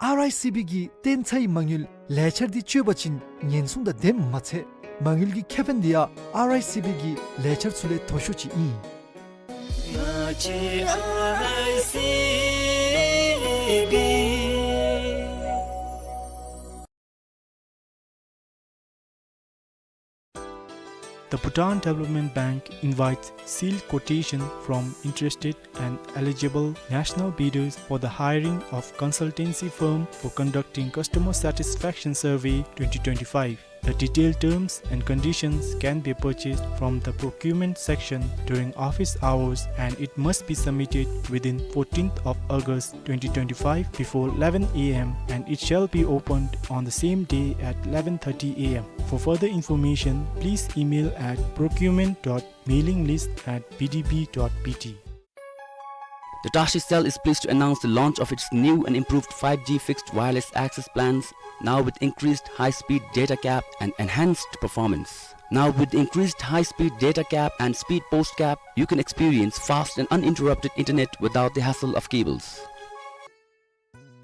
ཨར་ཨའི་སི་བི་གི་བརྟན་ཚའི་མ་དངུལ་ལས་འཆར་འདི་སྤྱོད་པ་ཅིན་ཉེན་སྲུང་དང་ལྡནམ་མ་ཚད་མ་དངུལ་གྱི་ཁེ་ཕན་འདི་ཡང་ཨར་ཨའི་སི་བི་གི་ལས་འཆར་ཚུ་ལས་མཐོ་ཤོས་ཅིག་ཨིན། The Bhutan Development Bank invites sealed quotation from interested and eligible national bidders for the hiring of consultancy firm for conducting customer satisfaction survey twenty twenty-five. The detailed terms and conditions can be purchased from the procurement section during office hours and it must be submitted within fourteenth of August twenty twenty-five before eleven A M and it shall be opened on the same day at eleven thirty A M. For further information, please email at procurement dot mailing list at B D B dot B T. The Tashi Cell is pleased to announce the launch of its new and improved five G fixed wireless access plans, now with increased high-speed data cap and enhanced performance. Now with increased high-speed data cap and speed post cap, you can experience fast and uninterrupted internet without the hassle of cables.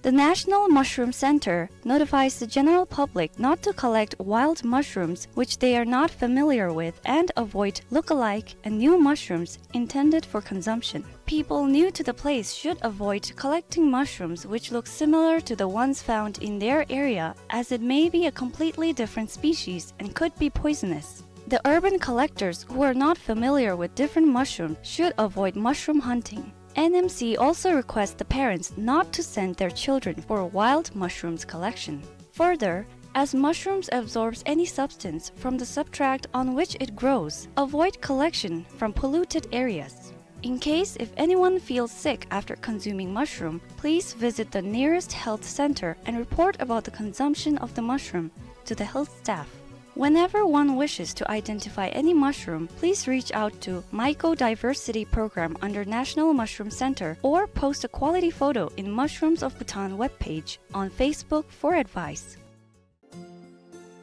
The National Mushroom Center notifies the general public not to collect wild mushrooms which they are not familiar with and avoid look-alike and new mushrooms intended for consumption. People new to the place should avoid collecting mushrooms which look similar to the ones found in their area, as it may be a completely different species and could be poisonous. The urban collectors who are not familiar with different mushrooms should avoid mushroom hunting. N M C also requests the parents not to send their children for wild mushrooms collection. Further, as mushrooms absorbs any substance from the substrate on which it grows, avoid collection from polluted areas. In case if anyone feels sick after consuming mushroom, please visit the nearest health center and report about the consumption of the mushroom to the health staff. Whenever one wishes to identify any mushroom, please reach out to Mycodiversity Program under National Mushroom Center or post a quality photo in Mushrooms of Bhutan webpage on Facebook for advice.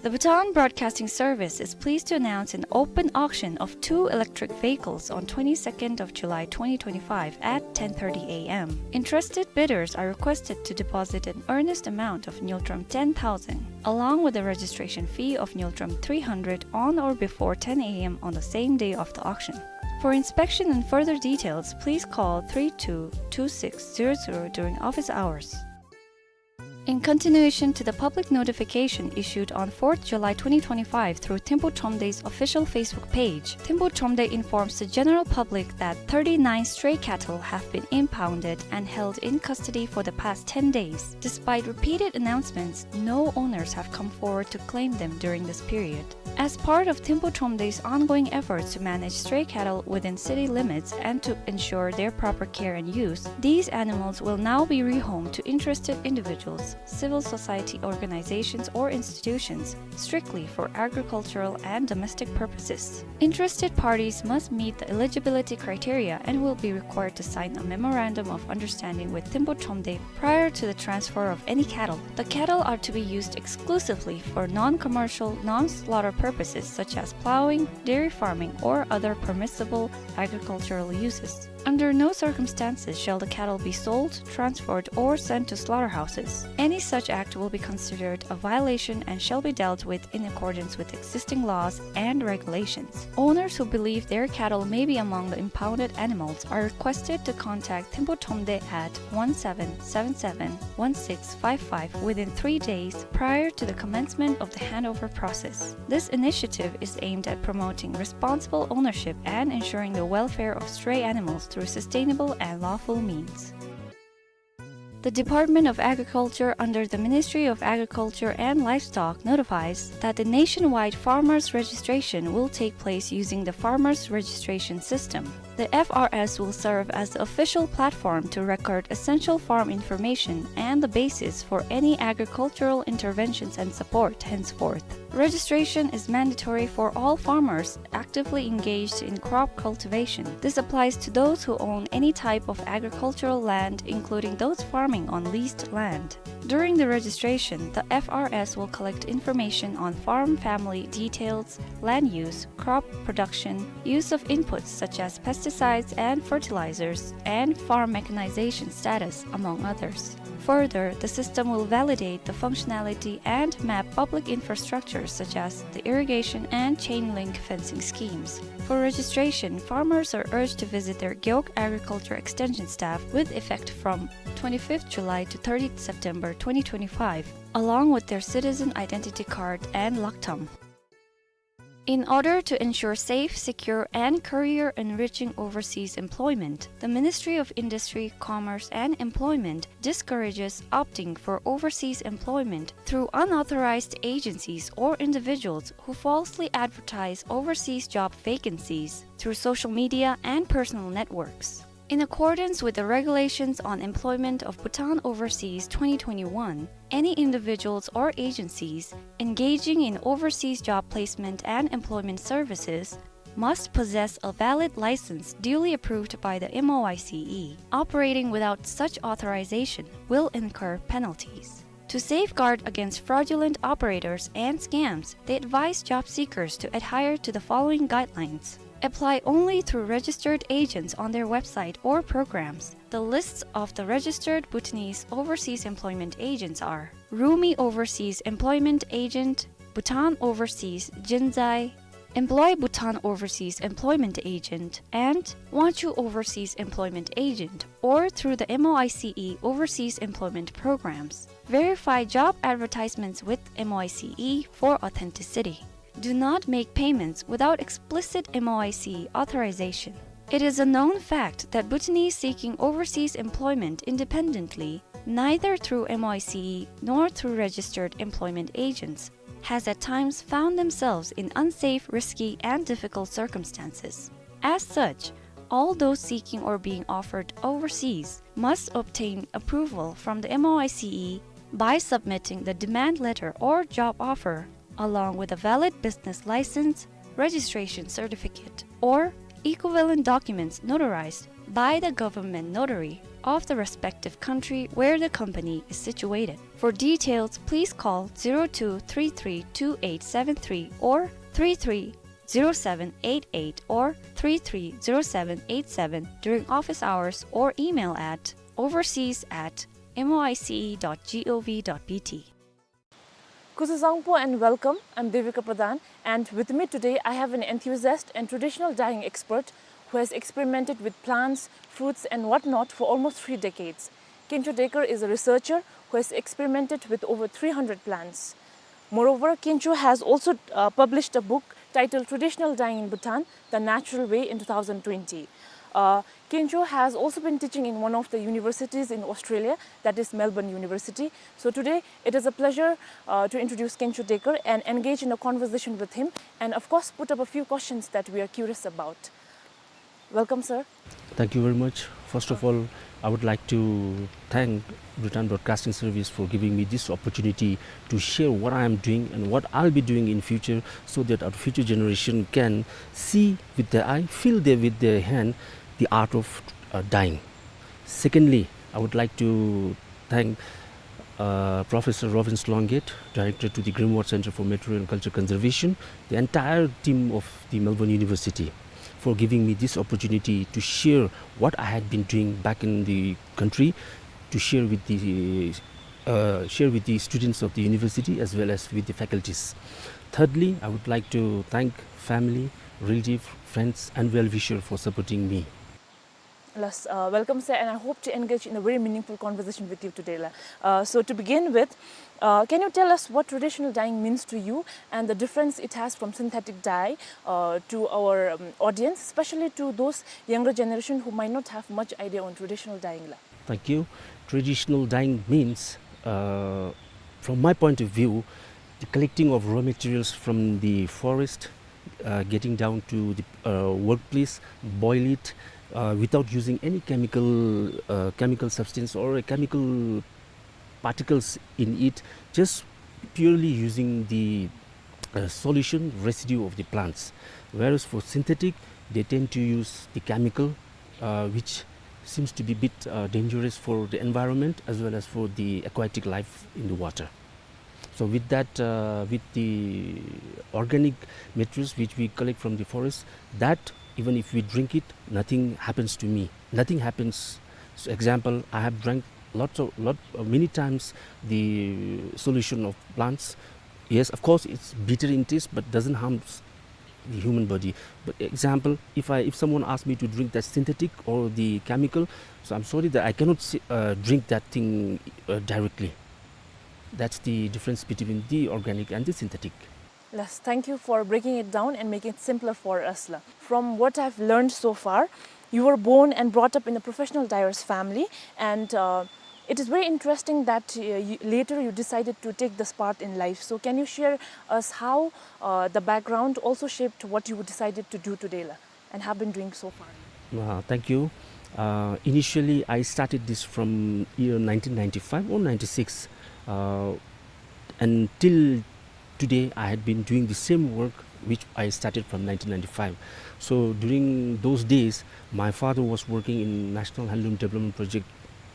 The Bhutan Broadcasting Service is pleased to announce an open auction of two electric vehicles on twenty-second of July twenty twenty-five at ten thirty a m. Interested bidders are requested to deposit an earnest amount of ngultrum ten thousand, along with a registration fee of ngultrum three hundred on or before ten a m on the same day of the auction. For inspection and further details, please call three two two six zero zero during office hours. In continuation to the public notification issued on fourth July twenty twenty-five through Thimphu Thromde's official Facebook page, Thimphu Thromde informs the general public that thirty-nine stray cattle have been impounded and held in custody for the past ten days. Despite repeated announcements, no owners have come forward to claim them during this period. As part of Thimphu Thromde's ongoing efforts to manage stray cattle within city limits and to ensure their proper care and use, these animals will now be rehomed to interested individuals, civil society organizations or institutions, strictly for agricultural and domestic purposes. Interested parties must meet the eligibility criteria and will be required to sign a memorandum of understanding with Thimphu Thromde prior to the transfer of any cattle. The cattle are to be used exclusively for non-commercial, non-slaughter purposes such as plowing, dairy farming, or other permissible agricultural uses. Under no circumstances shall the cattle be sold, transferred, or sent to slaughterhouses. Any such act will be considered a violation and shall be dealt with in accordance with existing laws and regulations. Owners who believe their cattle may be among the impounded animals are requested to contact Thimphu Thromde at one seven seven seven one six five five within three days prior to the commencement of the handover process. This initiative is aimed at promoting responsible ownership and ensuring the welfare of stray animals through sustainable and lawful means. The Department of Agriculture under the Ministry of Agriculture and Livestock notifies that the nationwide farmers registration will take place using the farmers registration system. The F R S will serve as the official platform to record essential farm information and the basis for any agricultural interventions and support henceforth. Registration is mandatory for all farmers actively engaged in crop cultivation. This applies to those who own any type of agricultural land, including those farming on leased land. During the registration, the F R S will collect information on farm family details, land use, crop production, use of inputs such as pesticides and fertilizers, and farm mechanization status, among others. Further, the system will validate the functionality and map public infrastructures such as the irrigation and chain link fencing schemes. For registration, farmers are urged to visit their Gewog Agriculture Extension staff with effect from twenty-fifth July to thirtieth September twenty twenty-five, along with their citizen identity card and laktam. In order to ensure safe, secure, and career-enriching overseas employment, the Ministry of Industry, Commerce, and Employment discourages opting for overseas employment through unauthorized agencies or individuals who falsely advertise overseas job vacancies through social media and personal networks. In accordance with the Regulations on Employment of Bhutan Overseas twenty twenty-one, any individuals or agencies engaging in overseas job placement and employment services must possess a valid license duly approved by the M O I C E. Operating without such authorization will incur penalties. To safeguard against fraudulent operators and scams, they advise job seekers to adhere to the following guidelines. Apply only through registered agents on their website or programs. The lists of the registered Bhutanese overseas employment agents are Rumi Overseas Employment Agent, Bhutan Overseas Jinzai, Employ Bhutan Overseas Employment Agent, and Wangchuh Overseas Employment Agent, or through the M O I C E Overseas Employment Programs. Verify job advertisements with M O I C E for authenticity. Do not make payments without explicit M O I C E authorization. It is a known fact that Bhutanese seeking overseas employment independently, neither through M O I C E nor through registered employment agents, has at times found themselves in unsafe, risky, and difficult circumstances. As such, all those seeking or being offered overseas must obtain approval from the M O I C E by submitting the demand letter or job offer, along with a valid business license, registration certificate, or equivalent documents notarized by the government notary of the respective country where the company is situated. For details, please call zero two three three two eight seven three or three three zero seven eight eight or three three zero seven eight seven during office hours or email at overseas at moice dot gov dot bt. Kuzuzangpo and welcome. I'm Devika Pradhan, and with me today I have an enthusiast and traditional dyeing expert who has experimented with plants, fruits, and whatnot for almost three decades. Kencho Dekar is a researcher who has experimented with over three hundred plants. Moreover, Kencho has also, uh, published a book titled Traditional Dyeing in Bhutan, The Natural Way in two thousand twenty. Uh, Kencho has also been teaching in one of the universities in Australia, that is Melbourne University. So today, it is a pleasure, uh, to introduce Kencho Dekar and engage in a conversation with him, and of course, put up a few questions that we are curious about. Welcome, sir. Thank you very much. First of all, I would like to thank Bhutan Broadcasting Service for giving me this opportunity to share what I am doing and what I'll be doing in future, so that our future generation can see with their eye, feel there with their hand the art of, uh, dyeing. Secondly, I would like to thank, uh, Professor Robin Slongate, Director to the Grimwald Center for Material and Culture Conservation, the entire team of the Melbourne University, for giving me this opportunity to share what I had been doing back in the country, to share with the, uh, share with the students of the university as well as with the faculties. Thirdly, I would like to thank family, relative, friends, and well-wisher for supporting me. Yes, uh, welcome, sir, and I hope to engage in a very meaningful conversation with you today, la. Uh, so to begin with, uh, can you tell us what traditional dyeing means to you and the difference it has from synthetic dye, uh, to our, um, audience, especially to those younger generation who might not have much idea on traditional dyeing, la? Thank you. Traditional dyeing means, uh, from my point of view, the collecting of raw materials from the forest, uh, getting down to the, uh, workplace, boil it, uh, without using any chemical, uh, chemical substance or a chemical particles in it, just purely using the, uh, solution residue of the plants. Whereas for synthetic, they tend to use the chemical, uh, which seems to be a bit, uh, dangerous for the environment as well as for the aquatic life in the water. So with that, uh, with the organic materials which we collect from the forest, that even if we drink it, nothing happens to me. Nothing happens. So example, I have drank lots of, lot, uh, many times the solution of plants. Yes, of course, it's bitter in taste, but doesn't harm s-, the human body. But example, if I, if someone asks me to drink that synthetic or the chemical, so I'm sorry that I cannot si-, uh, drink that thing, uh, directly. That's the difference between the organic and the synthetic. Yes, thank you for breaking it down and making it simpler for us, la. From what I've learned so far, you were born and brought up in a professional dyer's family, and, uh, it is very interesting that, uh, you, later you decided to take this path in life. So can you share us how, uh, the background also shaped what you decided to do today, la, and have been doing so far? Uh, thank you. Uh, initially, I started this from year nineteen ninety-five or ninety-six, uh, and till today, I had been doing the same work which I started from nineteen ninety-five. So during those days, my father was working in National Handloom Development Project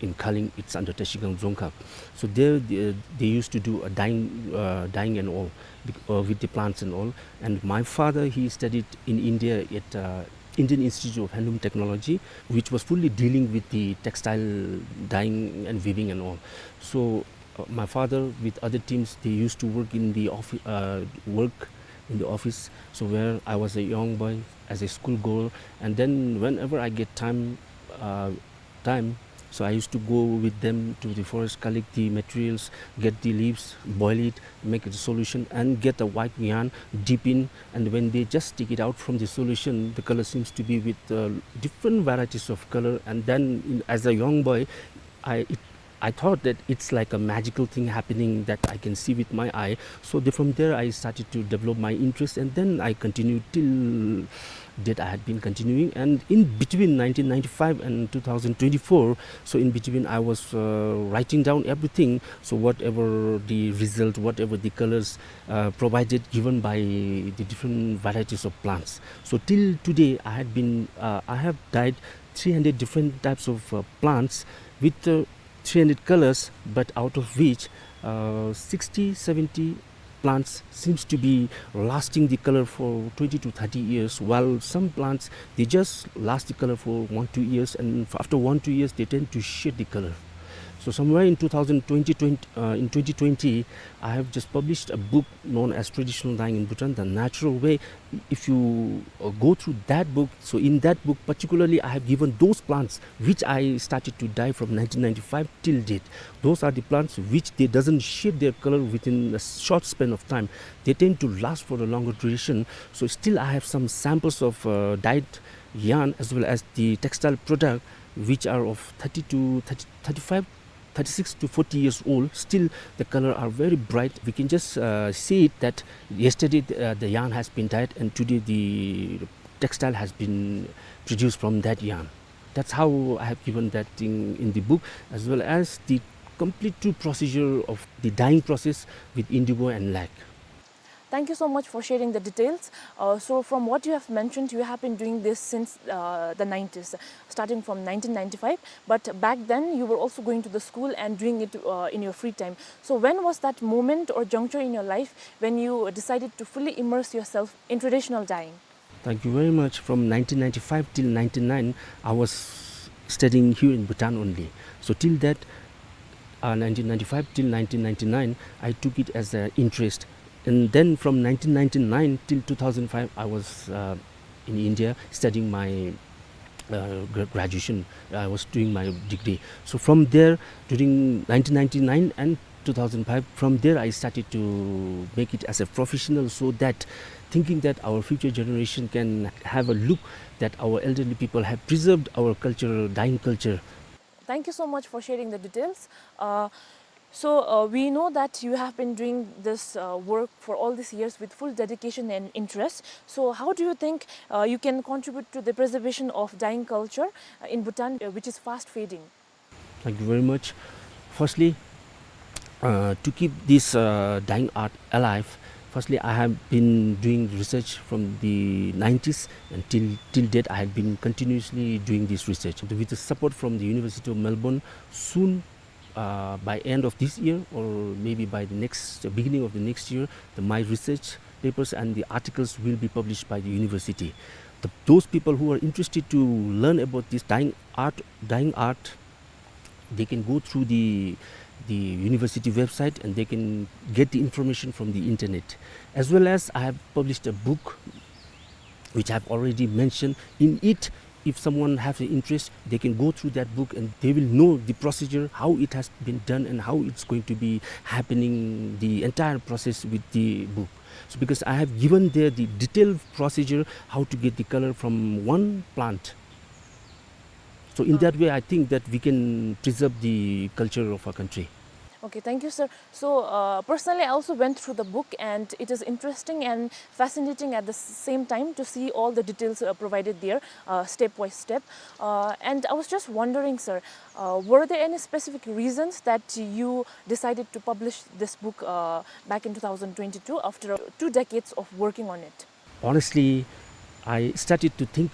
in Khaling. It's under Tashigang Dzongkhag. So there, they, they used to do a dyeing, uh, dyeing and all, bec-, uh, with the plants and all. And my father, he studied in India at, uh, Indian Institute of Handloom Technology, which was fully dealing with the textile dyeing and weaving and all. So, uh, my father with other teams, they used to work in the offi-, uh, work in the office. So where I was a young boy, as a school girl, and then whenever I get time, uh, time, so I used to go with them to the forest, collect the materials, get the leaves, boil it, make the solution, and get the white yarn, dip in, and when they just take it out from the solution, the color seems to be with, uh, different varieties of color. And then, in, as a young boy, I, it, I thought that it's like a magical thing happening that I can see with my eye. So the, from there I started to develop my interest, and then I continued till date. I had been continuing, and in between nineteen ninety-five and two thousand twenty-four, so in between I was, uh, writing down everything. So whatever the result, whatever the colors, uh, provided, given by the different varieties of plants. So till today, I had been, uh, I have dyed three hundred different types of, uh, plants with, uh, three hundred colors, but out of which, uh, sixty, seventy plants seems to be lasting the color for twenty to thirty years, while some plants, they just last the color for one, two years, and f-, after one, two years, they tend to shed the color. So somewhere in two thousand twenty, twenty, uh, in twenty twenty, I have just published a book known as Traditional Dyeing in Bhutan, The Natural Way. If you, uh, go through that book, so in that book particularly, I have given those plants which I started to dye from nineteen ninety-five till date. Those are the plants which they doesn't shed their color within a short span of time. They tend to last for a longer duration. So still I have some samples of, uh, dyed yarn as well as the textile product, which are of thirty to thirty, thirty-five, thirty-six to forty years old. Still, the color are very bright. We can just, uh, see it that yesterday the, uh, the yarn has been dyed, and today the textile has been produced from that yarn. That's how I have given that thing in the book, as well as the complete true procedure of the dyeing process with indigo and lac. Thank you so much for sharing the details. Uh, so from what you have mentioned, you have been doing this since, uh, the nineties, starting from nineteen ninety-five. But back then, you were also going to the school and doing it, uh, in your free time. So when was that moment or juncture in your life when you decided to fully immerse yourself in traditional dyeing? Thank you very much. From nineteen ninety-five till ninety-nine, I was studying here in Bhutan only. So till that, uh, nineteen ninety-five till nineteen ninety-nine, I took it as an interest. And then from nineteen ninety-nine till two thousand five, I was, uh, in India studying my, uh, gra-, graduation. I was doing my degree. So from there, during nineteen ninety-nine and two thousand five, from there I started to make it as a professional, so that thinking that our future generation can have a look that our elderly people have preserved our culture, dyeing culture. Thank you so much for sharing the details. Uh, so, uh, we know that you have been doing this, uh, work for all these years with full dedication and interest. So, how do you think, uh, you can contribute to the preservation of dyeing culture, uh, in Bhutan, uh, which is fast fading? Thank you very much. Firstly, uh, to keep this, uh, dyeing art alive, firstly, I have been doing research from the nineties, and till, till date, I have been continuously doing this research. With the support from the University of Melbourne, soon, uh, by end of this year, or maybe by the next, the beginning of the next year, the, my research papers and the articles will be published by the university. The, those people who are interested to learn about this dyeing art, dyeing art, they can go through the, the university website and they can get the information from the internet. As well as I have published a book which I have already mentioned. In it, if someone has an interest, they can go through that book and they will know the procedure, how it has been done and how it's going to be happening, the entire process with the book. So because I have given there the detailed procedure, how to get the color from one plant. So in that way, I think that we can preserve the culture of our country. Okay, thank you, sir. So, uh, personally, I also went through the book, and it is interesting and fascinating at the s-, same time to see all the details, uh, provided there, uh, step by step. Uh, and I was just wondering, sir, uh, were there any specific reasons that you decided to publish this book, uh, back in two thousand twenty-two after two decades of working on it? Honestly, I started to think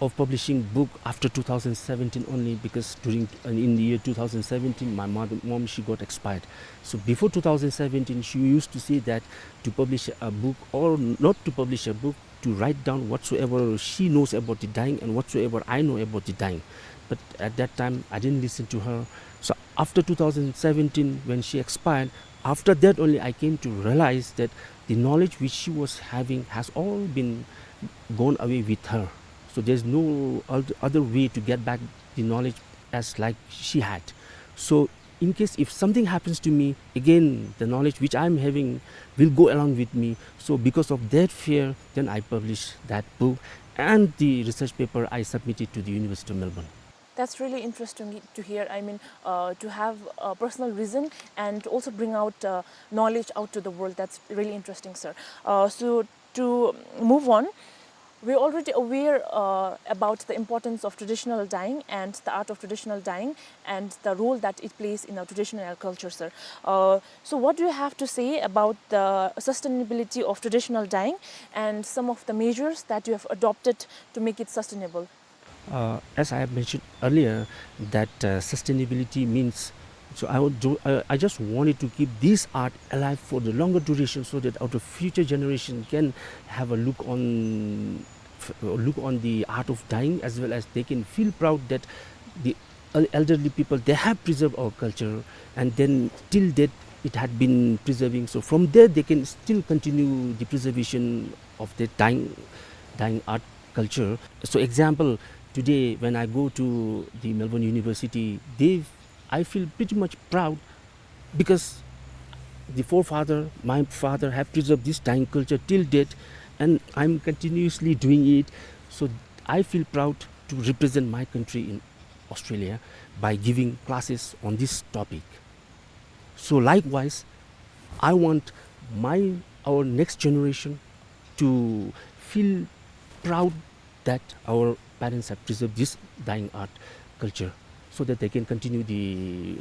of publishing book after two thousand seventeen only, because during, in the year two thousand seventeen, my mother, mom, she got expired. So before two thousand seventeen, she used to say that to publish a book, or not to publish a book, to write down whatsoever she knows about the dyeing and whatsoever I know about the dyeing. But at that time, I didn't listen to her. So after two thousand seventeen, when she expired, after that only I came to realize that the knowledge which she was having has all been gone away with her. So there's no oth-, other way to get back the knowledge as like she had. So in case if something happens to me, again, the knowledge which I'm having will go along with me. So because of that fear, then I published that book and the research paper I submitted to the University of Melbourne. That's really interesting to hear. I mean, uh, to have a personal reason and also bring out uh, knowledge out to the world. That's really interesting, sir. Uh, so to move on, we're already aware uh, about the importance of traditional dyeing and the art of traditional dyeing and the role that it plays in our traditional culture, sir. Uh, so what do you have to say about the sustainability of traditional dyeing and some of the measures that you have adopted to make it sustainable? Uh, as I have mentioned earlier, that uh, sustainability means, so I, would do, uh, I just wanted to keep this art alive for the longer duration so that our future generation can have a look on, f- uh, look on the art of dyeing, as well as they can feel proud that the el- elderly people, they have preserved our culture, and then till date it had been preserving. So from there they can still continue the preservation of the dyeing, dyeing art culture. So example, today when I go to the Melbourne University, they, I feel pretty much proud because the forefather, my father, have preserved this dyeing culture till date, and I'm continuously doing it. So I feel proud to represent my country in Australia by giving classes on this topic. So likewise, I want my, our next generation to feel proud that our parents have preserved this dyeing art culture, so that they can continue the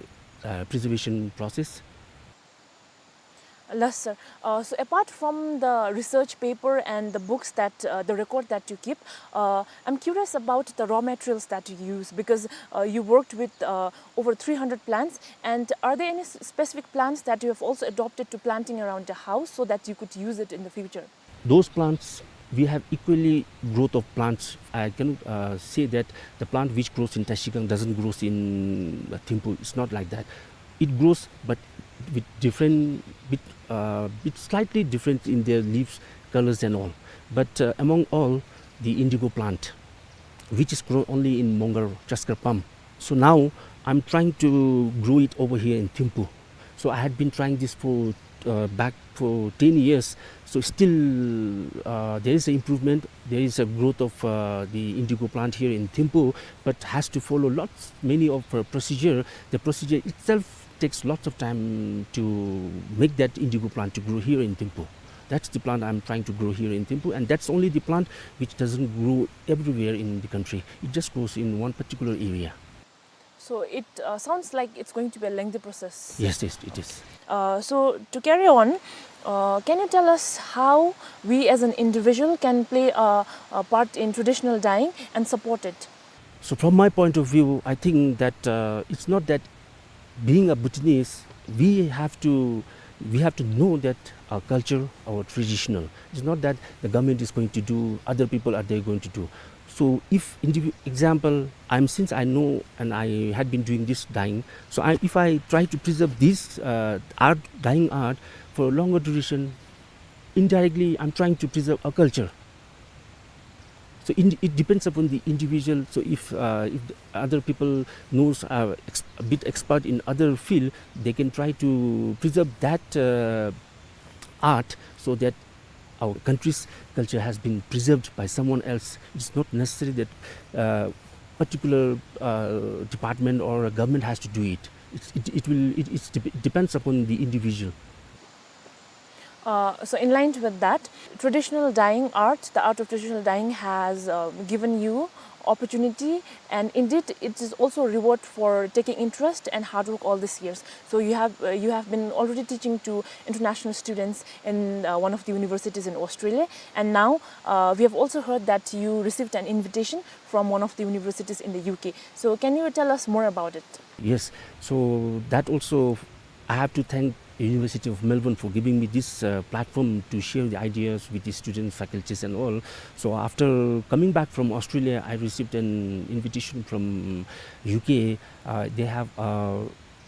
uh, preservation process. Yes, sir. Uh, so apart from the research paper and the books that uh, the record that you keep, uh, I'm curious about the raw materials that you use, because uh, you worked with uh, over three hundred plants. And are there any s- specific plants that you have also adopted to planting around the house so that you could use it in the future? Those plants, we have equally growth of plants. I can uh, say that the plant which grows in Tashigang doesn't grows in uh, Thimphu. It's not like that. It grows, but with different, with, uh, with slightly different in their leaves, colors and all. But uh, among all, the indigo plant, which is grown only in Mongar, Chaskar Pam. So now I'm trying to grow it over here in Thimphu. So I had been trying this for uh, back for ten years. So still uh, there is an improvement. There is a growth of uh, the indigo plant here in Thimphu, but has to follow lots, many of uh, procedure. The procedure itself takes lots of time to make that indigo plant to grow here in Thimphu. That's the plant I'm trying to grow here in Thimphu, and that's only the plant which doesn't grow everywhere in the country. It just grows in one particular area. So it uh, sounds like it's going to be a lengthy process. Yes, yes, it is. Uh, so to carry on, uh, can you tell us how we as an individual can play a, a part in traditional dyeing and support it? So from my point of view, I think that uh, it's not that being a Bhutanese, we have to, we have to know that our culture, our traditional. It's not that the government is going to do, other people are they going to do. So if indivi- example, I'm, since I know and I had been doing this dyeing, so I, if I try to preserve this uh, art, dyeing art, for a longer duration, indirectly I'm trying to preserve a culture. So in, it depends upon the individual. So if uh, if the other people knows uh, ex- a bit expert in other field, they can try to preserve that uh, art so that our country's culture has been preserved by someone else. It's not necessary that uh, particular uh, department or a government has to do it. It's, it, it will it, it's dep- depends upon the individual. Uh, so in line with that, traditional dyeing art, the art of traditional dyeing has uh, given you opportunity, and indeed it is also a reward for taking interest and hard work all these years. So you have uh, you have been already teaching to international students in uh, one of the universities in Australia, and now uh, we have also heard that you received an invitation from one of the universities in the U K. So can you tell us more about it? Yes, so that also I have to thank University of Melbourne for giving me this uh, platform to share the ideas with the students, faculties and all. So after coming back from Australia, I received an invitation from U K. Uh, they have uh,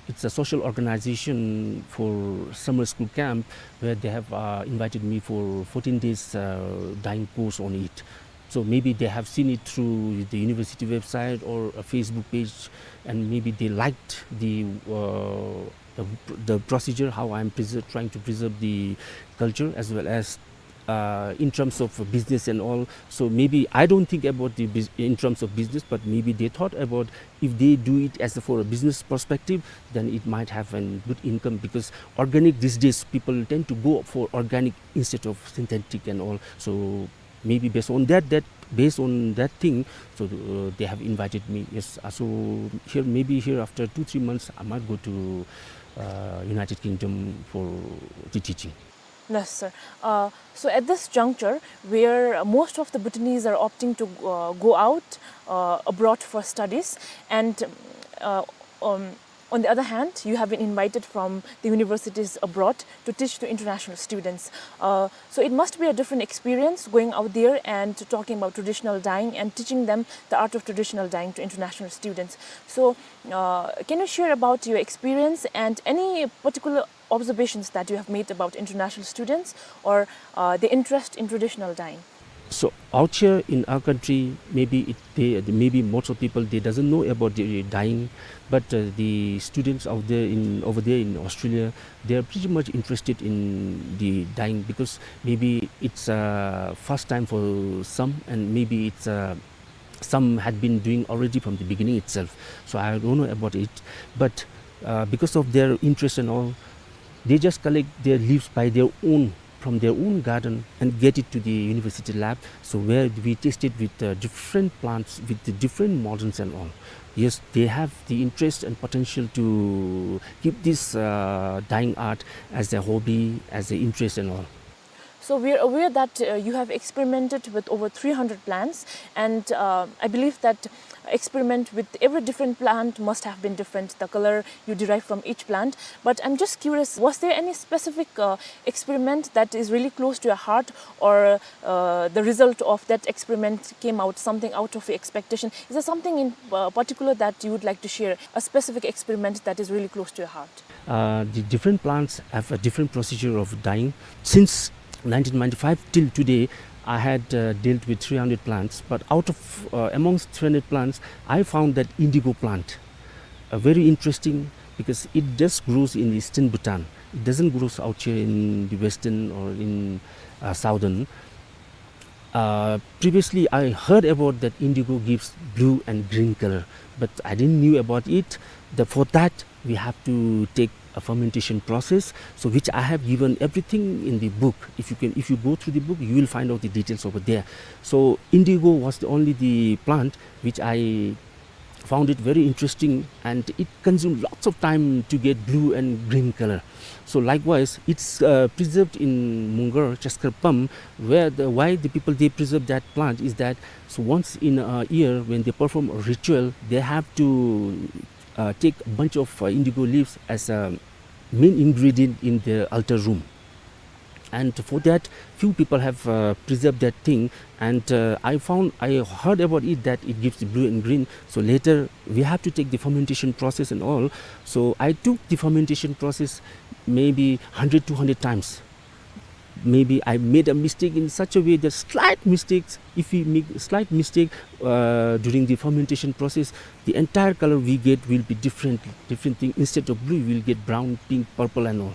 it's a social organization for summer school camp where they have uh, invited me for fourteen days uh, dyeing course on it. So maybe they have seen it through the university website or a Facebook page, and maybe they liked the uh, the, the procedure, how I'm preser- trying to preserve the culture as well as uh, in terms of business and all. So maybe I don't think about the bus-, in terms of business, but maybe they thought about if they do it as a, for a business perspective, then it might have a good income, because organic these days, people tend to go for organic instead of synthetic and all. So maybe based on that, that based on that thing, so, uh, they have invited me. Yes, uh, so here, maybe here after two, three months, I might go to, uh, United Kingdom for the teaching. Yes, sir. Uh, so at this juncture, where most of the Bhutanese are opting to, uh, go out, uh, abroad for studies, and, uh, um, on the other hand, you have been invited from the universities abroad to teach to international students. Uh, so it must be a different experience going out there and talking about traditional dyeing and teaching them the art of traditional dyeing to international students. So, uh, can you share about your experience and any particular observations that you have made about international students or, uh, the interest in traditional dyeing? So out here in our country, maybe it, they, maybe most of people, they doesn't know about the dyeing, but, uh, the students out there in, over there in Australia, they are pretty much interested in the dyeing, because maybe it's, uh, first time for some, and maybe it's, uh, some had been doing already from the beginning itself. So I don't know about it, but, uh, because of their interest and all, they just collect their leaves by their own, from their own garden, and get it to the university lab. So where we tested with, uh, different plants, with the different models and all. Yes, they have the interest and potential to keep this, uh, dyeing art as a hobby, as an interest and all. So we are aware that, uh, you have experimented with over three hundred plants, and, uh, I believe that experiment with every different plant must have been different, the color you derive from each plant. But I'm just curious, was there any specific, uh, experiment that is really close to your heart, or, uh, the result of that experiment came out something out of your expectation? Is there something in, uh, particular that you would like to share, a specific experiment that is really close to your heart? Uh, the different plants have a different procedure of dyeing. Since nineteen ninety-five till today, I had, uh, dealt with three hundred plants, but out of, uh, amongst three hundred plants, I found that indigo plant, uh, very interesting, because it just grows in eastern Bhutan. It doesn't grow out here in the western or in, uh, southern. Uh, previously, I heard about that indigo gives blue and green color, but I didn't knew about it. The, for that, we have to take a fermentation process, so which I have given everything in the book. If you can, if you go through the book, you will find out the details over there. So indigo was the only the plant which I found it very interesting, and it consumed lots of time to get blue and green color. So likewise, it's, uh, preserved in Mungar, Chaskar Pam, where the, why the people, they preserve that plant is that, so once in a year when they perform a ritual, they have to, uh, take a bunch of, uh, indigo leaves as a main ingredient in the altar room. And for that, few people have, uh, preserved that thing. And, uh, I found, I heard about it that it gives the blue and green. So later, we have to take the fermentation process and all. So I took the fermentation process maybe hundred, two hundred times. Maybe I made a mistake in such a way that slight mistakes, if we make slight mistake, uh, during the fermentation process, the entire color we get will be different, different thing. Instead of blue, we will get brown, pink, purple and all.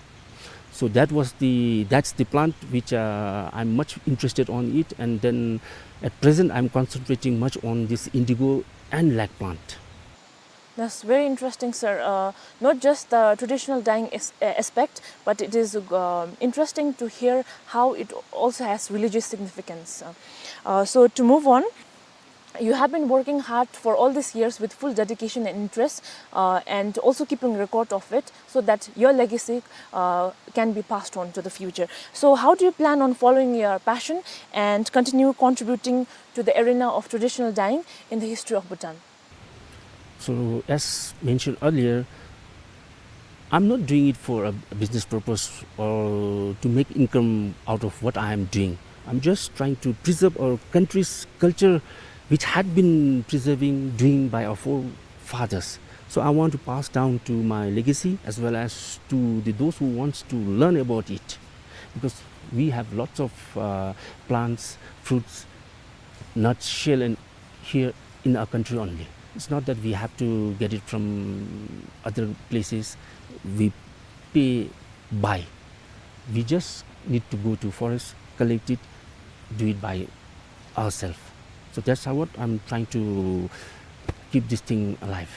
So that was the, that's the plant which, uh, I'm much interested on it, and then at present I'm concentrating much on this indigo and lac plant. That's very interesting, sir. Uh, not just the traditional dyeing as-, uh, aspect, but it is, um, interesting to hear how it also has religious significance. Uh, uh, so to move on, you have been working hard for all these years with full dedication and interest, uh, and also keeping record of it so that your legacy, uh, can be passed on to the future. So how do you plan on following your passion and continue contributing to the arena of traditional dyeing in the history of Bhutan? So, as mentioned earlier, I'm not doing it for a, a business purpose or to make income out of what I am doing. I'm just trying to preserve our country's culture, which had been preserving, doing by our forefathers. So I want to pass down to my legacy as well as to the, those who wants to learn about it, because we have lots of, uh, plants, fruits, nuts, shell, and here in our country only. It's not that we have to get it from other places. We pay, buy. We just need to go to forest, collect it, do it by ourselves. So that's how what I'm trying to keep this thing alive.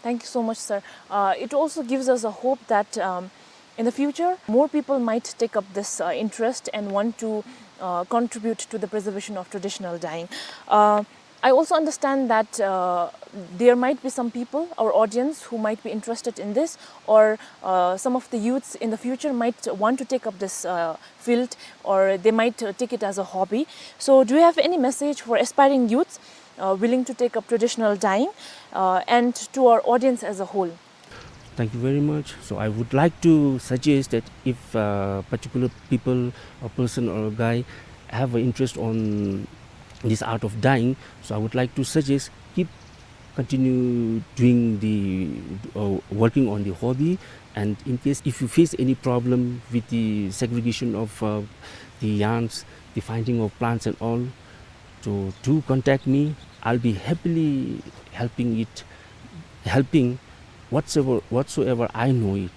Thank you so much, sir. Uh, it also gives us a hope that, um, in the future, more people might take up this, uh, interest and want to, uh, contribute to the preservation of traditional dyeing. Uh, I also understand that, uh, there might be some people, our audience, who might be interested in this, or, uh, some of the youths in the future might want to take up this, uh, field, or they might, uh, take it as a hobby. So, do you have any message for aspiring youths, uh, willing to take up traditional dyeing, uh, and to our audience as a whole? Thank you very much. So I would like to suggest that if, uh, particular people, a person or a guy, have an interest on this art of dyeing, so I would like to suggest, keep, continue doing the, uh, working on the hobby. And in case if you face any problem with the segregation of, uh, the yarns, the finding of plants and all, so do contact me. I'll be happily helping it, helping whatsoever, whatsoever I know it.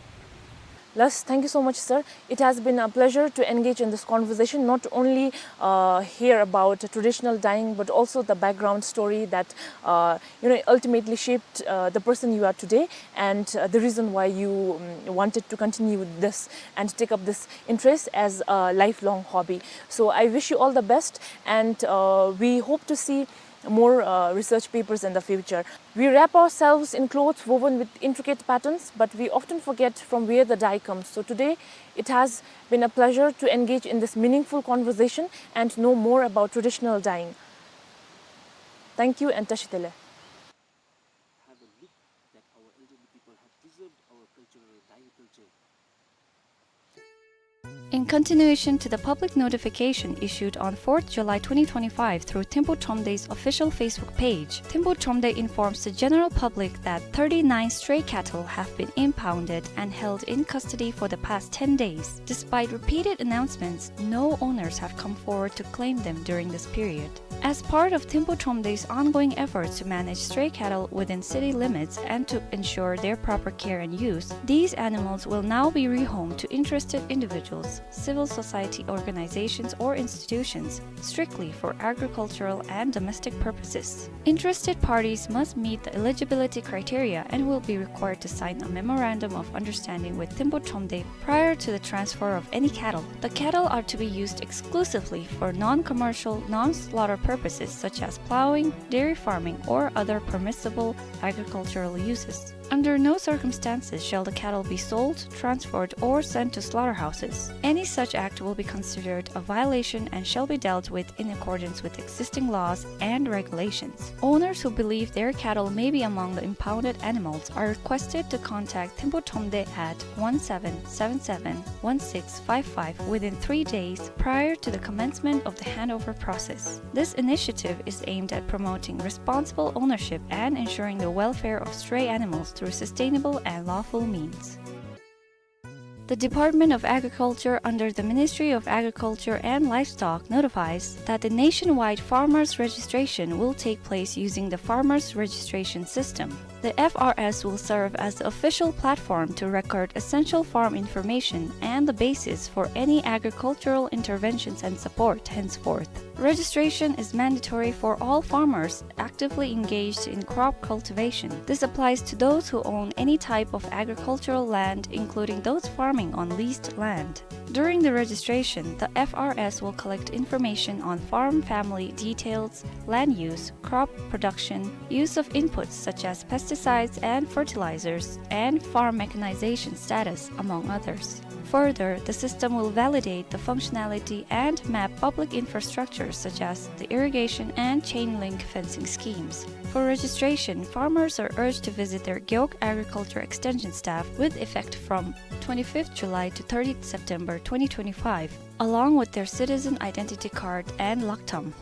Lars, thank you so much, sir. It has been a pleasure to engage in this conversation, not only, uh, hear about traditional dyeing, but also the background story that, uh, you know, ultimately shaped, uh, the person you are today, and, uh, the reason why you, um, wanted to continue this and take up this interest as a lifelong hobby. So I wish you all the best, and, uh, we hope to see more, uh, research papers in the future. We wrap ourselves in clothes woven with intricate patterns, but we often forget from where the dye comes. So today, it has been a pleasure to engage in this meaningful conversation and know more about traditional dyeing. Thank you and ṭāshi ཏེ་ལེ. Have a look that our elderly people have preserved our cultural dyeing culture. In continuation to the public notification issued on fourth July twenty twenty-five through Thimphu Thromde's official Facebook page, Thimphu Thromde informs the general public that thirty-nine stray cattle have been impounded and held in custody for the past ten days. Despite repeated announcements, no owners have come forward to claim them during this period. As part of Thimphu Thromde's ongoing efforts to manage stray cattle within city limits and to ensure their proper care and use, these animals will now be rehomed to interested individuals, civil society organizations or institutions, strictly for agricultural and domestic purposes. Interested parties must meet the eligibility criteria and will be required to sign a memorandum of understanding with Thimphu Thromde prior to the transfer of any cattle. The cattle are to be used exclusively for non-commercial, non-slaughter purposes such as plowing, dairy farming, or other permissible agricultural uses. Under no circumstances shall the cattle be sold, transferred, or sent to slaughterhouses. Any such act will be considered a violation and shall be dealt with in accordance with existing laws and regulations. Owners who believe their cattle may be among the impounded animals are requested to contact Thimphu Thromde at one seven seven seven one six five five within three days prior to the commencement of the handover process. This initiative is aimed at promoting responsible ownership and ensuring the welfare of stray animals through sustainable and lawful means. The Department of Agriculture under the Ministry of Agriculture and Livestock notifies that the nationwide farmers registration will take place using the farmers registration system. The F R S will serve as the official platform to record essential farm information and the basis for any agricultural interventions and support henceforth. Registration is mandatory for all farmers actively engaged in crop cultivation. This applies to those who own any type of agricultural land, including those farming on leased land. During the registration, the F R S will collect information on farm family details, land use, crop production, use of inputs such as pesticides and fertilizers, and farm mechanization status, among others. Further, the system will validate the functionality and map public infrastructure such as the irrigation and chain link fencing schemes. For registration, farmers are urged to visit their Gewog Agriculture Extension staff with effect from twenty-fifth July to thirtieth September twenty twenty-five, along with their citizen identity card and laktam.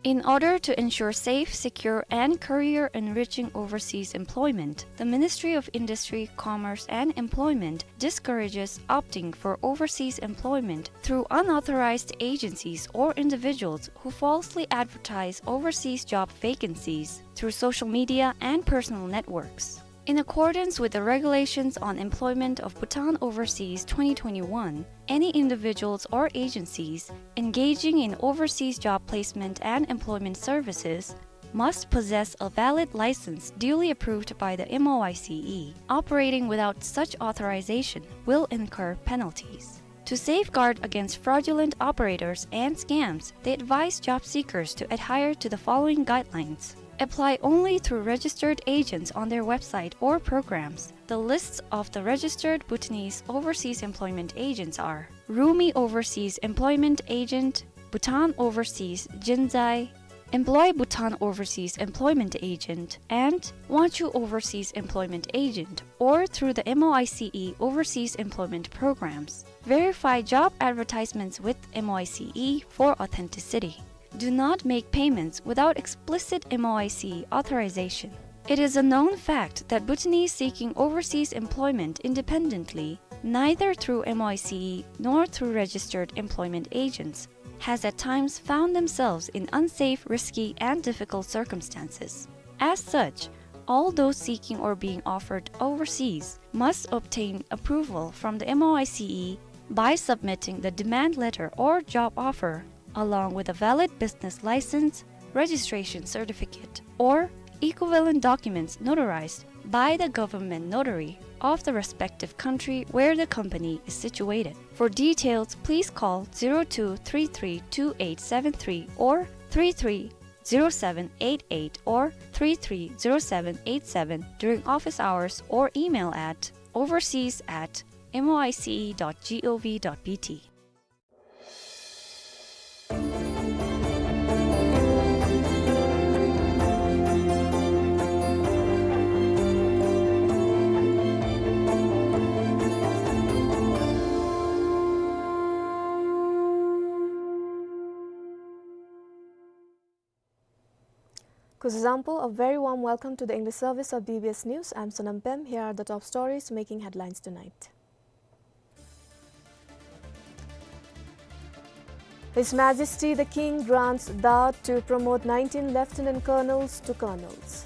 In order to ensure safe, secure, and career-enriching overseas employment, the Ministry of Industry, Commerce, and Employment discourages opting for overseas employment through unauthorized agencies or individuals who falsely advertise overseas job vacancies through social media and personal networks. In accordance with the Regulations on Employment of Bhutan Overseas twenty twenty-one, any individuals or agencies engaging in overseas job placement and employment services must possess a valid license duly approved by the M O I C E. Operating without such authorization will incur penalties. To safeguard against fraudulent operators and scams, they advise job seekers to adhere to the following guidelines. Apply only through registered agents on their website or programs. The lists of the registered Bhutanese overseas employment agents are Rumi Overseas Employment Agent, Bhutan Overseas Jinzai, Employ Bhutan Overseas Employment Agent, and Wanchu Overseas Employment Agent, or through the M O I C E Overseas Employment Programs. Verify job advertisements with M O I C E for authenticity. Do not make payments without explicit M O I C E authorization. It is a known fact that Bhutanese seeking overseas employment independently, neither through M O I C E nor through registered employment agents, has at times found themselves in unsafe, risky, and difficult circumstances. As such, all those seeking or being offered overseas must obtain approval from the M O I C E by submitting the demand letter or job offer, along with a valid business license, registration certificate, or equivalent documents notarized by the government notary of the respective country where the company is situated. For details, please call zero two three three two eight seven three or three three zero seven eight eight or three three zero seven eight seven during office hours or email at overseas at M O I C E dot gov dot B T. Kuzuzangpo, a very warm welcome to the English service of B B S News. I'm Sonam Pem. Here are the top stories making headlines tonight. His Majesty the King grants Daw to promote nineteen Lieutenant Colonels to Colonels.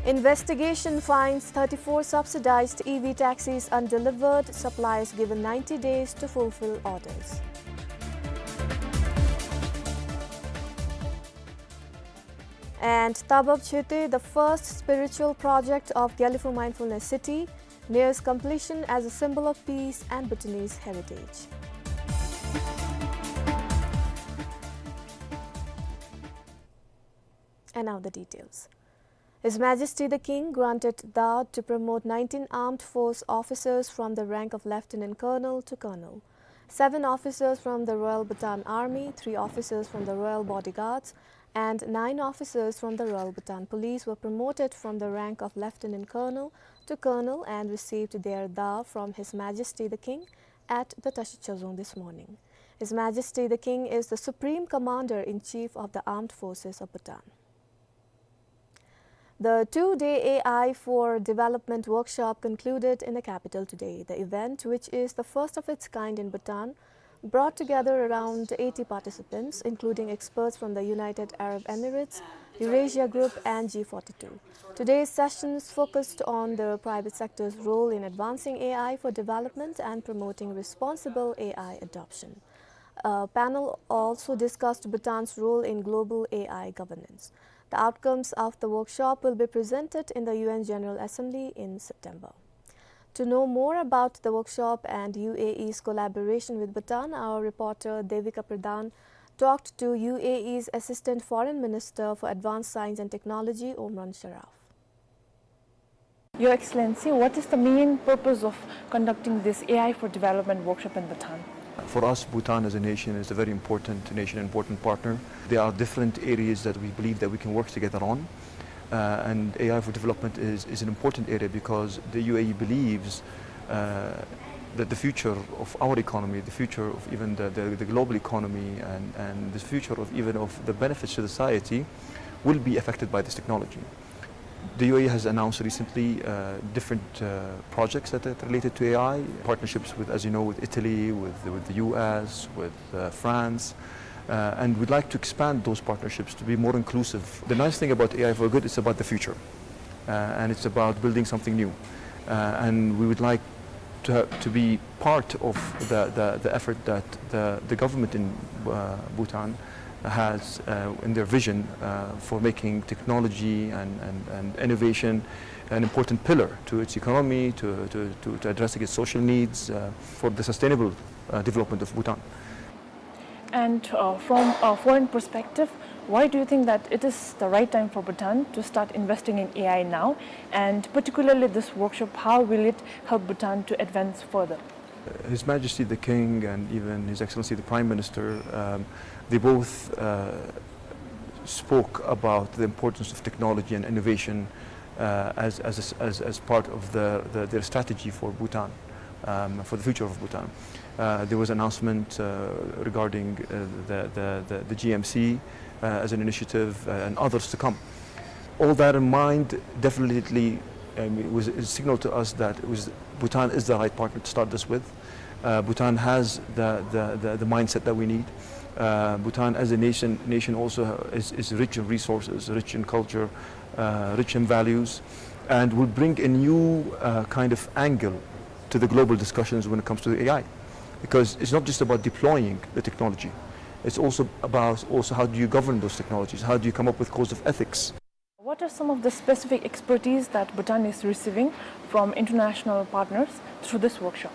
Investigation finds thirty-four subsidized E V taxis undelivered, suppliers given ninety days to fulfill orders. And Tabab Chhete, the first spiritual project of Gelephu Mindfulness City, nears completion as a symbol of peace and Bhutanese heritage. And now the details. His Majesty the King granted Daw to promote nineteen armed force officers from the rank of Lieutenant Colonel to Colonel, seven officers from the Royal Bhutan Army, three officers from the Royal Bodyguards, and nine officers from the Royal Bhutan Police were promoted from the rank of Lieutenant Colonel to Colonel and received their Daw from His Majesty the King at the Tashi Chozong this morning. His Majesty the King is the Supreme Commander-in-Chief of the Armed Forces of Bhutan. The two-day A I for Development workshop concluded in the capital today. The event, which is the first of its kind in Bhutan, brought together around eighty participants, including experts from the United Arab Emirates, Eurasia Group, and G forty-two. Today's sessions focused on the private sector's role in advancing A I for development and promoting responsible A I adoption. A panel also discussed Bhutan's role in global A I governance. The outcomes of the workshop will be presented in the U N General Assembly in September. To know more about the workshop and U A E's collaboration with Bhutan, our reporter Devika Pradhan talked to U A E's Assistant Foreign Minister for Advanced Science and Technology, Omran Sharaf. Your Excellency, what is the main purpose of conducting this A I for Development workshop in Bhutan? For us, Bhutan as a nation is a very important nation, important partner. There are different areas that we believe that we can work together on. Uh, and A I for Development is, is an important area because the U A E believes, uh, that the future of our economy, the future of even the, the, the global economy, and, and the future of even of the benefits to society will be affected by this technology. The U A E has announced recently, uh, different, uh, projects that are related to A I, partnerships with, as you know, with Italy, with, with the U S, with, uh, France. Uh, and we'd like to expand those partnerships to be more inclusive. The nice thing about A I for Good is about the future, uh, and it's about building something new. Uh, and we would like to, ha- to be part of the, the, the effort that the, the government in uh, Bhutan has uh, in their vision uh, for making technology and, and, and innovation an important pillar to its economy, to, to, to, to addressing its social needs uh, for the sustainable uh, development of Bhutan. And uh, from a foreign perspective, why do you think that it is the right time for Bhutan to start investing in A I now? And particularly this workshop, how will it help Bhutan to advance further? His Majesty the King and even His Excellency the Prime Minister, um, they both uh, spoke about the importance of technology and innovation uh, as, as, as, as part of the, the, their strategy for Bhutan, um, for the future of Bhutan. Uh, there was an announcement uh, regarding uh, the, the, the, the G M C uh, as an initiative uh, and others to come. All that in mind, definitely um, it was a signal to us that it was, Bhutan is the right partner to start this with. Uh, Bhutan has the, the, the, the mindset that we need. Uh, Bhutan as a nation, nation also is, is rich in resources, rich in culture, uh, rich in values, and will bring a new uh, kind of angle to the global discussions when it comes to A I. Because it's not just about deploying the technology. It's also about also how do you govern those technologies? How do you come up with codes of ethics? What are some of the specific expertise that Bhutan is receiving from international partners through this workshop?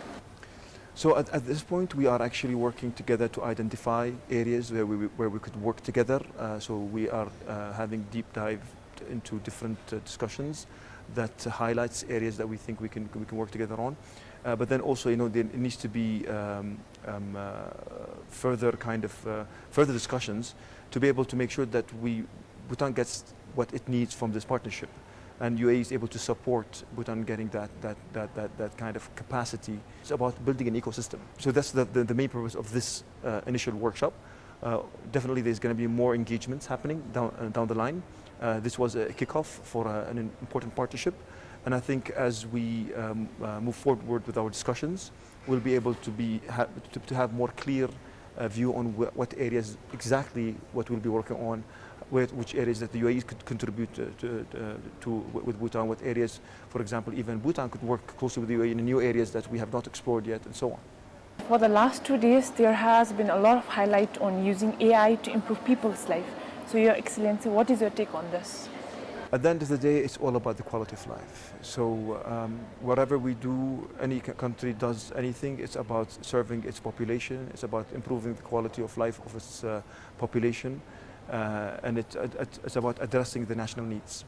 So at, at this point, we are actually working together to identify areas where we, where we could work together. Uh, so we are uh, having deep dive into different uh, discussions that highlights areas that we think we can, we can work together on. Uh, but then also, you know, there needs to be um, um, uh, further kind of uh, further discussions to be able to make sure that we, Bhutan gets what it needs from this partnership, and U A E is able to support Bhutan getting that, that, that, that, that kind of capacity. It's about building an ecosystem. So that's the, the, the main purpose of this uh, initial workshop. Uh, definitely there's gonna be more engagements happening down, uh, down the line. Uh, this was a kickoff for uh, an important partnership, and I think as we um, uh, move forward with our discussions, we'll be able to be ha- to, to have more clear uh, view on wh- what areas exactly what we'll be working on, where, which areas that the U A E could contribute uh, to, uh, to with Bhutan, what areas, for example, even Bhutan could work closely with the U A E in new areas that we have not explored yet, and so on. For the last two days, there has been a lot of highlight on using A I to improve people's life. So, Your Excellency, what is your take on this? At the end of the day, it's all about the quality of life. So, um, whatever we do, any c- country does anything, it's about serving its population, it's about improving the quality of life of its uh, population, uh, and it, it, it's about addressing the national needs.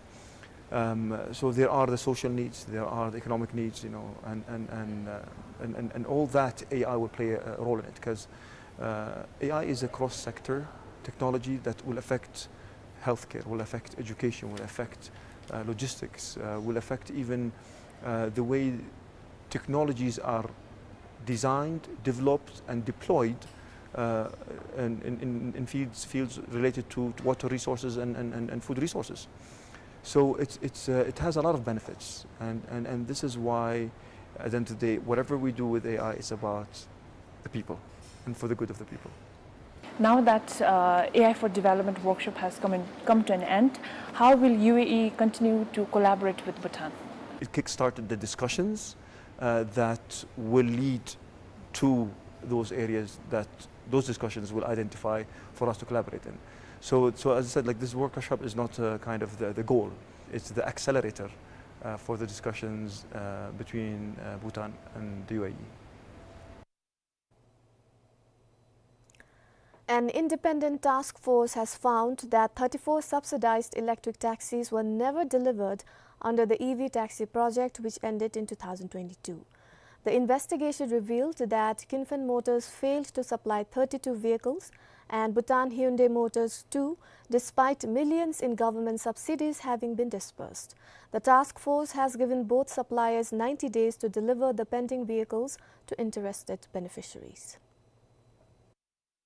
Um, so there are the social needs, there are the economic needs, you know, and, and, and, uh, and, and, and all that A I will play a, a role in it, because uh, A I is a cross-sector technology that will affect healthcare, will affect education, will affect uh, logistics, uh, will affect even uh, the way technologies are designed, developed, and deployed uh, in, in, in fields, fields related to water resources and, and, and, and food resources. So it's, it's, uh, it has a lot of benefits, and, and, and this is why, at the end of the day, whatever we do with A I is about the people and for the good of the people. Now that uh, A I for Development workshop has come, in, come to an end, how will U A E continue to collaborate with Bhutan? It kickstarted the discussions uh, that will lead to those areas that those discussions will identify for us to collaborate in. So, so as I said, like, this workshop is not uh, kind of the, the goal; it's the accelerator uh, for the discussions uh, between uh, Bhutan and the U A E. An independent task force has found that thirty-four subsidized electric taxis were never delivered under the E V taxi project, which ended in two thousand twenty-two. The investigation revealed that Kinfen Motors failed to supply thirty-two vehicles and Bhutan Hyundai Motors two, despite millions in government subsidies having been disbursed. The task force has given both suppliers ninety days to deliver the pending vehicles to interested beneficiaries.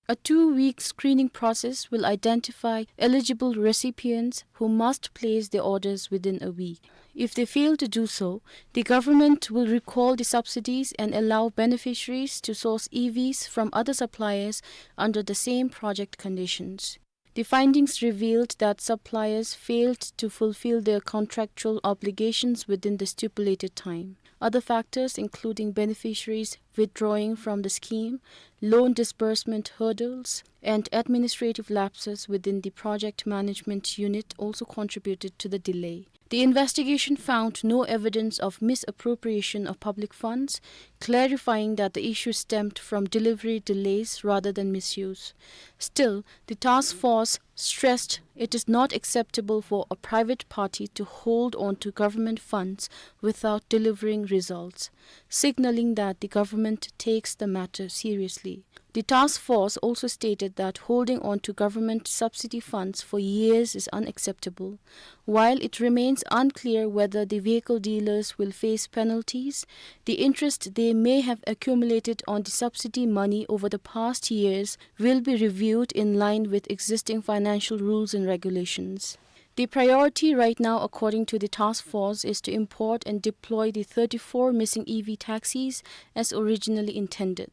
A two-week screening process will identify eligible recipients who must place their orders within a week. If they fail to do so, the government will recall the subsidies and allow beneficiaries to source E Vs from other suppliers under the same project conditions. The findings revealed that suppliers failed to fulfill their contractual obligations within the stipulated time. Other factors, including beneficiaries withdrawing from the scheme, loan disbursement hurdles, and administrative lapses within the project management unit, also contributed to the delay. The investigation found no evidence of misappropriation of public funds, clarifying that the issue stemmed from delivery delays rather than misuse. Still, the task force stressed it is not acceptable for a private party to hold on to government funds without delivering results, signaling that the government takes the matter seriously. The task force also stated that holding on to government subsidy funds for years is unacceptable. While it remains unclear whether the vehicle dealers will face penalties, the interest they may have accumulated on the subsidy money over the past years will be reviewed in line with existing financial rules and regulations. The priority right now, according to the task force, is to import and deploy the thirty-four missing E V taxis as originally intended.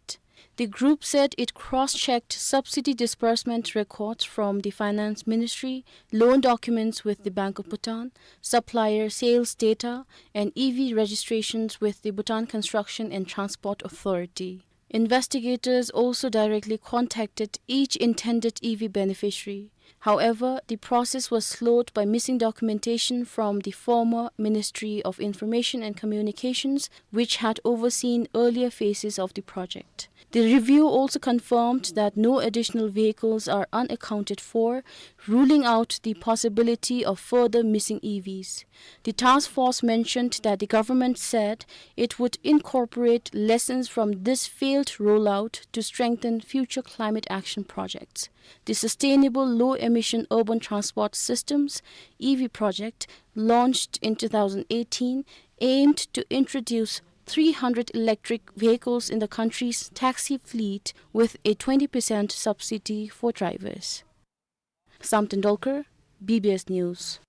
The group said it cross-checked subsidy disbursement records from the Finance Ministry, loan documents with the Bank of Bhutan, supplier sales data, and E V registrations with the Bhutan Construction and Transport Authority. Investigators also directly contacted each intended E V beneficiary. However, the process was slowed by missing documentation from the former Ministry of Information and Communications, which had overseen earlier phases of the project. The review also confirmed that no additional vehicles are unaccounted for, ruling out the possibility of further missing E Vs. The task force mentioned that the government said it would incorporate lessons from this failed rollout to strengthen future climate action projects. The Sustainable Low Emission Urban Transport Systems, E V project, launched in two thousand eighteen, aimed to introduce three hundred electric vehicles in the country's taxi fleet with a twenty percent subsidy for drivers. Samten Dolkar, B B S News.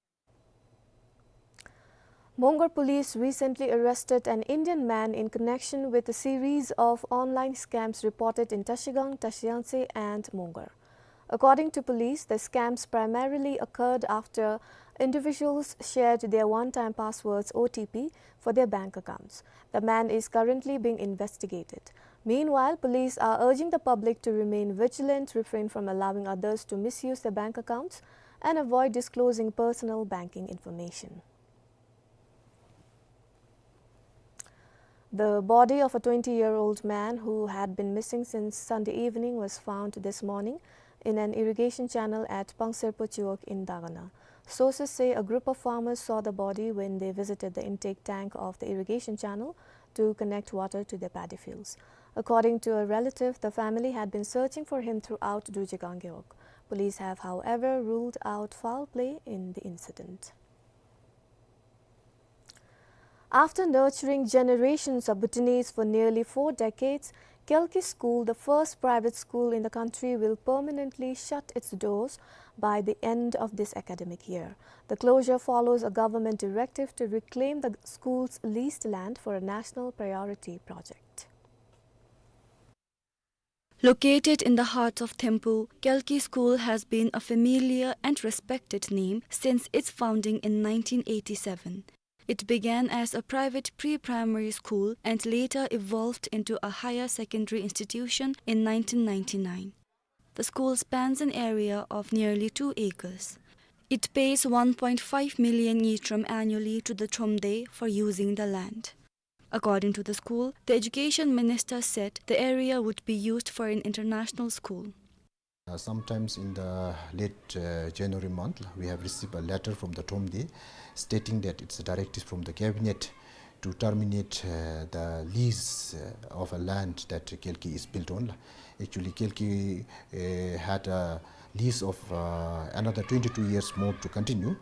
Mongar police recently arrested an Indian man in connection with a series of online scams reported in Trashigang, Trashiyangtse and Mongar. According to police, the scams primarily occurred after individuals shared their one-time passwords, O T P, for their bank accounts. The man is currently being investigated. Meanwhile, police are urging the public to remain vigilant, refrain from allowing others to misuse their bank accounts, and avoid disclosing personal banking information. The body of a twenty-year-old man who had been missing since Sunday evening was found this morning in an irrigation channel at Pangserpo Chiwog in Dagana. Sources say a group of farmers saw the body when they visited the intake tank of the irrigation channel to connect water to their paddy fields. According to a relative, the family had been searching for him throughout Durje Ganggehok. Police have, however, ruled out foul play in the incident. After nurturing generations of Bhutanese for nearly four decades, Kyelki School, the first private school in the country, will permanently shut its doors by the end of this academic year. The closure follows a government directive to reclaim the school's leased land for a national priority project. Located in the heart of Thimphu, Kyelki School has been a familiar and respected name since its founding in nineteen eighty-seven. It began as a private pre-primary school and later evolved into a higher secondary institution in nineteen ninety-nine. The school spans an area of nearly two acres. It pays one point five million ngultrum annually to the Thromde for using the land. According to the school, the education minister said the area would be used for an international school. Uh, sometimes in the late, uh, January month, we have received a letter from the Thromde stating that it's a directive from the cabinet to terminate, uh, the lease, uh, of a land that Kyelki is built on. Actually, Kyelki, uh, had a lease of, uh, another twenty-two years more to continue,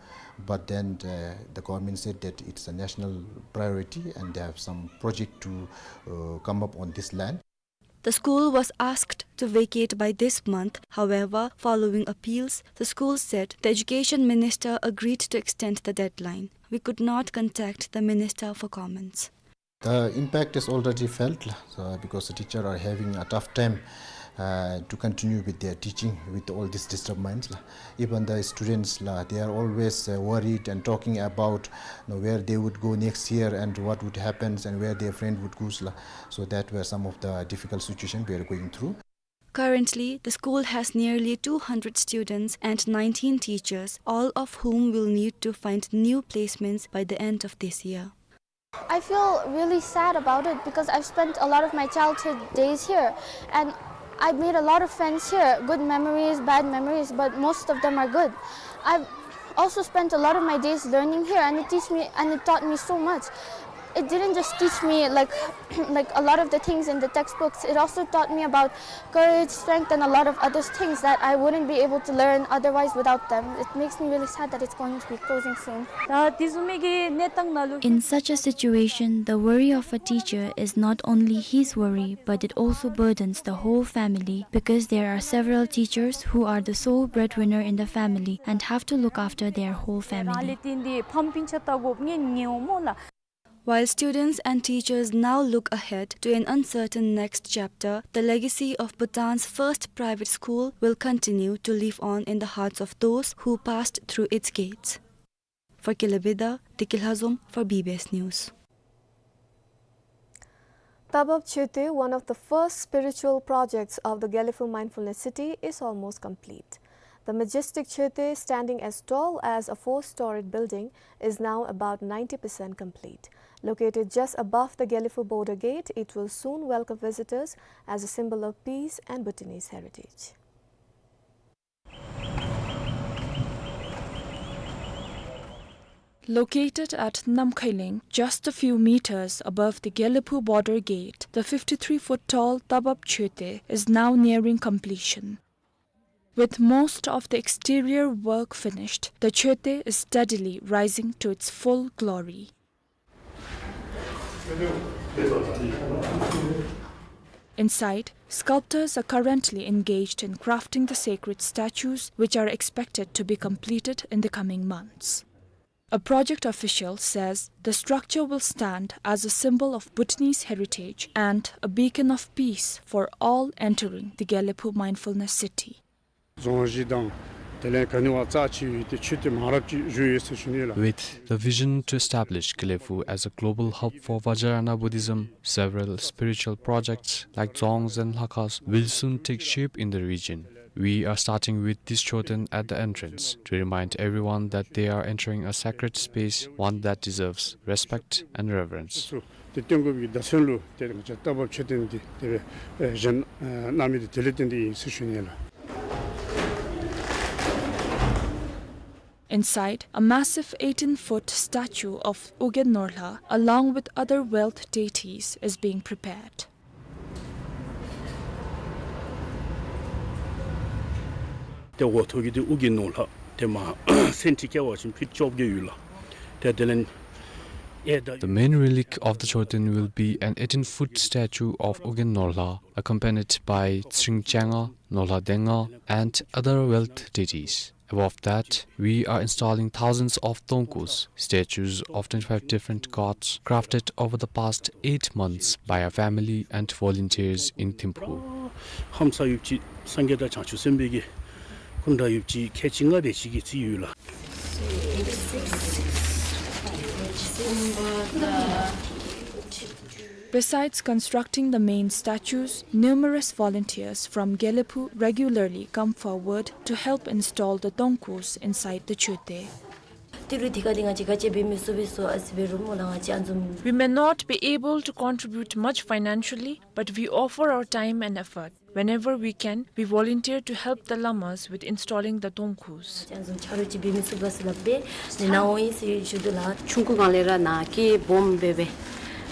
but then, uh, the government said that it's a national priority and they have some project to, uh, come up on this land. The school was asked to vacate by this month. However, following appeals, the school said the education minister agreed to extend the deadline. We could not contact the minister for comments. The impact is already felt, la, so, because the teacher are having a tough time, uh, to continue with their teaching with all these disturbance, la. Even the students, la, they are always, uh, worried and talking about, you know, where they would go next year and what would happen and where their friend would go, la. So that were some of the difficult situation we are going through. Currently, the school has nearly two hundred students and nineteen teachers, all of whom will need to find new placements by the end of this year. I feel really sad about it because I've spent a lot of my childhood days here, and I made a lot of friends here, good memories, bad memories, but most of them are good. I've also spent a lot of my days learning here, and it teach me, and it taught me so much. It didn't just teach me, like, like, a lot of the things in the textbooks. It also taught me about courage, strength, and a lot of other things that I wouldn't be able to learn otherwise without them. It makes me really sad that it's going to be closing soon. ད་དེ་བཟུམ་མའི་གི་གནས་སྟངས་ནང་ལུ། In such a situation, the worry of a teacher is not only his worry, but it also burdens the whole family, because there are several teachers who are the sole breadwinner in the family and have to look after their whole family. རང་ལས་བརྟེན་ཏེ་ཕམ་སྤུན་ཆ་བལྟ་དགོཔ་ངེས་ངེས་འོང་སྨོ་ལགས། While students and teachers now look ahead to an uncertain next chapter, the legacy of Bhutan's first private school will continue to live on in the hearts of those who passed through its gates. For Kelebida, Dikilhazom for B B S News. Tabab Choetey, one of the first spiritual projects of the Gelephu Mindfulness City, is almost complete. The majestic Choetey, standing as tall as a four-storied building, is now about ninety percent complete. Located just above the Gelephu border gate, it will soon welcome visitors as a symbol of peace and Bhutanese heritage. Located at Namkhailing, just a few meters above the Gelephu border gate, the fifty-three foot tall Tabab Choetey is now nearing completion. With most of the exterior work finished, the Choetey is steadily rising to its full glory. Inside, sculptors are currently engaged in crafting the sacred statues, which are expected to be completed in the coming months. A project official says the structure will stand as a symbol of Bhutanese heritage and a beacon of peace for all entering the Gelephu Mindfulness City. རྫོང་གཞི་དང་དེ་ལས་ག་ནི་བ་རྩ་ཆེ་བའི་དེ་ཆོས་དེ་མང་རབས་ཅིག་བཞུགས་ཡོད་ཟེར་ཞུ་ནི་ལགས། With the vision to establish Gelephu as a global hub for Vajrayana Buddhism, several spiritual projects like dzongs and lhakhas will soon take shape in the region. We are starting with this choten at the entrance to remind everyone that they are entering a sacred space, one that deserves respect and reverence. དེ་སྟོན་དགོ་པའི་བརྡ་མཚོན་ལུ་དེ་ང་བཅས་རྟ་བབས་མཆོད་རྟེན་འདི་དེ་སྦེ་བཞེངས་གནང་མི་འདི་དེ་ལས་བརྟེན་ཏེ་ཨིན་ཟེར་ཞུ་ནི་ལགས། Inside, a massive eighteen-foot statue of Ugyen Norlha, along with other wealth deities, is being prepared. ཏེ་འོག་ཐོག་གི་འདི་ཨུ་རྒྱན་ནོར་ལྷ་ཏེ་མ་སེན་ཊི་བཀལ་བ་ཅིན་ཕིཊ་བཅོ་བརྒྱད་ཡོད་ལགས། ཏེ་དེ་ལས་ཨེ་ད། The main relic of the Choten will be an eighteen-foot statue of Ugyen Norlha, accompanied by Tsring Changa, Norlha Denga, and other wealth deities. Above that, we are installing thousands of tongkus, statues of twenty-five different gods, crafted over the past eight months by our family and volunteers in Thimphu. ཧམ་ས་ཡོདཔ་ཅིག་སངས་རྒྱས་དང་བྱང་ཆུབ་སེམས་དཔའི་གི་སྐུ་འདྲ་ཡོདཔ་ཅིག་ཁལ་གཅིག་ལྔ་དེ་ཅིག་གི་རྩིས་ཡོད་ལགས། Besides constructing the main statues, numerous volunteers from Gelephu regularly come forward to help install the tongkus inside the Choten. ཏི་རུ་ཐི་ཀ་འདི་ང་བཅས་ག་ཅི་འབད་མི་ཚུགས་པས་སོ་ཨ་ཙི་འབད་རུང་སྨོ་ལགས་ང་བཅས་ཨ་ནི་བཟུམ། We may not be able to contribute much financially, but we offer our time and effort. Whenever we can, we volunteer to help the lamas with installing the tongkus. ཨ་ནི་བཟུམ་ཆ་རོགས་ཅིག་འབད་མི་ཚུགས་པས་སོ་ལགས་འབད་ནི་ནཱ་འོང་ཡི་ཟེར་ཞུ་དོ་ལགས། ཆུང་ཀུ་སྒང་ལས་ར་ནཱ་གི་སྦོམ་སྦེ་སྦེ་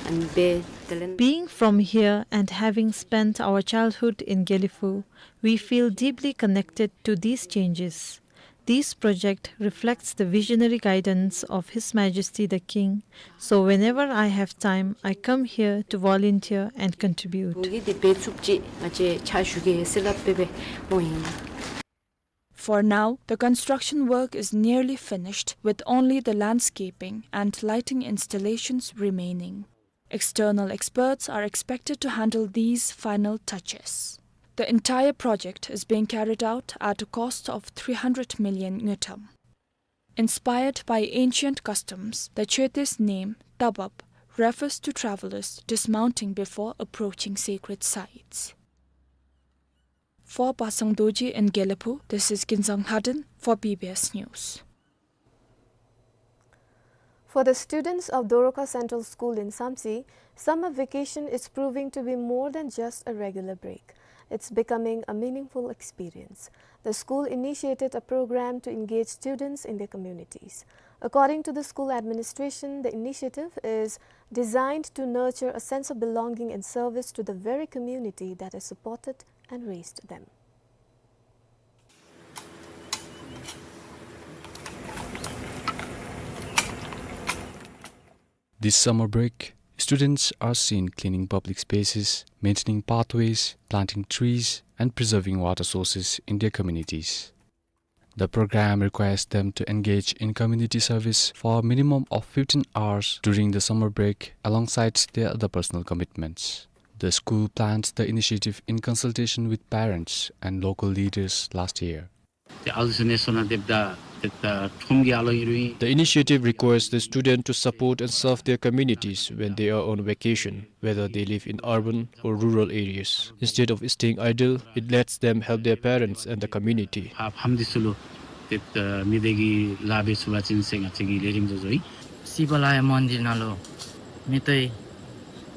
ཨ་ནི་སྦེ་དེ་ལས། Being from here and having spent our childhood in Gelephu, we feel deeply connected to these changes. this project reflects the visionary guidance of His Majesty the King, so whenever I have time, I come here to volunteer and contribute. འོ་གི་དེ་འབད་ཚུགསཔ་ཅིག་ང་བཅས་ཕྱག་ཞུ་གེ་ཟེར་སླབ་སྦེ་འབདཝ་ཨིན། For now, the construction work is nearly finished, with only the landscaping and lighting installations remaining. External experts are expected to handle these final touches. The entire project is being carried out at a cost of three hundred million ngultrum. Inspired by ancient customs, the Choete's name, Tabab, refers to travelers dismounting before approaching sacred sites. For Pasang Dorji in Gelephu, this is Kinzang Lhaden for B B S News. For the students of Dorakha Central School in Samtse, summer vacation is proving to be more than just a regular break. It's becoming a meaningful experience. The school initiated a program to engage students in their communities. According to the school administration, the initiative is designed to nurture a sense of belonging and service to the very community that has supported and raised them. This summer break, students are seen cleaning public spaces, maintaining pathways, planting trees, and preserving water sources in their communities. The program requires them to engage in community service for a minimum of fifteen hours during the summer break alongside their other personal commitments. The school planned the initiative in consultation with parents and local leaders last year. ཏེ་ཨ་ལུ་ཚུ་ནི་སོ་ན་དེབ་ད་དེབ་ད་ཁྲོམ་གྱི་ཨ་ལོ་ཨིན་རུང་ཨིན། The initiative requires the student to support and serve their communities when they are on vacation, whether they live in urban or rural areas. Instead of staying idle, it lets them help their parents and the community. ཕ་ཕམ་འདི་ཚུ་ལུ་དེབ་ད་མི་སྡེ་གི་ལཱ་འབད་ཚུགས་པ་ཅིན་ཟེར་ང་བཅས་ཀྱིས་ལས་རིམ་བཟོ་བཟོཝ་ཨིན། སི་བ་ལ་ཡ་མན་དིར་ནང་ལུ་མེ་ཏོག་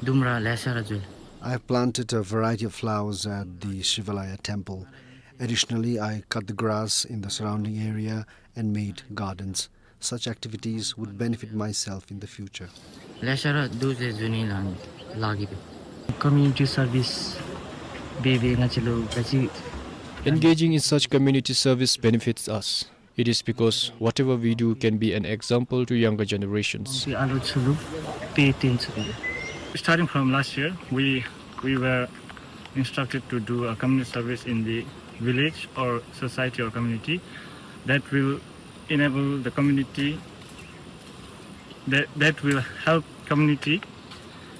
ལྡུམ་ར་ལེ་ཤ་ར་འཛུལ། I have planted a variety of flowers at the Shivalaya temple. Additionally, I cut the grass in the surrounding area and made gardens. Such activities would benefit myself in the future. ལེ་ཤ་ར་འདུ་ཟེར་འཛུལ་ནི་ལཱ་ལཱ་གིས་འབད། Community service འབད་འབད་ང་བཅས་ལུ་ག་ཅི། Engaging in such community service benefits us. It is because whatever we do can be an example to younger generations. ཨ་ལུ་ཚུ་ལུ་དཔེ་སྟོན་ཚུགས། Starting from last year, we, we were instructed to do a community service in the village or society or community that will enable the community, that, that will help community,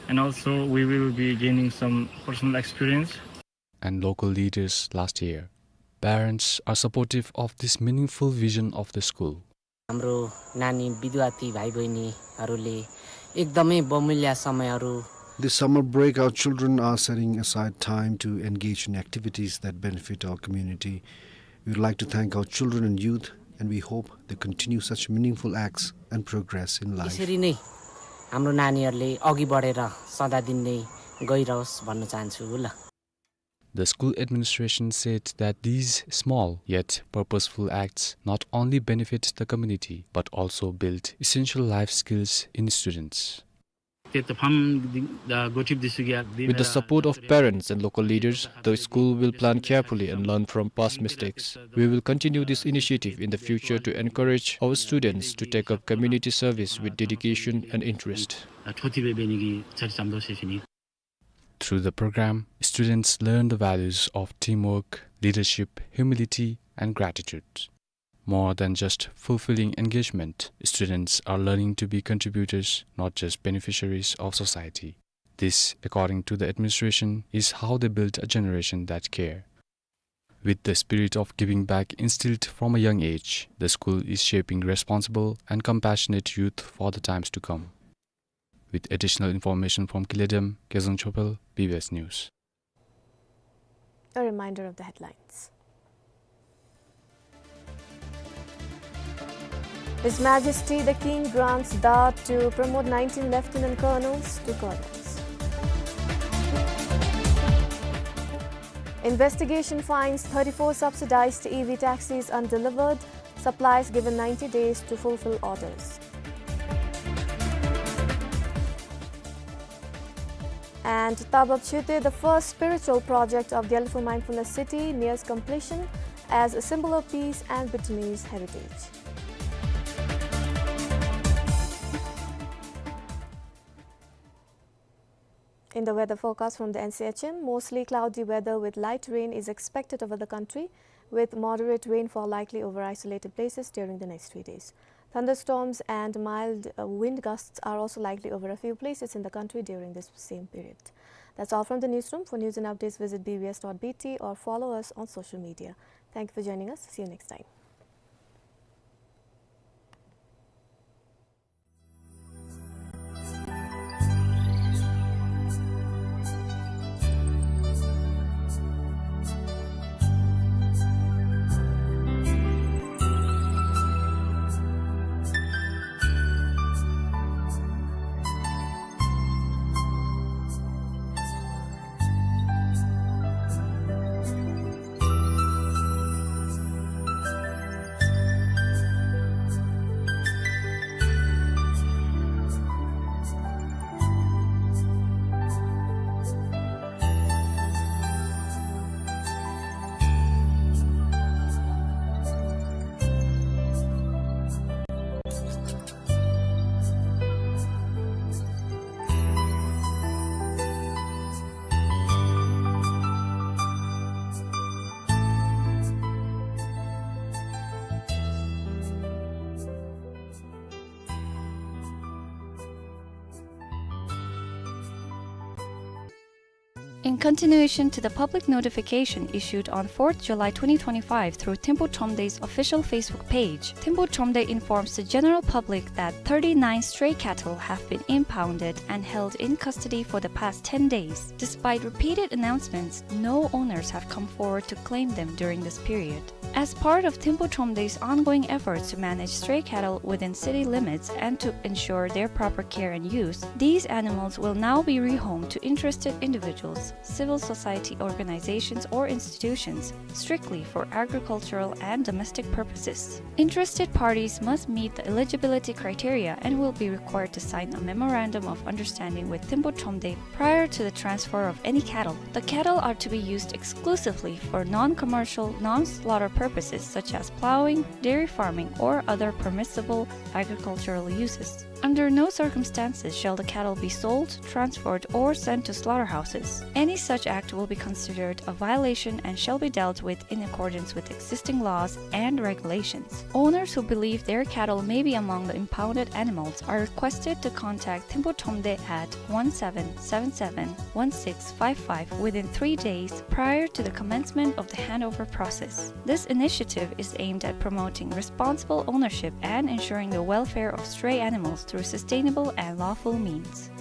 and also we will be gaining some personal experience. And local leaders last year. Parents are supportive of this meaningful vision of the school. हाम्रो नानी विद्यार्थी भाइ बहिनीहरूले एकदमै बहुमूल्य समयहरू। This summer break, our children are setting aside time to engage in activities that benefit our community. We would like to thank our children and youth, and we hope they continue such meaningful acts and progress in life. यसरी नै हाम्रो नानीहरूले अघि बढेर सदा दिन नै गइरहोस् भन्न चाहन्छु ल। The school administration said that these small yet purposeful acts not only benefit the community but also build essential life skills in students. With the support of parents and local leaders, the school will plan carefully and learn from past mistakes. We will continue this initiative in the future to encourage our students to take up community service with dedication and interest. Through the program, students learn the values of teamwork, leadership, humility, and gratitude. More than just fulfilling engagement, students are learning to be contributors, not just beneficiaries of society. This, according to the administration, is how they build a generation that care. With the spirit of giving back instilled from a young age, the school is shaping responsible and compassionate youth for the times to come. With additional information from Kiledem, Kezang Chopel, B B S News. A reminder of the headlines. His Majesty the King grants Daat to promote nineteen Lieutenant Colonels to Colonels. Investigation finds thirty-four subsidized E V taxis undelivered, suppliers given ninety days to fulfill orders. And Tabab Choete, the first spiritual project of Gelephu Mindfulness City, nears completion. as a symbol of peace and Bhutanese heritage. In the weather forecast from the N C H M, mostly cloudy weather with light rain is expected over the country, with moderate rainfall likely over isolated places during the next three days. Thunderstorms and mild, uh, wind gusts are also likely over a few places in the country during this same period. That's all from the newsroom. For news and updates, visit B B S dot B T or follow us on social media. Thank you for joining us. See you next time. In continuation to the public notification issued on fourth July twenty twenty-five through Thimphu Thromde's official Facebook page, Thimphu Thromde informs the general public that thirty-nine stray cattle have been impounded and held in custody for the past ten days. Despite repeated announcements, no owners have come forward to claim them during this period. As part of Thimphu Thromde's ongoing efforts to manage stray cattle within city limits and to ensure their proper care and use, these animals will now be rehomed to interested individuals, civil society organizations or institutions, strictly for agricultural and domestic purposes. Interested parties must meet the eligibility criteria and will be required to sign a memorandum of understanding with Thimphu Thromde prior to the transfer of any cattle. The cattle are to be used exclusively for non-commercial, non-slaughter purposes such as plowing, dairy farming, or other permissible agricultural uses. Under no circumstances shall the cattle be sold, transferred, or sent to slaughterhouses. Any such act will be considered a violation and shall be dealt with in accordance with existing laws and regulations. Owners who believe their cattle may be among the impounded animals are requested to contact Thimphu Thromde at one seven seven seven one six five five within three days prior to the commencement of the handover process. This initiative is aimed at promoting responsible ownership and ensuring the welfare of stray animals through sustainable and lawful means.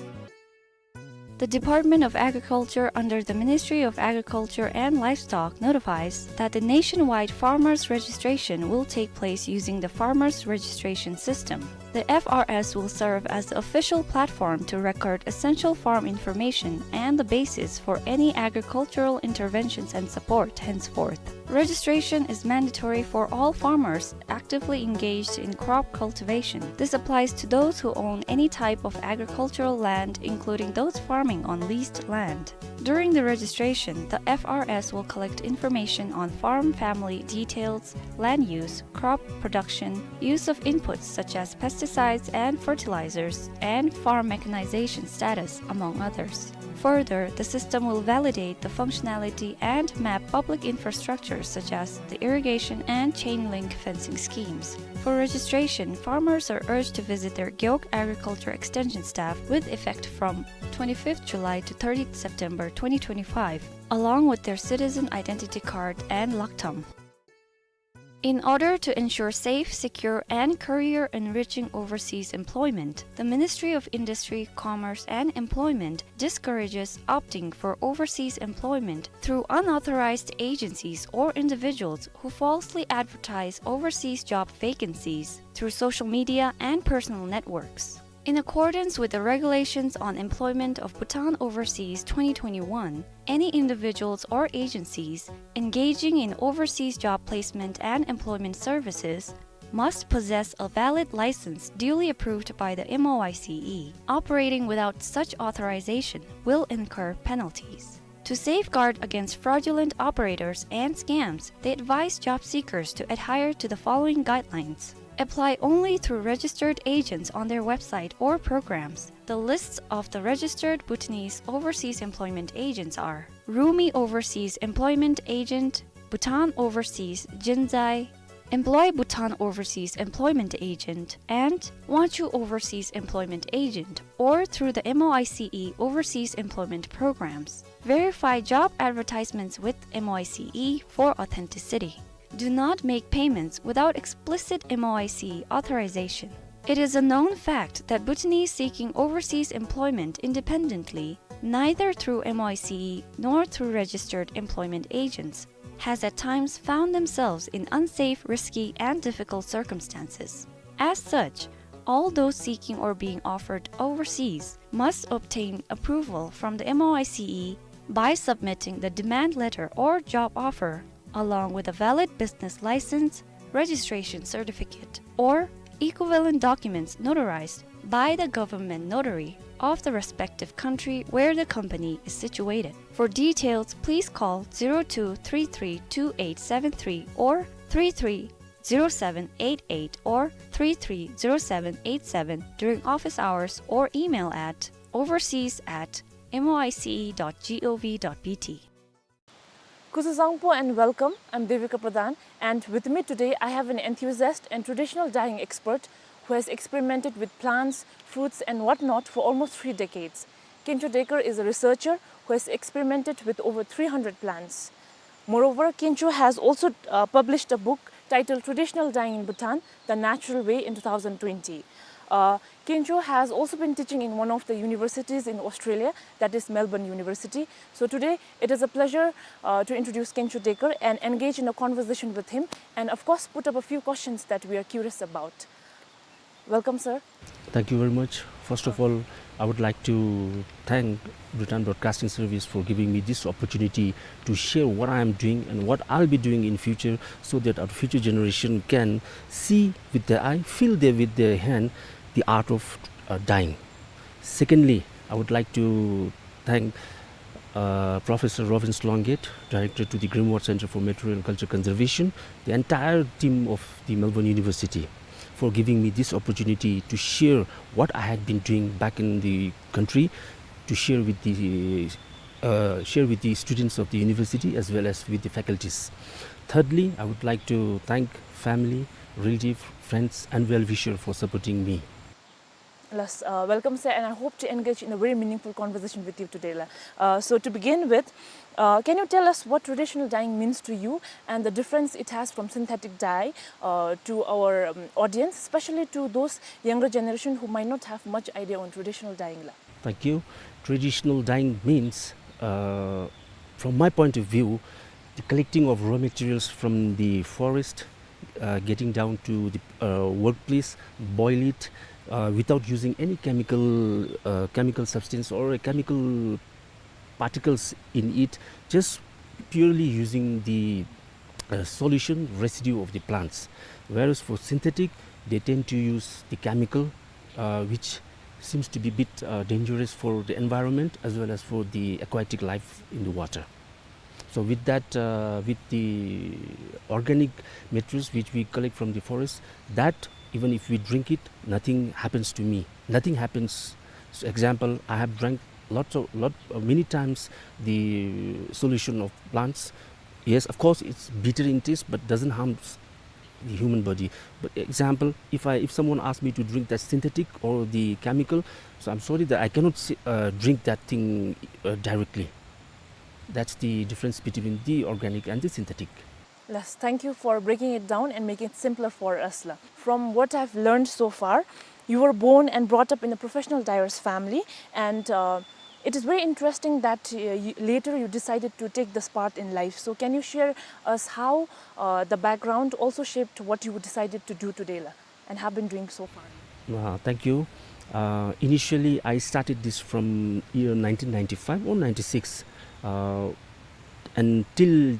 The Department of Agriculture under the Ministry of Agriculture and Livestock notifies that the nationwide farmers registration will take place using the farmers registration system. The F R S will serve as the official platform to record essential farm information and the basis for any agricultural interventions and support henceforth. Registration is mandatory for all farmers actively engaged in crop cultivation. This applies to those who own any type of agricultural land, including those farming on leased land. During the registration, the F R S will collect information on farm family details, land use, crop production, use of inputs such as pesticides and fertilizers, and farm mechanization status, among others. Further, the system will validate the functionality and map public infrastructure such as the irrigation and chain link fencing schemes. For registration, farmers are urged to visit their Gewog Agriculture Extension staff with effect from twenty-fifth July to thirtieth September twenty twenty-five, along with their citizen identity card and laktam. In order to ensure safe, secure, and career-enriching overseas employment, the Ministry of Industry, Commerce, and Employment discourages opting for overseas employment through unauthorized agencies or individuals who falsely advertise overseas job vacancies through social media and personal networks. In accordance with the Regulations on Employment of Bhutan Overseas twenty twenty-one, any individuals or agencies engaging in overseas job placement and employment services must possess a valid license duly approved by the M O I C E. Operating without such authorization will incur penalties. To safeguard against fraudulent operators and scams, they advise job seekers to adhere to the following guidelines. Apply only through registered agents on their website or programs. The lists of the registered Bhutanese overseas employment agents are Rumi Overseas Employment Agent, Bhutan Overseas Jinzai, Employ Bhutan Overseas Employment Agent, and Wanchu Overseas Employment Agent, or through the M O I C E Overseas Employment Programs. Verify job advertisements with M O I C E for authenticity. Do not make payments without explicit M O I C E authorization. It is a known fact that Bhutanese seeking overseas employment independently, neither through M O I C E nor through registered employment agents, has at times found themselves in unsafe, risky, and difficult circumstances. As such, all those seeking or being offered overseas must obtain approval from the M O I C E by submitting the demand letter or job offer, along with a valid business license, registration certificate, or equivalent documents notarized by the government notary of the respective country where the company is situated. For details, please call zero two three three two eight seven three or three three zero seven eight eight or three three zero seven eight seven during office hours or email at overseas at M O I C E dot gov dot B T. Kuzuzangpo and welcome. I'm Devika Pradhan, and with me today I have an enthusiast and traditional dyeing expert who has experimented with plants, fruits, and whatnot for almost three decades. Kencho Dekar is a researcher who has experimented with over three hundred plants. Moreover, Kencho has also, uh, published a book titled Traditional Dyeing in Bhutan: The Natural Way in two thousand twenty. Uh, Kencho has also been teaching in one of the universities in Australia, that is Melbourne University. So today, it is a pleasure, uh, to introduce Kencho Dekar and engage in a conversation with him, and of course, put up a few questions that we are curious about. Welcome, sir. Thank you very much. First of all, I would like to thank Bhutan Broadcasting Service for giving me this opportunity to share what I am doing and what I'll be doing in future, so that our future generation can see with their eye, feel there with their hand the art of, uh, dyeing. Secondly, I would like to thank, uh, Professor Robin Sloggett, Director to the Greenwald Center for Material and Culture Conservation, the entire team of the Melbourne University, for giving me this opportunity to share what I had been doing back in the country, to share with the, uh, share with the students of the university as well as with the faculties. Thirdly, I would like to thank family, relative, friends, and well-wisher for supporting me. Yes, uh, welcome, sir, and I hope to engage in a very meaningful conversation with you today, la. Uh, so to begin with, uh, can you tell us what traditional dyeing means to you and the difference it has from synthetic dye, uh, to our, um, audience, especially to those younger generation who might not have much idea on traditional dyeing, la? Thank you. Traditional dyeing means, uh, from my point of view, the collecting of raw materials from the forest, uh, getting down to the, uh, workplace, boil it, uh, without using any chemical, uh, chemical substance or a chemical particles in it, just purely using the, uh, solution residue of the plants. Whereas for synthetic, they tend to use the chemical, uh, which seems to be a bit, uh, dangerous for the environment as well as for the aquatic life in the water. So with that, uh, with the organic materials which we collect from the forest, that even if we drink it, nothing happens to me. Nothing happens. So example, I have drank lots of, lot, uh, many times the solution of plants. Yes, of course, it's bitter in taste, but doesn't harm s-, the human body. But example, if I, if someone asks me to drink that synthetic or the chemical, so I'm sorry that I cannot s-, uh, drink that thing, uh, directly. That's the difference between the organic and the synthetic. Yes, thank you for breaking it down and making it simpler for us, la. From what I've learned so far, you were born and brought up in a professional dyer's family, and, uh, it is very interesting that, uh, you, later you decided to take this path in life. So can you share us how, uh, the background also shaped what you decided to do today, la, and have been doing so far? Uh, thank you. Uh, initially, I started this from year nineteen ninety-five or ninety-six, uh, and till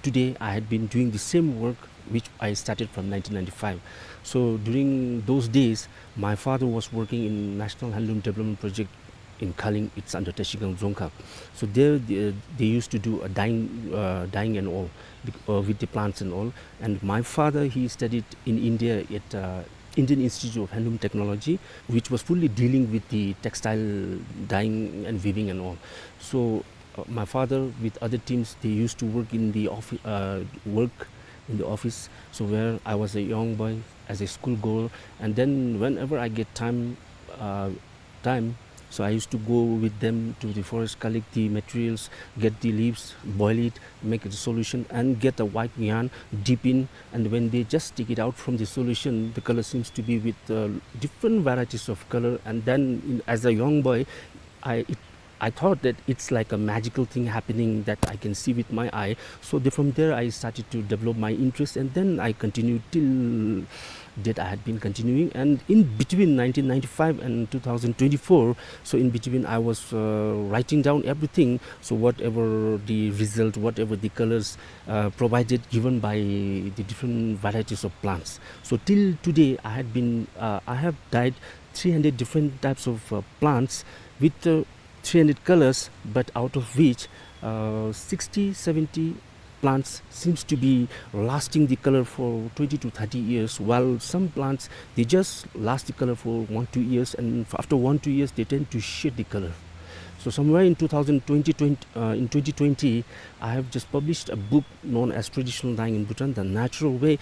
today, I had been doing the same work which I started from nineteen ninety-five. So during those days, my father was working in National Handloom Development Project in Khaling, it's under Trashigang Dzongkhag. So there they, they used to do a dyeing, uh, dyeing and all, bec-, uh, with the plants and all. And my father, he studied in India at, uh, Indian Institute of Handloom Technology, which was fully dealing with the textile dyeing and weaving and all. So, uh, my father with other teams, they used to work in the offi-, uh, work in the office. So where I was a young boy, as a school girl, and then whenever I get time, uh, time, so I used to go with them to the forest, collect the materials, get the leaves, boil it, make the solution, and get a white yarn, dip in, and when they just take it out from the solution, the color seems to be with, uh, different varieties of color. And then, in, as a young boy, I, it, I thought that it's like a magical thing happening that I can see with my eye. So the, from there, I started to develop my interest, and then I continued till date. I had been continuing, and in between nineteen ninety-five and two thousand twenty-four, so in between, I was, uh, writing down everything. So whatever the result, whatever the colors, uh, provided, given by the different varieties of plants. So till today, I had been, uh, I have dyed three hundred different types of, uh, plants with, uh, three hundred colors, but out of which, uh, sixty, seventy plants seems to be lasting the color for twenty to thirty years, while some plants, they just last the color for one, two years, and f-, after one, two years, they tend to shed the color. So somewhere in two thousand twenty, twenty, uh, in twenty twenty, I have just published a book known as Traditional Dyeing in Bhutan, The Natural Way.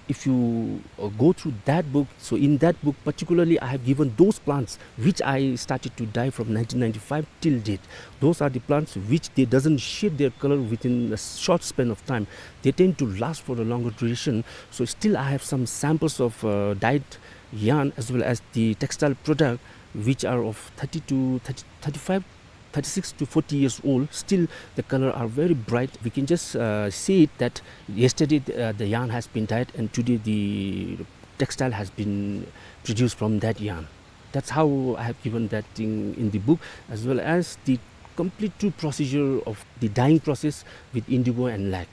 If you, uh, go through that book, so in that book particularly, I have given those plants which I started to dye from nineteen ninety-five till date. Those are the plants which they doesn't shed their color within a short span of time. They tend to last for a longer duration. So still I have some samples of, uh, dyed yarn as well as the textile product which are of thirty to thirty, thirty-five, thirty-six to forty years old. Still the color are very bright. We can just, uh, see it that yesterday the, uh, the yarn has been dyed and today the textile has been produced from that yarn. That's how I have given that thing in the book, as well as the complete true procedure of the dyeing process with indigo and lac.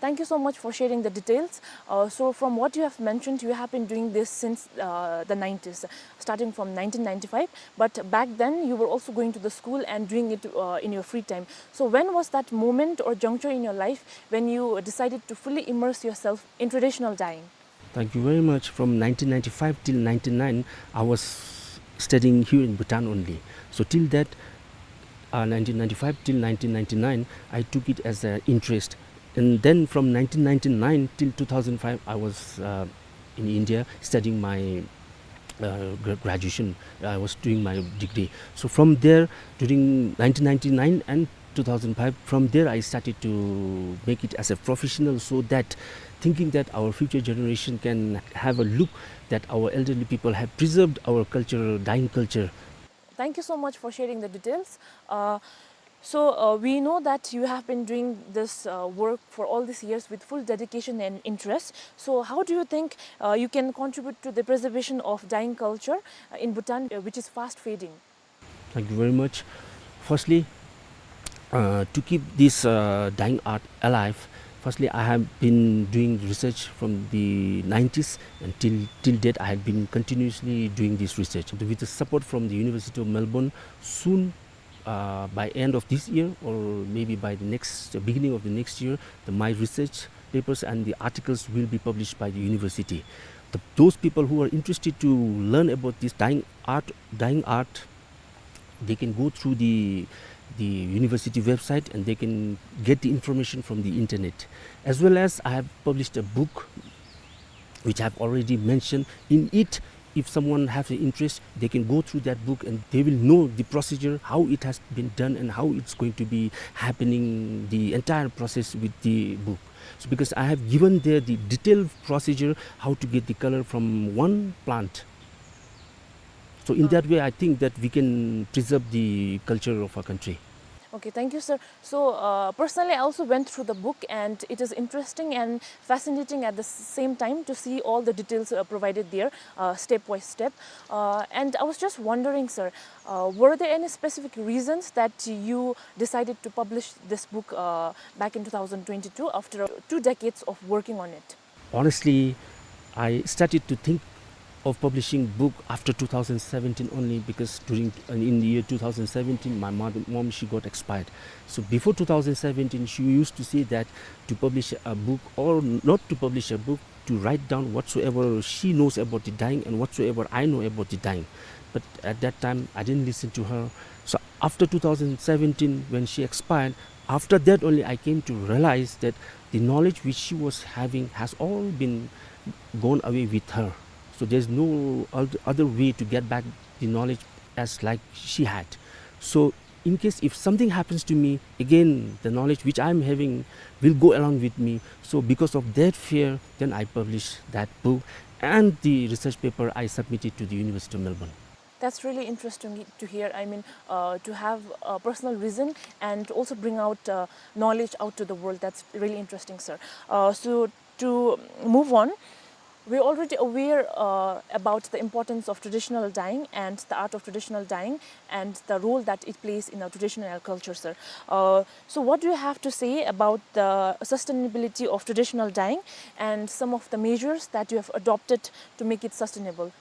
Thank you so much for sharing the details. Uh, so from what you have mentioned, you have been doing this since, uh, the nineties, starting from nineteen ninety-five. But back then, you were also going to the school and doing it, uh, in your free time. So when was that moment or juncture in your life when you decided to fully immerse yourself in traditional dyeing? Thank you very much. From nineteen ninety-five till ninety-nine, I was studying here in Bhutan only. So till that, uh, nineteen ninety-five till nineteen ninety-nine, I took it as an interest. And then from nineteen ninety-nine till two thousand five, I was, uh, in India studying my, uh, gra-, graduation. I was doing my degree. So from there, during nineteen ninety-nine and two thousand five, from there I started to make it as a professional, so that thinking that our future generation can have a look that our elderly people have preserved our culture, dyeing culture. Thank you so much for sharing the details. Uh, so, uh, we know that you have been doing this, uh, work for all these years with full dedication and interest. So, how do you think, uh, you can contribute to the preservation of dyeing culture, uh, in Bhutan, uh, which is fast fading? Thank you very much. Firstly, uh, to keep this, uh, dyeing art alive, firstly, I have been doing research from the nineties, and till, till date, I have been continuously doing this research. With the support from the University of Melbourne, soon, uh, by end of this year or maybe by the next, uh, beginning of the next year, the, my research papers and the articles will be published by the university. The, those people who are interested to learn about this dyeing art, dyeing art, they can go through the, the university website and they can get the information from the internet. As well as I have published a book which I have already mentioned. In it, if someone has an interest, they can go through that book and they will know the procedure, how it has been done and how it's going to be happening, the entire process with the book. So because I have given there the detailed procedure, how to get the color from one plant. So in that way, I think that we can preserve the culture of our country. Okay, thank you, sir. So, uh, personally, I also went through the book, and it is interesting and fascinating at the s-, same time to see all the details, uh, provided there, uh, step by step. Uh, and I was just wondering, sir, uh, were there any specific reasons that you decided to publish this book, uh, back in two thousand twenty-two after two decades of working on it? Honestly, I started to think of publishing book after two thousand seventeen only, because during, in the year two thousand seventeen, my mother, mom, she got expired. So before two thousand seventeen, she used to say that to publish a book or not to publish a book, to write down whatsoever she knows about the dying and whatsoever I know about the dying. But at that time, I didn't listen to her. So after two thousand seventeen, when she expired, after that only I came to realize that the knowledge which she was having has all been gone away with her. So there's no oth-, other way to get back the knowledge as like she had. So in case if something happens to me, again, the knowledge which I'm having will go along with me. So because of that fear, then I published that book and the research paper I submitted to the University of Melbourne. That's really interesting to hear. I mean, uh, to have a personal reason and also bring out, uh, knowledge out to the world. That's really interesting, sir. Uh, so to move on, we're already aware, uh, about the importance of traditional dyeing and the art of traditional dyeing and the role that it plays in our traditional culture, sir. Uh, so what do you have to say about the sustainability of traditional dyeing and some of the measures that you have adopted to make it sustainable?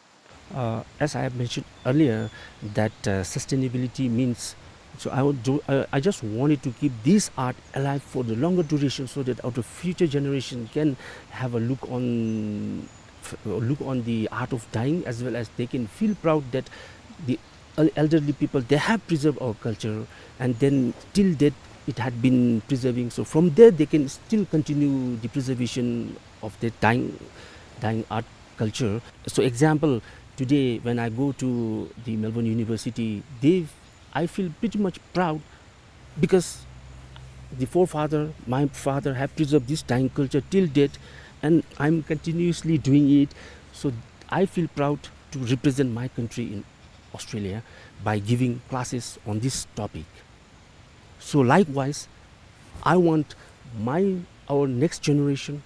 Uh, as I have mentioned earlier, that, uh, sustainability means, so I would do, uh, I just wanted to keep this art alive for the longer duration so that our future generation can have a look on, f-, look on the art of dyeing, as well as they can feel proud that the el-, elderly people, they have preserved our culture, and then till date it had been preserving. So from there they can still continue the preservation of the dyeing, dyeing art culture. So example, today when I go to the Melbourne University, they, I feel pretty much proud because the forefather, my father have preserved this dyeing culture till date, and I'm continuously doing it. So I feel proud to represent my country in Australia by giving classes on this topic. So likewise, I want my, our next generation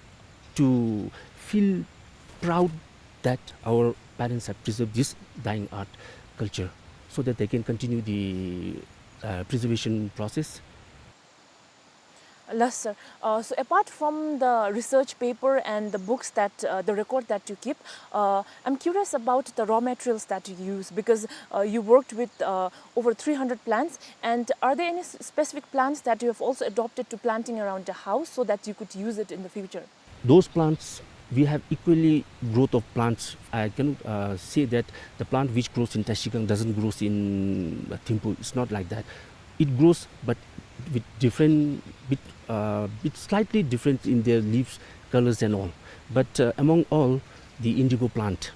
to feel proud that our parents have preserved this dyeing art culture so that they can continue the, uh, preservation process. Yes, sir. Uh, so apart from the research paper and the books that, uh, the record that you keep, uh, I'm curious about the raw materials that you use because, uh, you worked with, uh, over three hundred plants. And are there any s-, specific plants that you have also adopted to planting around the house so that you could use it in the future? Those plants, we have equally growth of plants. I cannot, uh, say that the plant which grows in Trashigang doesn't grows in, uh, Thimphu. It's not like that. It grows, but with different, bit, uh, bit slightly different in their leaves, colors and all. But, uh, among all, the indigo plant,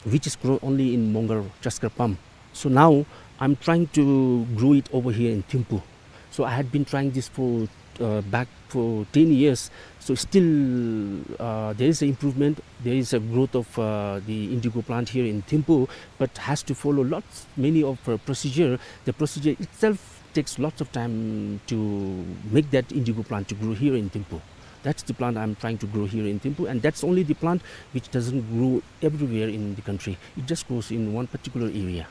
which is grown only in Mongar, Chaskar Pam. So now I'm trying to grow it over here in Thimphu. So I had been trying this for, uh, back for ten years. So still, uh, there is an improvement. There is a growth of, uh, the indigo plant here in Thimphu, but has to follow lots, many of, uh, procedure. The procedure itself takes lots of time to make that indigo plant to grow here in Thimphu. That's the plant I'm trying to grow here in Thimphu, and that's only the plant which doesn't grow everywhere in the country. It just grows in one particular area.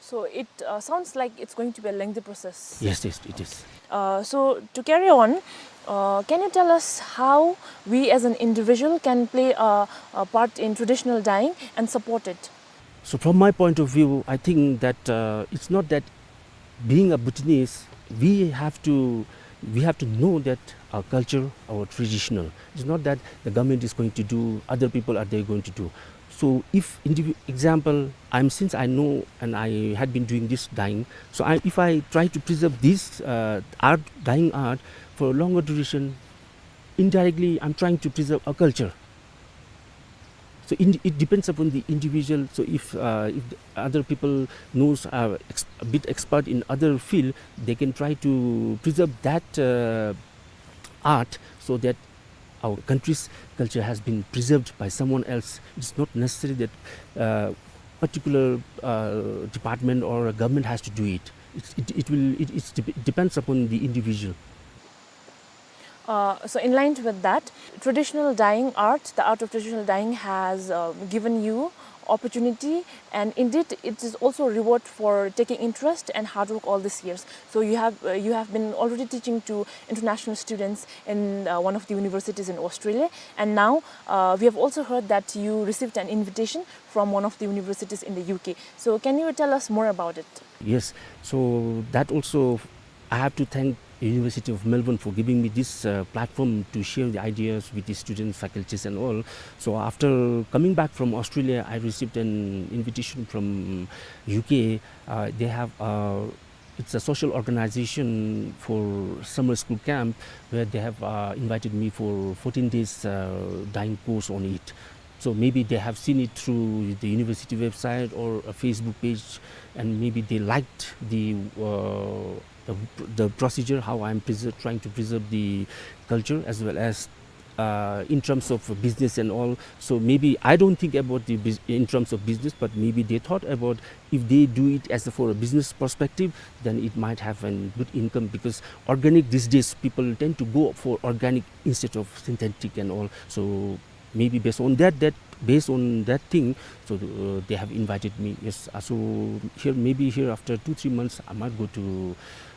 So it, uh, sounds like it's going to be a lengthy process. Yes, yes, it is. Uh, so to carry on, uh, can you tell us how we as an individual can play a, a part in traditional dyeing and support it? So from my point of view, I think that, uh, it's not that being a Bhutanese, we have to, we have to know that our culture, our traditional. It's not that the government is going to do, other people are they going to do. So if indivi-, example, I'm, since I know and I had been doing this dyeing, so I, if I try to preserve this, uh, art, dyeing art for a longer duration, indirectly I'm trying to preserve a culture. So in, it depends upon the individual. So if, uh, if the other people knows, uh, ex-, a bit expert in other field, they can try to preserve that, uh, art so that our country's culture has been preserved by someone else. It's not necessary that, uh, particular, uh, department or a government has to do it. It's, it, it will, it, it's dep-, depends upon the individual. Uh, so in line with that, traditional dyeing art, the art of traditional dyeing has, uh, given you opportunity, and indeed it is also a reward for taking interest and hard work all these years. So you have, uh, you have been already teaching to international students in, uh, one of the universities in Australia, and now, uh, we have also heard that you received an invitation from one of the universities in the U K. So can you tell us more about it? Yes, so that also I have to thank University of Melbourne for giving me this, uh, platform to share the ideas with the students, faculties and all. So after coming back from Australia, I received an invitation from U K. Uh, they have, uh, it's a social organization for summer school camp where they have, uh, invited me for fourteen days, uh, dyeing course on it. So maybe they have seen it through the university website or a Facebook page, and maybe they liked the, uh, the, the procedure, how I'm preser-, trying to preserve the culture as well as, uh, in terms of business and all. So maybe I don't think about the bus-, in terms of business, but maybe they thought about if they do it as a, for a business perspective, then it might have a good income, because organic these days, people tend to go for organic instead of synthetic and all. So maybe based on that, that, based on that thing, so, uh, they have invited me. Yes, uh, so here, maybe here after two, three months, I might go to,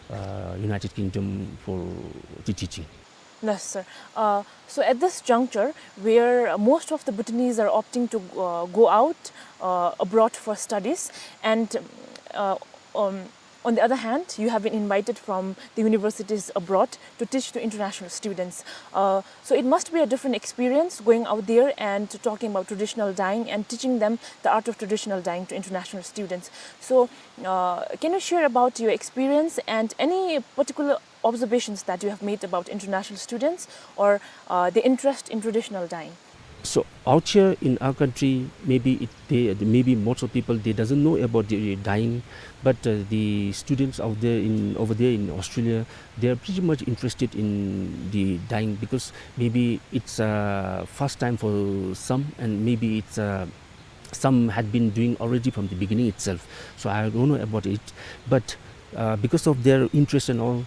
uh, United Kingdom for the teaching. Yes, sir. Uh, so at this juncture, where most of the Bhutanese are opting to, uh, go out, uh, abroad for studies, and, uh, um, on the other hand, you have been invited from the universities abroad to teach to international students. Uh, so it must be a different experience going out there and talking about traditional dyeing and teaching them the art of traditional dyeing to international students. So, uh, can you share about your experience and any particular observations that you have made about international students or, uh, the interest in traditional dyeing? So out here in our country, maybe it, they, maybe most of people, they doesn't know about the dyeing, but, uh, the students out there in, over there in Australia, they are pretty much interested in the dyeing, because maybe it's, uh, first time for some, and maybe it's, uh, some had been doing already from the beginning itself. So I don't know about it, but, uh, because of their interest and all,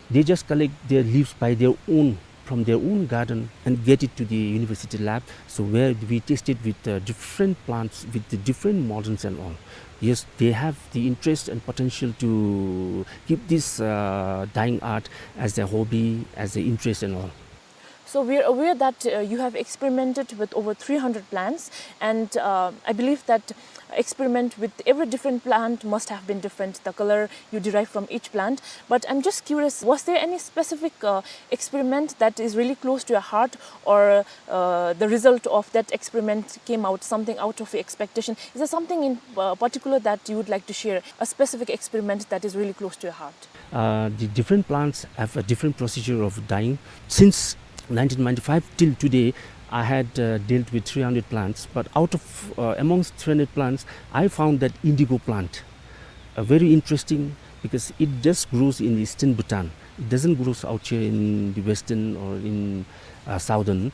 they just collect their leaves by their own, from their own garden, and get it to the university lab. So where we tested with, uh, different plants, with the different models and all. Yes, they have the interest and potential to keep this, uh, dyeing art as a hobby, as an interest and all. So we are aware that, uh, you have experimented with over three hundred plants, and, uh, I believe that experiment with every different plant must have been different, the color you derive from each plant. But I'm just curious, was there any specific, uh, experiment that is really close to your heart, or, uh, the result of that experiment came out something out of your expectation? Is there something in, uh, particular that you would like to share, a specific experiment that is really close to your heart? Uh, the different plants have a different procedure of dyeing. Since nineteen ninety-five till today, I had, uh, dealt with three hundred plants, but out of, uh, amongst three hundred plants, I found that indigo plant, uh, very interesting, because it just grows in eastern Bhutan. It doesn't grow out here in the western or in, uh, southern.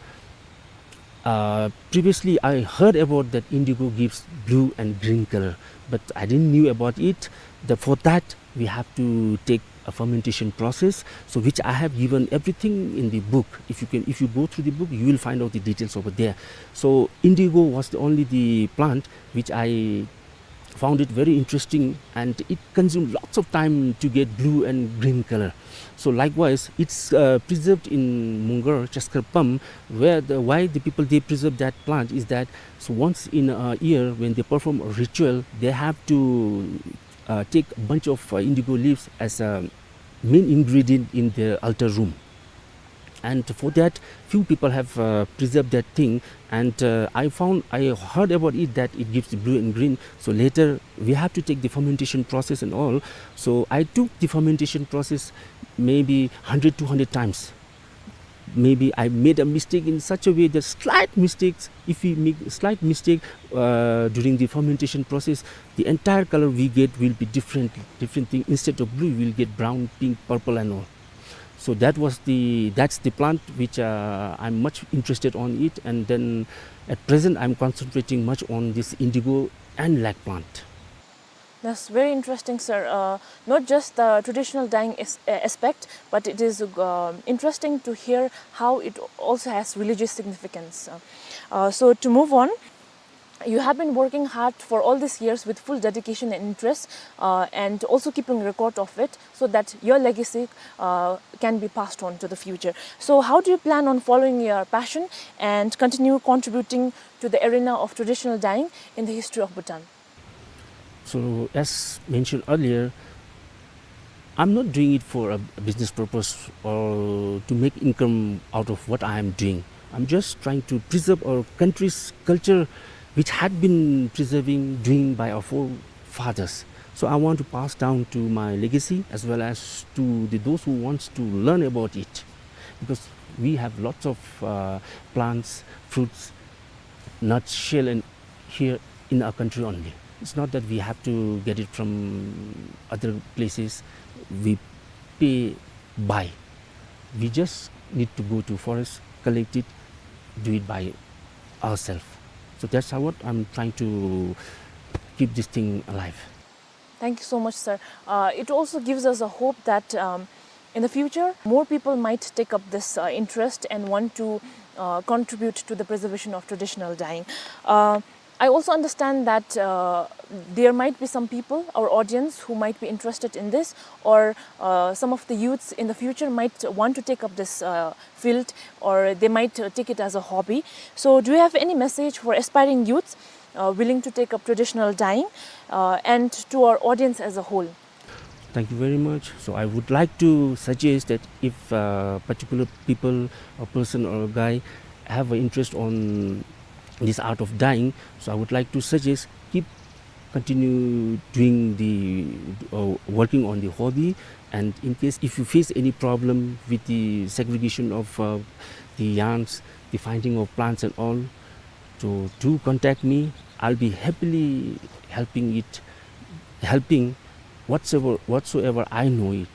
Uh, previously, I heard about that indigo gives blue and green color, but I didn't knew about it. The, for that, we have to take a fermentation process, so which I have given everything in the book. If you can, if you go through the book, you will find out the details over there. So indigo was the only the plant which I found it very interesting, and it consumed lots of time to get blue and green color. So likewise, it's, uh, preserved in Mungar, Chaskar Pam, where the, why the people, they preserve that plant is that, so once in a year when they perform a ritual, they have to, uh, take a bunch of, uh, indigo leaves as a main ingredient in the altar room. And for that, few people have, uh, preserved that thing. And, uh, I found, I heard about it that it gives blue and green. So later, we have to take the fermentation process and all. So I took the fermentation process maybe hundred, two hundred times. Maybe I made a mistake in such a way that slight mistakes, if we make slight mistake, uh, during the fermentation process, the entire color we get will be different, different thing. Instead of blue, we'll get brown, pink, purple and all. So that was the, that's the plant which, uh, I'm much interested on it, and then at present I'm concentrating much on this indigo and lac plant. That's very interesting, sir. Uh, not just the traditional dyeing as-, uh, aspect, but it is, um, interesting to hear how it also has religious significance. Uh, uh, so to move on, You have been working hard for all these years with full dedication and interest, uh, and also keeping record of it so that your legacy, uh, can be passed on to the future. So how do you plan on following your passion and continue contributing to the arena of traditional dyeing in the history of Bhutan? So, as mentioned earlier, I'm not doing it for a, a business purpose or to make income out of what I am doing. I'm just trying to preserve our country's culture, which had been preserving, doing by our forefathers. So I want to pass down to my legacy as well as to the, those who wants to learn about it, because we have lots of, uh, plants, fruits, nuts, shell, and here in our country only. It's not that we have to get it from other places. We pay, buy. We just need to go to forest, collect it, do it by ourselves. So that's how what I'm trying to keep this thing alive. Thank you so much, sir. Uh, it also gives us a hope that, um, in the future, more people might take up this, uh, interest and want to, uh, contribute to the preservation of traditional dyeing. Uh, I also understand that, uh, there might be some people, our audience, who might be interested in this, or, uh, some of the youths in the future might want to take up this, uh, field, or they might, uh, take it as a hobby. So, do you have any message for aspiring youths, uh, willing to take up traditional dyeing, uh, and to our audience as a whole? Thank you very much. So I would like to suggest that if, uh, particular people, a person or a guy have an interest on this art of dyeing, so I would like to suggest keep continue doing the, uh, working on the hobby. And in case if you face any problem with the segregation of, uh, the yarns, the finding of plants and all, so do contact me. I'll be happily helping it, helping whatsoever, whatsoever I know it.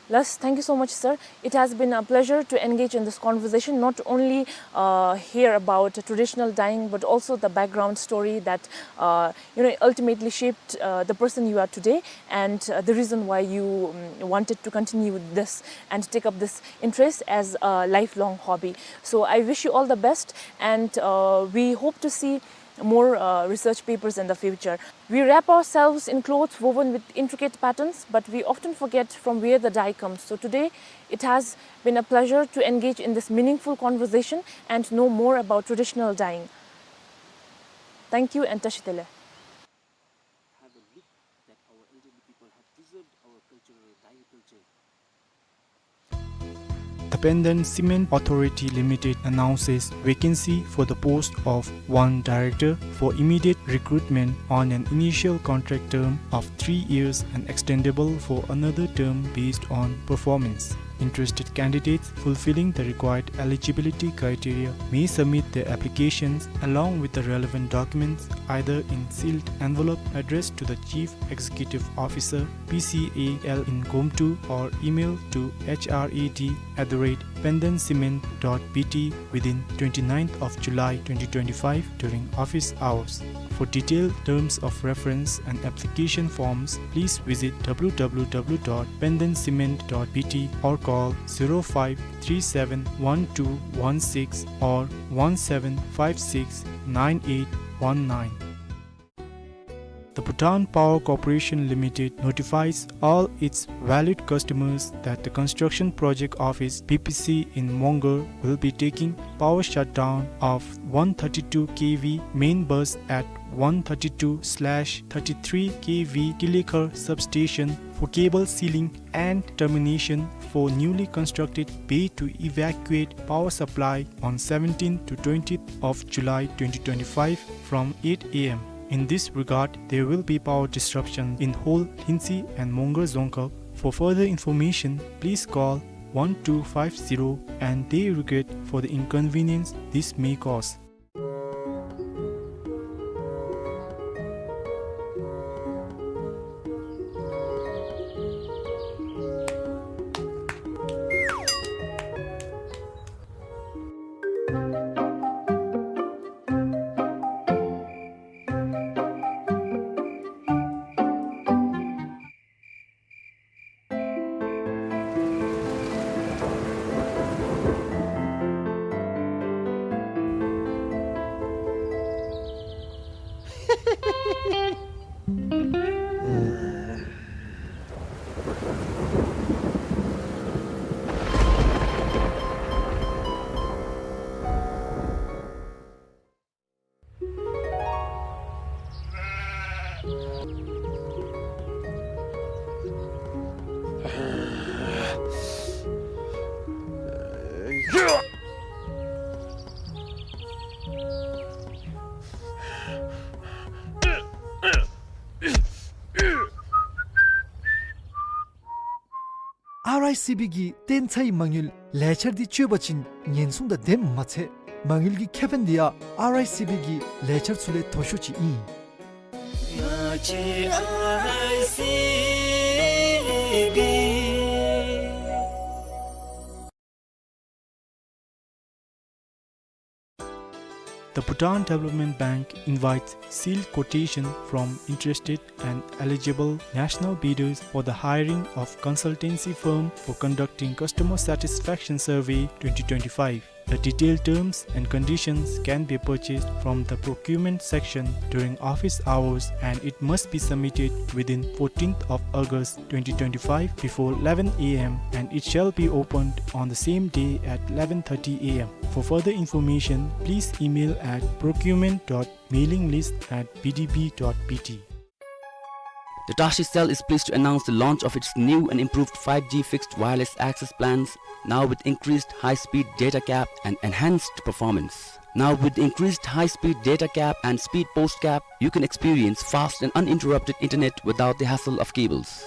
Last, thank you so much, sir. It has been a pleasure to engage in this conversation, not only, uh, hear about traditional dyeing, but also the background story that, uh, you know, ultimately shaped, uh, the person you are today, and, uh, the reason why you, um, wanted to continue this and take up this interest as a lifelong hobby. So I wish you all the best, and, uh, we hope to see more, uh, research papers in the future. We wrap ourselves in clothes woven with intricate patterns, but we often forget from where the dye comes. So today, it has been a pleasure to engage in this meaningful conversation and know more about traditional dyeing. Thank you and tashitele. Have a look that our elderly people have preserved our cultural dyeing culture. The Pandan Cement Authority Limited announces vacancy for the post of one director for immediate recruitment on an initial contract term of three years and extendable for another term based on performance. Interested candidates fulfilling the required eligibility criteria may submit their applications along with the relevant documents either in sealed envelope addressed to the Chief Executive Officer, P C A L in Gomtu, or email to H R A D at the rate pandancement dot B T within twenty-ninth of July twenty twenty-five during office hours. For detailed terms of reference and application forms, please visit W W W dot pandancement dot B T or call zero five three seven one two one six or one seven five six nine eight one nine. The Bhutan Power Corporation Limited notifies all its valued customers that the construction project office, B P C, in Mongar will be taking power shutdown of one thirty-two K V main bus at one thirty-two slash thirty-three K V Kilikhar substation for cable sealing and termination for newly constructed bay to evacuate power supply on seventeenth to twentieth of July twenty twenty-five from eight A M. In this regard, there will be power disruption in whole Khinsi and Mongar Dzongkhag. For further information, please call one two five zero, and they regret for the inconvenience this may cause. ཨར་ཨའི་སི་བི་གི་བརྟན་ཚའི་མ་དངུལ་ལས་འཆར་འདི་སྤྱོད་པ་ཅིན་ཉེན་སྲུང་དང་ལྡནམ་མ་ཚད་མ་དངུལ་གྱི་ཁེ་ཕན་འདི་ཡང་ཨར་ཨའི་སི་བི་གི་ལས་འཆར་ཚུ་ལས་མཐོ་ཤོས་ཅིག་ཨིན། The Bhutan Development Bank invites sealed quotation from interested and eligible national bidders for the hiring of consultancy firm for conducting customer satisfaction survey twenty twenty-five. The detailed terms and conditions can be purchased from the procurement section during office hours, and it must be submitted within fourteenth of August twenty twenty-five before eleven A M, and it shall be opened on the same day at eleven thirty A M. For further information, please email at procurement dot mailing list at B D B dot B T. The Tashi Cell is pleased to announce the launch of its new and improved five G fixed wireless access plans, now with increased high-speed data cap and enhanced performance. Now with increased high-speed data cap and speed post cap, you can experience fast and uninterrupted internet without the hassle of cables.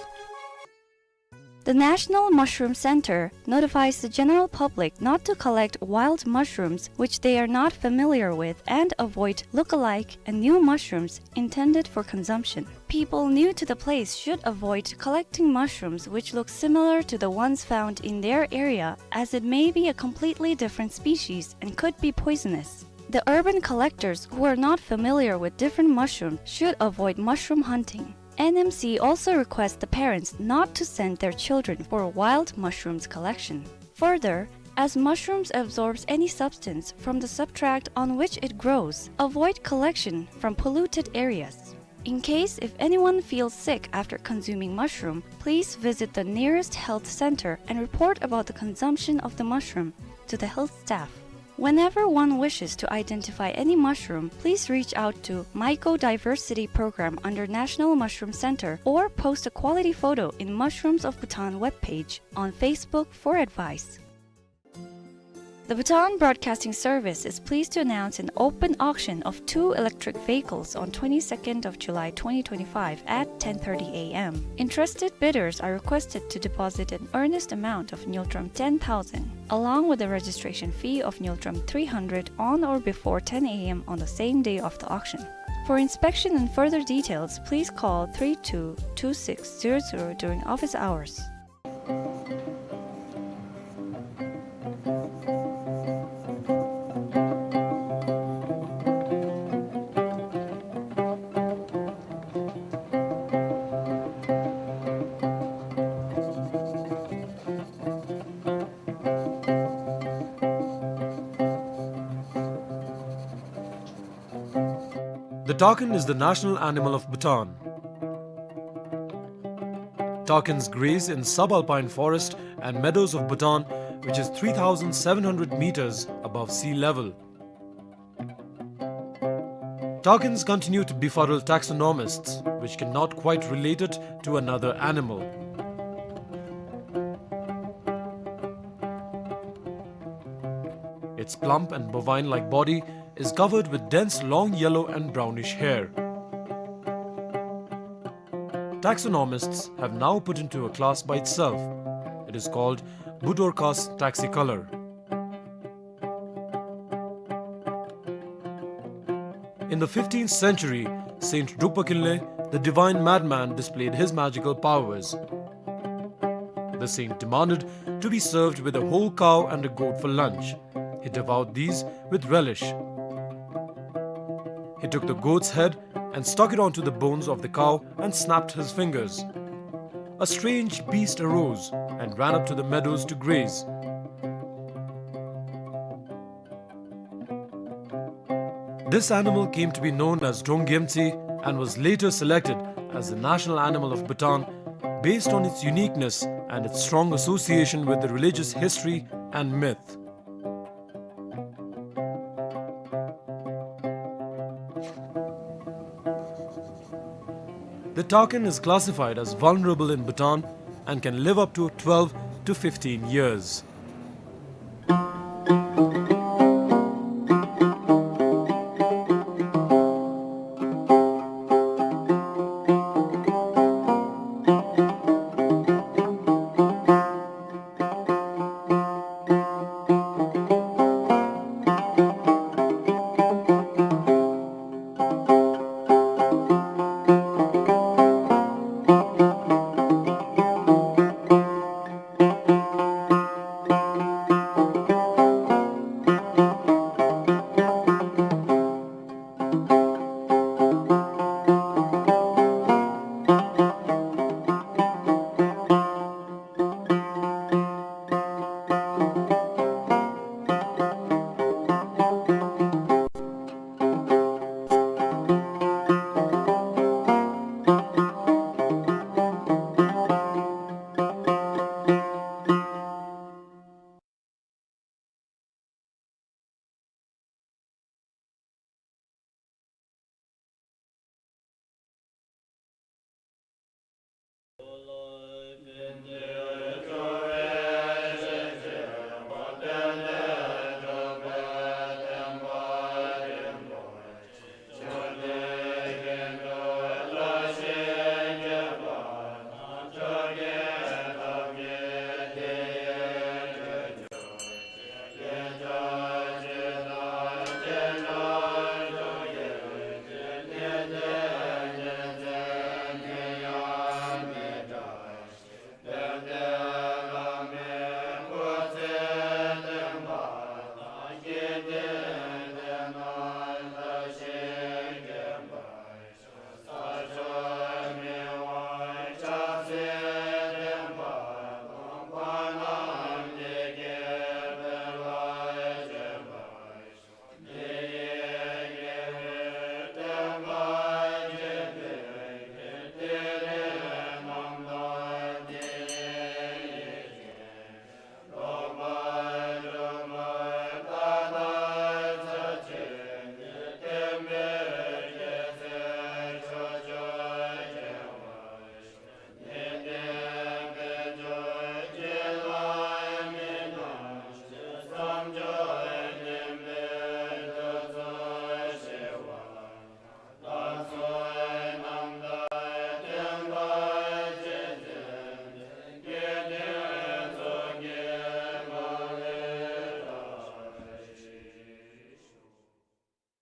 The National Mushroom Center notifies the general public not to collect wild mushrooms which they are not familiar with and avoid look-alike and new mushrooms intended for consumption. People new to the place should avoid collecting mushrooms which look similar to the ones found in their area, as it may be a completely different species and could be poisonous. The urban collectors who are not familiar with different mushrooms should avoid mushroom hunting. N M C also requests the parents not to send their children for wild mushrooms collection. Further, as mushrooms absorbs any substance from the substrate on which it grows, avoid collection from polluted areas. In case if anyone feels sick after consuming mushroom, please visit the nearest health center and report about the consumption of the mushroom to the health staff. Whenever one wishes to identify any mushroom, please reach out to Mycodiversity Program under National Mushroom Center or post a quality photo in Mushrooms of Bhutan webpage on Facebook for advice. The Bhutan Broadcasting Service is pleased to announce an open auction of two electric vehicles on twenty-second of July twenty twenty-five at ten thirty A M. Interested bidders are requested to deposit an earnest amount of ngultrum ten thousand, along with a registration fee of ngultrum three hundred on or before ten A M on the same day of the auction. For inspection and further details, please call three two two six zero zero during office hours. The takin is the national animal of Bhutan. Takins graze in subalpine forest and meadows of Bhutan, which is three thousand seven hundred meters above sea level. Takins continue to befuddle taxonomists, which cannot quite relate it to another animal. Its plump and bovine-like body is covered with dense long yellow and brownish hair. Taxonomists have now put into a class by itself. It is called Budorcas taxicolor. In the fifteenth century, Saint Drukpa Kinley, the divine madman, displayed his magical powers. The saint demanded to be served with a whole cow and a goat for lunch. He devoured these with relish. He took the goat's head and stuck it onto the bones of the cow and snapped his fingers. A strange beast arose and ran up to the meadows to graze. This animal came to be known as Drongyemtsi and was later selected as the national animal of Bhutan based on its uniqueness and its strong association with the religious history and myth. The takin is classified as vulnerable in Bhutan and can live up to twelve to fifteen years.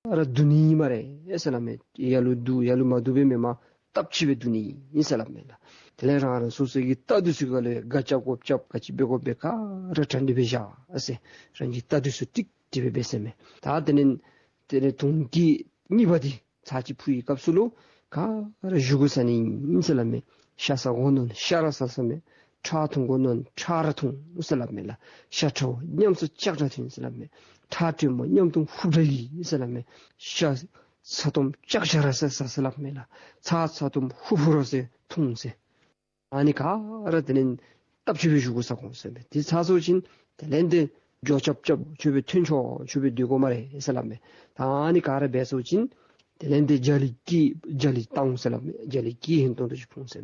ར་བསྡུ་ནི་ཨིན་སྨ་རེ་ཟེར་སླབ་མས། ལ་ལུ་བསྡུ་ལ་ལུ་མ་བསྡུ་སྦེ་མེན་མས། སྟབས་གཅིག་སྦེ་བསྡུ་ནི་ཨིན་ཟེར་སླབ་མས་ལགས། དེ་ལས་རང་རང་སོ་སོ་གི་ལྟ་དུས་ཚུ་ག་ལུ་ག་རྐྱབ་དགོཔ་རྐྱབ། ག་ཅི་འབད་དགོཔ་འབད། ག་ར་གྲ་སྒྲིག་འབད་བཞག་ཟེར། རང་གི་ལྟ་དུས་ཚུ་ཏིག་ཏིག་སྦེ་འབད་ཟེར་མས། ད་དེ་ལས་དེ་ལས་དུང་གི་གཉིས་པ་འདི་ཚར་གཅིག་ཕུ་བའི་སྐབས་སུ་ལུ་ག་ར་བཞུགས་དགོ་ས་ནི་ཨིན་ཟེར་སླབ་མས། ཤ་ཟ་དགོ་མནོ་ན་ཤ་ར་ཟ་ཟེར་མས། ཁྲག་འཐུང་དགོ་མནོ་ན་ཁྲག་ར་འཐུང་ཟེར་སླབ་མས་ལགས། ཤ་ཁྲག་མཉམ་སུ་ལྕགས་དྲགས་འཐུང་ཟེར་སླབ་མས། ཁྲག་དྲོན་མོ་མཉམ་དུ་ཧུབ་དྲགས་ཡི་ཟེར་སླབ་མས། ཤ་ཚ་ཏོམ་ལྕགས་དྲགས་ར་ཟ་ཟེར་སླབ་མས་ལགས། ཚ་ཚ་ཏོམ་ཧུབ་ཧུབ་ར་ཟེར་འཐུང་ཟེར། ཨ་ནི་ག་ར་དེ་ལས་སྟབས་གཅིག་སྦེ་བཞུགས་དགོ་ས་དགོ་ཟེར་མས། དེ་ཚར་སོ་ཅིན་དེ་ལས་དེ་འགྱོ་རྐྱབ་རྐྱབ་ཁྱོད་སྦེ་ཐོན་ཆོག། ཁྱོད་སྦེ་སྡོད་དགོ་སྨ་རེ་ཟེར་སླབ་མས། ད་ཨ་ནི་ག་ར་འབད་སོ་ཅིན་དེ་ལས་དེ་རྒྱ་གླིང་གི་རྒྱ་གླིང་བཏང་ཟེར་སླབ་མས། རྒྱ་གླིང་གི་ཧིང་སྟོང་དུ་ཅིག་ཕུང་ཟེར།